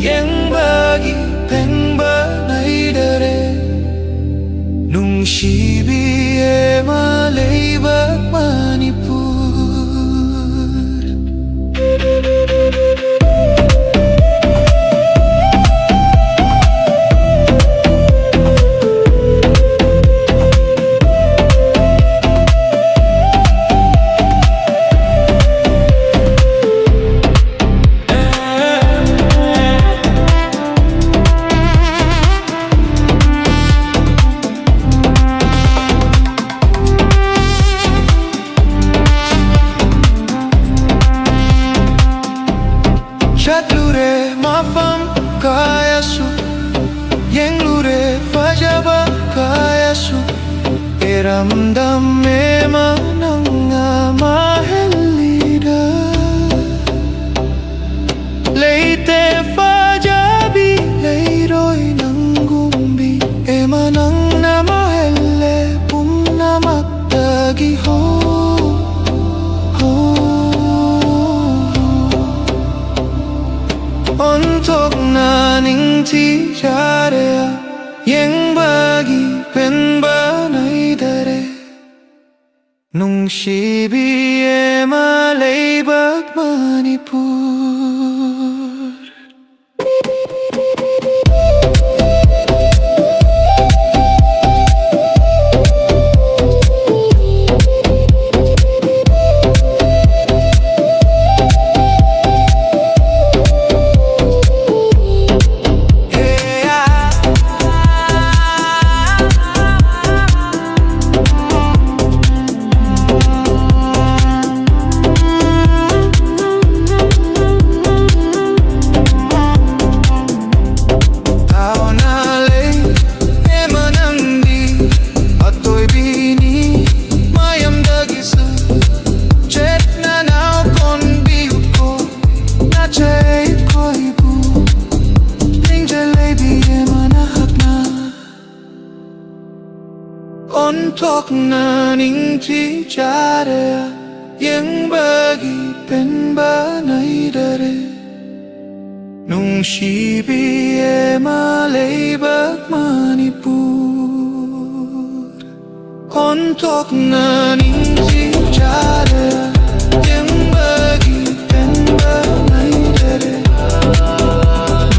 ꯌꯦꯡꯕꯒꯤ ꯄꯦꯟꯕ ꯅꯥꯏꯗꯔꯦ꯫ ꯅꯨꯡꯁꯤꯕꯤ ꯏꯃꯥ ꯂꯩꯕꯥꯛ ꯃꯅꯤꯄꯨꯔ꯫ ꯆꯠꯂꯨꯔꯦ ꯃꯐꯝ ꯀꯌꯥꯁꯨ, ꯌꯦꯡꯂꯨꯔꯦ ꯐꯖꯕ ꯀꯌꯥꯁꯨ, ꯏꯔꯝꯗꯝ ꯏꯃꯥ ꯅꯪꯅ ꯃꯥꯍꯜꯂꯤꯗ꯫ ꯂꯩꯇꯦ ꯐꯖꯕꯤ, ꯂꯩꯔꯣꯏ ꯅꯪꯒꯨꯝꯕꯤ, ꯏꯃꯥ ꯅꯪꯅ ꯃꯥꯍꯜꯂꯦ ꯄꯨꯝꯅꯃꯛꯇꯒꯤ꯫ ꯍꯣ, ꯍꯣ, ꯑꯣꯟꯊꯣꯛꯅ ꯅꯤꯡꯊꯤꯖꯔꯦ, ꯌꯦꯡꯕꯒꯤ ꯄꯦꯟꯕ ꯅꯥꯏꯗꯔꯦ꯫ ꯅꯨꯡꯁꯤꯕꯤ ꯏꯃꯥ ꯂꯩꯕꯥꯛ ꯃꯅꯤꯄꯨꯔ꯫ ꯇꯥꯎꯅ ꯂꯩ, ꯏꯃꯥ ꯅꯪꯗꯤ ꯑꯇꯣꯏꯕꯤꯅꯤ, ꯃꯌꯥꯝꯗꯒꯤꯁꯨ ꯆꯦꯠꯅ ꯅꯥꯎ ꯀꯣꯟꯕꯤꯌꯨꯀꯣ, ꯅꯆꯦ ꯑꯩꯈꯣꯏꯕꯨ ꯅꯤꯡꯖ ꯂꯩꯕꯤ ꯏꯃꯥ ꯅꯍꯥꯛꯅ꯫ ꯑꯣꯟꯊꯣꯛꯅ ꯅꯤꯡꯊꯤꯖꯔꯦ, ꯌꯦꯡꯕꯒꯤ ꯄꯦꯟꯕ ꯅꯥꯏꯗꯔꯦ꯫ ꯅꯨꯡ ꯅꯨꯡꯁꯤꯕꯤ ꯏꯃꯥ ꯂꯩꯕꯥꯛ ꯃꯅꯤꯄꯨꯔ, ꯑꯣꯟꯊꯣꯛꯅ ꯅꯤꯡꯊꯤꯖꯔꯦ, ꯌꯦꯡꯕꯒꯤ ꯄꯦꯟꯕ ꯂꯩꯇꯔꯦ꯫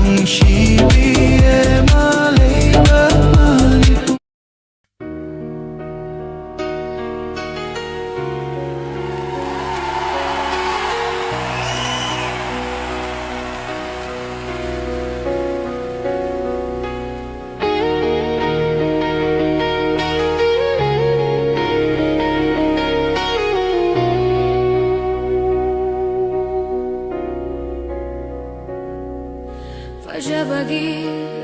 ꯅꯨꯡꯁꯤꯕꯤ ꯏꯃꯥ ꯂꯩꯕꯥꯛ ꯃꯅꯤꯄꯨꯔ꯫ ꯐꯖꯕꯒꯤ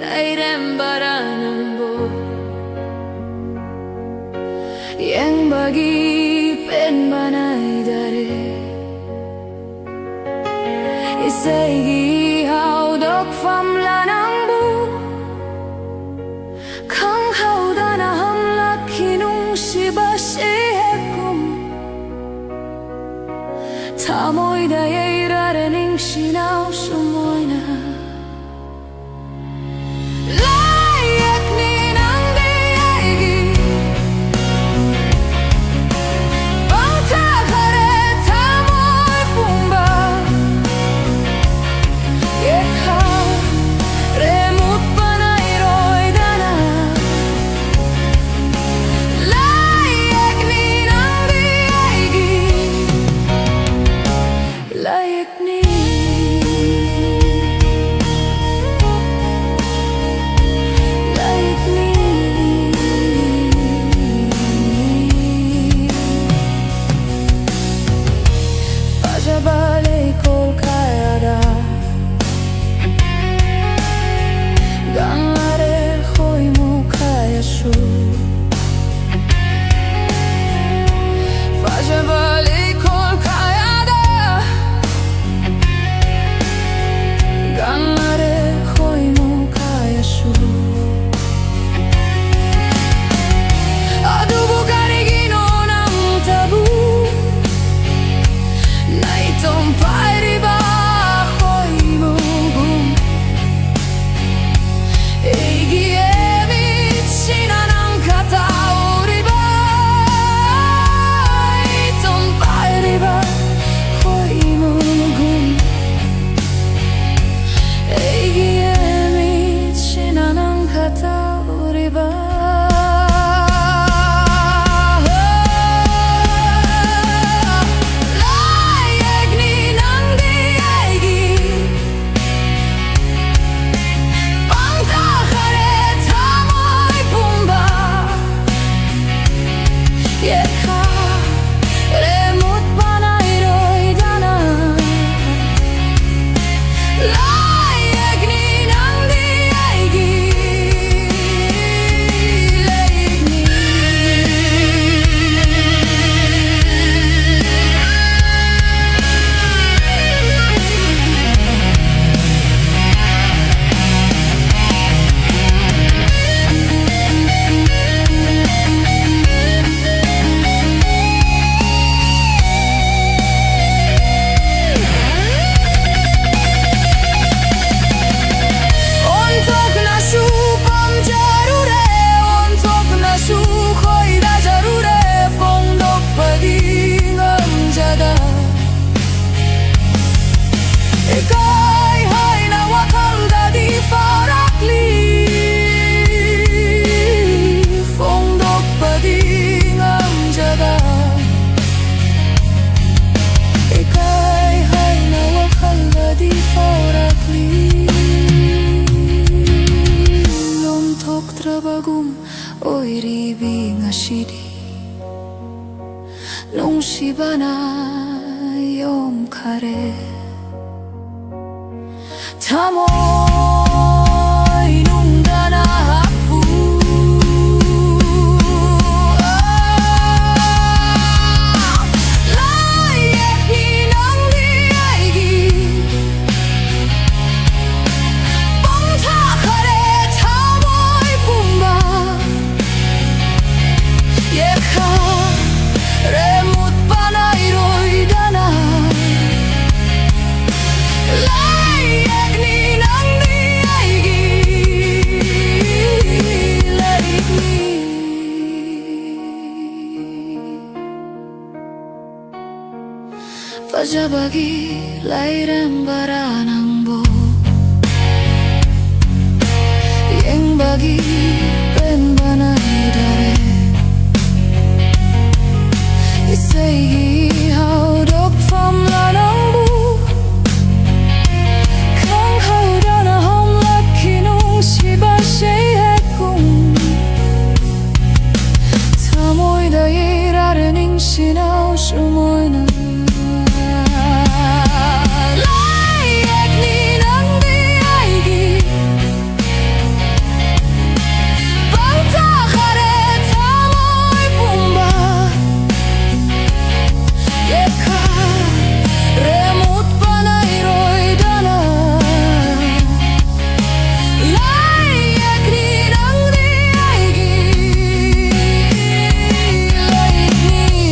ꯂꯩꯔꯦꯝꯕꯔꯥ ꯅꯪꯕꯨ, ꯌꯦꯡꯕꯒꯤ ꯄꯦꯟꯕ ꯅꯥꯏꯗꯔꯦ꯫ ꯏꯁꯩꯒꯤ ꯍꯧꯗꯣꯛꯐꯝꯂ ꯅꯪꯕꯨ, ꯈꯪꯍꯧꯗꯅ ꯍꯜꯂꯛꯈꯤ ꯅꯨꯡꯁꯤꯕꯁꯤ ꯍꯦꯛ ꯀꯨꯝ꯫ ꯊꯃꯣꯏꯗ ꯌꯩꯔꯔꯦ ꯅꯤꯡꯁꯤꯡ ꯅꯥꯎꯁꯨꯝ ꯑꯣꯏꯅ꯫ ꯂꯥꯏꯌꯦꯛꯅꯤ ꯅꯪꯗꯤ ꯑꯩꯒꯤ, ꯄꯪꯊꯥ ꯐꯔꯦ ꯊꯃꯣꯏ ꯄꯨꯝꯕ꯫ ꯌꯦꯛꯈꯥ ꯔꯦ ꯃꯨꯠꯄ ꯅꯥꯏꯔꯣꯏꯗꯅ꯫ ꯂꯥꯏꯌꯦꯛꯅꯤ ꯅꯪꯗꯤ ꯑꯩꯒꯤ, ꯂꯥꯏꯌꯦꯛꯅꯤ꯫ ꯅꯨꯡꯁꯤꯕꯅ ꯌꯣꯝꯈꯔꯦ꯫ ꯊꯃꯣꯏ ꯅꯨꯡꯗꯅ ꯍꯥꯞꯄꯨ꯫ ꯂꯥꯏꯌꯦꯛꯅꯤ ꯅꯪꯗꯤ ꯑꯩꯒꯤ꯫ ꯄꯣꯝꯊꯥꯈꯔꯦ ꯊꯃꯣꯏ ꯄꯨꯝꯕ꯫ ꯌꯦꯛꯈꯥꯔꯦ ꯃꯨꯠꯄꯅ ꯏꯔꯣꯏꯗꯅ꯫ ꯂꯥꯏꯌꯦꯛꯅꯤ ꯅꯪꯗꯤ ꯑꯩꯒꯤ ꯂꯥꯏꯔꯤꯛꯅꯤ꯫ ꯐꯖꯕꯒꯤ ꯂꯩꯔꯝꯕꯔꯥ ꯅꯪꯕꯨ? ꯌꯦꯡꯕꯒꯤ ꯄꯦꯟꯕꯅ ꯍꯤꯗꯥꯔꯦ꯫ ꯏꯁꯩꯒꯤ ꯍꯧꯗꯣꯛꯐꯝꯂ ꯅꯪꯕꯨ? ꯈꯪꯍꯧꯗꯅ ꯍꯣꯝꯂꯛꯈꯤ ꯅꯨꯡꯁꯤꯕ ꯁꯩꯍꯦꯛ ꯀꯨꯝ꯫ ꯊꯃꯣꯏꯗ ꯏꯔꯥꯔꯦ ꯅꯤꯡꯁꯤꯅꯧ ꯁꯨꯃꯣꯏꯅ꯫ ꯂꯥꯏꯌꯦꯛꯅꯤ ꯅꯪꯗꯤ ꯑꯩꯒꯤ꯫ ꯄꯪꯊꯥꯈꯔꯦ ꯊꯃꯣꯏ ꯄꯨꯝꯕ꯫ ꯌꯦꯛꯈꯥꯔꯦ ꯃꯨꯠꯄꯅ ꯏꯔꯣꯏꯗꯅ꯫ ꯂꯥꯏꯌꯦꯛꯅꯤ ꯅꯪꯗꯤ ꯑꯩꯒꯤ ꯂꯥꯏꯔꯤꯛꯅꯤ꯫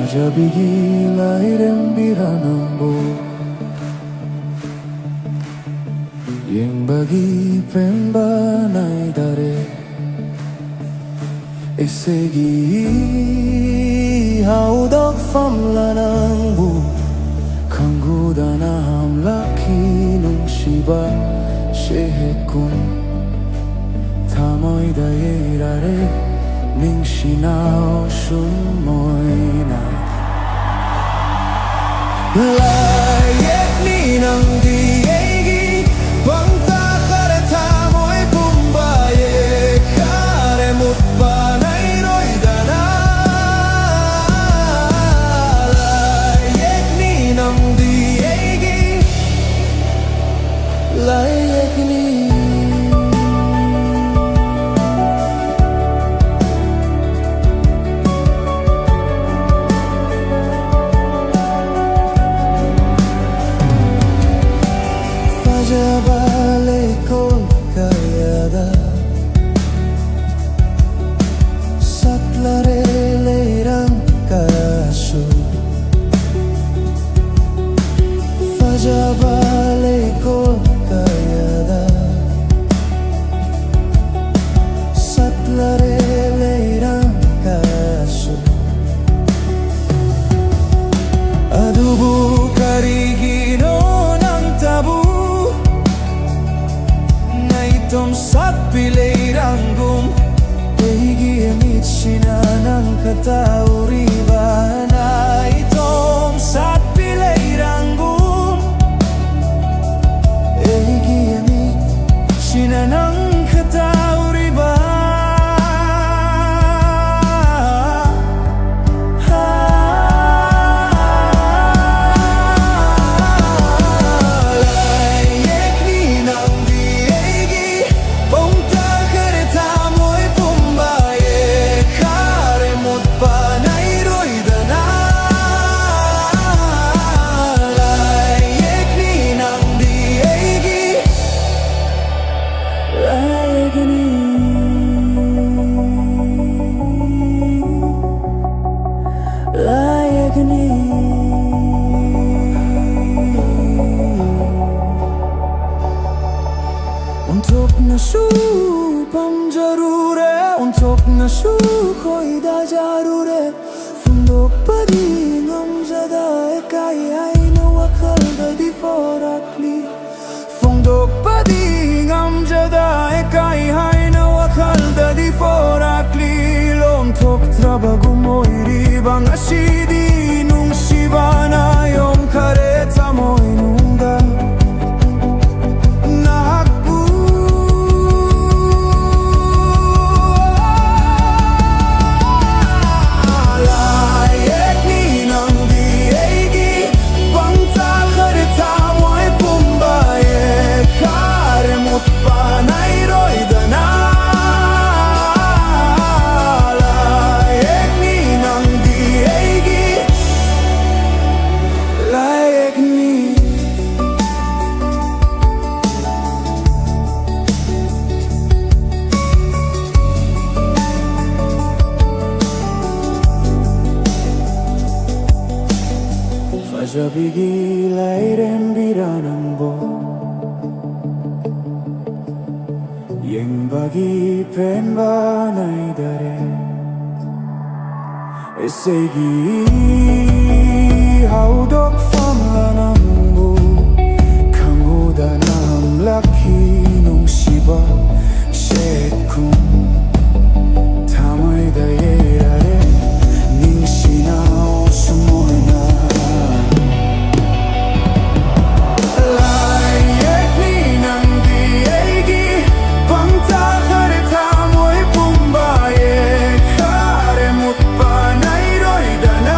ꯐꯖꯕꯤꯒꯤ ꯂꯥꯏꯔꯦꯝꯕꯤꯔꯥ ꯅꯪꯕꯨ ꯌꯦꯡꯕꯒꯤ ꯄꯦꯟꯕ ꯅꯥꯏꯗꯔꯦ꯫ ꯏꯁꯩꯒꯤ ꯍꯧꯗꯣꯛꯐꯝꯂ ꯅꯪꯕꯨ ꯈꯪꯍꯧꯗꯅ ꯍꯜꯂꯛꯈꯤ ꯅꯨꯡꯁꯤꯕ ꯁꯦꯍꯦꯠꯀꯨꯝ꯫ ꯊꯃꯣꯏꯗ ꯌꯩꯔꯔꯦ ꯅꯤꯡꯁꯤꯡꯅ ꯁꯨꯝ ꯑꯣꯏꯅ꯫ ꯂꯥꯏꯌꯦꯛꯅꯤ ꯅꯪꯗꯤ ꯑꯩꯒꯤ ꯄꯪꯇꯥ ꯈꯔ ꯊꯃꯣꯏ ꯄꯨꯝꯕ ꯌꯦꯛꯈꯔꯦ ꯃꯨꯠꯄ ꯅꯥꯏꯔꯣꯏꯗꯅ꯫ ꯂꯥꯏꯌꯦꯛꯅꯤ ꯅꯪꯗꯤ ꯑꯩꯒꯤ ꯂꯥꯏꯌꯦꯛꯅꯤ꯫ ꯐꯖꯕ ꯂꯩꯀꯣꯜ ꯀꯌꯥꯗ ꯁꯥꯠꯂꯔꯦ ꯂꯩꯔꯥꯡ ꯀꯌꯥꯁꯨ꯫ ꯐꯖꯕ ꯂꯩꯀꯣꯜ ꯀꯌꯥꯗ ꯁꯥꯠꯂꯔꯦ ꯂꯩꯔꯥꯡ ꯀꯌꯥꯁꯨ꯫ ꯑꯗꯨꯕꯨ ꯀꯔꯤꯒꯤꯅꯣ ꯅꯪꯇꯕꯨ ꯅꯥꯏꯇꯣꯝ ꯁꯥꯠꯄꯤ ꯂꯩꯔꯥꯡꯒꯨꯝ ꯑꯩꯒꯤ ꯃꯤꯠꯁꯤꯅ ꯅꯪ ꯈꯛꯇ ꯎꯔꯤꯕ? ꯅꯥꯏꯇꯣꯝ ꯁꯥꯠꯄꯤ ꯂꯩꯔꯥꯡꯒꯨꯝ ꯑꯩꯒꯤ ꯃꯤꯠꯁꯤꯅ ꯅꯪ ꯈꯛꯇ ꯎꯔꯤꯕ? ꯂꯥꯏꯌꯦꯛꯅꯤ ꯅꯪꯗꯤ ꯑꯩꯒꯤ ꯄꯣꯡꯊꯈ꯭ꯔꯦ ꯊꯃꯣꯏ ꯄꯨꯝꯕ ꯌꯦꯛꯈ꯭ꯔꯦ ꯃꯨꯠꯄ ꯅꯁꯨ ꯄꯥꯝꯖꯔꯨꯔꯦ, ꯑꯣꯟꯊꯣꯛꯅꯁꯨ ꯈꯣꯏꯗꯥꯖꯔꯨꯔꯦ꯫ ꯐꯣꯡꯗꯣꯛꯄꯗꯤ ꯉꯝꯖꯗ ꯑꯦꯀꯥꯏ ꯍꯥꯏꯅ ꯋꯥꯈꯜꯗꯗꯤ ꯐꯣꯔꯛꯂꯤ꯫ ꯐꯣꯡꯗꯣꯛꯄꯗꯤ ꯉꯝꯖꯗ ꯑꯦꯀꯥꯏ ꯍꯥꯏꯅ ꯋꯥꯈꯜꯗꯗꯤ ꯐꯣꯔꯛꯂꯤ꯫ ꯂꯣꯝꯊꯣꯛꯇ꯭ꯔꯕꯒꯨꯝ ꯑꯣꯏꯔꯤꯕ ꯉꯁꯤꯗꯤ ꯅꯨꯡꯁꯤꯕꯅ ꯌꯣꯝꯈꯔꯦ ꯊꯃꯣꯏꯅꯨꯡꯗ꯫ ꯅꯍꯥꯛꯄꯨ ꯂꯥꯏꯌꯦꯛꯅꯤ ꯅꯪꯗꯤ ꯑꯩꯒꯤ ꯄꯪꯇꯥꯈꯔꯦ ꯊꯃꯣꯏ ꯄꯨꯝꯕ ꯌꯦꯛꯈꯔꯦ ꯃꯨꯠꯄ ꯅꯥꯏꯔꯣꯏꯗꯅ꯫ ꯂꯥꯏꯌꯦꯛꯅꯤ ꯅꯪꯗꯤ ꯑꯩꯒꯤ ꯂꯥꯏꯌꯦꯛꯅꯤ꯫ ꯐꯖꯕꯤꯒꯤ ꯂꯥꯏꯔꯦꯝꯕꯤꯔ ꯅꯪꯕꯨ ꯌꯦꯡꯕꯒꯤ ꯄꯦꯟꯕ ꯅꯥꯏꯗꯔꯦ꯫ ꯏꯁꯩꯒꯤ ꯍꯧꯗꯣꯛꯐꯝꯂ ꯅꯪꯕꯨ ꯈꯪꯍꯧꯗꯅ ꯍꯜꯂꯛꯈꯤ ꯅꯨꯡꯁꯤꯕ ꯁꯦꯠꯈꯨꯝ ꯊꯃꯣꯏꯗ ꯌꯩꯔꯔꯦ ꯅꯤꯡꯁꯤꯅ ꯁꯨꯝ ꯑꯣꯏꯅ꯫ ꯂꯥꯏꯌꯦꯛꯅꯤ ꯅꯪꯗꯤ ꯑꯩꯒꯤ ꯄꯪꯇꯥꯈꯔꯦ ꯊꯃꯣꯏ ꯄꯨꯝꯕ ꯌꯦꯛꯈꯔꯦ ꯃꯨꯠꯄ ꯅꯥꯏꯔꯣꯏꯗꯅ꯫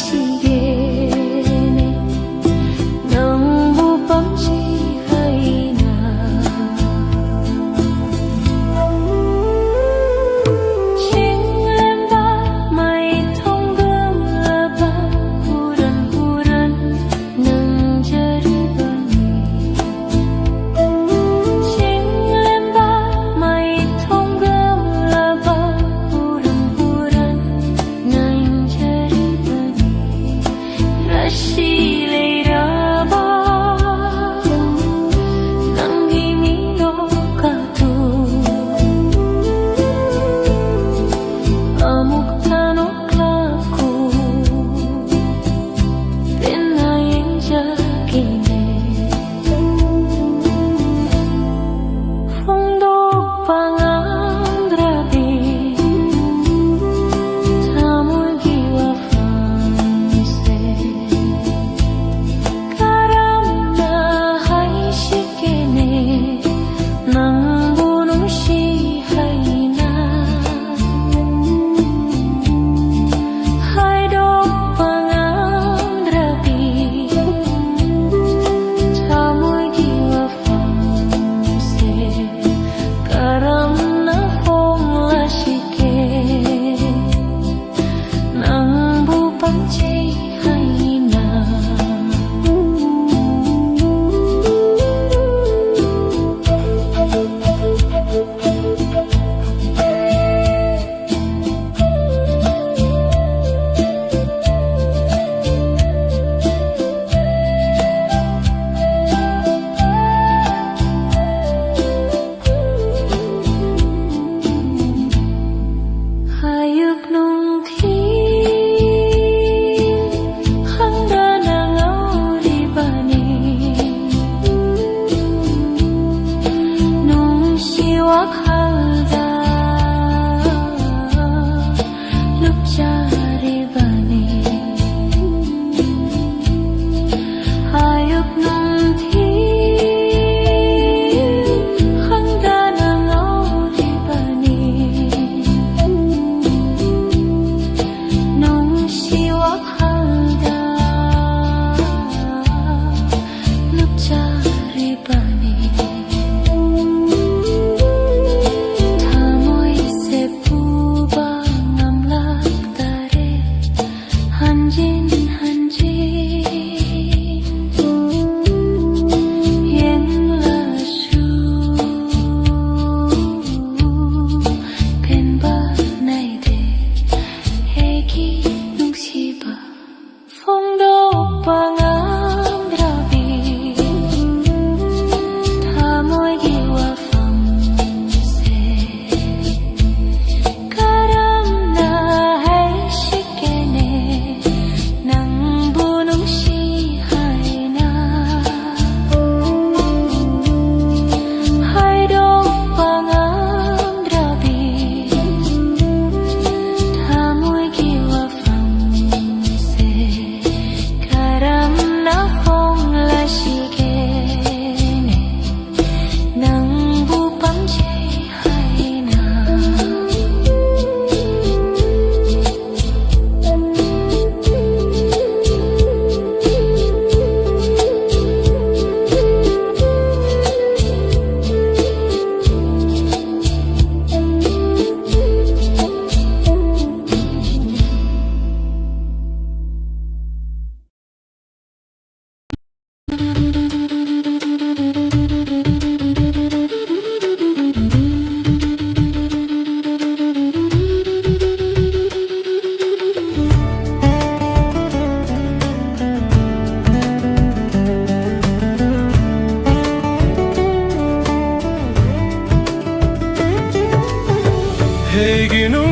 ꯁꯤꯒꯦꯅꯦ ꯅꯪꯕꯨ ꯄꯥꯝꯖꯩ ꯍꯥꯏꯅ꯫ ꯆꯤꯡꯂꯦꯝꯕ ꯃꯩ ꯊꯣꯡꯒꯜꯂꯕ ꯍꯨꯔꯥꯟ ꯍꯨꯔꯥꯟ ꯅꯪꯖꯔꯤꯕꯅꯤ꯫ ꯆꯤꯡꯂꯦꯝꯕ ꯃꯩ ꯊꯣꯡꯒꯜꯂꯕ ꯍꯨꯔꯥꯟ ꯍꯨꯔꯥꯟ ꯅꯪꯖꯔꯤꯕꯅꯤ꯫ ꯔꯥꯁꯤ ꯂꯩꯔꯕ ꯅꯪꯒꯤ ꯃꯤꯅꯣꯛ ꯑꯗꯨ ꯑꯃꯨꯛꯇ ꯅꯣꯛꯂꯛꯎ꯫ ꯄꯦꯟꯅ ꯌꯦꯡꯖꯒꯦꯅꯦ꯫ ꯐꯣꯡꯗꯣꯛꯄ ꯉꯝꯗ꯭ꯔꯕꯤ ꯊꯃꯣꯏꯒꯤ ꯋꯥꯐꯝꯁꯦ ꯀꯔꯝꯅ ꯍꯥꯏꯁꯤꯒꯦꯅꯦ ꯅꯪꯕꯨ ꯅꯨꯡꯁꯤ ꯍꯥꯏꯅ꯫ ꯍꯥꯏꯗꯣꯛꯄ ꯉꯝꯗ꯭ꯔꯕꯤ ꯊꯃꯣꯏꯒꯤ ꯋꯥꯐꯝꯁꯦ ꯀꯔꯝꯅ ꯐꯣꯡꯂꯁꯤꯒꯦ ꯅꯪꯕꯨ ꯄꯥꯝꯖꯩ ꯍꯥꯏꯅ꯫ ꯑꯌꯨꯛ ꯅꯨꯡꯊꯤꯜ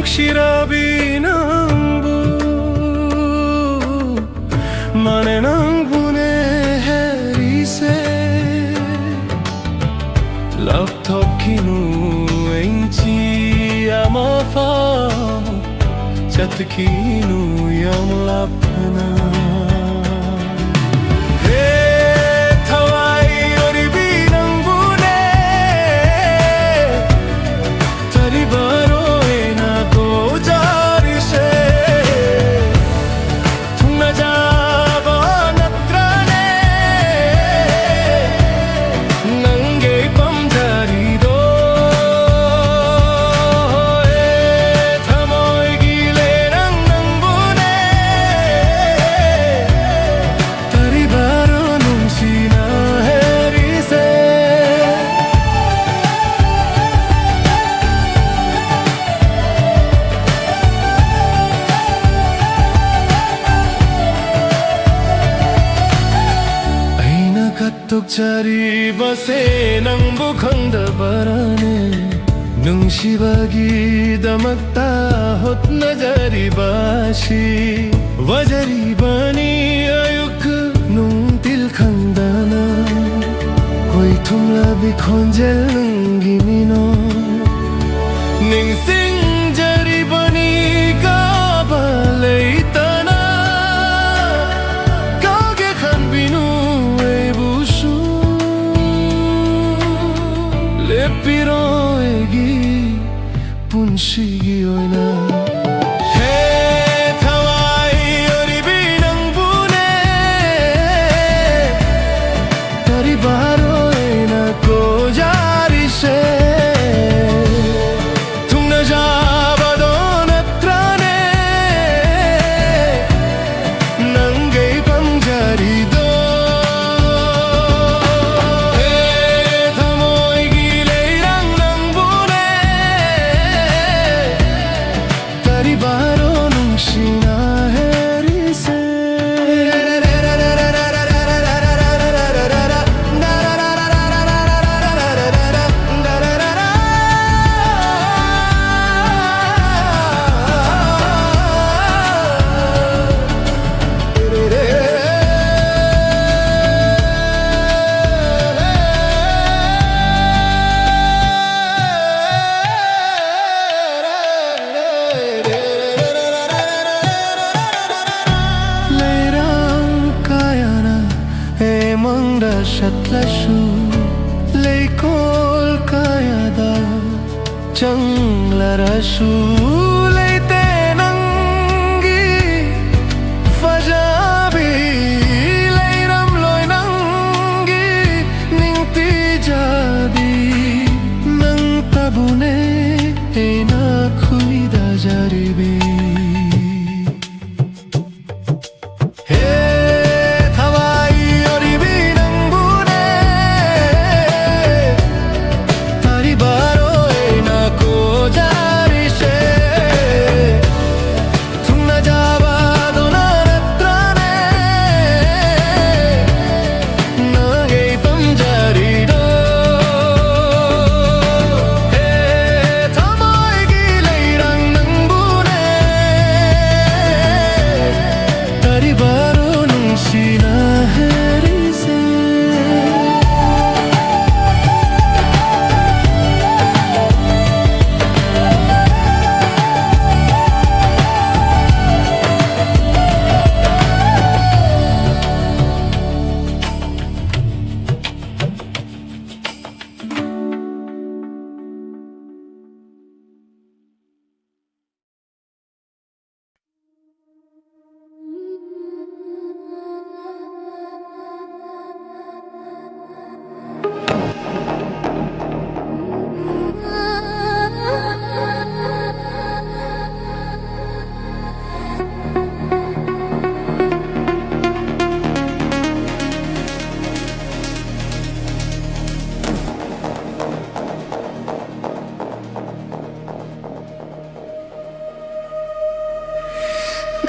ꯅꯨꯡꯁꯤꯔꯕꯤ ꯅꯪꯕꯨ, ꯃꯥꯅꯦ ꯅꯪꯕꯨꯅꯦ ꯍꯦꯔꯤꯁꯦ꯫ ꯂꯥꯞꯊꯣꯛꯈꯤꯅꯨ ꯏꯟꯆꯤ ꯑꯃꯐꯥꯎ, ꯆꯠꯈꯤꯅꯨ ꯌꯥꯝ ꯂꯥꯞꯅ꯫ ꯍꯦ ꯊꯋꯥꯏ ꯑꯣꯏꯔꯤꯕꯤ ꯅꯪꯕꯨꯅꯦ, ꯇꯔꯤꯕꯔꯣ ꯑꯩꯅ ꯀꯣꯖꯥꯔꯤꯁꯦ? ꯊꯨꯡꯅꯖꯕ ꯅꯠꯇ꯭ꯔꯅꯦ ꯅꯪꯒꯤ ꯄꯥꯝꯖꯔꯤꯗꯣ? ꯍꯦ ꯊꯃꯣꯏꯒꯤ ꯂꯩꯔꯪ ꯅꯪꯕꯨꯅꯦ, ꯇꯔꯤꯕꯔꯣ ꯅꯨꯡꯁꯤꯅ ꯍꯦꯔꯤꯁꯦ? ꯑꯩꯅ ꯀꯠꯊꯣꯛꯆꯔꯤꯕꯁꯦ ꯅꯪꯕꯨ ꯈꯪꯗꯕꯔꯅꯦ? ꯅꯨꯡꯁꯤꯕꯒꯤꯗꯃꯛꯇ ꯍꯣꯠꯅꯖꯔꯤꯕꯁꯤ ꯋꯥꯖꯔꯤꯕꯅꯤ ꯑꯌꯨꯛ ꯅꯨꯡꯊꯤꯜ ꯈꯪꯗꯅ꯫ ꯀꯣꯏꯊꯨꯝꯂꯕꯤ ꯈꯣꯟꯖꯦꯜ ꯅꯪꯒꯤ ꯃꯤꯅꯣ, ꯅꯤꯡꯁꯤꯡꯖꯔꯤꯕꯅꯤ ꯀꯥꯕ ꯂꯩꯇꯅ꯫ ꯀꯥꯎꯒꯦ ꯈꯟꯕꯤꯅꯨ ꯑꯩꯕꯨꯁꯨ, ꯂꯦꯞꯄꯤꯔꯣ ꯑꯩꯒꯤ ꯄꯨꯟꯁꯤꯒꯤ ꯑꯣꯏꯅ꯫ ꯍꯦ ꯊꯋꯥꯏ ꯑꯣꯏꯔꯤꯕꯤ ꯅꯪꯕꯨꯅꯦ, ꯀꯔꯤꯕꯔꯣ ꯑꯩꯅ ꯀꯣꯖꯥꯔꯤꯁꯦ? ꯊꯨꯡꯅꯖ ꯂꯁꯨ ꯂꯩꯀꯣꯜ ꯀꯌꯥꯗ ꯆꯪꯂꯔꯁꯨ, ꯂꯩꯇꯦ ꯅꯪꯒꯤ ꯐꯖꯕꯤ, ꯂꯩꯔꯝꯂꯣꯏ ꯅꯪꯒꯤ ꯅꯤꯡꯊꯤꯖꯕꯤ꯫ ꯅꯪꯇꯕꯨꯅꯦ ꯑꯩꯅ ꯈꯣꯏꯗꯥꯖꯔꯤꯕꯤ꯫ ꯍꯦ ꯊꯋꯥꯏ ꯑꯣꯏꯔꯤꯕꯤ ꯅꯪꯕꯨꯅꯦ, ꯇꯥꯔꯤꯕꯔꯣ ꯑꯩꯅ ꯈꯣꯏꯗꯥꯔꯤꯁꯦ? ꯊꯨꯡꯅꯖꯕꯗꯣ ꯅꯠꯇ꯭ꯔꯅꯦ ꯅꯪ ꯑꯩ ꯄꯥꯝꯖꯔꯤꯗꯣ? ꯍꯦ ꯊꯃꯣꯏꯒꯤ ꯂꯩꯔꯥꯡ ꯅꯪꯕꯨꯅꯦ, ꯇꯥꯔꯤꯕꯔꯣ ꯅꯨꯡꯁꯤꯅ ꯍꯥꯏꯔꯤꯁꯦ?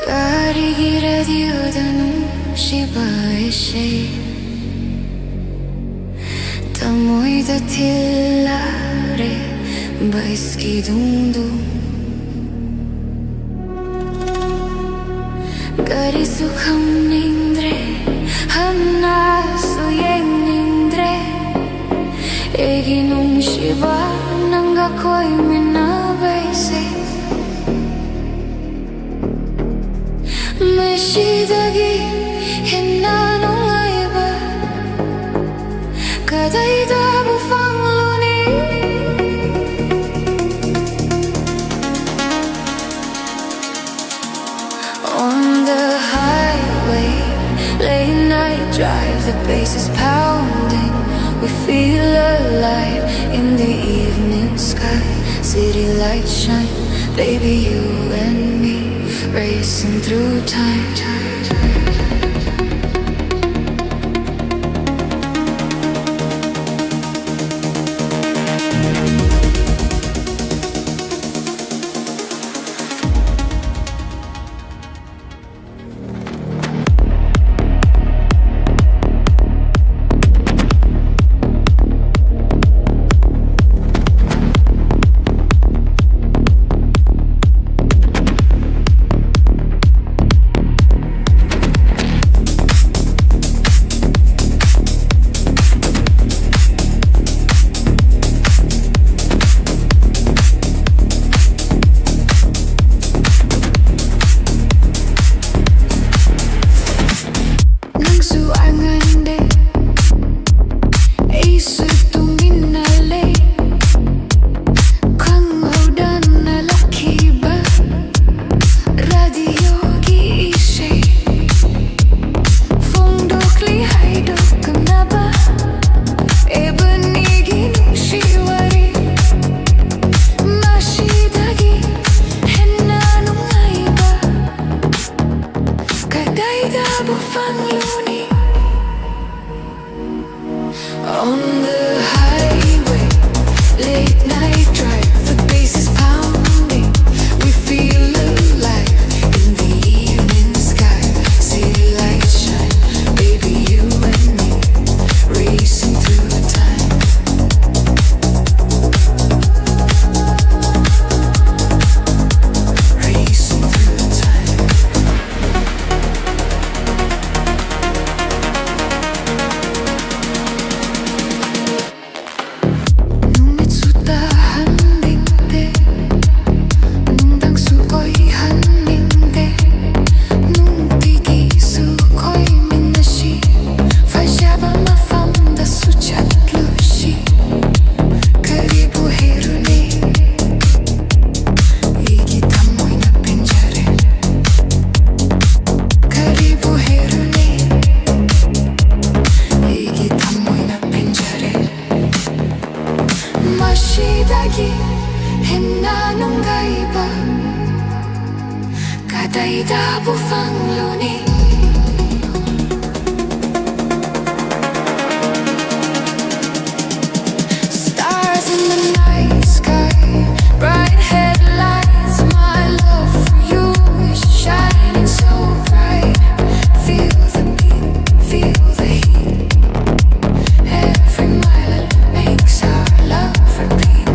ꯒꯥꯔꯤꯒꯤ ꯔꯦꯗꯤꯑꯣꯗ ꯅꯨꯡꯁꯤꯕ ꯏꯁꯩ, ꯊꯃꯣꯏꯗ ꯊꯤꯜꯂꯔꯦ ꯕꯁꯀꯤ ꯗꯨꯡ ꯗꯨꯡ꯫ ꯀꯔꯤꯁꯨ ꯈꯪꯅꯤꯡꯗ꯭ꯔꯦ, ꯍꯟꯅꯁꯨ ꯌꯦꯡꯅꯤꯡꯗ꯭ꯔꯦ꯫ ꯑꯩꯒꯤ ꯅꯨꯡꯁꯤꯕ, ꯅꯪꯒ ꯀꯣꯏꯃꯤꯟꯅꯕꯁꯦ ꯃꯁꯤꯗꯒꯤ ꯍꯦꯟꯅ ꯅꯨꯡꯉꯥꯏꯕ Bass is pounding, we feel alive in the evening sky. City lights shine, baby, you and me racing through time. Stars in the night sky, bright headlights. My love for you is shining so bright. Feel the beat, feel the heat. Every mile makes our love repeat.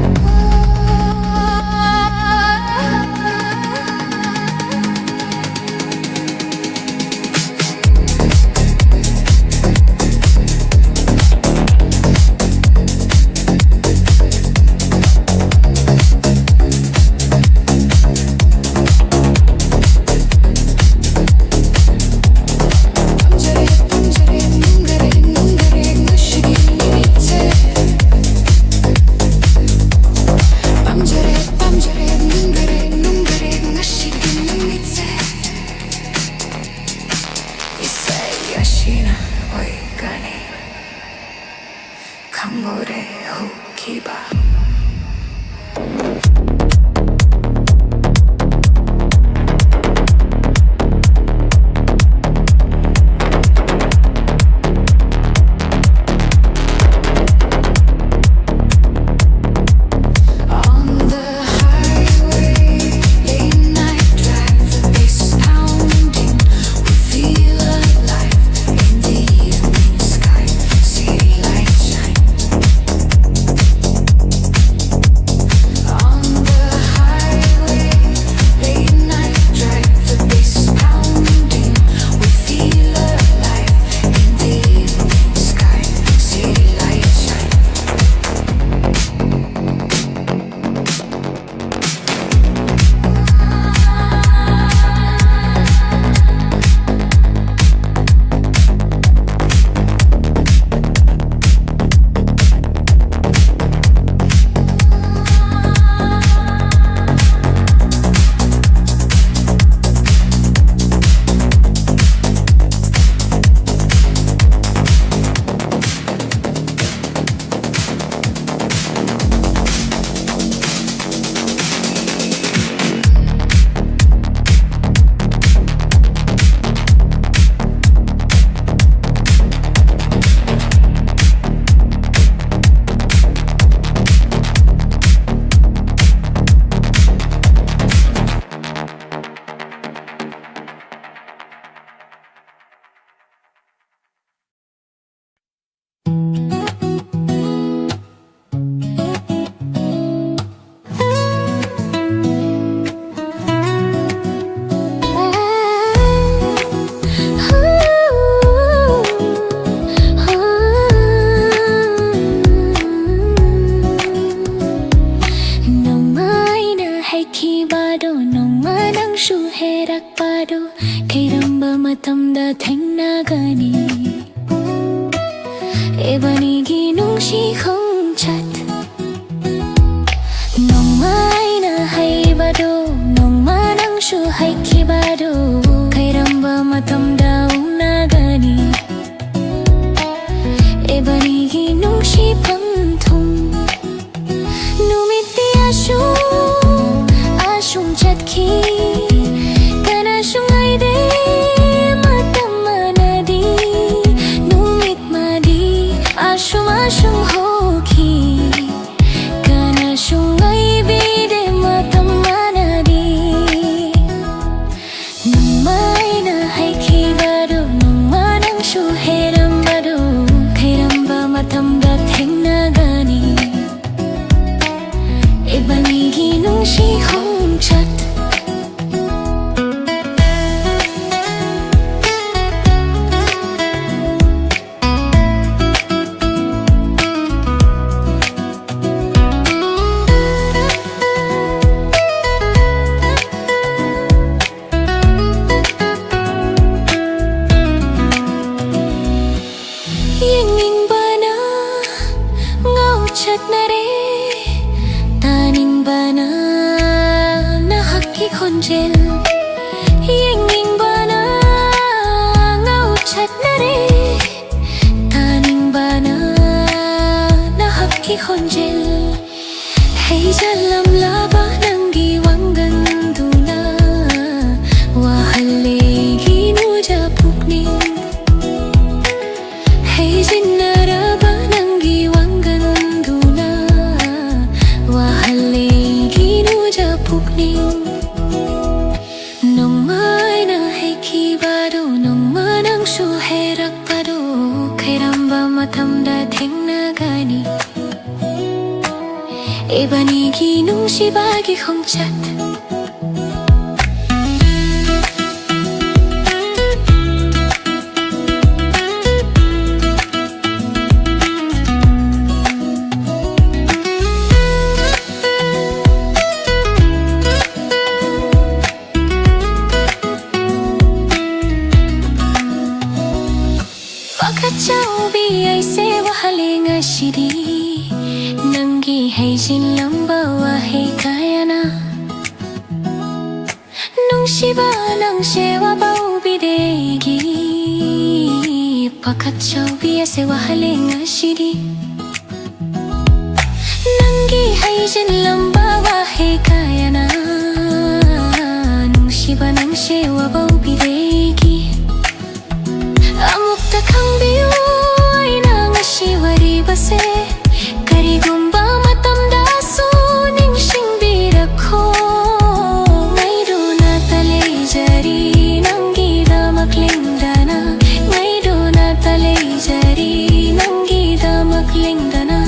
ꯈꯪꯂꯨꯔꯦ ꯍꯧꯈꯤꯕ꯫ ꯃꯇꯝꯗ ꯊꯦꯡꯅꯒꯅꯤ꯫ ꯏꯕꯥꯅꯤꯒꯤ ꯅꯨꯡꯁꯤ ꯈꯣꯡꯆꯠ꯫ ꯅꯣꯡꯃ ꯑꯩꯅ ꯍꯩꯕꯗꯨ, ꯅꯣꯡꯃ ꯅꯪꯁꯨ ꯍꯩꯈꯤꯕꯗꯨ, ꯀꯔꯝꯕ ꯃꯇꯝꯗ ꯎꯅꯒꯅꯤ? ꯏꯕꯥꯅꯤꯒꯤ ꯅꯨꯡꯁꯤ ꯄꯟꯊꯨꯡ꯫ ꯅꯨꯃꯤꯠꯇꯤ ꯑꯁꯨꯝ ꯑꯁꯨꯝ ꯆꯠꯈꯤ, ꯀꯅꯥꯁꯨ ꯉꯥꯏꯗꯦ ꯃꯇꯝ ꯃꯥꯟꯅꯗꯤ꯫ ꯅꯨꯃꯤꯠ ꯃꯥꯗꯤ ꯑꯁꯨꯝ ꯑꯁꯨꯝ ꯍꯧꯈꯤ, ꯀꯅꯥꯁꯨ ꯉꯥꯏꯕꯤꯗꯦ ꯃꯇꯝ ꯃꯥꯟꯅꯗꯤ꯫ ꯅꯣꯡꯃ ꯑꯩꯅ ꯍꯩꯈꯤꯕꯗꯨ, ꯅꯣꯡꯃ ꯅꯪꯁꯨ ꯍꯩꯔꯝꯕꯗꯨ, ꯀꯔꯝꯕ ꯃꯇꯝꯗ ꯊꯦꯡꯅꯒꯅꯤ? ꯏꯕꯥꯅꯤꯒꯤ ꯅꯨꯡꯁꯤ ꯈꯣꯡꯆꯠ꯫ ꯌꯦꯡꯅꯤꯡꯕꯅ ꯉꯥꯎꯆꯠꯅꯔꯦ, ꯇꯥꯅꯤꯡꯕꯅ ꯅꯍꯥꯛꯀꯤ ꯈꯣꯟꯖꯦꯜ꯫ ꯌꯦꯡꯅꯤꯡꯕꯅ ꯉꯥꯎꯆꯠꯅꯔꯦ, ꯇꯥꯅꯤꯡꯕꯅ ꯅꯍꯥꯛꯀꯤ ꯈꯣꯟꯖꯦꯜ꯫ ꯍꯩꯖꯜꯂꯝꯂꯕ ꯅꯪꯒꯤ ꯋꯥꯡꯒꯟꯗꯨꯅ ꯋꯥꯍꯜꯂꯦ ꯑꯩꯒꯤ ꯅꯣꯏꯖ ꯄꯨꯛꯅꯤꯡ꯫ ꯍꯩꯖꯤꯟꯅꯔꯕ ꯅꯪꯒꯤ ꯋꯥꯡꯒꯟꯗꯨꯅ ꯋꯥꯍꯜꯂꯦ ꯑꯩꯒꯤ ꯅꯣꯏꯖ ꯄꯨꯛꯅꯤꯡ꯫ ꯅꯣꯡꯃ ꯑꯩꯅ ꯍꯩꯈꯤꯕꯗꯨ, ꯅꯣꯡꯃ ꯅꯪꯁꯨ ꯍꯩꯔꯛꯄꯗꯨ, ꯀꯔꯝꯕ ꯃꯇꯝꯗ ꯊꯦꯡꯅꯒꯅꯤ? ꯏꯕꯥꯅꯤꯒꯤ ꯅꯨꯡꯁꯤꯕꯒꯤ ꯈꯣꯡꯆꯠ꯫ ꯆꯥꯎꯕꯤ ꯑꯩꯁꯦ ꯋꯥꯍꯜꯂꯦ ꯉꯁꯤꯗꯤ, ꯅꯪꯒꯤ ꯍꯩꯖꯤꯜꯂꯝꯕ ꯋꯥꯍꯩ ꯀꯌꯥꯅ꯫ ꯅꯨꯡꯁꯤꯕ ꯅꯪꯁꯦ ꯋꯥꯕ ꯎꯕꯤꯗꯦ ꯑꯩꯒꯤ, ꯄꯥꯈꯠ ꯆꯥꯎꯕꯤ ꯑꯩꯁꯦ ꯋꯥꯍꯜꯂꯦ ꯉꯁꯤꯗꯤ꯫ ꯅꯪꯒꯤ ꯍꯩꯖꯤꯜꯂꯝꯕ ꯋꯥꯍꯩ ꯀꯌꯥꯅ, ꯅꯨꯡꯁꯤꯕ ꯅꯪꯁꯦ ꯋꯥꯕ ꯎꯕꯤꯗꯦ ꯑꯩꯒꯤ꯫ ꯑꯃꯨꯛꯇ ꯈꯪꯕꯤꯌꯨ, ꯑꯩꯅ ꯉꯁꯤ ꯋꯥꯔꯤꯕꯁꯦ ꯀꯔꯤꯒꯨꯝꯕ ꯃꯇꯝꯗꯁꯨ ꯅꯤꯡꯁꯤꯡꯕꯤꯔꯛꯈꯣ꯫ ꯉꯥꯏꯗꯨꯅ ꯇ ꯂꯩꯖꯔꯤ ꯅꯪꯒꯤꯗꯃꯛ ꯂꯦꯡꯗꯅ, ꯉꯥꯏꯗꯨꯅ ꯇ ꯂꯩꯖꯔꯤ ꯅꯪꯒꯤꯗꯃꯛ ꯂꯦꯡꯗꯅ꯫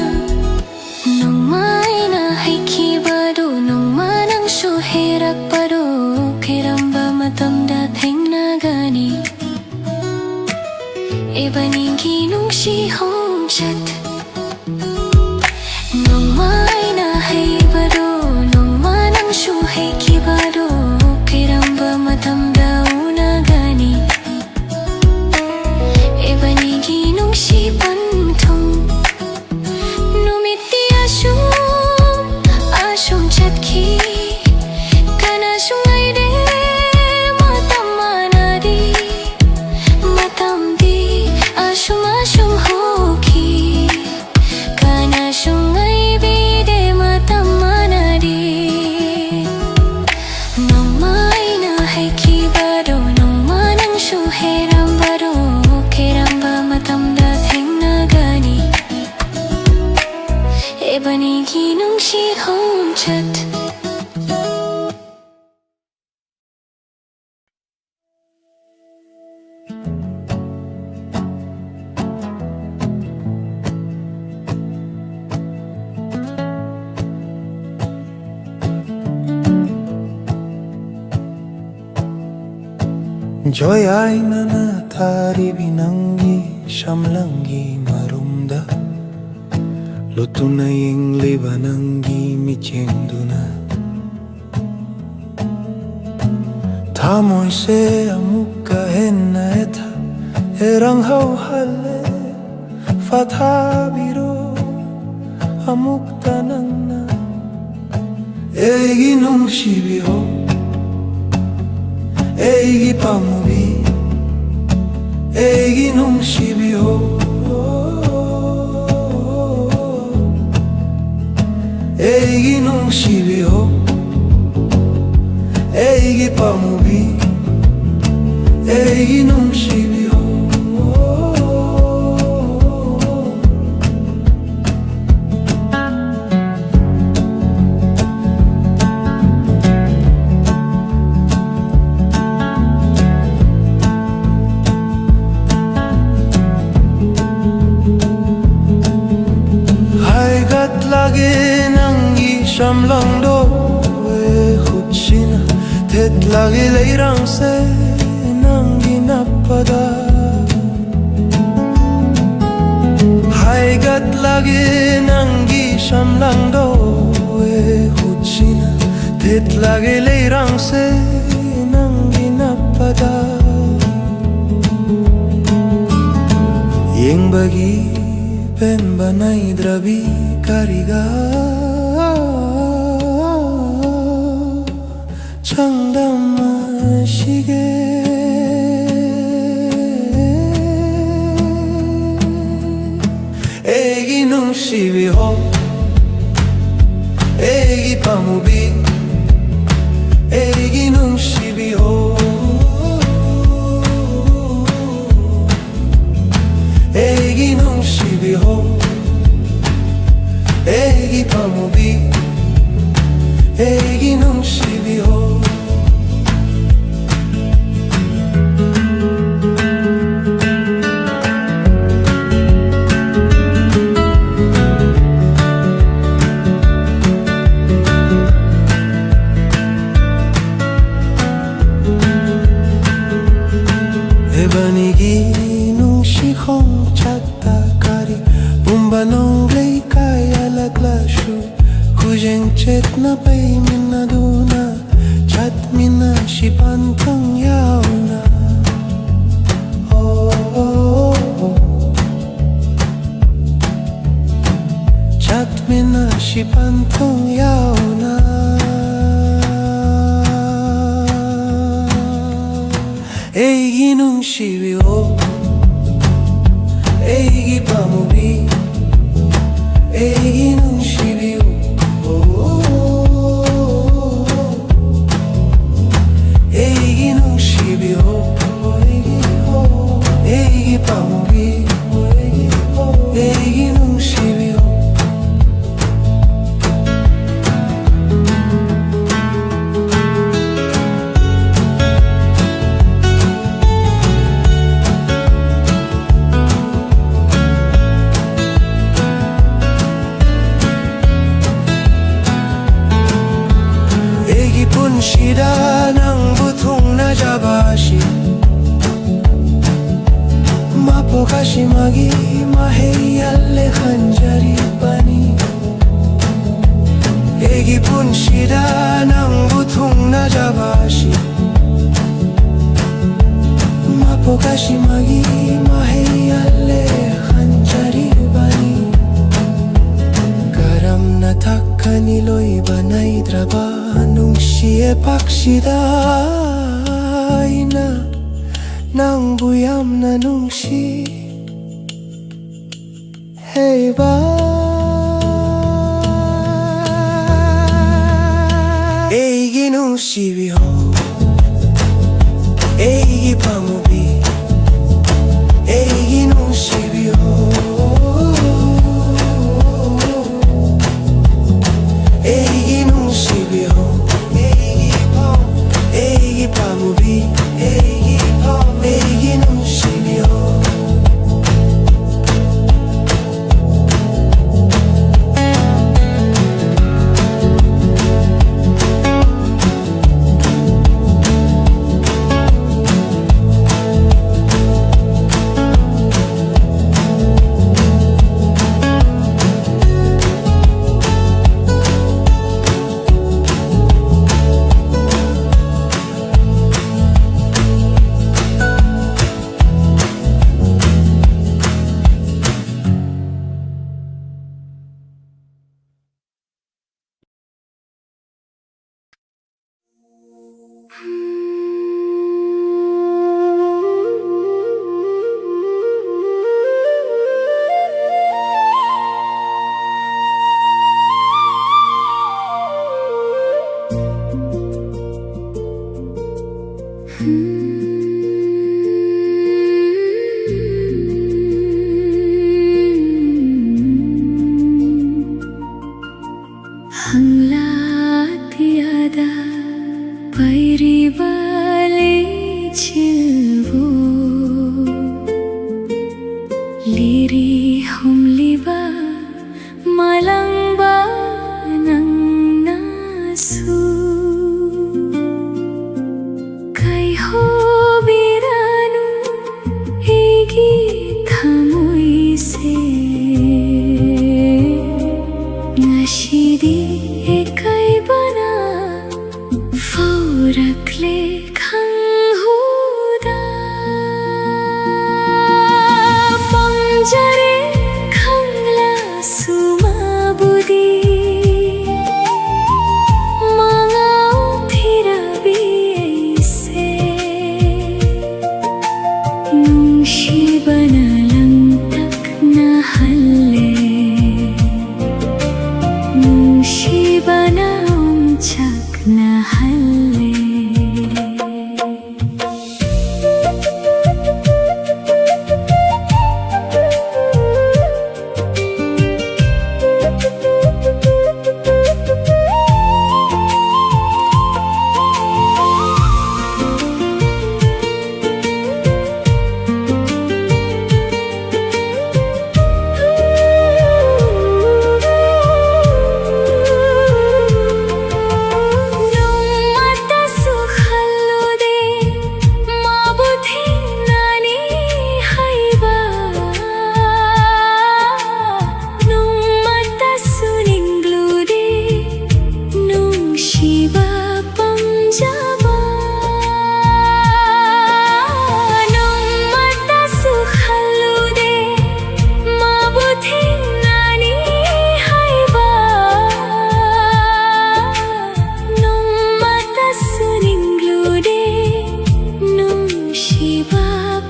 ꯅꯣꯡꯃ ꯑꯩꯅ ꯍꯩꯈꯤꯕꯗꯨ, ꯅꯣꯡꯃ ꯅꯪꯁꯨ ꯍꯩꯔꯛꯄꯗꯨ, ꯀꯔꯝꯕ ꯃꯇꯝꯗ ꯊꯦꯡꯅꯒꯅꯤ? ꯏꯕꯥꯅꯤꯒꯤ ꯅꯨꯡꯁꯤ ꯈꯣꯡꯆꯠ꯫ ꯅꯣꯡꯃ ꯑꯩꯅ ꯍꯩꯕꯗꯨ, ꯅꯣꯡꯃ ꯅꯪꯁꯨ ꯍꯩꯈꯤꯕꯗꯨ, ꯀꯔꯝꯕ ꯃꯇꯝꯗ ꯎꯅꯒꯅꯤ? ꯏꯕꯥꯅꯤꯒꯤ ꯅꯨꯡꯁꯤ ꯄꯟꯊꯨꯡ꯫ ꯅꯨꯃꯤꯠꯇꯤ ꯑꯁꯨꯝ ꯑꯁꯨꯝ ꯆꯠꯈꯤ, ꯀꯅꯥꯁꯨ ꯉꯥꯏꯗꯦ ꯃꯇꯝ ꯃꯥꯟꯅꯗꯤ꯫ ꯃꯇꯝꯗꯤ ꯑꯁꯨꯝ ꯑꯁꯨꯝ ꯍꯧꯈꯤ, ꯀꯅꯥꯁꯨ ꯉꯥꯏꯕꯤꯗꯦ ꯃꯇꯝ ꯃꯥꯟꯅꯗꯤ꯫ ꯅꯣꯡꯃ ꯑꯩꯅ ꯍꯩꯈꯤꯕꯗꯣ, ꯅꯣꯡꯃ ꯅꯪꯁꯨ ꯍꯩꯔꯝꯕꯗꯣ, ꯀꯔꯝꯕ ꯃꯇꯝꯗ ꯊꯦꯡꯅꯒꯅꯤ? ꯏꯕꯥꯅꯤꯒꯤ ꯅꯨꯡꯁꯤ ꯈꯣꯡꯆꯠ꯫ ꯖꯣꯌꯥꯏꯅꯅ ꯊꯥꯔꯤꯕꯤ ꯅꯪꯒꯤ ꯁꯝꯂꯪꯒꯤ ꯃꯔꯨꯝꯗ ꯂꯨꯠꯇꯨꯅ ꯌꯦꯡꯂꯤꯕ ꯅꯪꯒꯤ ꯃꯤꯠꯌꯦꯡꯗꯨꯅ ꯊꯃꯣꯏꯁꯦ ꯑꯃꯨꯛꯀ ꯍꯦꯟꯅ ꯍꯦꯊ ꯍꯦꯔꯪ ꯍꯧꯍꯜꯂꯦ꯫ ꯄꯊꯥꯕꯤꯔꯣ ꯑꯃꯨꯛꯇ ꯅꯪꯅ꯫ ꯑꯩꯒꯤ ꯅꯨꯡꯁꯤꯕꯤ ꯍꯣ, ꯑꯩꯒꯤ ꯄꯥꯃꯨꯕꯤ, ꯑꯩꯒꯤ ꯅꯨꯡꯁꯤꯕꯤ ꯍꯣ, ꯑꯩꯒꯤ ꯅꯨꯡꯁꯤꯕꯤ ꯍꯣ, ꯑꯩꯒꯤ ꯄꯥꯃꯨꯕꯤ, ꯑꯩꯒꯤ ꯅꯨꯡꯁꯤꯕꯤ ꯍꯣ꯫ ꯍꯥꯏꯒꯠꯂꯒꯦ ꯅꯪꯒꯤ ꯁꯝꯂꯪꯗꯣ, ꯑꯩ ꯈꯨꯠꯁꯤꯅ ꯊꯦꯠꯂꯒꯦ ꯂꯩꯔꯥꯡꯁꯦ ꯅꯪꯒꯤ ꯅꯞꯄꯗ꯫ ꯍꯥꯏꯒꯠꯂꯒꯦ ꯅꯪꯒꯤ ꯁꯝꯂꯪꯗꯣ, ꯑꯩ ꯈꯨꯠꯁꯤꯅ ꯊꯦꯠꯂꯒꯦ ꯂꯩꯔꯥꯡꯁꯦ ꯅꯪꯒꯤ ꯅꯞꯄꯗ꯫ ꯌꯦꯡꯕꯒꯤ ꯄꯦꯟꯕ ꯅꯥꯏꯗ꯭ꯔꯕꯤ ꯀꯔꯤꯒ ꯆꯥꯡꯗꯝꯅꯁꯤꯒꯦ? ꯑꯩꯒꯤ ꯅꯨꯡꯁꯤꯕꯤ ꯍꯣ, ꯑꯩꯒꯤ ꯄꯥꯃꯨꯕꯤ, ꯑꯩꯒꯤ ꯅꯨꯡꯁꯤꯕꯤ ꯍꯣ, ꯑꯩꯒꯤ ꯅꯨꯡꯁꯤꯕꯤ ꯍꯣ, ꯑꯩꯒꯤ ꯄꯥꯃꯨꯕꯤ, ꯑꯩꯒꯤ ꯅꯨꯡꯁꯤꯕꯤ ꯍꯣ꯫ ꯏꯕꯥꯅꯤꯒꯤ ꯅꯨꯡꯁꯤ ꯈꯣꯡꯆꯠꯇ ꯀꯔꯤ ꯄꯨꯝꯕ ꯅꯣꯡ ꯂꯩꯀꯥꯏ ꯑꯂꯛꯂꯁꯨ, ꯈꯨꯖꯦꯡ ꯆꯦꯠꯅ ꯄꯩꯃꯤꯟꯅꯗꯨꯅ ꯆꯠꯃꯤꯟꯅꯁꯤ ꯄꯟꯊꯨꯡ ꯌꯧꯅ꯫ ꯑꯣ, ꯑꯣ, ꯑꯣ, ꯑꯣ꯫ ꯄꯟꯊꯨꯡ ꯌꯧꯅ ꯑꯩꯒꯤ ꯅꯨꯡꯁꯤꯕꯤꯌꯣ, ꯑꯩꯒꯤ ꯄꯥꯝꯃꯨꯕꯤ, ꯑꯩꯒꯤ ꯅꯨꯡꯁꯤꯕꯤꯌꯨ꯫ ꯑꯩꯒꯤ ꯅꯨꯡꯁꯤꯕꯤꯌꯣ, ꯑꯩꯒꯤ ꯄꯥꯝꯃꯨꯕꯤ, ꯑꯩꯒꯤ ꯅꯨꯡꯁꯤꯕꯤꯌꯣ꯫ ꯑꯩꯒꯤ ꯄꯨꯟꯁꯤꯗ ꯅꯪꯕꯨ ꯊꯨꯡꯅꯖꯕ ꯑꯁꯤ ꯃꯄꯣꯛ ꯑꯁꯤꯃꯒꯤ ꯃꯍꯩ ꯌꯥꯜꯂꯦ ꯈꯟꯖꯔꯤꯕꯅꯤ꯫ ꯑꯩꯒꯤ ꯄꯨꯟꯁꯤꯗ ꯅꯪꯕꯨ ꯊꯨꯡꯅꯖꯕ ꯑꯁꯤ ꯃꯄꯣꯛ ꯑꯁꯤꯃꯒꯤ ꯃꯍꯩ ꯌꯥꯜꯂꯦ ꯈꯟꯖꯔꯤꯕꯅꯤ꯫ ꯀꯔꯝꯅ ꯊꯛꯀꯅꯤ ꯂꯣꯏꯕ ꯅꯥꯏꯗ꯭ꯔꯕ ꯅꯨꯡꯁꯤꯌꯦ ꯄꯥꯛꯁꯤꯗ ꯑꯩꯅ ꯅꯪꯕꯨ ꯌꯥꯝꯅ ꯅꯨꯡꯁꯤ ꯍꯩꯕ ꯑꯩꯒꯤ ꯅꯨꯡꯁꯤꯕꯤꯌꯣ, ꯑꯩꯒꯤ ꯄꯥꯝꯃꯨꯕꯤ, ꯑꯩꯒꯤ ꯅꯨꯡꯁꯤꯕꯤꯌꯣ, ꯑꯩꯒꯤ ꯅꯨꯡꯁꯤꯕꯤꯌꯣ, ꯑꯩꯒꯤ ꯄꯥꯝ-, ꯑꯩꯒꯤ ꯄꯥꯝꯃꯨꯕꯤ, ꯑꯩꯒꯤ ꯄꯥꯝ-, ꯑꯩꯒꯤ ꯅꯨꯡꯁꯤꯕꯤꯌꯣ꯫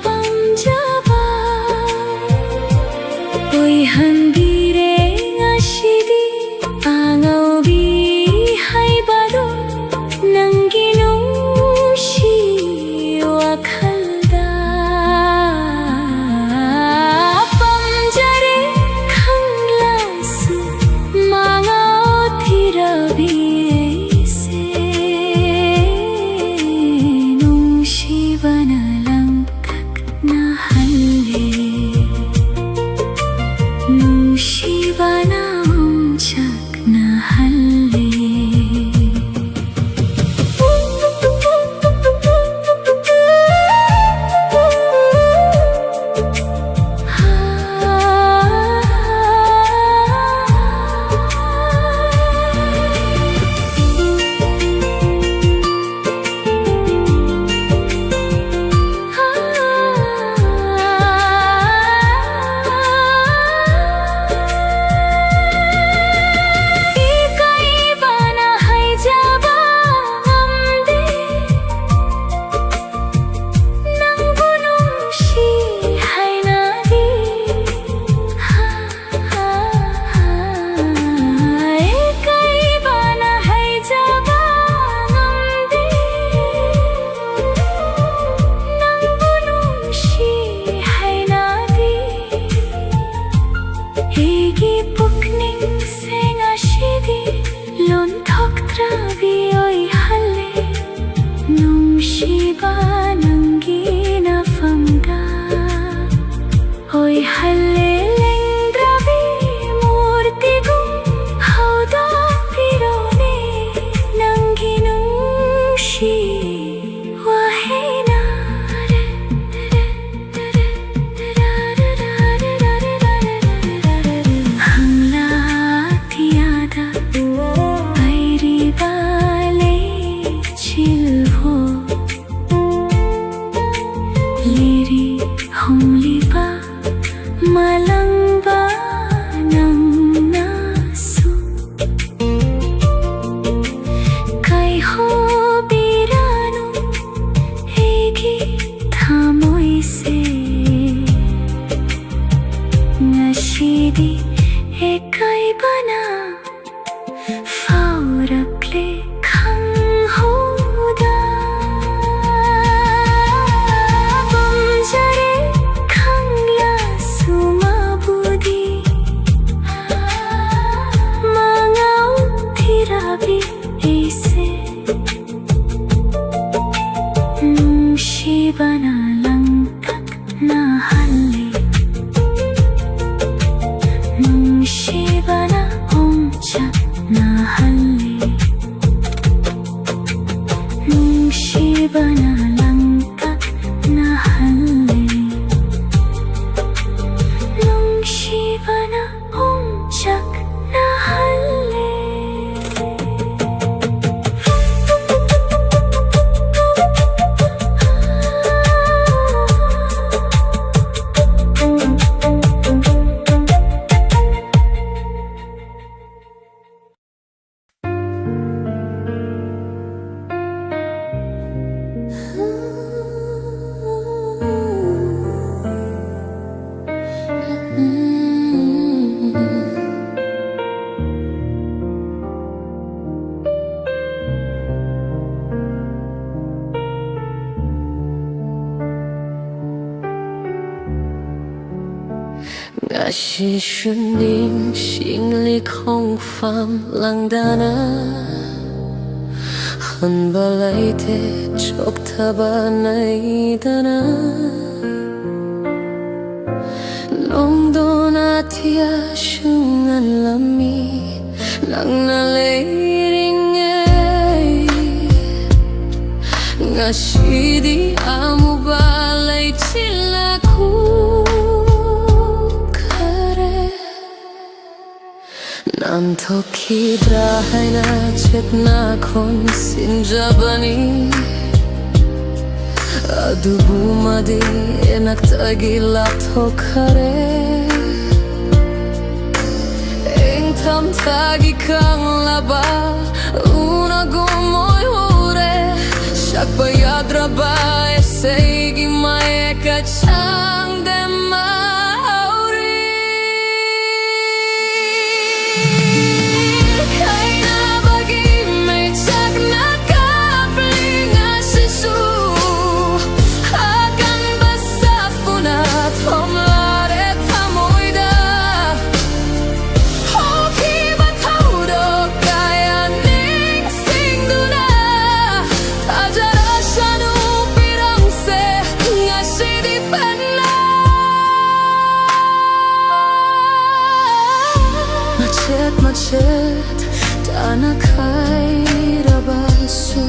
ꯄꯥꯝꯖꯕ ꯑꯣꯏꯍꯟꯕꯤꯔꯦ ꯉꯁꯤꯗꯤ꯫ ꯑꯉꯧꯕꯤ ꯍꯥꯏꯕꯗꯣ ꯅꯪꯒꯤ ꯅꯨꯡꯁꯤ ꯋꯥꯈꯜꯗ ꯄꯥꯝꯖꯔꯦ꯫ ꯈꯪꯂꯁꯨ ꯃꯉꯥꯎ ꯊꯤꯔꯕꯤ ꯑꯩꯁꯦ ꯅꯨꯡꯁꯤꯕꯅ ꯂꯪꯇꯛꯅꯍꯜꯂꯦ꯫ ꯅꯨꯡꯁꯤꯕꯅ ꯑꯣꯟꯆꯛꯅꯍꯜꯂꯦ꯫ ꯏꯀꯥꯏꯕꯅ ꯍꯥꯏꯖꯕ ꯉꯝꯗꯦ, ꯅꯪꯕꯨ ꯅꯨꯡꯁꯤ ꯍꯥꯏꯅꯗꯤ꯫ ꯏꯀꯥꯏꯕꯅ ꯍꯥꯏꯖꯕ ꯉꯝꯗꯦ, ꯅꯪꯕꯨ ꯅꯨꯡꯁꯤ ꯍꯥꯏꯅꯗꯤ꯫ ꯑꯩꯒꯤ ꯄꯨꯛꯅꯤꯡꯁꯦ ꯉꯁꯤꯗꯤ ꯂꯣꯟꯊꯣꯛꯇ꯭ꯔꯕꯤ ꯑꯣꯏꯍꯜꯂꯦ꯫ ꯅꯨꯡꯁꯤꯕ ꯅꯪꯒꯤ ꯅꯐꯝꯗ ꯑꯣꯏꯍꯜꯂꯦ꯫ ꯂꯦꯡꯗ꯭ꯔꯕꯤ ꯃꯨꯔꯇꯤꯒꯨꯝ ꯍꯧꯗꯣꯛꯄꯤꯔꯣꯅꯦ ꯅꯪꯒꯤ ꯅꯨꯡꯁꯤ ꯋꯥꯍꯩꯅ꯫ ꯍꯪꯂꯥ ꯑꯇꯤꯌꯥꯗ ꯄꯥꯏꯔꯤꯕ ꯂꯩꯆꯤꯜꯕꯨ ꯂꯤꯔꯤ ꯍꯨꯝꯂꯤꯕ ꯃꯥꯂꯪꯕ ꯅꯪꯅꯁꯨ ꯀꯥꯏꯍꯧꯕꯤꯔꯅꯨ ꯑꯩꯒꯤ ꯊꯃꯣꯏ꯫ ꯉꯁꯤꯁꯨ ꯅꯤꯡꯁꯤꯡꯂꯤ ꯈꯣꯡꯐꯝ ꯂꯥꯡꯗꯅ, ꯍꯟꯕ ꯂꯩꯇꯦ ꯆꯣꯛꯊꯕ ꯅꯩꯗꯅ꯫ ꯅꯣꯡꯗꯣꯟ ꯑꯇꯤꯌꯥꯁꯨ ꯉꯜꯂꯝꯃꯤ ꯅꯪꯅ ꯂꯩꯔꯤꯉꯩ꯫ ꯉꯁꯤꯗꯤ ꯑꯃꯨꯕ ꯂꯩꯆꯤꯜꯅ ꯈꯨꯝꯈꯔꯦ꯫ ꯅꯥꯟꯊꯣꯛꯈꯤꯗ꯭ꯔꯥ ꯍꯥꯏꯅ ꯆꯦꯠꯅ ꯈꯣꯟꯁꯤꯟꯖꯕꯅꯤ꯫ ꯑꯗꯨꯕꯨ ꯃꯗꯤ ꯏꯅꯥꯛꯇꯒꯤ ꯂꯥꯞꯊꯣꯛꯈꯔꯦ꯫ ꯏꯪꯊꯝꯊꯥꯒꯤ ꯀꯪꯂꯕ ꯎꯅꯒꯨꯝ ꯑꯣꯏꯍꯧꯔꯦ꯫ ꯁꯛꯄ ꯌꯥꯗ꯭ꯔꯕ ꯏꯁꯩꯒꯤ ꯃꯌꯦꯛꯀ ꯆꯥꯡꯗꯝꯅ ꯍꯧꯔꯤ꯫ ꯈꯥꯏꯅꯕꯒꯤ ꯃꯩꯆꯥꯛꯅ ꯀꯥꯞꯂꯤ ꯉꯁꯤꯁꯨ꯫ ꯑꯀꯟꯕ ꯁꯥꯐꯨꯅ ꯊꯣꯝꯂꯔꯦ ꯊꯃꯣꯏꯗ꯫ ꯍꯧꯈꯤꯕ ꯊꯧꯗꯣꯛ ꯀꯌꯥ ꯅꯤꯡꯁꯤꯡꯗꯨꯅ, ꯊꯥꯖꯔꯁꯅꯨ ꯄꯤꯔꯝꯁꯦ ꯉꯁꯤꯗꯤ ꯄꯦꯟꯅ꯫ ꯃꯆꯦꯠ ꯃꯆꯦꯠ ꯇꯥꯅꯈꯥꯏꯔꯕꯁꯨ,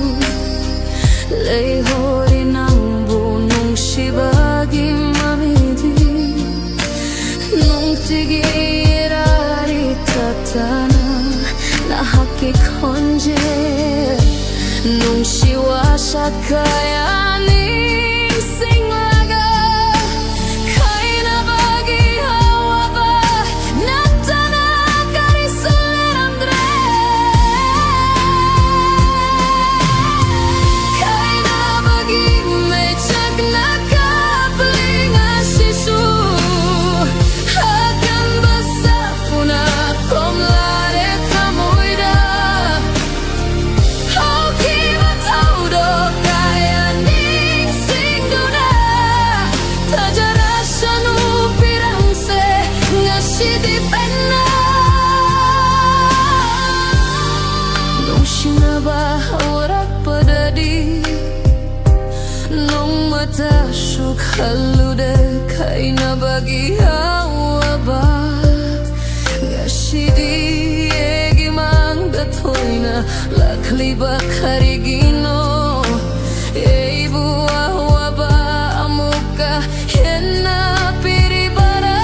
ꯂꯩꯍꯧꯔꯤ ꯅꯪꯕꯨ ꯅꯨꯡꯁꯤꯕꯒꯤ ꯃꯃꯤꯗꯤ꯫ ꯅꯨꯡꯇꯤꯒꯤ ꯏꯔꯥꯔꯤ ꯇꯠꯇꯅ ꯅꯍꯥꯛꯀꯤ ꯈꯣꯟꯖꯦꯜ, ꯅꯨꯡꯁꯤ ꯋꯥꯁꯛ ꯀꯌꯥ ꯅꯤꯡꯁꯤꯡꯂꯒ, ꯈꯥꯏꯅꯕꯒꯤ ꯑꯋꯥꯕ ꯅꯠꯇꯅ ꯀꯔꯤꯁꯨ ꯂꯩꯔꯝꯗ꯭ꯔꯦ꯫ ꯈꯥꯏꯅꯕꯒꯤ ꯃꯩꯆꯥꯛꯅ ꯀꯥꯞꯂꯤ ꯉꯁꯤꯁꯨ꯫ ꯑꯀꯟꯕ ꯁꯥꯐꯨꯅ ꯊꯣꯝꯂꯔꯦ ꯊꯃꯣꯏꯗ꯫ ꯍꯧꯈꯤꯕ ꯊꯧꯗꯣꯛ ꯀꯌꯥ ꯅꯤꯡꯁꯤꯡꯗꯨꯅ, ꯈꯜꯂꯨꯗꯦ ꯈꯥꯏꯅꯕꯒꯤ ꯑꯋꯥꯕ꯫ ꯉꯁꯤꯗꯤ ꯑꯩꯒꯤ ꯃꯥꯡꯗ ꯊꯣꯏꯅ ꯂꯥꯛꯂꯤꯕ ꯀꯔꯤꯒꯤꯅꯣ? ꯑꯩꯕꯨ ꯑꯋꯥꯕ ꯑꯃꯨꯛꯀ ꯍꯦꯟꯅ ꯄꯤꯔꯤꯕꯔꯥ?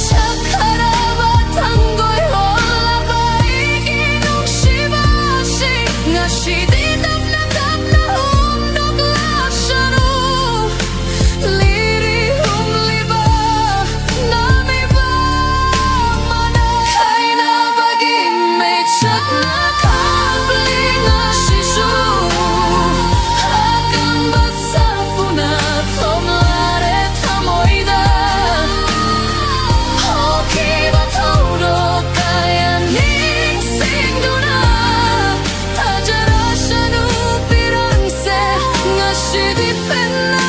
ꯁꯛꯈꯔꯕ ꯊꯥꯡꯒꯣꯏ ꯍꯣꯜꯂꯕ ꯑꯩꯒꯤ ꯅꯨꯡꯁꯤꯕꯁꯤꯡ ꯉꯁꯤꯗꯤ ꯇꯞꯅ ꯇꯞꯅ ꯍꯨꯝꯗꯣꯛꯂꯛꯁꯅꯨ꯫ ꯂꯤꯔꯤ ꯍꯨꯝꯂꯤꯕ ꯅꯥꯃꯤꯕ ꯃꯅꯥ ꯈꯥꯏꯅꯕꯒꯤ ꯃꯩꯆꯥꯛꯅ ꯀꯥꯞꯂꯤ ꯉꯁꯤꯁꯨ꯫ ꯑꯀꯪꯕ ꯁꯥꯐꯨꯅ ꯊꯣꯝꯂꯔꯦ ꯊꯃꯣꯏꯗ꯫ ꯍꯧꯈꯤꯕ ꯊꯧꯗꯣꯛ ꯀꯌꯥ ꯅꯤꯡꯁꯤꯡꯗꯨꯅ ꯊꯥꯖꯔꯁꯅꯨ ꯄꯤꯔꯪꯁꯦ ꯉꯁꯤꯗꯤ ꯄꯦꯟꯅ꯫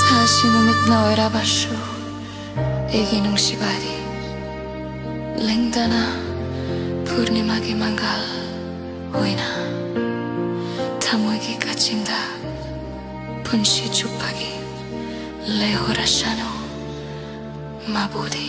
ꯊꯥꯁꯤ ꯅꯨꯃꯤꯠꯅ ꯑꯣꯏꯔꯕꯁꯨ ꯑꯩꯒꯤ ꯅꯨꯡꯁꯤꯕꯗꯤ ꯂꯦꯡꯗꯅ ꯄꯨꯔꯅꯤꯃꯥꯒꯤ ꯃꯉꯥꯜ ꯑꯣꯏꯅ ꯊꯃꯣꯏꯒꯤ ꯀꯥꯆꯤꯟꯗ ꯄꯨꯟꯁꯤ ꯆꯨꯞꯄꯒꯤ ꯂꯩꯍꯧꯔꯁꯅꯨ꯫ ꯃꯥꯕꯨꯗꯤ꯫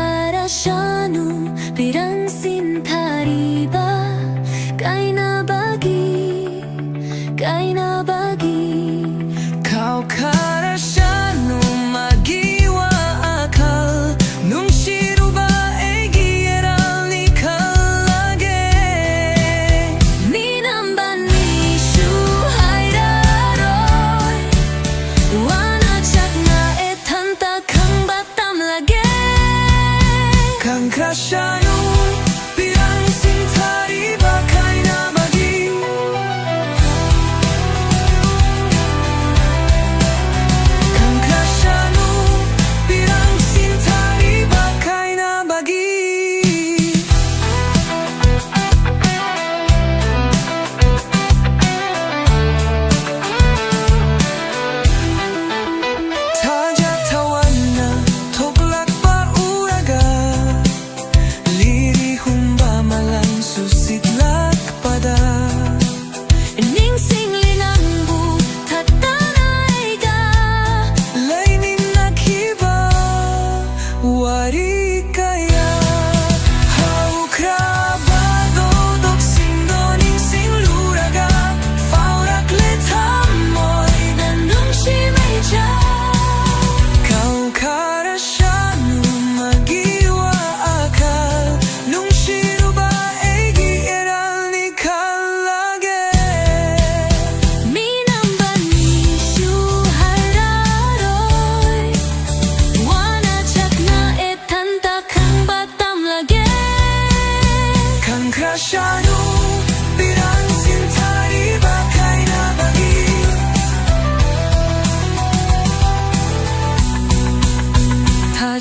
ꯈꯪꯈꯔꯁꯅꯨ ꯄꯤꯔꯪꯁꯤꯡ ꯊꯥꯔꯤꯕ ꯀꯥꯏꯅꯕꯒꯤ ꯀꯥꯏꯅꯕꯒꯤ ꯈꯥꯎꯈꯔꯁꯅꯨ ꯃꯥꯒꯤ ꯋꯥꯈꯜ ꯅꯨꯡꯁꯤꯔꯨꯕ ꯑꯩꯒꯤ ꯌꯦꯔꯥꯜꯅꯤ ꯈꯜꯂꯒꯦ꯫ ꯃꯤꯅꯝꯕꯅꯤꯁꯨ ꯍꯥꯏꯔꯔꯣ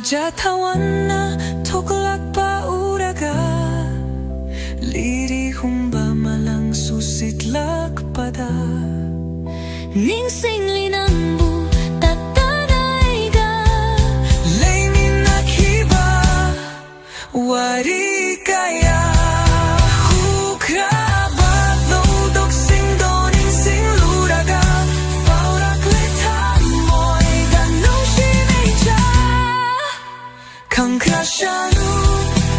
ꯆꯥꯊꯋꯥꯟꯅ ꯊꯣꯛꯂꯛꯄ ꯎꯔꯒ, ꯂꯤꯔꯤ ꯍꯨꯝꯕ ꯃꯂꯪ ꯁꯨꯁꯤꯠꯂꯛꯄꯗ, ꯅꯤꯡꯁꯤꯡꯂꯤ ꯅꯪꯕꯨ ꯇꯠꯇꯅ ꯑꯩꯒ ꯂꯩꯃꯤꯟꯅꯈꯤꯕ ꯋꯥꯔꯤ ꯀꯌꯥ꯫ ꯍꯨꯈ꯭ꯔꯕ ꯂꯧꯗꯣꯛꯁꯤꯡꯗꯣ ꯅꯤꯡꯁꯤꯡꯂꯨꯔꯒ, ꯐꯥꯎꯔꯛꯂꯦ ꯊꯃꯣꯏꯗ ꯅꯨꯡꯁꯤ ꯃꯩꯆꯥ꯫ ꯈꯪꯈ꯭ꯔꯁꯅꯨ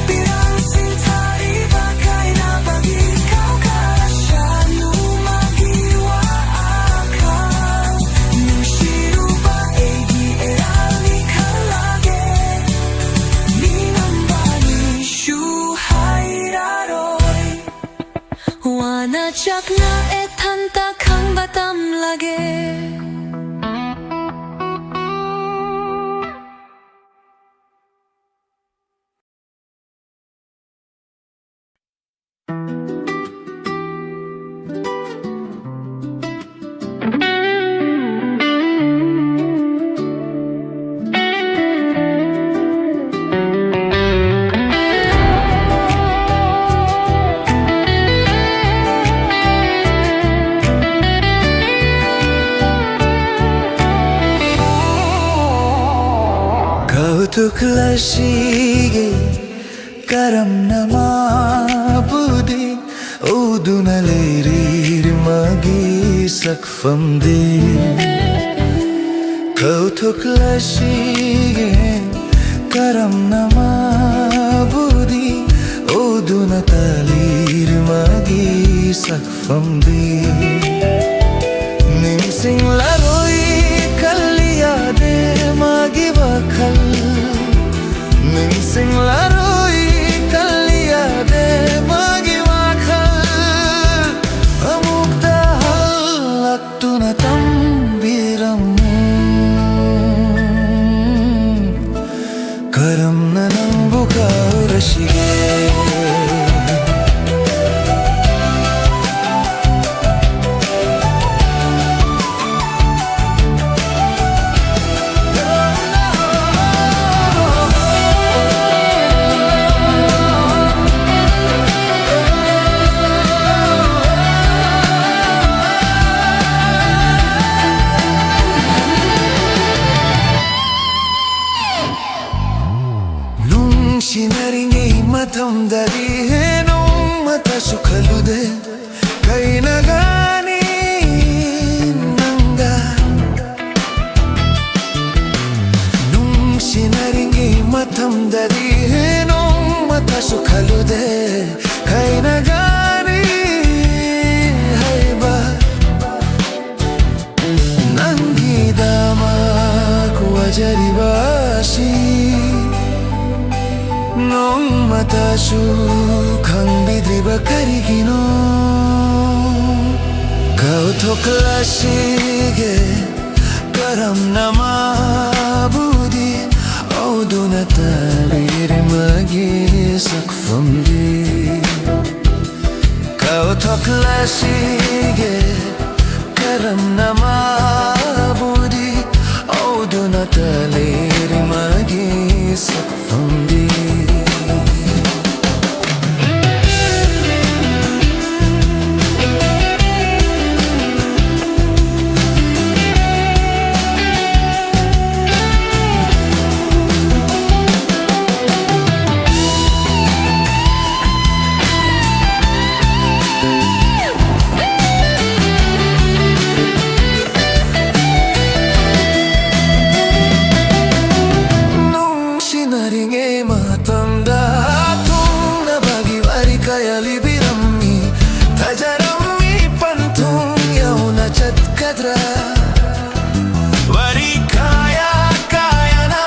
ꯄꯤꯔꯥꯡꯁꯤꯡ ꯊꯥꯔꯤꯕ ꯀꯥꯏꯅꯕꯒꯤ ꯀꯥꯎꯈ꯭ꯔꯁꯅꯨ ꯃꯥꯒꯤ ꯋꯥꯈꯜ꯫ ꯅꯨꯡꯁꯤꯔꯨꯕ ꯑꯩꯒꯤ ꯑꯦꯔꯥꯜꯅꯤ ꯈꯜꯂꯒꯦ, ꯃꯤꯅꯝꯕꯅꯤꯁꯨ ꯍꯥꯏꯔꯔꯣꯏ꯫ ꯋꯥꯅ ꯆꯥꯛꯅ ꯏꯊꯟꯇ ꯈꯪꯕ ꯇꯝꯂꯒꯦ꯫ ꯀꯧꯊꯣꯛꯂꯁꯤꯒꯦ ꯀꯔꯝꯅ ꯃꯥꯕꯨꯗꯤ ꯎꯗꯨꯅ ꯂꯩꯔꯤꯔꯤ ꯃꯥꯒꯤ ꯁꯛꯐꯝꯗꯤ꯫ ꯀꯧꯊꯣꯛꯂꯁꯤꯒꯦ ꯀꯔꯝꯅ ꯃꯥꯕꯨꯗꯤ ꯎꯗꯨꯅ ꯇꯥꯂꯤꯔꯤ ꯃꯥꯒꯤ ꯁꯛꯐꯝꯗꯤ꯫ ꯅꯤꯡꯁꯤꯡꯂꯔꯣꯏ ꯈꯜꯂꯤ ꯌꯥꯗꯦ ꯃꯥꯒꯤ ꯋꯥꯈꯜ꯫ ꯅꯤꯡꯁꯤꯡꯂꯔꯣꯏ ꯈꯜꯂꯤ ꯌꯥꯗꯦ ꯃꯥꯒꯤ ꯋꯥꯈꯜ꯫ ꯑꯃꯨꯛꯇ ꯍꯜꯂꯛꯇꯨꯅ ꯇꯝꯕꯤꯔꯝꯃꯨ꯫ ꯀꯔꯝꯅ ꯅꯪꯕꯨ ꯀꯥꯎꯔꯁꯤꯒꯦ? ꯇꯝꯗꯗꯤ ꯅꯣꯡꯃꯇꯁꯨ ꯈꯜꯂꯨꯗꯦ ꯑꯩꯅ ꯒꯥꯔꯤ ꯍꯩꯕ꯫ ꯅꯪꯒꯤꯗꯃꯛ ꯋꯥꯖꯔꯤꯕ ꯑꯁꯤ ꯅꯣꯡꯃꯇꯁꯨ ꯈꯪꯕꯤꯗ꯭ꯔꯤꯕ ꯀꯔꯤꯒꯤꯅꯣ? ꯀꯥꯎꯊꯣꯛꯂꯁꯤꯒꯦ ꯀꯔꯝꯅ ꯃꯥꯕꯨꯗꯤ ꯎꯗꯨꯅ ꯇꯥꯕꯤꯔꯤ ꯃꯥꯒꯤ ꯁꯛꯐꯝꯗꯤ꯫ ꯀꯥꯎꯊꯣꯛꯂꯁꯤꯒꯦ ꯀꯔꯝꯅ ꯃꯥꯕꯨꯗꯤ ꯎꯗꯨꯅ ꯇꯥꯂꯤꯔꯤ ꯃꯥꯒꯤ ꯁꯛꯐꯝꯗꯤ꯫ ꯅꯨꯡꯁꯤꯅꯔꯤꯉꯩ ꯃꯇꯝꯗ ꯊꯨꯡꯅꯕꯒꯤ ꯋꯥꯔꯤ ꯀꯌꯥ ꯂꯤꯕꯤꯔꯝꯃꯤ꯫ ꯊꯥꯖꯔꯝꯃꯤ ꯄꯟꯊꯨꯡ ꯌꯧꯅ ꯆꯠꯀꯗ꯭ꯔꯥ꯫ ꯋꯥꯔꯤ ꯀꯌꯥ ꯀꯌꯥꯅ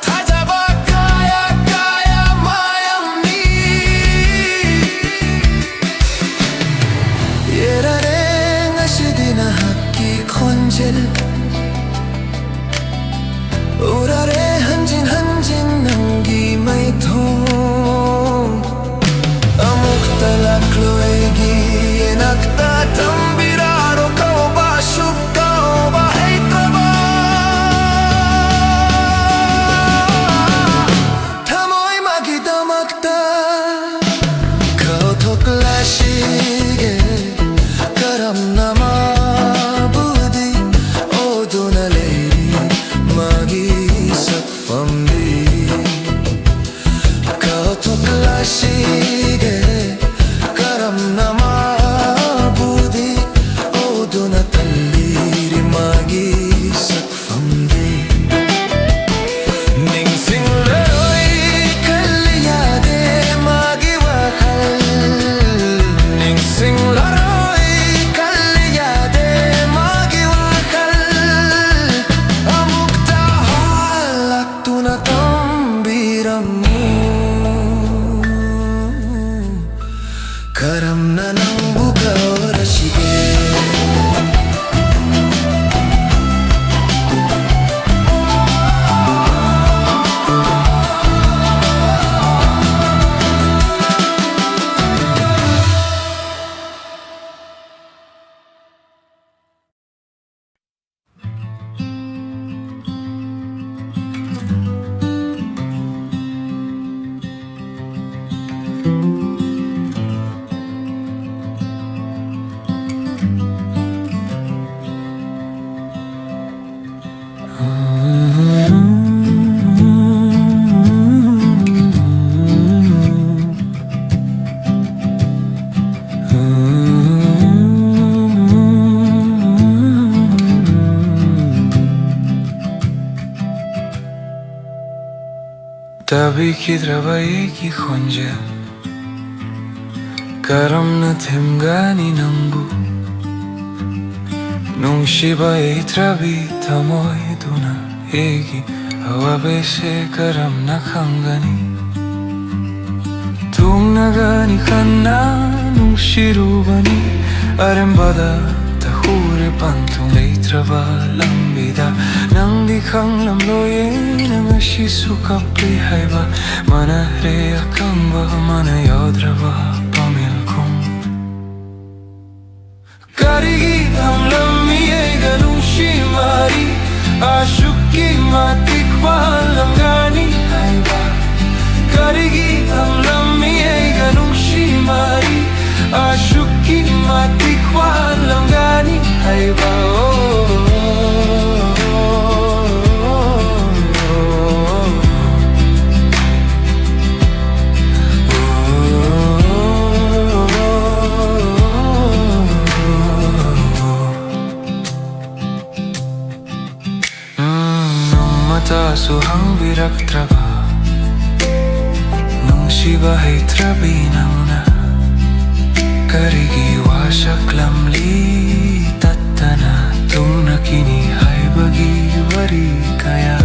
ꯊꯥꯖꯕ ꯀꯌꯥ ꯀꯌꯥ ꯃꯥꯌꯝꯃꯤ꯫ ꯌꯦꯔꯔꯦ ꯉꯁꯤꯗꯤ ꯅꯍꯥꯛꯀꯤ ꯈꯣꯟꯖꯦꯜ꯫ ꯎꯔꯔꯦ ꯍꯟꯖꯤꯟ ꯍꯟꯖꯤꯟ ꯅꯪꯒꯤ ꯃꯥꯏꯊꯣꯡ꯫ ꯑꯃꯨꯛꯇ ꯂꯥꯛꯂꯣꯏꯒꯤ ꯏꯅꯥꯛꯇ ꯇꯝꯕꯤꯔꯛꯑꯣ ꯀꯧꯕ ꯁꯨꯛ ꯀꯧꯕ ꯍꯩꯇ꯭ꯔꯕ ꯊꯃꯣꯏ ꯃꯥꯒꯤꯗꯃꯛꯇ ꯀꯥꯎꯊꯣꯛꯂꯁꯤꯒꯦ ꯀꯔꯝꯅ ꯃꯥꯕꯨꯗꯤ꯫ ꯑꯣ ꯇꯥꯕꯤꯈꯤꯗ꯭ꯔꯕ ꯑꯩꯒꯤ ꯈꯣꯟꯖꯦꯜ? ꯀꯔꯝꯅ ꯊꯦꯝꯒꯅꯤ ꯅꯪꯕꯨ? ꯅꯨꯡꯁꯤꯕ ꯍꯩꯇ꯭ꯔꯕꯤ ꯊꯃꯣꯏꯗꯨꯅ ꯑꯩꯒꯤ ꯑꯋꯥꯕꯁꯦ ꯀꯔꯝꯅ ꯈꯪꯒꯅꯤ? ꯇꯨꯡꯅꯒꯅꯤ ꯈꯟꯅ ꯅꯨꯡꯁꯤꯔꯨꯕꯅꯤ, ꯑꯔꯦꯝꯕꯗ ꯇꯧꯔꯦ ꯄꯟꯊꯨꯡ ꯂꯩꯇ꯭ꯔꯕ ꯂꯝꯕꯤꯗ꯫ ꯅꯪꯗꯤ ꯈꯪꯂꯝꯂꯣꯏꯌꯦ, ꯅꯪ ꯉꯁꯤꯁꯨ ꯀꯞꯂꯤ ꯍꯥꯏꯕ, ꯃꯥꯟꯅꯔꯦ ꯑꯀꯪꯕ ꯃꯥꯟꯅ ꯌꯥꯎꯗ꯭ꯔꯕ ꯄꯥꯃꯦꯜꯈꯣꯡ꯫ ꯀꯔꯤꯒꯤ ꯊꯝꯂꯝꯃꯤ ꯑꯩꯒ ꯅꯨꯡꯁꯤ ꯃꯔꯤ? ꯑꯁꯨꯛꯀꯤ ꯃꯇꯤꯛ ꯋꯥꯍꯜꯂꯝꯒꯅꯤ ꯍꯥꯏꯕ꯫ ꯀꯔꯤꯒꯤ ꯊꯝꯂꯝꯃꯤ ꯑꯩꯒ ꯅꯨꯡꯁꯤ ꯃꯔꯤ? ꯑꯁꯨꯛꯀꯤ ꯃꯇꯤꯛ ꯋꯥꯍꯜꯂꯝꯒꯅꯤ ꯍꯥꯏꯕ꯫ ꯑꯣ꯫ ꯎꯝ, ꯅꯣꯡꯃꯇꯁꯨ ꯍꯪꯕꯤꯔꯛꯇ꯭ꯔꯕ ꯅꯨꯡꯁꯤꯕ ꯍꯩꯇ꯭ꯔꯕꯤ ꯅꯪꯅ ꯀꯔꯤꯒꯤ ꯋꯥꯁꯛꯂꯝꯂꯤ ꯇꯠꯇꯅ? ꯇꯨꯡꯅꯈꯤꯅꯤ ꯍꯥꯏꯕꯒꯤ ꯋꯥꯔꯤ ꯀꯌꯥ꯫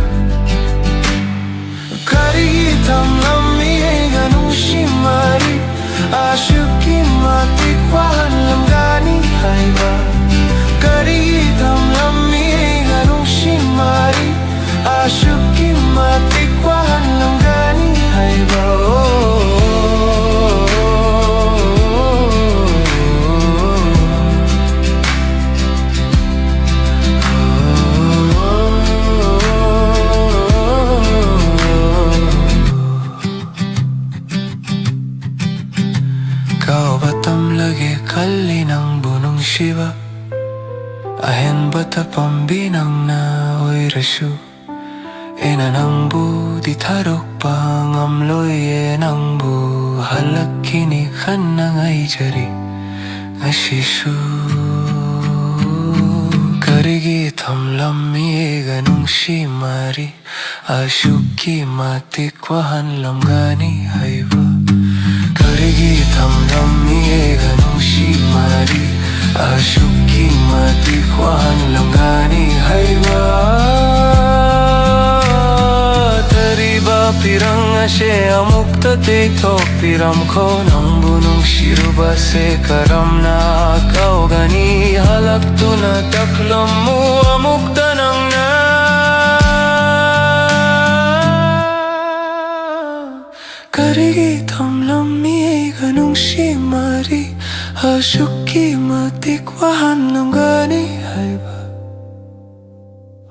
ꯀꯔꯤꯒꯤ ꯊꯝꯂꯝꯃꯤ ꯑꯩꯒ ꯅꯨꯡꯁꯤ ꯃꯔꯤ? ꯑꯁꯨꯛꯀꯤ ꯃꯇꯤꯛ ꯋꯥꯍꯜꯂꯝꯒꯅꯤ ꯍꯥꯏꯕ꯫ ꯀꯔꯤꯒꯤ ꯊꯝꯂꯝꯃꯤ ꯑꯩꯒ ꯅꯨꯡꯁꯤ ꯃꯔꯤ? ꯑꯁꯨꯛꯀꯤ ꯃꯇꯤꯛ ꯋꯥꯍꯜꯂꯝꯒꯅꯤ ꯍꯥꯏꯕ꯫ ꯑꯣ꯫ ꯀꯥꯎꯕ ꯇꯝꯂꯒꯦ ꯈꯜꯂꯤ ꯅꯪꯕꯨ ꯅꯨꯡꯁꯤꯕ꯫ ꯑꯍꯦꯟꯕꯇ ꯄꯥꯝꯕꯤ ꯅꯪꯅ ꯑꯣꯏꯔꯁꯨ, ꯑꯩꯅ ꯅꯪꯕꯨꯗꯤ ꯊꯥꯗꯣꯛꯄ ꯉꯝꯂꯣꯏꯌꯦ꯫ ꯅꯪꯕꯨ ꯍꯜꯂꯛꯈꯤꯅꯤ ꯈꯟꯅ ꯉꯥꯏꯖꯔꯤ ꯉꯁꯤꯁꯨ꯫ ꯀꯔꯤꯒꯤ ꯊꯝꯂꯝꯃꯤ ꯑꯩꯒ ꯅꯨꯡꯁꯤ ꯃꯔꯤ ꯑꯁꯨꯛꯀꯤ ꯃꯇꯤꯛ ꯋꯥꯍꯟꯂꯝꯒꯅꯤ ꯍꯥꯏꯕ? ꯀꯔꯤꯒꯤ ꯊꯝꯂꯝꯃꯤ ꯑꯩꯒ ꯅꯨꯡꯁꯤ ꯃꯔꯤ ꯑꯁꯨꯛꯀꯤ ꯃꯇꯤꯛ ꯋꯥꯍꯟꯂꯝꯒꯅꯤ ꯍꯥꯏꯕ? ꯇꯔꯤꯕ ꯄꯤꯔꯪ ꯑꯁꯦ ꯑꯃꯨꯛꯇ ꯇꯩꯊꯣꯛꯄꯤꯔꯝꯈꯣ꯫ ꯅꯪꯕꯨ ꯅꯨꯡꯁꯤꯔꯨꯕꯁꯦ ꯀꯔꯝꯅ ꯀꯥꯎꯒꯅꯤ? ꯍꯜꯂꯛꯇꯨꯅ ꯇꯛꯂꯝꯃꯨ ꯑꯃꯨꯛꯇ ꯅꯪꯅ꯫ ꯀꯔꯤꯒꯤ ꯊꯝꯂꯝꯃꯤ ꯑꯩꯒ ꯅꯨꯡꯁꯤ ꯃꯔꯤ ꯑꯁꯨꯛꯀꯤ ꯃꯇꯤꯛ ꯋꯥꯍꯟꯂꯝꯒꯅꯤ ꯍꯥꯏꯕ?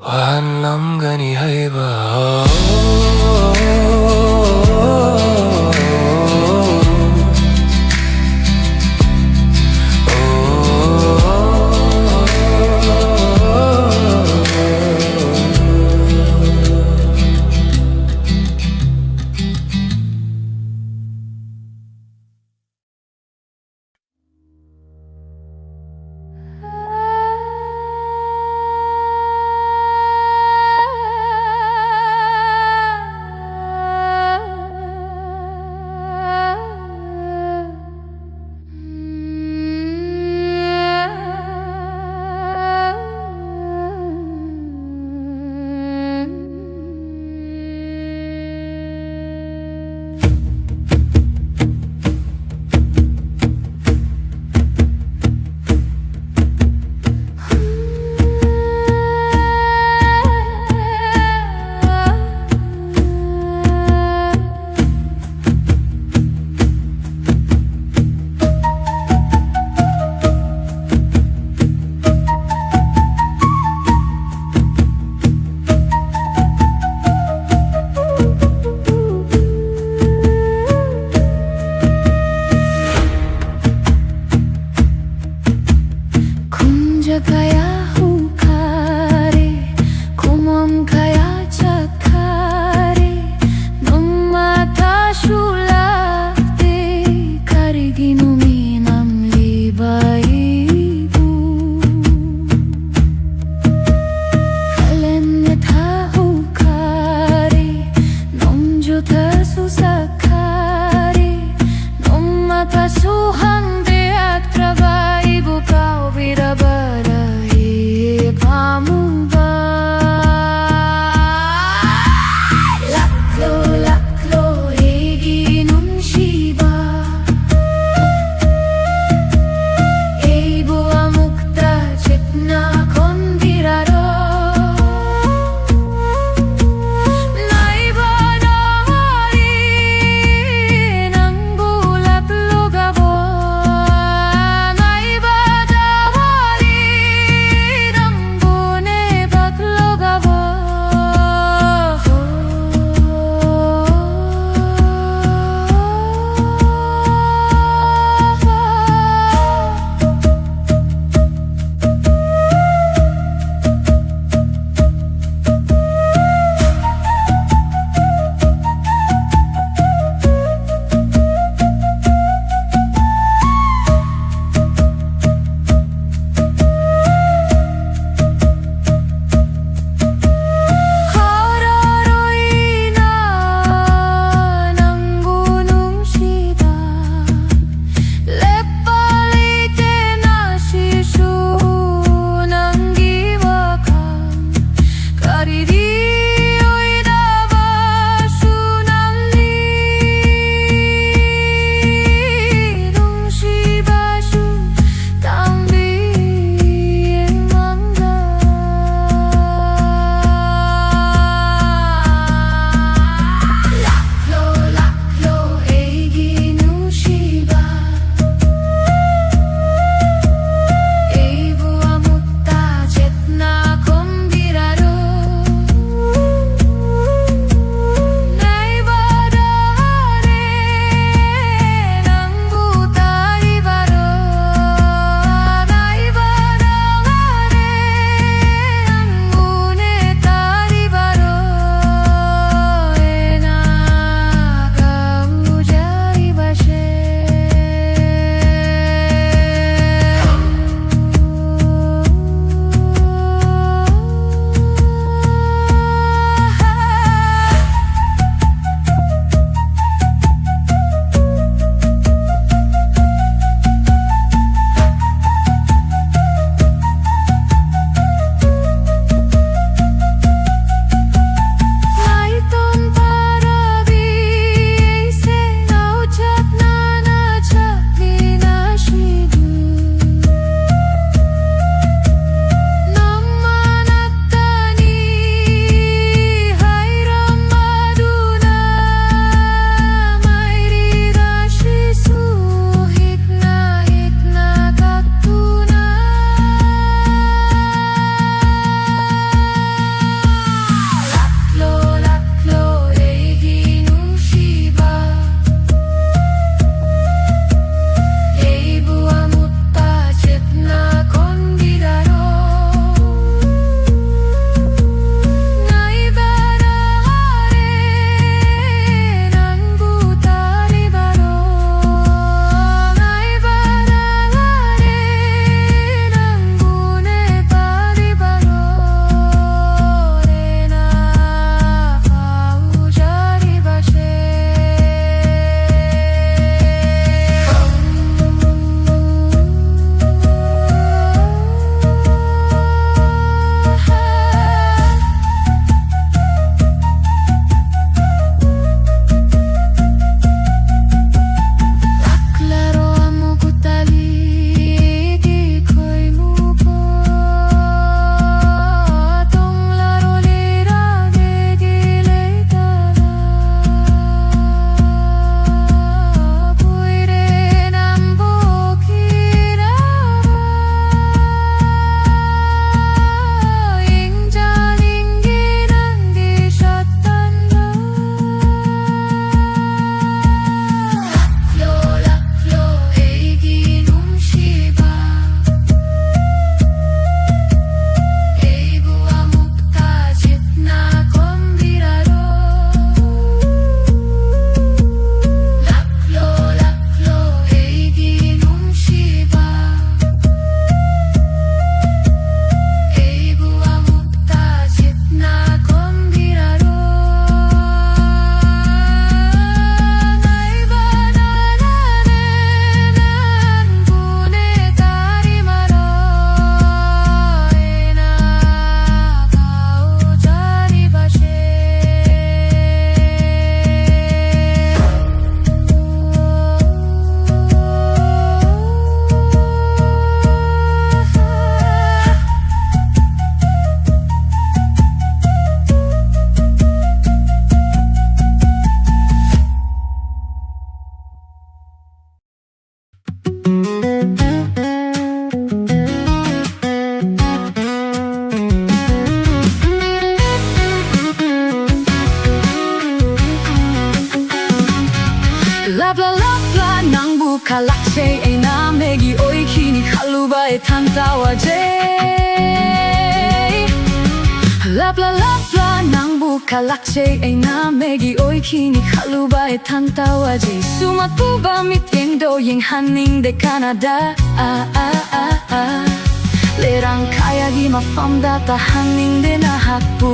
ꯋꯥꯍꯟꯂꯝꯒꯅꯤ ꯍꯥꯏꯕ? ꯀꯂꯛꯆꯩ ꯑꯩꯅ ꯃꯦꯒꯤ ꯑꯣꯏꯈꯤꯅꯤ ꯈꯜꯂꯨꯕ ꯑꯩ ꯊꯥꯡ ꯇꯥꯋꯥꯖꯩ꯫ ꯂꯥꯞꯂ ꯂꯥꯞꯂ ꯅꯪꯕꯨ ꯀꯂꯛꯆꯩ ꯑꯩꯅ ꯃꯦꯒꯤ ꯑꯣꯏꯈꯤꯅꯤ ꯈꯜꯂꯨꯕ ꯑꯩ ꯊꯥꯡ ꯇꯥꯋꯥꯖꯩ꯫ ꯁꯨꯝ ꯑꯄꯨꯕ ꯃꯤꯠꯌꯦꯡꯗꯣ ꯌꯦꯡꯍꯟꯅꯤꯡꯗꯦ ꯀꯅꯥꯗ꯫ ꯑꯥ, ꯑꯥ, ꯑꯥ, ꯑꯥ꯫ ꯂꯩꯔꯥꯡ ꯀꯥꯌꯥꯒꯤ ꯃꯐꯝꯗ ꯇꯥꯍꯟꯅꯤꯡꯗꯦ ꯅꯍꯥꯛꯄꯨ꯫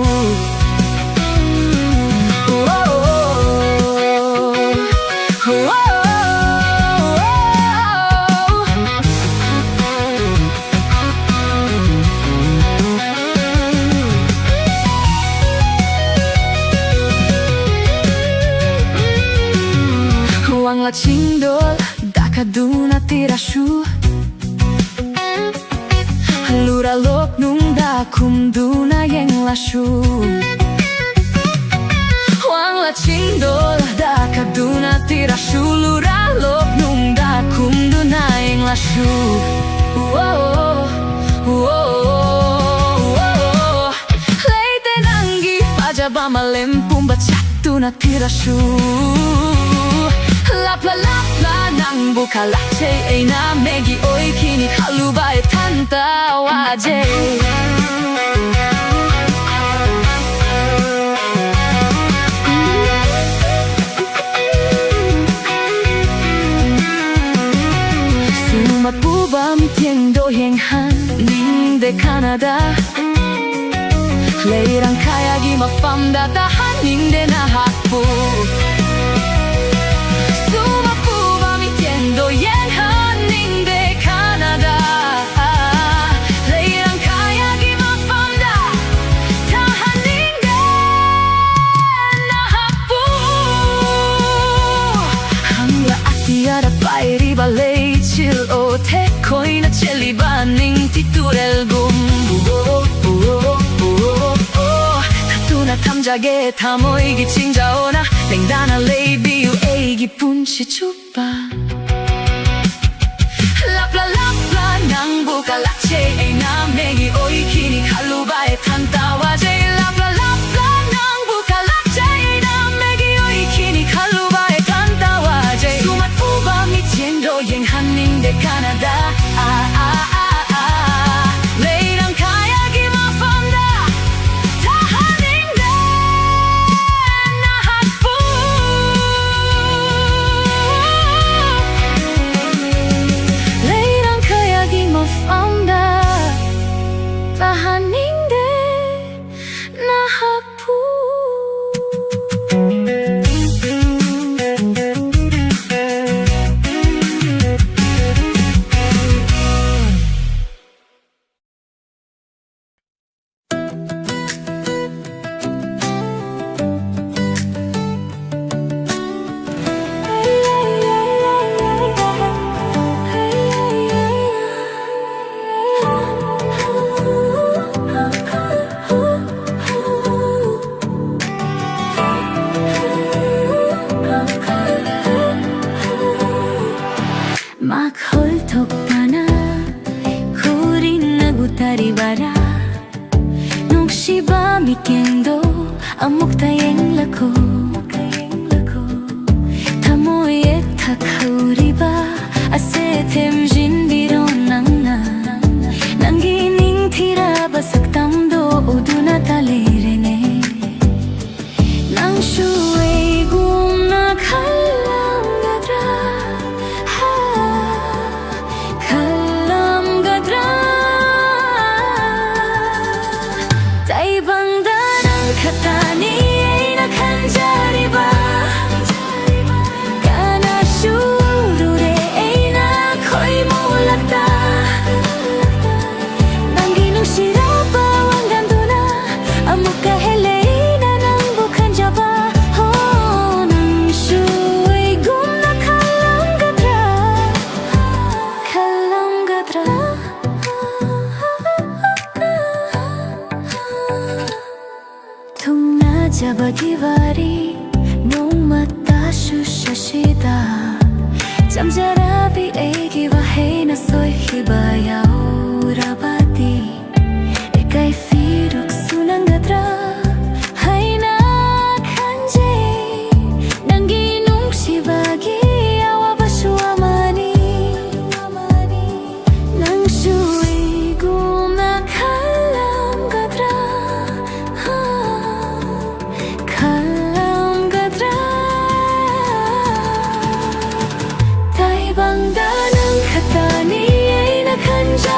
ꯋꯥꯡꯂ ꯆꯤꯡꯗꯣꯜ ꯗꯥꯛꯀꯗꯨꯅ ꯇꯤꯔꯥꯁꯨ, ꯂꯨꯔꯥꯂꯣꯛ ꯅꯨꯡꯗ ꯈꯨꯝꯗꯨꯅ ꯌꯦꯡꯂꯁꯨ꯫ ꯋꯥꯡꯂ ꯆꯤꯡꯗꯣꯜ ꯗꯥꯛꯀꯗꯨꯅ ꯇꯤꯔꯥꯁꯨ, ꯂꯨꯔꯥꯂꯣꯛ ꯅꯨꯡꯗ ꯈꯨꯝꯗꯨꯅ ꯌꯦꯡꯂꯁꯨ꯫ ꯋꯣ, ꯋꯣ, ꯋꯣ, ꯋꯣ꯫ ꯂꯩꯇꯦ ꯅꯪꯒꯤ ꯐꯖꯕ ꯃꯥꯂꯦꯝ ꯄꯨꯝꯕ ꯆꯠꯇꯨꯅ ꯊꯤꯔꯁꯨ꯫ ꯂꯥꯞꯂ ꯂꯥꯞꯂ ꯅꯪꯕꯨ ꯀꯂꯛꯆꯩ ꯑꯩꯅ ꯃꯦꯒꯤ ꯑꯣꯏꯈꯤꯅꯤ ꯈꯜꯂꯨꯕ ꯑꯩ ꯊꯥꯡ ꯇꯥꯋꯥꯖꯩ꯫ ꯁꯨꯝ ꯑꯄꯨꯕ ꯃꯤꯠꯌꯦꯡꯗꯣ ꯌꯦꯡꯍꯟꯅꯤꯡꯗꯦ ꯀꯅꯥꯗ꯫ ꯂꯩꯔꯥꯡ ꯀꯥꯌꯥꯒꯤ ꯃꯐꯝꯗ ꯇꯥꯍꯟꯅꯤꯡꯗꯦ ꯅꯍꯥꯛꯄꯨ꯫ ꯁꯨꯝ ꯑꯄꯨꯕ ꯃꯤꯠꯌꯦꯡꯗꯣ ꯌꯦꯡꯍꯟꯅꯤꯡꯗꯦ ꯀꯅꯥꯗ꯫ ꯂꯩꯔꯥꯡ ꯀꯥꯌꯥꯒꯤ ꯃꯐꯝꯗ ꯇꯥꯍꯟꯅꯤꯡꯗꯦ ꯅꯍꯥꯛꯄꯨ꯫ ꯍꯪꯂ ꯑꯇꯤꯌꯥꯗ ꯄꯥꯏꯔꯤꯕ ꯂꯩꯆꯤꯜ, ꯑꯣ, ꯊꯦꯛ ꯈꯣꯏꯅ ꯆꯦꯜꯂꯤꯕ ꯅꯤꯡꯊꯤ ꯇꯨꯔꯦꯜꯒꯨꯝ꯫ ꯑꯣ, ꯑꯣ, ꯑꯣ, ꯑꯣ, ꯑꯣ꯫ ꯊꯥꯗꯨꯅ ꯊꯝꯖꯒꯦ ꯊꯃꯣꯏꯒꯤ ꯆꯤꯡꯖꯥꯎꯅ, ꯂꯦꯡꯗꯅ ꯂꯩꯕꯤꯌꯨ ꯑꯩꯒꯤ ꯄꯨꯟꯁꯤ ꯆꯨꯞꯄ꯫ ꯂꯥꯞꯂ ꯂꯥꯞꯂ ꯅꯪꯕꯨ ꯀꯂꯛꯆꯩ ꯑꯩꯅ ꯃꯦꯒꯤ ꯑꯣꯏꯈꯤꯅꯤ ꯈꯜꯂꯨꯕ ꯑꯩ ꯊꯥꯡ ꯇꯥꯋꯥꯖꯩ꯫ ꯂꯥꯞꯂ ꯂꯥꯞꯂ ꯅꯪꯕꯨ ꯀꯂꯛꯆꯩ ꯑꯩꯅ ꯃꯦꯒꯤ ꯑꯣꯏꯈꯤꯅꯤ ꯈꯜꯂꯨꯕ ꯑꯩ ꯊꯥꯡ ꯇꯥꯋꯥꯖꯩ꯫ ꯁꯨꯝ ꯑꯄꯨꯕ ꯃꯤꯠꯌꯦꯡꯗꯣ ꯃꯤꯠꯌꯦꯡꯗꯣ ꯑꯃꯨꯛꯇ ꯌꯦꯡꯂꯛꯈꯣ꯫ ꯊꯃꯣꯏ ꯌꯦꯛꯊꯛꯍꯧꯔꯤꯕ ꯑꯁꯦ ꯊꯦꯝꯖꯤꯟꯕꯤꯔꯣ ꯅꯪꯅ꯫ ꯅꯪꯒꯤ ꯅꯤꯡꯊꯤꯔꯕ ꯁꯛꯇꯝꯗꯣ ꯎꯗꯨꯅ ꯇꯥ ꯂꯩꯔꯦꯅꯦ꯫ ꯅꯪꯁꯨ ꯑꯩꯒꯨꯝꯅ ꯈꯜꯂꯝꯒꯗ꯭ꯔꯥ? ꯍꯥ, ꯈꯜꯂꯝꯒꯗ꯭ꯔꯥ? ꯇꯥꯏꯕꯪꯗ ꯅꯪ ꯈꯛꯇꯅꯤ ꯑꯩꯅ ꯈꯟꯖꯔꯤꯕ꯫ ꯀꯅꯥꯁꯨ ꯎꯔꯨꯔꯦ ꯑꯩꯅ ꯈꯣꯏꯃꯨꯂꯛꯇ꯫ ꯅꯪꯒꯤ ꯅꯨꯡꯁꯤꯔꯕ ꯋꯥꯉꯥꯡꯗꯨꯅ ꯑꯃꯨꯛꯀ ꯍꯦꯜꯂꯦ ꯑꯩꯅ ꯅꯪꯕꯨ ꯈꯟꯖꯕ꯫ ꯍꯣ, ꯅꯪꯁꯨ ꯑꯩꯒꯨꯝꯅ ꯈꯜꯂꯝꯒꯗ꯭ꯔꯥ? ꯈꯜꯂꯝꯒꯗ꯭ꯔꯥ? ꯊꯨꯡꯅꯖꯕꯒꯤ ꯋꯥꯔꯤ ꯅꯣꯡꯃꯇꯁꯨ ꯁꯥꯁꯤꯗ꯫ ꯆꯝꯖꯔꯕꯤ ꯑꯩꯒꯤ ꯋꯥꯍꯩꯅ ꯁꯣꯏꯈꯤꯕ ꯌꯥꯎꯔꯕꯗꯤ, ꯏꯀꯥꯏ ꯐꯤꯔꯨꯛꯁꯨ ꯅꯪꯒꯗ꯭ꯔꯥ ꯍꯥꯏꯅ ꯈꯟꯖꯩ꯫ ꯅꯪꯒꯤ ꯅꯨꯡꯁꯤꯕꯒꯤ ꯑꯋꯥꯕꯁꯨ ꯑꯃꯅꯤ꯫ ꯅꯪꯁꯨ ꯑꯩꯒꯨꯝꯅ ꯈꯜꯂꯝꯒꯗ꯭ꯔꯥ? ꯈꯜꯂꯝꯒꯗ꯭ꯔꯥ? ꯇꯥꯏꯕꯪꯗ ꯅꯪ ꯈꯛꯇꯅꯤ ꯑꯩꯅ ꯈꯟꯖ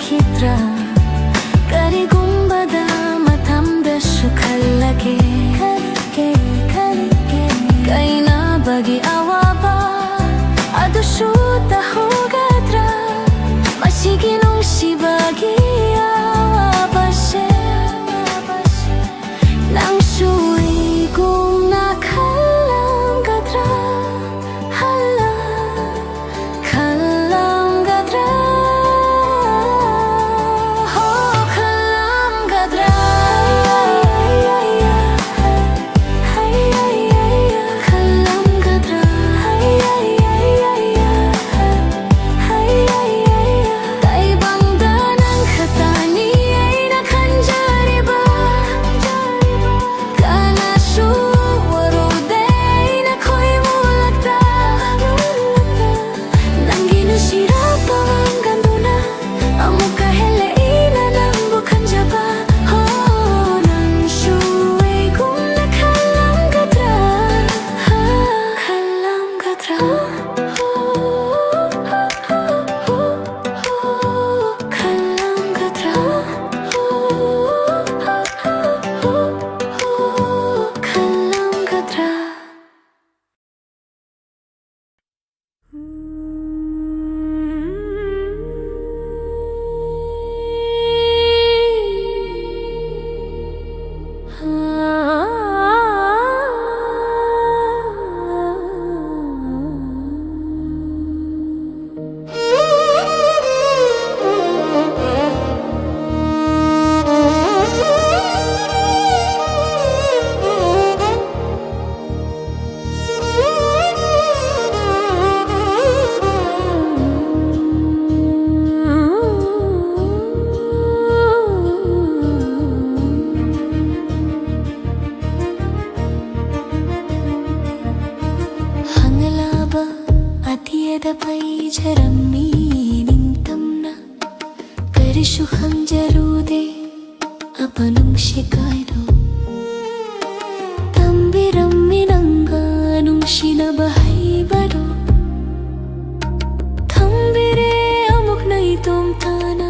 ꯈꯤꯗ꯭ꯔꯥ? ꯀꯔꯤꯒꯨꯝꯕꯗ ꯃꯇꯝꯗꯁꯨ ꯈꯜꯂꯒꯦ, ꯈꯜꯂꯒꯦ, ꯈꯜꯂꯒꯦ꯫ ꯀꯥꯏꯅꯕꯒꯤ ꯑꯋꯥꯕ ꯑꯗꯨꯁꯨ ꯇꯥꯍꯧꯒꯗ꯭ꯔꯥ? ꯃꯁꯤꯒꯤ ꯅꯨꯡꯁꯤꯕꯒꯤ ꯑꯋꯥꯕꯁꯦ ꯅꯪꯁꯨ ꯑꯩꯒꯨꯝꯅ ꯈꯜꯂꯝꯒꯗ꯭ꯔꯥ? ꯍꯜꯂ ꯈꯜꯂꯝꯒꯗ꯭ꯔꯥ? ꯍꯣ, ꯈꯜꯂꯝꯒꯗ꯭ꯔꯥ? ꯈꯜꯂꯝꯒꯗ꯭ꯔꯥ? ꯇꯥꯏꯕꯪꯗ ꯅꯪ ꯈꯛꯇꯅꯤ ꯑꯩꯅ ꯈꯟꯖꯔꯤꯕ꯫ ꯀꯅꯥꯁꯨ ꯎꯔꯨꯗꯦ ꯑꯩꯅ ꯈꯣꯏꯃꯨꯂꯛꯇ꯫ ꯅꯪꯒꯤ ꯅꯨꯡꯁꯤꯔꯛꯄ ꯋꯥꯡꯒꯟꯗꯨꯅ ꯑꯃꯨꯛꯀ ꯍꯦꯜꯂꯛꯏꯅ ꯅꯪꯕꯨ ꯈꯟꯖꯕ꯫ ꯍꯣ, ꯅꯪꯁꯨ ꯑꯩꯒꯨꯝꯅ ꯈꯜꯂꯝꯒꯗ꯭ꯔꯥ? ꯍꯥ, ꯈꯜꯂꯝꯒꯗ꯭ꯔꯥ? ꯍꯣ, ꯍꯣ, ꯍꯣ, ꯍꯣ, ꯈꯜꯂꯝꯒꯗ꯭ꯔꯥ? ꯍꯣ, ꯍꯣ, ꯍꯣ, ꯍꯣ, ꯍꯣ, ꯈꯜꯂꯝꯒꯗ꯭ꯔꯥ? ꯍꯪꯂꯕ ꯑꯇꯤꯌꯥꯗ ꯄꯩꯖꯔꯝꯃꯤ ꯅꯤꯡꯇꯝꯅ꯫ ꯀꯔꯤꯁꯨ ꯈꯪꯖꯔꯨꯗꯦ ꯑꯄꯥ ꯅꯨꯡꯁꯤ ꯀꯥꯏꯗꯣ꯫ ꯇꯝꯕꯤꯔꯝꯃꯤ ꯅꯪꯒ ꯅꯨꯡꯁꯤꯅꯕ ꯍꯩꯕꯗꯣ꯫ ꯊꯝꯕꯤꯔꯦ ꯑꯃꯨꯛꯅ ꯏꯇꯣꯝ ꯇꯥꯅ꯫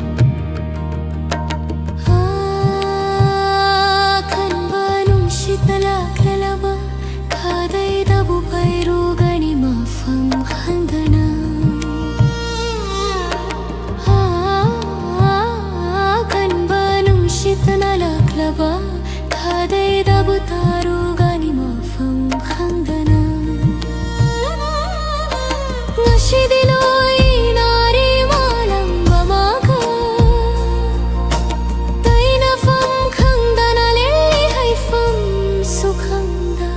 ꯈꯟꯕ ꯅꯨꯡꯁꯤꯠꯅ ꯂꯥꯛꯂꯕ ꯈꯥꯗꯩꯗꯕꯨ ꯄꯥꯏꯔꯨꯒꯅꯤ ꯃꯐꯝ ꯈꯪꯗꯅ꯫ ꯈꯟꯕ ꯅꯨꯡꯁꯤꯠꯅ ꯂꯥꯛꯂꯕ ꯈꯥꯗꯩꯗꯕꯨ ꯇꯥꯔꯨꯒꯅꯤ ꯃꯐꯝ ꯈꯪꯗꯅ꯫ ꯉꯁꯤꯗꯤ ꯂꯣꯏꯅꯔꯦ ꯃꯥꯂꯪꯕ ꯃꯥꯒ꯫ ꯇꯩꯅꯐꯝ ꯈꯪꯗꯅ ꯂꯦꯜꯂꯤ ꯍꯩꯐꯝꯁꯨ ꯈꯪꯗ꯫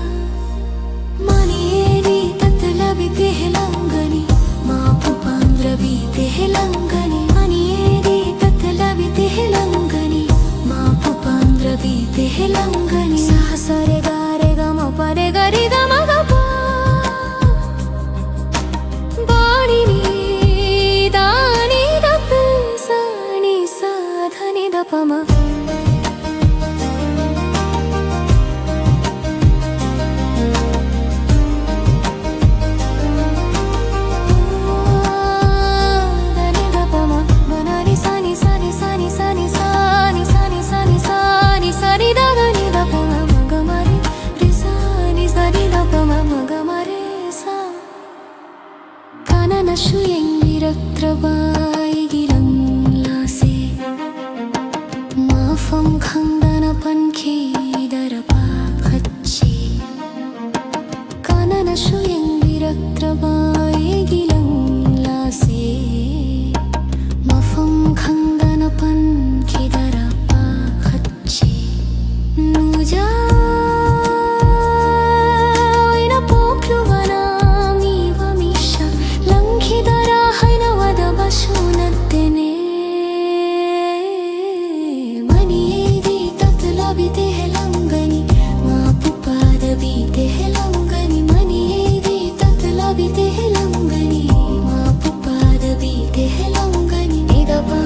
ꯃꯅꯤꯌꯦꯗꯤ ꯇꯠꯇꯂꯕꯤ ꯇꯦꯍꯂꯪꯒꯅꯤ, ꯃꯥꯄꯨ ꯄꯥꯟꯗ꯭ꯔꯕꯤ ꯇꯦꯍꯂꯪꯒꯅꯤ꯫ ꯃꯅꯤꯌꯦꯗꯤ ꯇꯠꯇꯂꯕꯤ ꯇꯦꯍꯂꯪꯒꯅꯤ, ꯃꯥꯄꯨ ꯄꯥꯟꯗ꯭ꯔꯕꯤ ꯇꯦꯍꯂꯪꯒꯅꯤ꯫ ꯁꯥ ꯁꯥ ꯔꯦ ꯒꯥ ꯔꯦ ꯒ ꯃ ꯄ ꯔꯦ ꯒ ꯔꯤ ꯒ ꯃ ꯒ ꯄ꯫ ꯕꯥꯔꯤꯅꯤ ꯗꯥꯅꯤ ꯗ ꯄ ꯁꯥ ꯅꯤ ꯁꯥ ꯙ ꯅꯤ ꯗ ꯄ ꯃ꯫ ꯀꯅꯥꯅꯁꯨ ꯌꯦꯡꯕꯤꯔꯛꯇ꯭ꯔꯕ ꯑꯩꯒꯤ ꯂꯪꯂꯥ꯫ ꯄꯟꯈꯤꯗꯔ ꯄꯥꯈꯠꯁꯤ꯫ ꯀꯅꯥꯅꯁꯨ ꯌꯦꯡꯕꯤꯔꯛꯇ꯭ꯔꯕ ꯑꯩꯒꯤ ꯂꯪꯂꯥꯁꯦ꯫ ꯃꯐꯝ ꯈꯪꯗꯅ ꯄꯟꯈꯤꯗꯔ ꯄꯥꯈꯠꯁꯤ꯫ ꯅꯨꯡꯖꯥꯎ ꯑꯣꯏꯅ ꯄꯣꯛꯂꯨꯕꯅ ꯃꯤꯕ ꯃꯤꯁꯛ ꯂꯪꯈꯤꯗꯔ ꯍꯥꯏꯅ ꯋꯥꯗꯕꯁꯨ ꯅꯠꯇꯦꯅꯦ꯫ ꯃꯅꯤ ꯑꯩꯗꯤ ꯇꯠꯂꯕꯤ ꯇꯦꯍꯦꯂꯝꯒꯅꯤ, ꯃꯥꯄꯨ ꯄꯥꯗꯕꯤ ꯇꯦꯍꯦꯂꯝꯒꯅꯤ꯫ ꯃꯅꯤ ꯑꯩꯗꯤ ꯇꯠꯂꯕꯤ ꯇꯦꯍꯦꯂꯝꯒꯅꯤ, ꯃꯥꯄꯨ ꯄꯥꯗꯕꯤ ꯇꯦꯍꯦꯂꯝꯒꯅꯤ꯫ ꯅꯤꯗꯕ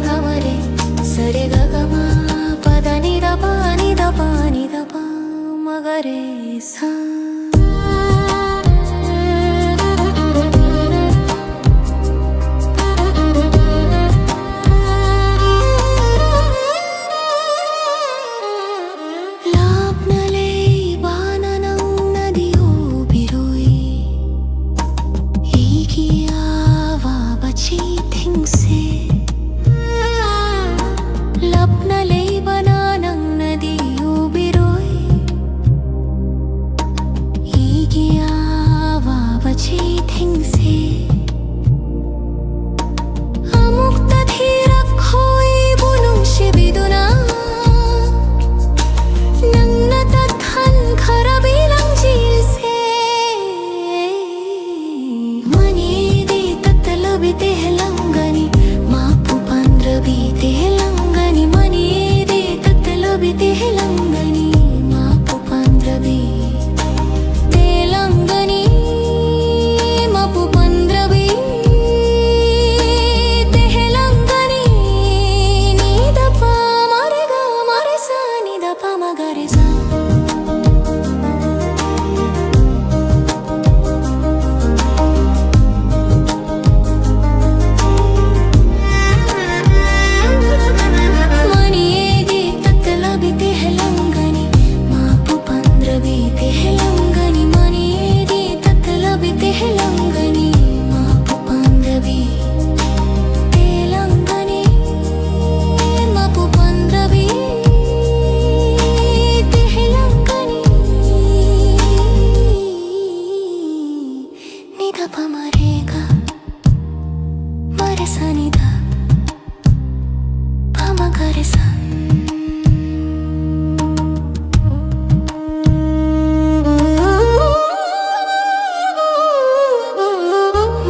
ꯒꯃꯔꯦ ꯁꯔꯦ ꯒꯒꯃ ꯄꯗꯅꯤꯗꯕ ꯅꯤꯗꯕ ꯅꯤꯗꯕ ꯃꯒꯔꯦ ꯁꯥ꯫ ꯂꯥꯞꯅ ꯂꯩꯕꯅ ꯅꯪꯅꯗꯤ ꯎꯕꯤꯔꯣꯏ ꯑꯩꯒꯤ ꯑꯋꯥꯕ ꯆꯩꯊꯦꯡꯁꯦ꯫ ꯂꯥꯞꯅ ꯂꯩꯕꯅ ꯅꯪꯅꯗꯤ ꯎꯕꯤꯔꯣꯏ pa ma re ga, ma re sa ni da, pa ma ga re sa.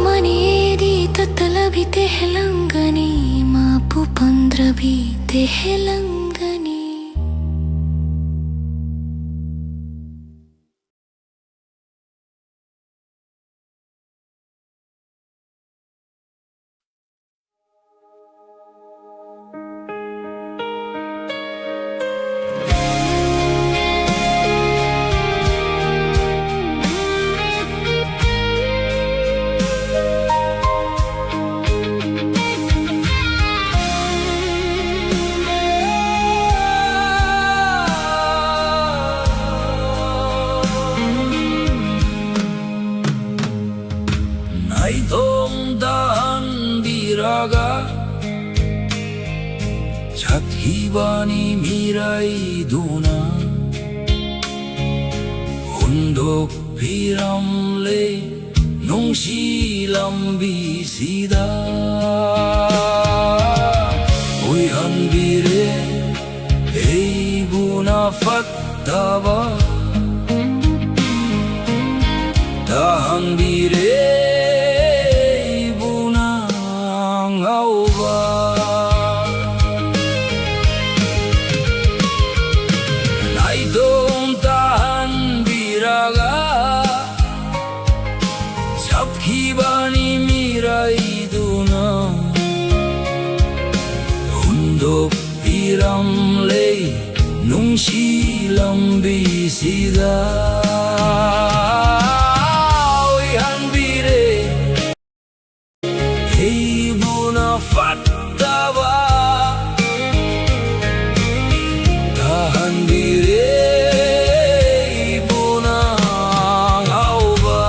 Mani edi tatalabi tehelangani, mapu pandrabi tehelangani. Naitong tahan biraga, chatkhibani miraiduna, hundok piramle nungshi lambisida. Uihanbire, eibuna fattaba, tahanbire, eibuna ngaoba. Naitong tahanbiraga, chatkhibani miraiduna, hundok piramle nungshi lambisida. Uihanbire, eibuna fattaba, tahanbire, eibuna ngaoba.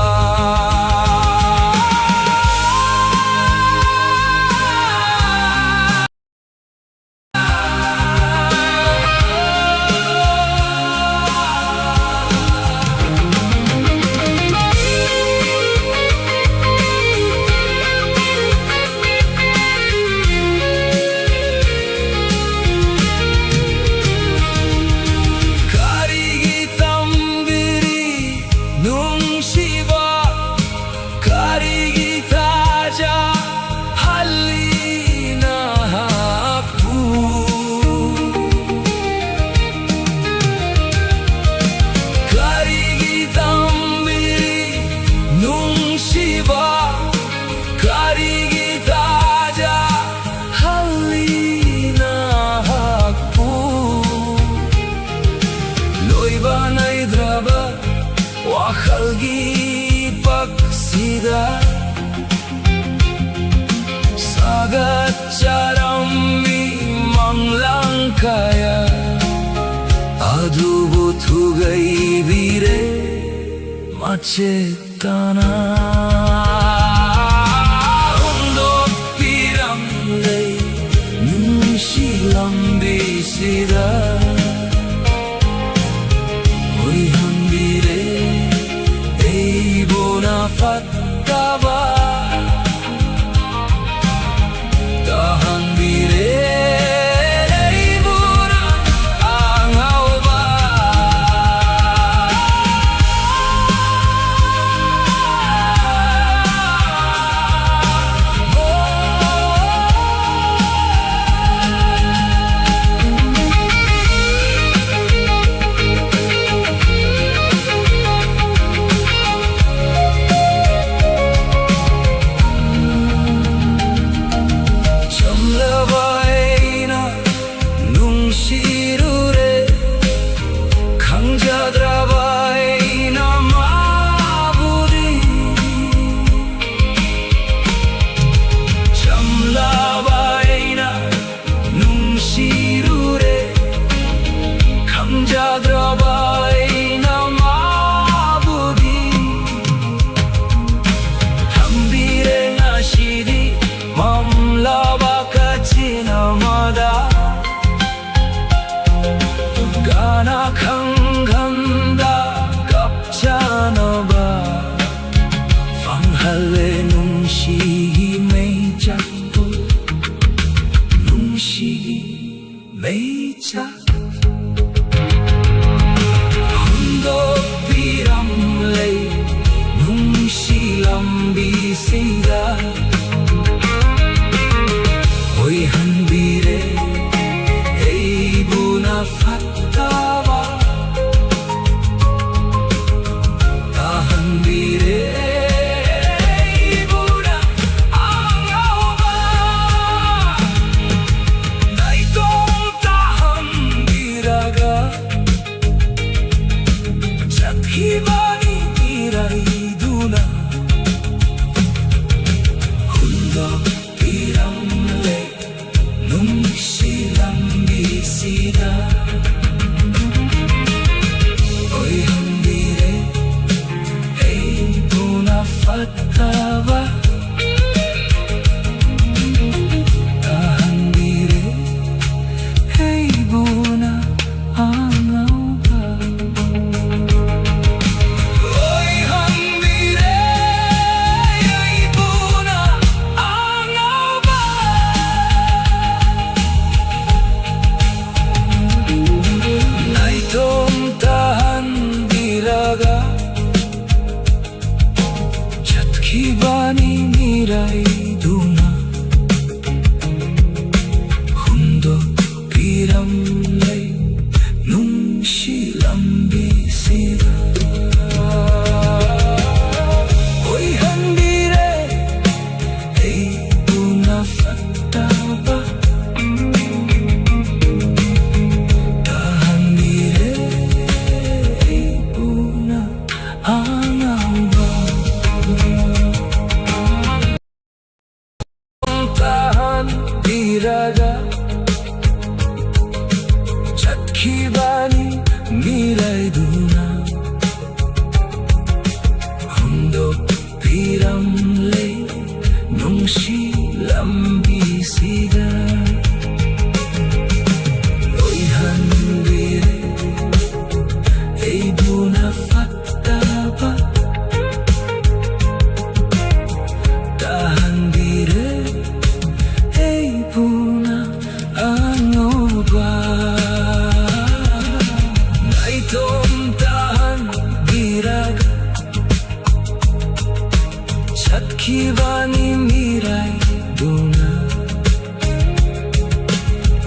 ꯅꯨꯡꯁꯤꯕ, ꯀꯔꯤꯒꯤ ꯊꯥꯖꯍꯜꯂꯤ ꯅꯍꯥꯛꯄꯨ? ꯂꯣꯏꯕ ꯅꯥꯏꯗ꯭ꯔꯕ ꯋꯥꯈꯜꯒꯤ ꯄꯥꯛꯁꯤꯗ ꯁꯥꯒꯠꯆꯔꯝꯃꯤ ꯃꯪꯂꯥꯟ ꯀꯌꯥ, ꯑꯗꯨꯕꯨ ꯊꯨꯒꯥꯏꯕꯤꯔꯦ ꯃꯆꯦꯠ ꯇꯅ ꯍꯨꯟꯗꯣꯛꯄꯤꯔꯝꯂꯦ ꯅꯨꯡꯁꯤ ꯂꯝꯕꯤꯁꯤꯗ꯫ ꯑꯣꯏꯍꯟꯕꯤꯔꯦ ꯑꯩꯕꯨꯅ ꯐꯠꯇꯕ꯫ ꯇꯥꯍꯟꯕꯤꯔꯦ ꯑꯩꯕꯨꯅ ꯑꯉꯥꯎꯕ꯫ ꯆꯝꯂꯕ ꯑꯩꯅ ꯅꯨꯡꯁꯤꯔꯨꯔꯦ, ꯈꯪꯖꯗ꯭ꯔꯕ ꯑꯩꯅ ꯃꯥꯕꯨꯗꯤ꯫ ꯆꯝꯂꯕ ꯑꯩꯅ ꯅꯨꯡꯁꯤꯔꯨꯔꯦ, ꯈꯪꯖꯗ꯭ꯔꯕ ꯑꯩꯅ ꯃꯥꯕꯨꯗꯤ꯫ ꯊꯝꯕꯤꯔꯦ ꯉꯁꯤꯗꯤ ꯃꯝꯂꯕ ꯀꯥꯆꯤꯟ ꯑꯃꯗ꯫ ꯀꯅꯥ ꯈꯪꯍꯟꯗ ꯀꯞꯆꯅꯕ ꯐꯪꯍꯜꯂꯦ ꯅꯨꯡꯁꯤꯒꯤ ꯃꯩꯆꯥꯛꯄꯨ, ꯅꯨꯡꯁꯤꯒꯤ ꯃꯩꯆꯥꯛ꯫ ꯍꯨꯟꯗꯣꯛꯄꯤꯔꯝꯂꯦ ꯅꯨꯡꯁꯤ ꯂꯝꯕꯤꯁꯤꯡꯗ꯫ ꯑꯣꯏꯍꯟꯕꯤꯔꯦ ꯑꯩꯕꯨꯅ ꯐꯠꯇꯕ꯫ ꯇꯥꯍꯟꯕꯤꯔꯦ ꯏꯕꯥꯅꯤ ꯃꯤꯔꯥꯏꯗꯨꯅ ꯍꯨꯟꯗꯣꯛꯄꯤꯔꯝꯂꯦ ꯅꯨꯡꯁꯤ ꯂꯝꯕꯤꯁꯤꯗ꯫ ꯑꯣꯏꯍꯟꯕꯤꯔꯦ ꯑꯩꯕꯨꯅ ꯐꯠꯇꯕ, ꯇꯥꯍꯟꯕꯤꯔꯦ ꯑꯩꯕꯨꯅ ꯑꯉꯥꯎꯕ꯫ ꯇꯥꯍꯟꯕꯤꯔꯒ ꯆꯠꯈꯤꯕꯅꯤ ꯃꯤꯔꯥꯏꯗꯨꯅ, ꯍꯨꯟꯗꯣꯛꯄꯤꯔꯝꯂꯦ ꯅꯨꯡꯁꯤ ꯂꯝꯕꯤꯁꯤꯗ꯫ ꯑꯣꯏꯍꯟꯕꯤꯔꯦ ꯑꯩꯕꯨꯅ ꯐꯠꯇꯕ, ꯇꯥꯍꯟꯕꯤꯔꯦ ꯑꯩꯕꯨꯅ ꯑꯉꯧꯕ꯫ ꯅꯥꯏꯇꯣꯝ ꯇꯥꯍꯟꯕꯤꯔꯒ ꯆꯠꯈꯤꯕꯅꯤ ꯃꯤꯔꯥꯏꯗꯨꯅ,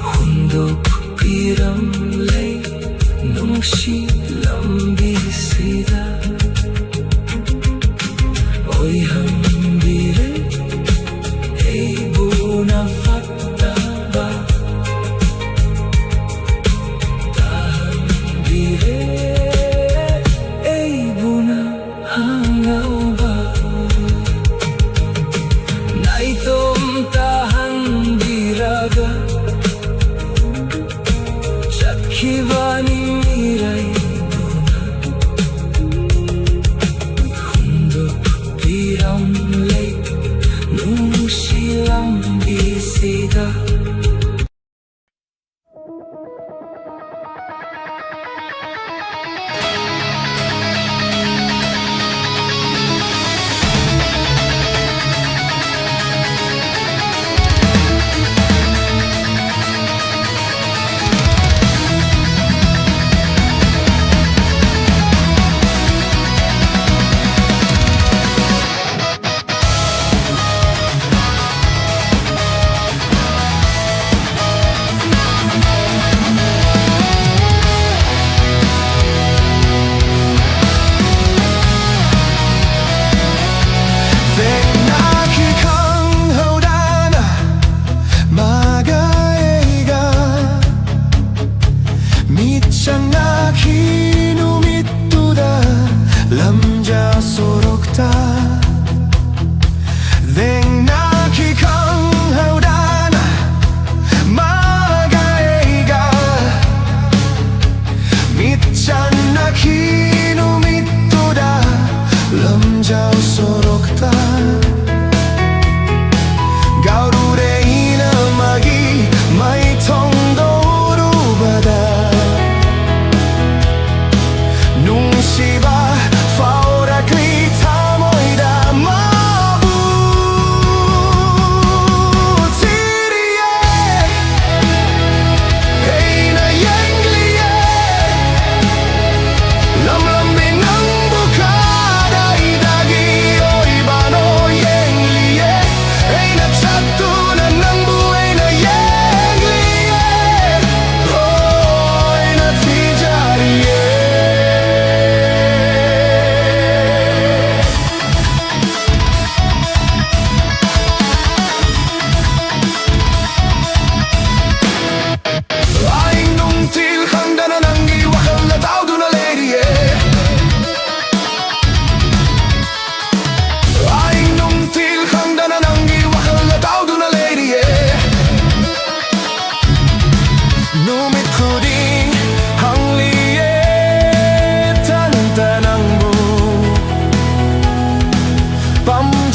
ꯍꯨꯟꯗꯣꯛꯄꯤꯔꯝꯂꯦ ꯅꯨꯡꯁꯤ ꯂꯝꯕꯤꯁꯤꯗ꯫ ꯑꯣꯏꯍꯟꯕꯤꯔꯦ ꯑꯩꯕꯨꯅ ꯐꯠꯇꯕ, ꯇꯥꯍꯟꯕꯤꯔꯦ ꯑꯩꯕꯨꯅ ꯑꯉꯧꯕ꯫ ꯅꯥꯏꯇꯣꯝ ꯇꯥꯍꯟꯕꯤꯔꯒ ꯆꯠꯈꯤꯕꯅꯤ ꯃꯤꯔꯥꯏꯗꯨꯅ, ꯍꯨꯟꯗꯣꯛꯄꯤꯔꯝ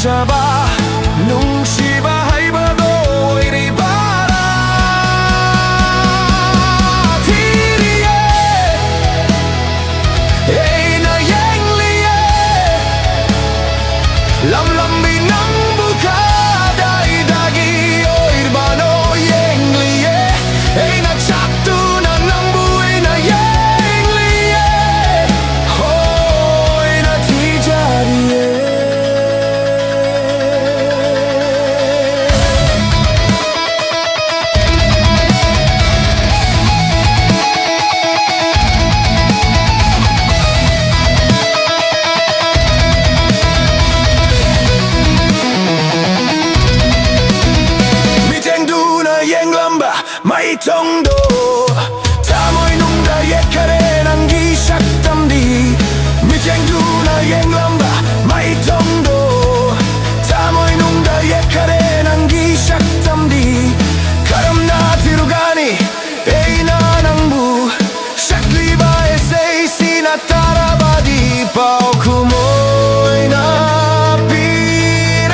ꯆꯥꯕ ꯅꯨꯡꯁꯤꯕ ꯍꯩꯕꯗꯣ ꯑꯣꯏꯔꯤꯕꯔꯥ? ꯊꯤꯔꯤꯌꯦ, ꯑꯩꯅ ꯌꯦꯡꯂꯤꯌꯦ, ꯂꯝꯂꯝꯕꯤ ꯅꯪꯕꯨ ꯀꯗꯥꯏꯗꯒꯤ ꯑꯣꯏꯔꯤꯕꯅꯣ ꯌꯦꯡꯂꯤꯌꯦ, ꯑꯩꯅ ꯆꯥꯛꯇꯨꯅ ꯅꯪꯕꯨ ꯑꯩꯅ ꯌꯦꯡꯂꯤꯌꯦ, ꯍꯣꯏꯅ ꯊꯤꯖꯔꯤꯌꯦ꯫ ꯃꯤꯠꯌꯦꯡꯗꯨꯅ ꯌꯦꯡꯂꯝꯕ ꯃꯥꯏꯊꯣꯡꯗꯣ ꯊꯃꯣꯏꯅꯨꯡꯗ ꯌꯦꯛꯈ꯭ꯔꯦ ꯅꯪꯒꯤ ꯁꯛꯇꯝꯗꯤ꯫ ꯃꯤꯠꯌꯦꯡꯗꯨꯅ ꯌꯦꯡꯂꯝꯕ ꯃꯥꯏꯊꯣꯡꯗꯣ ꯊꯃꯣꯏꯅꯨꯡꯗ ꯌꯦꯛꯈ꯭ꯔꯦ ꯅꯪꯒꯤ ꯁꯛꯇꯝꯗꯤ꯫ ꯀꯔꯝꯅ ꯊꯤꯔꯨꯒꯅꯤ ꯑꯩꯅ ꯅꯪꯕꯨ? ꯁꯛꯂꯤꯕ ꯏꯁꯩꯁꯤꯅ ꯇꯥꯔꯕꯗꯤ ꯄꯥꯎꯈꯨꯝ ꯑꯣꯏꯅ ꯄꯤꯔꯒꯦ꯫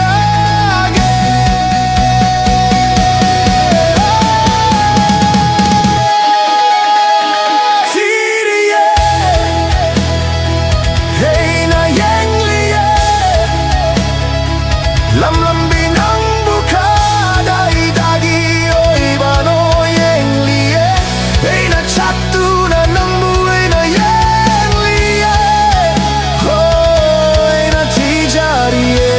ꯊꯤꯔꯤꯌꯦ, ꯑꯩꯅ ꯌꯦꯡꯂꯤꯌꯦ, ꯂꯝꯂꯝꯕꯤ ꯅꯪꯕꯨ ꯀꯗꯥꯏꯗꯒꯤ ꯑꯣꯏꯕꯅꯣ ꯌꯦꯡꯂꯤꯌꯦ, ꯑꯩꯅ ꯆꯥꯛꯇꯨꯅ ꯅꯪꯕꯨ ꯑꯩꯅ ꯌꯦꯡꯂꯤꯌꯦ, ꯍꯣꯏꯅ ꯊꯤꯖꯔꯤꯌꯦ꯫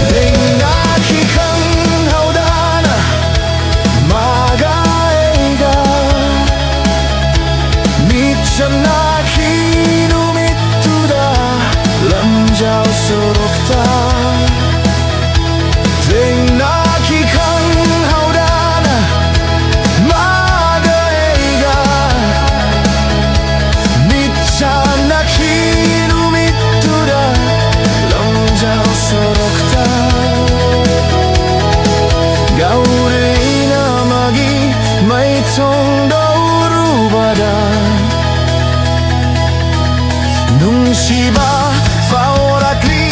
ꯊꯦꯡꯅꯈꯤ ꯈꯪꯍꯧꯗꯅ ꯃꯥꯒ ꯑꯩꯒ ꯃꯤꯠ ꯆꯥꯟꯅꯈꯤ ꯅꯨꯃꯤꯠꯇꯨꯗ ꯂꯝꯖꯥꯎ ꯁꯣꯔꯣꯛꯇ꯫ ꯊꯦꯡꯅꯈꯤ ꯈꯪꯍꯧꯗꯅ ꯃꯥꯒ ꯑꯩꯒ ꯃꯤꯠ ꯆꯥꯟꯅꯈꯤ ꯅꯨꯃꯤꯠꯇꯨꯗ ꯂꯝꯖꯥꯎ ꯁꯣꯔꯣꯛꯇ꯫ ꯒꯧꯔꯩꯅ ꯃꯥꯒꯤ ꯃꯥꯏꯊꯣꯡꯗꯣ ꯎꯔꯨꯕꯗ ꯅꯨꯡꯁꯤꯕ ꯐꯥꯎꯔꯛꯂꯤ꯫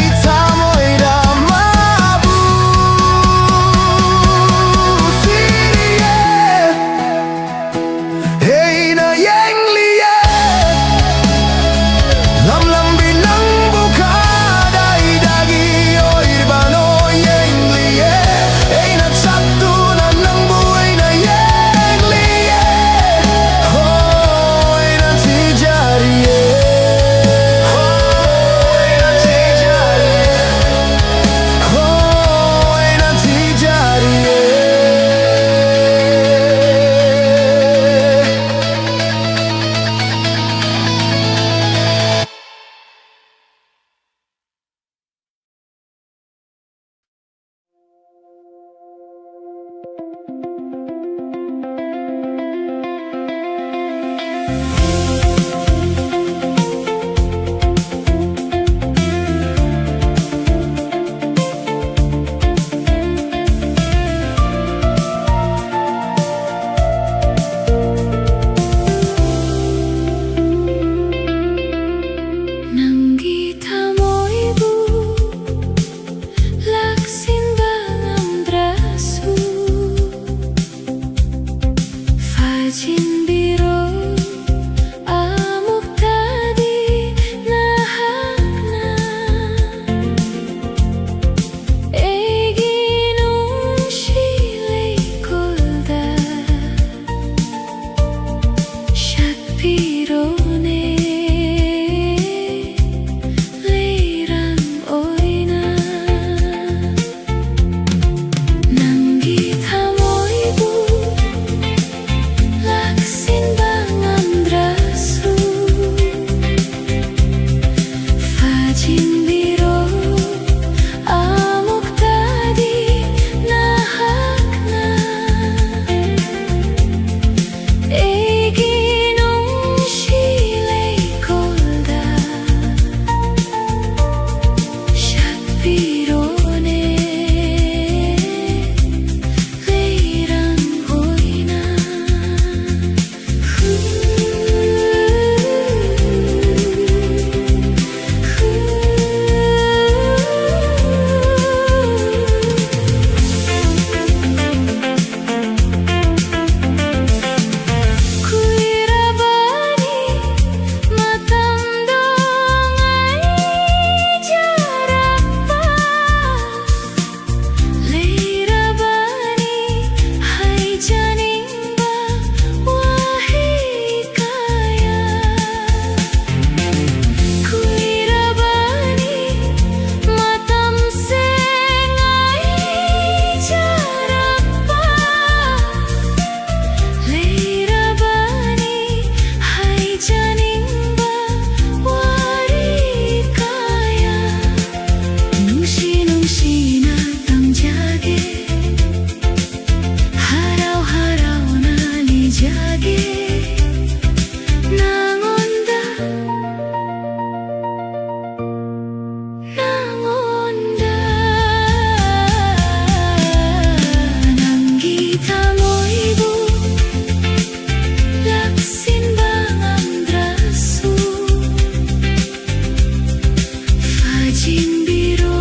ꯆꯤꯡꯕꯤꯔꯣ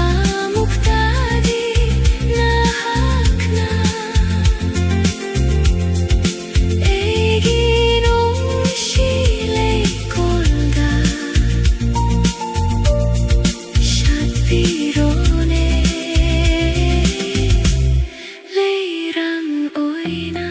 ꯑꯃꯨꯛꯇꯗꯤ ꯅꯍꯥꯛꯅ ꯑꯩꯒꯤ ꯅꯨꯡꯁꯤ ꯂꯩꯀꯣꯜꯗ ꯁꯥꯠꯄꯤꯔꯣꯅꯦ ꯂꯩꯔꯥꯡ ꯑꯣꯏꯅ꯫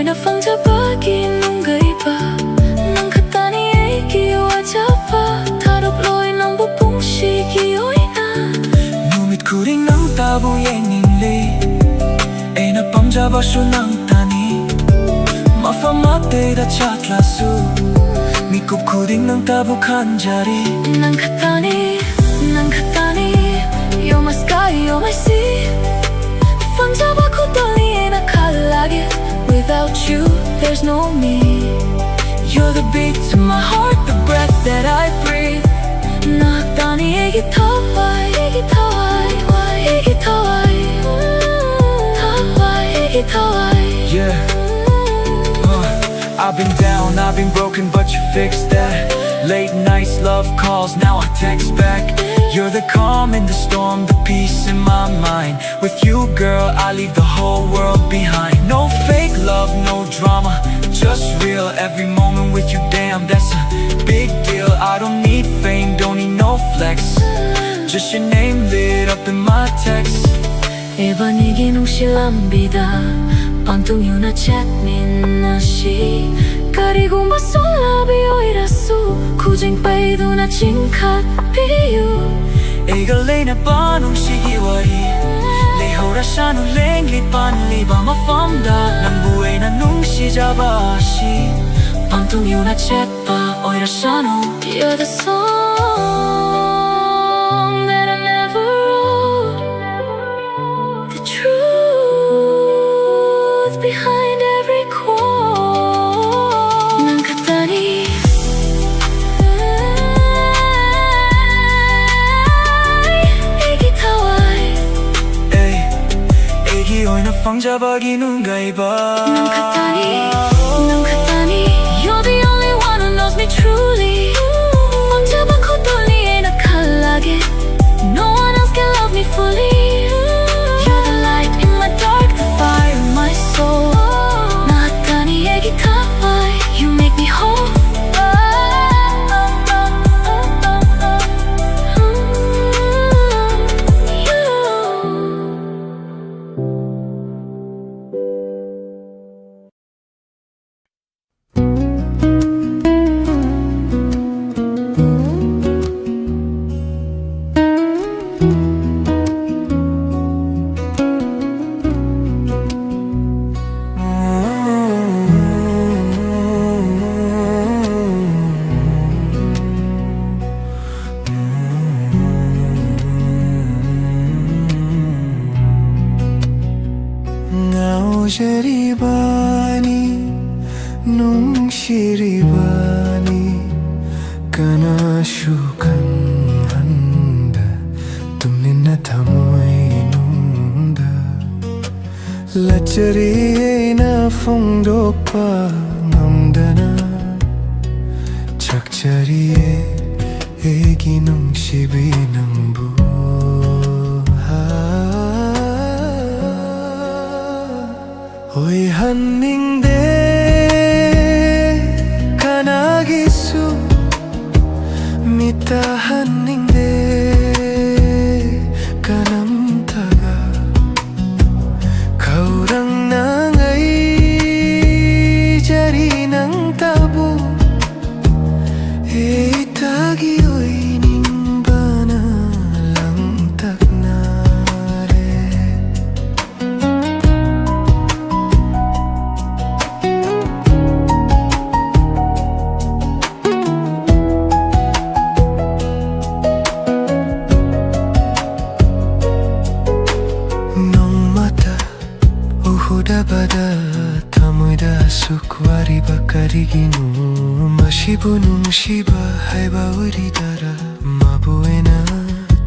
ꯅ ꯐꯪꯖꯕꯒꯤ ꯅꯨꯡꯉꯥꯏꯕ, ꯅꯪ ꯈꯛꯇꯅꯤ ꯑꯩꯒꯤ ꯑꯣꯏꯖꯕ꯫ ꯊꯥꯗꯣꯛꯂꯣꯏ ꯅꯪꯕꯨ ꯄꯨꯟꯁꯤꯒꯤ ꯑꯣꯏꯅ꯫ ꯅꯨꯃꯤꯠ ꯈꯨꯗꯤꯡ ꯅꯪꯇꯕꯨ ꯌꯦꯡꯅꯤꯡꯂꯤ꯫ ꯑꯩꯅ ꯄꯥꯝꯖꯕꯁꯨ ꯅꯪꯇꯅꯤ꯫ ꯃꯐꯝ ꯑꯇꯩꯗ ꯆꯠꯂꯁꯨ, ꯃꯤꯀꯨꯞ ꯈꯨꯗꯤꯡ ꯅꯪꯇꯕꯨ ꯈꯟꯖꯔꯤ꯫ ꯅꯪ ꯈꯛꯇꯅꯤ, ꯅꯪ ꯈꯛꯇꯅꯤ, you're my sky, you're my sea. ꯐꯪꯖꯕ ꯈꯨꯗꯣꯜꯅꯤ ꯑꯩꯅ ꯈꯜꯂꯒꯦ, without you, there's no me. You're the beat to my heart, the breath that I breathe. ꯅꯪ ꯈꯛꯇꯅꯤ ꯑꯩꯒꯤ ꯊꯋꯥꯏ, ꯑꯩꯒꯤ ꯊꯋꯥꯏ, ꯑꯩꯒꯤ ꯊꯋꯥꯏ, ꯊꯋꯥꯏ, ꯑꯩꯒꯤ ꯊꯋꯥꯏ꯫ Yeah. Uh, I've been down, I've been broken, but you fixed that. Late nights, love calls, now I text back. You're the calm in the storm, the peace in my mind. With you, girl, I leave the whole world behind. No fake love, no drama, just real. Every moment with you, damn, that's a big deal. I don't need fame, don't need no flex. Just your name lit up in my text. ꯏꯕꯥꯅꯤꯒꯤ ꯅꯨꯡꯁꯤ ꯂꯝꯕꯤꯗ ꯄꯟꯊꯨꯡ ꯌꯧꯅ ꯆꯠꯃꯤꯟꯅꯁꯤ꯫ ꯀꯔꯤꯒꯨꯝꯕ ꯁꯣꯜꯂꯕꯤ ꯑꯣꯏꯔꯁꯨ, ꯈꯨꯖꯤꯡ ꯄꯩꯗꯨꯅ ꯆꯤꯡꯈꯠꯄꯤꯌꯨ꯫ ꯑꯩꯒ ꯂꯩꯅꯕ ꯅꯨꯡꯁꯤꯒꯤ ꯋꯥꯔꯤ ꯂꯩꯍꯧꯔꯁꯅꯨ, ꯂꯦꯡꯂꯤ ꯄꯥꯟꯂꯤꯕ ꯃꯐꯝꯗ ꯅꯪꯕꯨ ꯑꯩꯅ ꯅꯨꯡꯁꯤꯖꯕ ꯑꯁꯤ ꯄꯟꯊꯨꯡ ꯌꯧꯅ ꯆꯠꯄ ꯑꯣꯏꯔꯁꯅꯨ꯫ You're the song that I never wrote, the truth behind every quote. ꯅꯪ ꯈꯛꯇꯅꯤ ꯑꯩꯒꯤ ꯊꯋꯥꯏ, ꯑꯩ, ꯑꯩꯒꯤ ꯑꯣꯏꯅ ꯐꯪꯖꯕꯒꯤ ꯅꯨꯡꯉꯥꯏꯕ꯫ ꯅꯪ ꯈꯛꯇꯅꯤ, ꯅꯪ ꯈꯛꯇꯅꯤ, you're the only one who knows me truly. ꯐꯪꯖꯕ ꯈꯨꯗꯣꯜꯅꯤ ꯑꯩꯅ ꯈꯜꯂꯒꯦ, no one else can love me fully. You're the light in my dark, the fire in my soul. ꯅꯪ ꯈꯛꯇꯅꯤ ꯑꯩꯒꯤ ꯊꯋꯥꯏ, you make me whole. ꯅꯨꯡꯁꯤꯔꯤꯕꯅꯤ, ꯅꯨꯡꯁꯤꯔꯤꯕꯅꯤ, ꯀꯅꯥꯁꯨ ꯈꯪꯍꯟꯗ, ꯇꯨꯃꯤꯟꯅ ꯊꯃꯣꯏꯅꯨꯡꯗ ꯂꯥꯆꯔꯤ ꯑꯩꯅ ꯐꯣꯡꯗꯣꯛꯄ ꯉꯝꯗꯅ꯫ ꯆꯥꯛꯆꯔꯤꯌꯦ ꯑꯩꯒꯤ ꯅꯨꯡꯁꯤꯕꯤ ꯅꯪꯕꯨ꯫ ꯑꯣꯏꯍꯟꯅꯤꯡꯗꯦ ꯀꯅꯥꯒꯤꯁꯨ, ꯃꯤꯠꯇꯍꯟꯅꯤꯡꯗꯦ ꯀꯅꯥꯝꯇꯒ꯫ ꯈꯧꯔꯥꯡꯅ ꯉꯥꯏꯖꯔꯤ ꯅꯪꯇꯕꯨ, ꯑꯩꯇꯒꯤ ꯑꯣꯏꯅꯤꯡꯕꯅ ꯂꯥꯡꯇꯛꯅꯔꯦ꯫ ꯅꯣꯡꯃꯇ ꯎꯍꯧꯗꯕꯗ ꯊꯃꯣꯏꯗ ꯑꯁꯨꯛ ꯋꯥꯔꯤꯕ ꯀꯔꯤꯒꯤꯅꯣ? ꯃꯁꯤꯕꯨ ꯅꯨꯡꯁꯤꯕ ꯍꯥꯏꯕ ꯑꯣꯏꯔꯤꯗꯔ? ꯃꯥꯕꯨ ꯑꯩꯅ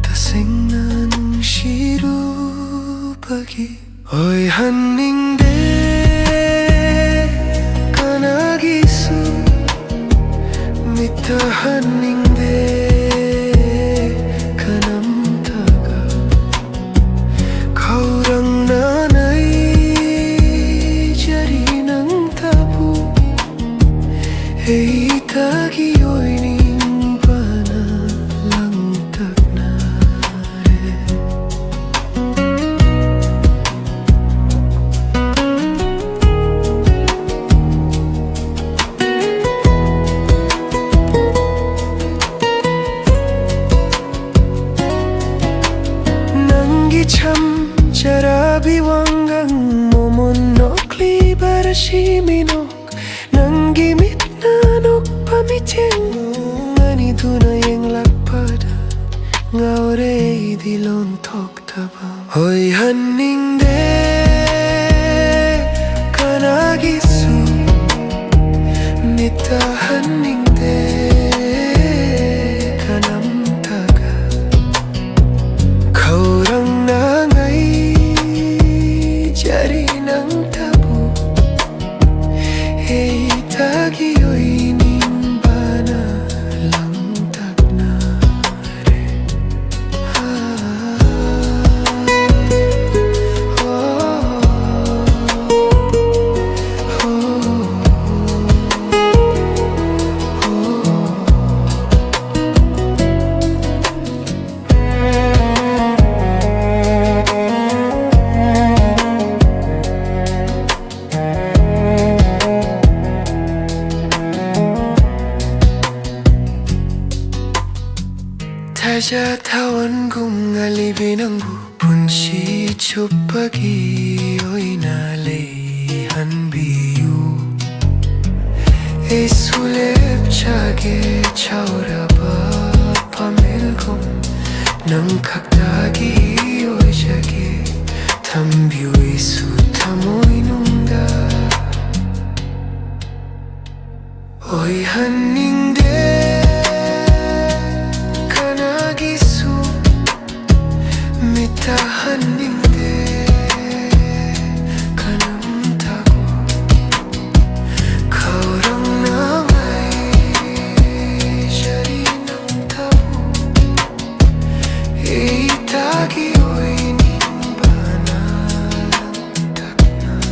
ꯇꯁꯦꯡꯅ ꯅꯨꯡꯁꯤꯔꯨꯕꯒꯤ꯫ ꯑꯣꯏꯍꯟꯅꯤꯡꯗꯦ ꯀꯅꯥꯒꯤꯁꯨ, ꯃꯤꯠꯇꯍꯟꯅꯤꯡꯗꯦ ꯀꯅꯥꯝꯇꯒ꯫ ꯈꯧꯔꯥꯡꯅ ꯉꯥꯏꯖꯔꯤ ꯅꯪꯇꯕꯨ, ꯑꯩꯇꯒꯤ ꯑꯣꯏꯅꯤꯡꯕꯅ ꯂꯥꯡꯇꯛꯅꯔꯦ꯫ ꯅꯪꯒꯤ ꯆꯝꯖꯔꯕꯤ ꯋꯥꯉꯥꯡ, ꯃꯣꯃꯣꯟ ꯅꯣꯛꯂꯤꯕ ꯔꯥꯁꯤ ꯃꯤꯅꯣꯛ, ꯅꯪꯒꯤ ꯃꯤꯠꯅ ꯅꯣꯛꯄ ꯃꯤꯠꯌꯦꯡ ꯑꯅꯤꯗꯨꯅ ꯌꯦꯡꯂꯛꯄꯗ ꯉꯥꯎꯔꯦ ꯑꯩꯗꯤ ꯂꯣꯟꯊꯣꯛꯇꯕ꯫ ꯑꯣꯏꯍꯟꯅꯤꯡꯗꯦ ꯀꯅꯥꯒꯤꯁꯨ ꯃꯤꯠ ꯇꯥꯍꯟꯅꯤꯡꯗꯦ ꯀꯅꯥꯝꯇꯒ꯫ ꯈꯧꯔꯥꯡꯅ ꯉꯥꯏꯖꯔꯤ ꯅꯪꯇꯕꯨ꯫ ꯑꯩꯇꯒꯤ ꯑꯣꯏꯅꯤꯡꯕꯅ ꯂꯥꯡꯇꯛꯅꯔꯦ꯫ ꯊꯥꯖ ꯊꯥꯋꯥꯟꯒꯨꯝ ꯉꯥꯜꯂꯤꯕꯤ ꯅꯪꯕꯨ ꯄꯨꯟꯁꯤ ꯆꯨꯞꯄꯒꯤ ꯑꯣꯏꯅ ꯂꯩꯍꯟꯕꯤꯌꯨ꯫ ꯑꯩꯁꯨ ꯂꯦꯞꯆꯒꯦ ꯆꯥꯎꯔꯕ ꯄꯥꯝꯕꯤꯜꯒꯨꯝ ꯅꯪ ꯈꯛꯇꯒꯤ ꯑꯣꯏꯖꯒꯦ꯫ ꯊꯝꯕꯤꯌꯨ ꯑꯩꯁꯨ ꯊꯃꯣꯏꯅꯨꯡꯗ꯫ ꯑꯣꯏꯍꯟꯅꯤꯡꯗꯦ ꯀꯅꯥꯒꯤꯁꯨ ꯃꯤꯠ ꯇꯥꯍꯟꯅꯤꯡꯗꯦ ꯀꯅꯥꯝꯇꯕꯨ꯫ ꯈꯧꯔꯥꯡꯅ ꯉꯥꯏꯖꯔꯤ ꯅꯪꯇꯕꯨ꯫ ꯑꯩꯇꯒꯤ ꯑꯣꯏꯅꯤꯡꯕꯅ ꯂꯥꯡꯇꯛꯅꯔꯦ꯫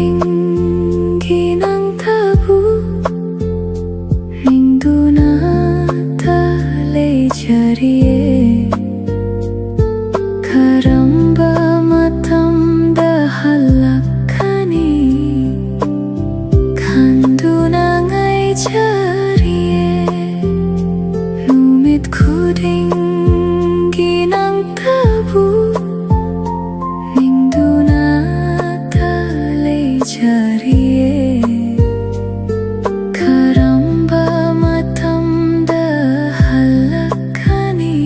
ꯈꯨꯗꯤꯡꯒꯤ ꯅꯪꯇꯕꯨ ꯅꯤꯡꯗꯨꯅꯇ ꯂꯩꯖꯔꯤꯌꯦ꯫ ꯀꯔꯝꯕ ꯃꯇꯝꯗ ꯍꯜꯂꯛꯀꯅꯤ ꯈꯟꯗꯨꯅ ꯉꯥꯏꯖꯔꯤꯌꯦ꯫ ꯅꯨꯃꯤꯠ ꯈꯨꯗꯤꯡꯒꯤ ꯅꯪꯇꯕꯨ ꯅꯤꯡꯗꯨꯅꯇ ꯂꯩꯖꯔꯤꯌꯦ꯫ ꯀꯔꯝꯕ ꯃꯇꯝꯗ ꯍꯜꯂꯛꯀꯅꯤ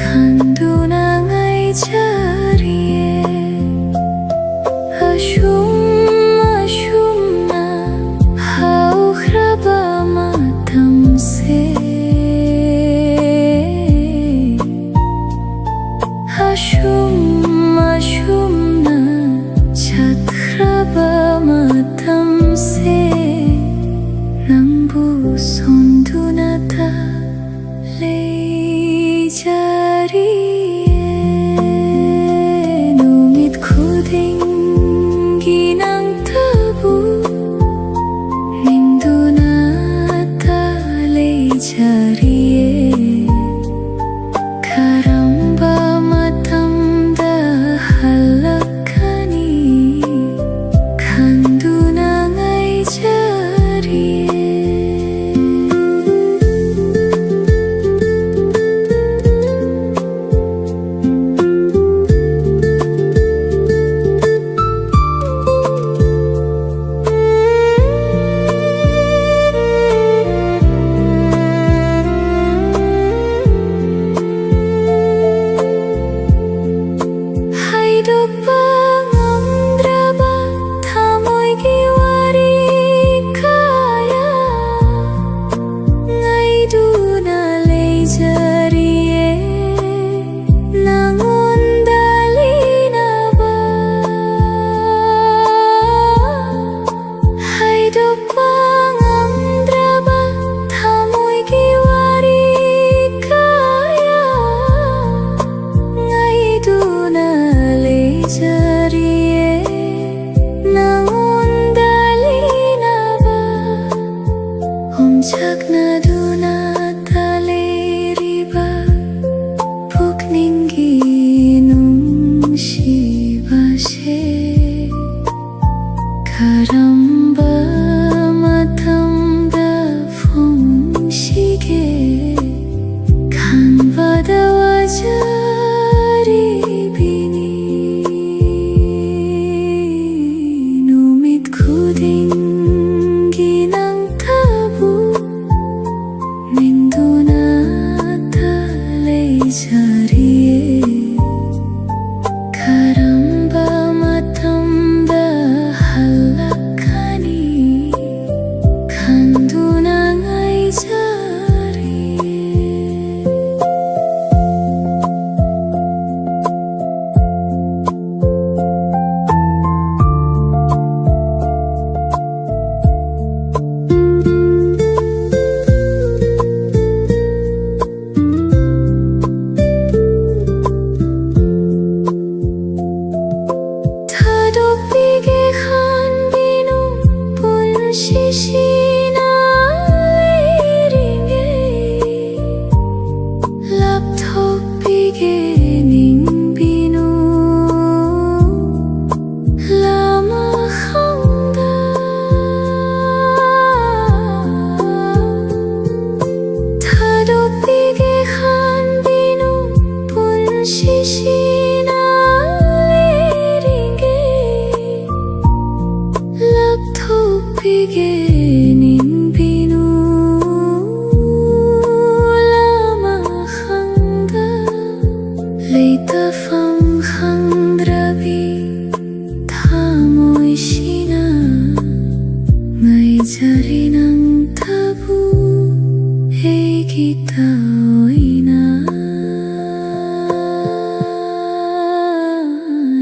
ꯈꯟꯗꯨꯅ ꯉꯥꯏꯖꯔꯤꯌꯦ꯫ ꯑꯁꯨꯝ ꯑꯁꯨꯝꯅ ꯍꯧꯈ꯭ꯔꯕ ꯃꯇꯝꯁꯦ, ꯑꯁꯨꯝ ꯑꯁꯨꯝꯅ ꯆꯠꯈ꯭ꯔꯕ ꯃꯇꯝꯁꯦ, ꯅꯪꯕꯨ ꯁꯣꯟꯗꯨꯅꯇ ꯂꯩꯖꯔꯤꯌꯦ꯫ ꯅꯨꯃꯤꯠ ꯈꯨꯗꯤꯡꯒꯤ ꯅꯪꯇꯕꯨ ꯅꯤꯡꯗꯨꯅꯇ ꯂꯩꯖꯔꯤꯌꯦ꯫ ꯀꯔꯝꯕ ꯃꯇꯝꯗ ꯍꯜꯂꯛꯀꯅꯤ ꯈꯟꯗꯨꯅ ꯀꯔꯝꯕ ꯃꯇꯝꯗ ꯐꯣꯡꯁꯤꯒꯦ ꯈꯟꯕꯗ ꯋꯥꯖꯔꯤꯕꯤꯅꯤ꯫ ꯅꯨꯃꯤꯠ ꯈꯨꯗꯤꯡꯒꯤ ꯅꯪꯇꯕꯨ ꯅꯤꯡꯗꯨꯅꯇ ꯂꯩꯖꯔꯤꯌꯦ꯫ ꯀꯔꯝꯕ ꯃꯇꯝꯗ ꯍꯜꯂꯛꯀꯅꯤ ꯈꯟꯗꯨꯅ ꯉꯥꯏꯖꯔꯤꯌꯦ꯫ ꯊꯥꯗꯣꯛꯄꯤꯒꯦ ꯈꯟꯕꯤꯅꯨ, ꯄꯨꯟꯁꯤꯁꯤꯅ ꯂꯩꯔꯤꯉꯩ ꯂꯥꯞꯊꯣꯛꯄꯤꯒꯦ ꯅꯤꯡꯕꯤꯅꯨ꯫ ꯂꯃꯈꯥꯡꯗ ꯊꯥꯗꯣꯛꯄꯤꯒꯦ ꯈꯟꯕꯤꯅꯨ, ꯄꯨꯟꯁꯤꯁꯤꯅ ꯂꯩꯔꯤꯉꯩ ꯂꯥꯞꯊꯣꯛꯄꯤꯒꯦ ꯅꯤꯡꯕꯤꯅꯨ꯫ ꯂꯃꯈꯥꯡꯗ ꯂꯩꯇꯐꯝ ꯈꯪꯗ꯭ꯔꯕꯤ ꯊꯃꯣꯏꯁꯤꯅ ꯉꯥꯏꯖꯔꯤ ꯅꯪꯇꯕꯨ ꯑꯩꯒꯤꯇ ꯑꯣꯏꯅ꯫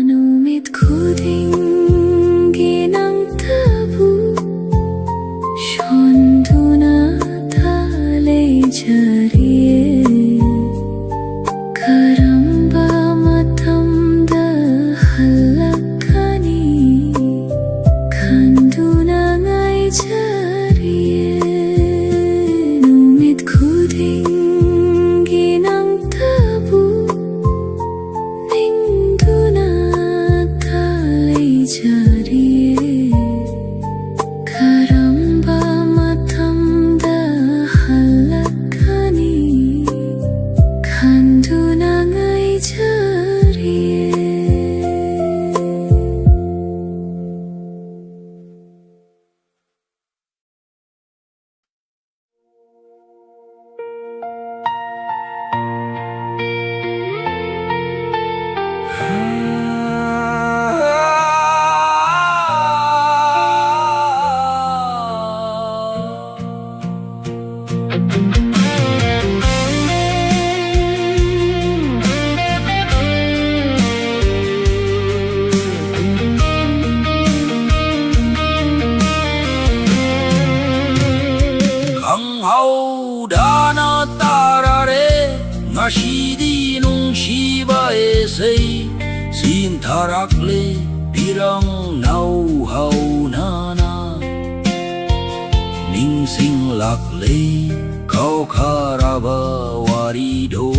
ꯅꯨꯃꯤꯠ ꯈꯨꯗꯤꯡꯒꯤ ꯅꯪꯇꯕꯨ ꯁꯣꯟꯗꯨꯅꯇ ꯂꯩꯖꯔꯤꯌꯦ꯫ ꯀꯔꯝꯕ ꯃꯇꯝꯗ ꯍꯜꯂꯛꯀꯅꯤ ꯈꯟꯗꯨꯅ ꯉꯥꯏꯖꯔꯤꯌꯦ꯫ ꯅꯨꯃꯤꯠ ꯈꯨꯗꯤꯡ ꯉꯁꯤꯗꯤ ꯅꯨꯡꯁꯤꯕ ꯏꯁꯩ ꯁꯤꯟꯊꯔꯛꯂꯦ, ꯄꯤꯔꯪꯅꯧ ꯍꯧꯅꯅ꯫ ꯅꯤꯡꯁꯤꯡꯂꯛꯂꯦ ꯀꯥꯎꯈ꯭ꯔꯕ ꯋꯥꯔꯤꯗꯣ,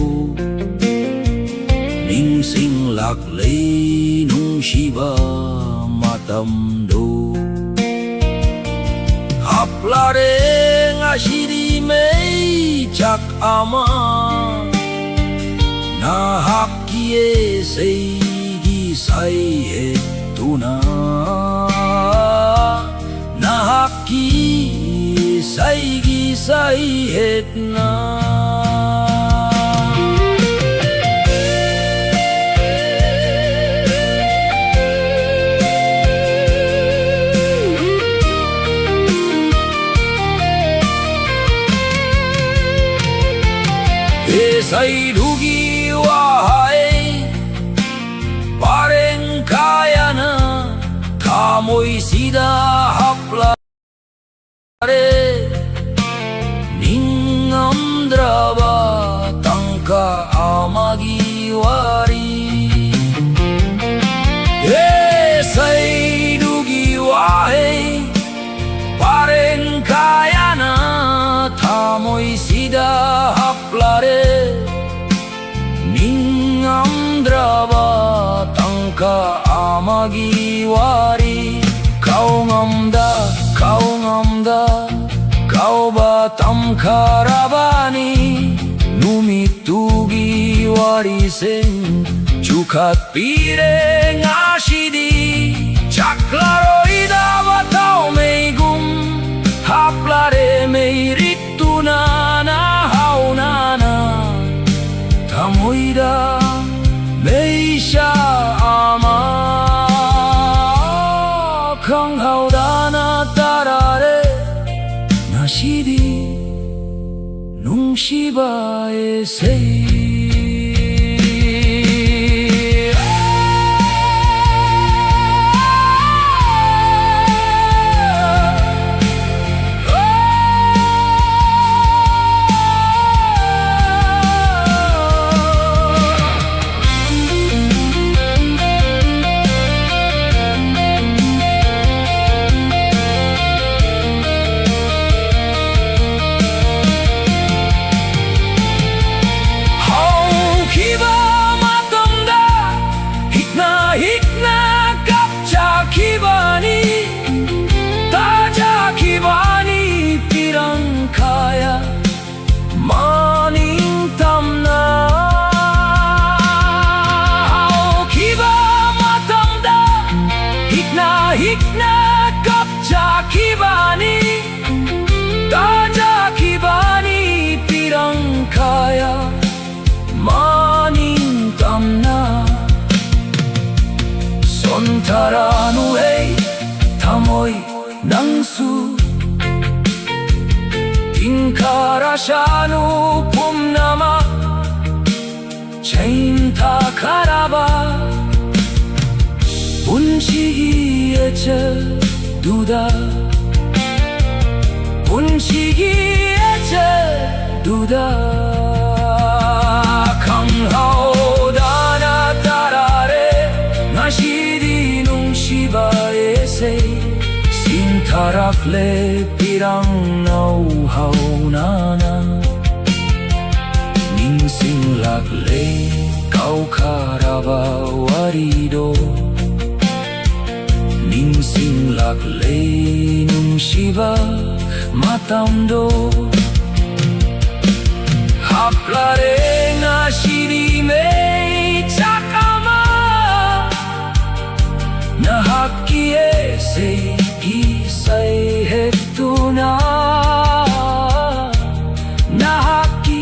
ꯅꯤꯡꯁꯤꯡꯂꯛꯂꯦ ꯅꯨꯡꯁꯤꯕ ꯃꯇꯝꯗꯣ꯫ ꯍꯥꯞꯂꯔꯦ ꯉꯁꯤꯗꯤ ꯃꯩ ꯆꯥꯛ ꯑꯃ, ꯅꯍꯥꯛꯀꯤ ꯏꯁꯩꯒꯤ ꯁꯩꯍꯦꯠꯇꯨꯅ, ꯅꯍꯥꯛꯀꯤ ꯏꯁꯩꯒꯤ ꯁꯩꯍꯦꯠꯅ꯫ ꯏꯁꯩꯗꯨꯒꯤ ꯋꯥꯍꯩ ꯄꯔꯦꯡ ꯀꯌꯥꯅ ꯊꯃꯣꯏꯁꯤꯗ ꯍꯥꯞꯂꯔꯦ꯫ ꯅꯤꯡꯉꯝꯗ꯭ꯔꯕ ꯇꯥꯡꯀꯛ ꯑꯃꯒꯤ ꯋꯥꯔꯤ꯫ ꯏꯁꯩꯗꯨꯒꯤ ꯋꯥꯍꯩ ꯄꯔꯦꯡ ꯀꯌꯥꯅ ꯊꯃꯣꯏꯁꯤꯗ ꯍꯥꯞꯂꯔꯦ꯫ ꯅꯤꯡꯉꯝꯗ꯭ꯔꯕ ꯇꯥꯡꯀꯛ ꯑꯃꯒꯤ ꯋꯥꯔꯤ꯫ ꯀꯥꯎꯉꯝꯗ, ꯀꯥꯎꯉꯝꯗ, ꯀꯥꯎꯕ ꯇꯝꯈ꯭ꯔꯕꯅꯤ꯫ ꯅꯨꯃꯤꯠꯇꯨꯒꯤ ꯋꯥꯔꯤꯁꯤꯡ ꯆꯨꯈꯠ ꯄꯤꯔꯦ ꯉꯁꯤꯗꯤ꯫ ꯆꯥꯛꯂꯔꯣꯏꯗꯕ ꯊꯥꯎꯃꯩꯒꯨꯝ ꯍꯥꯞꯂꯔꯦ ꯃꯩꯔꯤꯠꯇꯨꯅ ꯅꯍꯥꯎꯅꯅ꯫ ꯊꯃꯣꯏꯗ ꯃꯩꯁꯥ ꯑꯃ ꯈꯪꯍꯧꯗꯅ ꯇꯥꯔꯔꯦ ꯉꯁꯤꯗꯤ꯫ ꯅꯨꯡꯁꯤꯕ ꯏꯁꯩ꯫ ꯀꯞꯆꯈꯤꯕꯅꯤ, ꯇꯥꯖꯈꯤꯕꯅꯤ ꯄꯤꯔꯪ ꯀꯌꯥ꯫ ꯃꯅꯤꯡ ꯇꯝꯅ ꯁꯣꯟꯊꯔꯅꯨ ꯍꯦ ꯊꯃꯣꯏ ꯅꯪꯁꯨ꯫ ꯇꯤꯡꯈꯠꯔꯁꯅꯨ ꯄꯨꯝꯅꯃꯛ ꯆꯦꯟꯊꯈ꯭ꯔꯕ ꯄꯨꯟꯁꯤꯒꯤ ꯑꯦꯆꯦꯜꯗꯨꯗ, ꯄꯨꯟꯁꯤꯒꯤ ꯑꯦꯆꯦꯜꯗꯨꯗ꯫ ꯈꯪꯍꯧꯗꯅ ꯇꯥꯔꯛꯂꯦ ꯉꯁꯤꯗꯤ ꯅꯨꯡꯁꯤꯕ ꯏꯁꯩ꯫ ꯁꯤꯟꯊꯔꯛꯂꯦ ꯄꯤꯔꯪ ꯅꯧꯍꯧꯅꯅ꯫ ꯅꯤꯡꯁꯤꯡꯂꯛꯂꯦ ꯀꯥꯎꯈ꯭ꯔꯕ ꯋꯥꯔꯤꯗꯣ꯫ ꯅꯤꯡꯁꯤꯡꯂꯛꯂꯦ ꯅꯨꯡꯁꯤꯕ ꯃꯇꯝꯗꯣ꯫ ꯍꯥꯞꯂꯔꯦ ꯉꯁꯤꯗꯤ ꯃꯩꯆꯥꯛ ꯑꯃ ꯅꯍꯥꯛꯀꯤ ꯏꯁꯩꯒꯤ ꯁꯩꯍꯦꯛꯇꯨꯅ꯫ ꯅꯍꯥꯛꯀꯤ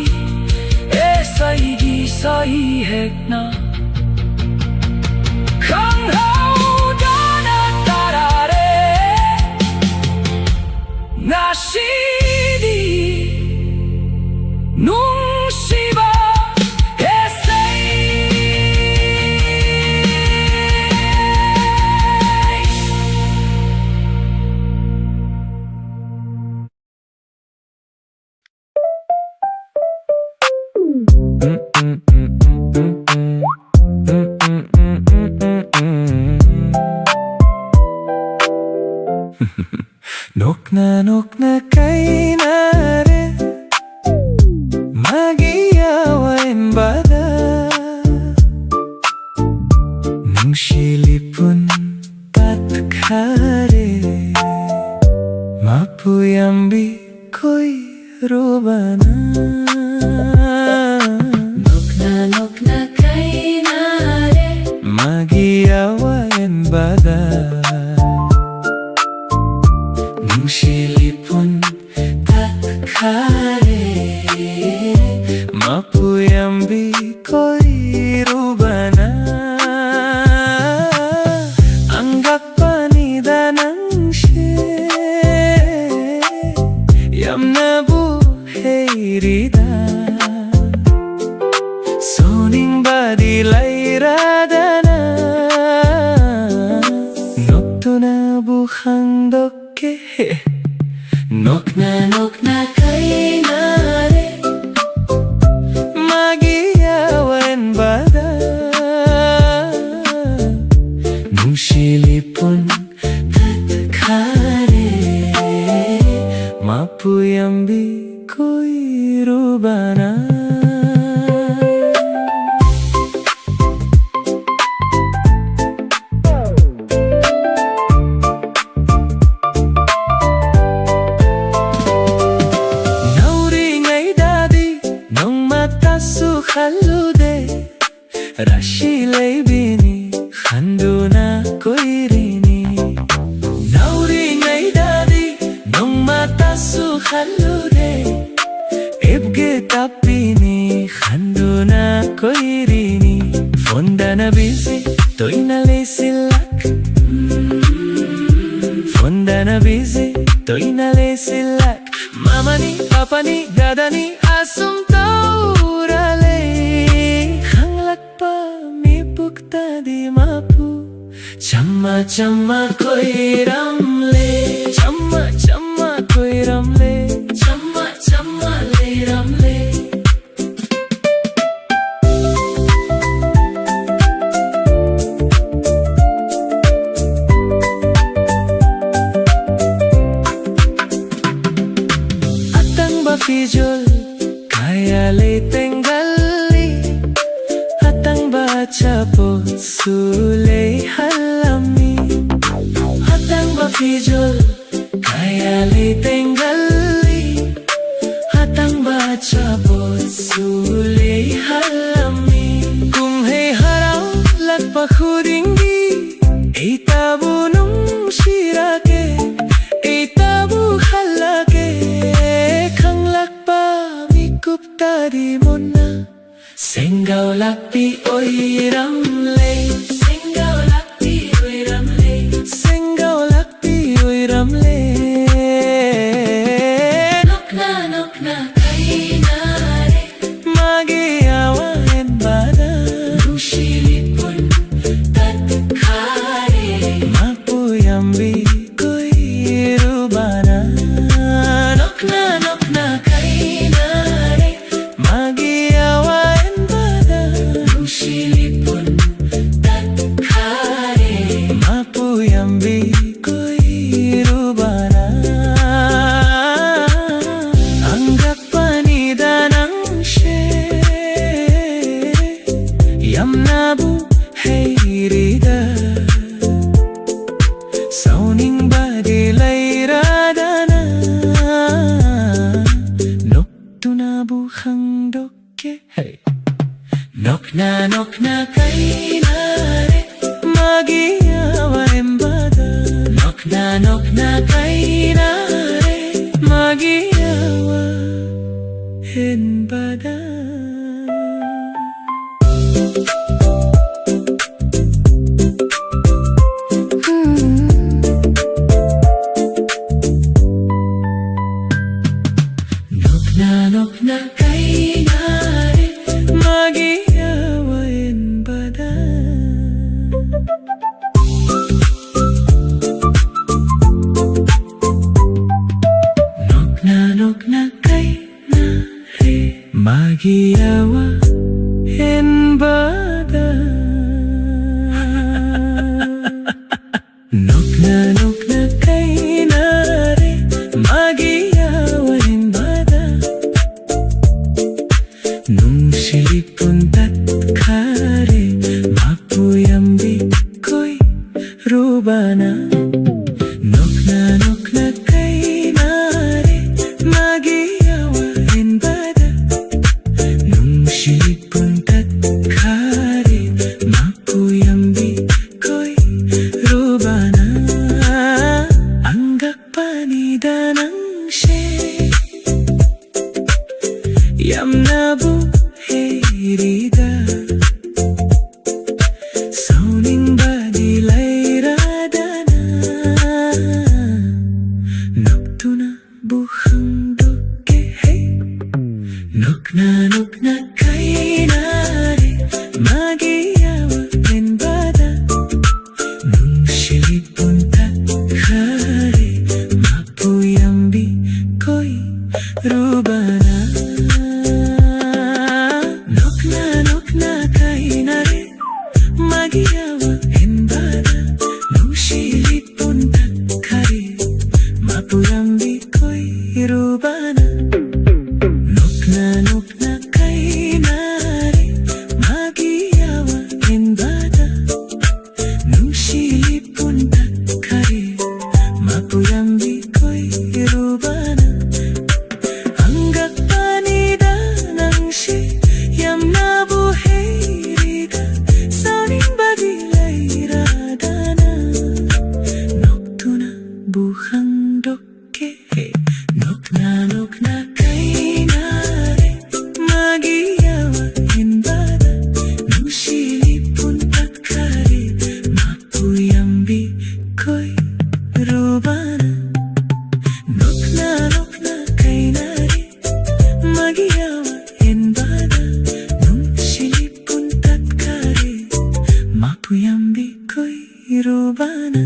ꯏꯁꯩꯒꯤ ꯁꯩꯍꯦꯛꯅ ꯈꯪꯍꯧꯗꯅ ꯇꯥꯔꯛꯂꯦ ꯉꯁꯤꯗꯤ ꯅꯨꯡꯁꯤꯕ ꯏꯁꯩ꯫ ꯅꯣꯛꯅ ꯅꯣꯛꯅ ꯀꯥꯏꯅꯔꯦ ꯃꯥꯒꯤ ꯌꯥꯋꯥ ꯏꯟꯕꯗ꯫ ꯅꯨꯡꯁꯤ ꯂꯤꯄꯨꯟ ꯇꯠꯈꯔꯦ ꯃꯄꯨ ꯌꯥꯝꯕꯤ ꯀꯣꯏꯔꯨꯕꯅ꯫ ꯅꯣꯛꯅ ꯅꯣꯛꯅ ꯀꯥꯏꯅꯔꯦ ꯃꯥꯒꯤ ꯌꯥꯋꯥ ꯏꯟꯕꯗ꯫ ꯔꯤꯗ ꯁꯣꯅꯤꯡꯕꯗꯤ ꯂꯩꯔꯗꯅ ꯅꯣꯛꯇꯨꯅꯕꯨ ꯍꯥꯡꯗꯣꯛꯀꯦ꯫ ꯅꯣꯛꯅ ꯅꯣꯛꯅ ꯀꯥꯏꯅꯔꯦ ꯃꯥꯒꯤ ꯑꯋꯥꯟꯕꯗ ꯅꯨꯡꯁꯤ ꯂꯤꯄꯨꯟ ꯇꯠꯈꯔꯦ ꯃꯄꯨ ꯌꯥꯝꯕꯤ ꯀꯣꯏꯔꯨꯕꯅ꯫ ꯅꯧꯔꯤꯉꯩꯗꯗꯤ ꯅꯣꯡꯃꯇꯁꯨ ꯈꯜꯂꯨꯗꯦ ꯔꯥꯁꯤ ꯂꯩꯕꯤꯅꯤ ꯈꯟꯗꯨꯅ ꯀꯣꯏꯔꯤꯅꯤ꯫ ꯅꯧꯔꯤꯉꯩꯗꯗꯤ ꯅꯣꯡꯃꯇꯁꯨ ꯈꯜꯂꯨꯗꯦ ꯏꯞꯒꯦ ꯇꯞꯄꯤꯅꯤ ꯈꯟꯗꯨꯅ ꯀꯣꯏꯔꯤꯅꯤ꯫ ꯐꯣꯟꯗꯅ ꯕꯤꯖꯤ ꯇꯣꯏꯅ ꯂꯩꯁꯤꯜꯂꯛ ꯐꯣꯟꯗꯅ ꯕꯤꯖꯤ ꯇꯣꯏꯅ ꯂꯩꯁꯤꯜꯂꯛ ꯃꯃꯥꯅꯤ ꯄꯥꯄꯥꯅꯤ ꯗꯥꯗꯥꯅꯤ ꯑꯁꯨꯝ ꯇꯧꯔ ꯂꯩ ꯈꯪꯂꯛꯄ ꯃꯤꯀꯨꯞꯇꯗꯤ ꯃꯄꯨ ꯆꯝꯃ ꯆꯝꯃ ꯀꯣꯏꯔꯝꯂꯦ ꯆꯝꯃ ꯆꯝꯃ ꯀꯣꯏꯔꯝꯂꯦ ꯆꯝꯃ ꯆꯝꯃ ꯂꯩꯔꯝꯂꯦ꯫ ꯑꯇꯥꯡꯕ ꯐꯤꯖꯣꯜ ꯀꯌꯥ ꯂꯩꯇꯦꯡꯒꯜꯂꯤ ꯑꯇꯥꯡꯕ ꯑꯆꯥꯄꯣꯠꯁꯨ ꯂꯩꯍꯜꯂꯝꯃꯤ꯫ ꯑꯇꯥꯡꯕ ꯐꯤꯖꯣꯜ ꯀꯌꯥ ꯂꯩꯇꯦꯡꯒꯜꯂꯤ ꯑꯇꯥꯡꯕ ꯑꯆꯥꯄꯣꯠꯁꯨ ꯂꯩꯍꯜꯂꯝꯃꯤ꯫ ꯀꯨꯝꯍꯩ ꯍꯔꯥꯎꯂꯛꯄ ꯈꯨꯗꯤꯡꯒꯤ ꯑꯩꯇꯕꯨ ꯅꯨꯡꯁꯤꯔꯛꯀꯦ ꯑꯩꯇꯕꯨ ꯈꯜꯂꯛꯀꯦ ꯈꯪꯂꯛꯄ ꯃꯤꯀꯨꯞꯇꯗꯤ ꯃꯣꯟꯅ ꯁꯦꯡꯒꯥꯎ ꯂꯥꯛꯄꯤ ꯑꯣꯏꯔꯝꯂꯦ ꯁꯦꯡꯒꯥꯎ ꯂꯥꯛꯄꯤ ꯑꯣꯏꯔꯝꯂꯦ ꯁꯦꯡꯒꯥꯎ ꯂꯥꯛꯄꯤ ꯑꯣꯏꯔꯝꯂꯦ꯫ Nokna kainare magi awa enbada. Nokna nokna kainare magi awa enbada. Nokna ꯕꯨ ꯈꯪꯗꯣꯛꯀꯦ꯫ ꯅꯣꯛꯅ ꯅꯣꯛꯅ ꯀꯥꯏꯅꯔꯦ, ꯃꯥꯒꯤ ꯑꯋꯥ ꯍꯦꯟꯕꯗ ꯅꯨꯡꯁꯤ ꯂꯤꯄꯨꯟ ꯇꯠꯈꯔꯦ, ꯃꯥꯄꯨ ꯌꯥꯝꯕꯤ ꯀꯣꯏꯔꯨꯕꯅ꯫ ꯅꯣꯛꯅ ꯅꯣꯛꯅ ꯀꯥꯏꯅꯔꯦ, ꯃꯥꯒꯤ ꯑꯋꯥ ꯍꯦꯟꯕꯗ ꯅꯨꯡꯁꯤ ꯂꯤꯄꯨꯟ ꯇꯠꯈꯔꯦ, ꯃꯥꯄꯨ ꯌꯥꯝꯕꯤ ꯀꯣꯏꯔꯨꯕꯅ꯫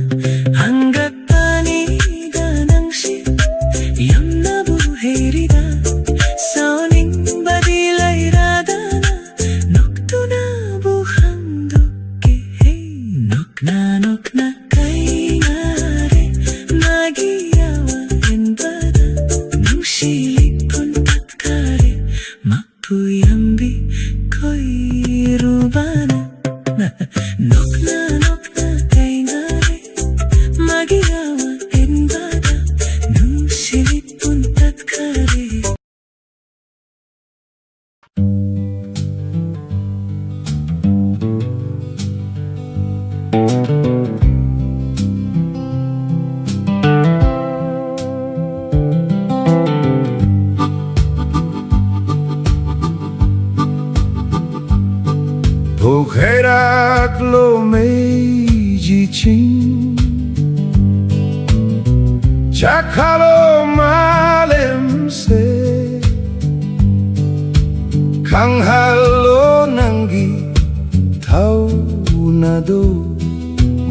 ꯍꯪꯒꯠꯄꯅꯤꯗ ꯅꯪꯁꯤ ꯌꯥꯝꯅꯕꯨ ꯍꯩꯔꯤꯗ, ꯁꯥꯎꯅꯤꯡꯕꯗꯤ ꯂꯩꯔꯗꯅ ꯅꯣꯛꯇꯨꯅꯕꯨ ꯍꯪꯗꯣꯛꯀꯦ꯫ ꯍꯦ, ꯅꯣꯛꯅ ꯅꯣꯛꯅ ꯀꯥꯏꯅꯔꯦ, ꯃꯥꯒꯤ ꯑꯋꯥ ꯍꯦꯟꯕꯗ ꯅꯨꯡꯁꯤ ꯂꯤꯄꯨꯟ ꯇꯠꯈꯔꯦ, ꯃꯥꯄꯨ ꯌꯥꯝꯕꯤ ꯀꯣꯏꯔꯨꯕꯅ꯫ ꯅꯣꯛꯅ ꯅꯣꯛꯅ ꯀꯥꯏꯅꯔꯦ, ꯃꯥꯒꯤ ꯑꯋꯥ ꯍꯦꯟꯕꯗ ꯅꯨꯡꯁꯤ ꯂꯤꯄꯨꯟ ꯇꯠꯈꯔꯦ꯫ ꯄꯣꯛꯈꯥꯏꯔꯛꯂꯣ ꯃꯩꯒꯤ ꯆꯤꯡ, ꯆꯥꯛꯈꯠꯂꯣ ꯃꯥꯂꯦꯝꯁꯦ, ꯈꯪꯍꯜꯂꯣ ꯅꯪꯒꯤ ꯊꯧꯅꯥꯗꯣ,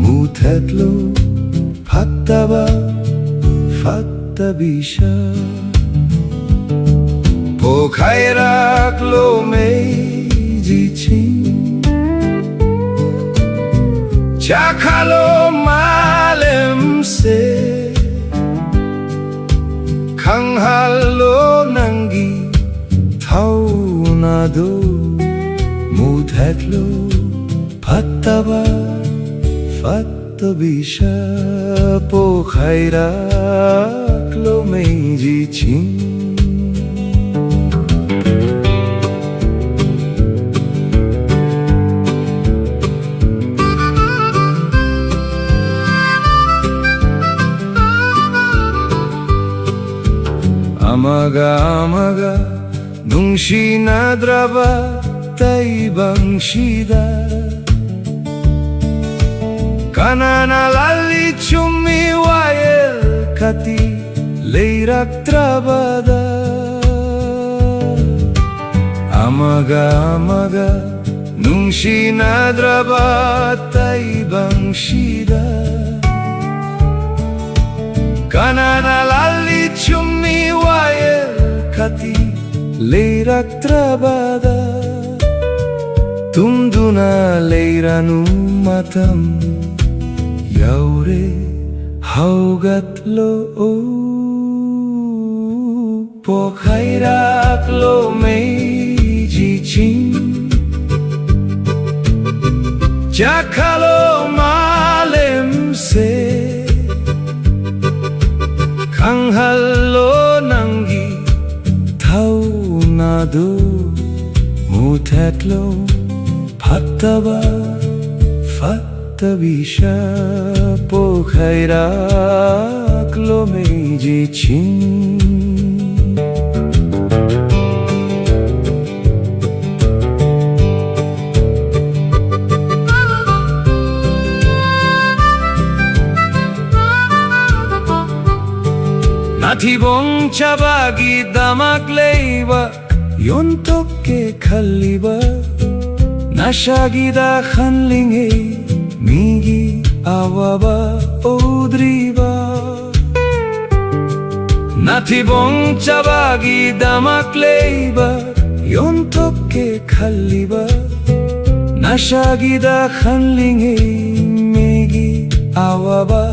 ꯃꯨꯊꯠꯂꯣ ꯐꯠꯇꯕ ꯐꯠꯇꯕꯤꯁ꯫ ꯄꯣꯛꯈꯥꯏꯔꯛꯂꯣ ꯃꯩꯒꯤ ꯆꯤꯡ, ꯆꯥꯛꯈꯠꯂꯣ ꯃꯥꯂꯦꯝꯁꯦ, ꯈꯪꯍꯜꯂꯣ ꯅꯪꯒꯤ ꯊꯧꯅꯥꯗꯣ, ꯃꯨꯊꯠꯂꯣ ꯐꯠꯇꯕ ꯐꯠꯇꯕꯤꯁ꯫ ꯄꯣꯛꯈꯥꯏꯔꯛꯂꯣ ꯃꯩꯒꯤ ꯆꯤꯡ꯫ ꯑꯃꯒ ꯑꯃꯒ ꯅꯨꯡꯁꯤꯅꯗ꯭ꯔꯕ ꯇꯥꯏꯕꯪꯁꯤꯗ, ꯀꯅꯥꯅ ꯂꯥꯜꯂꯤ ꯆꯨꯝꯃꯤ ꯋꯥꯌꯦꯜ ꯈꯛꯇꯤ ꯂꯩꯔꯛꯇ꯭ꯔꯕꯗ, ꯑꯃꯒ ꯑꯃꯒ ꯅꯨꯡꯁꯤꯅꯗ꯭ꯔꯕ ꯇꯥꯏꯕꯪꯁꯤꯗ, ꯀꯅꯥꯅ ꯂꯥꯜꯂꯤ ꯆꯨꯝꯃꯤ ꯋꯥꯌꯦꯜ ꯈꯛꯇꯤ ꯂꯩꯔꯛꯇ꯭ꯔꯕꯗ, ꯇꯨꯝꯗꯨꯅ ꯂꯩꯔꯅꯨ, ꯃꯇꯝ ꯌꯧꯔꯦ, ꯍꯧꯒꯠꯂꯣ꯫ ꯄꯣꯈꯥꯏꯔꯛꯂꯣ ꯃꯩꯒꯤ ꯆꯤꯡ, ꯆꯥꯛꯈꯠꯂꯣ ꯃꯥꯂꯦꯝꯁꯦ, ꯈꯪꯍꯜꯂꯣ ꯅꯪꯒꯤ ꯊꯧꯅꯥꯗꯨ, ꯃꯨꯊꯠꯂꯣ ꯐꯠꯇꯕ ꯐꯠꯇꯕꯤꯁ꯫ ꯄꯣꯈꯥꯏꯔꯛꯂꯣ ꯃꯩꯒꯤ ꯆꯤꯡ꯫ ꯅꯊꯤꯕꯣꯡ ꯆꯥꯕꯒꯤꯗꯃꯛ ꯂꯩꯕ ꯌꯣꯟꯊꯣꯛꯀꯦ ꯈꯜꯂꯤꯕ, ꯅꯁꯥꯒꯤꯗ ꯈꯜꯂꯤꯉꯩ ꯃꯤꯒꯤ ꯑꯋꯥꯕ ꯎꯗ꯭ꯔꯤꯕ, ꯅꯊꯤꯕꯣꯡ ꯆꯥꯕꯒꯤꯗꯃꯛ ꯂꯩꯕ ꯌꯣꯟꯊꯣꯛꯀꯦ ꯈꯜꯂꯤꯕ, ꯅꯁꯥꯒꯤꯗ ꯈꯜꯂꯤꯉꯩ ꯃꯤꯒꯤ ꯑꯋꯥꯕ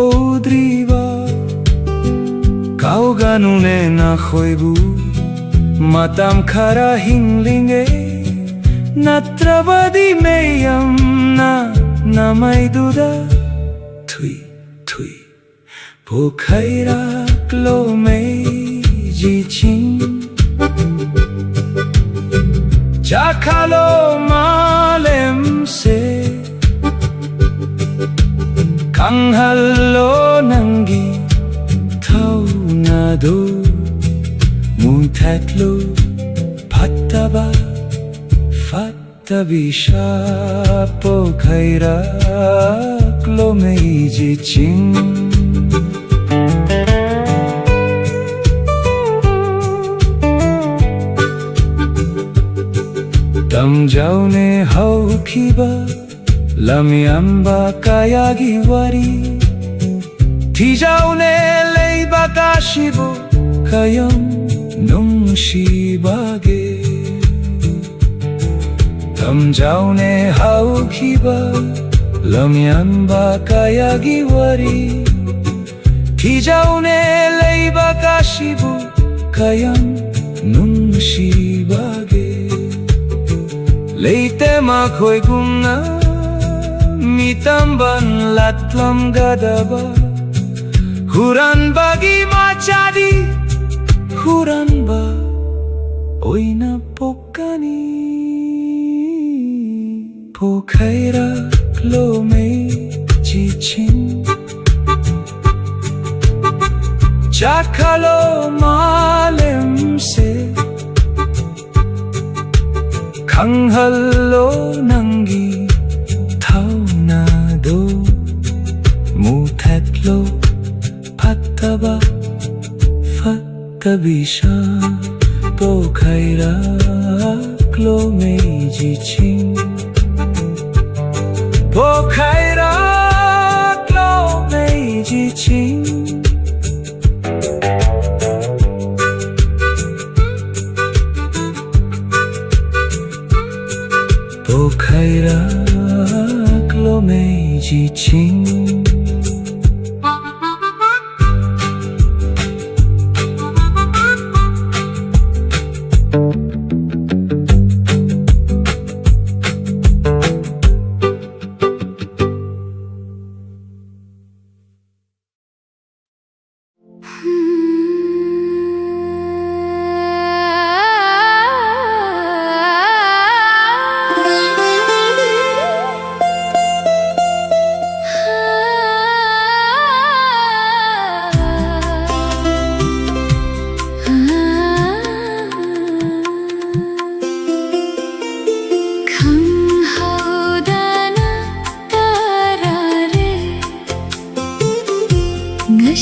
ꯎꯗ꯭ꯔꯤꯕ, ꯀꯥꯎꯒꯅꯨꯅꯦ ꯅꯈꯣꯏꯕꯨ ꯃꯇꯝ ꯈꯔ ꯍꯤꯡꯂꯤꯉꯩ, ꯅꯠꯇ꯭ꯔꯕꯗꯤ ꯃꯌꯥꯝꯅ ꯅꯃꯥꯏꯗꯨꯗ ꯊꯨꯏ ꯊꯨꯏ꯫ ꯄꯣꯈꯥꯏꯔꯛꯂꯣ ꯃꯩꯒꯤ ꯆꯤꯡ, ꯆꯥꯛꯈꯠꯂꯣ ꯃꯥꯂꯦꯝꯁꯦ, ꯈꯪꯍꯜꯂꯣ ꯅꯪꯒꯤ ꯊꯧꯅꯥꯗꯨ꯫ ꯃꯨꯊꯠꯂꯨ꯫ ꯐꯠꯇꯕ ꯐꯠꯇꯕꯤꯁꯥ ꯄꯣꯈꯥꯏꯔꯛꯂꯣ ꯃꯩꯒꯤ ꯆꯤꯡ꯫ ꯇꯝꯖꯧꯅꯦ ꯍꯧꯈꯤꯕ ꯂꯝꯌꯥꯟꯕ ꯀꯌꯥꯒꯤ ꯋꯥꯔꯤ꯫ ꯊꯤꯖꯧꯅꯦ ꯂꯩꯕꯥꯛ ꯑꯁꯤꯕꯨ ꯀꯌꯥꯝ ꯅꯨꯡꯁꯤꯕꯒꯦ꯫ ꯇꯝꯖꯧꯅꯦ ꯍꯧꯈꯤꯕ ꯂꯝꯌꯥꯟꯕ ꯀꯌꯥꯒꯤ ꯋꯥꯔꯤ꯫ ꯊꯤꯖꯧꯅꯦ ꯂꯩꯕꯥꯛ ꯑꯁꯤꯕꯨ ꯀꯌꯥꯝ ꯅꯨꯡꯁꯤꯕꯒꯦ꯫ ꯂꯩꯇꯦ ꯃꯈꯣꯏꯒꯨꯝꯅ ꯃꯤꯇꯝꯕꯟ ꯂꯥꯠꯂꯝꯒꯗꯕ꯫ ꯍꯨꯔꯥꯟꯕꯒꯤ ꯃꯆꯥꯗꯤ ꯍꯨꯔꯥꯟꯕ ꯑꯣꯏꯅ ꯄꯣꯛꯀꯅꯤ꯫ ꯄꯣꯈꯥꯏꯔꯛꯂꯣ ꯃꯩꯒꯤ ꯆꯤꯡ꯫ ꯆꯥꯛꯈꯠꯂꯣ ꯃꯥꯂꯦꯝꯁꯦ꯫ ꯈꯪꯍꯜꯂꯣ ꯅꯪꯒꯤ ꯊꯧꯅꯥꯗꯣ꯫ ꯃꯨꯊꯠꯂꯣ ꯐꯠꯇꯕ ꯐꯠꯇꯕꯤꯁꯥ ꯄꯣꯈꯥꯏꯔꯛꯂꯣ ꯃꯩꯒꯤ ꯆꯤꯡ꯫ ꯄꯣꯈꯥꯏꯔꯛꯂꯣ ꯃꯩꯒꯤ ꯆꯤꯡ꯫ ꯄꯣꯈꯥꯏꯔꯛꯂꯣ ꯃꯩꯒꯤ ꯆꯤꯡ꯫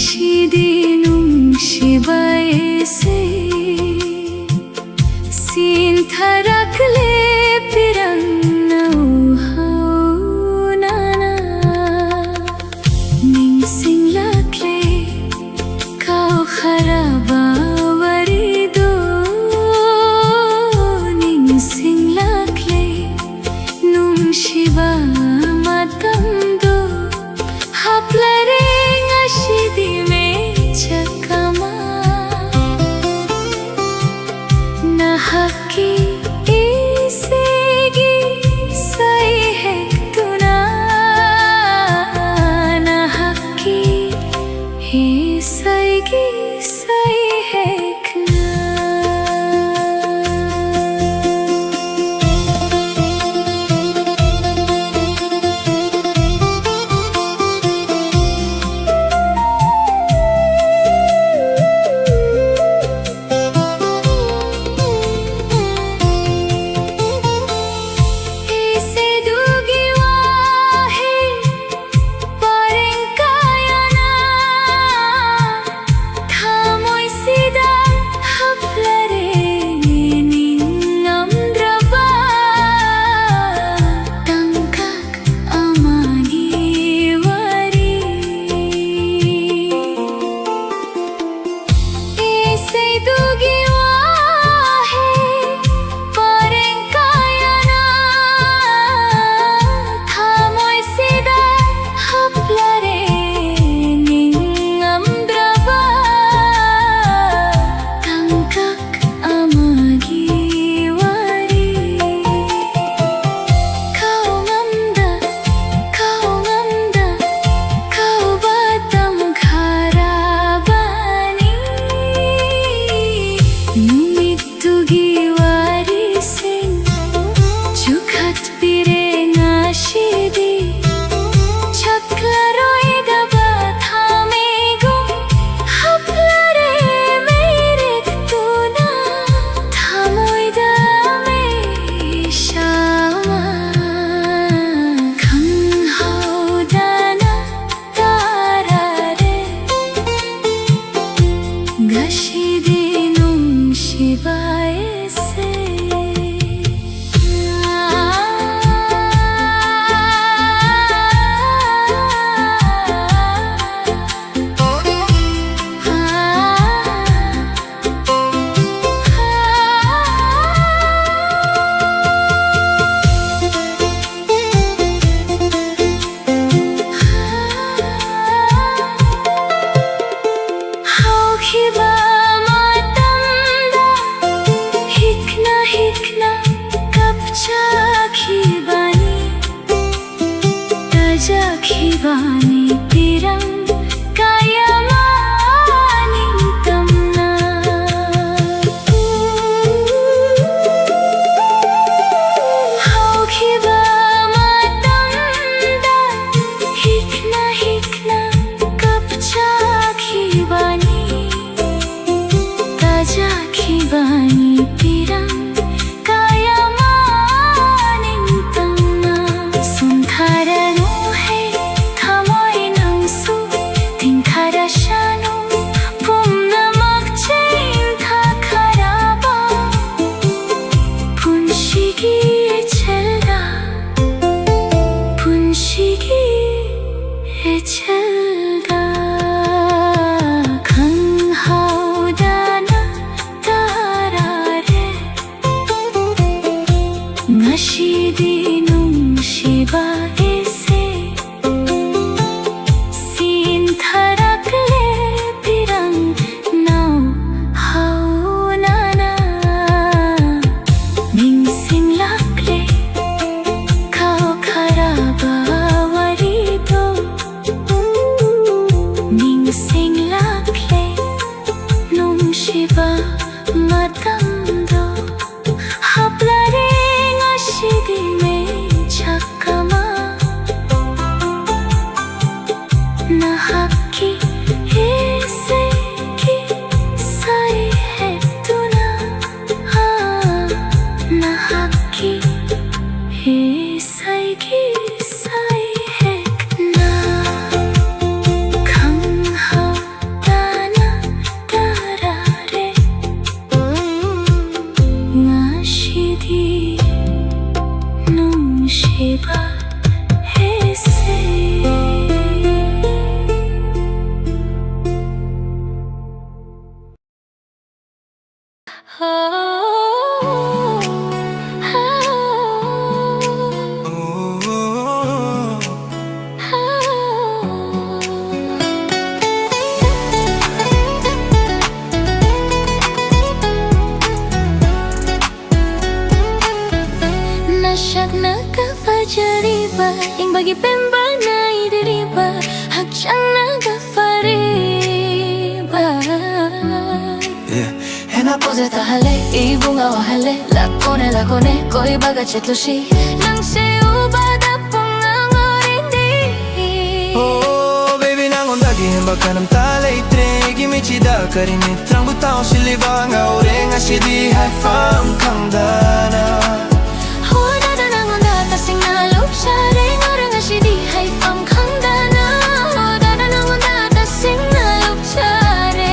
ꯁꯤꯗꯤ ꯅꯨꯡꯁꯤꯕ ꯑꯩꯁꯦ ꯁꯤꯟꯊꯔꯛꯂꯦ ꯄꯤꯔꯪꯅ ꯎꯍꯧꯅꯅ꯫ ꯅꯤꯡꯁꯤꯡꯂꯛꯂꯦ ꯀꯥꯎꯈ꯭ꯔꯕ ꯋꯥꯔꯤꯗꯣ ꯅꯤꯡꯁꯤꯡꯂꯛꯂꯦ ꯅꯨꯡꯁꯤꯕ ꯃꯇꯝꯗꯣ ꯍꯥꯞꯂꯔꯦ ꯉꯁꯤꯗꯤ ꯃꯤꯆꯥꯛ ꯑꯃ꯫ ꯅꯍꯥꯛꯀꯤ ꯏꯁꯩꯒꯤ ꯁꯩꯍꯦꯛꯇꯨꯅ ꯅꯍꯥꯛꯀꯤ ꯏꯁꯩꯒꯤ ꯁꯩꯍꯦꯛꯅ꯫ ꯏꯁꯩꯗꯨꯒꯤ ꯋꯥꯍꯩ ꯄꯔꯦꯡ ꯀꯌꯥꯅ ꯏꯕꯥꯅꯤ ꯄꯤꯔꯝ ꯀꯌꯥ ꯃꯅꯤꯡ ꯇꯝꯅ ꯁꯨꯝꯊꯔꯅꯨ ꯍꯦ, ꯊꯃꯣꯏ ꯅꯪꯁꯨ ꯇꯤꯡꯊꯔꯁꯅꯨ, ꯄꯨꯝꯅꯃꯛ ꯆꯦꯟꯊꯈ꯭ꯔꯕ ꯄꯨꯟꯁꯤꯒꯤ ꯏꯆꯦꯜꯗ, ꯄꯨꯟꯁꯤꯒꯤ ꯏꯆꯦꯜꯗ ꯈꯪꯍꯧꯗꯅ ꯇꯥꯔꯥꯔꯦ꯫ ꯉꯁꯤꯗꯤ ꯅꯨꯡꯁꯤꯕ ꯏꯆꯦ, ꯁꯤꯟꯊꯔꯛꯂꯦ ꯄꯤꯔꯪ ꯅꯧ ꯍꯧꯅꯅ꯫ ꯅꯤꯡꯁꯤꯡꯂꯛꯂꯦ ꯀꯥꯎꯈ꯭ꯔꯕ ꯋꯥꯔꯤꯗꯣ, ꯅꯤꯡꯁꯤꯡꯂꯛꯂꯦ ꯅꯨꯡꯁꯤꯕ ꯃꯇꯝꯗꯣ꯫ ꯍꯥꯞꯂꯔꯦ ꯉꯁꯤꯗꯤ ꯃꯩꯆꯥꯛ ꯑꯃ, ꯅꯍꯥꯛꯀꯤ ꯏꯁꯩꯒꯤ ꯏꯁꯩ ꯍꯦꯛꯇꯨꯅ, ꯑꯥ, ꯅꯍꯥꯛꯀꯤ ꯏꯁꯩꯒꯤ ꯏꯁꯩ ꯍꯦꯛꯅ ꯈꯪꯍꯧ ꯇꯅ ꯇꯥꯔꯥꯔꯦ꯫ ꯉꯁꯤꯗꯤ ꯅꯨꯡꯁꯤꯕ ꯏꯆꯦ꯫ ꯅꯁꯛꯅꯒ ꯐꯖꯔꯤꯕ, ꯌꯦꯡꯕꯒꯤ ꯄꯦꯟꯕ ꯅꯥꯏꯗ꯭ꯔꯤꯕ, ꯍꯛꯆꯥꯡꯅꯒ ꯐꯔꯤꯕ꯫ ꯍꯦꯟꯅ ꯄꯣꯖꯦ ꯇꯥꯍꯜꯂꯦ, ꯏꯕꯨꯡꯉꯣ ꯋꯥꯍꯜꯂꯦ, ꯂꯥꯛꯀꯣꯅꯦ ꯂꯥꯛꯀꯣꯅꯦ, ꯀꯣꯏꯕꯒ ꯆꯠꯂꯨꯁꯤ꯫ ꯅꯪꯁꯦ ꯎꯕꯗ ꯄꯨꯡꯉꯥꯡ ꯉꯥꯎꯔꯤꯅꯤ꯫ Oh baby, ꯅꯪꯉꯣꯟꯗꯒꯤ ꯍꯦꯟꯕ ꯀꯅꯥꯝꯇ ꯂꯩꯇ꯭ꯔꯦ꯫ ꯏꯃꯤꯠꯁꯤꯗ ꯀꯔꯤ ꯃꯤꯠ ꯇꯔꯥꯡꯕꯨ ꯇꯥꯎꯁꯤꯜꯂꯤꯕ ꯉꯥꯎꯔꯦ ꯉꯁꯤꯗꯤ ꯍꯥꯏꯐꯝ ꯈꯪꯗꯅ. ꯍꯣ ꯗꯥꯗꯥ ꯅꯪꯉꯣꯟꯗ ꯇꯁꯦꯡꯅ ꯂꯨꯞꯆꯔꯦ ꯉꯥꯎꯔꯦ ꯉꯁꯤꯗꯤ ꯍꯥꯏꯐꯝ ꯈꯪꯗꯅ. ꯍꯣ ꯗꯥꯗꯥ ꯅꯪꯉꯣꯟꯗ ꯇꯁꯦꯡꯅ ꯂꯨꯞꯆꯔꯦ.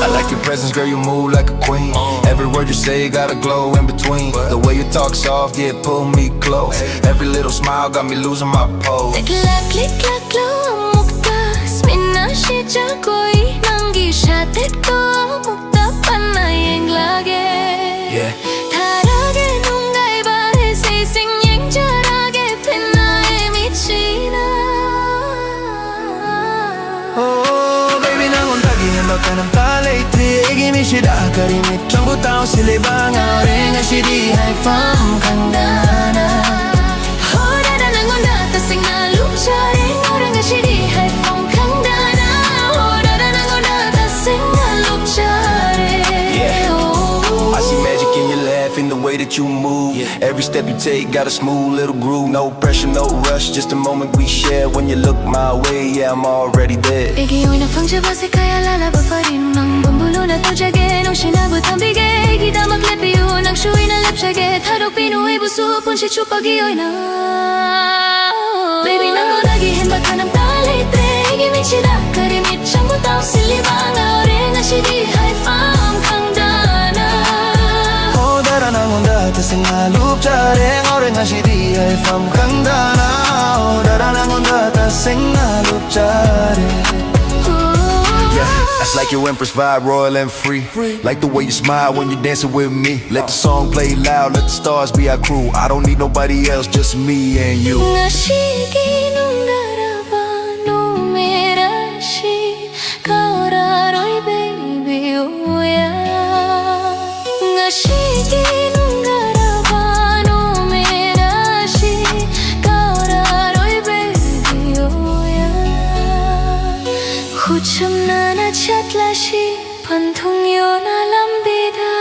I like your presence, girl, you move like a queen. Every word you say got a glow in between. The way you talk soft, yeah, pull me close. Every little smile got me losing my pose. ꯂꯤꯛꯂꯥꯛ ꯂꯤꯛꯂꯥꯛ ꯂꯣ ꯑꯃꯨꯛꯇ ꯁ꯭ꯃꯤꯅꯥꯁꯤ ꯖꯒꯣꯏ ꯅꯪꯒꯤ ꯁꯥꯊꯦꯛꯇꯣ ꯑꯃꯨꯛꯇ ꯄꯟꯅ ꯌꯦꯡꯂꯒꯦ. Yeah. ꯊꯥꯔꯒꯦ ꯅꯨꯡꯉꯥꯏꯕ ꯏꯁꯩꯁꯤꯡ ꯌꯦꯡꯖꯔꯒꯦ ꯐꯤꯟꯅ ꯏꯃꯤꯠꯁꯤꯅ. Oh baby ꯅꯪꯉꯣꯟꯗꯒꯤ ꯍꯦꯟꯕ ꯀꯅꯥꯝꯇ ꯂꯩꯇ꯭ꯔꯦ ꯑꯩꯒꯤ ꯃꯤꯠꯁꯤꯗ ꯀꯔꯤ ꯃꯤꯠ ꯇꯔꯥꯡꯕꯨ ꯇꯥꯎꯁꯤꯜꯂꯤꯕ ꯉꯥꯎꯔꯦ ꯉꯁꯤꯗꯤ ꯍꯥꯏꯐꯝ ꯈꯪꯗꯅ. ꯍꯣ ꯗꯥꯗꯥ ꯅꯪꯉꯣꯟꯗ ꯇꯁꯦꯡꯅ ꯂꯨꯞꯆꯔꯦ ꯉꯥꯎꯔꯦ ꯉꯁꯤꯗꯤ ꯍꯥꯏꯐꯝ ꯈꯪꯗꯅ. ꯍꯣ ꯗꯥꯗꯥ ꯅꯪꯉꯣꯟꯗ ꯇꯁꯦꯡꯅ ꯂꯨꯞꯆꯔꯦ. I see magic in your laugh, in the way that you move. Every step you take got a smooth little groove. No pressure, no rush, just the moment we share. When you look my way, yeah, I'm already there. ꯑꯩꯒꯤ ꯑꯣꯏꯅ ꯐꯪꯖꯕꯁꯦ ꯀꯌꯥ ꯂꯥꯜꯂꯕ ꯐꯔꯤꯅꯣ ꯅꯪ ꯕꯝꯕꯨꯂꯨꯅ ꯇꯧꯖꯒꯦ ꯅꯨꯡꯁꯤꯅꯕ ꯊꯝꯕꯤꯒꯦ ꯑꯩꯒꯤꯗꯃꯛ ꯂꯦꯞꯄꯤꯌꯨ ꯅꯪꯁꯨ ꯑꯩꯅ ꯂꯦꯞꯆꯒꯦ ꯊꯥꯗꯣꯛꯄꯤꯅꯨ ꯑꯩꯕꯨꯁꯨ ꯄꯨꯟꯁꯤ ꯆꯨꯞꯄꯒꯤ ꯑꯣꯏꯅ. Baby ꯅꯪꯉꯣꯟꯗꯒꯤ ꯍꯦꯟꯕ ꯀꯅꯥꯝꯇ ꯂꯩꯇ꯭ꯔꯦ ꯑꯩꯒꯤ ꯃꯤꯠꯁꯤꯗ ꯀꯔꯤ ꯃꯤꯠ ꯆꯪꯕꯨ ꯇꯥꯎꯁꯤꯜꯂꯤꯕ ꯉꯥꯎꯔꯦ ꯉꯁꯤꯗꯤ ꯍꯥꯏꯐꯝ ꯈꯪꯗꯅ. ꯍꯣ ꯗꯥꯗꯥ ꯅꯪꯉꯣꯟꯗ ꯇꯁꯦꯡꯅ ꯂꯨꯞꯆꯔꯦ ꯉꯥꯎꯔꯦ ꯉꯁꯤꯗꯤ ꯍꯥꯏꯐꯝ ꯈꯪꯗꯅ. ꯍꯣ ꯗꯥꯗꯥ ꯅꯪꯉꯣꯟꯗ ꯇꯁꯦꯡꯅ ꯂꯨꯞꯆꯔꯦ. It's like your empress vibe, royal and free. Like the way you smile when you dancing with me. Let the song play loud, let the stars be our crew. I don't need nobody else, just me and you. ꯉꯁꯤꯒꯤ ꯅꯨꯡꯗꯥꯡꯔꯕ ꯅꯨꯃꯤꯠ ꯑꯁꯤ ꯀꯥꯎꯔꯔꯣꯏ baby, oh yeah. ꯉꯁꯤꯒꯤ ꯅꯨꯡꯗꯥꯡꯔꯕ ꯅꯨꯃꯤꯠ ꯑꯁꯤ ꯀꯥꯎꯔꯔꯣꯏ baby, oh yeah. ꯈꯨꯠꯁꯝꯅꯅ ꯆꯠꯂꯁꯤ ꯄꯟꯊꯨꯡ ꯌꯧꯅ ꯂꯝꯕꯤꯗ.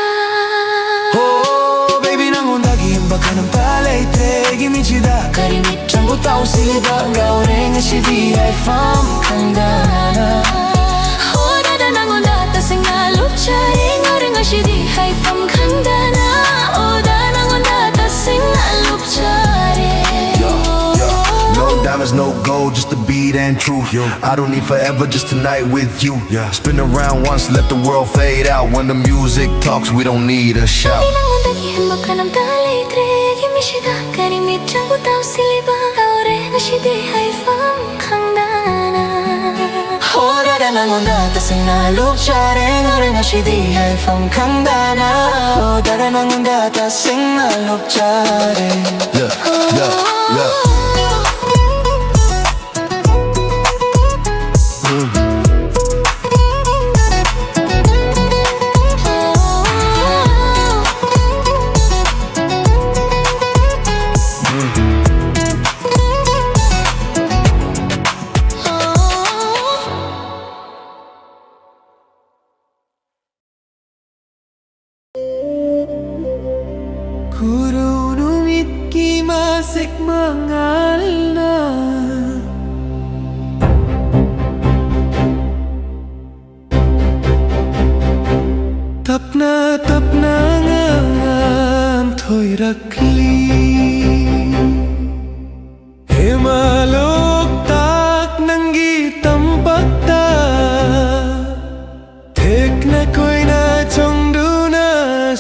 Oh baby ꯅꯪꯉꯣꯟꯗꯒꯤ ꯍꯦꯟꯕ ꯀꯅꯥꯝꯇ ꯂꯩꯇ꯭ꯔꯦ ꯑꯩꯒꯤ ꯃꯤꯠꯁꯤꯗ ꯀꯔꯤ ꯃꯤꯠ ꯇꯔꯥꯡꯕꯨ ꯇꯥꯎꯁꯤꯜꯂꯤꯕ ꯉꯥꯎꯔꯦ ꯉꯁꯤꯗꯤ ꯍꯥꯏꯐꯝ ꯈꯪꯗꯅ. There's no goal, just the beat and truth. I don't need forever, just tonight with you. Yeah. Spin around once, let the world fade out. When the music talks, we don't need a shout. ꯅꯪꯒꯤ ꯅꯉꯣꯟꯗ ꯍꯦꯟꯕ ꯀꯅꯥꯝꯇ ꯂꯩꯇ꯭ꯔꯦ ꯑꯩꯒꯤ ꯃꯤꯠꯁꯤꯗ꯫ ꯀꯔꯤ ꯃꯤꯠ ꯆꯪꯕ ꯇꯧꯁꯤꯜꯂꯤꯕ? ꯇꯧꯔꯦ ꯉꯁꯤꯗꯤ ꯍꯥꯏꯐꯝ ꯈꯪꯗꯅ꯫ ꯍꯣ ꯗꯥꯗꯥ, ꯅꯉꯣꯟꯗ ꯇꯁꯦꯡꯅ ꯂꯨꯞꯆꯔꯦ꯫ ꯉꯥꯎꯔꯦ ꯉꯁꯤꯗꯤ ꯍꯥꯏꯐꯝ ꯈꯪꯗꯅ꯫ ꯍꯣ ꯗꯥꯗꯥ, ꯅꯉꯣꯟꯗ ꯇꯁꯦꯡꯅ ꯂꯨꯞꯆꯔꯦ꯫ Yeah, yeah, yeah. ꯈꯨꯔꯧ ꯅꯨꯃꯤꯠꯀꯤ ꯃꯁꯦꯛ ꯃꯉꯥꯜꯅ ꯇꯞꯅ ꯇꯞꯅ ꯉꯥꯟꯊꯣꯏꯔꯛꯂꯤ꯫ ꯍꯦꯃꯥ ꯂꯣꯛꯇꯥꯛ ꯅꯪꯒꯤ ꯇꯝꯄꯥꯛꯇ ꯊꯦꯛꯅ ꯀꯣꯏꯅ ꯆꯣꯡꯗꯨꯅ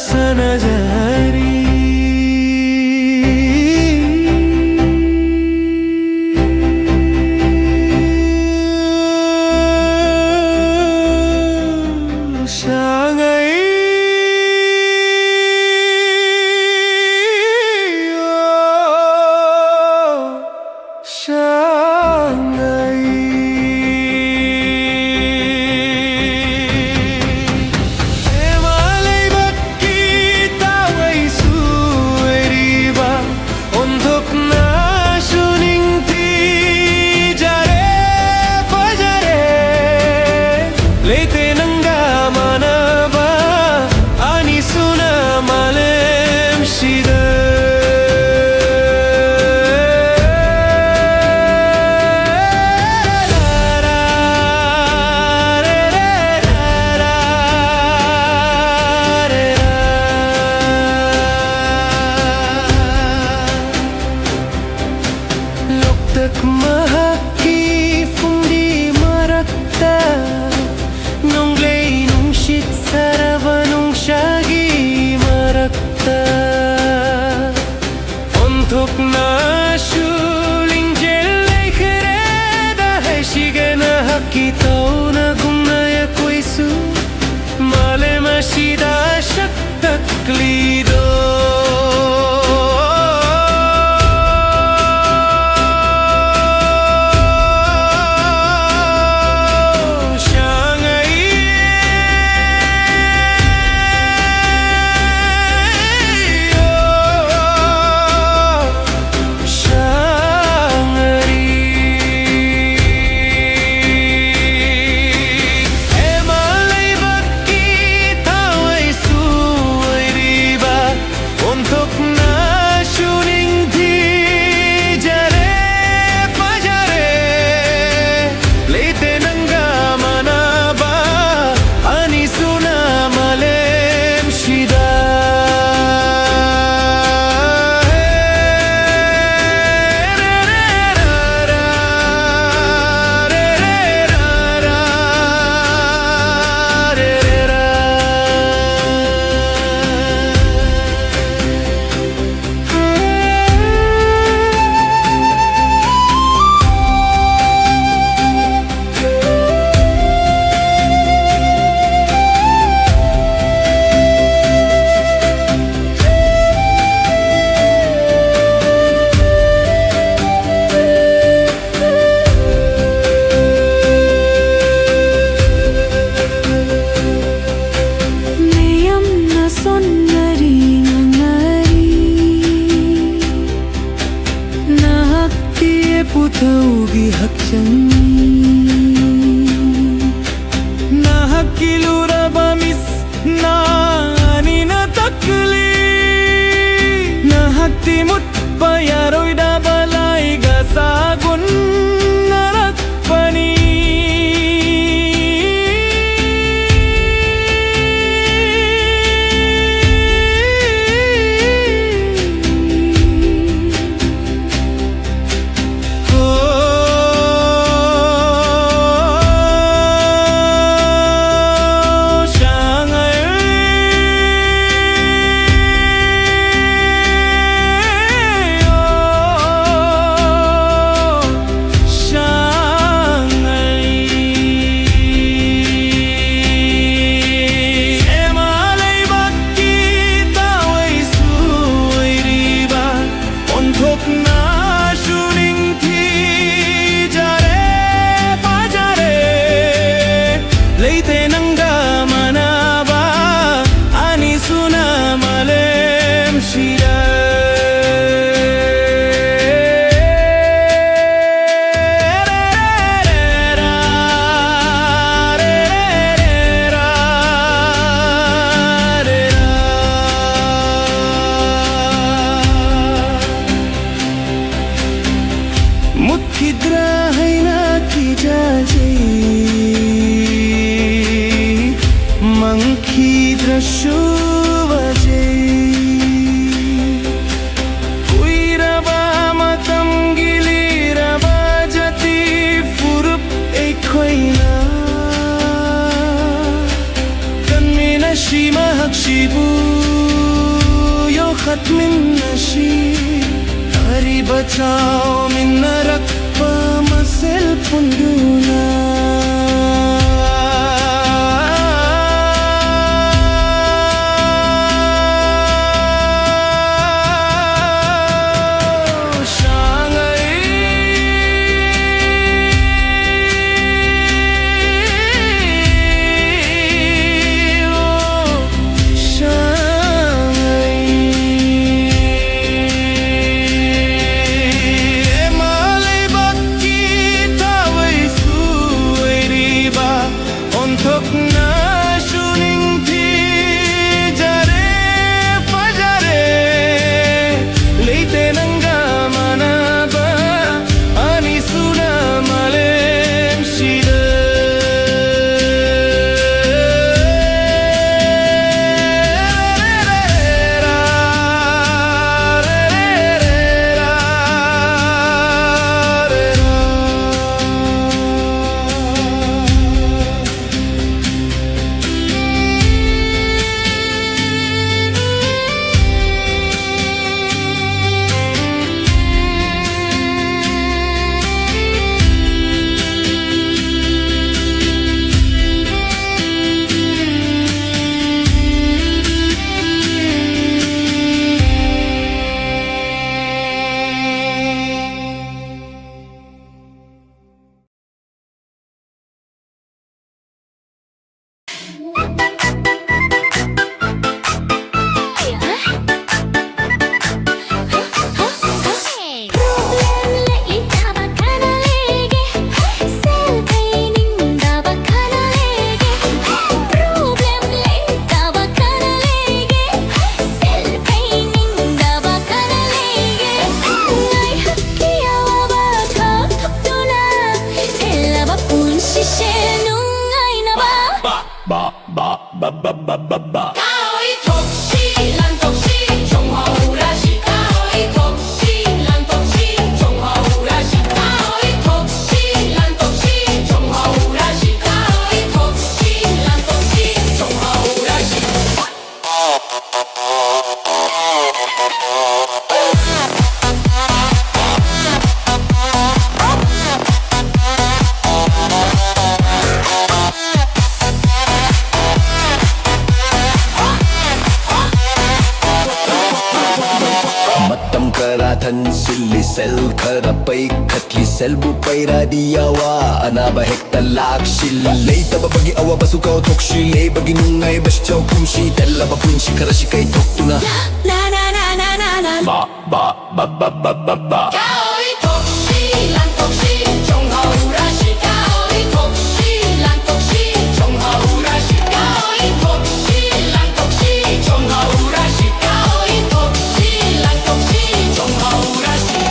ꯁꯥꯟꯅꯖꯔꯤ꯫ ꯁꯉꯥꯏ꯫ ꯁꯉꯥꯏ꯫ ꯍꯦꯃꯥ ꯂꯩꯕꯥꯛꯀꯤ ꯇꯥꯋꯩꯁꯨ ꯑꯣꯏꯔꯤꯕ ꯑꯣꯟꯊꯣꯛꯅꯁꯨ ꯅꯤꯡꯊꯤꯖꯔꯦ, ꯐꯖꯔꯦ꯫ ꯂꯩꯇꯦ ꯅꯪꯒ ꯃꯥꯟꯅꯕ ꯑꯅꯤꯁꯨꯅ ꯃꯥꯂꯦꯝꯁꯤꯗ꯫ ꯂꯣꯛꯇꯥꯛ ꯑꯩꯇꯦ ꯅꯪꯒ ꯃꯥꯟꯅꯕ ꯑꯅꯤꯁꯨꯅ ꯃꯥꯂꯦꯝꯁꯤꯗ꯫ ꯃꯨꯠꯈꯤꯗ꯭ꯔꯥ ꯍꯥꯏꯅ ꯀꯤꯖꯖꯩ, ꯃꯪꯈꯤꯗ꯭ꯔꯁꯨ ꯋꯥꯖꯩ꯫ ꯀꯨꯏꯔꯕ ꯃꯇꯝꯒꯤ ꯂꯤꯔꯕ ꯖꯥꯇꯤ ꯐꯨꯔꯨꯞ ꯑꯩꯈꯣꯏꯅ ꯀꯟꯃꯤꯟꯅꯁꯤ ꯃꯍꯥꯛꯁꯤꯕꯨ ꯌꯣꯛꯈꯠꯃꯤꯟꯅꯁꯤ꯫ ꯑꯔꯤꯕ ꯆꯥꯎꯃꯤꯟꯅꯔꯛꯄ ꯃꯁꯦꯜ ꯄꯨꯟꯗꯨꯅ꯫ ꯅꯨꯡꯉꯥꯏꯅꯕ꯫ ꯕꯥ, ꯕꯥ, ꯕꯥ, ꯕꯥ, ꯕꯥ, ꯕꯥ, ꯕꯥ, ꯕꯥ꯫ ꯀꯥꯎꯏ ꯊꯣꯛꯁꯤ, ꯂꯥꯟꯊꯣꯛꯁꯤ, ꯆꯣꯡꯍꯧꯔꯁꯤ꯫ ꯀꯥꯎꯏ ꯊꯣꯛꯁꯤ, ꯂꯥꯟꯊꯣꯛꯁꯤ, ꯆꯣꯡꯍꯧꯔꯁꯤ꯫ ꯀꯥꯎꯏ ꯊꯣꯛꯁꯤ, ꯂꯥꯟꯊꯣꯛꯁꯤ, ꯆꯣꯡꯍꯧꯔꯁꯤ꯫ ꯀꯥꯎꯏ ꯊꯣꯛꯁꯤ, ꯂꯥꯟꯊꯣꯛꯁꯤ, ꯆꯣꯡꯍꯧꯔꯁꯤ꯫ ꯃꯇꯝ ꯈꯔ ꯊꯟꯁꯤꯜꯂꯤ, ꯁꯦꯜ ꯈꯔ ꯄꯩꯈꯠꯂꯤ, ꯁꯦꯜꯕꯨ ꯄꯩꯔꯗꯤ ꯑꯋꯥ ꯑꯅꯥꯕ ꯍꯦꯛꯇ ꯂꯥꯛꯁꯤꯜꯂꯤ꯫ ꯂꯩꯇꯕꯒꯤ ꯑꯋꯥꯕꯁꯨ ꯀꯥꯎꯊꯣꯛꯁꯤ, ꯂꯩꯕꯒꯤ ꯅꯨꯡꯉꯥꯏꯕꯁꯨ ꯆꯥꯎꯈꯨꯝꯁꯤ, ꯇꯜꯂꯕ ꯄꯨꯟꯁꯤ ꯈꯔꯁꯤ ꯀꯥꯏꯊꯣꯛꯇꯨꯅ꯫ ꯕꯥ, ꯕꯥ, ꯕꯥ, ꯕꯥ, ꯕꯥ, ꯕꯥ, ꯕꯥ꯫ ꯀꯥꯎꯏ ꯊꯣꯛꯁꯤ, ꯂꯥꯟꯊꯣꯛꯁꯤ, ꯆꯣꯡꯍꯧꯔꯁꯤ꯫ ꯀꯥꯎꯏ ꯊꯣꯛꯁꯤ, ꯂꯥꯟꯊꯣꯛꯁꯤ, ꯆꯣꯡꯍꯧꯔꯁꯤ꯫ ꯀꯥꯎꯏ ꯊꯣꯛꯁꯤ, ꯂꯥꯟꯊꯣꯛꯁꯤ, ꯆꯣꯡꯍꯧꯔꯁꯤ꯫ ꯀꯥꯎꯏ ꯊꯣꯛꯁꯤ, ꯂꯥꯟꯊꯣꯛꯁꯤ, ꯆꯣꯡꯍꯧꯔꯁꯤ꯫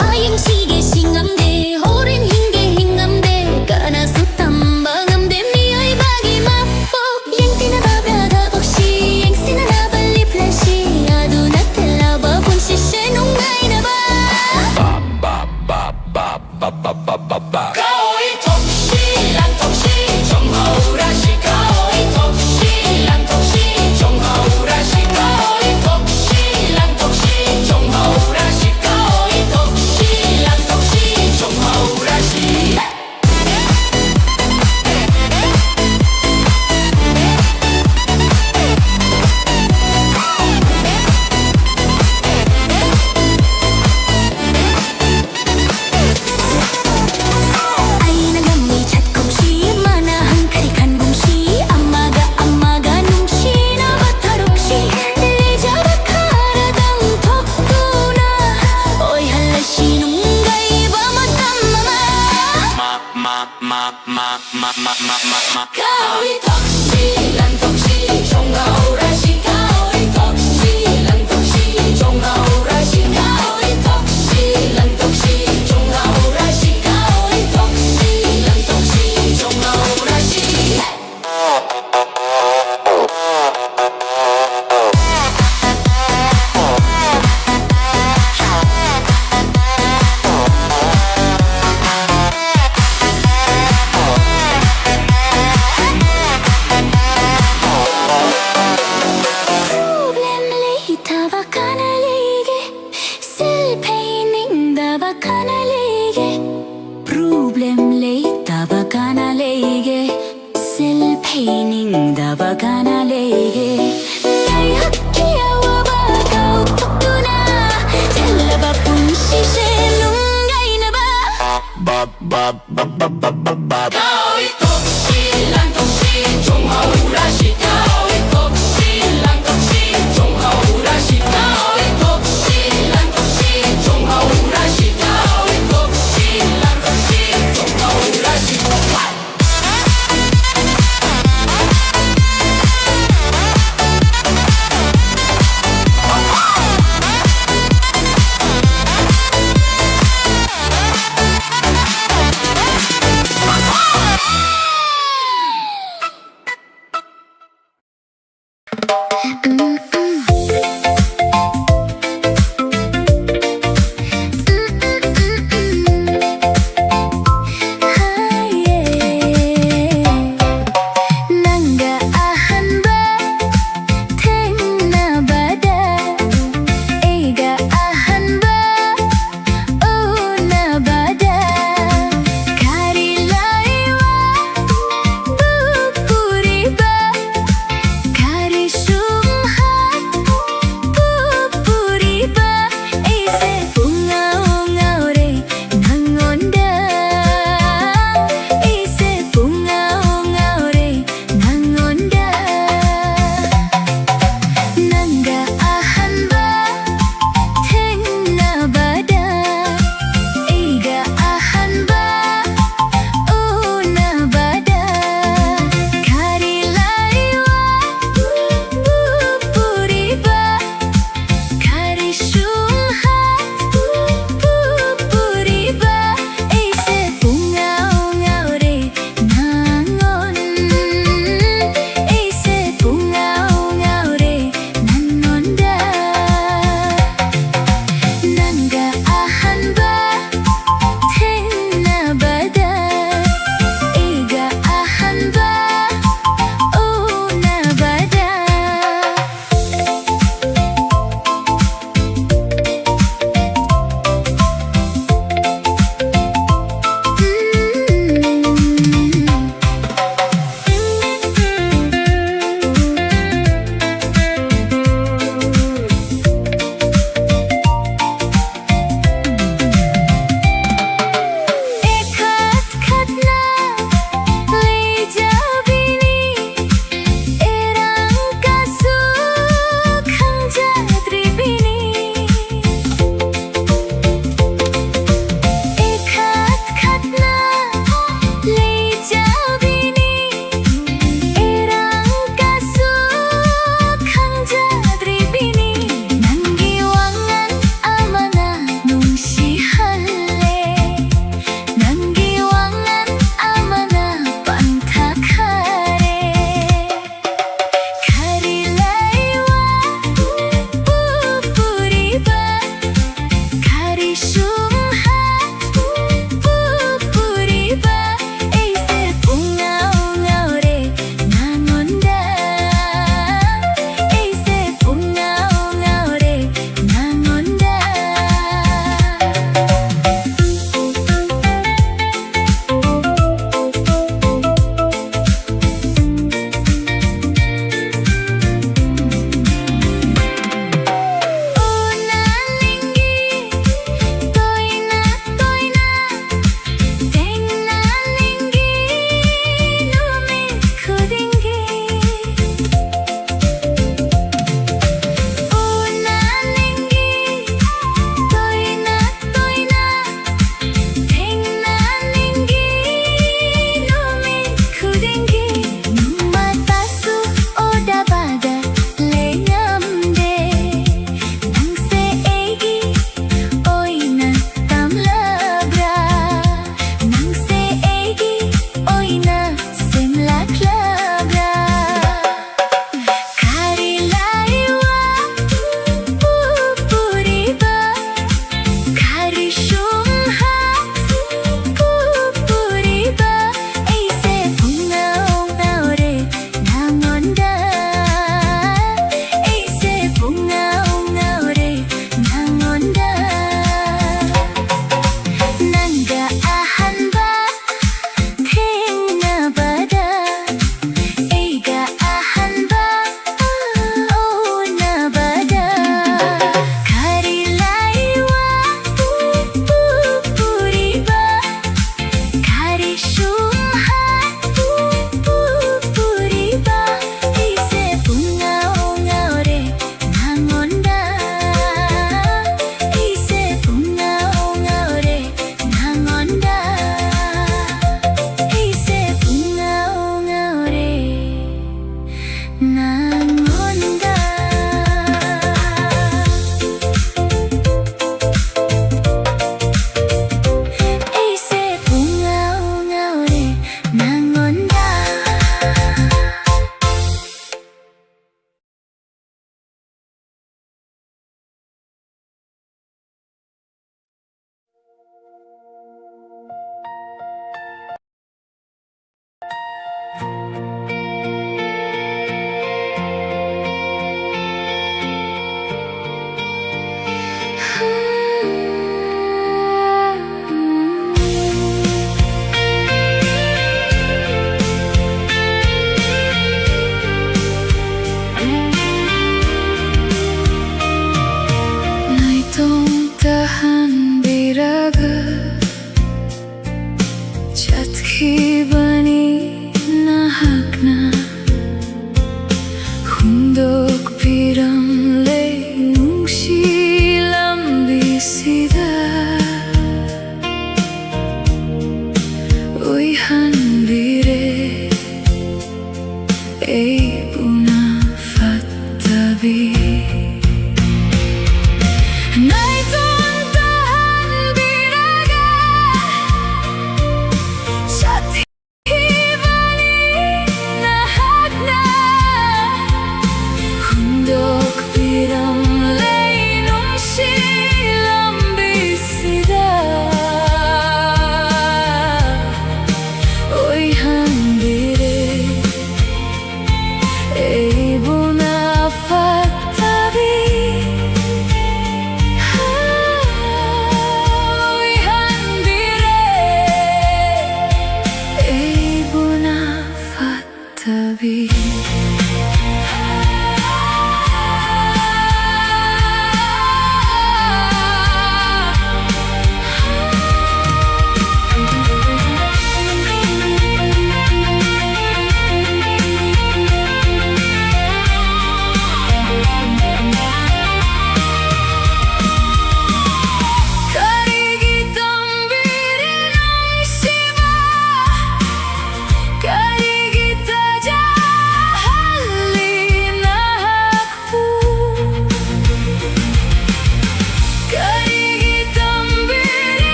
ꯍꯌꯦꯡ ꯁꯤꯒꯦ ꯁꯤ ꯉꯝꯗꯦ, ꯍꯣꯔꯦꯟ ꯍꯤꯡꯒꯦ ꯍꯤꯡ ꯉꯝꯗꯦ, ꯀꯅꯥꯁꯨ ꯇꯝꯕ ꯉꯝꯗꯦ ꯃꯤꯑꯣꯏꯕꯒꯤ ꯃꯄꯣꯛ꯫ ꯌꯦꯡꯊꯤꯅꯗꯕ ꯊꯕꯛꯁꯤ, ꯌꯦꯡꯁꯤꯟꯅꯗꯕ ꯂꯤꯞꯂꯁꯤ, ꯑꯗꯨ ꯅꯠꯇꯂꯕ ꯄꯨꯟꯁꯤꯁꯦ ꯅꯨꯡꯉꯥꯏꯅꯕ꯫ ꯕꯥ, ꯕꯥ, ꯕꯥ, ꯕꯥ, ꯕꯥ, ꯕꯥ, ꯕꯥ, ꯕꯥ, ꯕꯥ꯫ ꯀꯥꯎꯏ ꯊꯣꯛꯁꯤ, ꯂꯥꯟꯊꯣꯛꯁꯤ, ꯆꯣꯡꯍꯧꯔꯁꯤ꯫ ꯀꯥꯎꯏ ꯊꯣꯛꯁꯤ, ꯂꯥꯟꯊꯣꯛꯁꯤ, ꯆꯣꯡꯍꯧꯔꯁꯤ꯫ ꯀꯥꯎꯏ ꯊꯣꯛꯁꯤ, ꯂꯥꯟꯊꯣꯛꯁꯤ, ꯆꯣꯡꯍꯧꯔꯁꯤ꯫ ꯀꯥꯎꯏ ꯊꯣꯛꯁꯤ, ꯂꯥꯟꯊꯣꯛꯁꯤ, ꯆꯣꯡꯍꯧꯔꯁꯤ꯫ Kawi thokshi, lan thokshi, chonghao rashi. Kawi thokshi, lan thokshi, chonghao rashi. Kawi thokshi, lan thokshi, chonghao rashi. Kawi thokshi, lan thokshi, chonghao rashi. Problem leitaba kana leige, self-hating daba kana leige. Problem leitaba kana leige, self-hating daba kana leige. Nai hakki awaba kau tuktuna, telaba punshi se lungainaba. Ba, ba, ba, ba, ba, ba, ba. Kawi thokshi, lan thokshi, chonghao rashi. Kawi thokshi, lan thokshi, chonghao rashi. Kawi thokshi, lan thokshi, chonghao rashi. Kawi thokshi, lan thokshi, chonghao rashi.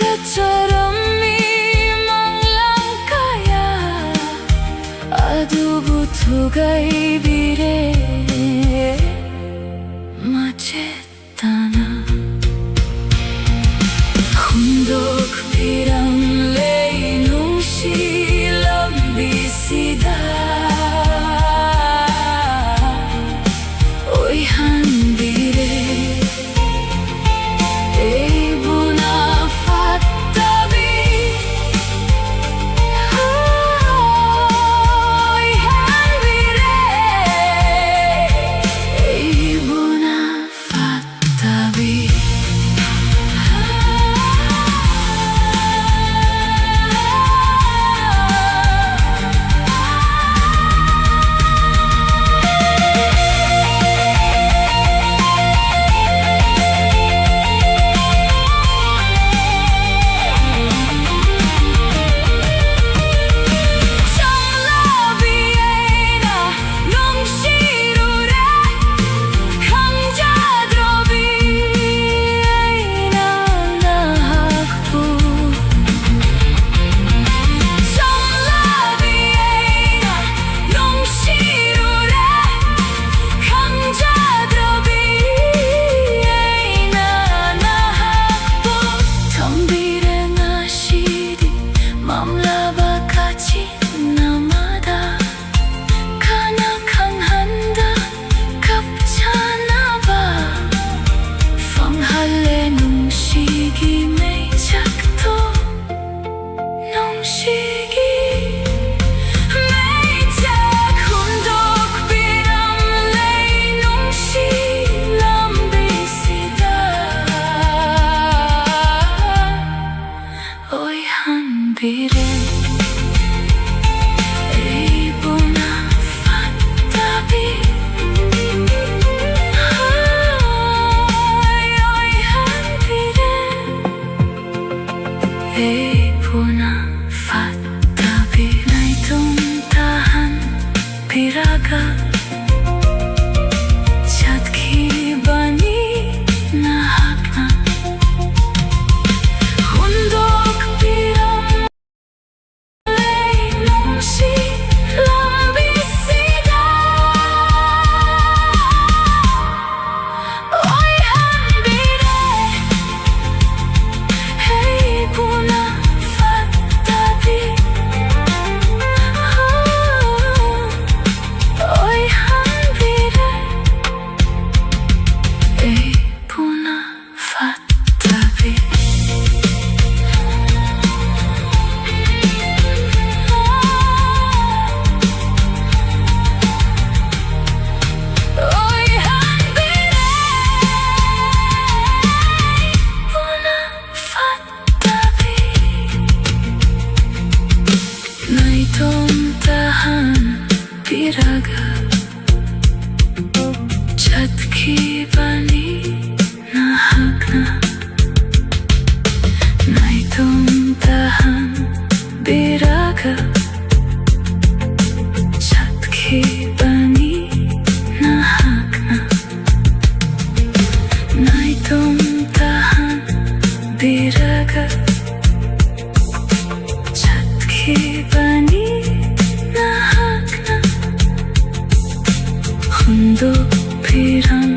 ꯆꯔꯝꯃꯤ ꯃꯪꯂꯥꯟ ꯀꯌꯥ ꯑꯗꯨꯕꯨ ꯊꯨꯒꯥꯏꯕꯤꯔꯦ ꯃꯆꯦꯠ ꯇꯥꯅ ꯍꯨꯟꯗꯣꯛꯄꯤꯔꯝꯂꯦ ꯅꯨꯡꯁꯤ ꯂꯝꯕꯤꯁꯤꯗ ꯑꯣꯏꯍꯟꯕꯤꯔꯦ ꯑꯩꯕꯨꯅ ꯐꯠꯇꯕꯤ ꯑꯣꯏꯍꯟꯕꯤꯔꯦ ꯑꯩꯕꯨꯅ ꯐꯠꯇꯕꯤ ꯆꯝꯂꯕꯤ ꯑꯩꯅ ꯅꯨꯡꯁꯤꯔꯨꯔꯦ ꯈꯪꯖꯗ꯭ꯔꯕꯤ ꯑꯩꯅ ꯅꯍꯥꯛꯄꯨ ꯆꯝꯂꯕꯤ ꯑꯩꯅ ꯅꯨꯡꯁꯤꯔꯨꯔꯦ ꯈꯪꯖꯗ꯭ꯔꯕꯤ ꯑꯩꯅ ꯅꯍꯥꯛꯄꯨ ꯊꯝꯕꯤꯔꯦ ꯉꯁꯤꯗꯤ ꯃꯝꯂꯕ ꯀꯥꯆꯤꯟ ꯑꯃꯗ ꯀꯅꯥ ꯈꯪꯍꯟꯗ ꯀꯞꯆꯅꯕ ꯐꯪꯍꯜꯂꯦ ꯅꯨꯡꯁꯤꯒꯤ ꯃꯩꯆꯥꯛꯇꯣ ꯅꯨꯡꯁꯤꯒꯤ ꯃꯩꯆꯥꯛ ꯍꯨꯟꯗꯣꯛꯄꯤꯔꯝꯂꯦ ꯅꯨꯡꯁꯤ ꯂꯝꯕꯤꯁꯤꯗ ꯑꯣꯏꯍꯟꯕꯤꯔꯦ ꯑꯩꯕꯨꯅ ꯐꯠꯇꯕꯤ ꯑꯣꯏꯍꯟꯕꯤꯔꯦ ꯑꯩꯕꯨꯅ ꯐꯠꯇꯕꯤ ꯅꯥꯏꯇꯣꯝ ꯇꯥꯍꯟꯕꯤꯔꯒ ꯆꯠꯈꯤꯕꯅꯤ ꯅꯍꯥꯛꯅ ꯄꯤꯔꯒ ꯆꯠꯈꯤꯕꯅꯤ ꯅꯍꯥꯛꯅ꯫ ꯅꯥꯏꯇꯣꯝ ꯇꯥꯍꯟꯕꯤꯔꯒ ꯆꯠꯈꯤꯕꯅꯤ ꯅꯍꯥꯛꯅ꯫ ꯅꯥꯏꯇꯣꯝ ꯇꯥꯍꯟꯕꯤꯔꯒ ꯆꯠꯈꯤꯕꯅꯤ ꯅꯍꯥꯛꯅ꯫ ꯍꯨꯟꯗꯣꯛꯄꯤꯔꯝ